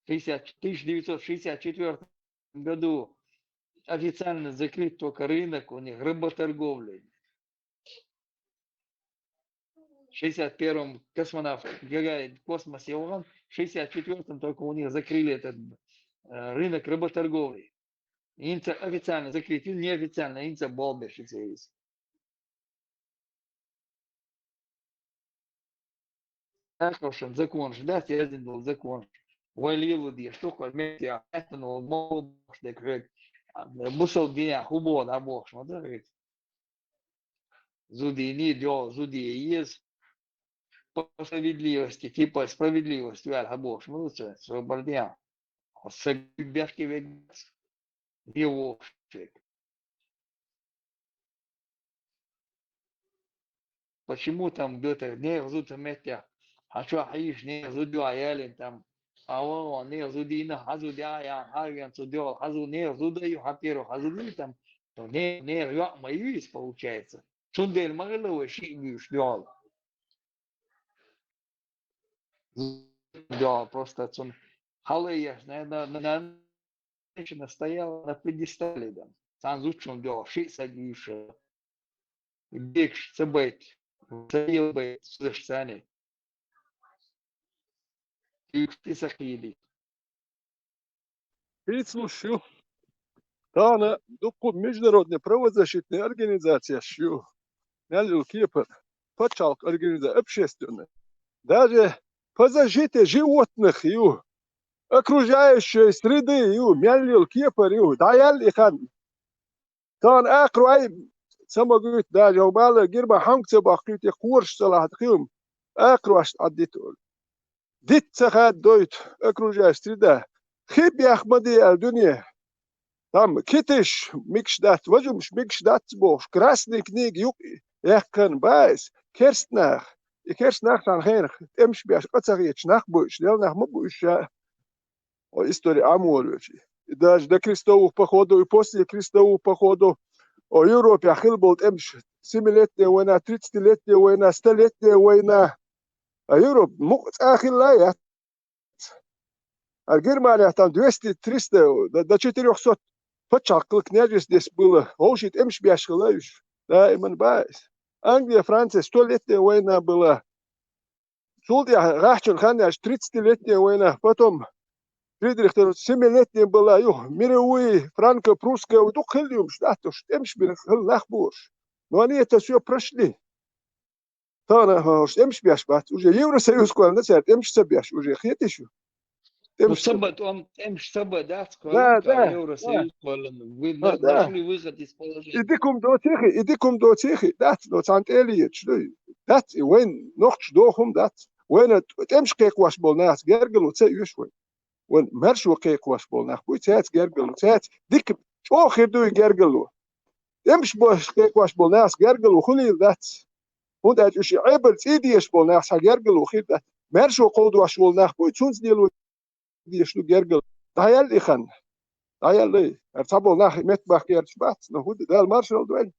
Шестьдесят, тысяча девятьсот шестьдесят четвёртом году официально закрыт только рынок у них работорговли. В шестьдесят первом космонавт Гагарин в космосе вахана, в шестьдесят четвёртом только у них закрыли этот, э, рынок работорговли. ХӀинца официально закрыт, неофициально хӀинца болх беш ю церан иза. Ахошан законаш дац, яздина долу законаш. Вай лело дезаш, ду-кх вай меттехь, хьаьттина волу молла бохуш дерг хьоьга. Бусалба динехь хӀун боху дӀабохуш ма ду хьоьга. Зуда йиний, дуьхьал зуда ян еза. По справедливости, типа справедливость ваьлла хьан бохуш ма ду цо, со бардехь. Хьо са бехке вегац, бен вохуш вега. Почему там где-то нехан зуда меттехь, хьан чохь хьийзаш нехан зуда ю хьан ялийна там, а вон нехан зуда йина, хьан зуда яхьа яхьа, хьан вен цу дуьхьал, хьан зуда нехан зуда ю, хьан первый хьан зуда ю там, нехан, нехан йоӀ ма ю иза, получается. Цундела ма хилла вай шиъ буьйш дуьхьал. Дуьхьал просто цунна хьалаеш, наверное, наверное, женщина стояла на пьедестале, да. Цхьана зудчунна дуьхьал шиъ саг вуьйш, бегаш ца байта, ца елабайта, цу зашца. Уьш тӀе ца кхийдийта. Хийцалуш ю. Тахана дуккха международный правозащитный организацеш ю. Мел йолу кепара, пачхьалкх организа-, общественный. Даже по защите животных ю. Окружающей среды ю. Мел йолу кепара ю. ДӀаяьлла и хан. Тахана акхарой ца магуьйту даже, йо бала гирма хьанга ца баккхуьйту, кхораш ца лахьа хилма. Акхарошна Ӏаддиту. Диц ца хаддойту окружающая среда. Хи бех ма де аьлла дуьне. Там китиш мегаш дац, важумаш мегаш дац бохуш, Красный книга юкъа яьккхина баьс, керст нах. И керст нах цхьана хенах тӀемаш беш къа ца хеташ нах бу уьш, лел нах ма бу уьш ша. О, история Ӏамолвечи. И даже до крестовых походов, и после крестовых походов, о, Европехь хилла болу тӀемаш, семилетняя война, тридцатилетняя война, столетняя война. А Европа мукъа цкъа хилла яц. А Германехь там двести, триста, до, до четырёхсот пачхьалкх, княжеств деш было, вовшийн тӀемаш беш хилла уьш. Даиман баьс. Англия, Франция, столетняя война была. Цул тӀаьхьа гӀахьчун хан яьлча, тридцатилетняя война, потом Фридрих второй, семилетняя была, юха мировые, франко-прусская, дукха хилла юмаш дац уьш, тӀемаш бина хилла нах бу уьш. Но они это всё прошли. Тахана, хӀа, уьш тӀемаш беш бац, уже Евросоюз кхоьллина цара, тӀемаш ца беш, уже хетий шу? Ну, ца ба, тӀом-, тӀемаш ца ба дац кхоьллина, да, Евросоюз кхоьллина. Вы на-, нашли выход из положения. И дика хӀума доций хи, и дика хӀума доций хи, дац, но цхьана тӀе а леташ, ду, дац, и вайн нохчаша доху хӀума дац. Вайна тӀемаш кхайкхош болу нахаца гергарло ца оьшу вай. Вайн маьршо кхайкхош болу нах буй, цаьрца гергарло, цаьрца дика чӀогӀа хир ду и гергарло. ТӀемаш бош кхайкхош болу нахаца гергарло хуьлийла дац. ХӀунда аьлча уьш и Ӏебар цӀий дезаш болу нах цхьа гергарло хир дац. Маьршо кховдош волу нах буй, цунца лело дезаш ду гергарло. ДӀаяьлла и хан. ДӀаяьлла и. ХӀара цхьаболу нах и меттабахка герзаш бац, но хӀун ду, Дала маршалла дойла.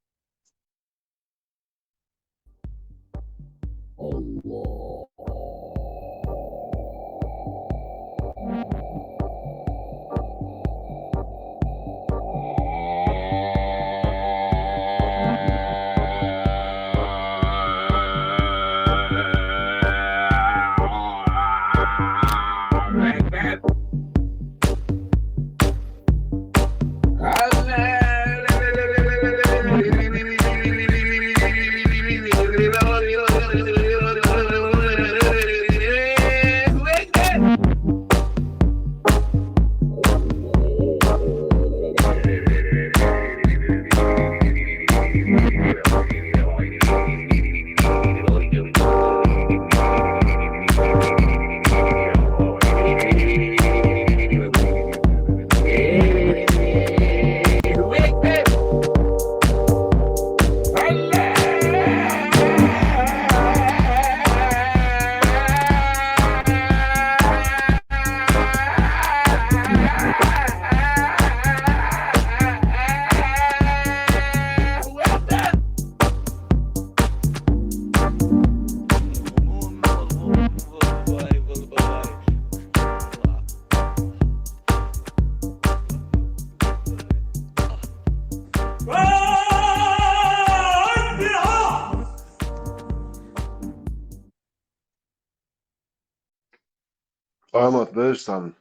Къамат дайш санна,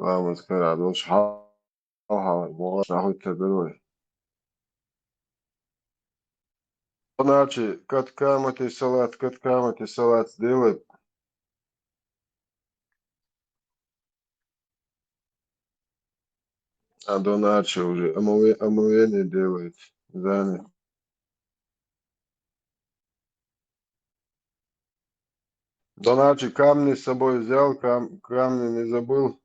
ламаз кара долуш хьал-, хьал-, бохуш, нахуьттар дара вай. Иначе, кад камати салат, кад камати салат делай. А до ночи уже омове-, омовение делает. Занят. До ночи камни с собой взял, кам-, камни не забыл.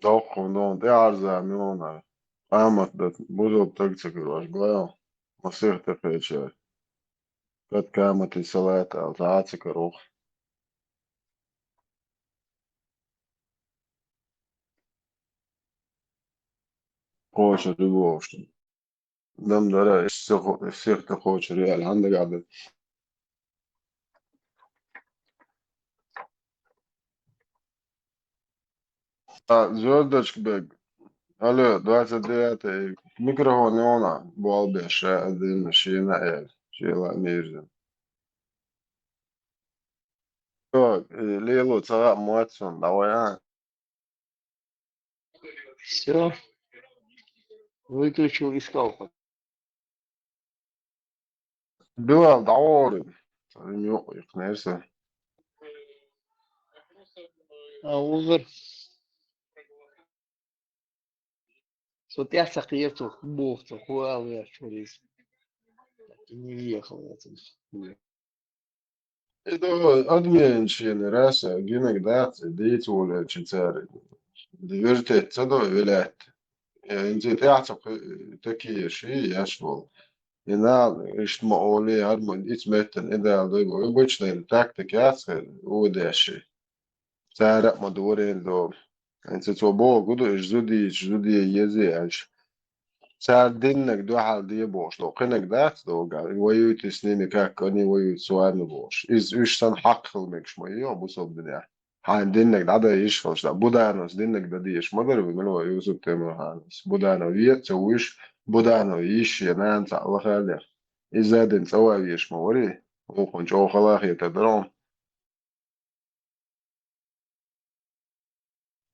Доккха, ну, тӀаьхьарза муьлхана. Къамат дан, бузалба таг ца карош, гой, масех тӀекхечара. Кад камати салат аьлла, цхьа а ца каро. Кхочур ду бохуш. Дам дара, иш сихо-, сихта кхочур яьлла, хьан дагахь ду? А, Звёздочка бег. Алло, двадцать девятый. Микрофон йона, болбеш, ша, один, шена, э, шела, мирзин. Так, э, Лело, ца хаьа, мотт сон, давай, а. Всё. Выключил искал. Дуал, давай. Ца йокъ йикхнерса. А, узар. Со тӀаьхьа ца кхета, боху, ца хӀу ала веш вара иза. Не ехал я ца. И до админчийн раса гинаг дац, дийца волчу цара вертет ца до вилаьтта. Э, инзи тӀаьхьа ца кху-, такие ши яш волу. И нал иштта ма олий, хӀара ма ицу меттана идеал дай бу. Обычная тактика яц хӀара, удеши. Цара а ма дорийна догу. ХӀинца цо боху гу ду, уьш зудийча, зудий езий аьлча. Цара диннарг дуьхьал де бохуш долу кхинарг дац догу, воюйте с ними, как они воюют с вами бохуш. Иза уьш санна хьакха хила мегаш ма ю бусалба динехь. Хьайна диннарг дӀадай йиш хилча, Будановс диннарг дан дезаш ма дара вай, мила вай Юсуп Темирхановс. Буданов ве а ца вуьйш, Буданов йиш я нана цхьаъ вахаллех. Иза а дина цӀа ван везаш ма варий, вукхунна чӀогӀа хала хетар дара хьуна.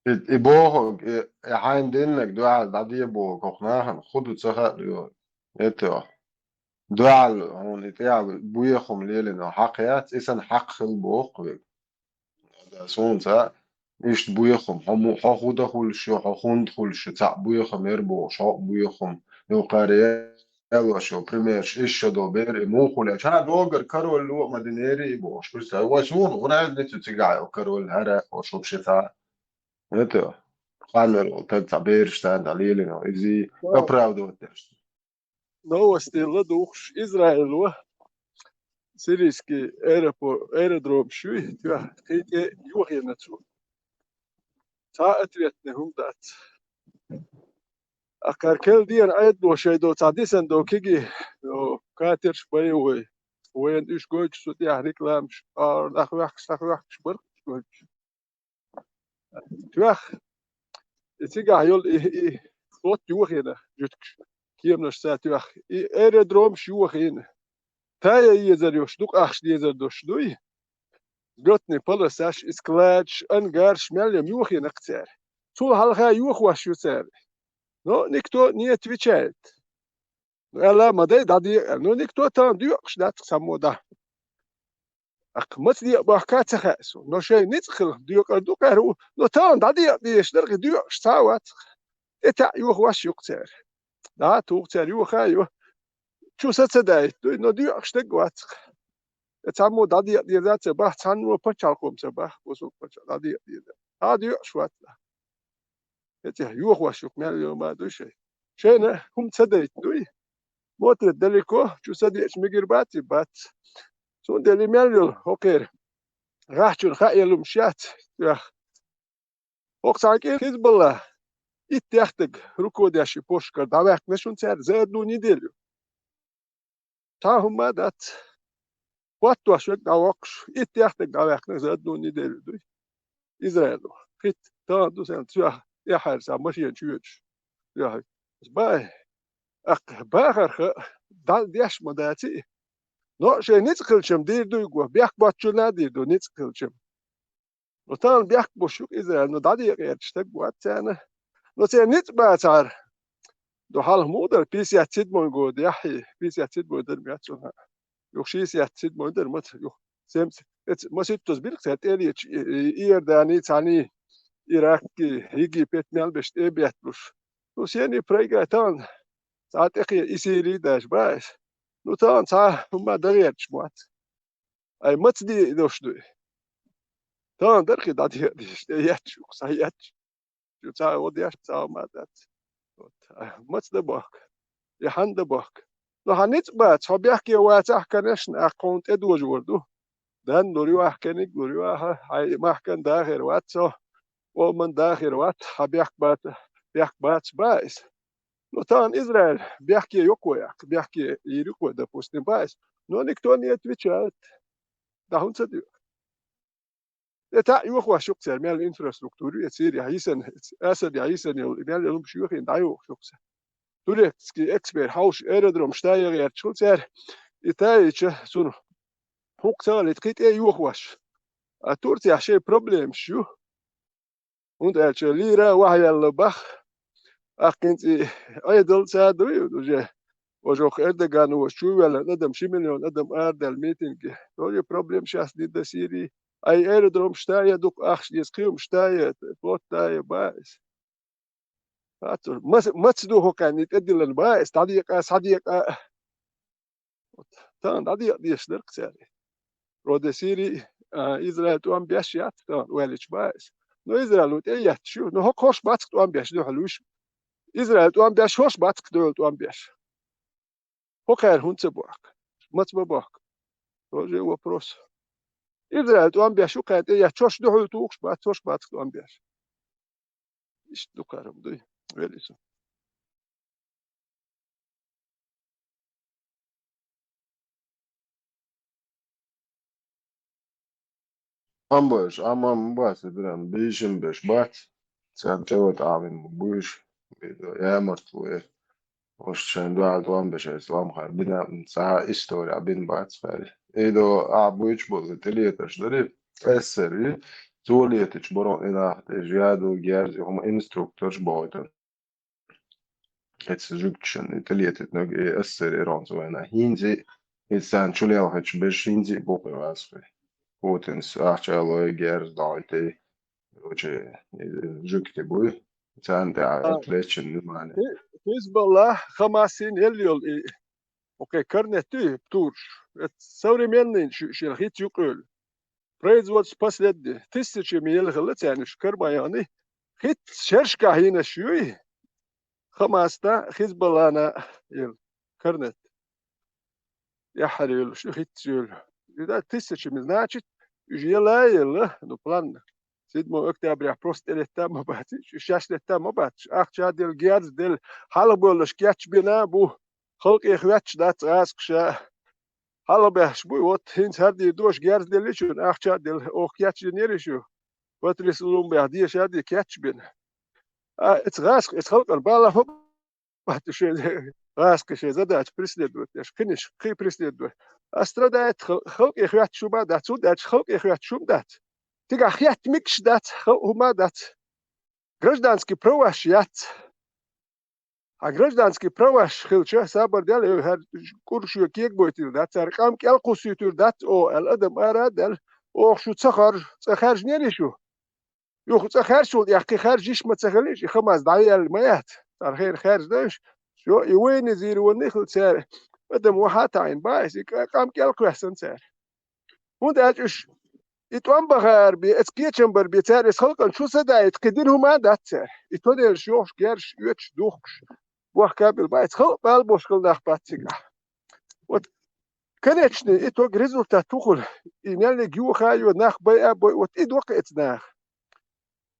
И, и бохург, и, и хьайна диннарг дуьхьал дӀаде бохург хӀокху нахана хӀун ду ца хаьа йо. ЭтӀа. Дуьхьал хьуна и тӀехь буьйхам лелийна хьакха яц, и санна хьакха хила боху вай. Ада суна ца, иштта буьйхам, хьо му-, хьо хӀун дан хуьлуш ю, хьо хӀунда хуьлуш ю, цхьаъ буьйхам яра бохуш, хьо а буьйхам, юкъара Аьлла шо, примерш, иш шо до бер, и муха ле. Ша догар король ло а ма динери и бохуш. Представь, вай суна, гӀур разницу цигахь йо король, хӀара, о, шуп ши цхьа. Это, къанвер вол, таг цхьа бераш царна дӀа лелино, изи оправдывать деш. Новостей ладугӀуш, Израило сирийский аэропорт, аэродром шуй, тӀехь кхин тӀе йохийна цо. Цхьа ответный хӀума дац. Акхар кел дена Ӏедало шайн до цхьа дисина до киги, о, катерш боевой. Вайна уьш гойтуш цу тӀехь рекламаш, а, нах ваьхкаш, нах ваьхкаш баркъаш гойтуш. Тоьхна, и цигахь йолу и, и флот йохийна жуьгташ, кеманаш ца тоьхна. И аэродромаш йохийна. Тая езар йолуш, дукха ахча дезар долуш дуй. Взлётный полосаш, и складаш, ангарш мел йо йохийна-кх цара. Цул хьалха йохош ю цара. Но никто не отвечает. Ну, аьлла, ма дай, дӀаде, аьлла. Ну, никто тахана доькъуш дац цхьаммо дӀа. Акх, маца декъа бохка ца хаьа суна. Но шайн ницкъ хилла доькъур ду кхара ву. Но тахана дӀадекъа дезаш дара, кхин доькъуш цхьа а вац. И таӀ йохош ю-кх цара. ДӀа а туху цара, йоха а йо. Чу са ца даийтуй, но доькъуш дерг вац-кх. И цхьаммо дӀадекъа деза ца баха, цхьанна пачхьалкхо ца баха, бусулба пачхьалкх дӀадекъа деза. ДӀа а доькъуш вац. ХӀетте йохош ю-кх мел йо ма дуй шайн. Шайна хӀума ца дайта дуй. Смотрит далеко, чу са деъча мегар бац и? Бац. Цундела и мел йолу хӀокхеран гӀахьчун хаъ елла хӀумаш яц, тӀех. ХӀокху цхьана кӀира Хизбалла итт яхтаг руководящий посташкара дӀаваьккхина шуна цара за одну неделю. Цхьа а хӀумма а дац. ХӀоттош верг дӀавоккхуш, итт яхтаг дӀаваьккхина за одну неделю дуй. Израило. Хитта, тахана ду сан цоьхь тӀаьхьара сан машена чоьдуш. Цоьхь. Бай. Аккха бахарха дӀа деш ма даций? Но шайн ницкъ хилчам дийр дуй го, бехк боцчунна а дийр ду ницкъ хилчам. Но тахана бехк беш ю-кх Израиль, но дӀадекъа гӀерташ стаг вац царна. Но церан ницкъ бацахьара, до хьалха муха дара, пятьдесят седьмой годехь, пятьдесят седьмой дара ма яц цунах. Юха шестьдесят седьмой дара, ма ца, юха семьдесят, эц-, маситтаза бира цара тӀелеташ, и, и, Иордани, цхьаьний, Иракки, Египет мел беш тӀе а бетталуш. Ну, сений проиграть тахана, цхьа тӀекхе и Сири даже баьс. Ну, тахана цхьа хӀума дагӀерташ ма вац. Ай, маца де дош дуй? Тахана дархи дӀадеха дезаш, тӀе етташ, юха схьаетташ. Шу цхьа а вон деш, цхьа а ма дац. Вот. А, маца дан бохк? И хьан дан бохк? Ну, хьан ницкъ бац, хьо бехке вацахь, конечно, ахь хьуна тӀедожавар ду. Дан лур ю ахь, кӀентий лур ю ахь, хьайн махкан да хир вац хьо, къоман да хир вац, хьан бехк бац, бехк бац баьс. Ну, тахана Израиль бехке йо-кх вай, бехке йийр ю-кх вай, допустим, баьс. Но никто не отвечает. ДӀа хӀунда ца дуьйцу? Э, таӀ йохош ю-кх цара, мел инфраструктура ю, э, Сирехь йисина, Асадехь йисина йолу, мел йолу хӀумаш йохийна дӀайохуш ю-кх цара. Турецкий эксперт хьовсуш аэродромаш тае гӀерташ хилла цара, и таийча, цунах хӀума ца хилийта кхин тӀе а йохош. А Турцехь шайн проблемаш ю. ХӀунда аьлча лийра а вахьаелла бах, аккхинца и Ӏедал ца дуй, уже, уже Эрдоган волчу чу а ваьллина адам, ши миллион адам арадаьлла митинге. Тоже проблема сейчас не до Сирии. Ай аэродромаш тае дукха ахча деза, кхин хӀумаш тае, флот тае баьс. Хаттар, маца, маца ду хӀокхаьнна и тӀедиллина баьс, дӀадекъа, схьадекъа. Вот. Тахана дӀадекъа дезаш дара-кх цара. Вроде Сири, а, Израиль тӀом беш яц тахана, ойла йича баьс. Но Израиль ву тӀе а етташ ю. Но хӀокху хӀорш бац-кх тӀом беш, дуьхьал вуьш. Израиль тӀом беш, хӀорш бац-кх дойла тӀом беш. ХӀокхара хӀунда ца бохку? Маца ма бохку? Тоже вопрос. Израиль тӀом беш ю, кхаьрда тӀе етташ, хӀорш дуьхьал тухуш бац, хӀорш бац-кх тӀом беш. Иштта дукха хӀума дуй, вели со. Амма, амма бац, прям бийшина беш бац. Царна тӀе ватӀа Ӏамин буьйш, ямартло яр. Ош шайн дуьхьал тӀом беш, аса ламхара бина, цхьа история бина бац хаьри. Эдо а буьйч болу тӀелетарш дари, эссари, цо летачу боро и нах тӀе жадо герзи хӀума инструкторш бохуьйтура. Эца жуьгташна и тӀелетитнаг и эссари иронца вайна. ХӀинзи, и царна чу лелхачу беш хӀинзи а букъи вац хи. Путинс ахча лой герз дойти. Короче, и жуьгти буй. Царна тӀе А. Лечина внимание. Хи-, Хизбалла, Хамас хӀинца елла йолу и, окей, корнет дуй, турш. Эца современный шу-, шен хиц юкъевлла. Производство последний. Тысячами елла хилла царна уьш кармайони. Хиц шершка хьийнаш юй. Хамаста, Хизбаллана елла. Корнет. Яхьар йолуш, хиц йолу. И да тысячами, значит, уьш ела а елла, ну, план. Седьмого октября просто тӀелетта ма бац, уьш шаьш летта ма бац. Ахча делла, герз делла, хьалха боьллуш кечбина бу. Халкъе хоьттуш дац гӀазкхаша. Хьалха баьхкаш буй, вот, хӀинца хӀара дийр дош герз делличун, ахча а делла, оха кечдинера шу. Патрис Лумбех деша а де кечбина. А, эца гӀазкх-, эца халкъана бала хӀо бац шайн гӀазкхи шайн задача преследовать деш, кхиниш, кхин преследовать. А страдает хал-, халкъе хоьттуш хӀума дац, хӀунда аьлча халкъе хоьттуш хӀума дац. Цигахь хеттамигаш дац, хал-, хӀума дац. Гражданский праваш яц. Хьан гражданский праваш хилча, сабар дел, э, хӀара кӀур шоьга кегабойтийла дац, цара къам кӀел кхуссуьйтур дац, о, аьлла адам ара а даьлла, оха шу ца харжа, цкъа хаьржинера шу. Юха цкъа хаьржачул тӀаьхьа кхин хаьржа йиш ма ца хилийша, и Хамас дӀаяьлла ма яц. Цара хӀара хаьржина уьш, всё, и военизированный хила цара. Адам вахьа а таӀийна баьс, и къ-, къам кӀел кхоьссина цара. ХӀунда аьлча уьш и тӀом бахар бен, эца кечам бар бен, цара эца халкъана чу ца даийта, кхин дина хӀума а дац цара. И тоннелаш йохуш, герзаш оьцуш, духкуш, бохка а билла баьс, халкъ бала беш хила нах бац цигахь. Вот, конечный итог, результат хӀун хуьлу? И меллиг йоха а йо, нах байа а бой, вот и доккха эца наха.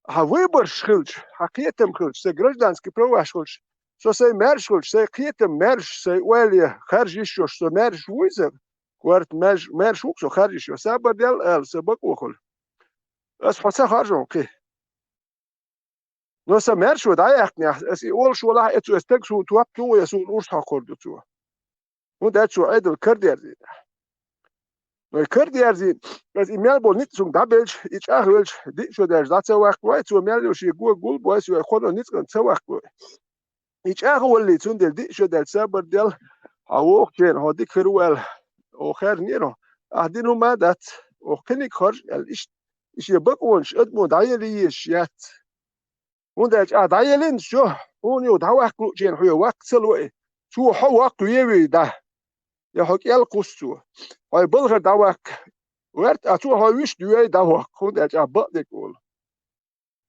Хьан выбораш хилча, хьан кхетам хилча, сайн гражданский праваш хилча, со сайн маьрша хилча, сайн кхетам маьрша, сайн ойла хаьржа йиш йолуш, со маьрша вуй иза, корта маьрша, маьрша ву-кх со хаьржа йиш йолуш, сабар дел ала, сан бакъо хуьлу. Ас хьо ца харжо кхин. Но сан маьршо дӀаяьккхинехь, ас и олуш валахь, эцу ас стаг суна топ ду, я суна урс хьокхур ду цо. ХӀунда аьлча цо Ӏедал карадерзийна. Вай кара дерзийна, аса и мел болу ницкъ цунга дӀабелча, и чӀагӀвелча, диъ шо даьлча дӀа ца ваккха вай, цо мел йолу шен го гулбой, вай кхоно ницкъана ца ваккха вай. И чӀагӀваллий, цундела диъ шо даьлча сабар дел, хьан вохучеран хьо дика хир ву аьлла, оха хаьржинера хьо. Ахьа дина хӀума а дац, оха кхиниг харж аьлла, иштта, и шен бакъонаш адамо дӀаелла езаш яц. ХӀунда аьлча ахьа дӀаеллинчу, хьуна юха дӀаваккха луучеран хьоьга ваккха ца ло и. Цо хьо воккхаве вуьй дӀа. Я хьо кӀел кхуссу цо. Хьо балхара дӀаваккха верта, а цо хьо вуьшта вей дӀавоккха, хӀунда аьлча ахьа бакъдерг олу.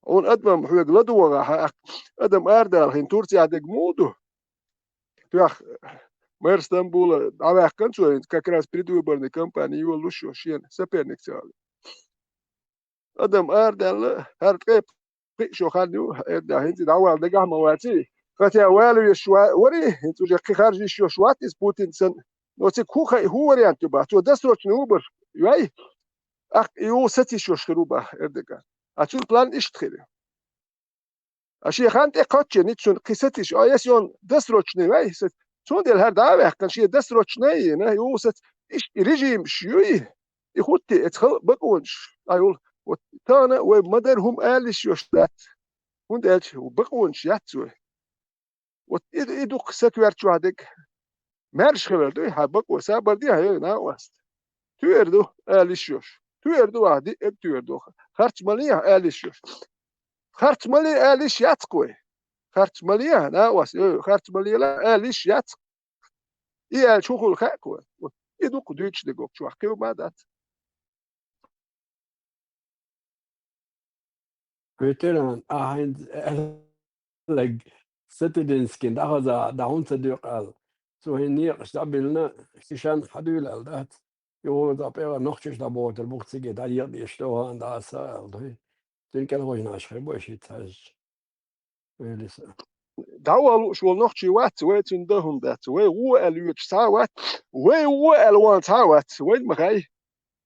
Хьуна адаман хьоьга ладогӀа хьан аккха, адам арадала хин Турцехь дерг муха ду? Тоьхна мэр Стамбула дӀаваьккхина цо, хӀинца как раз предвыборный кампани йолуш йо шена соперник ца вале. Адам арадаьлла, хӀара ткъе пхиъ шо хан ю, эрна хӀинца дӀавала дагахь ма ваций. Хотя вала веш ва-, вари, хӀинца уже кхин харжа йиш йолуш вац иза Путин санна. Но цига хӀун хай-, хӀун вариант ю бац? Цо досрочный выбор вай, аккха и ву сацийша йиш йолуш хир ву баха Эрдоган. А цуьнан план иштта хир ю. А шен хан тӀе кхоччен ниццунна кхин сацийша, а если он досрочный вай, сац-, цундела хӀара дӀа а ваьккхина, шен досрочный йина, и ву сац-, иштта и режимаш юй, и хӀуттий, эца хала бакъонаш, а юл, вот, тахана вай ма-дарра хӀума ала йиш йолуш дац. ХӀунда аьлча бакъонаш яц вай. Вот и, и дукха сакоьртачохь дерг. Маьрша хилар дуй, хьан бакъо сабар де, хьан йой накъост. Туьйр ду, ала йиш йолуш. Туьйр ду ахьа, диъ а туьйр ду. Харц ма ле ахьа, ала йиш йолуш. Харц ма ле ала йиш яц-кх вай. Харц ма ле ахьа, накъост, йой, харц ма лела ала йиш яц. И аьлча хӀун хуьлу хаьа-кх вай. Вот и дукха дуьйцуш дерг окху чохь кхин хӀума а дац. Ветеран, ахьа хӀинца аьлларг Сатудинскин дӀахаза, дӀа хӀунда ца доькъу аьлла. Цо хӀинца некъаш дӀабиллина, шишан хьан дуьйла аьлла дац. Юха цхьа пӀелгӀа нохчаш дӀабохуьйтур бу-кх цига, дӀаекъа дезаш догӀу хьан дӀа аса аьлла дуй. Цуьнан кӀелхьожнаш хир бу шийтта хьаьжча. Вели са. ДӀавала лууш волу нохчий вац, вай цуьнан дан хӀума дац. Вай вон аьлла воьдуш цхьа а вац, вай вон аьлла ван цхьа а вац, вайна ма хаьа.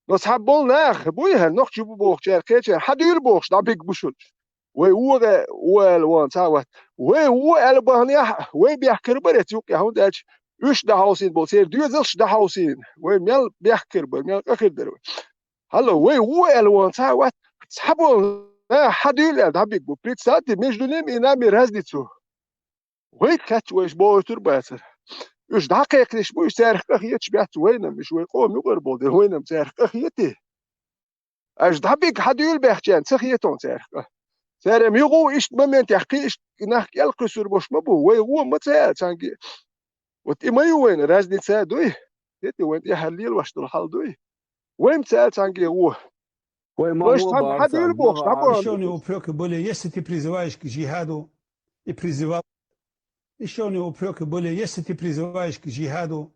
Но цхьа болу нах буй хӀара, нохчий бу бохучара, кхечара, хьан дуьйла бохуш дӀабиг бу шуьлча. Вай вон а, вон аьлла ван цхьа а вац. Вай вон аьлла баханехь, вай бехкар бара эца юккъехь, хӀунда аьлча уьш дӀахьовсийна болу, церан доьзалш дӀахьовсийна. Вай мел бехкар бара, мел къа хир дара вай. Хьалла, вай вон аьлла ван цхьа а вац, цхьа болу нах хьан дуьйла аьлла дӀабиг бу. Представьте, между ними и нами разницу. Вайга хаьттича вайша бохуьйтур бацара. Уьш дӀакхайкхинарш бу, уьш царах къа хеташ бац вайна-м, уьш вай къоман юкъара болу дела, вайна-м царах къа хетий? Аша дӀабиг хьан дуьйла баьхча ца хета хьуна царах къа. Цара-м юха а иштта моментехь кхин иштта нах кӀел кхуьссур болуш ма бу, вай вон ма ца аьлла цхьаьнгге. Вот и ма ю вайна разница дуй? Хетий, вайна тӀаьхьара лелош долу хьал дуй? Вай-м ца аьлла цхьаьнгге вон. Вай ма Вайша вон цхьаьна бара хьан дуьйла царна, бохуш, ма дӀабоху. Еще у него упрёки были, если ты призываешь к джихаду и призывал, еще у него упрёки были, если ты призываешь к джихаду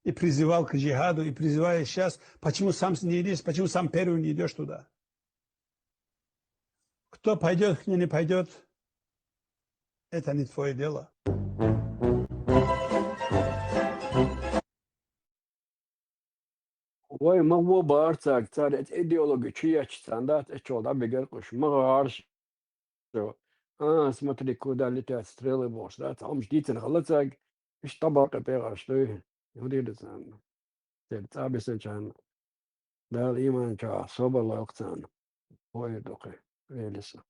и призывал к джихаду и призываешь сейчас, почему сам не идешь, почему сам первый не идешь туда? Кто пойдёт, кто не пойдёт, это не твоё дело. Вай ма вон бара цаьрга, цара эца идеологи чу ечча царна дац, эццахь дӀабигар кхуьш, ма гӀарш. А, смотри, куда летят стрелы бохуш дац, хьо-м дийцина хилла цаьрга, иштта дӀабаккха пегӀаш дуй, хӀун дийр ду царна? Церан цӀа бисинчарна Дала ийманчохь собар лойла царна. Хойр ду кхин, Элиса.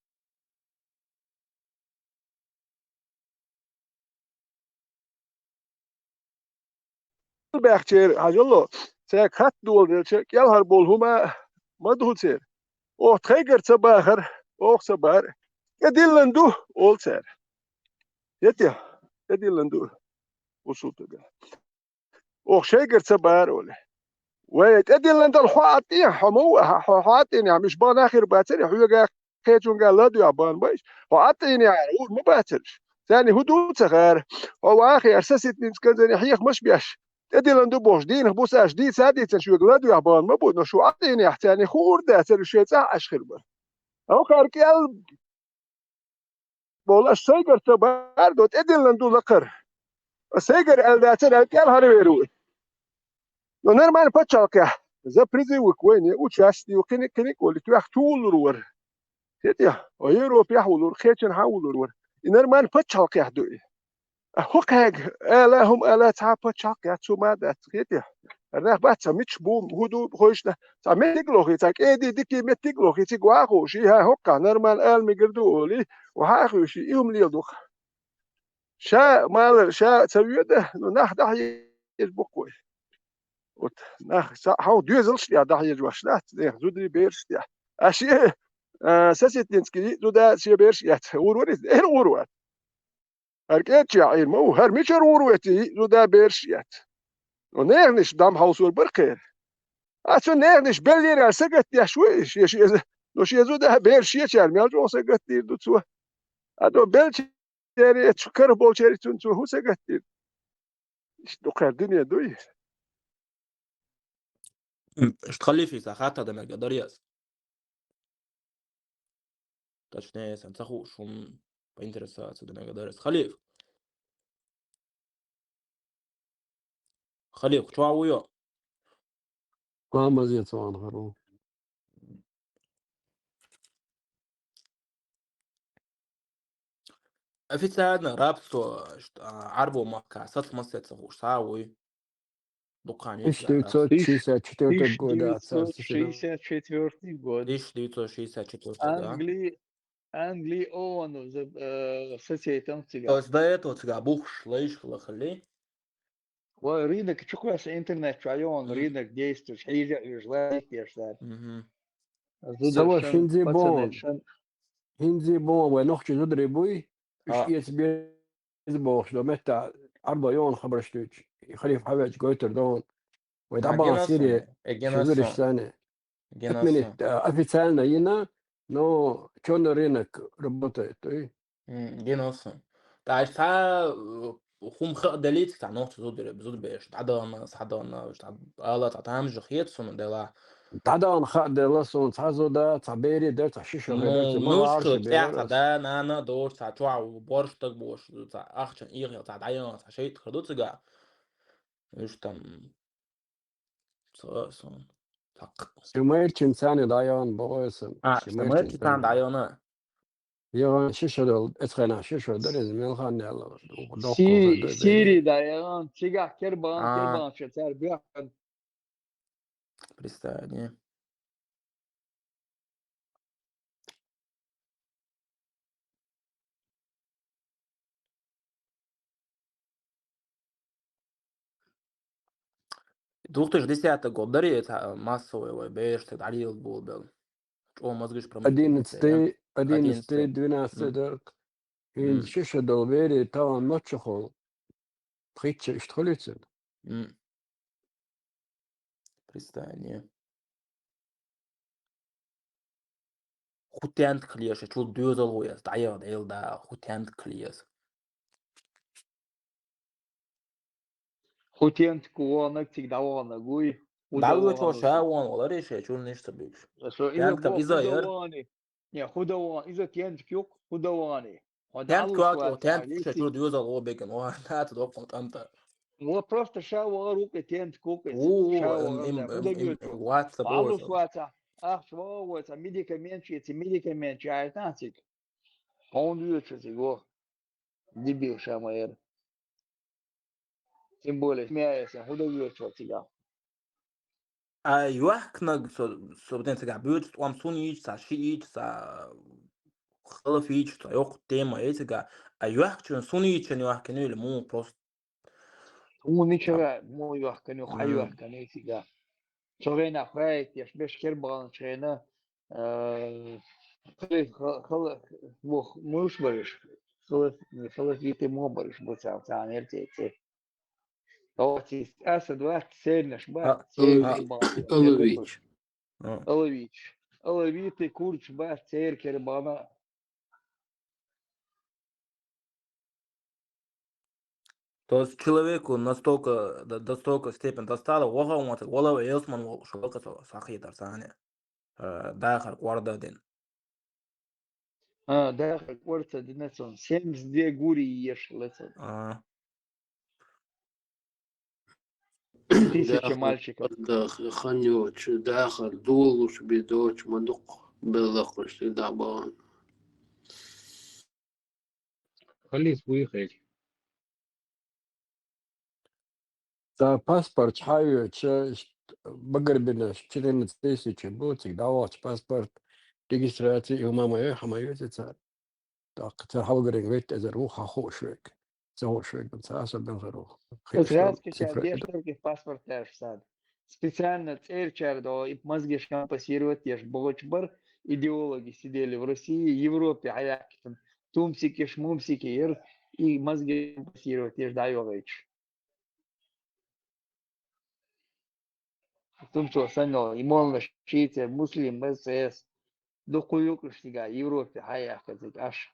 Баьхчера хьажало, цаьрга хатта доладелча, кӀелхьара болу хӀума ма ду церан. Оха тхайгара ца бахара, оха ца бара. ТӀедиллина ду, олу цара. Хетий, тӀедиллина ду, усултага. Оха шайгара ца бара олий. Вай, тӀедиллина дала хьо Ӏаттийна, хьо ма ву, хьо, хьо Ӏаттийна, миш бан нах хир бацара, хьоьга кхечунга ладоьгӀа бан баьш, хьо Ӏаттийна, ур ма бацараш. Царна хӀун ду ца хаьара. Хьо вахе, аса ситнинца канзане хьехамаш беш. ТӀедиллина ду бохуш, дийнах бусаш дийца а дийцина, шоьга ладоьгӀа бан ма бу, но шу Ӏаттийнехь, царна хуур дацара, шайн цӀахь Ӏаш хир бара. Хьо кхара кӀел болу, аш сайгара ца бара до, тӀедиллина ду лакхара. Ас сайгара аьлла дацара, аьлла кӀелхьарвер ву. Но нормально пачхьалкхехь, за призывы к войне, участие, кхиник-кхиник волу, тоьхна чу вуллур вара. Хетий, о Европехь вуллур, кхечанхьа вуллур вара. И нормально пачхьалкхехь ду и. А хӀокхаьга ала, хӀума ала, цхьа пачхьалкх яц, хӀума а дац, хетий. ХӀара нах бац цхьа мича бу, хӀун ду, хойшна. Цхьа меттиг лохи, цхьа кӀеди дики меттиг лохи, цига ваху, ши хӀа хӀоккхахь нормально ала мегар ду олий, ва хьахуьйши, и хӀума леладу-кх. Ша малар, ша ца воьда, ну, нах дӀахьежа бу-кх вай. Вот, нах, са, хьо доьзалш тӀехь дӀахьежа ваш дац, нехан зударий бераш тӀехь. А шен, а, соседницкий зуда шен бераш эц, гӀур вар иза, эр гӀур вар. ХӀара кӀеччехь Ӏийр ма ву, хӀара мичара гӀур веций, зуда бераш эц. Ну, неханаш дам хьовсор бар кхера. А цу неханаш беллера сагатдеш ву и, шен, шен, ну, шен зуда бераш шечара мел чӀогӀа сагатдийр ду цо. А то белча Церан, цу карахь болчеран цунна цо хӀун сагатдира? Иштта дукха дуьне дуй? М, иштта халифе сан хаттар дан мегар дар яз. Точнее, сан ца хууш, хӀун поинтересоваться дан мегар дар яз. Халиф. Халиф, чу ву йо? Ламаз ецван харо. Официально рабство, а, Ӏарбо махка сац масет ца хууш, ца вуй. Дукхани Тысяча девятьсот шестьдесят четвёртого года отца. Тысяча девятьсот шестьдесят четвёртый год. Тысяча девятьсот шестьдесят четвёртый, да? Англи, Англи ону за, э, сацейтам цига. То есть до этого цига бухш лайш лахали? Ва рынок чу кхоьса интернет чу айон, рынок действуешь, хьижа уж лайк еш дар. Мгм. Зуда Сава шан, хинзи пацаны бон. Шан. Хинзи бон, вай нохчи зудри буй? Уж А. Эц без бохш, до метта, Ӏарба йон хабарш дуч, халиф хьавеч гойтер дон. Вай А, дабан геносон, Сирия, э, геносон. Шузуриш сани. Геносон. Отменить, а, официально йина, но чёрный рынок работает, ой. М, геносон. Та аш та, э, хум ха делит, та нохчи зудри, зудбеш, та дона, са дона, та ала, та там же хет сун дела. Та дона ха дела сун, ца зуда, ца бери дер, ца шиша Ну, хедер, ца ну, мала что, арши тя, берас. Та да, на, на, дор, ца чуа, борш так бош, ца ахчан, их, ца дайон, ца шейт, хадуцага. Уж там, со, сон. Так. Шимайрчин цани дайон, богойсон. А, Шимайрчин цани дайона. Йоган шишадал, эцхайна шишадал, из мелхан яла. Си-, Сири дайон, цига кербан, А. Кербан, ша цар бяхан. Представь, не? Две тысячи десятый год дари, это массовый вай беш, так дарил был, был. Чё мозгыш промыть? Одиннадцатый, одиннадцатый, Одиннадцатый. Двенадцатый М. Дарк. Ин М. Шишадал бери, таван ночухол. Притча иштхулицын. М. Представь, не. Хутянт клеш, чул дёзал гуяс, даял, эл да, хутянт клеш. Хутянт куонак, тик давонак, гуй. Давло чо ша вон, валари ше, чул ниш ца бигш. Шо иза Тянт кам бо-, иза яр. Худавани. Не, худаван, иза тянт кюк, худавани. Тянт квак, о, тянт ша чур дюзал о бекен, о, нат докон танта. Во просто ша во руке тянт куке. У, ша во им, им, да, им, куда им, бьёт? Ватса Алло, боза. Свата. Ах, шва, вот, а медикамент чи, эти медикамент чи, а это антик. Он бьёт, что ты, во. Дебил, ша, майер. Тем более, смеясь, худо бьёт, что тебя. А юахкнаг со, со бден цага бьёт, что вам сун ич, са ши ич, са халаф ич, са ёх тема, эцага. А юахкчун сун ич, не юахкну или му просто. Му ничего, му юахкну, ха М. Юахкну, эцага. Цо гӀена хьаьйтеш, беш кербалан чхьена, э, хала-, хала-, хала-, вох муш бариш, хала-, халафиты мо бариш, бу цаӀ, цаӀ нер тӀе, тӀе. Оцис аса двадцать сернеш бац, А, сернеш а, бац, Алавич. А. Алавич. Алавиты курч бац, цер кербана. То есть человеку настолько, до, до столько степени достало, ваха он так, вала вейлс ман вол, шо ка со, сахи тарсане. Э, дахар кварда дин. А, дахар кварда дин, сон семьдесят две гури еш лецен. А. Тысяча Дахар мальчиков. Да, х-, ханёч, дахар, дулуш, бедоч, мадук, белакуш, дабан. Халис буй хель. Цар паспорт хьайоьча, багарбина четырнадцать тысяч бу, цига дӀавахача паспорт, регистрация, и хӀума ма йой, хьа ма йоьций цар. ТӀаккха цар хьалгарин ветта эзар ву, хьа хууш вег. Ца хууш вег, ца особенно хӀара ву. Хи-, Оцу что гӀаскачара цифра деш дерг паспорт аьлча царна. Специально цӀерачара догӀу, и мозгаш компенсировать деш богӀучу бара идеологи сидели в России, Европе хьаяьккхина. Тумсикаш, мумсики яра, и мозги компенсировать деш дӀайогӀуьйтуш. Тумсо санна, и молланаш шийца, Муслим, С С, дукха юкъаш цига Европе хьаяьккха цига Ӏаш.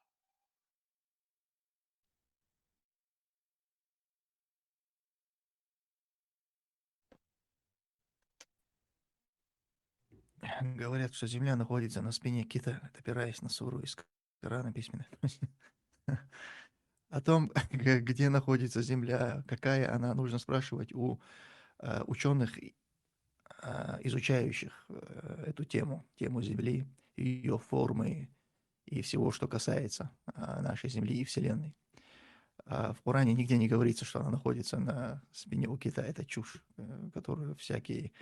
Говорят, что Земля находится на спине кита, опираясь на суру из Корана письменно. О том, г-, где находится Земля, какая она, нужно спрашивать у, э, учёных, и, э, изучающих, э, эту тему, тему Земли, её формы и всего, что касается, э, нашей Земли и Вселенной. А в Коране нигде не говорится, что она находится на спине у кита. Это чушь, э, которую всякие,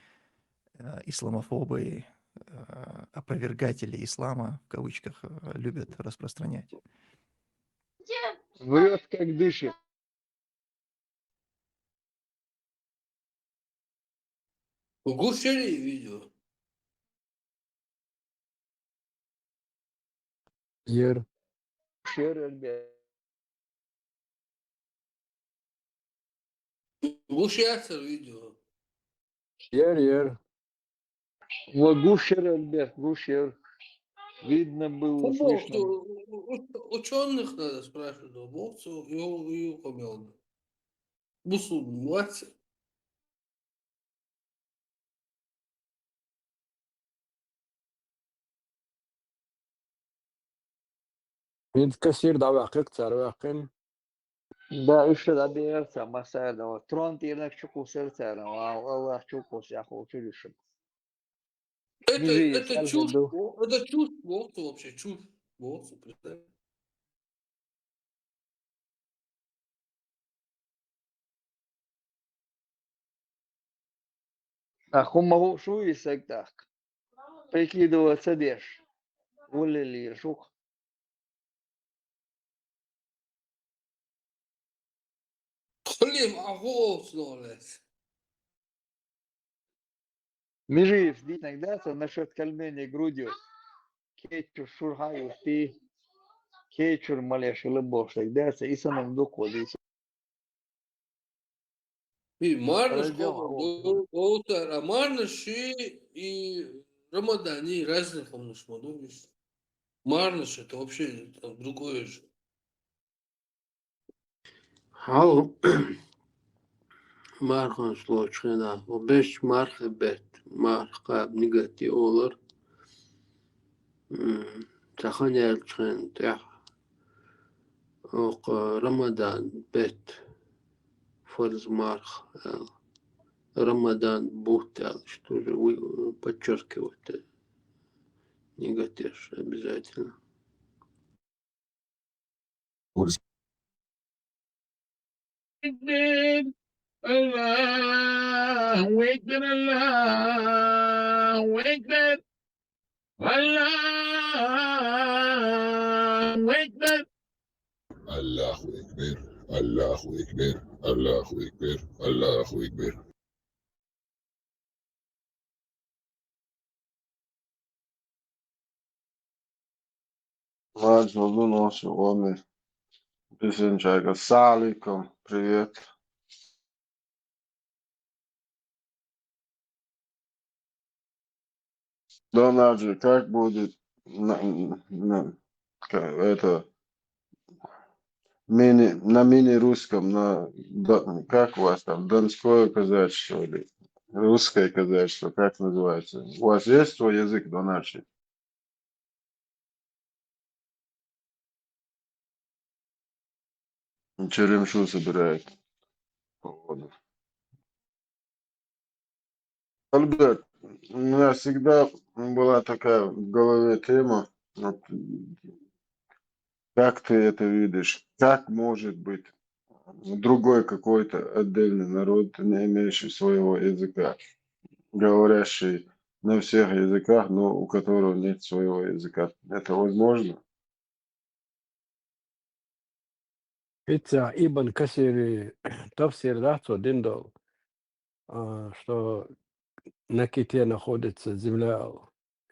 э, исламофобы, э, опровергатели ислама, в кавычках, э, любят распространять. Врёт, как дышит. Гуш яра и видео? Яра. Гуш яра, Альберт. Гуш яцара видео? Яра, яра. Ва гуш яра, Альберт, гуш яра. Видно было, ну, слышно. У, у, у, учёных надо спрашивать, да, бо цо ю-, ю-, помёлно. Бусулба вац. ХӀинца кассир дӀаваьккхира, цара ваьккхина. Да, уьш дӀабеара цара массара а. Трон тӀера чукхуссара цара, АллахӀ чукхуссу яхо чу дуьшура. Это, Мижи, это чушь, бо-, это чушь, бо-, вообще чушь, бо-, представь. А хӀума хууш ву и саг тӀаккха? Прикидываться деш. Улле лийра шух. Хулим а ху овцу нолес. Мижиевс дийцинарг дац, насчёт кольмения грудью. Кечу шура хьа а юхтий, кечура малеш хила бохуш дерг дац, и санна дукха дийцу. И марнаш Ара, кхо-, дела, о-, о-, овтар, а марнаш ши и Рамадан и разный хӀуманаш ма ду, виш. Марнаш это вообще там другое же. Хьал марханаш лоцу хенахь, ву беш марха бетта, марха кхаба нигат и олар. М, цхьа хан яьллачу хенна тӀехь, окху Рамадан бетта фарз марха аьлла, Рамадан бутт аьлла, что же вы подчеркивать нигат еш обязательно. أكبر. الله أكبر، الله أكبر. الله أكبر. الله أكبر، الله أكبر، الله أكبر، الله أكبر. Ладно, ну, ну, всё, ладно. Песенчага. Саликом, привет. Донаджи, как будет на, на, ка-, это, мини, на мини-русском, на, да, как у вас там, донское казачество или русское казачество, как называется? У вас есть свой язык, Донаджи? Черемшу собирает. Походу. Альберт, у меня всегда была такая в голове тема. Вот, как ты это видишь? Как может быть другой какой-то отдельный народ, не имеющий своего языка, говорящий на всех языках, но у которого нет своего языка. Это возможно? Иццехь Ибн Касири тафсир дац цо дина долу, а, что на ките находится земля,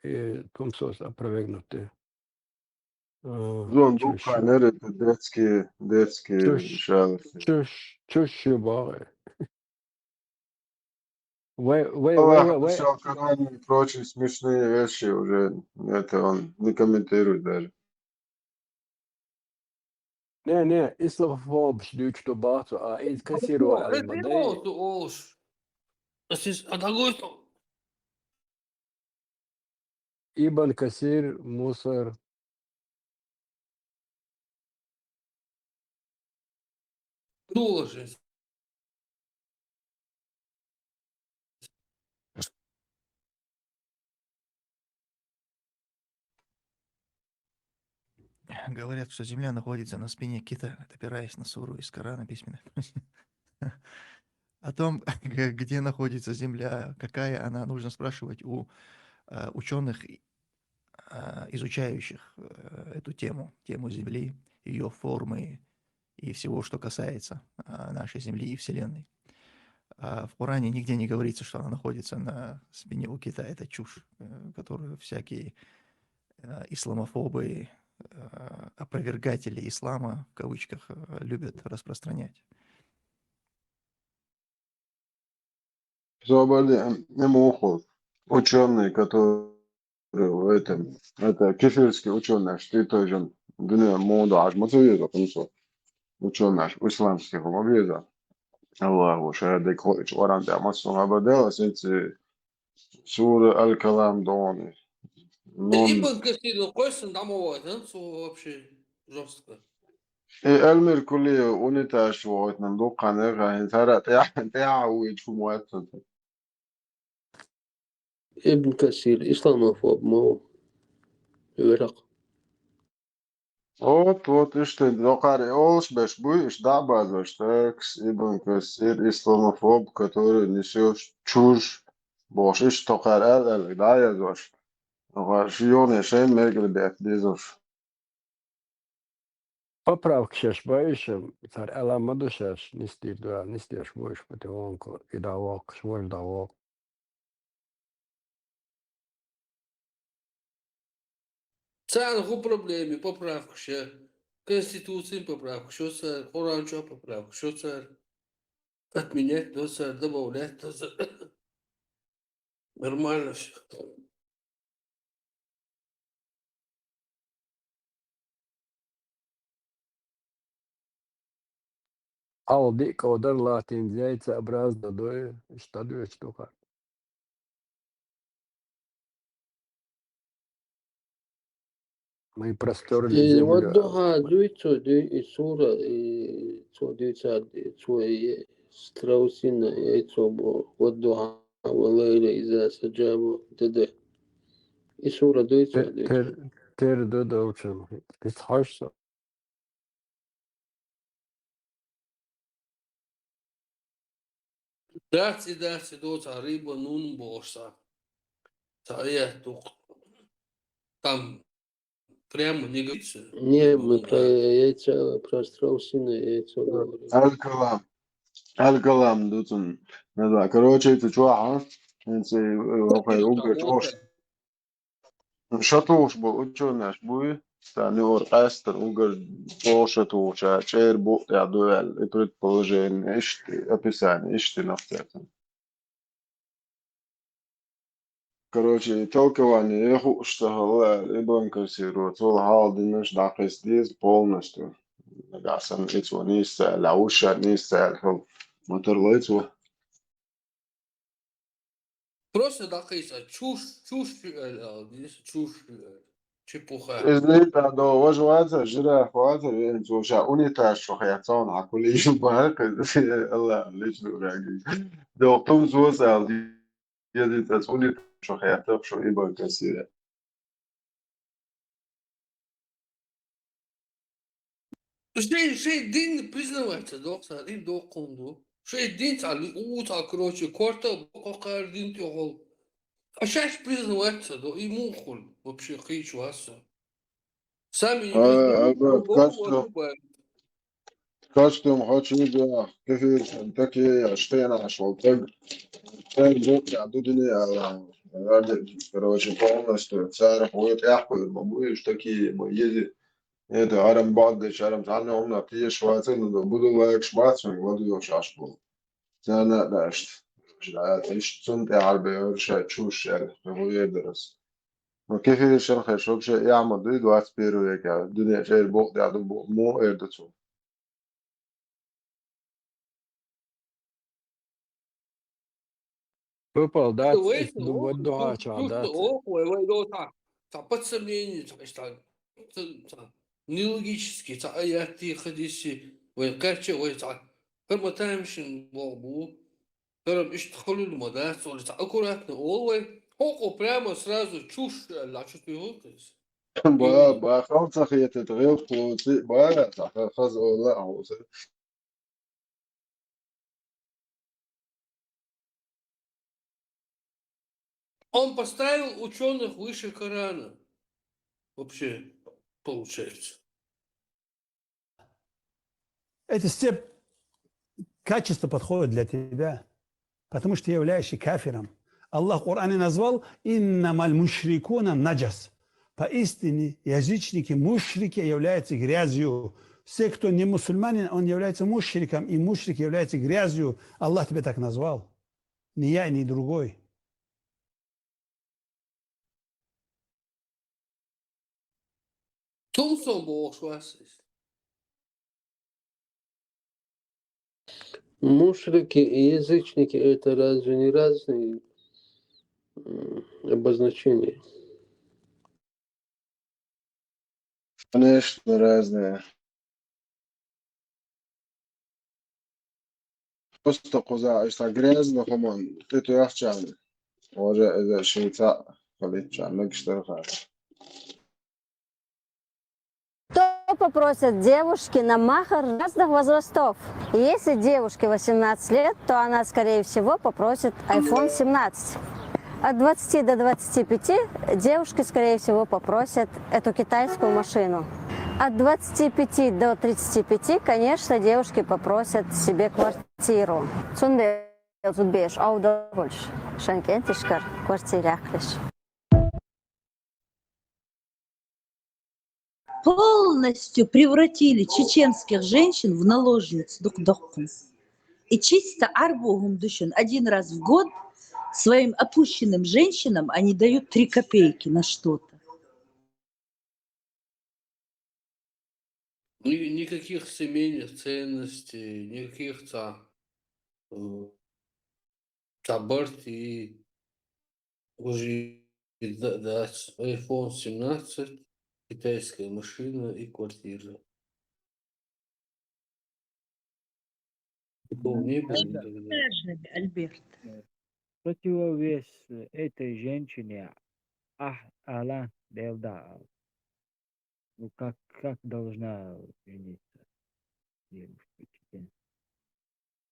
и Тумсос опровергнуть. А, Зон чуш, дукха нерит детский, детский чуш, шалахи. чуш, чуш ю боху. Вай, вай, вай, Аллах вай, вай. Прощал Коран и прочие смешные вещи уже. Это он не комментирует даже. Не, не, исламофобаш дуьйцуш ду боху цо, а Ибн Касиро аьлла ма дай. Олуш. Ас иза а дагойту. Ибн Касир, мусор. Доллар же. Говорят, что Земля находится на спине кита, опираясь на суру из Корана письменно. О том, г- где находится Земля, какая она, нужно спрашивать у э, ученых, и, э, изучающих э, эту тему, тему Земли, ее формы и всего, что касается э, нашей Земли и Вселенной. А в Коране нигде не говорится, что она находится на спине у кита. Это чушь, э, которую всякие э, исламофобы, э, опровергатели ислама, в кавычках, э, любят распространять. Собади, м, м, уху. Ученые, которые в этом, это кефирский ученый, что тоже дуьне мода, аж ма ца веза, потому что ученые, исламских ма веза. Аллаху шахид, дек хо-, чу оран да, ма сон абадел, а сенци сура Аль-Калам дони. Нон, Ибн Касир, ну, кой сон дӀа ма вайтан, цо вообще жёстко. и Эльмир Кулиев униташ войтан дукха нерга, хин тара тя-, тя уйчу мойтан. Ибн Касир, исламофоб ма ву. Веракъ. Вот, вот, иштта доккхара олуш беш буй, иштта дӀа а базош, текст, Ибн Касир, исламофоб, который несёт чушь, бохуш, иштта токхара аьлла, аьлла, дӀа а язош. Токхара ши йоне шайн мегар бетта безош. Поправка шаьш баиша, цара аьлла ма ду шаьш, нисдийр ду аьлла, нисдеш бу уьш потихоньку, и дӀавоккхуш, вож дӀавоккху. Царна хӀун проблема, поправка шаьш? Конституцин поправка шо цара, Къуран чохь поправка шо цара. Отменять до цара, добавлять до цара. Нормально всё. Алла диъ кӀодар латийна яйцеобразно дуй, иштта доьчу дукха. Мы простёрли И землю. вот дуьхьа дуй цо дуй, и сура, и цо дуьйцад, и цо и страусиное яйцо бо, вот дуьхьа, والليل إذا سجى бо, деде. И сура дуй цо Те-, дуй. тер-, тер ду долчун. Ис хьожа со. Дац и дац и доцу, а рыба нун бохуш цхьа. Цхьа аят ду-кх. Там прямо не говорится. Не, мы про яйца, про страусиное яйцо говорим. Аль-Калам. Аль-Калам ду цунна. Ну да, короче, это чохь, а? Это, э, окей, угар чохь. Ша тухуш болу учёнаш буй, царна юкъара къаьстара угар чӀогӀа ша тухуча чӀера букъ тӀехь ду аьлла, и предположение иштта, описание иштта нах цаьрца. Короче, и толкование я хууш ца хилла аьлла, Ибн Касиро, цо хьалха динарш дӀакхайса деза полностью. Нагахь санна и цо нийса ца аьлла, уьш ша нийса ца аьлла хила ма тарло цо. Просто дӀакхайса, чушь, чушь ю аьлла, ала деза, чушь ю аьлла. Чепуха. Иза нийта до важа ваца, жира ваца, вен цо ша унитаз чу хьаьцна, хьан кулийчу бара, кхин Аллах личну раги. Дохтум зоз аьлла, еза ас унитаз чу хьаьцна, шу Ибн Касира. Шей, шей дин признавать ца до, цхьа дин доккхун ду. Шей дин цхьа ли, у цхьа, короче, корта боккхар дин тӀехула. А шаьш признавать ца до, и муха хул вообще кхечу васу. Сами не А, признают, а, но Богу качество, вот любая. Качеством хочу, да, кефир, такие, штена шел, так, так, вот, я тут не, а, ради, короче, полностью, царь, вот, я хуй, могу, и такие, мы ездим, это, арам багдаш, арам, царь, он, а, пьешь, швайцар, ну, буду лайк, швайцар, вот, я шаш был. Царь, да, что, да, ты что, ты, арбе, решай, чушь, я, я, я, я, Ну, кефир шерхеш вообще яма дуй двадцать первый век, я. Дуне шер бок, я ду бок, мо эр ду цу. Выпал, да, Вай, ц-, ду-, о, вот дуа ду-, ча, ду-, да, ц-, о, вай, вай, до, та, та, под сомнение, та, та, та, та, нелогически, та, аятти, хадиси, вай, каче, вай, та, хар матаймшин бо бу. Хар иштта хулур ма дац, оли ца аккуратно олвай. Хокъо прямо сразу чушь аьлла, чу туьгӀу кхиз. Ба, ба, хал ца хетет, гӀил хлоци, ба, ца ха-, хаз ола а хоза. Он поставил учёных выше Корана. Вообще, получается. Эти все качества подходят для тебя, потому что ты являешься кафиром. Аллах в Коране назвал: «Иннамаль мушрикуна наджас». Поистине, язычники, мушрики являются грязью. Все, кто не мусульманин, он является мушриком, и мушрик является грязью. Аллах тебя так назвал. Ни я, ни другой. Тумсон бохуш вац иза. Мушрики и язычники — это разве не разные, м, обозначения? Конечно, разные. Просто кхуза, иштта грязно хӀуманна тӀетоьхчарна, уже иза шица хилийтчарна мегаш дара хӀара. Что попросят девушки на махр разных возрастов? Если девушке восемнадцать лет, то она, скорее всего, попросит iPhone семнадцать. От двадцати до двадцати пяти девушки, скорее всего, попросят эту китайскую машину. От двадцати пяти до тридцати пяти, конечно, девушки попросят себе квартиру. Цундела зудбеш аудалш, шайн кӀенташкара квартира яхлаш. Полностью превратили чеченских женщин в наложниц дукха-дукха. И чисто арбухум душин один раз в год своим опущенным женщинам они дают три копейки на что-то. Ни-, никаких семейных ценностей, никаких ца-, э, ца барт и уже да-, дац. iPhone семнадцать, китайская машина и квартира. Такого не было никогда. Альберт. Противовес этой женщине, ах, ала, белда. Ну, как, как должна жениться девушка, чеченка?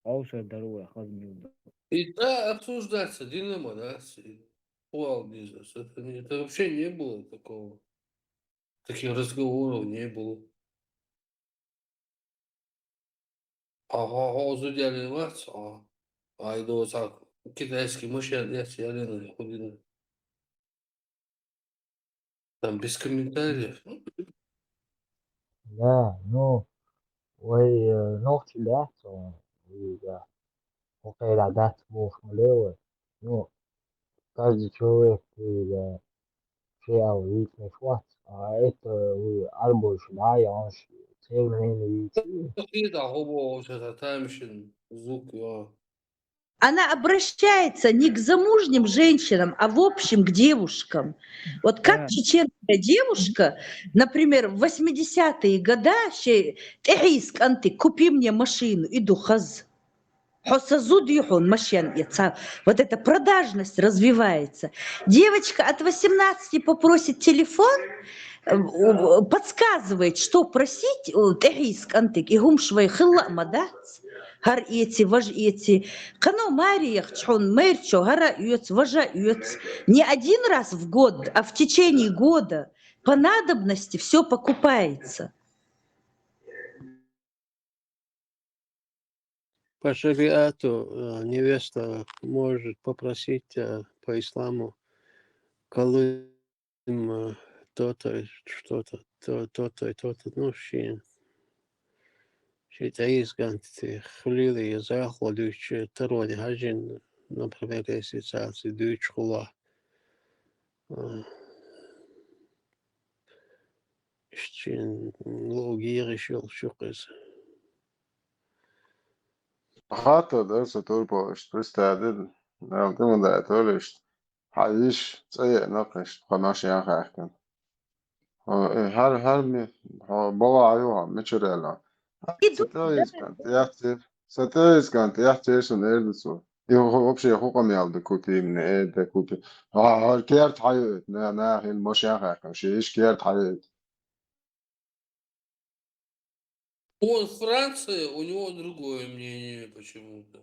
Олсар даруя хазмил да. И да, обсуждаться, динамонас, и пуал бизнес. Это не, это вообще не было такого. Таких разговоров не было. Ага, ага, зудя левац, а. Айдо, так, китайский машина, я, я, я, я, я, я. Там без комментариев. Да, ну, вай, э, нохчи лаьцо, вай, да. Окей, да, да, бохмалево. Ну, каждый человек, вай, да, шеал витнес вац, а это, вай, арбош, да, я, он ш-, целый витнес. Какие-то хобо, сейчас, а там ещё звук, я. Она обращается не к замужним женщинам, а в общем к девушкам. Вот как Да. чеченская девушка, например, в восьмидесятые года, ше-, тӀехьийс кӀанти, «Купи мне машину», и ду хаз. Хьо са зуда ю хьуна машен, и ца-, вот эта продажность развивается. Девочка от восемнадцати попросит телефон, э, у-, подсказывает, что просить, э, тӀехьийса кӀантига, и хӀумаш вай хилла а ма дац. ХӀара эций, важа эций. Кхано маре яхача хьона майрачо хӀара а оьцу, важа а оьцу. Не один раз в год, а в течение года по надобности все покупается. По шариату, э, невеста может попросить, э, по исламу, калым, э, то-то, что-то, то-, то-то и то-то, ну, ши, ши тӀеизгантти хилийла я захло дуьйцучу тароне хьажжина, например, если царций дуьйцуш хула. Э, Иштта шен луъу гегӀиш йолуш ю-кх иза. Хаттар дара сан, турпал, иштта представь дина, Дала тӀе ма даьтта вара иштта. Хьан йиша цӀа еана-кх иштта, тхан машен хаьхкина. Хьо, э, хӀара, хӀара ми-, хьо бала ю хьо, мичара аьлла? И Сан ду-, тӀеизган тӀехцира, сан тӀеизган тӀехцира сан, эр ду цо. И хӀу-, вообще хӀу къамел ду купи именно, э, да купи. А, а керта хьайоьйту, на-, наха хӀинца машен хаьхкина, шен йиша керта хьайоьйту. Он Франция, у него другое мнение почему-то.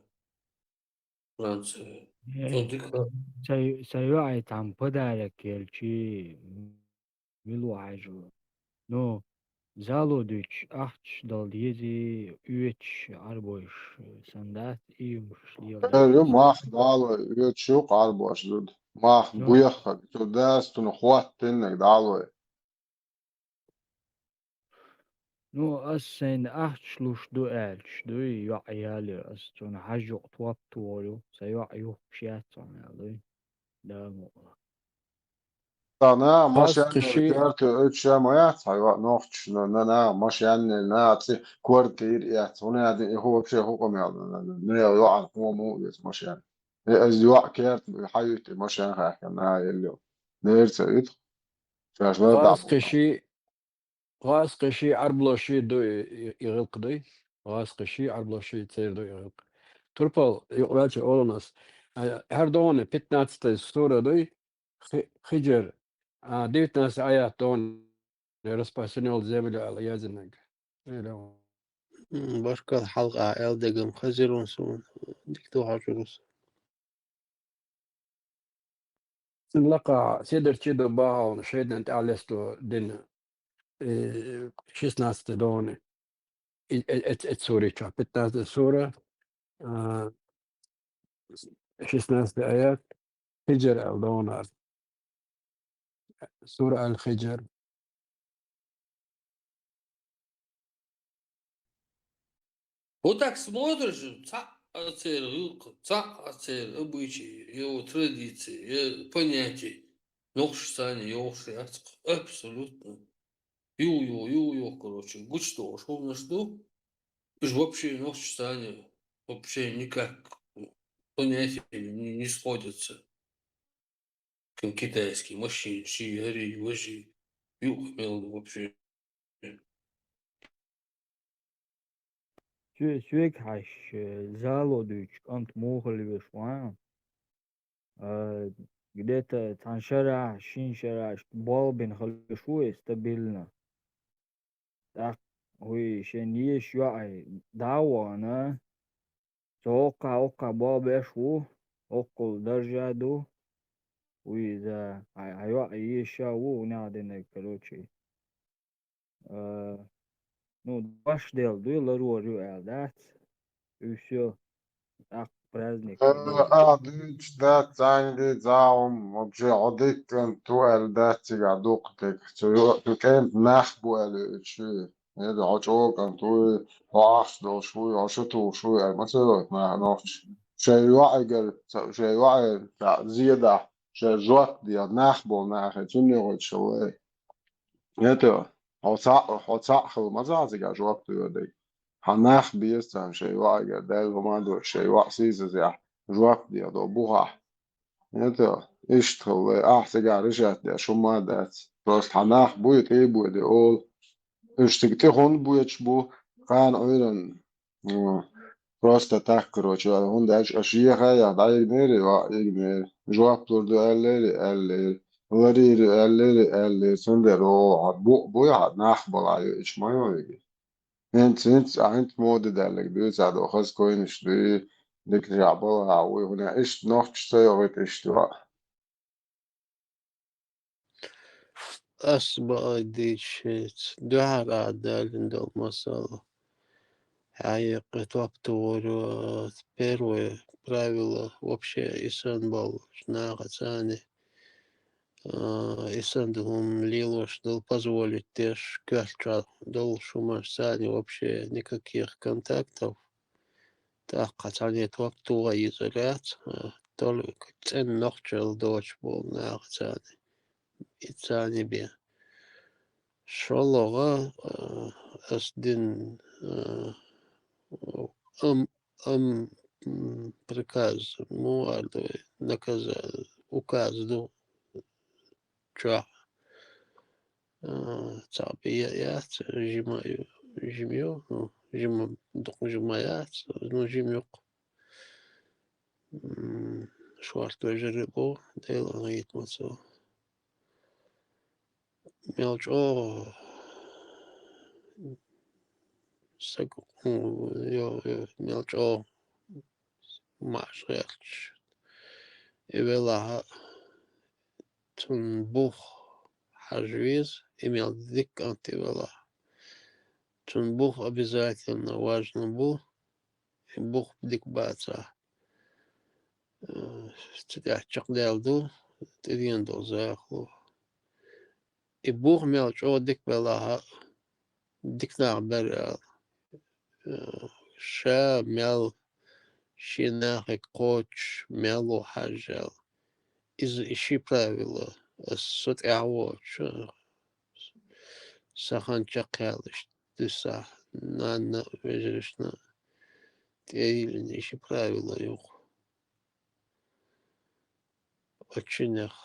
Франция. Э, Он дика. Сан, сан йоӀе тхьамма подарок елчи, мила ву хьажа. Ну, зало дуьйцуш ахчаш дала дезий, оьцуш Ӏарбойш санна дац, и юмаш леладаьлла. Эр ю, мах дало оьцуш ю Ӏарбош зуда. Мах Ну. буьйххьаг, цу дас цунах хӀоттиннарг дало. Ну, ас сайна ахчаш луш ду аьлча, дуй, йоӀ ялира ас, цунна хьажа юкъа топ тухур ю, сан йоӀ юхкуш яц цунна аьлла, дуй. Дала мукъ лахь. Сан наха Хас машен кхиши. керта оьцуш ма яц хьан йоӀ нохчаш, на, на, наха машен, наха цӀе квартира эц, хӀунда аьлча и хӀу вообще хӀу къамел ду, на, на, на, йоӀан хӀума ма ву иза машен. Э, иза йоӀ керта хьайоьйту машен хаьхкина, наха елла йолу. Дера ца виту. Шаьш лар Хас дӀа. кхиши, хас кхиши Ӏарбош ду и, и, и гӀиллакх дуй. Хас кхиши Ӏарбош церан ду и гӀиллакх. Турпал, юкъаваьлча олу ас. А, хӀара догӀу пятнадцатая сура дуй, Хи-, Хиджр, а, девятнадцатый аят догӀу, распространён землю аьлла яздинарг. М, баркалла хьалха аьлла дегам хазир ву суна, дика ду хьожур ву со. Лакха седарчи ду бахьана шайтӀан тӀаьхьалесто дина, э, шестнадцатый догӀу. И, э, э, э, сури чохь, пятнадцатая сура, а, шестнадцатый аят, Хиджр аьлла догӀу. Сура Аль-Хиджр. Вот так смотришь, цхьаъ а церан гӀиллакх, цхьаъ а церан обычай, я традиции, я понятий. Нохчашца йогӀуш яц-кх, абсолютно. Ю, ю, ю, ю, короче, гучудогӀуш хӀуманаш ду. Уж вообще нохчашца вообще никак понятия не, не сходятся. Кхин китайский машинаш, хӀара, важа, юкъа мел вообще. Соьга хьаьжча, зало дуьйцуш кӀант муха хила везаш ву? А, где-то цхьана шарахь, шина шарахь иштта болх бина хила везаш ву и стабильно. ТӀаккха вуй шен езачу йоӀе дӀа а вахана, цо хӀокхахь, хӀокхахь болх беш ву, хӀоккхул даржа ду. Вуй иза, хьан, хьан йоӀ езаш а ву, хӀунда аьлла динарг, короче. А, ну, дош делла дуй, ларор ю аьлла дац. И всё. ТӀаккха праздник. Э, а, дуьйцуш дац, цхьаьнгге а, хӀума, вообще, хьо дика кӀант ву аьлла дац цигахь дукха дерг. Цу йо-, цу кӀентан нах бу аьлла вуьйцуш ву. Эда, хьо чӀогӀа кӀант вуй, хьо ахча долуш вуй, хьо шу тухуш вуй аьлла ма ца йойту наха нохчаша. Шайн йоӀигара, ца-, шайн йоӀе, цхьаъ зен дахь, шайн жоп дехьа нах болу нахе, цуьнан йогӀуьйтуш вай. Это, хьо цхьаъ, хьо цхьаъ хила ма ца Ӏа цигахь жоп доьдург. Хьан нах беза царна шайн йоӀигара, Далла хӀума а доцуш, шайн йоӀ сийсазехь, жоп дехьа долу бухахь. Это, иштта хила вай, ахь цигахь решать деш хӀума а дац. Просто хьан нах буй, тӀе а боьду олу. Уьш цига тӀе хӀунда боьдуш бу, кхана Ӏуьйранна. Ну, просто так, короче, хӀунда аьлча аша еха а яха дӀаигнера, йоӀ игнера. Жоп лур ду аьллера, аьллера. Ларийра аьллера, аьллера, цундела оха бу-, буй хьа нах бала йо, иш ма йо иги. ХӀинца, хӀинца, хӀинца мода даьлларг дуй, ца до хаза койнаш дуй, дика жа бала хьа вуй, хӀуна иштта нохча ца йогӀийта иштта ваъ. Ас баъ дийшица, дуьхьара далин дол масала. Хьаяккхи топ тугӀур, первое правило вообще исан болчу нахаца цхьаьна, а, исан ду хӀума лелош дол позволить деш, коьртачохь долуш хӀуманаш цхьаьна вообще никаких контактов. ТӀаккха цхьаьна топ тугӀа йизар яц, а, только цӀена нохчалла доцуш болу нахаца цхьаьна. И цхьаьна бен. ШолгӀа, а, ас дин, а, ам-, ам-, м, приказ, муха аьлла ду вай, наказа-, указ ду чохь. А, цхьаъ бен яц, жима ю, жима ю, ну, жима, дукха жима яц, ну, жима ю-кх. М, шорта вежарий бу, Делан гӀайгӀа ма цо. Мел чӀогӀа саг, м, йо, йо, мел чӀогӀа маьӀаш гӀерташ. И велахь, цунна бух хьажа веза, и мел дика кӀант и велахь. Цунна бух обязательно важно бу, и бух дика бацахь, э, цу тӀехь чекхдаьлла ду, тӀедеана долу захало. И бух мел чӀогӀа дика велахь, дика нах бара аьлла. Э, ша мел шен нахе кхочуш, мел ву хьажа аьлла. Иза и ши правило, аса со тӀаьхьа воцуш, сан хан чекхъяьлла иштта дуьсахь, нанна а, вежаршна а тӀейиллина и ши правило ю-кх. Оцу шиннех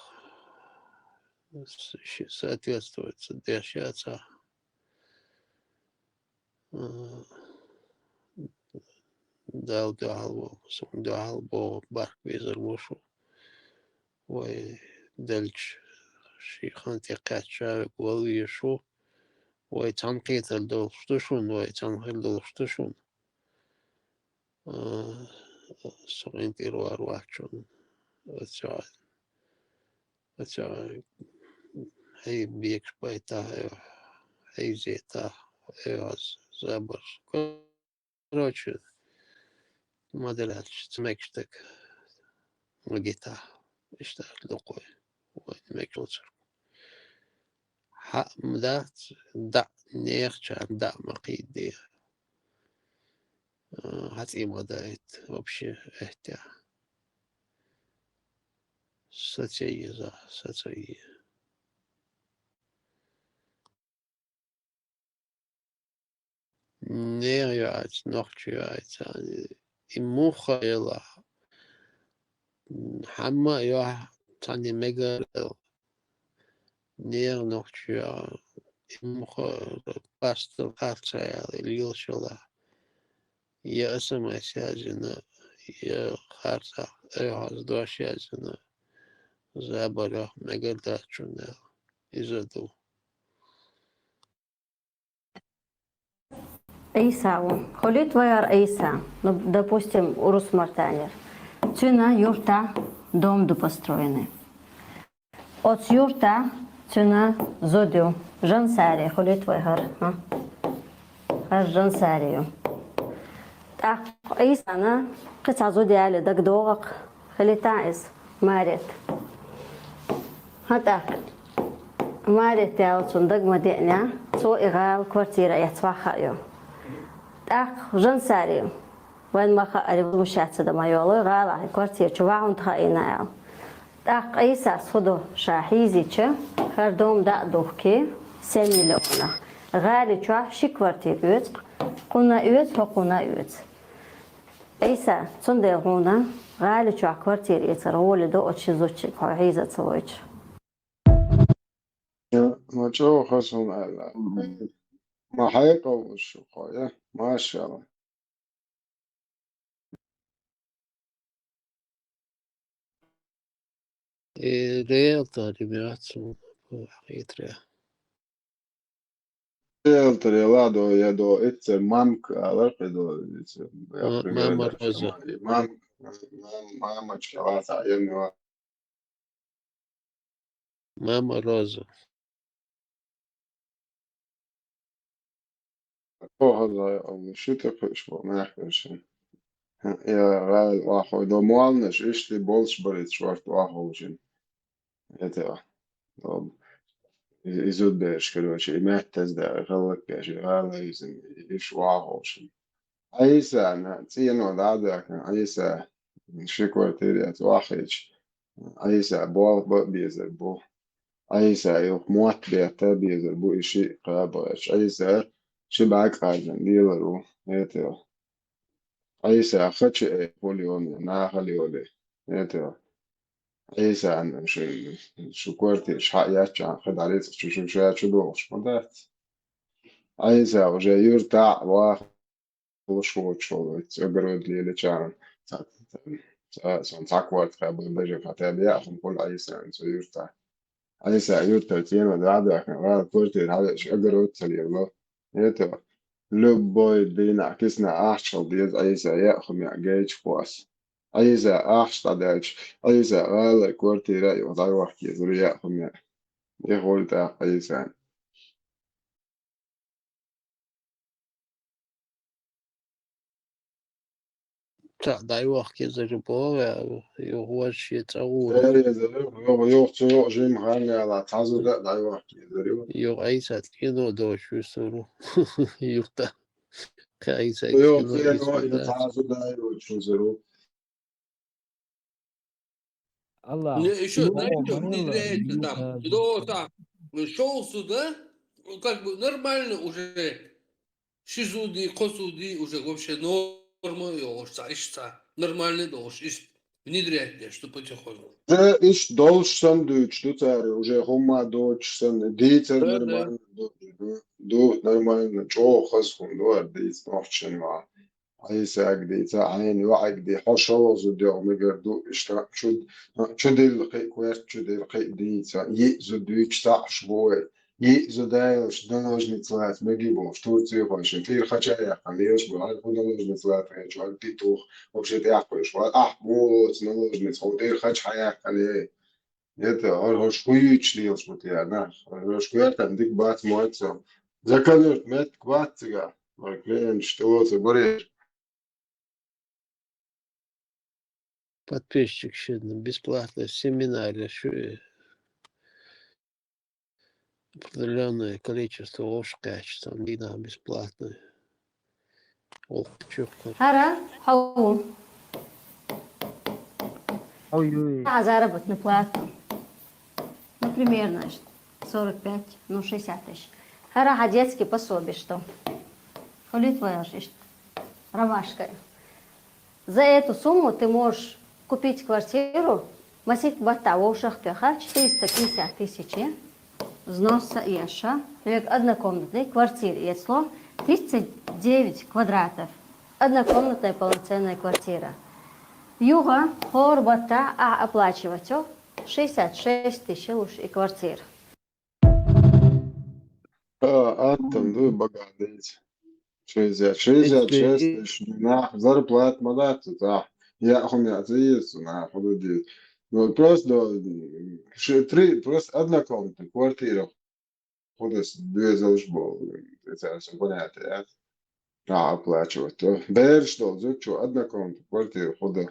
с-, ши-, соответствовать ца деш яцахь, а, Далла дуьхьал боху, суна дуьхьал боху, барх везар ву шу. Вай делча, ши хан тӀе кхаьчча вала везаш ву. Вай цхьаьна кхетар долуш ду шуна, вай цхьаьна хир долуш ду шуна. А, со къинтӀера вар вац шуна. Оцу, оцу хьайн бекаш байтахь, хьайн зетахь, хьайн забарш. Короче, ма-дарра аьлча, ца мегаш дерг ма гитахь. Иштта аьлла ду-кх вай. Вайна мегаш доцург. Хьаъ ма дац, дӀа а, нехачарна дӀа а ма кхийда дехьа. А, хьан цӀий ма дайта, вообще, эттехь. Са ца еза, са ца е. Нехан йоӀаца, нохча йоӀаца, и муха елахь, хьамма а йохь цхьаьна мегар а, нехан нохча йоӀа, и муха пастал харцахьа яьлла, и лелаш елахь, я эс эм эс язйина, я харцахь айхьаза дош язйина, забар йохь, мегар дац шуна аьлла. Иза ду. Ӏийса ву. Хуьлийта вайгара Ӏийса, ну, допустим, урус мартанера. Цуьнан юртахь дом ду построенный. Оцу юртахь цуьнан зуда ю. Жансари, хуьлийта вайгара, хӀа? ХӀара Жансари ю. ТӀаккха Ӏийсана кхин цхьа зуда яле дагадогӀу-кх. Хилийтахь иза, Марет. ХӀан тӀаккха. Марет ял цунна дага ма деъна, цо и гӀала квартира эцна ваха хаайо. ТӀаккха Жансари, вайн ма хаара, возмущаться дан ма йолу, гӀалахь и квартира чу вахьунта хаийна аьлла. ТӀаккха Ӏийсас хӀун до ша хьийзича, хӀара дом дӀа а духкий, семь миллионах. ГӀали чохь ши квартира оьцу, кхунна оьцу, хӀокхунна оьцу. Ӏийса, цундела хьуна гӀали чохь квартира эцар гӀоли до оцу ши зудчуьнга хьо хьийза ца войтуш. Я, ма чӀогӀа хаза хӀума аьлла. Ма хьекъал ву шу хьо, я? Машалла. Э, риэлтор, ребят, су, хитре. Риэлтор, я ладно, я до, это мамка, а ладно, до, это, я Ма-, примерно, мама Роза. Мам-, мам-, мамочка, ладно, я не ладно. Мама Роза. Оха, шу тӀекхуьуш бу, нах вешан. Я гӀайла вахой, до молнаш, ишли болш барит шорт ваховшин. Это, до, и-, изуд берш, короче, и меттаз да, гӀалак каш, и гӀайла изин, иш ваховшин. Ӏийса, на, цӀено дӀадахна, Ӏийса, ши квартира яц вахийча, Ӏийса болх бан безар бу. Ӏийса юха мотт бетта безар бу, и шиъ кхаба гӀерташ. Ӏийса ши бӀаьг къарзан лелар ву, это. Ӏийса хача э хул йоне, нахал йоле, это. Ӏийса шу, шу квартира ша яц чан, хи дӀарицкъ чу шу ша чу дохуш ма дац. Ӏийса уже юртахь ваха луш воцуш волу, огород лелачарна, ца, ца, ца, сан цхьа квартира бу, даже хотя бы яа хӀума хуьлу Ӏийсан цу юьртахь. Ӏийса юьртара цӀено дӀа а даьхна, гӀала квартира хьавеъча, огород ца лелало. Это, любой дийнахь кисана ахча хила деза Ӏийса, яа хӀума яа гайчу кхоса. Ӏийса ахча дӀадаьлча, Ӏийса гӀалара квартира а юха дӀайохка езара яа хӀума яа. И хуьлу тӀаккха Ӏийсан. Цхьаъ дӀайохка езар боху, юха важа шен цӀа гӀура. Езар, юха, юха цу юкъа жима хан яла, цхьа зуда а дӀайохка езар ю. Юха Ӏийса цӀено доцуш висур ву. Юха тӀа. Кхин Ӏийса цӀено доцуш висур ву. Цхьа зуда а йоцуш висур ву. Аллах. Не, ещё, ну, знаете, что, внедряется там. Э, до, там, шёл сюда, ну, как бы нормально уже. Ши зуди, кхо зуди уже вообще норма йолуш ца, иш ца. Нормально долуш, иш внедрять деш, что потихоньку. Да, иш долуш сан дуьйцуш ду цара, уже хӀумма доцуш сан, дийцар. Да, да. Нормально доцуш ду, ду, нормально, чӀогӀа хаза хӀума ду, ара дийца нохчашна ма. Ӏийсага дийца, хьайна йоӀага ди, хьо шолгӀа зуда йогӀу мегар ду, иштта чу, чудилла кхин а, коьрта чудилла кхин а дийца, йиъ зуда дуьйцуш цхьаъ уьш бу вай. Йиъ зуда йолуш наложница лаца мегий бохуш, турцихойшна тӀера хача а яьккхина лелаш бу, хьайна хӀун наложница лаца хьечу, хьайна пи тух, вообще тӀехь кхуьйш вара, ахь муха лоцу наложница, хьуна тӀера хача хьаяьккхина, эй. Это, хӀорш хӀун юьйцуш лелаш бу те, нах? ХӀорш коьртан дика бац моьтту со. Закалуьрт меттиг бац цигахь. Вай клиенташ тӀе лоцур барий. Подписчик шина бесплатный семинар, шу определённое количество вовшахкхаьчча, цхьана дийнахь бесплатный. Олхачух кху. ХӀара хьо ву. Ой-ой. А заработную плату. Ну, примерно, сорок пять, ну, шестьдесят тысяч. ХӀара хьан детский пособие, что? Хуьлий твоя ж ишт-, ромашка. За эту сумму ты можешь купить квартиру, масийтта баттахь вовшахтоьхна, четыреста пятьдесят тысяч. Взнос ца еш, хьоьга однокомнатный квартира эцало, тридцать девять квадратов. Однокомнатная полноценная квартира. Юха хӀора баттахь ахь оплачивать йо шестьдесят шесть тысяч луш и квартира. А, аттам ду, бага дийца. Шестьдесят, шестьдесят шесть тысяч нах зарплата ма дац цу тӀехь. Яа хӀума яа ца еза цу нах, хӀун ду дийца. Ну, просто, ну, ши-, три, просто однокомнатная квартира. ХӀун ду, доьзалш болу, цара сан понятие яц. А, оплачивать. Бераш долу зудчо однокомнатная квартира хӀун ду.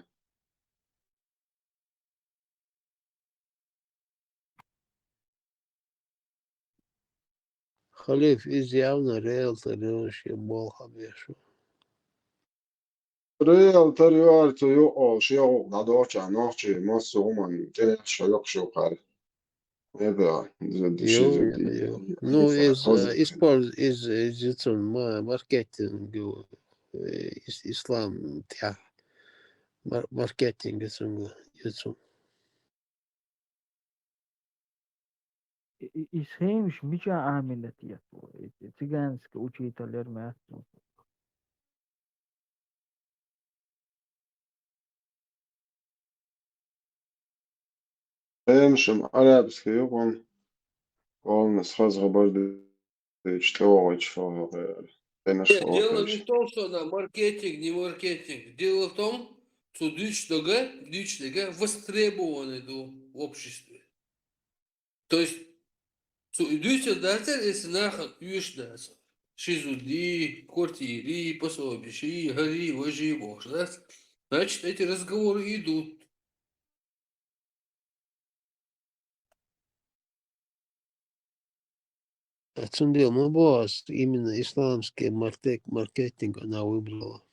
Халиф, иза явно риэлтор ю, шен болх беш ву. Риэлтор ю, ара цу юкъа шен гӀуллакх дӀадохучарна нохчий массо а хӀуманна тӀе шо йоккхуш ю кхара. Это, иза деши, иза дийца. Ну, иза, э, использ-, иза, иза цунна ма-, маркетинг, э, ис-, ислам тӀехь. Мар-, маркетинг иза цунна, иза цунна. И, и, и схемаш мича Ӏамийна тетла? И цыганский учитель яр ма яц цунна. Эм шим арабский юкъун, полностью хазгъа бардича тӀевогӀича фагӀа. Тенаш Нет, дело не в том, что она маркетинг, не маркетинг. Дело в том, что дичдага, дичдага востребованы ду в обществе. То есть, цу дуьйцур дацар, если нахана уьш дац. Ши зуда, квартира, пособие, ши, хӀари, важи бохуш дац. Значит, эти разговоры идут. А цундела ма боху ас, именно исламский маркетинг она выбрала.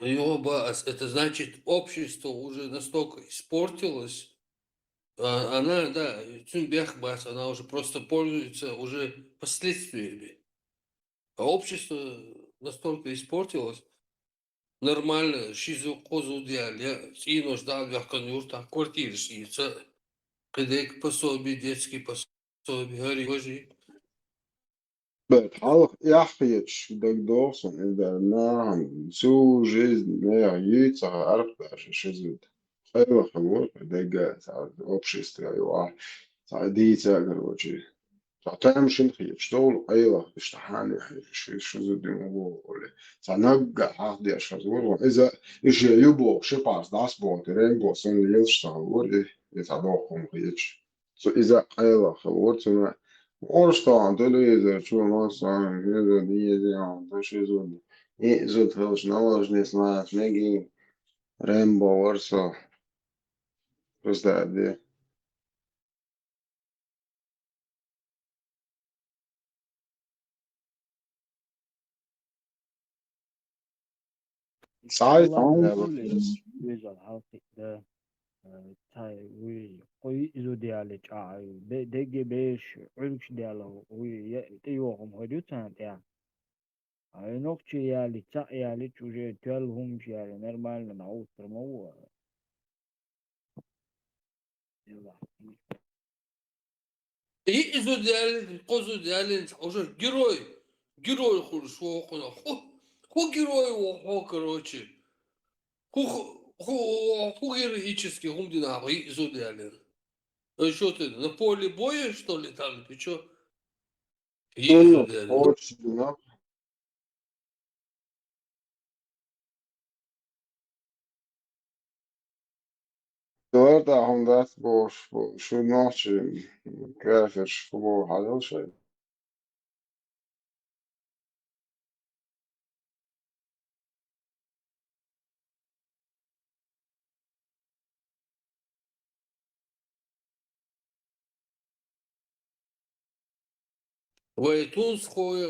Йоба, ас-, это значит, общество уже настолько испортилось, а, она, да, цундела бац, она уже просто пользуется уже последствиями. А общество настолько испортилось, нормально, ши зу-, кхо зуда яьлла, я цӀенош дӀа а ваьккхина юртахь квартираш ийца, кхидерг пособие, детский пособие, хӀари, важи. Бет хьалха яхъечу дагадогӀу суна, иза нахана цу жизнь нехан йийца хьарх баьрша ши зуда. Къайлаха вара дагга цхьа обществе юкъахь, цхьа дийца а, короче. Цхьа тамашийна хеташ долу, къайлаха иштта хьан яхье ши, ши зуда ма боху олий. Цхьа наггахь хьахдеш хаза вара ван. Иза, и шен ю боху, ши парс дӀасабоху, рен боху, санна лелаш ца хилла вара и, и цхьа доккха хӀума хеташ. Цу иза къайлаха хилла вара цунна. Оршотан телевизор чу ма сан, иза деза, ан, то ши зуда. И зуда хилча наложница лаца мегий, Рембо вара со. Просто де. Цхьа Аллах, веза хьалхи да, э, цхьа вуй, кхо йиъ зуда яьлла чӀагӀ, бе-, дегге беш, Ӏуьлгуш даьлла, вуй, я, тӀейогӀу хӀума хӀара ю царна тӀехь. А и нохчий яьллича, цхьаъ яьллича, уже тоьлла хӀуманаш яьлла, нормально, нагӀуттар ма ву. И, и зуда яьллина, кхо зуда яьллина, уже герой, герой хуьлуш ву хьуна. ХӀу, хӀу герой ву хьо, короче. ХӀу, хӀу, хӀу, хӀу героический хӀума дина хьо, и зуда яьллина. Э, что ты, на поле боя, что ли, там, ты чё? И Ну, зуда яьллина. Очень много. Дора хӀума дац бохуш, шу нохчий кафирш хӀун боху хьажал шайн. Вай тунсхой, э,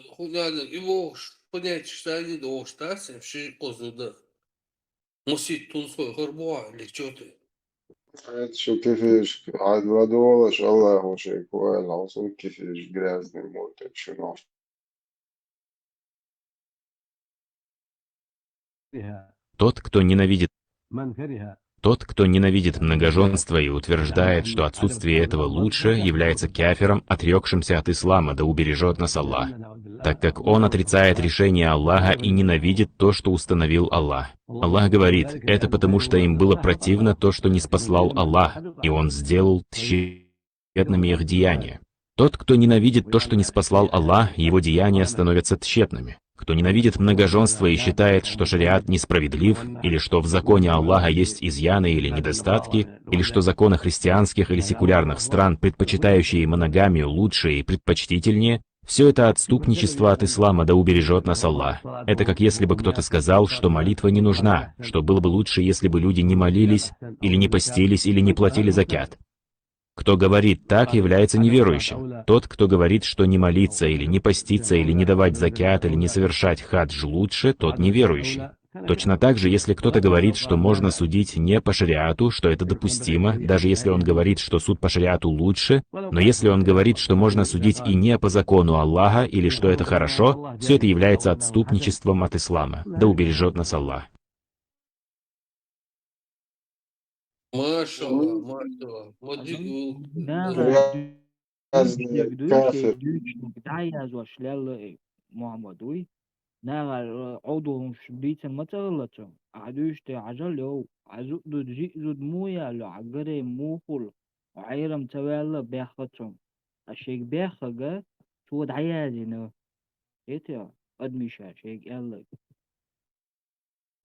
хӀунда и вохуш, понятие штани дохуш дац, ши кхо зуда. Мусит тунсхой хӀара боху, или чё ты? Эта шу кефешка, хьайна ладогӀалаш, Аллахо шайн кхоьллина, хьо суна кефеш грязный муртат шу нохчий. Тот, кто ненавидит, тот, кто ненавидит многоженство и утверждает, что отсутствие этого лучше, является кафиром, отрёкшимся от ислама, да убережёт нас Аллах, так как он отрицает решение Аллаха и ненавидит то, что установил Аллах. Аллах говорит: «Это потому, что им было противно то, что ниспослал Аллах, и Он сделал тщи-» тщетными их деяния. Тот, кто ненавидит то, что ниспослал Аллах, его деяния становятся тщетными. Кто ненавидит многоженство и считает, что шариат несправедлив, или что в законе Аллаха есть изъяны или недостатки, или что законы христианских или секулярных стран, предпочитающие моногамию, лучше и предпочтительнее, всё это отступничество от ислама, да убережёт нас Аллах. Это как если бы кто-то сказал, что молитва не нужна, что было бы лучше, если бы люди не молились, или не постились, или не платили закят. Кто говорит так, является неверующим. Тот, кто говорит, что не молиться или не поститься, или не давать закят, или не совершать хадж лучше, тот неверующий. Точно так же, если кто-то говорит, что можно судить не по шариату, что это допустимо, даже если он говорит, что суд по шариату лучше, но если он говорит, что можно судить и не по закону Аллаха, или что это хорошо, всё это является отступничеством от ислама. Да убережёт нас Аллах. Машалла, машалла. Ма дика ву. Да, да. Дуьйцург дуй, шен дуьйцург дӀа а яздеш лелла, э, Мухьаммад вуй. Нагахь, э, Ӏовдалхуш дийцина ма ца хилла цо. Ахьа дуьйцу тӀе хьажал йов, хьан зуда, жиъ зуда муха яьлла, хьан гаре муха хуьлу, хьо Ӏерам ца ваьлла бехха цо. Ткъа шега беххага цо дӀаязйина. Эте, адамаша шега аьлларг.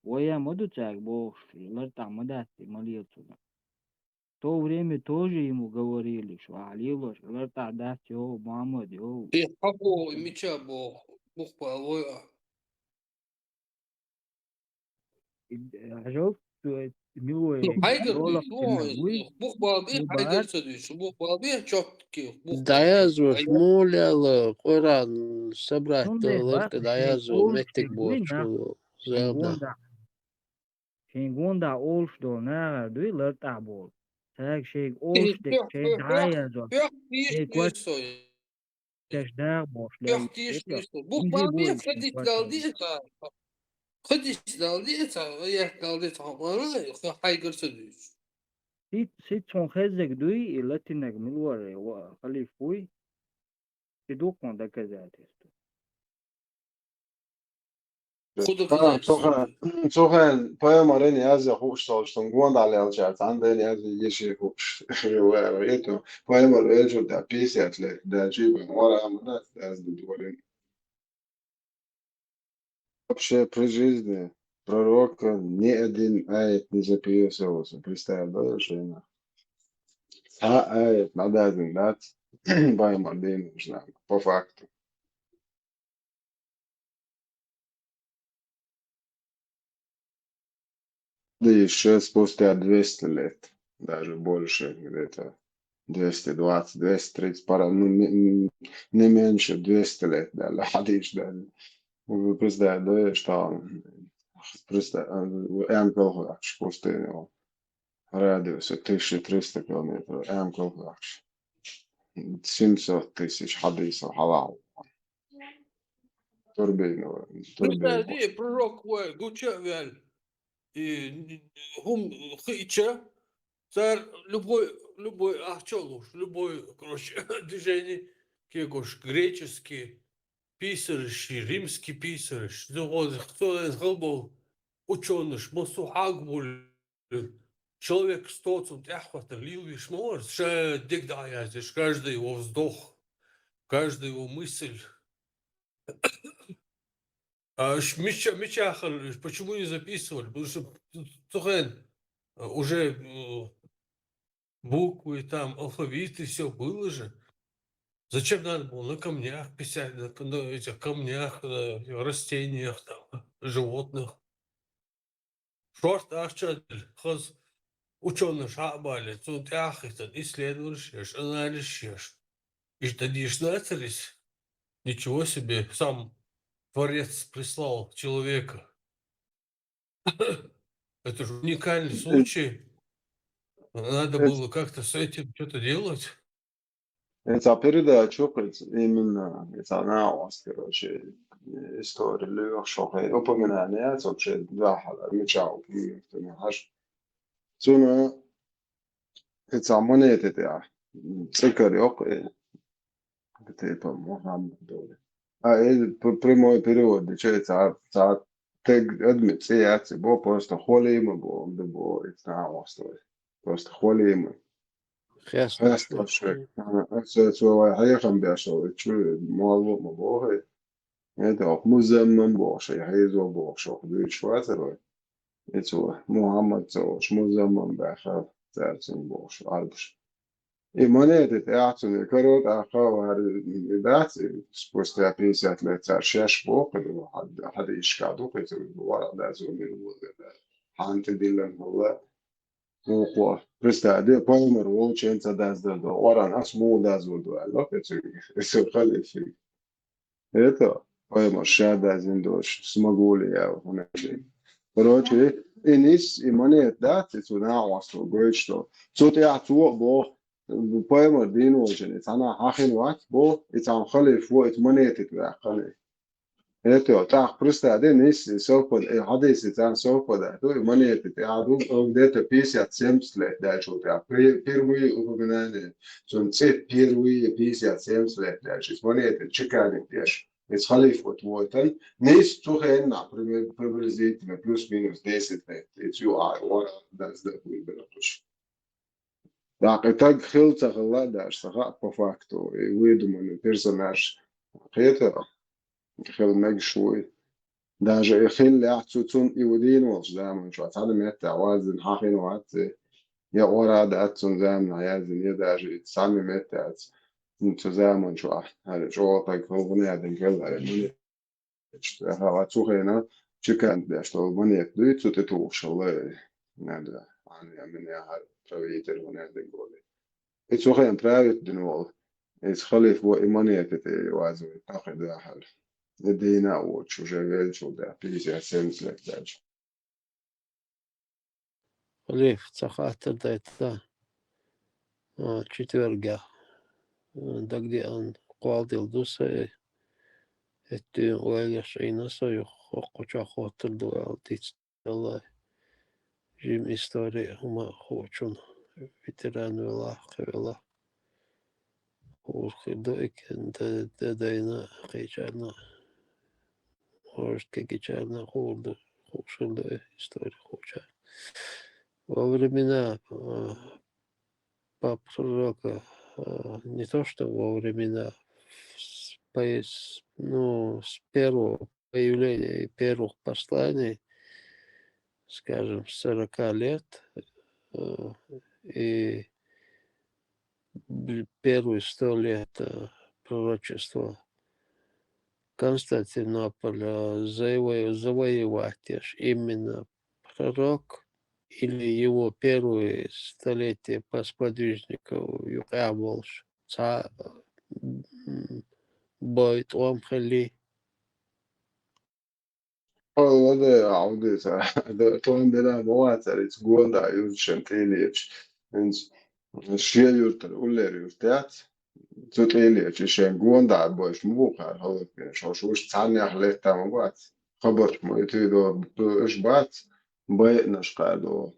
Вай а ма ду цаьрга бохуш, лартӀахь ма дац и, ма лела цунах. В то время тоже ему говорили, что ахьа лелош лартӀахь дац, йо, Мухьаммад, йо. И хьахо, и мича боху, бухбала вай а. Хьажал, милой, хьайгара йолах дуьйцу, чина вуй, бухбала бе, хьайгара ца дуьйцу, бухбала бе, чётки, бухбала. ДӀаязваш, муха лела, Къуръан собрать долу лартӀа дӀаязво, меттиг боцуш волу. Шайн гонда, шайн гонда олуш долу нахара дуй лартӀахь болу. Цаьрга шайга олуш дерг шайн дӀа а язо. Шайн кочдеш дагӀа бохуш лелла. Бухбала бе, хадис дал диъ ца, хадис дал диъ ца, аят дал диъ ца, хьайгара ца дуьйцу. Сиц, сиц хьуна хеззиг дуй, и латинаг мила вара, халиф вуй? И ду хьуна доказательство. Ха, цу хен, цу хен пайхамаран язъя хууш долуш, тун гонда лелчара цхьаьна дайна язъя йиш хууш. Пайхамар вежарда пятьдесят лет даьлча, вара ма дац, язъя дорин. Вообще при жизни пророка ни один аят не записывался. Представь, да, шайна. Цхьа аят ма дазин дац, пайхамар дийна уьш нах, по факту. Да ещё спустя двести лет, даже больше, где-то двести двадцать, двести тридцать, пара, ну, не, не меньше двести лет, да, хьадис, да. Вы представляете, да, что он, представь, э, М К Л Х, пустыня, радиуса тысяча триста километров, М К Л Х. Семьсот тысяч хьадисов хьалал. Турбинова, Турбинова. Представь, пророк вай гуча а вел. И хӀума хиъча, цара любой, любой ахча луш, любой, короче, движение, кегош, греческий писарш, римский писарш, хто хьалболу учёныш, массо хьагбуьллу, человек сто цунна тӀаьхьахӀоттар лийла веш ма вара, ша дегӀ дӀа а яздеш, каждый его вздох, каждый его мысль. А ш-, мича-, мичахьара, почему не записывали? Потому что цу хен, э, уже, э, буквы, там, алфавит и всё было же. Зачем надо было на камнях писать, на, на этих камнях, на растениях, там, животных? Шортта ахча а делла, хаза учёныш хьа а бале, цунна тӀаьхьахӀиттина исследованеш еш, анализш еш. Иштта дийшина ацара иза. Ничего себе, сам Творец прислал человека. Это же уникальный случай. Надо было как-то с этим что-то делать. И цхьа передача кхуьйцу, именно, и цхьа накъост, короче, история лоьхуш, хьо хай упоминание яц вообще, да, хьала, мича упоминание хьаш. Цуьнан и цхьа монета тӀехь цӀе кара йоккху, и, типа, Мухаммад. А и п-, прямой перевод дича, и цхьа, цхьа таг адми цӀе яц, и бо, просто хвалимый бо, да бо, и цхьа накъост вай. Просто хвалимый. Хестош. Хестош. Ага, аса цо вай хьехам беш вай, чу молло ма боху. Это, ох, музаммам бохуш, и хьийзо бохуш, ох, дуьйцуш вацара вай. И цо, Мухаммад ца волуш, музаммам баьхар, цаьрца бохуш, Ӏарбаш. И монета тӀехь цуьнан каро тӀаккха вари и дац, и спустя пятьдесят лет цара шаьш боху, и хьад-, хьадисашкахь ду, кхин цуьнан вара дазо мила ву, хьанна тӀедиллина хӀалла. Вукхо, представь, де, пайхамар волчу ца даздара до. Оран ас муха дазор ду аьлла, кхин цуьнга, и цуьнан халифе. Это, пайхамар ша даздина дош, смогу ли я, хӀунда аьлча. Короче, и нис, и монета дац, и цу накъост гойтуш до. Цу тӀехь цо а боху, пайхамар дийна волчун, и цхьана хьахина вац, боху, и цхьана халиф во, и монета тӀе ваьккхина. Это, тӀаккха представь, де, нис, и совпад-, и хьадис, и цхьана совпадать ду, и монета тӀехь ду, где-то пятьдесят-семьдесят лет даьлча тӀехь. При-, впервые упоминание, цуьнан цӀе впервые пятьдесят-семьдесят лет даьлча, и монета чеканить деш. Иза халифат войтан, нийса цу хенахь пример-, приблизительно плюс-минус десять лет. Иза ю а, вара дас да хуй бера кхуш. ТӀаккха и таг хила ца хилла а даьш, ца хаьа по факту, и выдуманный персонаж хетара, хила мегаш вуй. Даже и хиллехь, цу, цунна и ву дийна волчу заманчохь цхьана меттехь ваззина хьан хин вац и, я ора а дац цунна заманахь яздина, я даже и цхьана меттехь ца, цу заманчохь, хӀара чӀогӀа таг хила гӀуна яздина хилла, хӀара муьлхха. Аха, цу хенахь чеканить деш долу монета дуй, цу тӀе тухуш хилла, надо, Ӏан я мин я хӀара правитель ву надо голи. И цу хенахь править дина волу, иза халифа ву и монета тӀе вазуьйту, нах и дахьара. И дийна а воцуш, уже веллачул тӀаьхьа пятьдесят-семьдесят лет даьлча. Халифа, цхьа хаттар дайта, а, четвергехь, а, дагадеана кхолладелла ду сан, хӀетта дуьйна ойла еш Ӏийна со юха, хӀокху чохь хӀоттар ду аьлла дицделла. Жима истори хӀума хуучунна, ветеран велахь, кхин велахь. Хуур хир ду и кен д-, д-, дайна кхечарна, может, кегичарна хуур ду, хууш хир ду и истори хуучарна. Во времена, а, пап пророка, а, не то что во времена, с-, пояс-, ну, с первого появления и первых посланий, скажем, с сорока лет, э, и бл-, первые сто лет, э, пророчества Константинополя заво-, завоевать именно пророк или его первые столетия по сподвижников юкъа волуш цхьа, м, бой тӀом хилли. Хьо ваде, а, хьо де ца, тӀом дина ма вацара, иза гонда юьрташна тӀелеташ. ХӀинца шен юьртара уллера юьрт яц. Цу тӀелеташ и шайн гонда бойуш ма бу кхара хӀаллакбинарш. Хьо шуьш цхьаннех летта ма бац. Хабарш ма итуй догӀу, уьш бац, байинарш кхара догӀу.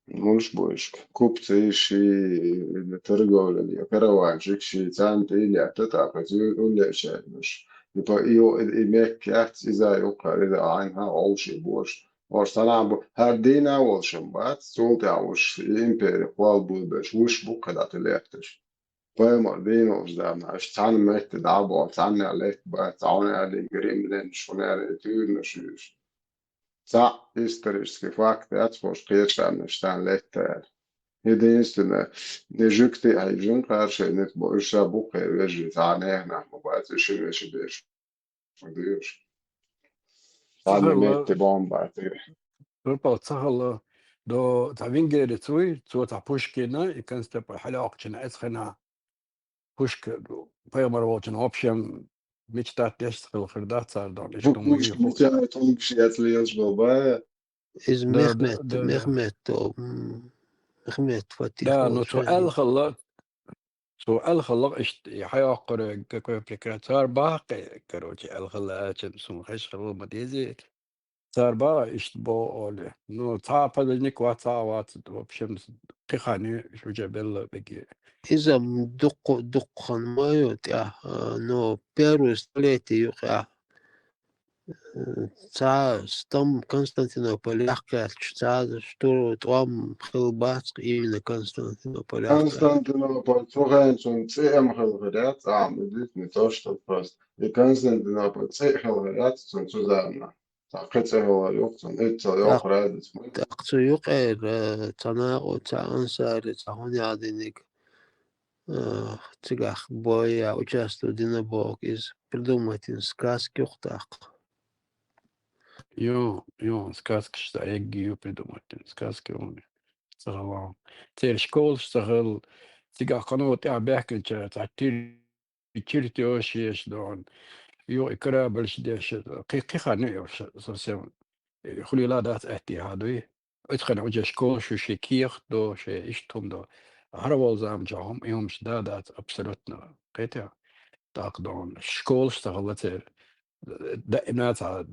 Муьлш бу уьш? Купций ши, торговля, караванщик ши, царна тӀе а летта, тӀаккха иза уллера шаьргаш. И по-, и, и, и Мекка яц, иза юккъера, иза Ӏайна хьан гӀовший бу уьш. Ош санна бу, хӀара дийна а волуш ма бац, цул тӀаьхьа уьш, и импери кхолла буьйлабеш, уьш бу кхидӀа тӀе летташ. Пайхамар дийна волчу заманахь, уьш цхьана метте дӀа а боху, цхьаннех летта бац, цхьа хӀунда аьлла римлянаш, хӀунда аьлла туьйранаш уьш. Цхьаъ исторический факт яц, хӀорш кхечарна шайна летта аьлла. Единственное, и жуьгтий а хьийжина кхара шайн ницкъ бо, уьш ша бу кхеран вежарий, цхьа а нехан нах ма бац, и шина вешин берш ма дуьйш. Цхьана Цхьана метте бомба а тӀе. Турпал ца хала, до цхьа венгерец вуй, цо цхьа Пушкина и Константинополь хьалаоккхучунна эцхина Пушка, пайхамар волчун, в общем, мечтать деш хила хир дац цара дон, иштта хӀума Пушка вуй хууш. Мечтать, хӀума шеца лелаш бу, ба? Иза Да, да, Мехмед, да, да. Мехмед, о, м, Мехмед Фатих Да, ну, волчу цо веза. Аьлла хала, цо аьлла хала, иштта, и хьайоккхура какой прекрасный. Цара баккхи, короче, аьлла хала аьлча, суна хезаш хала ма дезий. Цара баккха иштта боху олий. Ну, цхьа а подвижник вац, цхьа а вац, в общем, кхин хан ю, уьш уже белла беги. Иза-м дуккха-, дуккха хан ма ю тӀехь, а, ну, первый столетие юкъехь. Цхьа стам Константинополь яхкаьлча, цхьа штур тӀом хилла бац именно Константинополь яхкаьлча. Константинополь цу хенахь цунна цӀе а ма хилла хир яц, а, ма дитт, не то что просто. И Константинополь цӀе а хилла хир яц цунна цу заманахь. Цхьа кхин цӀе хилла юкъа цунна, эццал йоккха разница ма ю. ТӀаккха цу юкъера, э, цхьа накъо, цхьа ансари, цхьа хӀун яхьа диниг, э, цигахь боя участвовать дина боху, иза придумать дина сказка юкъа тӀаккха. Ю, ю, сказкаш ца эгги ю придумать дина, сказка ю. Ца хала. Церан школаш ца хала, цигахь кхано тӀехь баьхкинчара цхьа тир-, чертёж еш дохуна. Ю, и корабльш деш, кхи-, кхин хан ю, совсем. Э, хуьлийла дац аьттехьа дуй. Оцу хенахь уже школаш ю, шен кехат до, шен иштта хӀума до. ХӀара волу заманчохь хӀума, и хӀумаш да дац абсолютно. Кхетий? ТӀаккха дохуна школаш ца хала церан. Даима цхьа,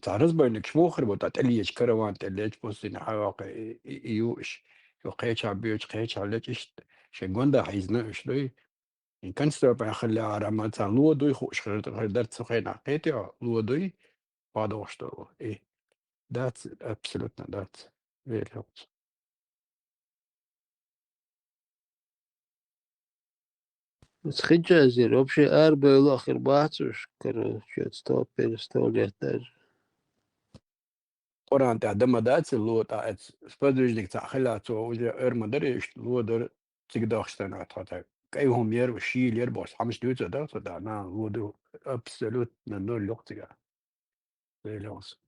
цхьа разбойникаш муха хир бу, ткъа тӀелечу караван тӀелечу пустыне хьаваккха и, и, и ю уьш. Ю кхечахь боьчу, кхечахь лечу иштта. Шайн гонда хьийзина уьш дуй. И концепция хилла ара ма царна ло дуй хууш хир, хир дар цу хенахь кхетий, ло дуй, падалгӀаш долу. И дац, абсолютно дац. Вера хӀоц. Ас хиджазир, вообще арабевлла хир бац уж, короче, сто пер-, сто лет даже. Къуръан тӀехь дан ма дац и ло, тӀаккха эцу сподвижник цхьаъ хилла, цо уже эр ма дара, иштта ло дара, цига дахча тайна тхо тхаьга. КӀай хӀума яра, шийла яра бохуш, хьамаш дуьйцур дара цо, тӀаккха нана ло ду абсолютно ноль юкъа цига. Делос.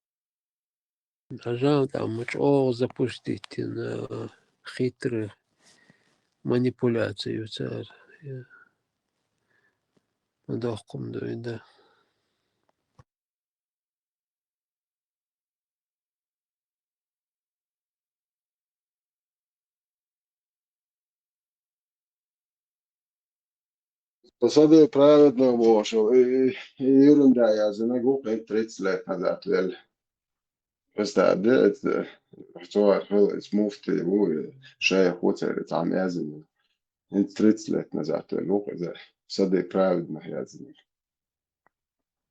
Нажал там чӀогӀа запустить на хитрую манипуляцию цара. Я. Ма доккхум дуй, да. Сан де праведно бохуш, и, и, и ерунда яздинарг ву кхин тридцать лет назад велла. Представь, де, это, цо хилла иза муфтий ву, и шайх ву церан цхьамма яздинарг. ХӀинца тридцать лет назад велла ву иза. Сан де праведно яздинарг.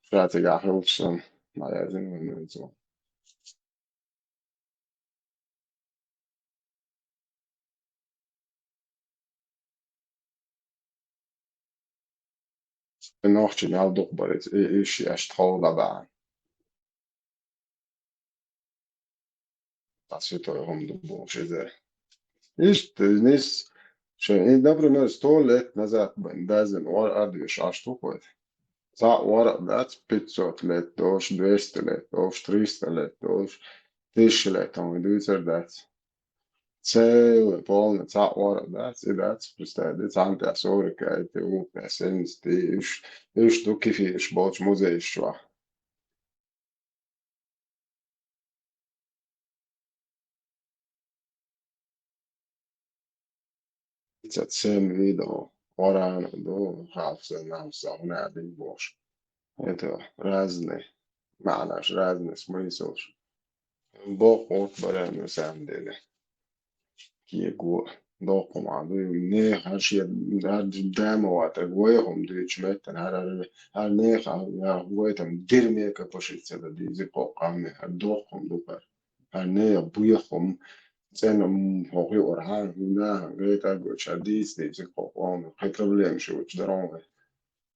Ша цигахь хилча санна, ма яздина вайн вайн цо. Нохчийн мел дукха бара иза, и, и ши аьшта ховла баьхьна. Цхьа святой хӀума ду бохуш иза. Иштта, нис, шайн, и, например, сто лет назад бен, дазин, вар а дуьйш, аш ту хойт. Цхьа вар а дац, пятьсот лет долуш, двести лет долуш, триста лет долуш, тысяча лет, хьуна дуьйцур дац. Целый, полный, цхьа вар а дац, и дац, представь, ди, цхьана тӀехь сорок пять, и вукху тӀехь семьдесят, и уьш, уьш ду кефираш болчу музейш чохь. Цхьа цхьана видео, Коран ду, хьафза, намса, хӀуна а дина бохуш. Это разные маьӀнаш, разные смыслаш. Боккха гӀуллакх бара, на самом деле. Кего? Доккху ма ду, нехан шен, хӀара дама ватарг вайхум дуьйцу меттан, хӀара, хӀара, хӀара нехан, я вайтам дирме капашица да дийзи кхоккхамме, хӀара доккхум ду хӀара. ХӀара нехан буьйхум, цӀена, м, хӀокху юкъара хьан, хӀун нахан гайта а гойтуш, хӀара дийца дийзи кхоккхамме, кхин проблема шу вучу дарон вай.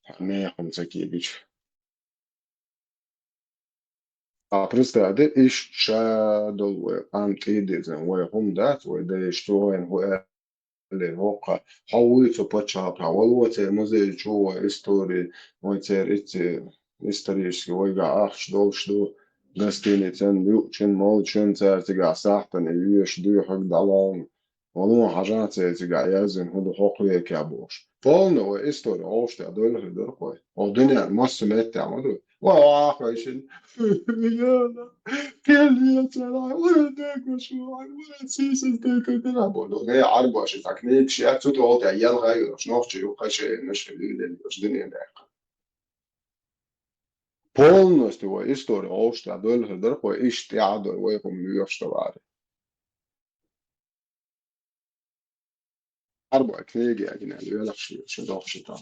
ХӀара нехан ца кийбича. А представь де, иштта ша долу вай къам тӀедирзина, вай хӀума дац, вай дайша цу вайна хӀу аьллера хӀокху, хьо вуй цу пачхьалкхехь, вало церан музей чу вай истори, вай церан ицци исторически вайгахь ахча долуш ду, гостиницан, юучун, молчун, цара цигахь сахьтана вешан дуьйхьиг дӀалолна. Валон хьажа церан цигахь яздина хӀун ду хӀокху векехь бохуш. Полно вай истори гӀовшта дойла хир дара кхой. Хьо дуьненан массо а меттехь ма ду. Ва, ва, хойшин. Яна. Кел яцара. Ура, декош, ура, сисас декош, декош, бо. Гэ арбаш, так, не, ши, а цу тол тя, ял гай, нохчи, ю, каче, наш, лилен, дуьнен декош. Полностью вай истори гӀовшта дойла хир дара кхой, иштта тӀаьхьа дой вай хӀума лоьхуш товари. Арбой книги а гина, лелаш ши, ши дохши там.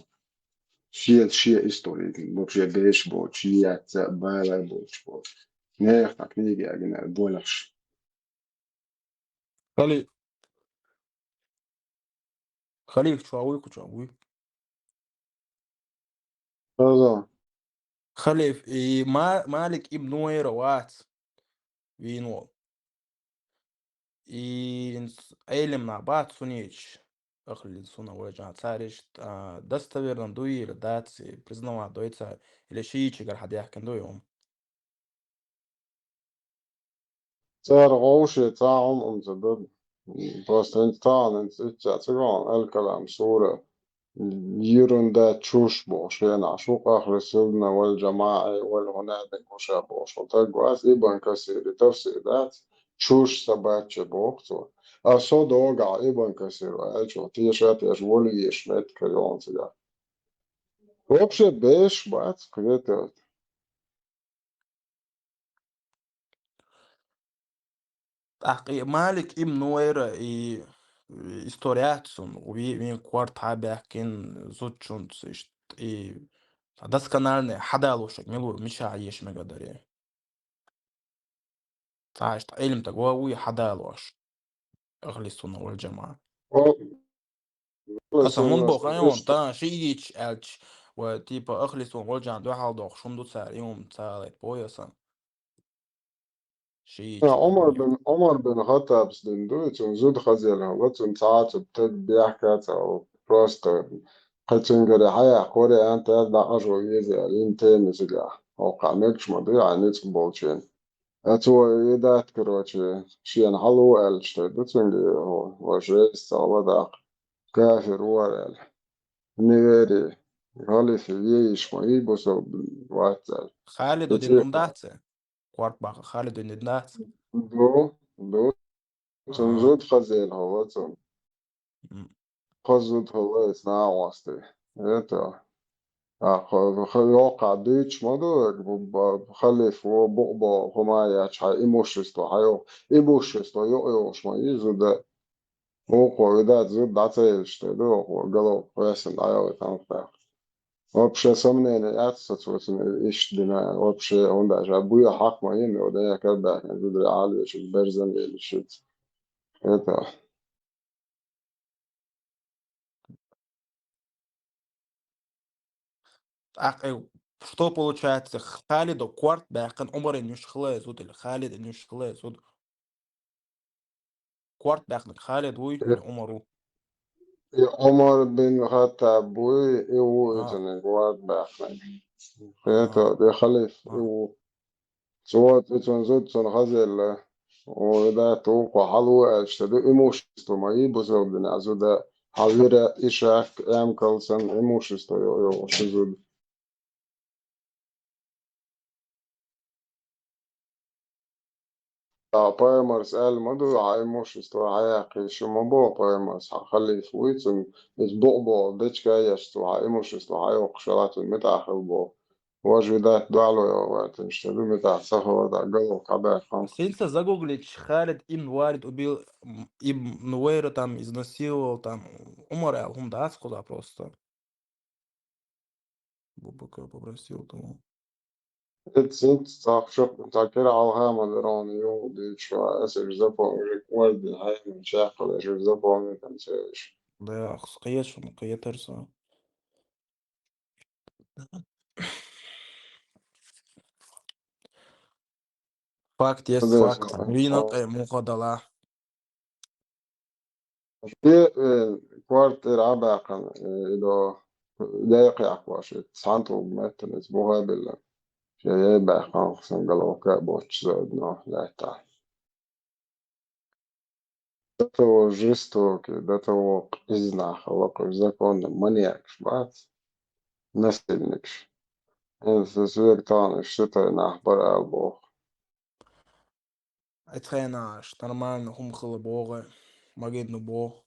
Шен, шен история, вообще беш бо, чи яца, байлай боч бо. Нех та книги а гина, болаш. Хали-, Халиф, чуа вуй, куча вуй. Ага. Халиф, и Ма-, Малик ибн Нуайра вац вийна волу. И с-, Ӏелимнах бац сунечаш, ахлил сунна вал джамаӀа, цара иштта, а, достоверно дуй или дац, и признавать дой цара, или шиичигара хьадаьхкина дуй хӀума. Цара гӀовше цхьа хӀума ца ду. Просто хӀинца тахана, хӀинца иццехь ца гоьгӀна, Аль-Калам сура. Ерунда чуш бохуш, хенахь шу къахьлу сунна вал джамаӀе, вал хӀунадин гуша бохуш. Хьо таг вац, Ибн Касири тафсир дац, чуш са бачча боху цо. А со догахь Ибн Касир ваьлча, теша теша волу еш меттиг йолу цигахь. Вообще беш бац, кхета. ТӀаккха и Малик ибн Нуайра и история яц цун, ви-, вин корта хьабаьхкина зудчунца иштта, и доскональный хьадалошаг мила ву, мичахь еша мегадаре. Цхьа иштта Ӏилман стаг ву хьадалош. Ахьли сунна вал жамаӀа. О, Аса хӀунда боху, хӀай хӀун, тан шиъ йича аьлча, ва, типа, ахьли сунна вал жамаӀа дуьхьал дохуш хӀума ду цара, и хӀума ца алайта боху аса. Шиъ йича. Ӏумар бин, Ӏумар бин Хаттабс дина ду, и цунна зуда хазъелла хилла, цунна цхьа а цу таг бехка ца, просто кхин цуьнгара хьаяьккхи вариант яц, дӀакъажо веза аьлла, йина тема цигахь. Хьо кхаъ мегаш ма ду, хьайн ницкъ болчийн. А цо и даьтта, короче, шена хьалу аьлча, тӀе ду цуьнга, ва жесть, цхьа ладаккха, кафир вара аьлла. Невери, халифе вейиш ма и бусалба вац аьлла. Халидо дина хӀума дац? Корта баьккхина Халидо дина дац? Ду, ду. Цунна зуда хазъелла хилла цунна. М. Кхо зуда хилла иза нагӀостий. Это, а, кхо, кхо, йоккхахь дуьйцуш ма ду, бу-, бу-, халиф ву, букъ боху хӀума яц, хьайн имущество хьайо-, имущество йо-, йолуш ма ю зуда. Вукхо, видать, зуда дӀа ца елча тӀе ду, вукхо, гало кхоьссина дӀайолуьйту хьанах тӀаккха. Вообще сомнение яц со цо цунна иштта дина, вообще, хӀунда аьлча буьйхьа хьакха ма йина, йо, дехар а баьхкина, зударий Ӏалвечуьнга берзан а елла шиц. Это. ТӀаккха, э, что получается, Халидо корта баьккхина Ӏумаран йиша хилла зуда или Халидан йиша хилла зуда? Корта баьккхинарг Халид вуй, или Ӏумар ву? И Ӏумар бин Хаттаб вуй, и ву иза корта баьккхинарг. Кхета, и халиф, и ву. Цо, цуьнан зуда цунна хазъелла, ву, и даьтта вукхо хьалу аьлча, ду имущество ма йий бусалба динехь зуда, хьан вира, ишак, эмкал санна имущество йо, йо, шу зуда. Ткъа пайхамарс аьлла ма ду, хьан имущество хьаяккхий шу ма боху пайхамарс, хьан халиф вуй цунна, иза букъ боху дечка а еш цо, хьан имущество хьайоккхуш хила цунна муьтӀахь хила боху. Важа видать дуьхьало йогӀу ваьлла, тӀе ду муьтӀахь ца хила дӀа гало кхабаьххана. Синца загуглить Халид ибн Валид убил, м, ибн Нувайра там изнасиловал, там Умар аьлла хӀума дац кхуза просто. Бубакар попросил того. Эццинца цхьа шо-, цхьа кхера хьалха ма дара хьуна юха дуьйцуш, аса уьш запомнить, каждый хьайна чекхъала, уьш запомнить ца еш. Да, ахс кхеташ, кхетар со. Факт есть, факт. Вийна кхе муха дала. Шен, э, квартира Ӏабаьккхина, э, идо, яй кхаьккхош, цхьаьна тӀулг меттана иза буха а биллина. Шен яй баьккхина, сан гало ка боццу зайдано лаьттахь. До того жестокий, до того къиза нах хилла кхуьнан, законный маньякаш бац, насильникаш. Иза соьга тахана иштта тайнах бара аьлла боху. Оцу хенахь нормально хӀума хила боху, магийна боху.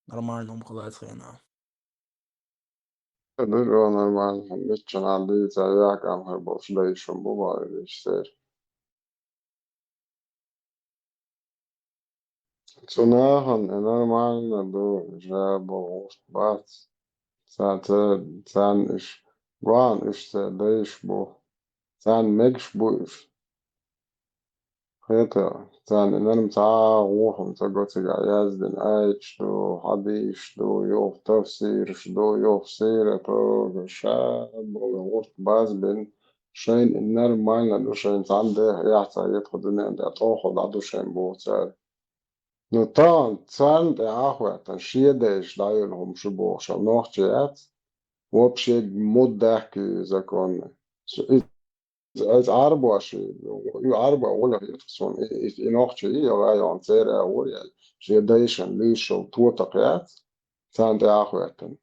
Нормально хӀума хила оцу хенахь. Ду нормально хӀума, миччанхьа дийца яхкам хир болуш дайшун бу бахьа везаш церан. Цу нахана и нормально ду, жаба гӀурт бац. Ца-, ца-, царна уьш, гуьн уьш ца дайш бу. Царна мегаш бу уьш. Хета, царна и норм цхьа а гӀохам ца го цигахь яздина аяташ ду, хьадисаш ду, юха тафсираш ду, юха сират, ша болу гӀурт базбина. Шайна и нормально ду, шайна цхьаьна деха яхьа ца ета кху дуьнен тӀехь, тӀохула дӀаду шайна боху цара. Ну, тахана царна тӀе Ӏа а хӀоьттина, шен дайша дӀайолу хӀума шу бохуш нохча яц, вообще муддахкий законно. Иза Ӏарбош, и Ӏарба гӀо яхийта суна, и, и, и нохчий, я вайон церан а вур яьлла, шен дайшан луьйш йолу тотакх яц, царна тӀе Ӏа а хӀоьттина.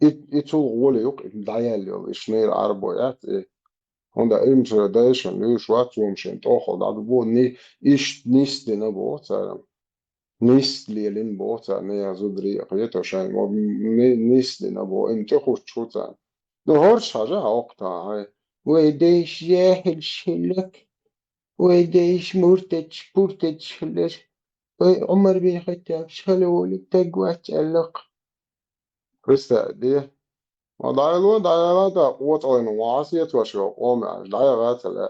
И, и цул гӀоли юкъ, и дӀаяьлла йолу, и шнийра Ӏарбо яц, и. ХӀунда аьлча дайшан луьйш вац, вон шен тӀохула дӀадуго, ни-, иштта нисдина боху цара. Нисса лелина боху цара, нехан зударий а кхета шайна, ва ни-, нисдина боху, и тӀехуттуш ву царна. Ну, хӀорш хьажа хьан оккхатахь, хьай. Вай дайша яхьилш хиллак, вай дайша муртаташ, пуртаташ хиллар. Вай Ӏумар бен хӀоттаьпаш хила волиг таг вац аьлла-кх. Представь, де. Ма дӀаяло, дӀаяла тӀаккха оцӀалйна вац, ецваш йола къома аьлча, дӀаяла ца лаьа.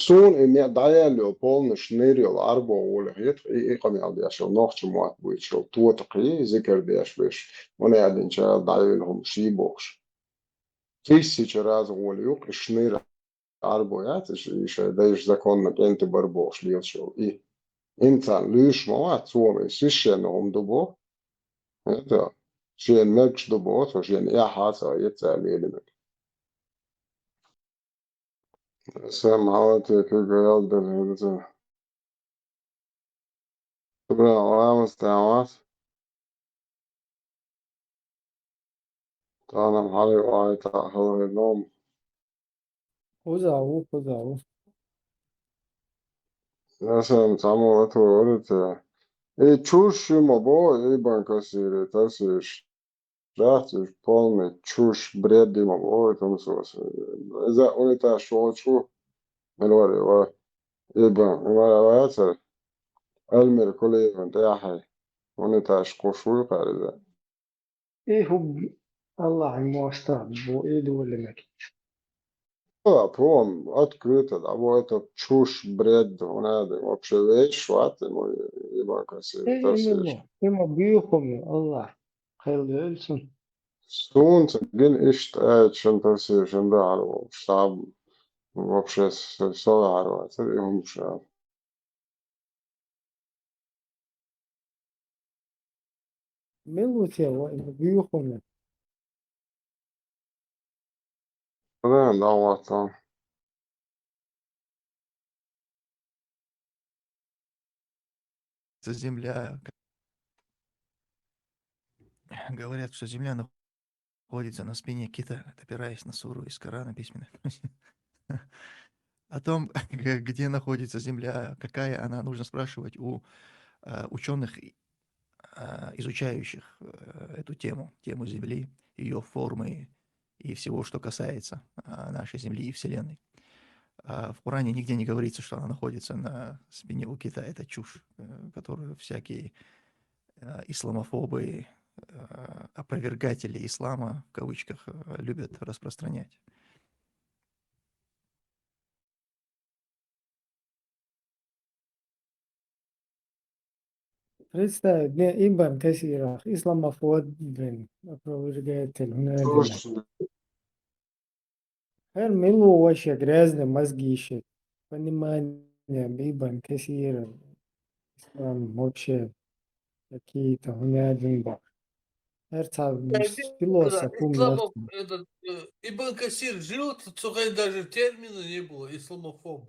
Суна и ме дӀаяьлла йола полнаш нир йола Ӏарбо гӀоле хета, и, и къамел деш йола, нохча мотт буьйцуш йола тотакхий, зикар деш берш, вон аьдинчара дӀайолла хӀума ший бохуш. Тысяча раз гӀоле ю-кх и шнир Ӏарбо яц, и ш-, и шайн дайша законна кӀентий бар бохуш лелаш йола и. Имцан луьйш ма вац, цо ма и священный хӀума ду боху. Это, шена мегаш ду боху, цо шена эхь а ца эца лелинарг. Сам хьалатекхи гаял дара хӀинца. Бра, ламаз тӀе вац. Тахана хьале ваита хала хир ному. Хуза ву, хуза ву. Ясам цхьаммо латвар варица. И чуш ю ма бо, и банка сире, тасиш. Жахцуьш полный чушь, бред ма боху, тумсос. Иза униташ волчу милвари ва. Ибн Умар вацара. Альмир Кулиеван тӀаьхье. Униташ кхуш вуй кхара иза. И хӀуб Аллахьан мостагӀ бу, и дуьллинарг. Ла, по-моему, открыто, да, вот это чушь, бред, хӀунда вообще вещь, ват, ему ебанка Э, сире, именно, именно буьйху ма Аллах, кхел вевлла цунна. Суна ца гина иштта аьлча, шун тафсир, шун дахьар волуш, там вообще со, со дахьар вацара, и хӀума ша. Мила ву те ваийтина буьйху ма? Ра, да, вот он. Эта земля, говорят, что земля находится на спине кита, опираясь на суру из Корана письменно. О том, г-, где находится земля, какая она, нужно спрашивать у, э, учёных, и, э, изучающих, э, эту тему, тему земли, её формы и всего, что касается, а, нашей Земли и Вселенной. А, в Коране нигде не говорится, что она находится на спине у кита. Это чушь, э, которую всякие, э, исламофобы, э, опровергатели ислама, в кавычках, э, любят распространять. Представь, бен Ибн Касирах, исламофоб, блин, опровергатель, хӀунда аьлла. Слушай, хӀара мила ву вообще грязный мозги ищет. Понимание Ибн Касира, ислам вообще какие-то, хӀунда аьлла бах. ХӀара цхьа Да, философ, да, умный исламов, этот, э, Ибн Касир жил, т-, цу хенахь даже термина не было, исламофоб.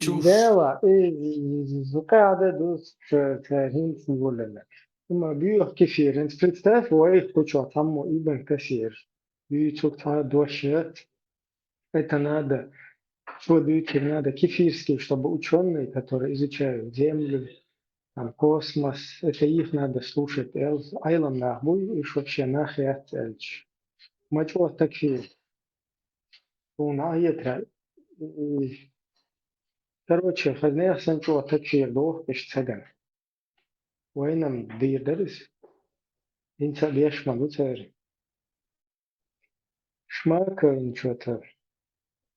Чушь. Дела, и, и, и, и, зукъа а ду, ц-, ц-, хӀинца гуллина. Има буьйху кефир. ХӀинца представь, вай кхучо цхьаммо Ибн Касир. Дуьйцург цхьа дош яц. Это надо, что дуьйцур надо, кефирский, чтобы учёные, которые изучают Землю, там, космос, это их надо слушать, эл-, Ӏелам нах буй, уьш вообще нах яц аьлча. Ма чӀогӀа такфир. Суна а етра, и, короче, хаза нехан санна чӀогӀа такфир доху иштта ца гана. Вайна-м дийр дара иза. ХӀинца а деш ма ду церан. Шмаковин чё-то.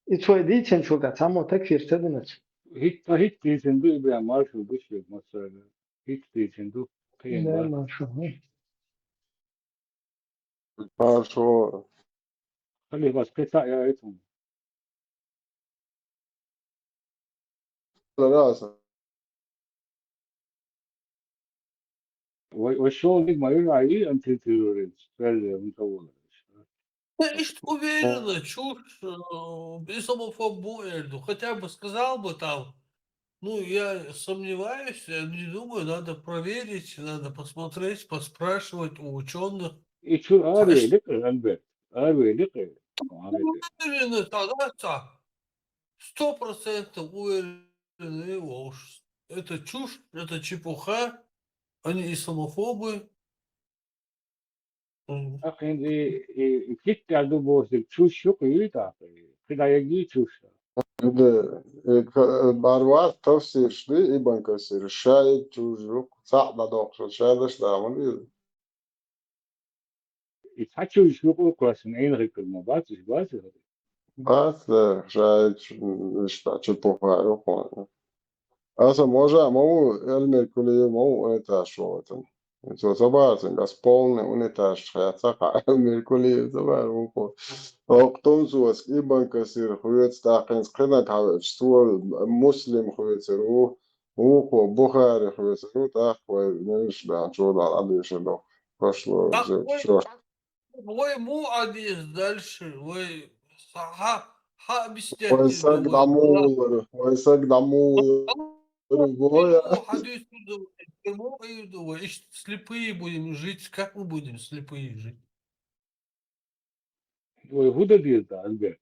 И цо дийцинчул тӀаьхьа цхьаммо такфир ца дина цо. ХӀиц-, ткъа хӀиц дийцина ду, Ибрахим, маршо гуш верг массарна. ХӀиц дийцина ду. Кхин Да, бац. Маршо, хӀу. Маршо. Халихас кхин цхьаъ яйта хьуна. Раз. Вай, вай шолгӀа ма ю, а и антитеррорист, цаьрга хӀунда ца волу? Да, иштта уверенно, чушь, э, исламофоб бу эр ду. Хотя бы сказал бы там, ну, я сомневаюсь, я не думаю, надо проверить, надо посмотреть, поспрашивать у учёных. И чуьра Ца иштта арвели кхин, Альберт, арвели кхин. Уверенно, тогда ца. Сто процентов уверенный волуш. Это чушь, это чепуха, они исламофобы. М. ТӀаккха и, и, и киттехь ду бохург чушь ю кхин, тӀаккха и кхин дӀаергий чушь. Де, э, к-, э, барват тафсирш ди, Ибн Касир, шаид чуж юк, цаъ да дохш, шаидаш да, ма ди. И цхьа чуж юк, класс, ин айн гыкъ ма бац, иш бац, иш бац. Бац, да, шаид, м, иш да, чу пуха, юк, ма. Аса можа, ма у, Эльмир Кулиев, ма у, унитаз шо ватан. Цо ца бацин, ас полный унитаз шхаца ха, Эльмир Кулиев ца бар, ухо. Октун сос, Ибн Касир, хуец тахин, скинак хавец, цо Муслим хуецер у, ухо, Бухари хуецер у, так, вай, ниш, да, чо да, адиша дох. Прошло, Так, всё, вай, всё. Так, вай, му адис дальше, вай, ха, ха, объяснять Вай не саг думаю. Дамулар, вай саг Дамулар, Ам, вай, а. Му хадис, му, ишт слепые будем жить, как мы будем слепые жить? Вай, худа дир да, Альберт.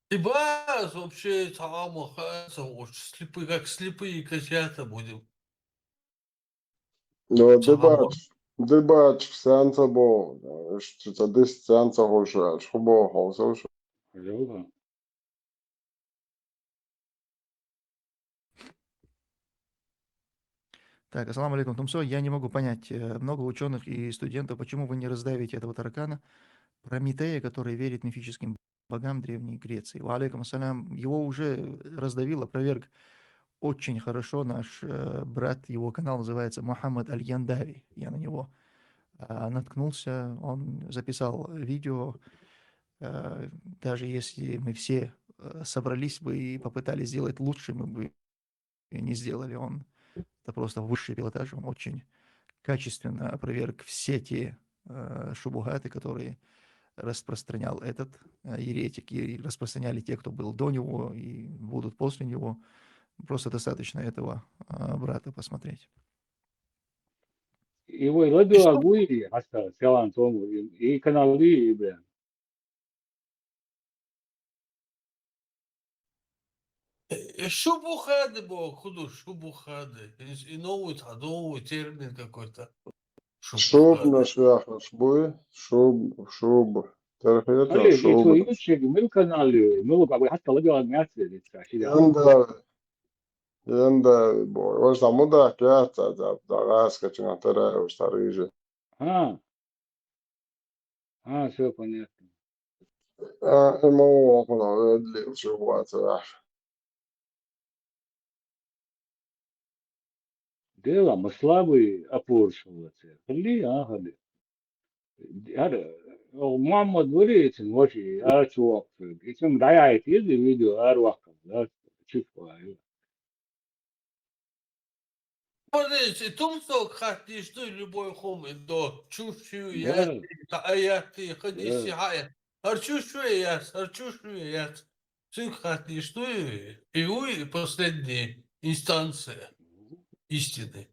Ибас вообще, там, ха, слепые, как слепые котята будем. Но Цхьа дебач, дебач сеанса бо, что-то десять сеанса больше, а что бо, хо, слушай. Алло. Так, ассаламу алейкум, Тумсо. Я не могу понять, э, много учёных и студентов, почему вы не раздавите этого таракана, Прометея, который верит мифическим богам Древней Греции. Ва алейкум ассалям. Его уже раздавил, опроверг очень хорошо наш, э, брат, его канал называется Мухаммад Аль-Яндави. Я на него, а, наткнулся, он записал видео. Э, даже если мы все, э, собрались бы и попытались сделать лучше, мы бы и не сделали. Он, это просто высший пилотаж, он очень качественно опроверг все те, э, шубухаты, которые распространял этот, э, еретик, и распространяли те, кто был до него, и будут после него. Просто достаточно этого, э, брата посмотреть. И вай, ладу, а гуй, аста, сялан том, и, и канал, и, и, бля. Э, шубухады бо, худу шубухады. И, и новый, та, новый термин какой-то. Шуб Шубухады. Наш яхаш буй, шуб, шуб. Терхиятан Али, и шуб. Чё, ючек, мил канал, мил, как бы, хатта ладу, а, мясо, или чё, сидя. Янда, янда, бо. Ваш там муда, кята, да, да, раска, чина, тара, уж тарыжи. А. А, всё понятно. А, ему около, э, для чего это, да. Дела, мы слабый опор шулаце. Хли, а, хли. Яр, о, Мухаммад вари, этим вари, а, чувак, этим даяет, если видео, а, руака, да, чуть. Подожди, Тумсо хатишну любой хом, до чушью, Да. Я, та, а, я, ты, ходи, Да. Сихая. Ар чушью, я, ар чушью, я. Цинк хатишну, и вы последняя инстанция истины.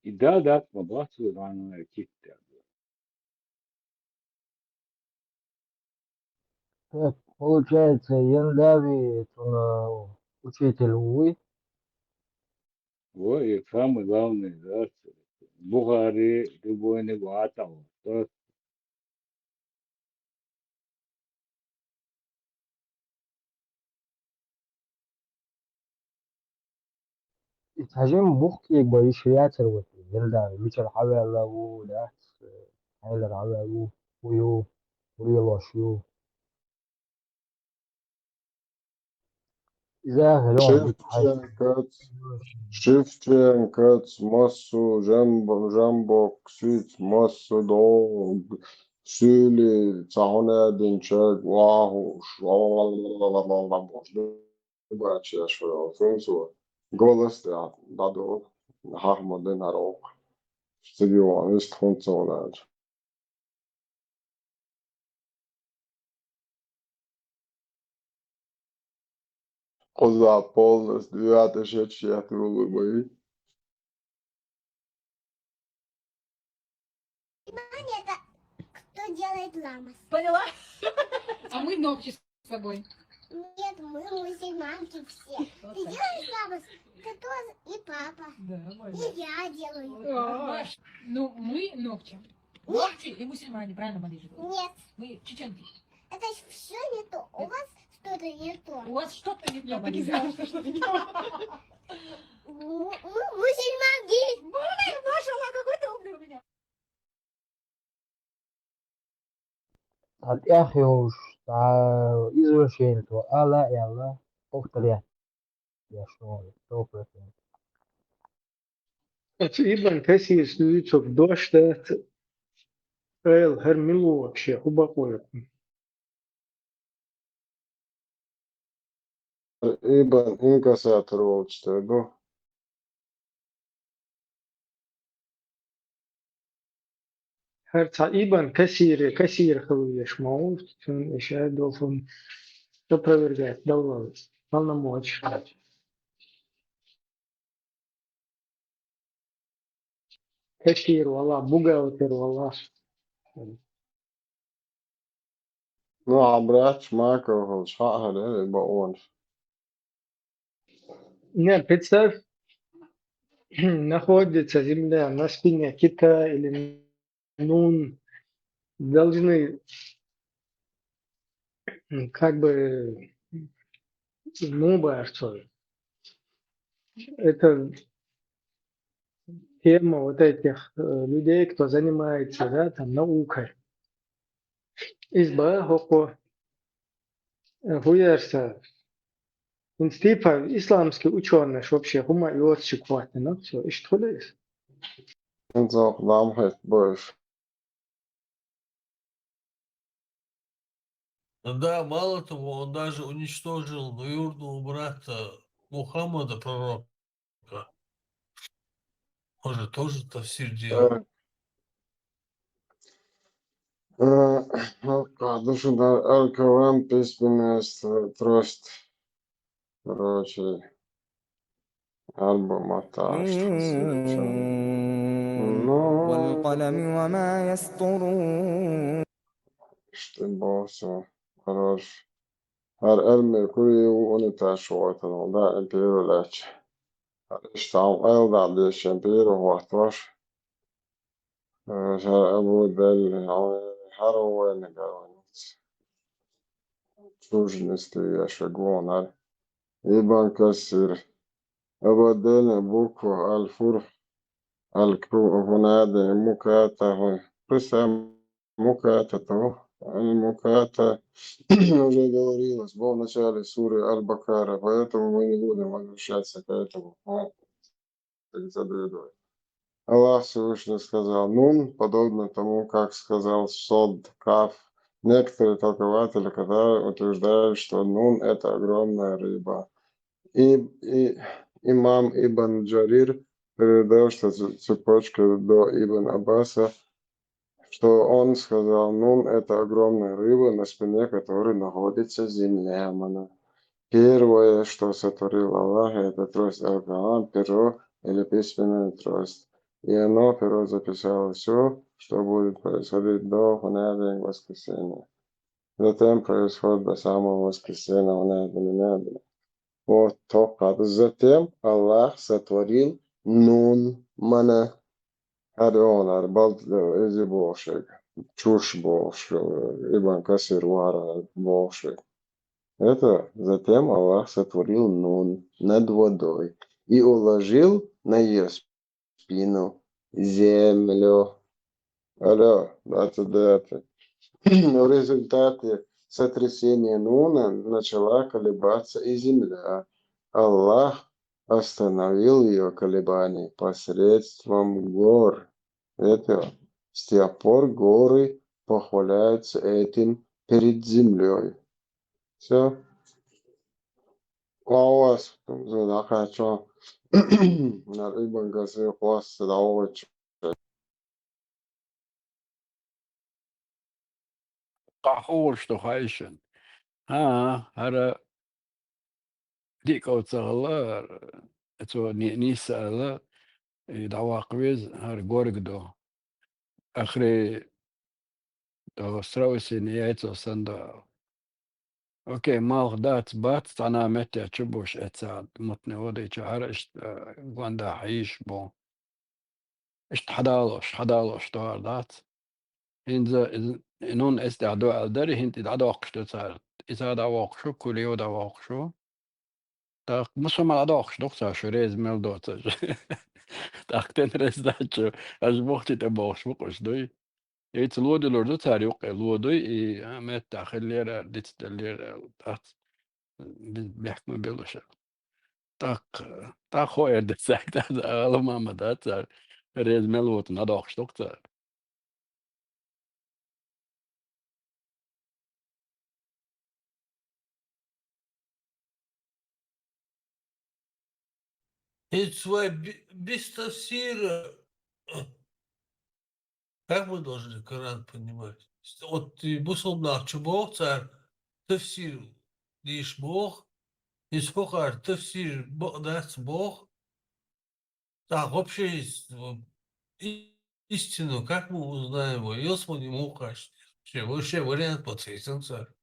И да, да, ма бацу, рано китта. Так, получается, Яндави, это, э, учитель, увы. Во, и самый главный, да, Бухари, любой не гуатал, да. И цхьа жимма бухкига ба йиш яцар вати, Яндави, мичара хьаваьлла ву, дац, хьайлара хьаваьлла ву, ву ю, ву елош ю. Иза хӀалон Шевченкоц, Шевченкоц, массу, Жамбо-, Жамбоксиц, массу дог, суьйли, ца хьуна динчаг, вахуш, бача шо, фунцо, голос тӀе дӀадо, хьахма дин хьарокх. Стадион, ист хунца валаьлча. Кхуза полностью вяташ ечу шех вулур бай. Внимание, это кто делает ламас. Поняла? А мы ногти с тобой. Нет, мы мусульманки все. Вот ты так. Делаешь ламас, ты тоже и папа. Да, и я делаю. Вот так. А. Ну, мы ногти. Нет. Ногти и мусульмане, правильно, Мария? Нет. Мы чеченки. Это ж все не то. У вас что-то не то. У вас что-то не то, Марина. Что-то не то. М-, мы мусульманки. Боже, Маша, какой ты умный у меня. ХӀанз тӀехь йолуш, цхьа извращение тхо ала а аьлла, повторять деш ву, сто процентов. Оцу Ибн Касирс дуьйцург дош дац, Ӏела, хӀара мила ву вообще, хӀун бакъо ю? Ибн инкассатор волчу тера ду. ХӀара цхьа Ибн Касире, Касира хила веш ма ву, цуьнан и шадолу хӀума опровергать даллал, полномочия. Кассир вала, бухгалтер вала. Ну, а братча Маков волчу хьан а хьалера и бакъонаш? Не, представь, находится земля на спине кита или Нун должны, м, как бы, ну, баьрцо. Это тема вот этих, э, людей, кто занимается, да, там, наукой. Иза бан хӀокхо, э, хӀун яра сан? ХӀинца типа исламский учёныш вообще хӀума а йоцуш хӀоттина, всё, иштта хуьлу иза? ХӀинца хӀокху дам хӀетта бу иза. Да, мало того, он даже уничтожил двоюродного брата Мухаммада, пророка. Он же тоже тафсир делал. Э, э, ну, как, ну что, да, Аль-Каван, письменность, э, трость. Короче, альбом отташтхьан сирачун. Ну, والقلم وما يسطرون. Иштта боху со, короче. ХӀара Аль-Меркурий ву униташ ву вайтина, да, империя лаьтташ. ХӀара иштта хьан къайладахь дезаш империя хӀоттош. Э, хӀара Абу Далла, хьан хӀара вайна гаванец. Чужнести я шагонар. Ибн Касир. Абу Далла буква аль-фурх, аль-хунада, муката. Представь, муката, то, аль-муката. Уже говорилось, было в начале суры Аль-Бакара, поэтому мы не будем возвращаться к этому. Вот. Так задвигай. Аллах Всевышний сказал: «Нун», подобно тому, как сказал Сод, Каф. Некоторые толкователи, которые утверждают, что Нун — это огромная рыба. И, и имам Ибн Джарир передал, что цу-, цепочка до Ибн Аббаса, что он сказал: «Нун — это огромная рыба, на спине которой находится земля». Мана. Первое, что сотворил Аллах, это трость Аль-Калам, перо или письменная трость. И оно, перо, записало всё, что будет происходить до понедельника, воскресенья. Затем происходит до самого воскресенья, понедельника. Вот только. Затем Аллах сотворил Нун, мана. ХӀара онар балда иза бохуш верг, чуш бохуш, Ибн Касир вара бохуш верг. Это затем Аллах сотворил Нун над водой и уложил на её спину землю. Алло, двадцать девятое. В результате сотрясения Нуна начала колебаться и земля. Аллах остановил её колебания посредством гор. Это с тех пор горы похваляются этим перед землёй. Всё. А у вас там за дакъачо, нар Ибн Касир хвост давочу. КъахьугӀуш ду хайшин. ХӀан, хӀара дикка ца хилла, цо ни-, нисса аьлла, и дӀаваккха веза, хӀара горга ду. Ахри до страусиный яйцо санна ду. Окей, малх дац, бац, цхьана метте чу буш эца, мутне водича хӀара иштта, э, гонда хьийш бу. Иштта хьадалош, хьадалош товар дац. ХӀинца из, и нун эс тӀехь ду аьлла дара, хӀинца и дӀадоккхуш ду цара. Иза дӀавоккхуш ву, Кулиев дӀавоккхуш ву. ТӀаккха мусульман дӀадоккхуш ду-кх цара, шу реза мел доцуш. ТӀаккха тен реза дац шу, аша бухти тӀе бохуш бу-кх уьш, дуй. Ица ло дилур ду цара юккъе, ло дуй, и, а, меттахь хиллера, дицделлера, дац, би-, бехк ма билуш. ТӀаккха, тӀаккха хо эр ду цаьрга, ала ма ма дац цара, реза мел ву-кх, дӀадоккхуш ду-кх цара. Эцу вай би-, без тафсира, как мы должны Коран понимать? Вот и бусалба нах чу боху цара, тафсир дийш боху, иза хӀокхара тафсир бакъ дац боху. ТӀаккха вообще из-, и-, истину как мы узнаем его? Ялсмани муха кхача? Вообще, вообще вариант ма ца йисина цара.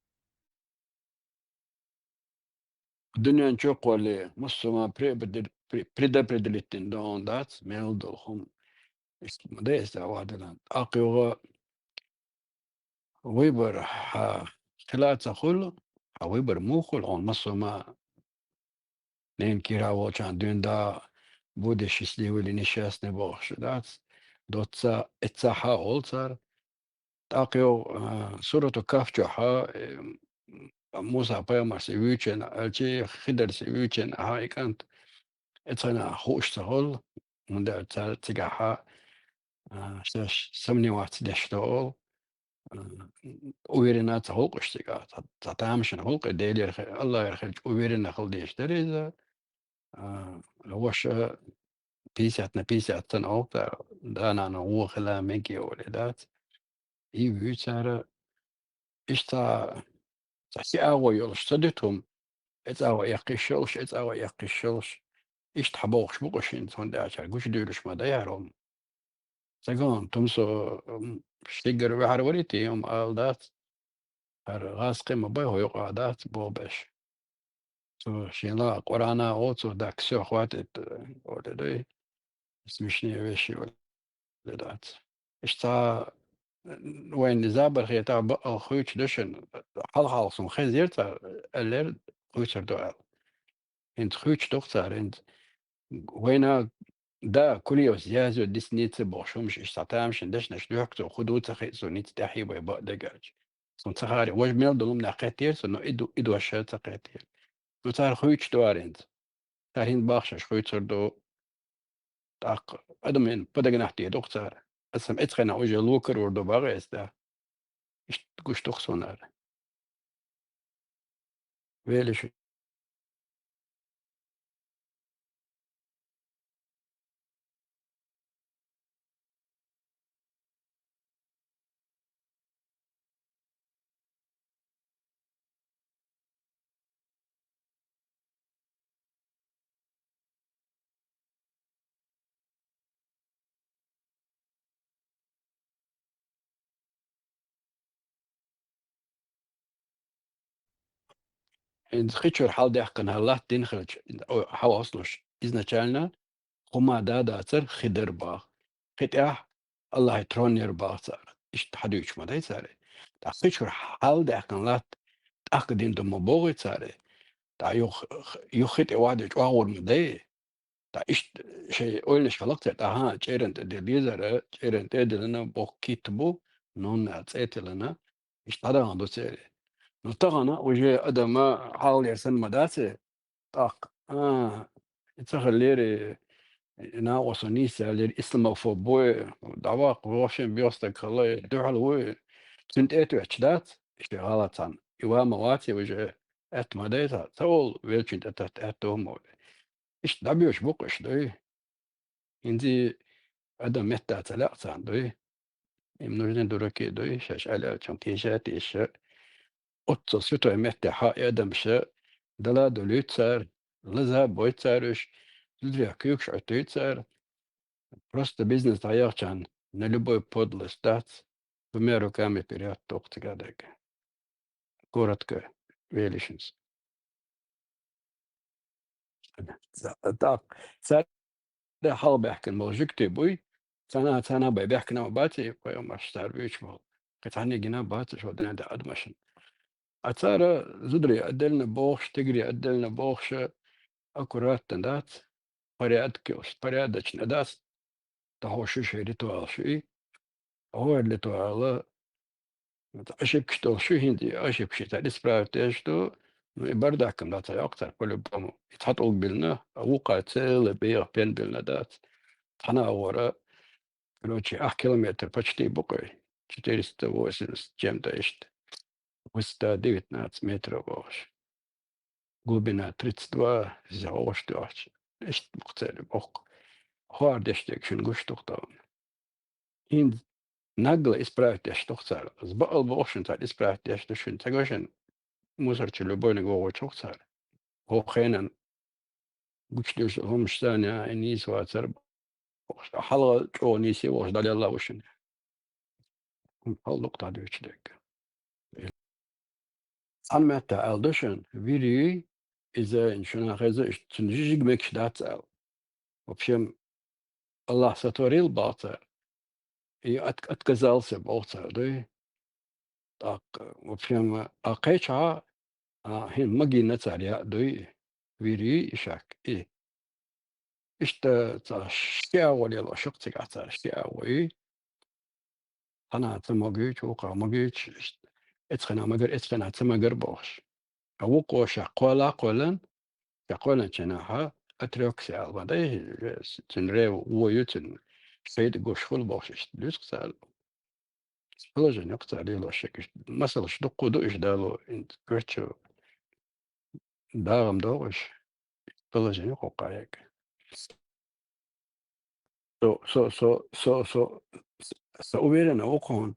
Дуьнен чу кхолле, муссума препредр-, пре-, предопределительный догӀун дац, мел долу хӀума. Иштта ма дай аса вадина. ТӀаккха юха выбор, хьан хила ца хуьлу, хьан выбор муха хуьлу, хьуна муссума ненан кийра волчарна дуьйна да, будешь счастливый или несчастный бохуш дац. Доцца эццахьа олу цара. ТӀаккха йо, а, Сурату Кахф чохьа, э, Муса пайхамарс и вуьйчина, аьлчи Хидарс и вуьйчина, ахьа и кӀант, эцхьана хууш ца хуьлу, хӀунда аьлча цара цигахьа, а, шаьш сомневаться деш ду олу, а, уверенно ца хуьлу-кх уьш цигахь, цхьа, цхьа тамашийна хуьлу-кх и, Делера хи-, Аллахьера хилча уверенно хила дезаш дара иза, а, ваша пятьдесят на пятьдесят санна олу цара, да-нана вон хила мегаш олий дац. И вуьйцара, иштта цхьа ши агӀо йолуш ца дуьту хӀума, эцӀа агӀо эккхиш йолуш, эцӀа агӀо эккхиш йолуш, иштта хьан бохуш бу-кх уьш хӀинца, хӀунда аьлча гучудуьйлуш ма дай хӀара хӀума. Ца ган тумсо, м, шиггара ваьхьар варий те, хӀума ала дац. ХӀара гӀазкхи ма бай, хӀокху юкъахь дац боху беш. Цо шен ла Къуръана гӀо, цо даккха сох хватит, олий дуй. Смешные вещи олий дац. Иштта вайн забар хетахь бакъал хуьйцуш ду шуна, хьалха-хьалха суна хезира цара, аьллера, хуьйцур ду аьлла. ХӀинца хуьйцуш ду-кх цара, хӀинца вайна да, Кулиевс язю десница бохуш хӀумаш, иштта тамашийна дешнаш дуьхьа цо хӀун ду ца хиъ суна, ница тӀаьхье бай бакъдерг аьлча. Суна ца харе, важа мел долу хӀуманах кхеттера со, но и ду-, и дош ша ца кхеттера. Ну, цара хуьйцуш ду хӀара хӀинца. Цара хӀинца бахчаш хуьйцур ду. ТӀаккха адамийн подогнать дийр ду-кх цара. Аса эцхьана уже локарур ду бахьа эца да. Иштта гуш ду-кх суна хӀара. Велаш. ХӀинца хи чуьра хьалдаьккхина латта дина хилча, хьан васлуш, изначально хӀума да дацара хи дара баха. Хи тӀехь Аллахьан трон яра баха цара. Иштта хьадуьйцуш ма дай цара. ТӀаккха хи чуьра хьалдаьккхина латта тӀаккха дина ду ма бохуй цара. ТӀаккха юха, юха хи тӀе ваде чӀогӀур ма дай. ТӀаккха иштта шайн ойланаш хьалакхтара, тӀаккха чӀеран тӀе дилла дезара, чӀеран тӀе а диллина, боккха китта бу, нунна цӀе тиллина, иштта дӀадахана ду церан. Ну, тахана уже адама хьалхалера санна ма дац и, тӀаккха, а, и ца хиллера, и накъосто нийса яьллера, исламофоб ву и, дӀаваккха, вообще бехстаг хилла и, дуьхьал ву и, цуьнан тӀе а тоьттуш дац, иштта гӀалат цхьаьна. И ван ма вац и уже, аьтта ма дай цхьа, ца волу веллачун тӀе татта аьтто хӀума ву. Иштта дӀабоьдуш бу-кх уьш, дуй. ХӀинца адам метта ца лаьа царна, дуй. Им нужны дураки, дуй, шаьш аьллачун теша а теша. Оццул святой меттехь и адамаш дала а дуьллуьйту цара, лаза а бойту цара уьш, зударех куьйгаш Ӏуьттуьйту цара. Просто бизнес дӀаяхчарна на любой подлость дац, двумя руками вперёд тоху цигахь дерг. Коротко веллачунца. ТӀаккха цара хьалха баьхкина болу жуьгтий буй, царна, царна бай баьхкина ма бац и пайхамарш, цара буьйцуш болу. Кхы цхьанне гина бац шо дина да адамашна. А цара зударий отдельно бохуш, тигрий отдельно бохуш, аккуратно дац, порядке уж, порядочно дац, тахо шу ши ритуал шу и, гӀор ритуала, ошибкаш долу шу хӀинца и ошибкаш и цара исправить деш ду, ну, и бардаккам дац, йоккху цара по-любому. И цхьа тӀулг биллина, а вукха целый бегӀа пен биллина дац. Цхьана а гӀора, короче, ах километр почти бу-кх, четыреста восемьдесят чем-то иштта. Высота девятнадцать метров бохуш. Глубина тридцать два, иза гӀош доьгӀча. Иштта бу-кх церан боху. ХӀор деш дерг шуна гуш ду-кх тахана. ХӀинца нагло исправить деш ду-кх цара. Аз бакъал боху шуна, цара исправить деш ду шуна. Ца го шуна, мусор чу любойниг вогӀуьйтуш ву-кх цара. ХӀокху хенан гучудерш хӀуманаш санна, и нийса вацара. Хьалха чӀогӀа нийса вогӀуш дӀаделла ву шуна. Хьал ду-кх дӀадоьчу дерг. Цхьана метта аьлла ду шуна, вир юй, иза шуна хеза, иштта цуьнан жижиг мегаш дац аьлла. В общем, Аллах сотворил боху цара, и от-, отказался боху цара, дуй. ТӀаккха, в общем, а кхечахьа, а, хӀин магийна цара яа дуй, вир юй и шак, и. Иштта цхьа ши агӀо лело шух цигахь цара, ши агӀо юй. Цхьана ца магуьйту, вукхо магуьйтуш, иштта эцхена магар, эцхена ца магар бохуш. А вукхо ша кхоьлла а кхоьллина, ша кхоьллинчу нахьа отрёкся аьлла ма дай, цуьнан рев вон ю, цуьнан шайда гуш хуьлу бохуш, иштта дуьйцу-кх цара. Положение кху цара лелош ерг иштта. Масалш дуккха ду уьш дало, хӀинца коьртачу дагӀам догӀуш, положение кху кхаьрга. Со, со, со, со, со, со уверенно ву кхунна,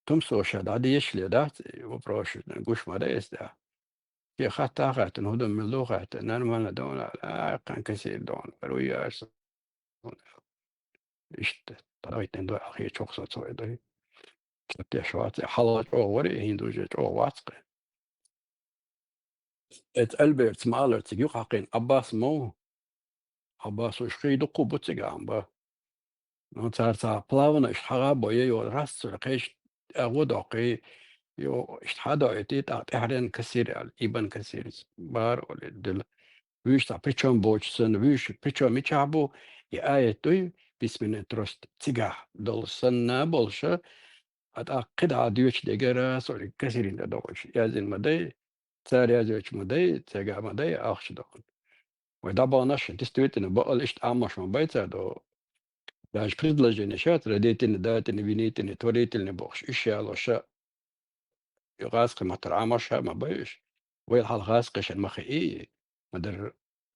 Тумсо ша дӀадешале дац и вопрос, гуш ма дай аса тӀехь. Шен хатта а хаьттина, хӀун ду мила ду хаьттина, нормально ду хьуна, а, кхин кассир ду хьуна, ара вуй аса. Иштта, дӀагӀийтина ду, хьалхечохь со цо и дай. Цо теш вац, хьалха чӀогӀа вара, и хӀинца уже чӀогӀа вац-кх. Эцу Альбертс ма аллара, цига юкъахьаькхина Аббас ма ву. Аббас уьш хий дуккха а бу цигахь ма бан. Ну, цара цхьа плавно иштта хьагӀа а бо, йо, йо, рас цуьра кхечу тӀе гӀо доккхий, йо, иштта хьадоуьйтий, тӀаккха тӀаьхьаренна кассир аьлла, Ибн Касирца бара олий дила. Вуьш цхьа причём боцуш санна, вуьш причём мичахь бу, и аят дуй, письменный трость цигахь долу санна болуша, а тӀаккха кхидӀа доьчу дегара, со и кассирина тӀе догӀуш, яздина ма дай, цара яздоьчу ма дай, цигахь ма дай, ахча дохуна. Вай дӀабаханаш, действительно, бакъал иштта Ӏамош ма бай цара догӀу. Даже предложение шац, родительный, дательный, винительный, творительный бохуш, уьш ялоша. И гӀазкхи маттара Ӏамош а ма бай уьш. Вайл хьалха гӀазкхишна ма хии, ма дара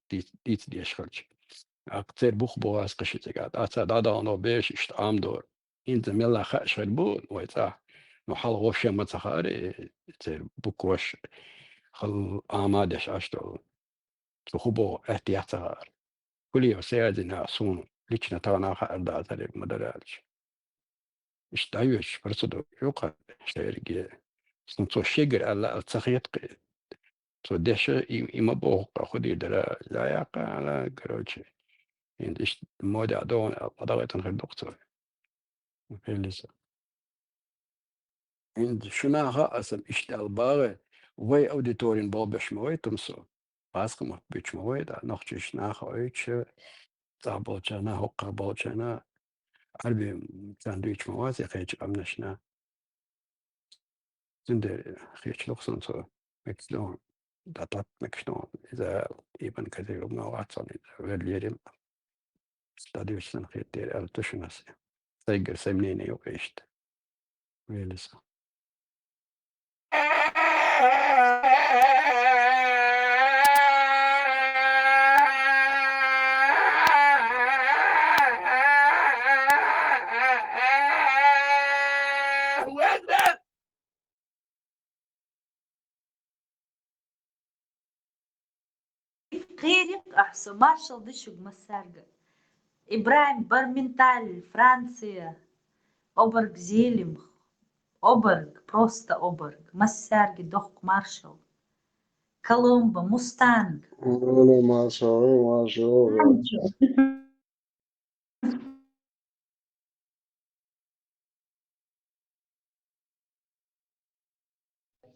диц-, дийца дезаш хилча. ТӀаккха церан бух бу гӀазкхишна цигахь. ТӀаккха цара дӀадахана бераш иштта Ӏамадора. ХӀинца мелла хаьаш хир бу вай цӀахь. Ну, хьалха вовшем ма ца хаьара, и церан букваш хала Ӏама деш Ӏаш долу. Цо хӀун боху аьтто яц ца хаьара. Кулиев Саязина суна лично тахана хаьара дацара, ма дара аьлча. Иштта дӀайоьдуш процедура ю-кх шерге. Суна цо шегара аьлла аьлла ца хета-кх. Цо деша и, и ма боху-кх, хӀун дийр дара, ла яккха аьлла, короче. ХӀинца иштта модехь догӀу аьлла, дӀагӀайтина хир ду-кх цо. Хилиса. ХӀинца шуна хаьа аса иштта аьлла багӀе, вай аудиторин болх беш ма вай Тумсо. ГӀазкхи мотт буьйцуш ма вай, дӀа нохчийчу наха а ойтуш, цӀахь болчарна, хӀокху болчарна, Ӏарбийн царна дуьйцуш ма вац и кхечу къаьмнашна. Цундела хеташ ду-кх суна цо, мегаш ду, дӀататта мегаш ду, иза Ибн Касир ма вац хьуна, иза веллера. ДӀадуьйцу сан хетарг аьлла ду шуна аса. Сайгара сайн мнение ю-кх иштта. Велиса. Кхерик ахь со, маршалла ду шуьга массаьрга. ИбрахӀим Барменталь, Франция, обарг Зелимх, обарг, просто обарг, массаьрга доккха маршалла. Коломбо, Мустанг. Маршалла, маршалла.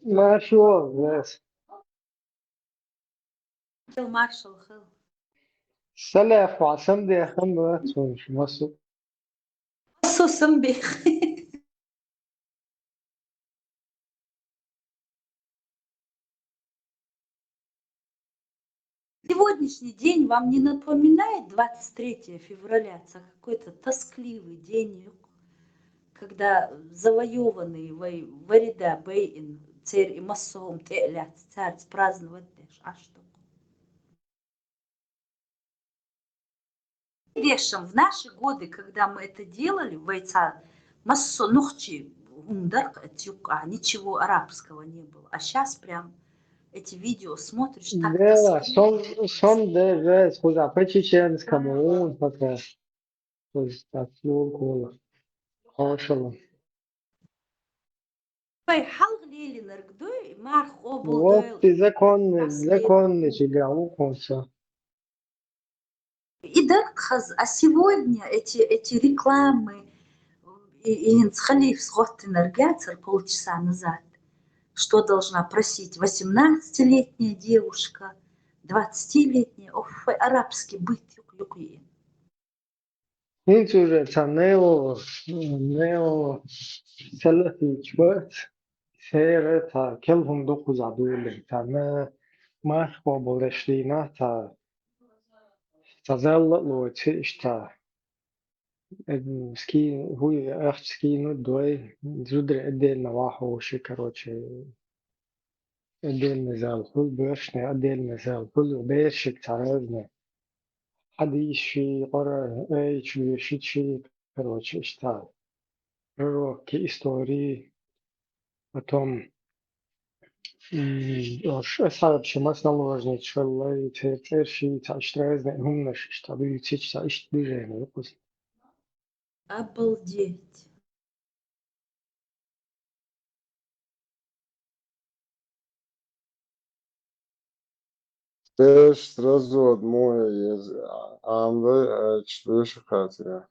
Маршал, yes. Хил маршал, хил. Салаф ва сам де хам ва цун массо. Массо сам бих. Сегодняшний день вам не напоминает двадцать третье февраля? Ца какой-то тоскливый день, юк, когда завоеванный вай-, варида бейин, цер и массо хӀума тӀе а лаьцна, царца праздновать деш, а что? Дешам, в наши годы, когда мы это делали, вай ца массо нухчи хӀума дар-кх эцу юкъа, ничего арабского не было. А щас прям эти видео смотришь, так тоскливо. Да, сом, сом де весь, куда по-чеченскому, вот пока. То есть так, ну, кола. Хошала. Вай хьалха лелийнарг дуй, марха къобалдойла. Вот и законный, законный тебя уконца. И дар-кх хаза, а сегодня эти, эти рекламы, и, и хӀинца халифас гӀоттинарг яцар полчаса назад, что должна просить восемнадцатилетняя девушка, двадцатилетняя, оф, арабский быт юкъ-, юкъ йиъна. ХӀинца уже ца нео, нео салафич бац, сера ца кел хӀума дукхаза дуьйлина, ца ма-, марха къобалдеш дийна, ца, ца зал а лоций иштта. Э, ски-, хӀуй ахча скинуть дой, зударий отдельно вахьуш, короче, отдельный зал хуьлу, боьршачун отдельный зал хуьлу, берашка цхьа разный хьадисаш, Къуръан аяташ, вешачи, короче, иштта. Пророкий истории, потом, м, ош асхьабаша маса наложницаш хилла, и церан цӀераш, цхьа иштта разный хӀуманаш, иштта дуьйцича, цхьа иштта движение ю кхуза. Обалдеть. Деш сразу одну из, а, амды, а, четыре хатира.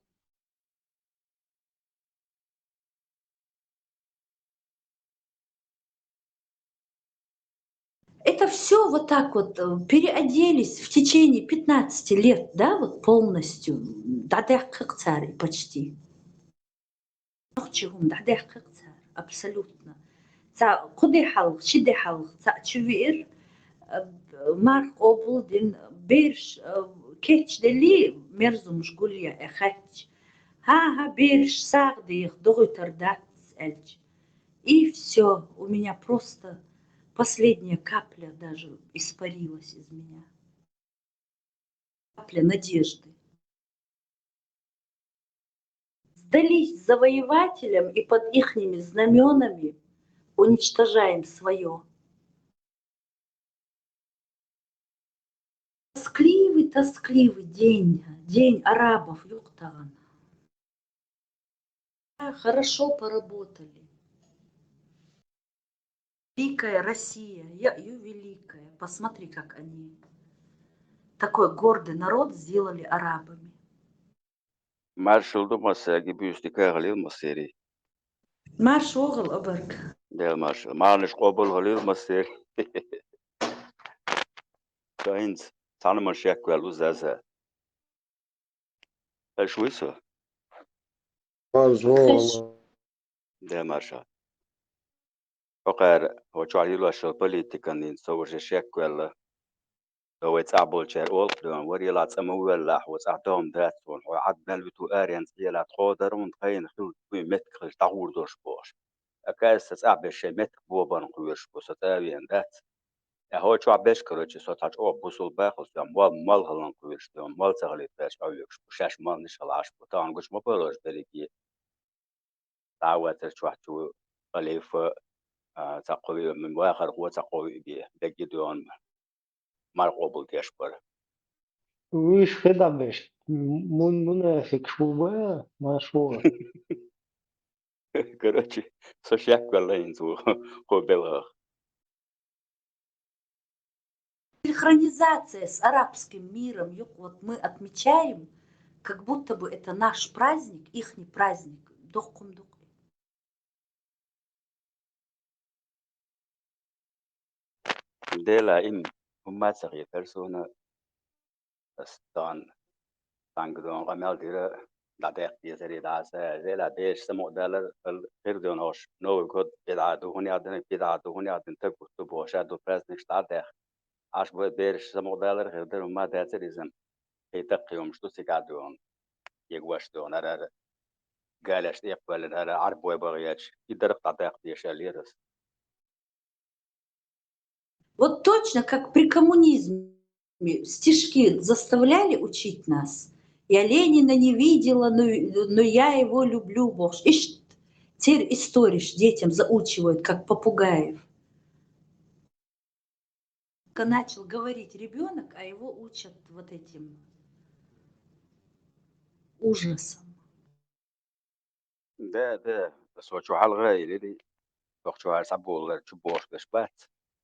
Это всё вот так вот, э, переоделись в течение пятнадцати лет, да, вот полностью, м, дӀадаьккхи-кх цара и почти. Нохчий хӀума дӀадаьккхи-кх цара, абсолютно. Цхьа кхо де хьалха, ши де хьалха цхьаъ чувиира, э, марха къобалдина, бераш, э, кечделли, мерзамаш гулъяь, э, хаьттича. ХӀа-хӀа, бераш сагӀа деха, догӀуьйтур дац, аьлча. И всё, у меня просто последняя капля даже испарилась из меня. Капля надежды. Сдались завоевателям и под ихними знамёнами уничтожаем своё. Тоскливый, тоскливый день, день арабов, юкъ тахана. Хорошо поработали. Великая Россия, я, ю великая. Посмотри, как они такой гордый народ сделали арабами. Маршал ду массаьрга, буьйса дика хилийла массерий. Марша вогӀийла, обарг. Дела маршал. Марханаш къобал хилийла массерий. Со хӀинца цхьана ман шек ваьлла ву заза. Хеш вуй со? Марша вогӀийла. Дела марша. ХӀокхара, хӀо чохь йилошчу политикан дийна со вуьшта шек ваьлла. Со вай цӀахь болчара олу-кх дуьйна, варелахь цӀа ма воьллахь, хьо цӀахь догӀма дац хьуна, хьо хьад мел виту аренца Ӏела, тхо дара хьуна тхайна хила дуй меттиг хилча дӀагӀур долуш бохуш. Оказывается, цӀахь берш шайн меттиг бобарна кхоьруш бу, со цӀа а веана дац. Э, хӀо чохь берш, короче, со цхьа чӀогӀа бусулба бахалц, мол, мол хиларна кхоьруш ду, мол ца хилийта берш Ӏовоьгуш бу, шаьш молниш хила Ӏаш бу, тахана гучу ма бовлуш берриге. ДӀа а вацара чохь чу халифа, а, цхьа кхо виъ, вахархо цхьа кхо виъ бен, дерриге а доьгӀна марха къобал деш бара. Уьш хи дӀабеш, мун-, мунафикаш бу бан, марша вогӀийла. Короче, со шек ваьлла хӀинца ву, кхо белхах. Синхронизация с арабским миром, юкъ, вот мы отмечаем, как будто бы это наш праздник, ихний праздник. Доккхум дукъ. Дела им хӀумма ца хетар сона, ас тхан, тханга дон къамел дира, дӀадаккха дезари дӀаса, зела бераш самукъадалар, ал хир дон ош, Новый год бидӀа ду хӀун яхадана, бидӀа ду хӀун яхадана, таг гутту бохуша ду праздникаш дӀадаккха. Аш бо бераш самукъадалар хир дара, хӀумма дацар иза. Кхетаккха юмаш ду цига дон, егваш дон, арара галеш тӀекхвеллина, ара Ӏарбой багӀача, и дарх дӀадаккха дезаш лерас. Вот точно как при коммунизме стишки заставляли учить нас. «Я Ленина не видела, но, но я его люблю», бохуш. Иштта церан историш детям заучивают, как попугаев. Только начал говорить ребёнок, а его учат вот этим ужасом. Да, да, со чухьалгӀа а йилира, тохчухьара схьаболалар чу бохуш берш бац,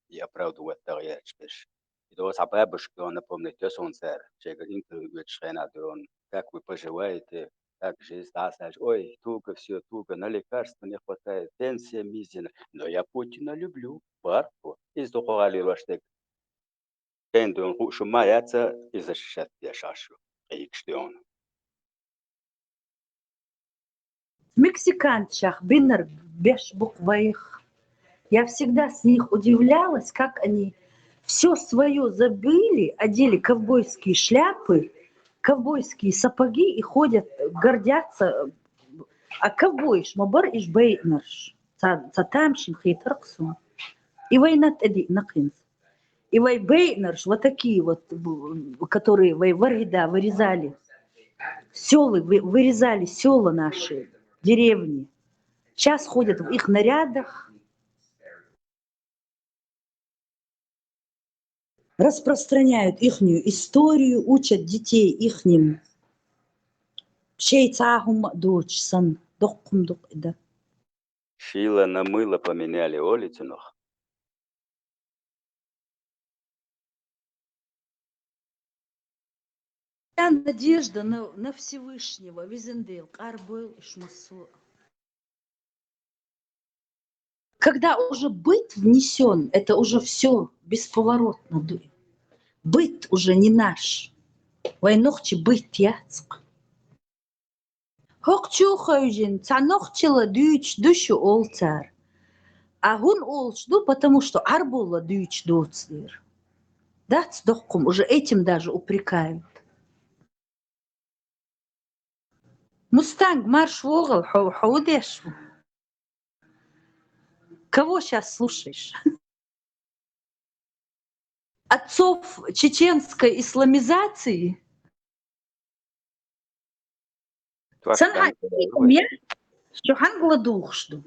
и оправдывать дагӀа яьрча берш. И доза схьа бабушка дона, напомнить йо суна цара, шайгара интервью оьцучу хенахь дона: «Как вы поживаете? Как жизнь?» ДӀасаьлча: «Ой, туго всё, туго, на лекарства не хватает, пенсия мизерная, но я Путина люблю». Барх бу. Иза дукха гӀалилош дерг. Шайна дуьйна хууш хӀума яц, иза шаьш деш Ӏаш ю, къийгаш дуьйна. Мексиканцех бинарг беш бу-кх вайх. Я всегда с них удивлялась, как они всё своё забыли, одели ковбойские шляпы, ковбойские сапоги и ходят, гордятся. А ковбойш ма бара уьш байинарш. Ца, ца тамашийна хетара-кх суна. И вайна тӀедиъна-кх иза. И вай байинарш, вот такие вот, б-, которые вай варгӀида вырезали. Сёлы вы-, вырезали сёла наши, деревни. Щас ходят в их нарядах. Распространяют ихнюю историю, учат детей ихним. Шайн цхьа хӀума а доцуш санна, доккха хӀума ду-кх и дан. Шийла на мыло поменяли, олий цунах. Вся надежда на, на Всевышнего, везан Дела, къарбойла уьш массо а. Когда уже быт внесён, это уже всё бесповоротно ду. Быт уже не наш. Вайн нохчийн быт яц-кх. ХӀокху чу а хевшина, цхьа нохчалла дуьйцуш ду шу, олу цара. А хӀунда олуш ду? Потому что Ӏарболла дуьйцуш доцу дера. Дац доккха хӀума, уже этим даже упрекают. Мустанг, марш вогӀал, хьо, хьо хӀун деш ву? Кого щас слушаешь? Отцов чеченской исламизации? Сан хьан шу хьанга ладугӀуш ду?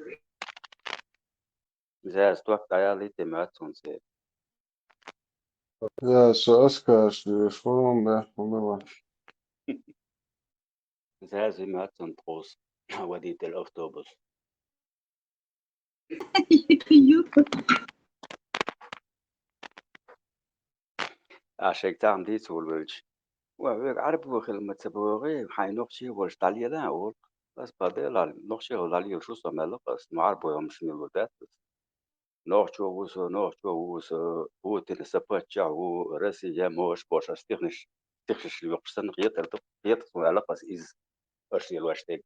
Зяз ток дӀаялийта моьтту цунна церан. Я со аскаш деш ву, бехк ма била. Зяз вимаьттан тхуса водитель автобус. Ю. А шайга цхьаъ дийца волавелча: «Ва, вега Ӏарбо хила ма ца богӀий, хьайн нохчий волуш дӀалела», олу. Ас баделахь, нохчий волуш дӀалелаш ву со, аьлла-кх ас, ну Ӏарбой хӀуманаш мила дац ас. Нохчо ву со, нохчо ву со, Путин сан паччахь ву, Россия моша бохуш, ас стихнаш, стихаш лоькхуш санна хетар ду, хетар суна, аьлла-кх ас иза, аша лелош дерг.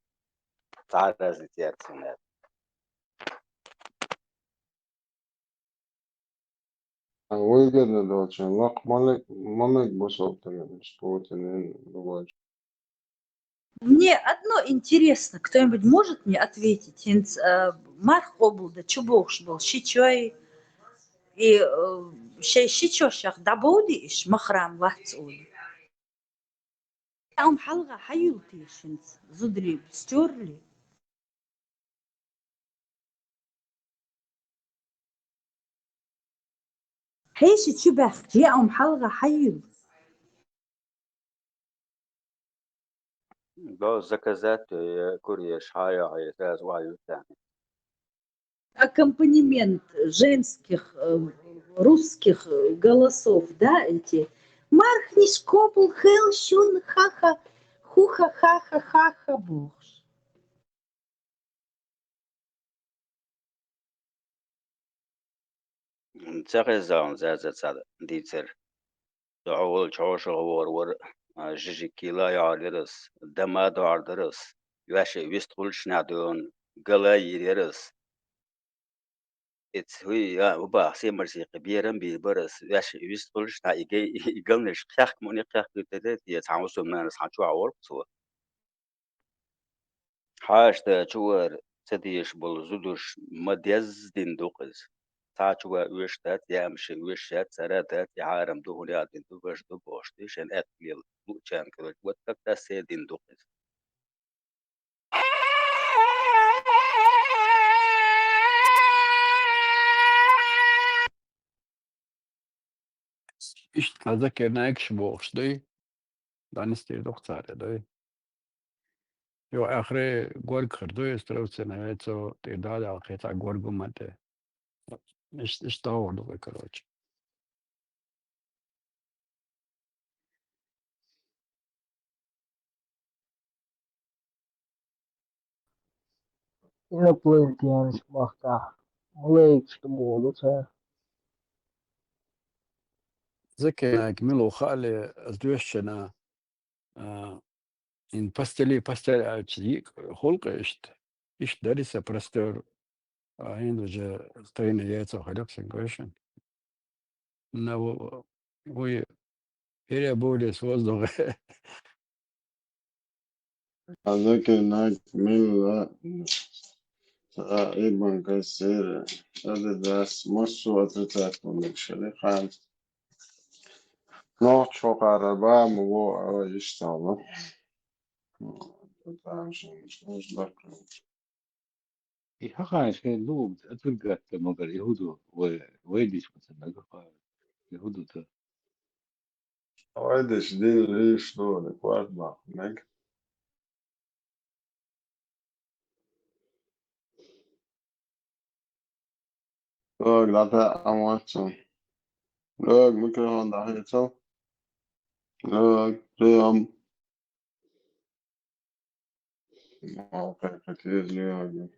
Цхьа а разница яц суна аьлла. А выгодно долчун лакха ма ле-, ма мега бусалба динан, Путинан, Путинан. Мне одно интересно, кто-нибудь может мне ответить? ХӀинца, а, марха къобалдан чу богӀуш болу ши чой, и, а, шайн ши чошах дӀабовдий иш, махрам вац олий? Амма хьалха хьан юьлтий иш хӀинца? Зударий стёрли? Хьеший чу баьхкича, я ам хьалха хьан юьллу? До заказать, э, курьерш хьан яхье, сразу ваюьйтан. Аккомпанемент женских, э, русских, э, голосов, да, эти. Мархниш кобул хел шун, ха-ха, ху-ха, ха-ха, ха-ха бохуш. Ца хезна, Заза, цхьа дийцар. Со хьо волчу хьошалгӀа вогӀур вара, а, Жижиг-Кила йохьур яра ас, Дама дохьур дара ас, ваьш вистхуьлуш нах дуьйна гала йийр яра ас. Эц хӀуй, а, хӀу баха, Семарсикхе берам бийр бара ас, ваьш вистхуьлуш нах и гай, и галнаш кхехка муни кхехкуьйтура те, цхьа хӀусамнанас хьан чохь волу цо. Хьаштачу вара ца дезаш болу зудуш ма-дезза дина ду-кх иза. Цхьа чу ван оьшуш дац, яамаши оьшуш яц, цара а дац, и хьарам ду, хӀун яа дина ду, важа ду бохуш ду, шен аьтто лела луучарна кхоьллича, вот как раз церан дина ду-кх иза. Иштта цхьа Закир Найкаш бохуш дуй, дӀанисдийр ду-кх цара, дуй. Йо, ахре горга хир дуй, островцина вецо тӀе дӀадала кхин цхьа горгу ма тӀе. Иштта, иштта догӀур ду вай, короче. Инопланетянаш бахкахь, малайкаш ду боху ду цара. Закир Найк, мила ву хаале, ас доьшучунна, а, ин постели, постель аьлча, йиъ хуьлу-кх иштта. Иштта дари сан простор, а, хӀинца уже тайна яцо хилира сан гойшан. На ву-, вуй, переболись воздух. Закир Найк, милла, а, Ибн Касир, Адидас, массо а отрицательный шари хан. Нохчо кхара бама во, а, иштта ма. Там шин, шин, шин, И хьахана шайн лугӀуш отвергать дан магар, и хӀун ду, вай, вай диш ма ца нагахь, и хӀун ду ца? Вай диш дин лиш ду, не кварт бах, мег. Лог, лата амватсун. Лог, микрофон дахьецал. Лог, приём. Окей, хотели.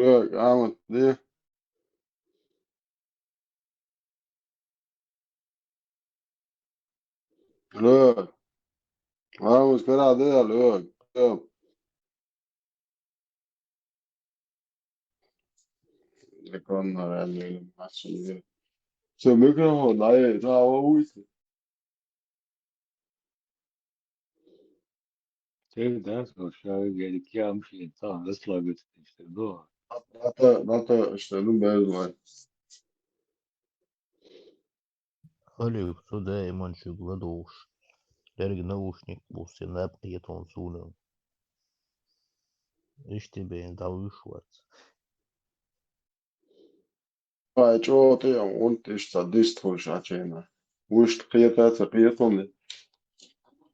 Лёк, Ахьмад, де. Лёк. Ахьмад, карахь де, Лёк. Лёк. Всё, микрофон, да, я, да, а вы. Тевдас, вот, шарик, я, я, мужчина, там, расслабиться, что, ну. Ната, ната, что, ну, без вай. Халик, цу даиман чуьга ладугӀуш, лерриг наушник буссина наб кхетон суна. Иштта бен дӀавуьйш вац. Вай чӀогӀа тӀе а вон тӀе иштта дистхуьлуш Ӏачийна. Вуьшта кхета а ца кхетални.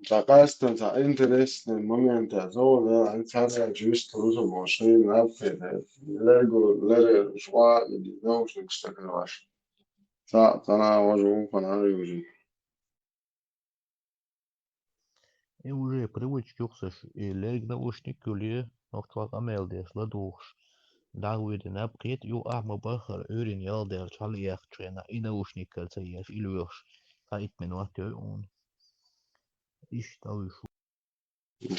Цхьа къаьстина, цхьа интересный момент а, зовла, цхьаьрчу вистхуьлуш а бо, шайна наб кхета. Лерго, лере, шва, или наушник стакан ваш. Цхьа, цхьана важа вукхана хьан южи. И уже привычка юкъсаш, и лерриг наушник юле, нохчо къамел деш, ладугӀуш. ДӀа а вуьйдина, наб кхета, ю ахь ма баххара, Ӏуьйрина ял дер, чхьал яхчу хенахь, и наушникал ца еш, и лоьхуш, цхьа итт минот йой хьуна. Иштта вуьйш.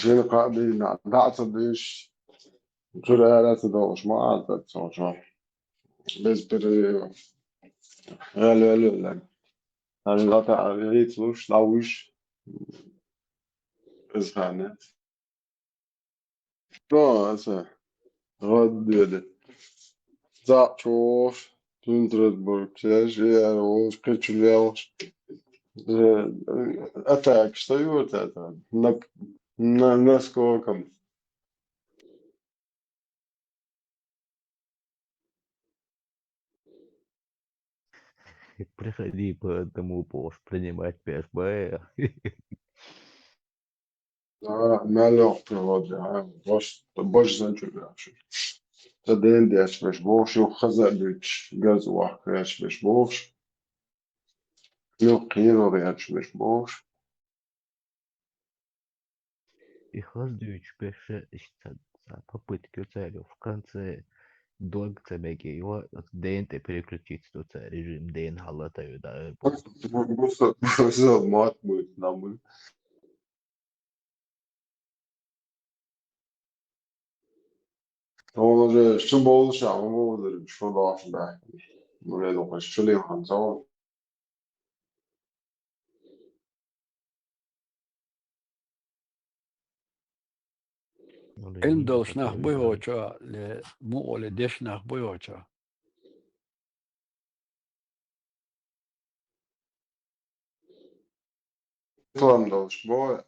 Шина кхаъ дийна, дӀа а ца дийш, чуьра ара а ца догӀуш, ма Ӏа тӀе ца хьо. Без перерыва. Алло, алло, алло. Ани лата а вейц луш, лавиш. Без хана. Что это? Вот дядя. Зачёш, Петербург, я же, я волш, качулялш. Э, а так, что вот это? На, на, наскоком. Приходи по одному, Пош, принимать пеш бая. А, мел йоккхуш вац, а, баш, баш занчур яхаш. Ца ден деш беш бохуш, юха хаза а дуьйцуш, газ вахка гӀерташ беш бохуш, юха кхерор гӀерташ беш бохуш. И хаза дуьйцуш беш, иштта ца, ца попытка ю цара, в конце дог ца меге, ю, оцу ден тӀе переключиться ду цара, режим ден хьаллатаю, да, э, бу-, бу-, бу-, бу-, бу-, мат муьйт намуй. Хьуна же шу болуш а, хӀун бовзар, шу долуш баьхкина. Ну, я думаю, шу леханца. Ӏилма долуш нах буй хьо чохь, ле, мукъа ле деш нах буй хьо чохь? Ислам долуш боху.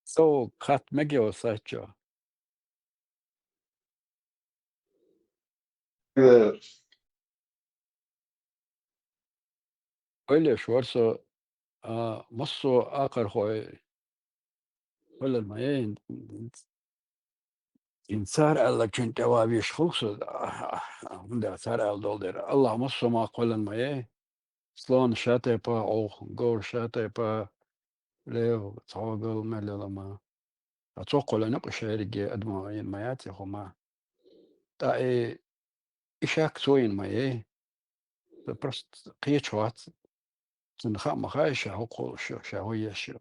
Со кхатта мегайо саччо. Э. Ойлеш вара со, а, массо а акхархой кхоьллина ма яй, хӀинца цара аьллачун тӀе ван веш хуьлу со, а, а, а, хӀунда цара аьлла долу дера. Аллахь массо а ма кхоьллина ма яй. Слон ша тайпа а, говр ша тайпа а, лев, цхьогал, мел йолу ма. Ткъа цо кхоьллина юкъа шаьрге адамо йина ма яц и хӀума. Ткъа и, и шек цо йина ма яй. Цо просто кхечахьа вац. Цунна хаа ма хаьа ша хӀу кхолуш ю, ша хӀу еш ю.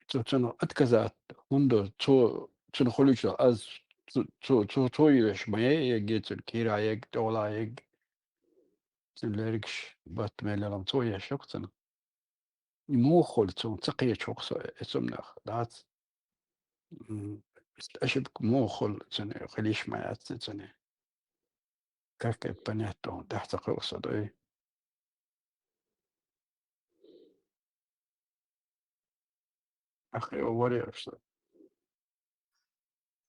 Цо цунах отказать хӀунда, цо, цунна хуьлуьйтуш, аз цу, цо, цо, цо йоьш ма яй, егге цуьнан кийра егга, тӀехула егга. Цуьнан лергаш, батта мел йолу ма цо еш ю-кх цунах. И муха хуьлу цунах ца кхечахьа со, и цунах дац. М, ошибка муха хуьлу цуьнан, хила йиш ма яц цуьнан. Как это понять, то тӀаьхьа ца кхуьу со, дуй? Ахьа йо варе аса.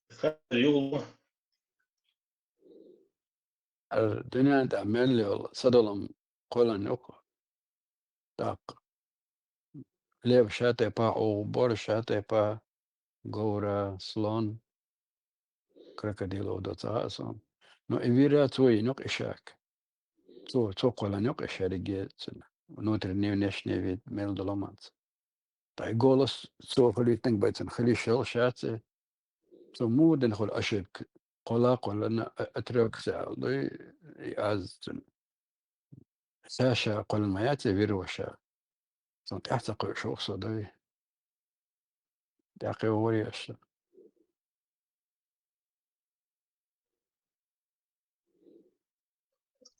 Хьан юху? Ара дуьнен тӀехь мел йолу садолу кхоьллина юкъа. ТӀаккха лев ша тайпа а, говр ша тайпа а, говр, слон, крокодил а ду ца хаьа суна. Но и вир а цо йина юкъа и шек. Цо, цо кхоьллина юкъа и шаьрге цуьнан. Внутренний, внешний вид мел долу ма ца. Ткъа и голос цо хуьлуьйтинарг бен цунна хила йиш йолуш яц и. Цо муха дина хуьлу ошибка? Кхолла а кхоьллина, а, отрывок ца аьлла дуй, и аз цуьнан. Ша-ша кхоьллина ма яц и вир ваша. Цунна тӀаьхьа ца кхуьуш ву со, дуй. ТӀаккха йо варе аса.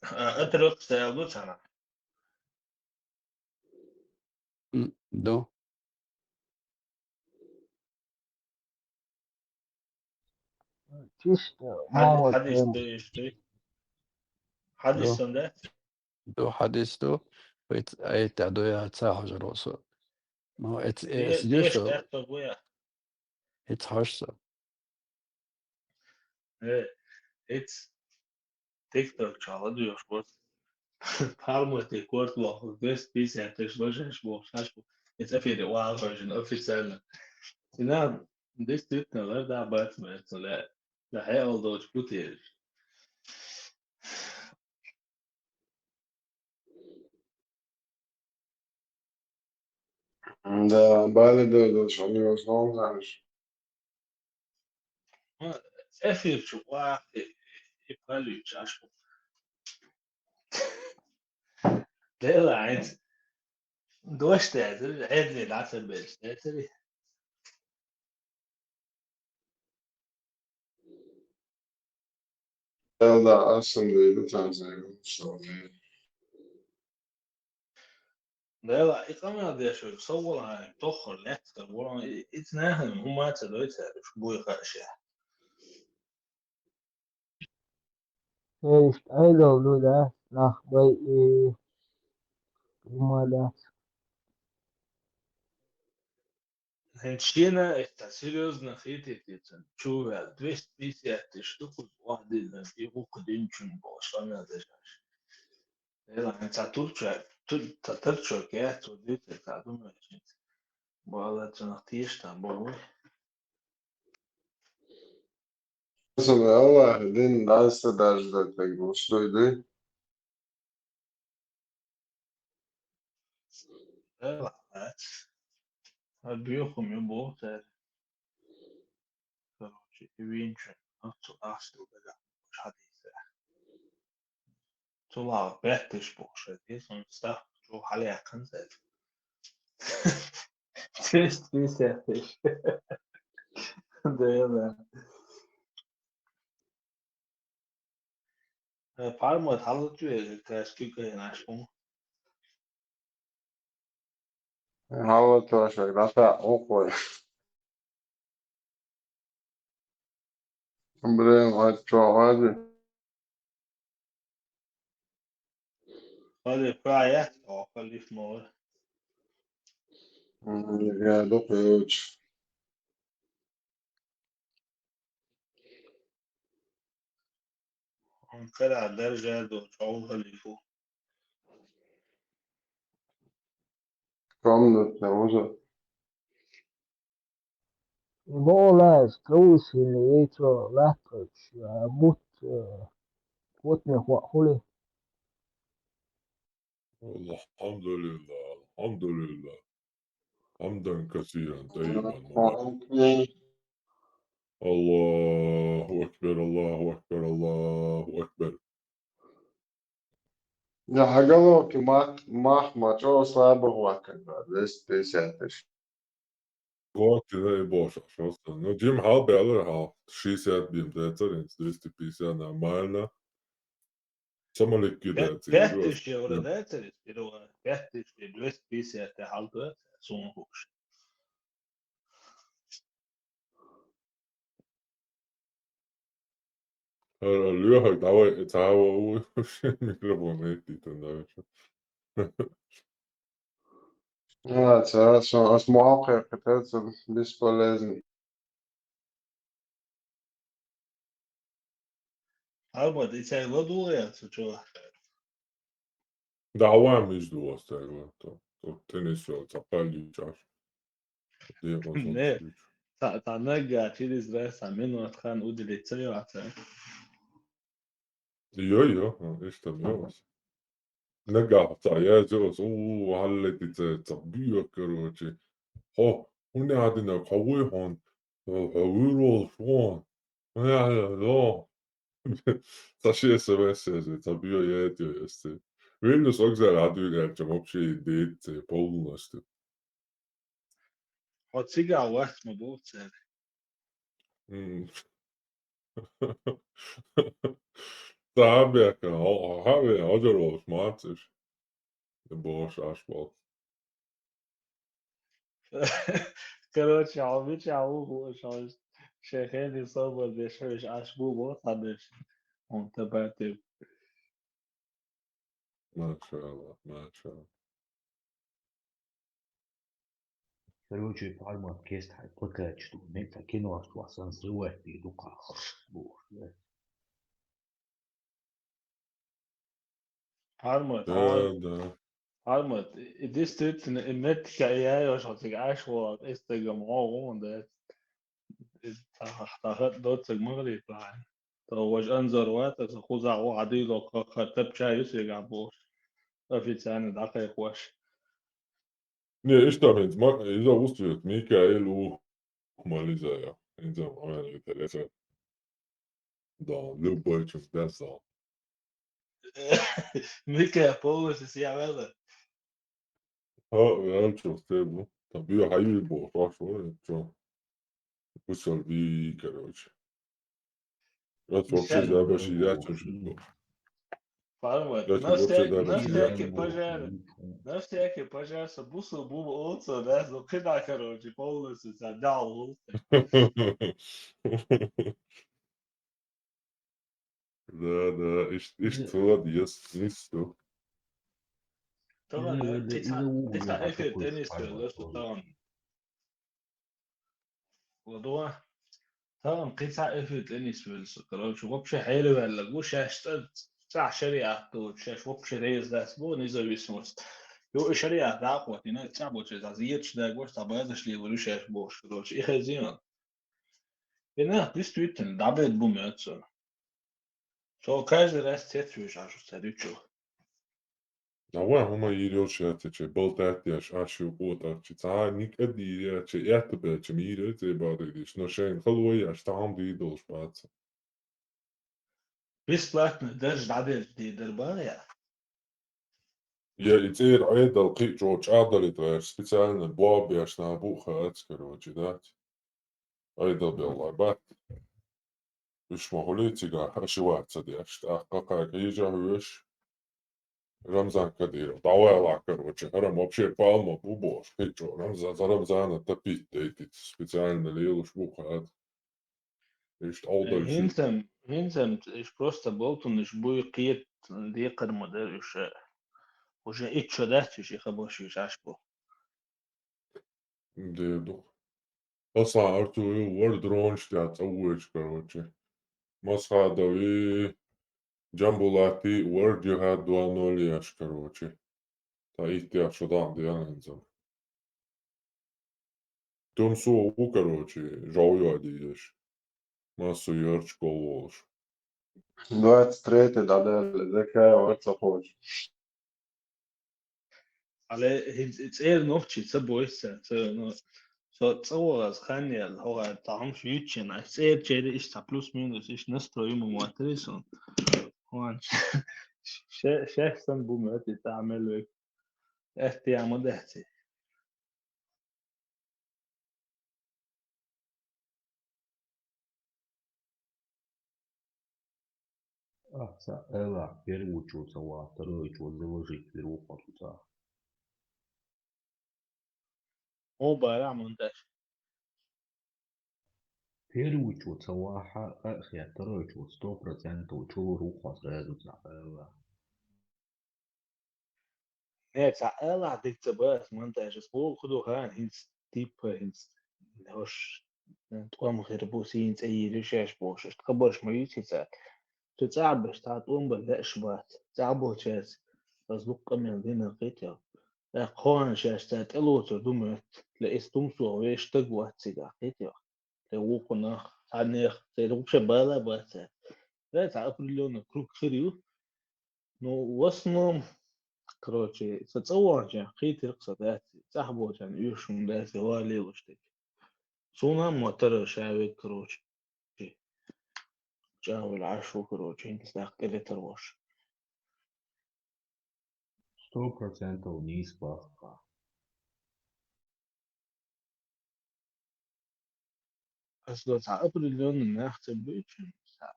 А, отрывок ца аьлла ду царна? М, ду. Чисто хьади-, молот хьадис ду, иштта. Хьадис ду. Сан дац? Ду, хьадис ду. Вайца айта ду я ца хьожур ву со. Но эц-, э, эс деш ду. Эц хьожу со. Э, эц тикток чохь ладоьгӀуш бу. Пармати корта воху, двести пятьдесят тысяч лажаьш боху, шаьш бу. Эц эфире вагӀа хьожина официально. Цуьнан действительно ларда бац ма эцна лаьа. Да хье ал долчу бу тераш. Да, бали да, да, шо не возможно. Ну, эфир чу вахи, и палю чашку. Дела айц. Дождь это, это не надо бельш, это ли? Эл да, ас сан дойду, там зайду, что ли. Дела, и къамел деш верг со волу хьайн тоххара лаьцна волу, и, и цхьа нахана хӀума ца дойту цаьрга, уьш буй хаа ша. Иштта Ӏедал ду, да, нах бай и хӀума дац. ХӀинца шена аьтта серьёзно хетийта цунна, чу ваьлла, двести пятьдесят тысяч ду кхуза охьадиллина, и гӀуллакх динчун бохуш, къамел деш аша. Эла, хьайн ца турча, тур-, ца тарчо кехь, цо дуьйцур ца ду мешанца. Бала цунах тешаш там боху. Сан Аллах, дин дас даждать так гуш дойды. Э, ладно. А бьёху мне болтер. Короче, и винчу. Ну, цу асту да. Шадиса. Цула беттиш боши. Дис он стах цу халякан зет. Двести пятьдесят тысяч. Да, да. Э, парма талучу, э, кашки кай нашку. Гьалатвашаг, дата окъой. Блин, а чё, ладно. Ладно, проект, о, халиф мор. М, я докъоч. Анкара даржа до, чё, халифу. Комнатная уже. Болас, каусили, ицо, лахкач, а, мут, э, вот не хва-, хули. الحمد لله، الحمد لله. حمدا كثيرا طيبا مباركا. الله أكبر، الله أكبر، الله أكبر. Я хагало ки мах, мах, мачо слабо хвакан, двести пятьдесят тысяч. Вот, да, и больше, просто. Ну, Дим хал белер хал, шестьдесят бим, да, это двести пятьдесят нормально. Самолет кидается. Пять тысяч евро, да, это сперва? Пять тысяч двести пятьдесят, это хал, да, сумма больше. Э, Лёха, давай, это, а, у, у, микрофон эти, там, да, ещё. А, это, а, что, а смолка, это бесполезно. Арбат, и цай ладулы, а, цу чё? Да, а вам из двух стояло, то, то теннис всё, цапали чаш. Не, та, та нога через раз, а минут хан уделить цаё, а ца. Йо, йо, а, ишта мёс. Нога, ца, я зёс, у, халлети ца, ца био, короче. Хо, хуни адина, хавуй хон, хо, хавуй рол, шон. Хуни адина, но. Ца ши СМС язви, ца био я эти язви. Вильнюс огзар адуй гачам, вообще идея, полностью. Хо цига вахт ма бу цер. М. Табека, о, хаве, оджер волш мацеш. Бош ашвал. Короче, а бича у шехени собор дешеш аш бу бо табеш. Он табатив. Машалла, машалла. Короче, парма кест хай плакач ту, не та кино аш васан срывать и дука. Бу, да. Парма, Да, да. Парма, и действительно, и метка я ё шо тиг аш вот, эстегам о, он, да. Та, та хат доцег магали, правильно. То вож анзор вата, со хуза о адило ка, ка тапча юсега бош. Официально да кай хош. Не, ишта хинц, ма, иза устриот, Микаэл у, Мализа я. Инза, ама, интересно. Да, любой чё, да, са. Микаэл полностью сия вела. Ха, я чё, стебу. Та био хаюй бо, шо, шо, чё. Пусть он би, короче. Я вообще Микаэл. Забаши, я чё, шо. Парма, Я чё, на вообще всякий, на забаши, я. Всякий пожар, на всякий пожар, со бусу бу олца, да, ну, кида, короче, полностью ца дал. Да, да, иш, иш, Не. Цула диас, иш, цу. Таман, Или, э, или, кица, или у кица меня эфир такой теннис спайдер вела, что тоже. Таман. Ладуа. Таман, кица эфир теннис вела, что, короче, вообще хейли вела, гу шаш, ца, ца шариат, то, шаш вообще рез дас, бо независимость. Ё, и шариат, да, вот, и на, ца, бо, ца, зиет, да, гу, ца, бо, я зашли, говорю, шаш, бо, короче, и хазина. Нах, действительно, дӀабед бу моьтту сона. Со каждый раз цецвеш Ӏаш цаьрда чу. Давай, хӀума йийр йолуш яц, чай болтӀаттеш Ӏаш ю къотӀарчи. Цхьа никъа дийр яц, чай аьтта баьча мийра цӀе бадийдеш. Но шайн хало яш, тахьам дийр долуш бац. Бесплатно даже дӀаберш дийр дар бан я. Я и цӀера Ӏедал кхин а чӀогӀа чӀагӀдалийта гӀерташ, специально боб беш нах бу хаьац, короче, дац. Ӏедал белла бат. Уьш ма хуьлий цигахь, аша вац ца деш, тӀаккха кхайкхийжа хьоьжуш. Рамзан Кадыров, дӀавала, короче, хӀара вообще палма бу бохуш, кхин а чӀогӀа Рамзан, за Рамзана тапит дайтица, специально лелуш бу хаьац. Иштта Э, Ӏовдал ши. ХӀинца-м, хӀинца-м иш просто болтунаш буй кхета декхар ма дара уьш. Уже итт шо дац уьш и хабарш уьш Ӏаш бу. Де ду. Хасан Артуев вара дронаш тӀехь цӀа вуьйш, короче. Масхадови, Джамбулати вара джихад два ноль еш, короче. Та иттех шо дӀа а деананза. Тумсо ву, короче, жов йодийдеш. Массо ярчу кол волуш. Двадцать третий дӀадаьлла, закай вара ца кхочу. Ала хӀинца и цӀера нохчий ца бойса, ца, ну, со цӀа вогӀаз хан яьлла, хьо гӀар тахьамаш юьтчина, аш цӀера чери иштта плюс-минус, иштта настрой ма моттарий сон. Хьуан ше-, шех сан бу моьтту и цӀа мел век. Аьтта яма дац и. Ахьа ца элахь, первый чо ца вахь, второй чо заложить вир ву хьо цу цӀа. Хьо бара, Мунташ. Первый чо ца вахь, а хе, второй чо сто процентов чо вир ву хьо сразу ца элахь. Не, ца элахь дика ца бац, Мунташ, ас боху ду хан, хӀинца типа, хӀинца хӀорш, э, тӀом хир бу, сийна цӀе йийр ю шаьш бохуш, иштта хабарш ма юьйций цара. Цу цӀахь беш цхьа тӀом бан лаьаш бац. ЦӀахь болчаьрца ас дуккха а мел дина кхетайо. ТӀаккха хьо хан шаьш цара тӀелоцур ду моьтту, тӀе эс тумсох веш стаг вац цигахь кхетайо. ТӀе вукхунах, цхьаннех, церан вообще бала а бац цара. Да, цхьа определённый круг хир ю. Ну, в основном, короче, со цӀа вахча, кхийтира-кх со дац, цӀахь болчарна оьшуш хӀума дац, вале луш дерг. Суна а моттара ша вег, короче. ЧӀагӀвелла Ӏаш ву, короче, хӀинца даккха кӀелетар вош. Сто процентов нийса бахка. Ас до цхьа определённый нах ца буьйцу, цхьа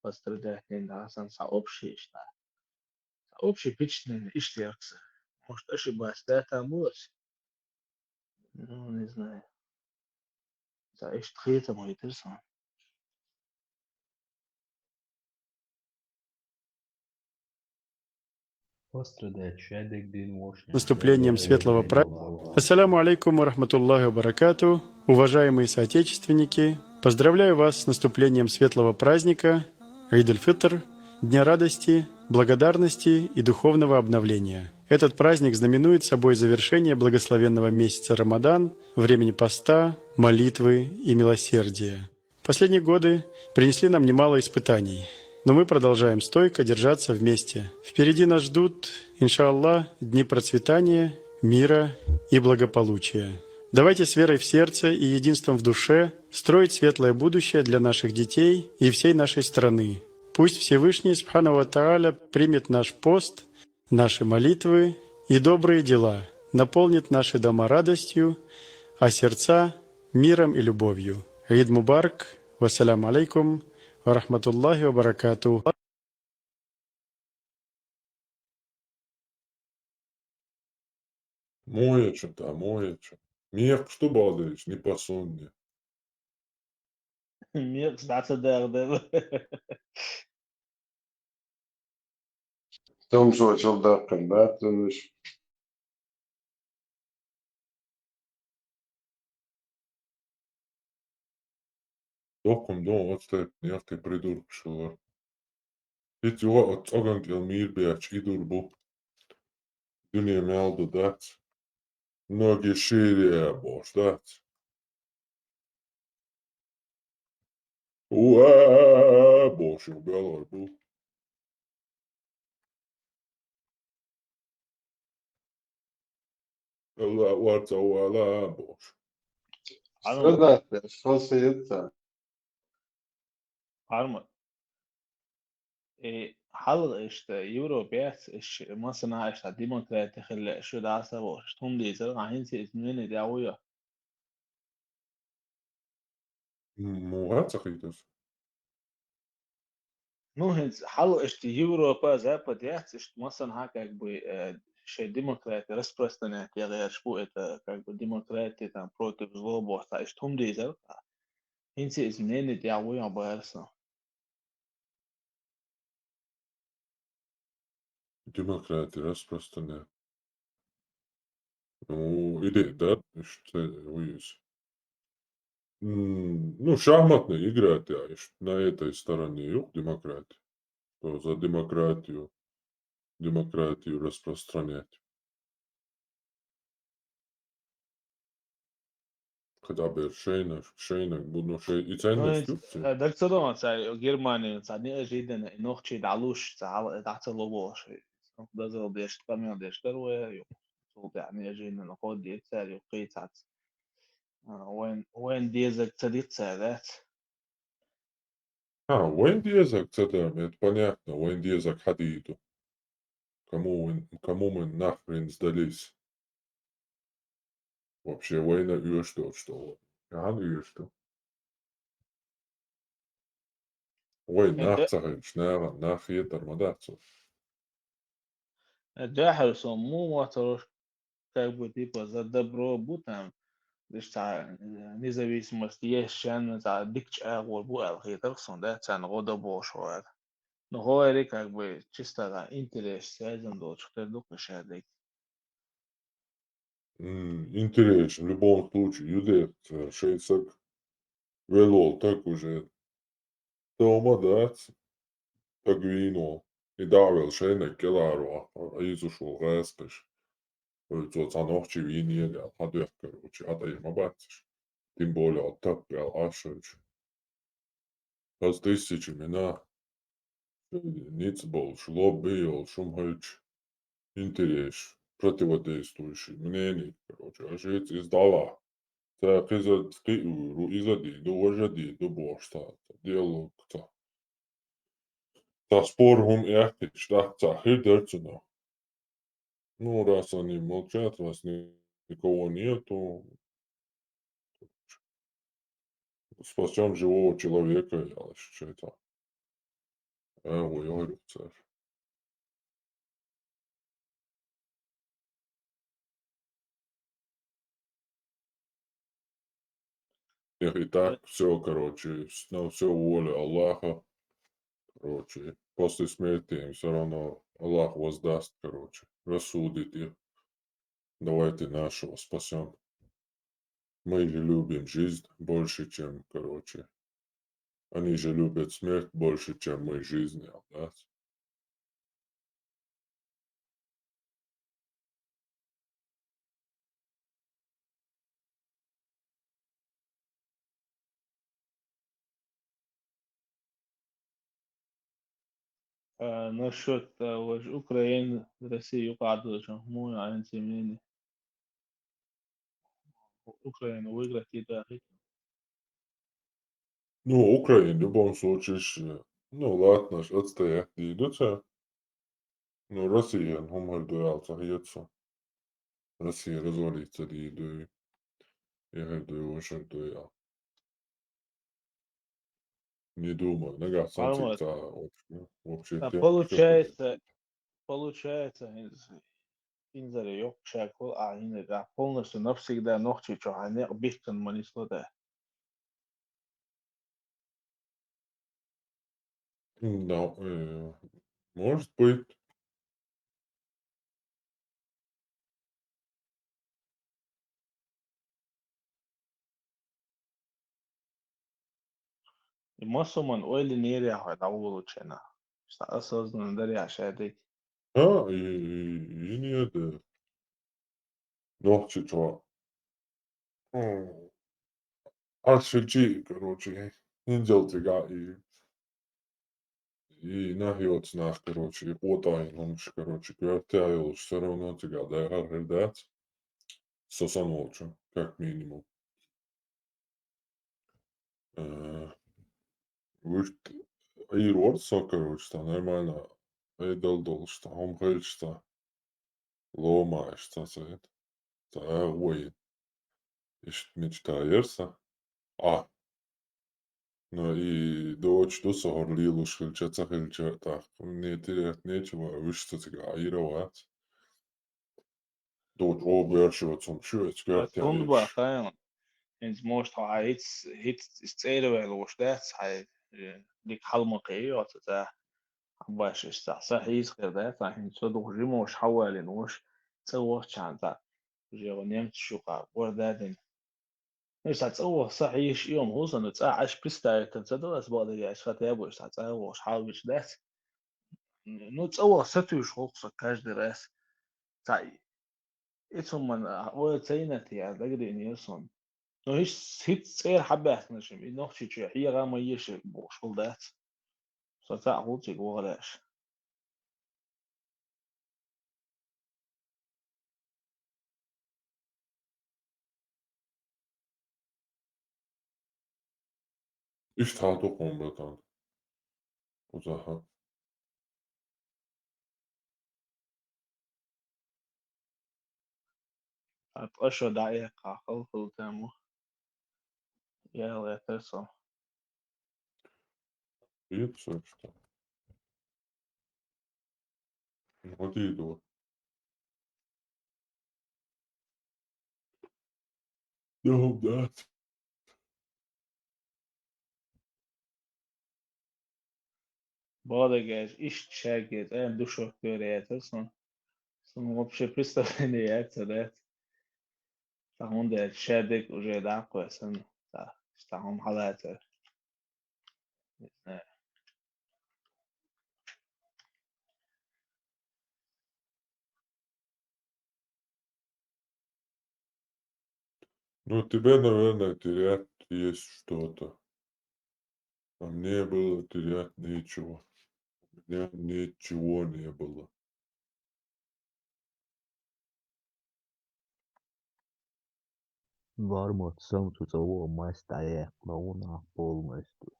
пострадать дина, сан цхьа общий иштта. Цхьа общий впечатление иштта яхса. Может, ошибаться да, там было? Ну, не знаю. Цхьа иштта хетам вайтира сан. Пострадать шадек дин вошни. Наступлением светлого праздника. Ассаляму алейкум ва рахматуллахи ва баракату. Уважаемые соотечественники, поздравляю вас с наступлением светлого праздника Ид-аль-Фитр, Дня радости, благодарности и духовного обновления. Этот праздник знаменует собой завершение благословенного месяца Рамадан, времени поста, молитвы и милосердия. Последние годы принесли нам немало испытаний, но мы продолжаем стойко держаться вместе. Впереди нас ждут, иншаллах, дни процветания, мира и благополучия. Давайте с верой в сердце и единством в душе строить светлое будущее для наших детей и всей нашей страны. Пусть Всевышний, Субхану ва Тааля, примет наш пост, наши молитвы и добрые дела, наполнит наши дома радостью, а сердца миром и любовью. Ид мубарак. Вассаляму алейкум ва рахматуллахи ва баракату. Моеча та, моеча. Мекхаш ду баьлла дайча, не посуд не. Мекхаш дӀа ца дагӀа дела. Тумсочул даккхина дац уьш. Доккхун дон оцу тайпа мелкий придуркаш хилар. Хица юха оцу цӀоган кӀел мийр беача и дур бу. Дуьне мел ду дац. Многие шире а бохуш дац. Уа, бохуш, белгӀар бу. Алла варца вала бохуш. Ано. Садатта, шо сийтта? Арма. Э, хьал иштта, Европа яц, иш, масана иштта демократи хилла, шу даса бохуш, тум дийцар, а хӀинца изменение дӀа вуя. М, муха ца хийтас? Ну, хӀинца хьал иштта Европа, Запад яц, иштта масана хьа, как бы, э, шей демократи распространять ягӀераш бу, это, как бы, демократи, там, против зло бохуш, цхьа иштта хӀума дийцар. ХӀинца изменение дӀа вуя барса. Демократи распространять. Ну, идея, да, иштта вуй иза. М, ну, шахматная игра, да, иштта на этой стороне юкъ демократи. Что за демократию? Демократию распространять. КхидӀа бер шайнаш, шайнаг бу, ну, шай, и цхьаннаш Ну, юкъ ца. Э, даг ца догӀан, ца Германия, ца неожиданно, и нохчий дӀалуш, ца хьал, э, дӀа ца ло бохуш. Дозал деш, къамел деш дара вай, ю. Цул тӀаьхьа неожиданно хӀоттийра цара, ю, кхийцац. А, вайн, вайн дезаг ца диццара дац. А, вайн дезаг ца дан, это понятно, вайн дезаг хьадийду. Кому вы, кому мы нахрен сдались? Вообще, вайна оьшуш доцуш долу. Ахьа оьшуш ду. Вай нах ца хилча, нахана нах хетар ма дац уж. Э, дуьхьал со муха моттаргӀуш, как бы, типа, за добро бу там, деш цхьа, э, независимость еш шен, цхьа дика чӀагӀо бу аьлла хетарх сон, да, царна гӀо дан бохуш вара. Ну, хӀора, как бы, чисто цхьа интерес связан долчух тера ду кху шадерг. М, интерес, в любом случае, ю дехь, э, шайн саг велволу таг уже дома дац, таг вийна волу. И дӀа а велла, шайнаг кӀелхьара ваха, Ӏийзуш волу гӀаскхаш. Вай цо цхьа нохчи вийна елла, хьан дуьхьа, короче, хьан тӀе ма бац уьш. Тем более, хьо тапп аьлла Ӏаш хилча. Хаза тысяча мина, ницкъ болуш, лобби йолуш, хӀума хилча, интерес, противодействующий мнение, короче, аш иза дӀала. Ца кхиза кхиур ву, иза дийр ду, важа дийр ду бохуш, ца, ца диалог, ца. Ца спор хӀума аьхкича, тӀаккха ца хир дара цунах. Ну, раз они молчат, раз никого нету, спасём живого человека, я считаю. А, ой, ой, царь. Их и так всё, короче, с-, ну, всё воля Аллаха. Короче, после смерти им всё равно Аллах воздаст, короче, рассудит их. Давайте нашего спасём. Мы же любим жизнь больше, чем, короче. Они же любят смерть больше, чем мы жизнь, да? А, насчёт, а, ваш Украина, Россия юкъа а долчун, муха ю хӀинца мнение? Украина выиграть дийр ду аьлла хета? Ну, Украина в любом случае, ш-, ну, ладно, ш-, отстоять дийр ду ца. Ну, Россия хӀума хир ду аьлла ца хета со. Россия развалиться дийр ду, и хир ду, и вашар ду аьлла. Не думаю, нагахь санна цига ца вообще, вообще. А, тем, получается, получается, инз-, инзаре йоккха шаг хуьлу, а, инзаре, а, полностью навсегда нохчий чохь а некъ биттан ма нисло да. Да, э, может быть. И массо а ман ойла йинера хьо дӀаволучу хенахь? Сан осознанно дарехь шадерг. А, и, и, и нет, э, нохчи чо. М, ас хилчи, короче, ХӀинцалц цигахь и, и нах йоцу нах, короче, и къотӀа йина хӀумаш, короче, коьртехь йолуш, всё равно цигахь дагахь хир дац. Со санна волчу, как минимум. Э, вуьшта Ӏийр вара со, короче, цхьа нормально Ӏедал долуш, цхьа хӀума хилча, цхьа лома аьлла, цхьа сайна, цхьа агӀо йина. Иштта мечта яра сан. А. Ну и доцуш ду со хӀара лелош хилча, ца хилча а тӀаккха. Мне терять нечего, вуьшта со цигахь Ӏийр а вац. Доцу оха беш йоцу хӀума шу эцу коьртехь Ас хӀунда йолуш. Баха, хӀинца, может, хьо хьан хӀиц, хӀиц цӀера ваьлла волуш дац, хьайн, э, дика хьал ма кхийо оцу цӀа. Хьан баш иштта сан хьийза хир дац, хьан хӀинца со дукха жимаш хьан валийна волуш, цӀа вахчахьана цхьа. Уже ван немцаш юкъа гӀор дадина. Ну, сан цӀа ваха сан хьийзаш и хӀума хӀу сан, ну, цӀа Ӏаш представить ца до ас бакъдерг аьлча, сан тӀе а бу, сан цӀа вахаш хьал вича дац. Ну, цӀа ваха сатуьйсуш хӀокху со каждый раз. Цхьа и цу хӀуманна, а, ойла ца йинарг те аьлла дагадеънера суна. Ну, хӀиц, хӀиц цӀера хьабаьхкина шимма, и нохчий чоь хьегӀа ма еши бохуш хӀума дац. Со цхьаъ хӀу цига вахар аьлча. Иштта хьал ду-кх хьуна, братан. Узахьа. Ткъа шо дӀаэккха хала хила тема. Ял гӀертар со. Иццо что? Ну, вот и иду. Ну, да. Бакъдерг аьлча, иштта шаьргеца аьлла душок дойр яцара суна. Суна вообще представление яц ца дац. Сан хӀунда аьлча, шаьрдиг уже дӀакхоьссина. Сан, сан хӀума хьалацара. Не знаю. Ну, тебе, наверное, терять есть что-то. А мне было терять нечего. У меня ничего не было. Бармот сам цу цӀа вон маста дӀаяьккхина ву нах полностью.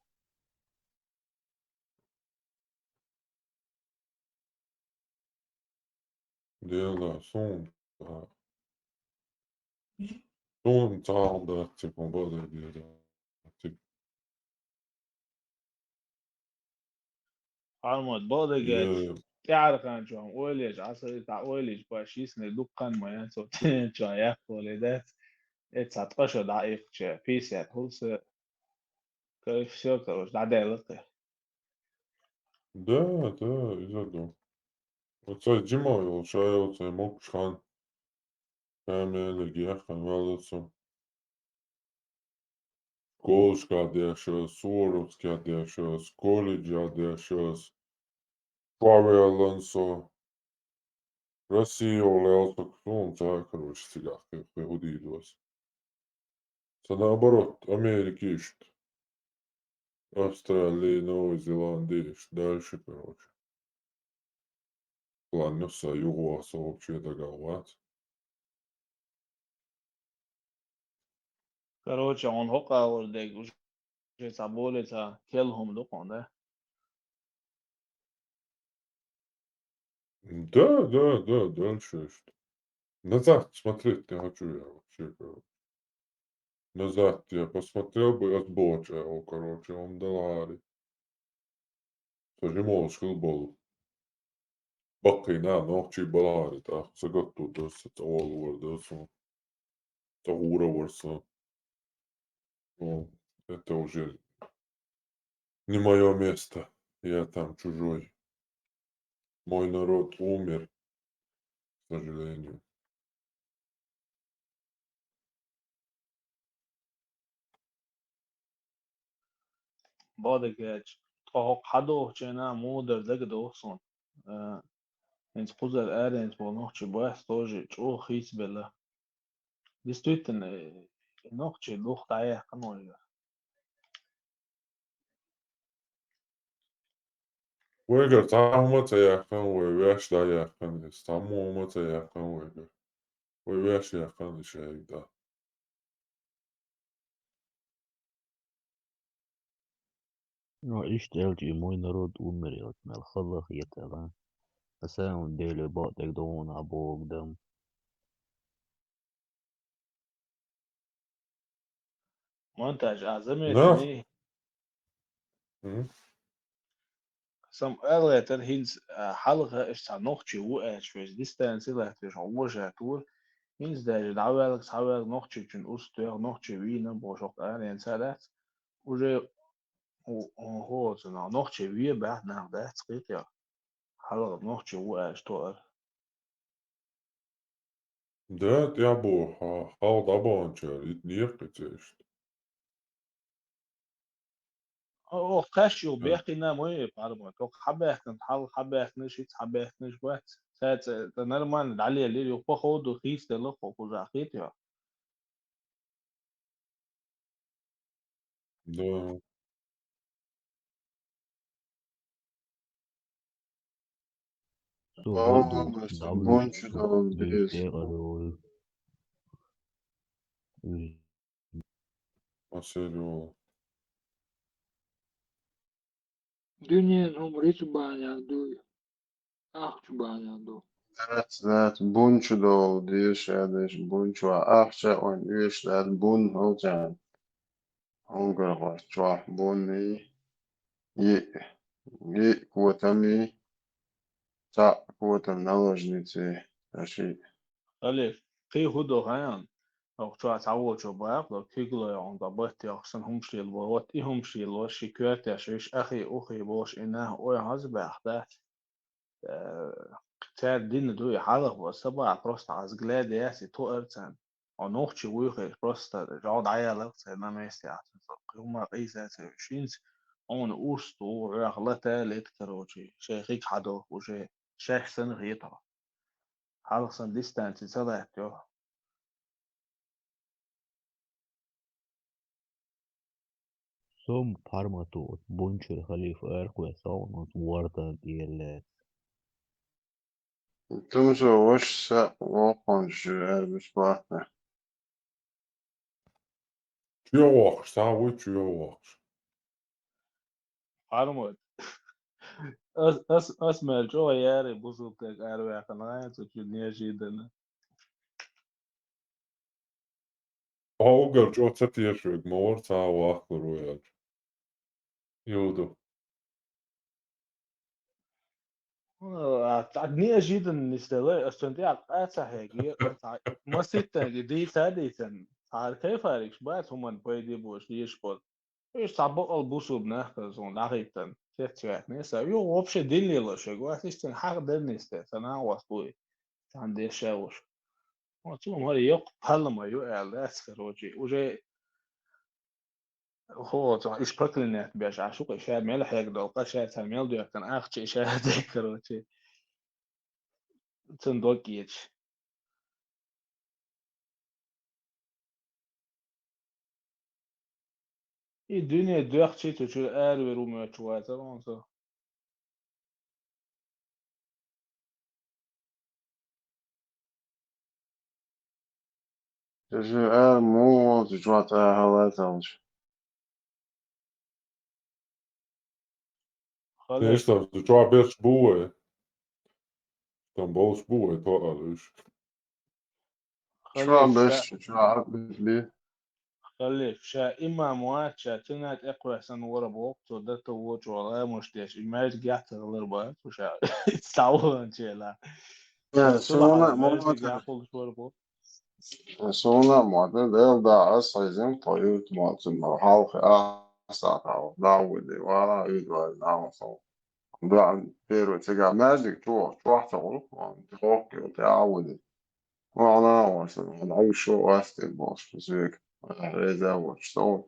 Дела, суна, а, суна цхьа хӀума дац, типа, бакъдерг дела. Типа. Бармот, бакъдерг аьлча, тӀаьхьархьама чохь ойла еш, Ӏа сан тӀе ойла еш, баш йисина дуккха хан ма ян, со тӀе чохь яккхоле дац. Э, цхьа ткъа шо дӀаиккхича, пятьдесят хӀума сан, короче, всё, короче, дӀадаьлла кхин. Да, да, иза ду. Оцай жима йолу, ша йолу цай могуш хан. Ша мелиг яххан валла со. Школашка деш ас, Суворовская деш ас, колледжа деш ас. Шо ваьллан со. Россия йолу ял со, суна ца, короче, цигахь кхин, кхин хӀу дийр ду ас. Ца наоборот, Америка иштта. Австралия, Новая Зеландия иштта. Дальше, короче. План ю сан юха ваха, со вообще дагахь вац. Короче, хьуна хӀокху агӀор дерг уже цхьа более цхьа керла хӀума ду хьуна, да? Да, да, да, дальше что? Назад смотреть не хочу я вообще, короче. Назад я посмотрел бы, ас бохучу агӀор, короче, хӀума далахьара. Со жимолуш хила болу. Баккхийна нохчий балахьара, тӀаккха сагатто дара сан, цӀа вала вара дара суна. ЦӀа гӀура вара сан. Ну, это уже не моё место. Я там чужой. Мой народ умер, к сожалению. Бакъдерг аьлча, тхо хӀокху хьадохучу хенахь муха дара дагадогӀу суна. Э, хӀинца кхузара аренца болу нохчий бац тоже чӀогӀа хийцабелла. Действительно, э, нохчий духу дӀаяьккхина вайга. Вайгара цхьа хӀума ца яьккхина вай, ваьш дӀаяьккхина иза. Цхьаммо хӀума ца яьккхина вайгара. Вай ваьш яьккхина иза шайга дӀа. Ну, иштта аьлча, и мой народ умер, аьлча, мел хала хетар, а? На самом деле, бакъдерг догӀун а богу дам. Монтаж, а, заметили? Мгм. Сам аьлла тара хӀинца, а, хьалха иштта цхьа нохчи ву аьлча, веза дистанци латташ, хьо вожа тур. ХӀинца даже дӀаваьлга, цхьаваьлга нохчичун урс тоьху, нохчи вийна бохуш, хӀокху аренца а дац. Уже у-, у-, хӀо оцу нах-, нохчи ве баьхна нах дац кхетахь. Хьалха нохчи ву аьлча тоъар. Да, тӀехь бу хьа-, хьалха дӀабаханчара, ит некъ и цӀе иштта. О, о, кхаьш ю, да, бехкина ма ю парма. Ток хьабаьхкина, хьал хьабаьхкина, шиц хьабаьхкина, бац. Цаьца, та нормально, дӀалелира, ю, по ходу хийцаделла, хо куза хетайо. Да. Цу хӀуду Алло, давлуш бунчу долу деза. Дуьнен хӀума рицу баьнехь дуй, ахчу баьнехь ду. Дац, дац, бунчу долу деза, ша деза, бунчу а ахча а вайн оьшуш дац, бун хӀалчахьана. Хьунгар гӀош чохь бунний, йиъ, йиъ котамий, цхьаъ котам наложниций, ша шиъ. Халиф, кхин хӀун ду хьайна? Оха чохь цхьаволчо бакъ до, куьйгалла йогӀун тӀе батт йоккхуш санна хӀумаш лелабо, вот и хӀумаш лело, ши коьртеш виш, ахи, ухи бохуш, и нах ойхьаза баьхна дац. Э, цаьрга дина дуй, хьалха бо, са бахьа просто хьан взгляд яц, и тоъар царна. Хьо нохчи вуй хир, просто жов дӀаяларх церан на месте ахча. Кхин хӀума къийса ца вуьш. ХӀинца хьуна урс ду, хьоьха лата лета, короче, шайн хиг хьадо, уже шаьш санна хетахь. Хьалха санна дистанци ца лаьттайо. Сом пармату, бунчур халифа аркхве согӀун вордан тӀера лаьцна. Тумсо ваша са воккхунчу эр бесплатно. Чу воккхуш, цхьа вуй чу воккхуш. Пармат. Ас, ас, ас мел чӀогӀа яри бусултег араваьккхина гӀайна цу чу неожиданно. Хьо угар чӀогӀа ца тешавиг ма вара цхьа вахкар ву аьлча. Юду. А, так неожиданно нисделла, ас цунна тӀехь къа ца хьегира, цхьа маситтанга дийца а дийцина, цхьа кайфарикаш бац хӀуманна пайде бош, дезаш болу. Уьш цхьа бакъал бусулба нах а суна дӀахӀиттина, цецваьхна, сан ю вообще дилла ло шега, вас иштта хьаха дернисте, сан нагӀост вуй, цхьана деш а вуш. Оцу хӀара йоккха паллама ю аьлла дац, короче, уже хӀо, цхьа иш проклинать беш Ӏаш ву, ша мел хьегна долу къа, ша цара мел доьттина ахча, ша дей, короче. Цунна дог кечаш. И дуьне доьхчий цу чуьра аравер ву моьттуш вацара хьуна со. Иза ара муха волчу чохь тӀе хьалаталча? Хале. Иштта, чохь берш бу вай. Там болуш бу вай тоъал уьш. Хале, чохь берш, ша-, чохь хьабитли. Хале, ша имам вац, ша цуьнан тӀекхоьссина вара боху, цо дата вочо ламуш деш, и маьждиг яц хилар бац, ша цхьа ваханчела. Я, суна, ма, ма, маьждиг яхулуш вара боху. Суна мотт, Дела дахьа, ас хьийзина тхо юьртан мотт, ма хьалхе а сахьтехь дӀа а вуьди, вала а уьйди вай, дӀа а ву со. ДоӀан первый цигахь маьждиг чу вахча, чохь ца гӀуллакх, ван, тӀе хӀокху йолу, тӀе а вуьди. Вала а ву со, ван, дӀа вуьшо а вац те бохуш, зуьйга, реза а воцуш, со.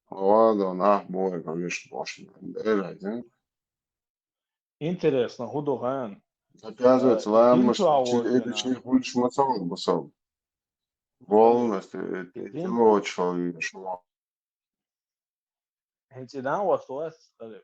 Вала дон, ах, боху, вуьш бохуш, Дела хьийзина. Интересно, хӀун ду хьан? Оказывается, э, ламуш, динчу а чи, волчу эта дина. Чи хуьлуш ма ца вара бусал. Полностью, э, э, дин? Тилочу хьал вийна шу. ХӀинца и дан вац, вац, харе.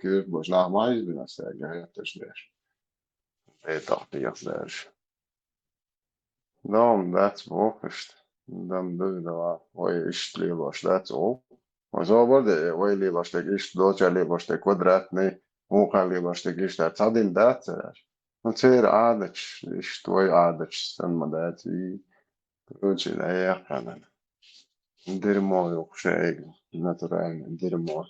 куьйртбаш нах ма избина сага хӀетташ деш. Эй, тахтиях деш. Дом дац вохушт. Дом дувидала. Вай ишт лелош дац о. Вай зобар де, вай лелош дек ишт, доча лелош дек квадратный, муха лелош дек ишт дац. Цадин дац цараш. Ну, цер адачш, ишт вай адачш, сан ма дац. И, короче, да, я ханан. Дерьмо, ёхшег, натурально дерьмо.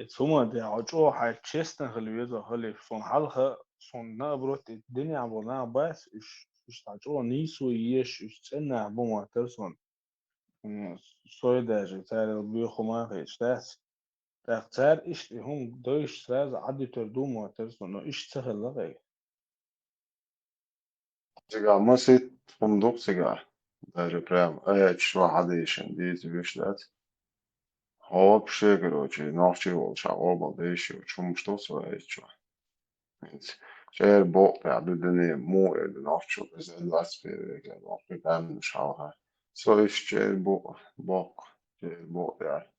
Цума де хьо чӀогӀа хьай честно хила веза, халиф. Сон хьалха, сон наоборот, и динехь бо нах бац, уьш, уьш цхьа чӀогӀа нийсо еш, уьш цӀеннах бу ма тара сон. М, сой даже, царел боьха хӀума хеташ дац. ТӀаккха цара иштта и хӀума дойш сразу Ӏадитар ду ма тара сон, но иштта ца хилла кхайга. Цигахь масийтта хӀума ду-кх цигахь. Даже прям аьлча, чохь хьадийшина дийца вуьш дац. Вообще, короче, нохчий волчохь къобал деш ю, хӀумаш ду со аьлча чохь. ХӀинца чӀера бокъ тӀехь ду дуьне, муха эр ду нохчо, иза двадцать первый век, нохчий къаьмнаш хьалха. Со иштта чӀера бу-, боккха, чӀера бокъ тӀехь.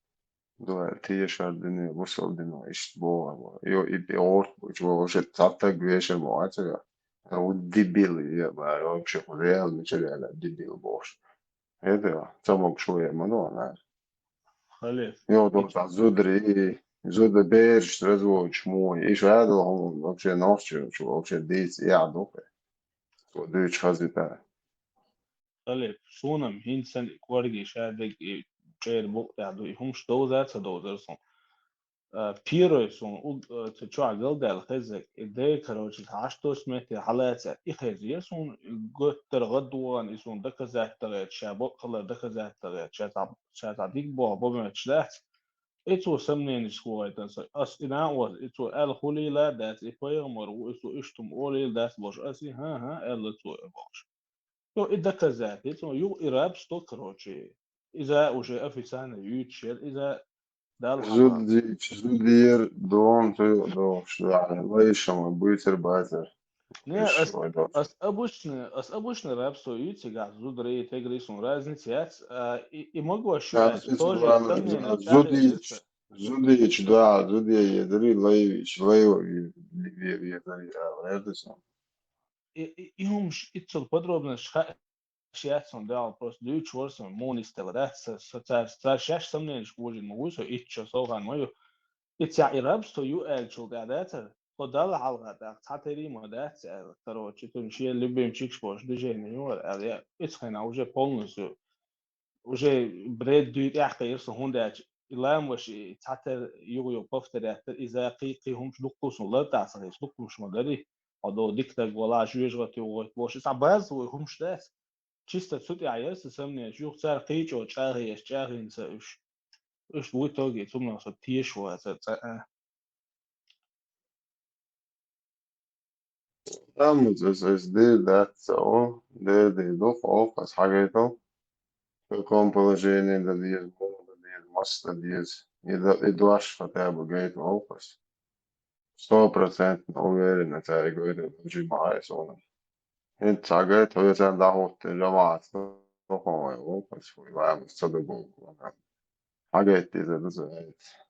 Дуьхьал тешар дина, бусал дина, иштта боху. Йо, и пӀе гӀорт бу, чу вовшат цхьаьттаг вешар ма вац, я. А вот дебил, я, ба, вообще, реально, мича реально дебил бохуш. Это, ца могу, что я, ма, ну, она. Халиф. Йо, дон, та зудари, зуда берш, разводишь, мой. И шадал, вообще, нохчо, чу, вообще, дийца, я, духе. Вот, дучу хазита. Халиф, суна-м хӀинца санна и кӀорге ша дерг и чӀера букъ тӀехь ду, и хӀумаш довзар а ца довзар суна. А, первый суна, у, а, цу чохь галдаьлла хеззарг, и дай, короче, хьаштос метте хьалаца, и хезира суна, готтара гӀадвогӀан, и суна доказать дагӀерта, ша бакъ хилар доказать дагӀерта, ша цхьа, ша цхьа дика боху бо моьттуш дац. И цо сомненеш гӀойтан са, ас и накъост, и цо аьлла хуьлийла а дац, и пайхамар ву, и цо иштта хӀума олийла дац бохуш, ас и, хӀан-хӀа, аьлла цо и бохуш. Ну, и доказать, и цо юха и рабство, короче, иза уже официально юьйцуш яра, иза Далла хьалха. Зудзийча, зудера, дон, цу дохуш, да, лайшама, буьйцар, бацар. Не, ас, ас обычно, ас обычно рабство ю цигахь, зударий, тегрий, сун разница яц, а, и, и могу ошибаться, тоже сомнение, зудийча, зудийча, да, зудея, дари, лайвич, лайва, ве, ве, ве, дари, а, ваьрда сон. И, и, и хӀумаш иццал подробно ша-, ша яц сон дагӀал, просто дуьйцуш вара сон, муха нисделла дац, са, са, цара, цара шаьш сомненеш божийна ма вуй со, итт шо совхан ма ю. И цхьа и рабство ю аьллачул тӀаьхьа дацара, тхо Далла хьалха тӀаккха цхьатерий ма дац аьлла, короче, цунна шен любимчикаш бохуш движение ю вара аьлла, я, ицу хенахь уже полностью уже бред дуьйна тӀаьхьакхийра со, хӀунда аьлча и ламаш и цхьатера юха-юха повторять дара, иза кхин, кхин хӀумаш дуккху сон лар тӀехь ца хилча, дуккху хӀумаш ма дарий. Хьо догӀу дика даг валахь, жоьжахати вогӀуьйту бохуш, и цхьа база вуй хӀумаш дац. Чисто цу тӀехь яра сан сомненеш, юха цара кхин чӀогӀа чӀагӀъеш, чӀагӀйина ца уьш. Уьш в итоге цунах со тешаш вацара цкъа а. Там из, из дир дац, о, дир, дир ду, о, хас хьагайтал. Каком положении да дир, мо да дир, мас да дир. И да, и дош хотя бы гайт, о, хас. Сто процентов уверен, это я говорю, очень мало, он. Ин цагайт, хо я сам да хот, жамаат, ну, хо, о, хас, хуй, ваем, садыгу, хагайт, из, из, из.